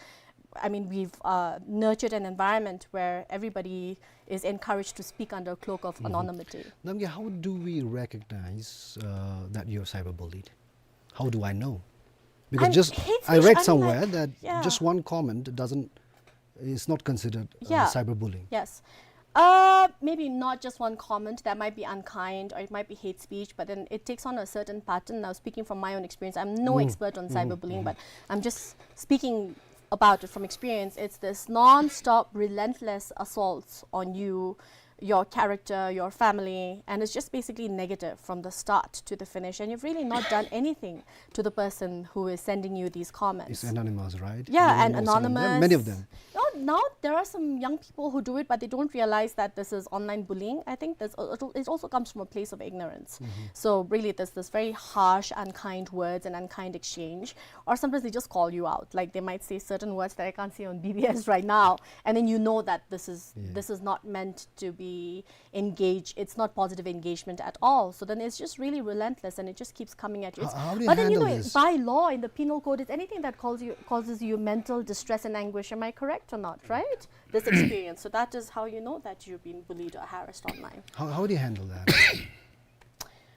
I mean, we've uh, nurtured an environment where everybody is encouraged to speak under a cloak of anonymity. Namgay, how do we recognize uh, that you're cyberbullied? How do I know? Because And just hate I speech, read I mean, somewhere like, that yeah. Just one comment doesn't, is not considered uh, Yeah. Cyberbullying. Yes. Uh, maybe not just one comment that might be unkind or it might be hate speech, but then it takes on a certain pattern. Now, speaking from my own experience, I'm no expert on cyberbullying, but I'm just speaking about it from experience. It's this non-stop, relentless assaults on you, your character, your family, and it's just basically negative from the start to the finish. And you've really not done anything to the person who is sending you these comments. It's anonymous, right? Yeah, Many and more, some of them. Anonymous. Many of them. No, now there are some young people who do it, but they don't realize that this is online bullying. I think this it al- it also comes from a place of ignorance. So really, there's this very harsh, unkind words and unkind exchange. Or sometimes they just call you out. Like, they might say certain words that I can't say on B B S right now, and then you know that this is Yeah. this is not meant to be engaged. It's not positive engagement at all. So then it's just really relentless, and it just keeps coming at you. How- It's- how do you but then you handle know, this? By law in the penal code, it's anything that calls you causes you mental distress and anguish. Am I correct or not? Right? This experience. So that is how you know that you've been bullied or harassed online. How, how do you handle that?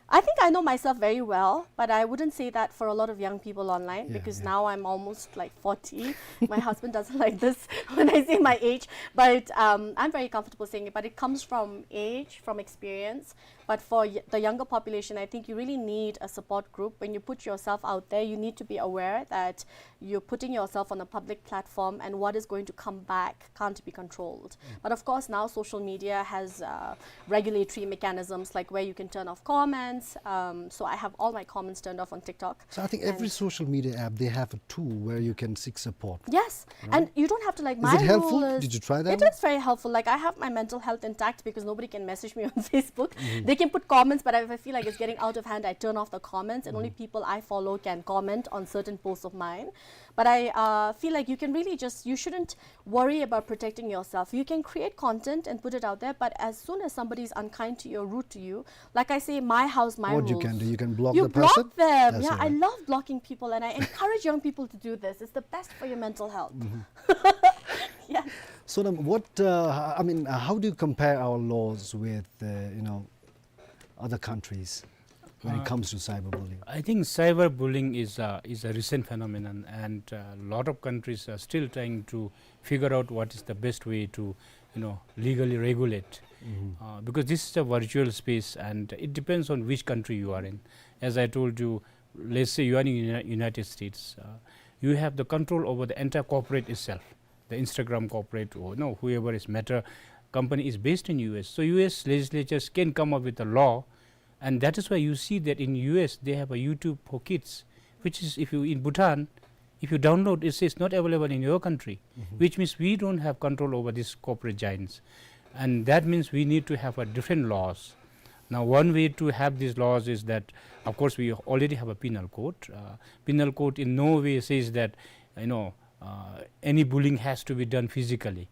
I think I know myself very well, but I wouldn't say that for a lot of young people online, Yeah, because yeah. Now I'm almost like forty. My husband doesn't like this when I say my age, but um, I'm very comfortable saying it. But it comes from age, from experience. But for y- the younger population, I think you really need a support group. When you put yourself out there, you need to be aware that you're putting yourself on a public platform, and what is going to come back can't be controlled. But of course, now social media has uh, regulatory mechanisms, like where you can turn off comments, Um, so I have all my comments turned off on TikTok. So I think every social media app, they have a tool where you can seek support. Yes, and you don't have to, like, my rule is, it is very helpful. Like, I have my mental health intact because nobody can message me on Facebook. They can put comments, but if I feel like it's getting out of hand, I turn off the comments, and only people I follow can comment on certain posts of mine. But I, uh, feel like you can really just, you shouldn't worry about protecting yourself. You can create content and put it out there, but as soon as somebody is unkind to you or rude to you, like I say, my house, my rules. What you can do, you can block the person. You block them. Yeah, I love blocking people, and I encourage young people to do this. It's the best for your mental health. Yeah. Sonam, what, uh, I mean, uh, how do you compare our laws with, uh, you know, other countries when it comes to cyberbullying? I think cyberbullying is a, is a recent phenomenon, and a lot of countries are still trying to figure out what is the best way to, you know, legally regulate. Uh, because this is a virtual space, and it depends on which country you are in. As I told you, let's say you are in Uni-, United States, uh, you have the control over the entire corporate itself. The Instagram corporate, or, you know, whoever is, Meta company is based in U S. So U S legislatures can come up with a law, and that is why you see that in U S they have a YouTube for kids, which is, if you, in Bhutan, if you download, it says not available in your country, which means we don't have control over these corporate giants. And that means we need to have a different laws. Now, one way to have these laws is that, of course, we already have a penal code. Uh, penal code in no way says that, you know, uh, any bullying has to be done physically.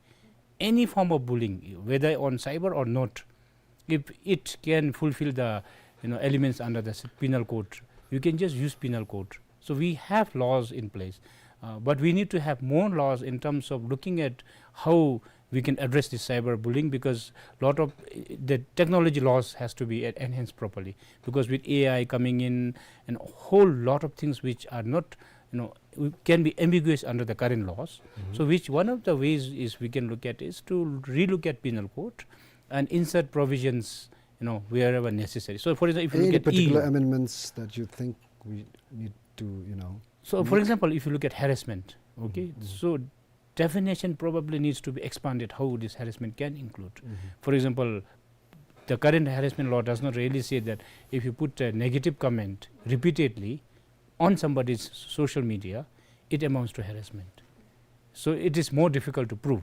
Any form of bullying, whether on cyber or not, if it can fulfill the, you know, elements under the s-, penal code, you can just use penal code. So we have laws in place, uh, but we need to have more laws in terms of looking at how we can address this cyberbullying, because lot of, uh, the technology laws has to be en-, enhanced properly, because with A I coming in and a whole lot of things which are not, you know, we can be ambiguous under the current laws. So which one of the ways is we can look at is to relook at penal code and insert provisions, you know, wherever necessary. So, for example, if you look at particular amendments that you think we need to, you know, so, for example, if you look at harassment, okay, so definition probably needs to be expanded, how this harassment can include. For example, the current harassment law does not really say that if you put a negative comment repeatedly on somebody's social media, it amounts to harassment. So it is more difficult to prove.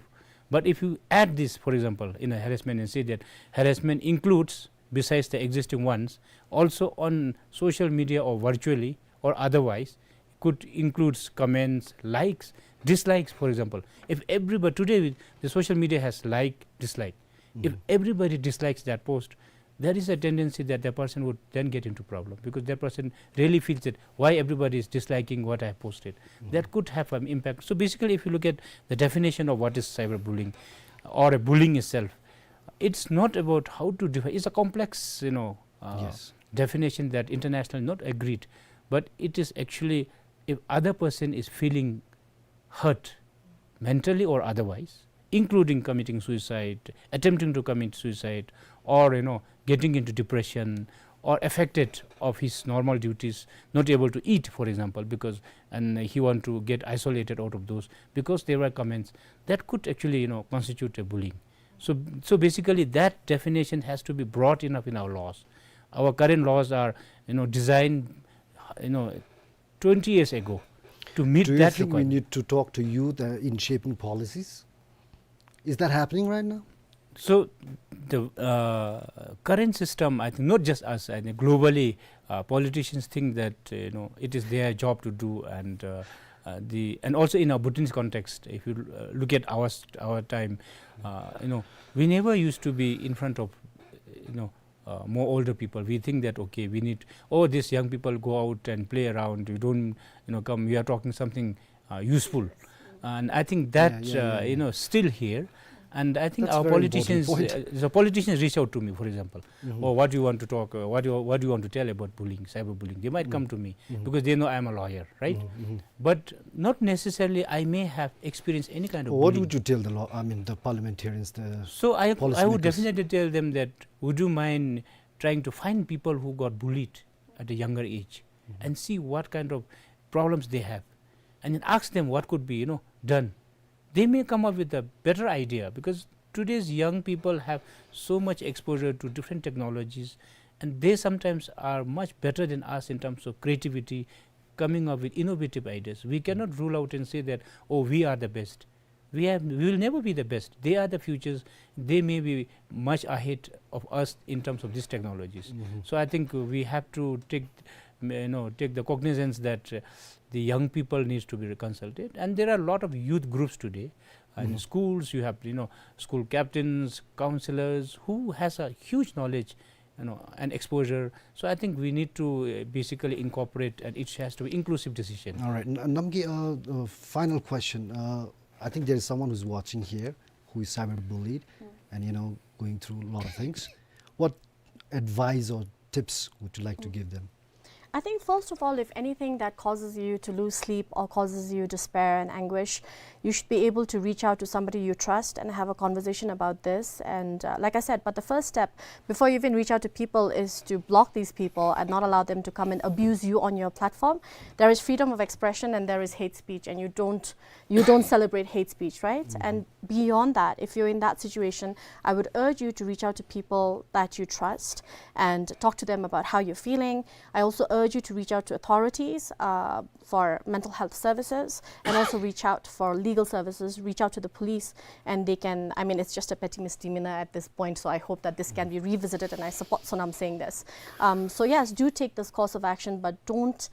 But if you add this, for example, in a harassment and say that harassment includes, besides the existing ones, also on social media or virtually or otherwise, could includes comments, likes, dislikes, for example. If everybody, today the social media has like, dislike. If everybody dislikes that post, there is a tendency that the person would then get into problem, because that person really feels that why everybody is disliking what I have posted. That could have an impact. So basically, if you look at the definition of what is cyberbullying or a bullying itself, it's not about how to define. It's a complex, you know, uh, definition that internationally not agreed, but it is actually if other person is feeling hurt, mentally or otherwise, including committing suicide, attempting to commit suicide, or, you know, getting into depression, or affected of his normal duties, not able to eat, for example, because, and he want to get isolated out of those because there were comments that could actually, you know, constitute a bullying. So, so basically, that definition has to be broad enough in our laws. Our current laws are, you know, designed, you know, twenty years ago to meet that requirement. Do you think we need to talk to youth, uh, in shaping policies? Is that happening right now? So the, uh, current system, I think, not just us, I think globally, uh, politicians think that, uh, you know, it is their job to do, and, uh, uh, the, and also in our Bhutanese context, if you, uh, look at our st-, our time, uh, you know, we never used to be in front of, you know, uh, more older people. We think that, okay, we need, oh, these young people go out and play around. You don't, you know, come, you are talking something, uh, useful. And I think that, uh, you know, still here. And I think our politicians, uh, the politicians reach out to me, for example. Oh, what do you want to talk? Uh, what do you, what do you want to tell about bullying, cyberbullying? They might come to me because they know I am a lawyer, right? But not necessarily I may have experienced any kind of bullying. What would you tell the law, I mean, the parliamentarians, the policymakers? So I, I would definitely tell them that, would you mind trying to find people who got bullied at a younger age and see what kind of problems they have, and then ask them what could be, you know, done. They may come up with a better idea, because today's young people have so much exposure to different technologies, And they sometimes are much better than us in terms of creativity, coming up with innovative ideas. We cannot rule out and say that, "Oh, we are the best." We have, we will never be the best. They are the futures. They may be much ahead of us in terms of these technologies. Mm-hmm. So I think we have to take, you know, take the cognizance that, uh, the young people needs to be consulted. And there are a lot of youth groups today. And, mm-hmm, schools, you have, you know, school captains, counselors, who has a huge knowledge, you know, and exposure. So I think we need to, uh, basically incorporate, and it has to be inclusive decision. All right. N-, Namgay, uh, uh, final question. Uh, I think there is someone who's watching here who is cyberbullied, mm, and, you know, going through a lot of things. What advice or tips would you like to, mm, give them? I think first of all, if anything that causes you to lose sleep or causes you despair and anguish, you should be able to reach out to somebody you trust and have a conversation about this. And, uh, like I said, but the first step before you even reach out to people is to block these people and not allow them to come and abuse you on your platform. There is freedom of expression and there is hate speech, and you don't, you don't celebrate hate speech, right? Mm-hmm. And beyond that, if you're in that situation, I would urge you to reach out to people that you trust and talk to them about how you're feeling. I also urge you to reach out to authorities, uh, for mental health services, and also reach out for legal services, reach out to the police, and they can, I mean, it's just a petty misdemeanor at this point, so I hope that this can be revisited, and I support Sonam saying this. Um, so yes, do take this course of action, but don't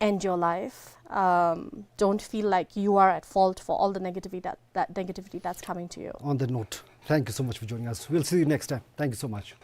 end your life. Um, don't feel like you are at fault for all the negativity that, that negativity that's coming to you. On that note, thank you so much for joining us. We'll see you next time. Thank you so much.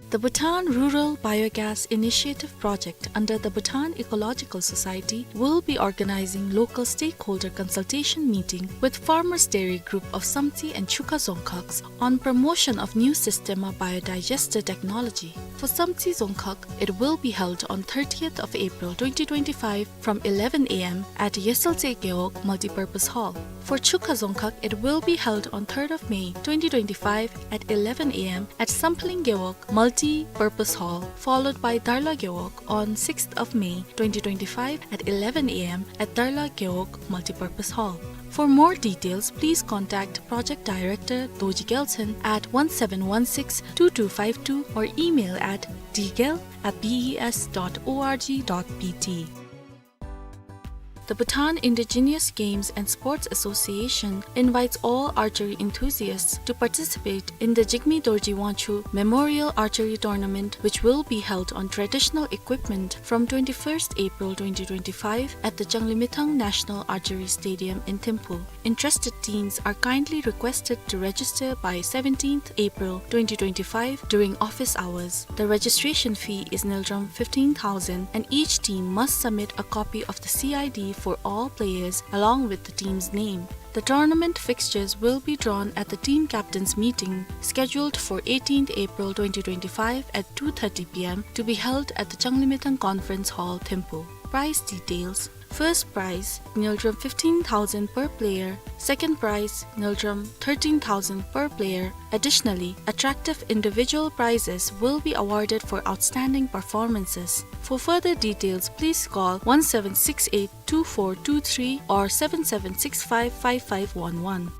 The Bhutan Rural Biogas Initiative Project under the Bhutan Ecological Society will be organizing local stakeholder consultation meeting with Farmers Dairy Group of Samtse and Chukha Dzongkhag on promotion of new Systema Biodigester technology. For Samtse Dzongkhag, it will be held on thirtieth of April twenty twenty-five from eleven A M at Yesel Tse Gewog Multipurpose Hall. For Chukha Dzongkhag, it will be held on third of May twenty twenty-five at eleven A M at Sampling Gewog Multi-Purpose Hall, followed by Darla Gewog on sixth of May twenty twenty-five at eleven A M at Darla Gewog Multipurpose Hall. For more details, please contact Project Director Dorji Gyaltshen at one seven one six two two five two or email at d gyal at b e s dot o r g dot b t. The Bhutan Indigenous Games and Sports Association invites all archery enthusiasts to participate in the Jigme Dorji Wangchuck Memorial Archery Tournament, which will be held on traditional equipment from twenty-first April twenty twenty-five at the Changlimithang National Archery Stadium in Thimphu. Interested teams are kindly requested to register by seventeenth April twenty twenty-five during office hours. The registration fee is ngultrum fifteen thousand, and each team must submit a copy of the C I D for all players along with the team's name. The tournament fixtures will be drawn at the team captains meeting scheduled for eighteenth April twenty twenty-five at two thirty P M to be held at the Changlimithang Conference Hall, Thimphu. Prize details. First prize, ngultrum fifteen thousand per player. Second prize, ngultrum thirteen thousand per player. Additionally, attractive individual prizes will be awarded for outstanding performances. For further details, please call one seven six eight two four two three or seven seven six five five five one one.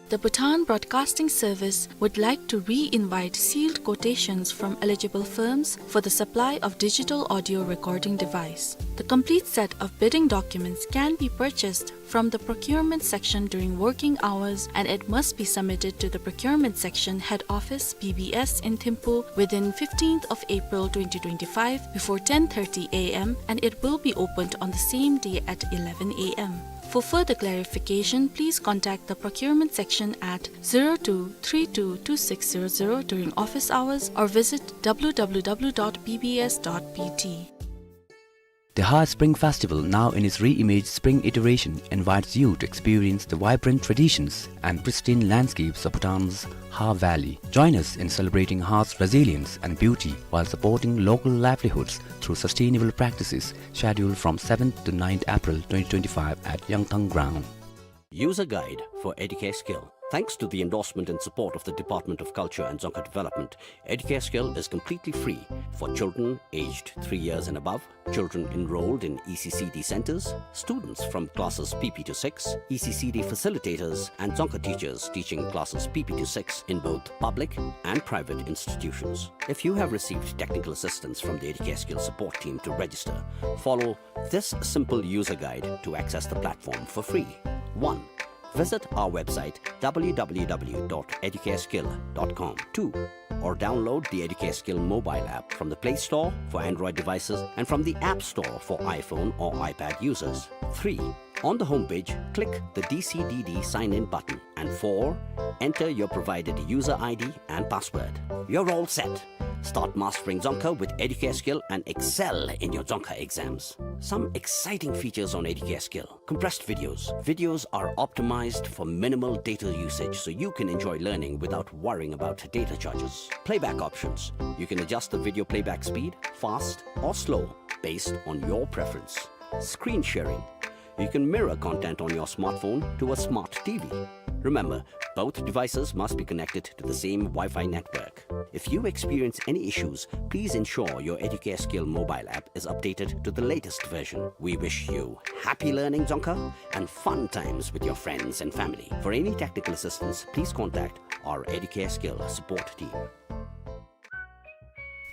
The Bhutan Broadcasting Service would like to re-invite sealed quotations from eligible firms for the supply of digital audio recording device. The complete set of bidding documents can be purchased from the procurement section during working hours, and it must be submitted to the procurement section, head office, B B S in Thimphu, within fifteenth of April twenty twenty-five before ten thirty A M, and it will be opened on the same day at eleven A M. For further clarification, please contact the procurement section at zero two three two two six zero zero during office hours or visit W W W dot B B S dot B T. The Har Spring Festival, now in its re-imaged spring iteration, invites you to experience the vibrant traditions and pristine landscapes of Bhutan's Har Valley. Join us in celebrating Har's resilience and beauty while supporting local livelihoods through sustainable practices, scheduled from seventh to ninth April twenty twenty-five at Yangthang Ground. User guide for Educate Skill. Thanks to the endorsement and support of the Department of Culture and Dzongkha Development, Educare Skill is completely free for children aged three years and above, children enrolled in E C C D centers, students from classes P P to six, E C C D facilitators, and Dzongkha teachers teaching classes P P to six in both public and private institutions. If you have received technical assistance from the Educare Skill support team to register, follow this simple user guide to access the platform for free. One, visit our website w w w dot educareskill dot com. Two, or download the Educare Skill mobile app from the Play Store for Android devices and from the App Store for iPhone or iPad users. Three, on the homepage, click the D C D D sign in button. And four, enter your provided user I D and password. You're all set. Start mastering Dzongkha with Educare Skill and excel in your Dzongkha exams. Some exciting features on Educare Skill. Compressed videos. Videos are optimized for minimal data usage, so you can enjoy learning without worrying about data charges. Playback options. You can adjust the video playback speed, fast or slow, based on your preference. Screen sharing. You can mirror content on your smartphone to a smart T V. Remember, both devices must be connected to the same Wi-Fi network. If you experience any issues, please ensure your Educare Skill mobile app is updated to the latest version. We wish you happy learning Dzongkha and fun times with your friends and family. For any technical assistance, please contact our Educare Skill support team.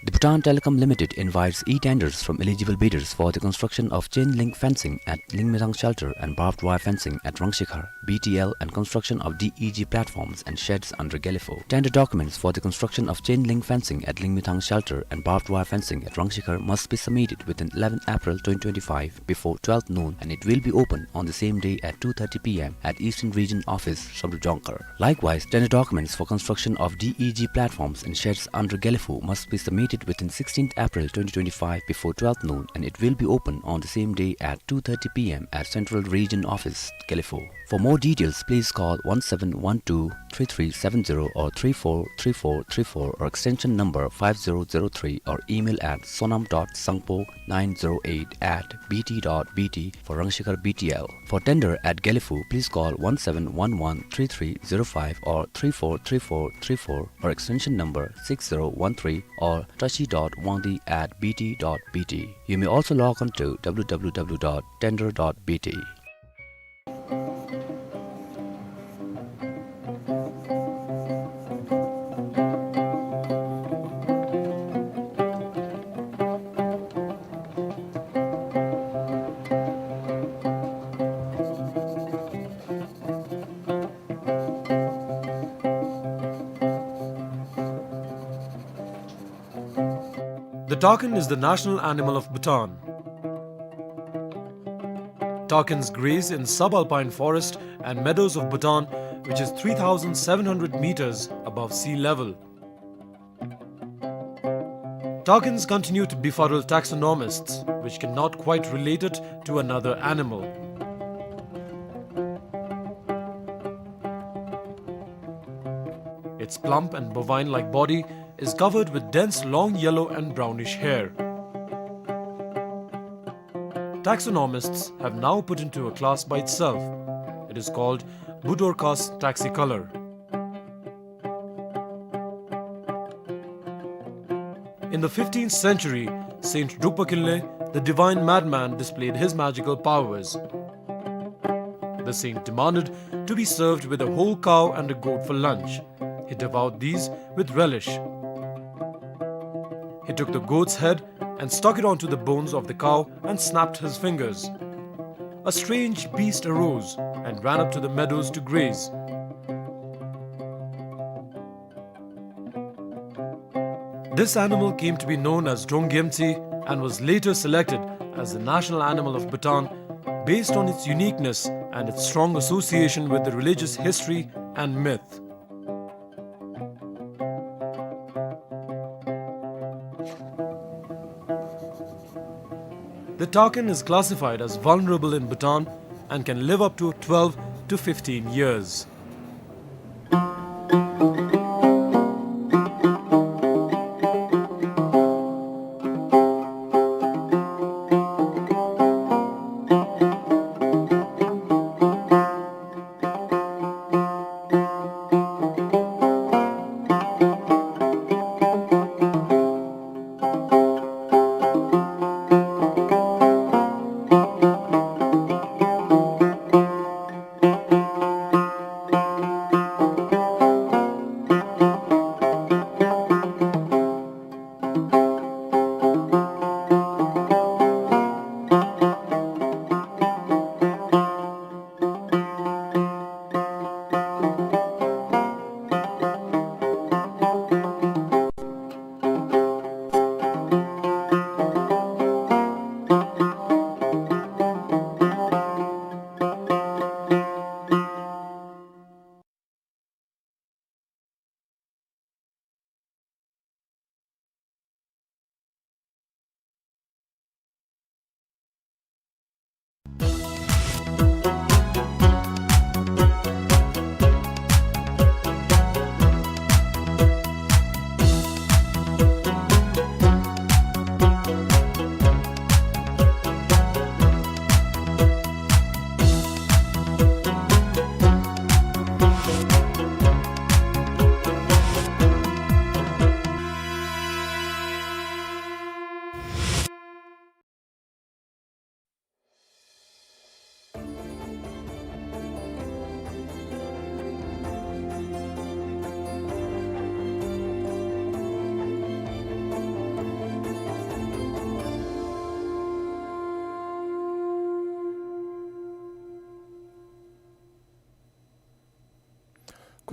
The Bhutan Telecom Limited invites e-tenders from eligible bidders for the construction of chain link fencing at Lingmethang Shelter and barbed wire fencing at Rangshikhar, B T L, and construction of D E G platforms and sheds under Gelephu. Tender documents for the construction of chain link fencing at Lingmethang Shelter and barbed wire fencing at Rangshikhar must be submitted within eleventh April twenty twenty-five before twelve noon, and it will be open on the same day at two thirty P M at Eastern Region Office, Samdrup Jongkhar. Likewise, tender documents for construction of D E G platforms and sheds under Gelephu must be submitted within sixteenth April twenty twenty-five before twelve noon, and it will be open on the same day at two thirty P M at Central Region Office, Gelephu. For more details, please call one seven one two three three seven zero or three four three four three four or extension number five zero zero three or email at sonam dot sangpo nine zero eight at B T dot B T for Rangshikhar B T L. For tender at Gelephu, please call one seven one one three three zero five or three four three four three four or extension number six zero one three or tashi dot wangdi at B T dot B T. You may also log on to w w w dot tender dot b t. The takin is the national animal of Bhutan. Takins graze in subalpine forest and meadows of Bhutan, which is three thousand seven hundred meters above sea level. Takins continue to befuddle taxonomists, which cannot quite relate it to another animal. Its plump and bovine-like body is covered with dense long yellow and brownish hair. Taxonomists have now put into a class by itself. It is called Budorcas taxicolor. In the fifteenth century, Saint Drukpa Kinley, the divine madman, displayed his magical powers. The saint demanded to be served with a whole cow and a goat for lunch. He devoured these with relish. He took the goat's head and stuck it onto the bones of the cow and snapped his fingers. A strange beast arose and ran up to the meadows to graze. This animal came to be known as Drongyemtsi and was later selected as the national animal of Bhutan based on its uniqueness and its strong association with the religious history and myth. The takin is classified as vulnerable in Bhutan and can live up to twelve to fifteen years.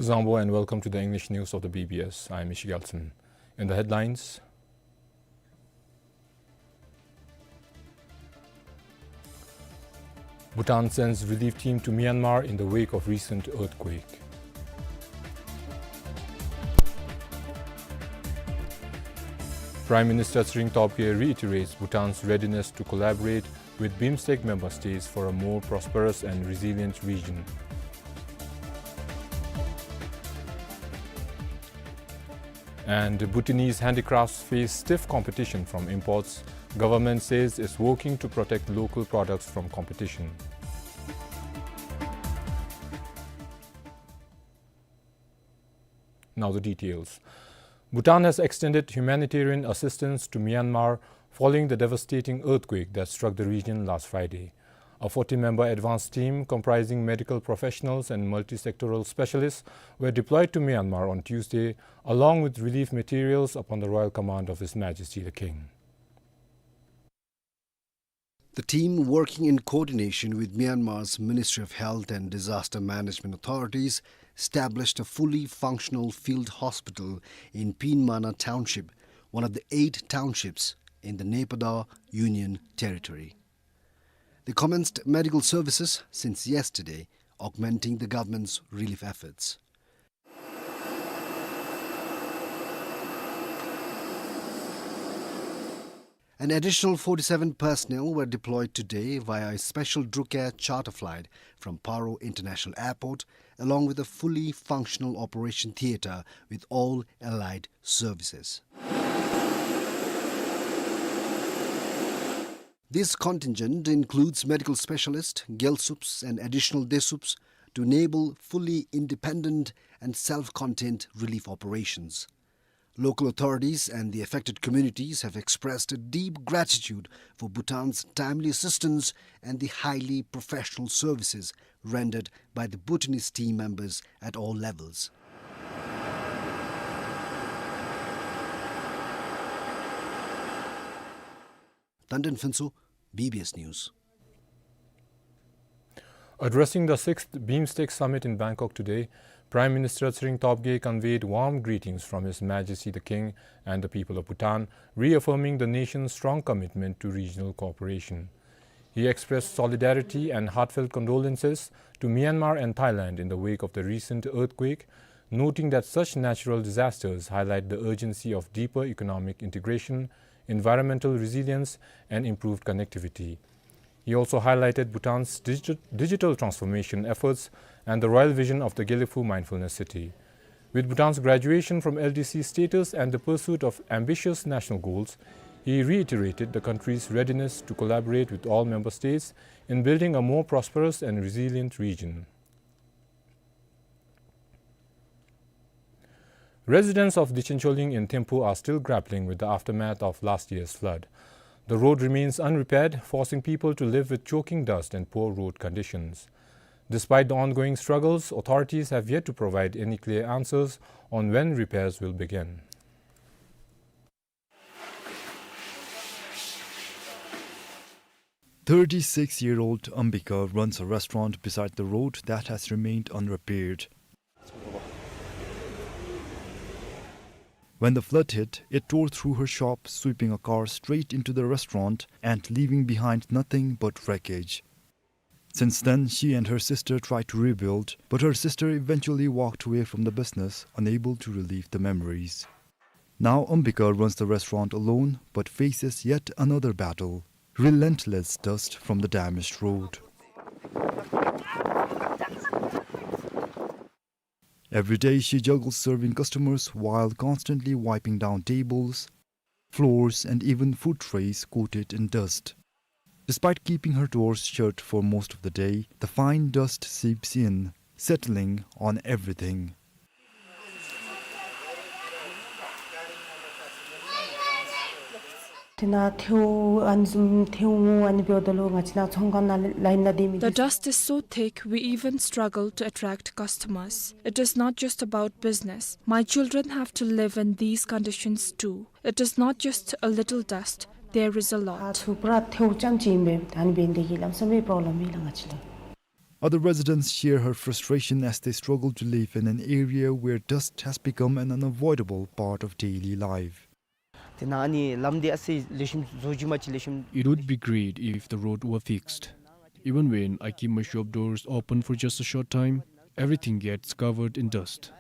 Zangpo and welcome to the English news of the B B S. I am Ishi Gyaltshen. In the headlines, Bhutan sends relief team to Myanmar in the wake of recent earthquake. Prime Minister Tshering Tobgay reiterates Bhutan's readiness to collaborate with BIMSTEC member states for a more prosperous and resilient region. And Bhutanese handicrafts face stiff competition from imports. Government says it's working to protect local products from competition. Now the details. Bhutan has extended humanitarian assistance to Myanmar following the devastating earthquake that struck the region last Friday. A forty-member advance team comprising medical professionals and multi-sectoral specialists were deployed to Myanmar on Tuesday, along with relief materials upon the royal command of His Majesty the King. The team, working in coordination with Myanmar's Ministry of Health and Disaster Management authorities, established a fully functional field hospital in Pinmana Township, one of the eight townships in the Naypyidaw Union Territory. They commenced medical services since yesterday, augmenting the government's relief efforts. An additional forty-seven personnel were deployed today via a special Drukair charter flight from Paro International Airport, along with a fully functional operation theatre with all allied services. This contingent includes medical specialists, Gyaltsups and additional Desups to enable fully independent and self-contained relief operations. Local authorities and the affected communities have expressed a deep gratitude for Bhutan's timely assistance and the highly professional services rendered by the Bhutanese team members at all levels. Tandon Phuntsho, B B S News. Addressing the sixth BIMSTEC Summit in Bangkok today, Prime Minister Tshering Tobgay conveyed warm greetings from His Majesty the King and the people of Bhutan, reaffirming the nation's strong commitment to regional cooperation. He expressed solidarity and heartfelt condolences to Myanmar and Thailand in the wake of the recent earthquake, noting that such natural disasters highlight the urgency of deeper economic integration, environmental resilience, and improved connectivity. He also highlighted Bhutan's digi-, digital transformation efforts and the royal vision of the Gelephu Mindfulness City. With Bhutan's graduation from L D C status and the pursuit of ambitious national goals, he reiterated the country's readiness to collaborate with all member states in building a more prosperous and resilient region. Residents of Dichen Choling in Thimphu are still grappling with the aftermath of last year's flood. The road remains unrepaired, forcing people to live with choking dust and poor road conditions. Despite the ongoing struggles, authorities have yet to provide any clear answers on when repairs will begin. Thirty-six-year-old Ambika runs a restaurant beside the road that has remained unrepaired. When the flood hit, it tore through her shop, sweeping a car straight into the restaurant and leaving behind nothing but wreckage. Since then, she and her sister tried to rebuild, but her sister eventually walked away from the business, unable to relive the memories. Now Ambika runs the restaurant alone, but faces yet another battle: relentless dust from the damaged road. Every day she juggles serving customers while constantly wiping down tables, floors, and even food trays coated in dust. Despite keeping her doors shut for most of the day, the fine dust seeps in, settling on everything. ཏེ་ནཱ་ཐལཝ་ཨ་ནི་བཟུམ་ཐལཝ་ཨ་ནི་འབདཝ་ད་ལུ་ང་བཅས་ནཱ་ཚོང་ཁང་ནང་ལཱ་ཨིན་ན་དེ་མི། The dust is so thick, we even struggle to attract customers. It is not just about business. My children have to live in these conditions too. It is not just a little dust. There is a lot. ཨ་ཚུ་པུ་ར་ཐལཝ་རྐྱངམ་ཅིག་ཨིན་པས། ཨ་ནི་འབད་ནི་དེ་གིས་ལམ་སང་སྦེ་པྲོབ་ལེམ་ཨིན་ལགས་ང་བཅས་ལུ། Other residents share her frustration as they struggle to live in an area where dust has become an unavoidable part of daily life. དེ་ནང་ཨ་ནི་ལམ་འདི་ཨ་ཙི་ལེགས་ཤོམ་བཟོ་བཅུག་པ་ཅིན་ལེགས་ཤོམ། It would be great if the road were fixed. Even when I keep my shop doors open for just a short time, everything gets covered in dust.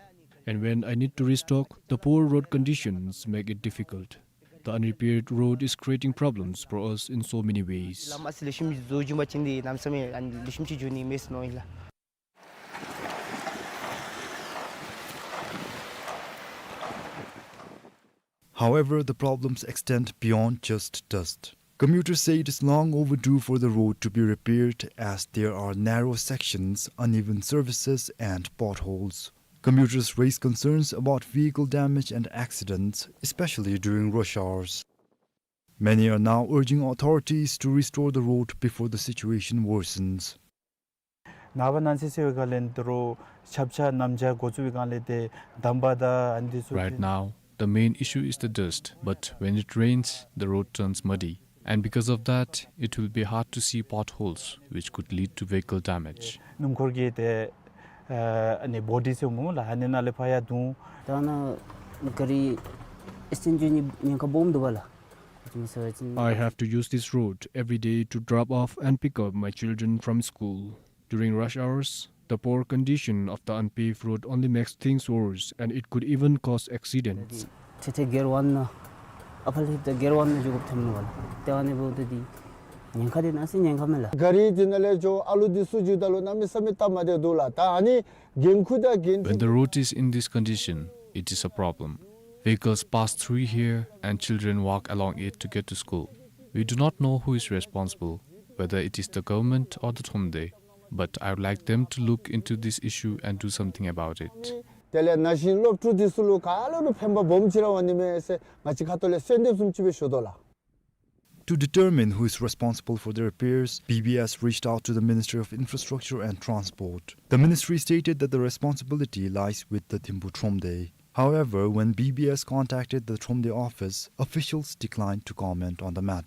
And when I need to restock, the poor road conditions make it difficult. The unrepaired road is creating problems for us in so many ways. ལམ་ཨ་ཙི་ལེགས་ཤོམ་བཟོ་བཅུག་པ་ཅིན་འདི་གནམ་མེད་ས་མེད་ཨ་ནི་ལེགས་ཤོམ་ཅིག་འགྱོ་ནི་མས་ཟེར་མནོཝ་ཨིན་ལགས། However, the problems extend beyond just dust. Commuters say it is long overdue for the road to be repaired as there are narrow sections, uneven surfaces, and potholes. Commuters raise concerns about vehicle damage and accidents, especially during rush hours. Many are now urging authorities to restore the road before the situation worsens. ནངས་པ་གནངས་ཚེ་ཟེར་བའི་སྒང་ལས་འདི་རུ་ཆབ་ཆ་གནམ་ཆ་འགོ་བཙུགས་པའི་སྒང་ལས་ཏེ་འདམ་པ་དང་ཨ་ནི་ཚུ། Right now, the main issue is the dust, but when it rains, the road turns muddy. And because of that, it will be hard to see potholes, which could lead to vehicle damage. སྣུམ་འཁོར་གྱི་ཏེ་ཨ་ནི་བོ་ཌི་ཟེར་སྨོ་ལགས། ཨ་ནི་ནང་ལས་ཕར་ཡར་བརྡུང་། ད་ནཱ་ག་རི་ཨེག་སི་ཌེནཊ་འགྱོ་ནི་ཉེན་ཁ་སྦོམ་འདུག་པ་ལགས། I have to use this road every day to drop off and pick up my children from school. During rush hours, the poor condition of the unpaved road only makes things worse and it could even cause accidents. ཏེ་ཏེ་སྒེར་དབང་ནང་ཨ་ཕར་ལྷོདཔ་ད་སྒེར་དབང་ནང་འགྱོ་དགོཔ་ཐོནམ་ནུག་པ་ལགས། ཏེ་ཨ་ནི་འབདཝ་ད་འདི་ཉེན་ཁ་འདི་ནང་སྲིད་ཉེན་ཁ་མས་ལགས། ག་རི་འདི་ནང་ལས་འགྱོ་ཨ་ལུ་འདི་ཚུ་འགྱོཝ་ད་ལུ་གནམ་མེད་ས་མེད་སྟབས་མ་བདེཝ་འདུག་ལགས། ད་ཨ་ནི་འགན་ཁུར་དང་འགན་འཁྲི། When the road is in this condition, it is a problem. Vehicles pass through here and children walk along it to get to school. We do not know who is responsible, whether it is the government or the Thromde, but I would like them to look into this issue and do something about it. དེ་ལས་ན་གཞོན་སློབ་ཕྲུག་འདི་ཚུ་ལུ་ག་ལུ་ལུ་ཕན་པ་སྦོམ་ཅིག་ར་འོང་ནི་མས་ཟེར་ང་བཅས་ཁ་ཐུག་ལས་གསོལ་འདེབས་བཟུམ་ཅིག་སྦེ་ཞུ་དོ་ལགས། To determine who is responsible for the repairs, B B S reached out to the Ministry of Infrastructure and Transport. The ministry stated that the responsibility lies with the Thimphu Thromde. However, when B B S contacted the Thromde office, officials declined to comment on the matter.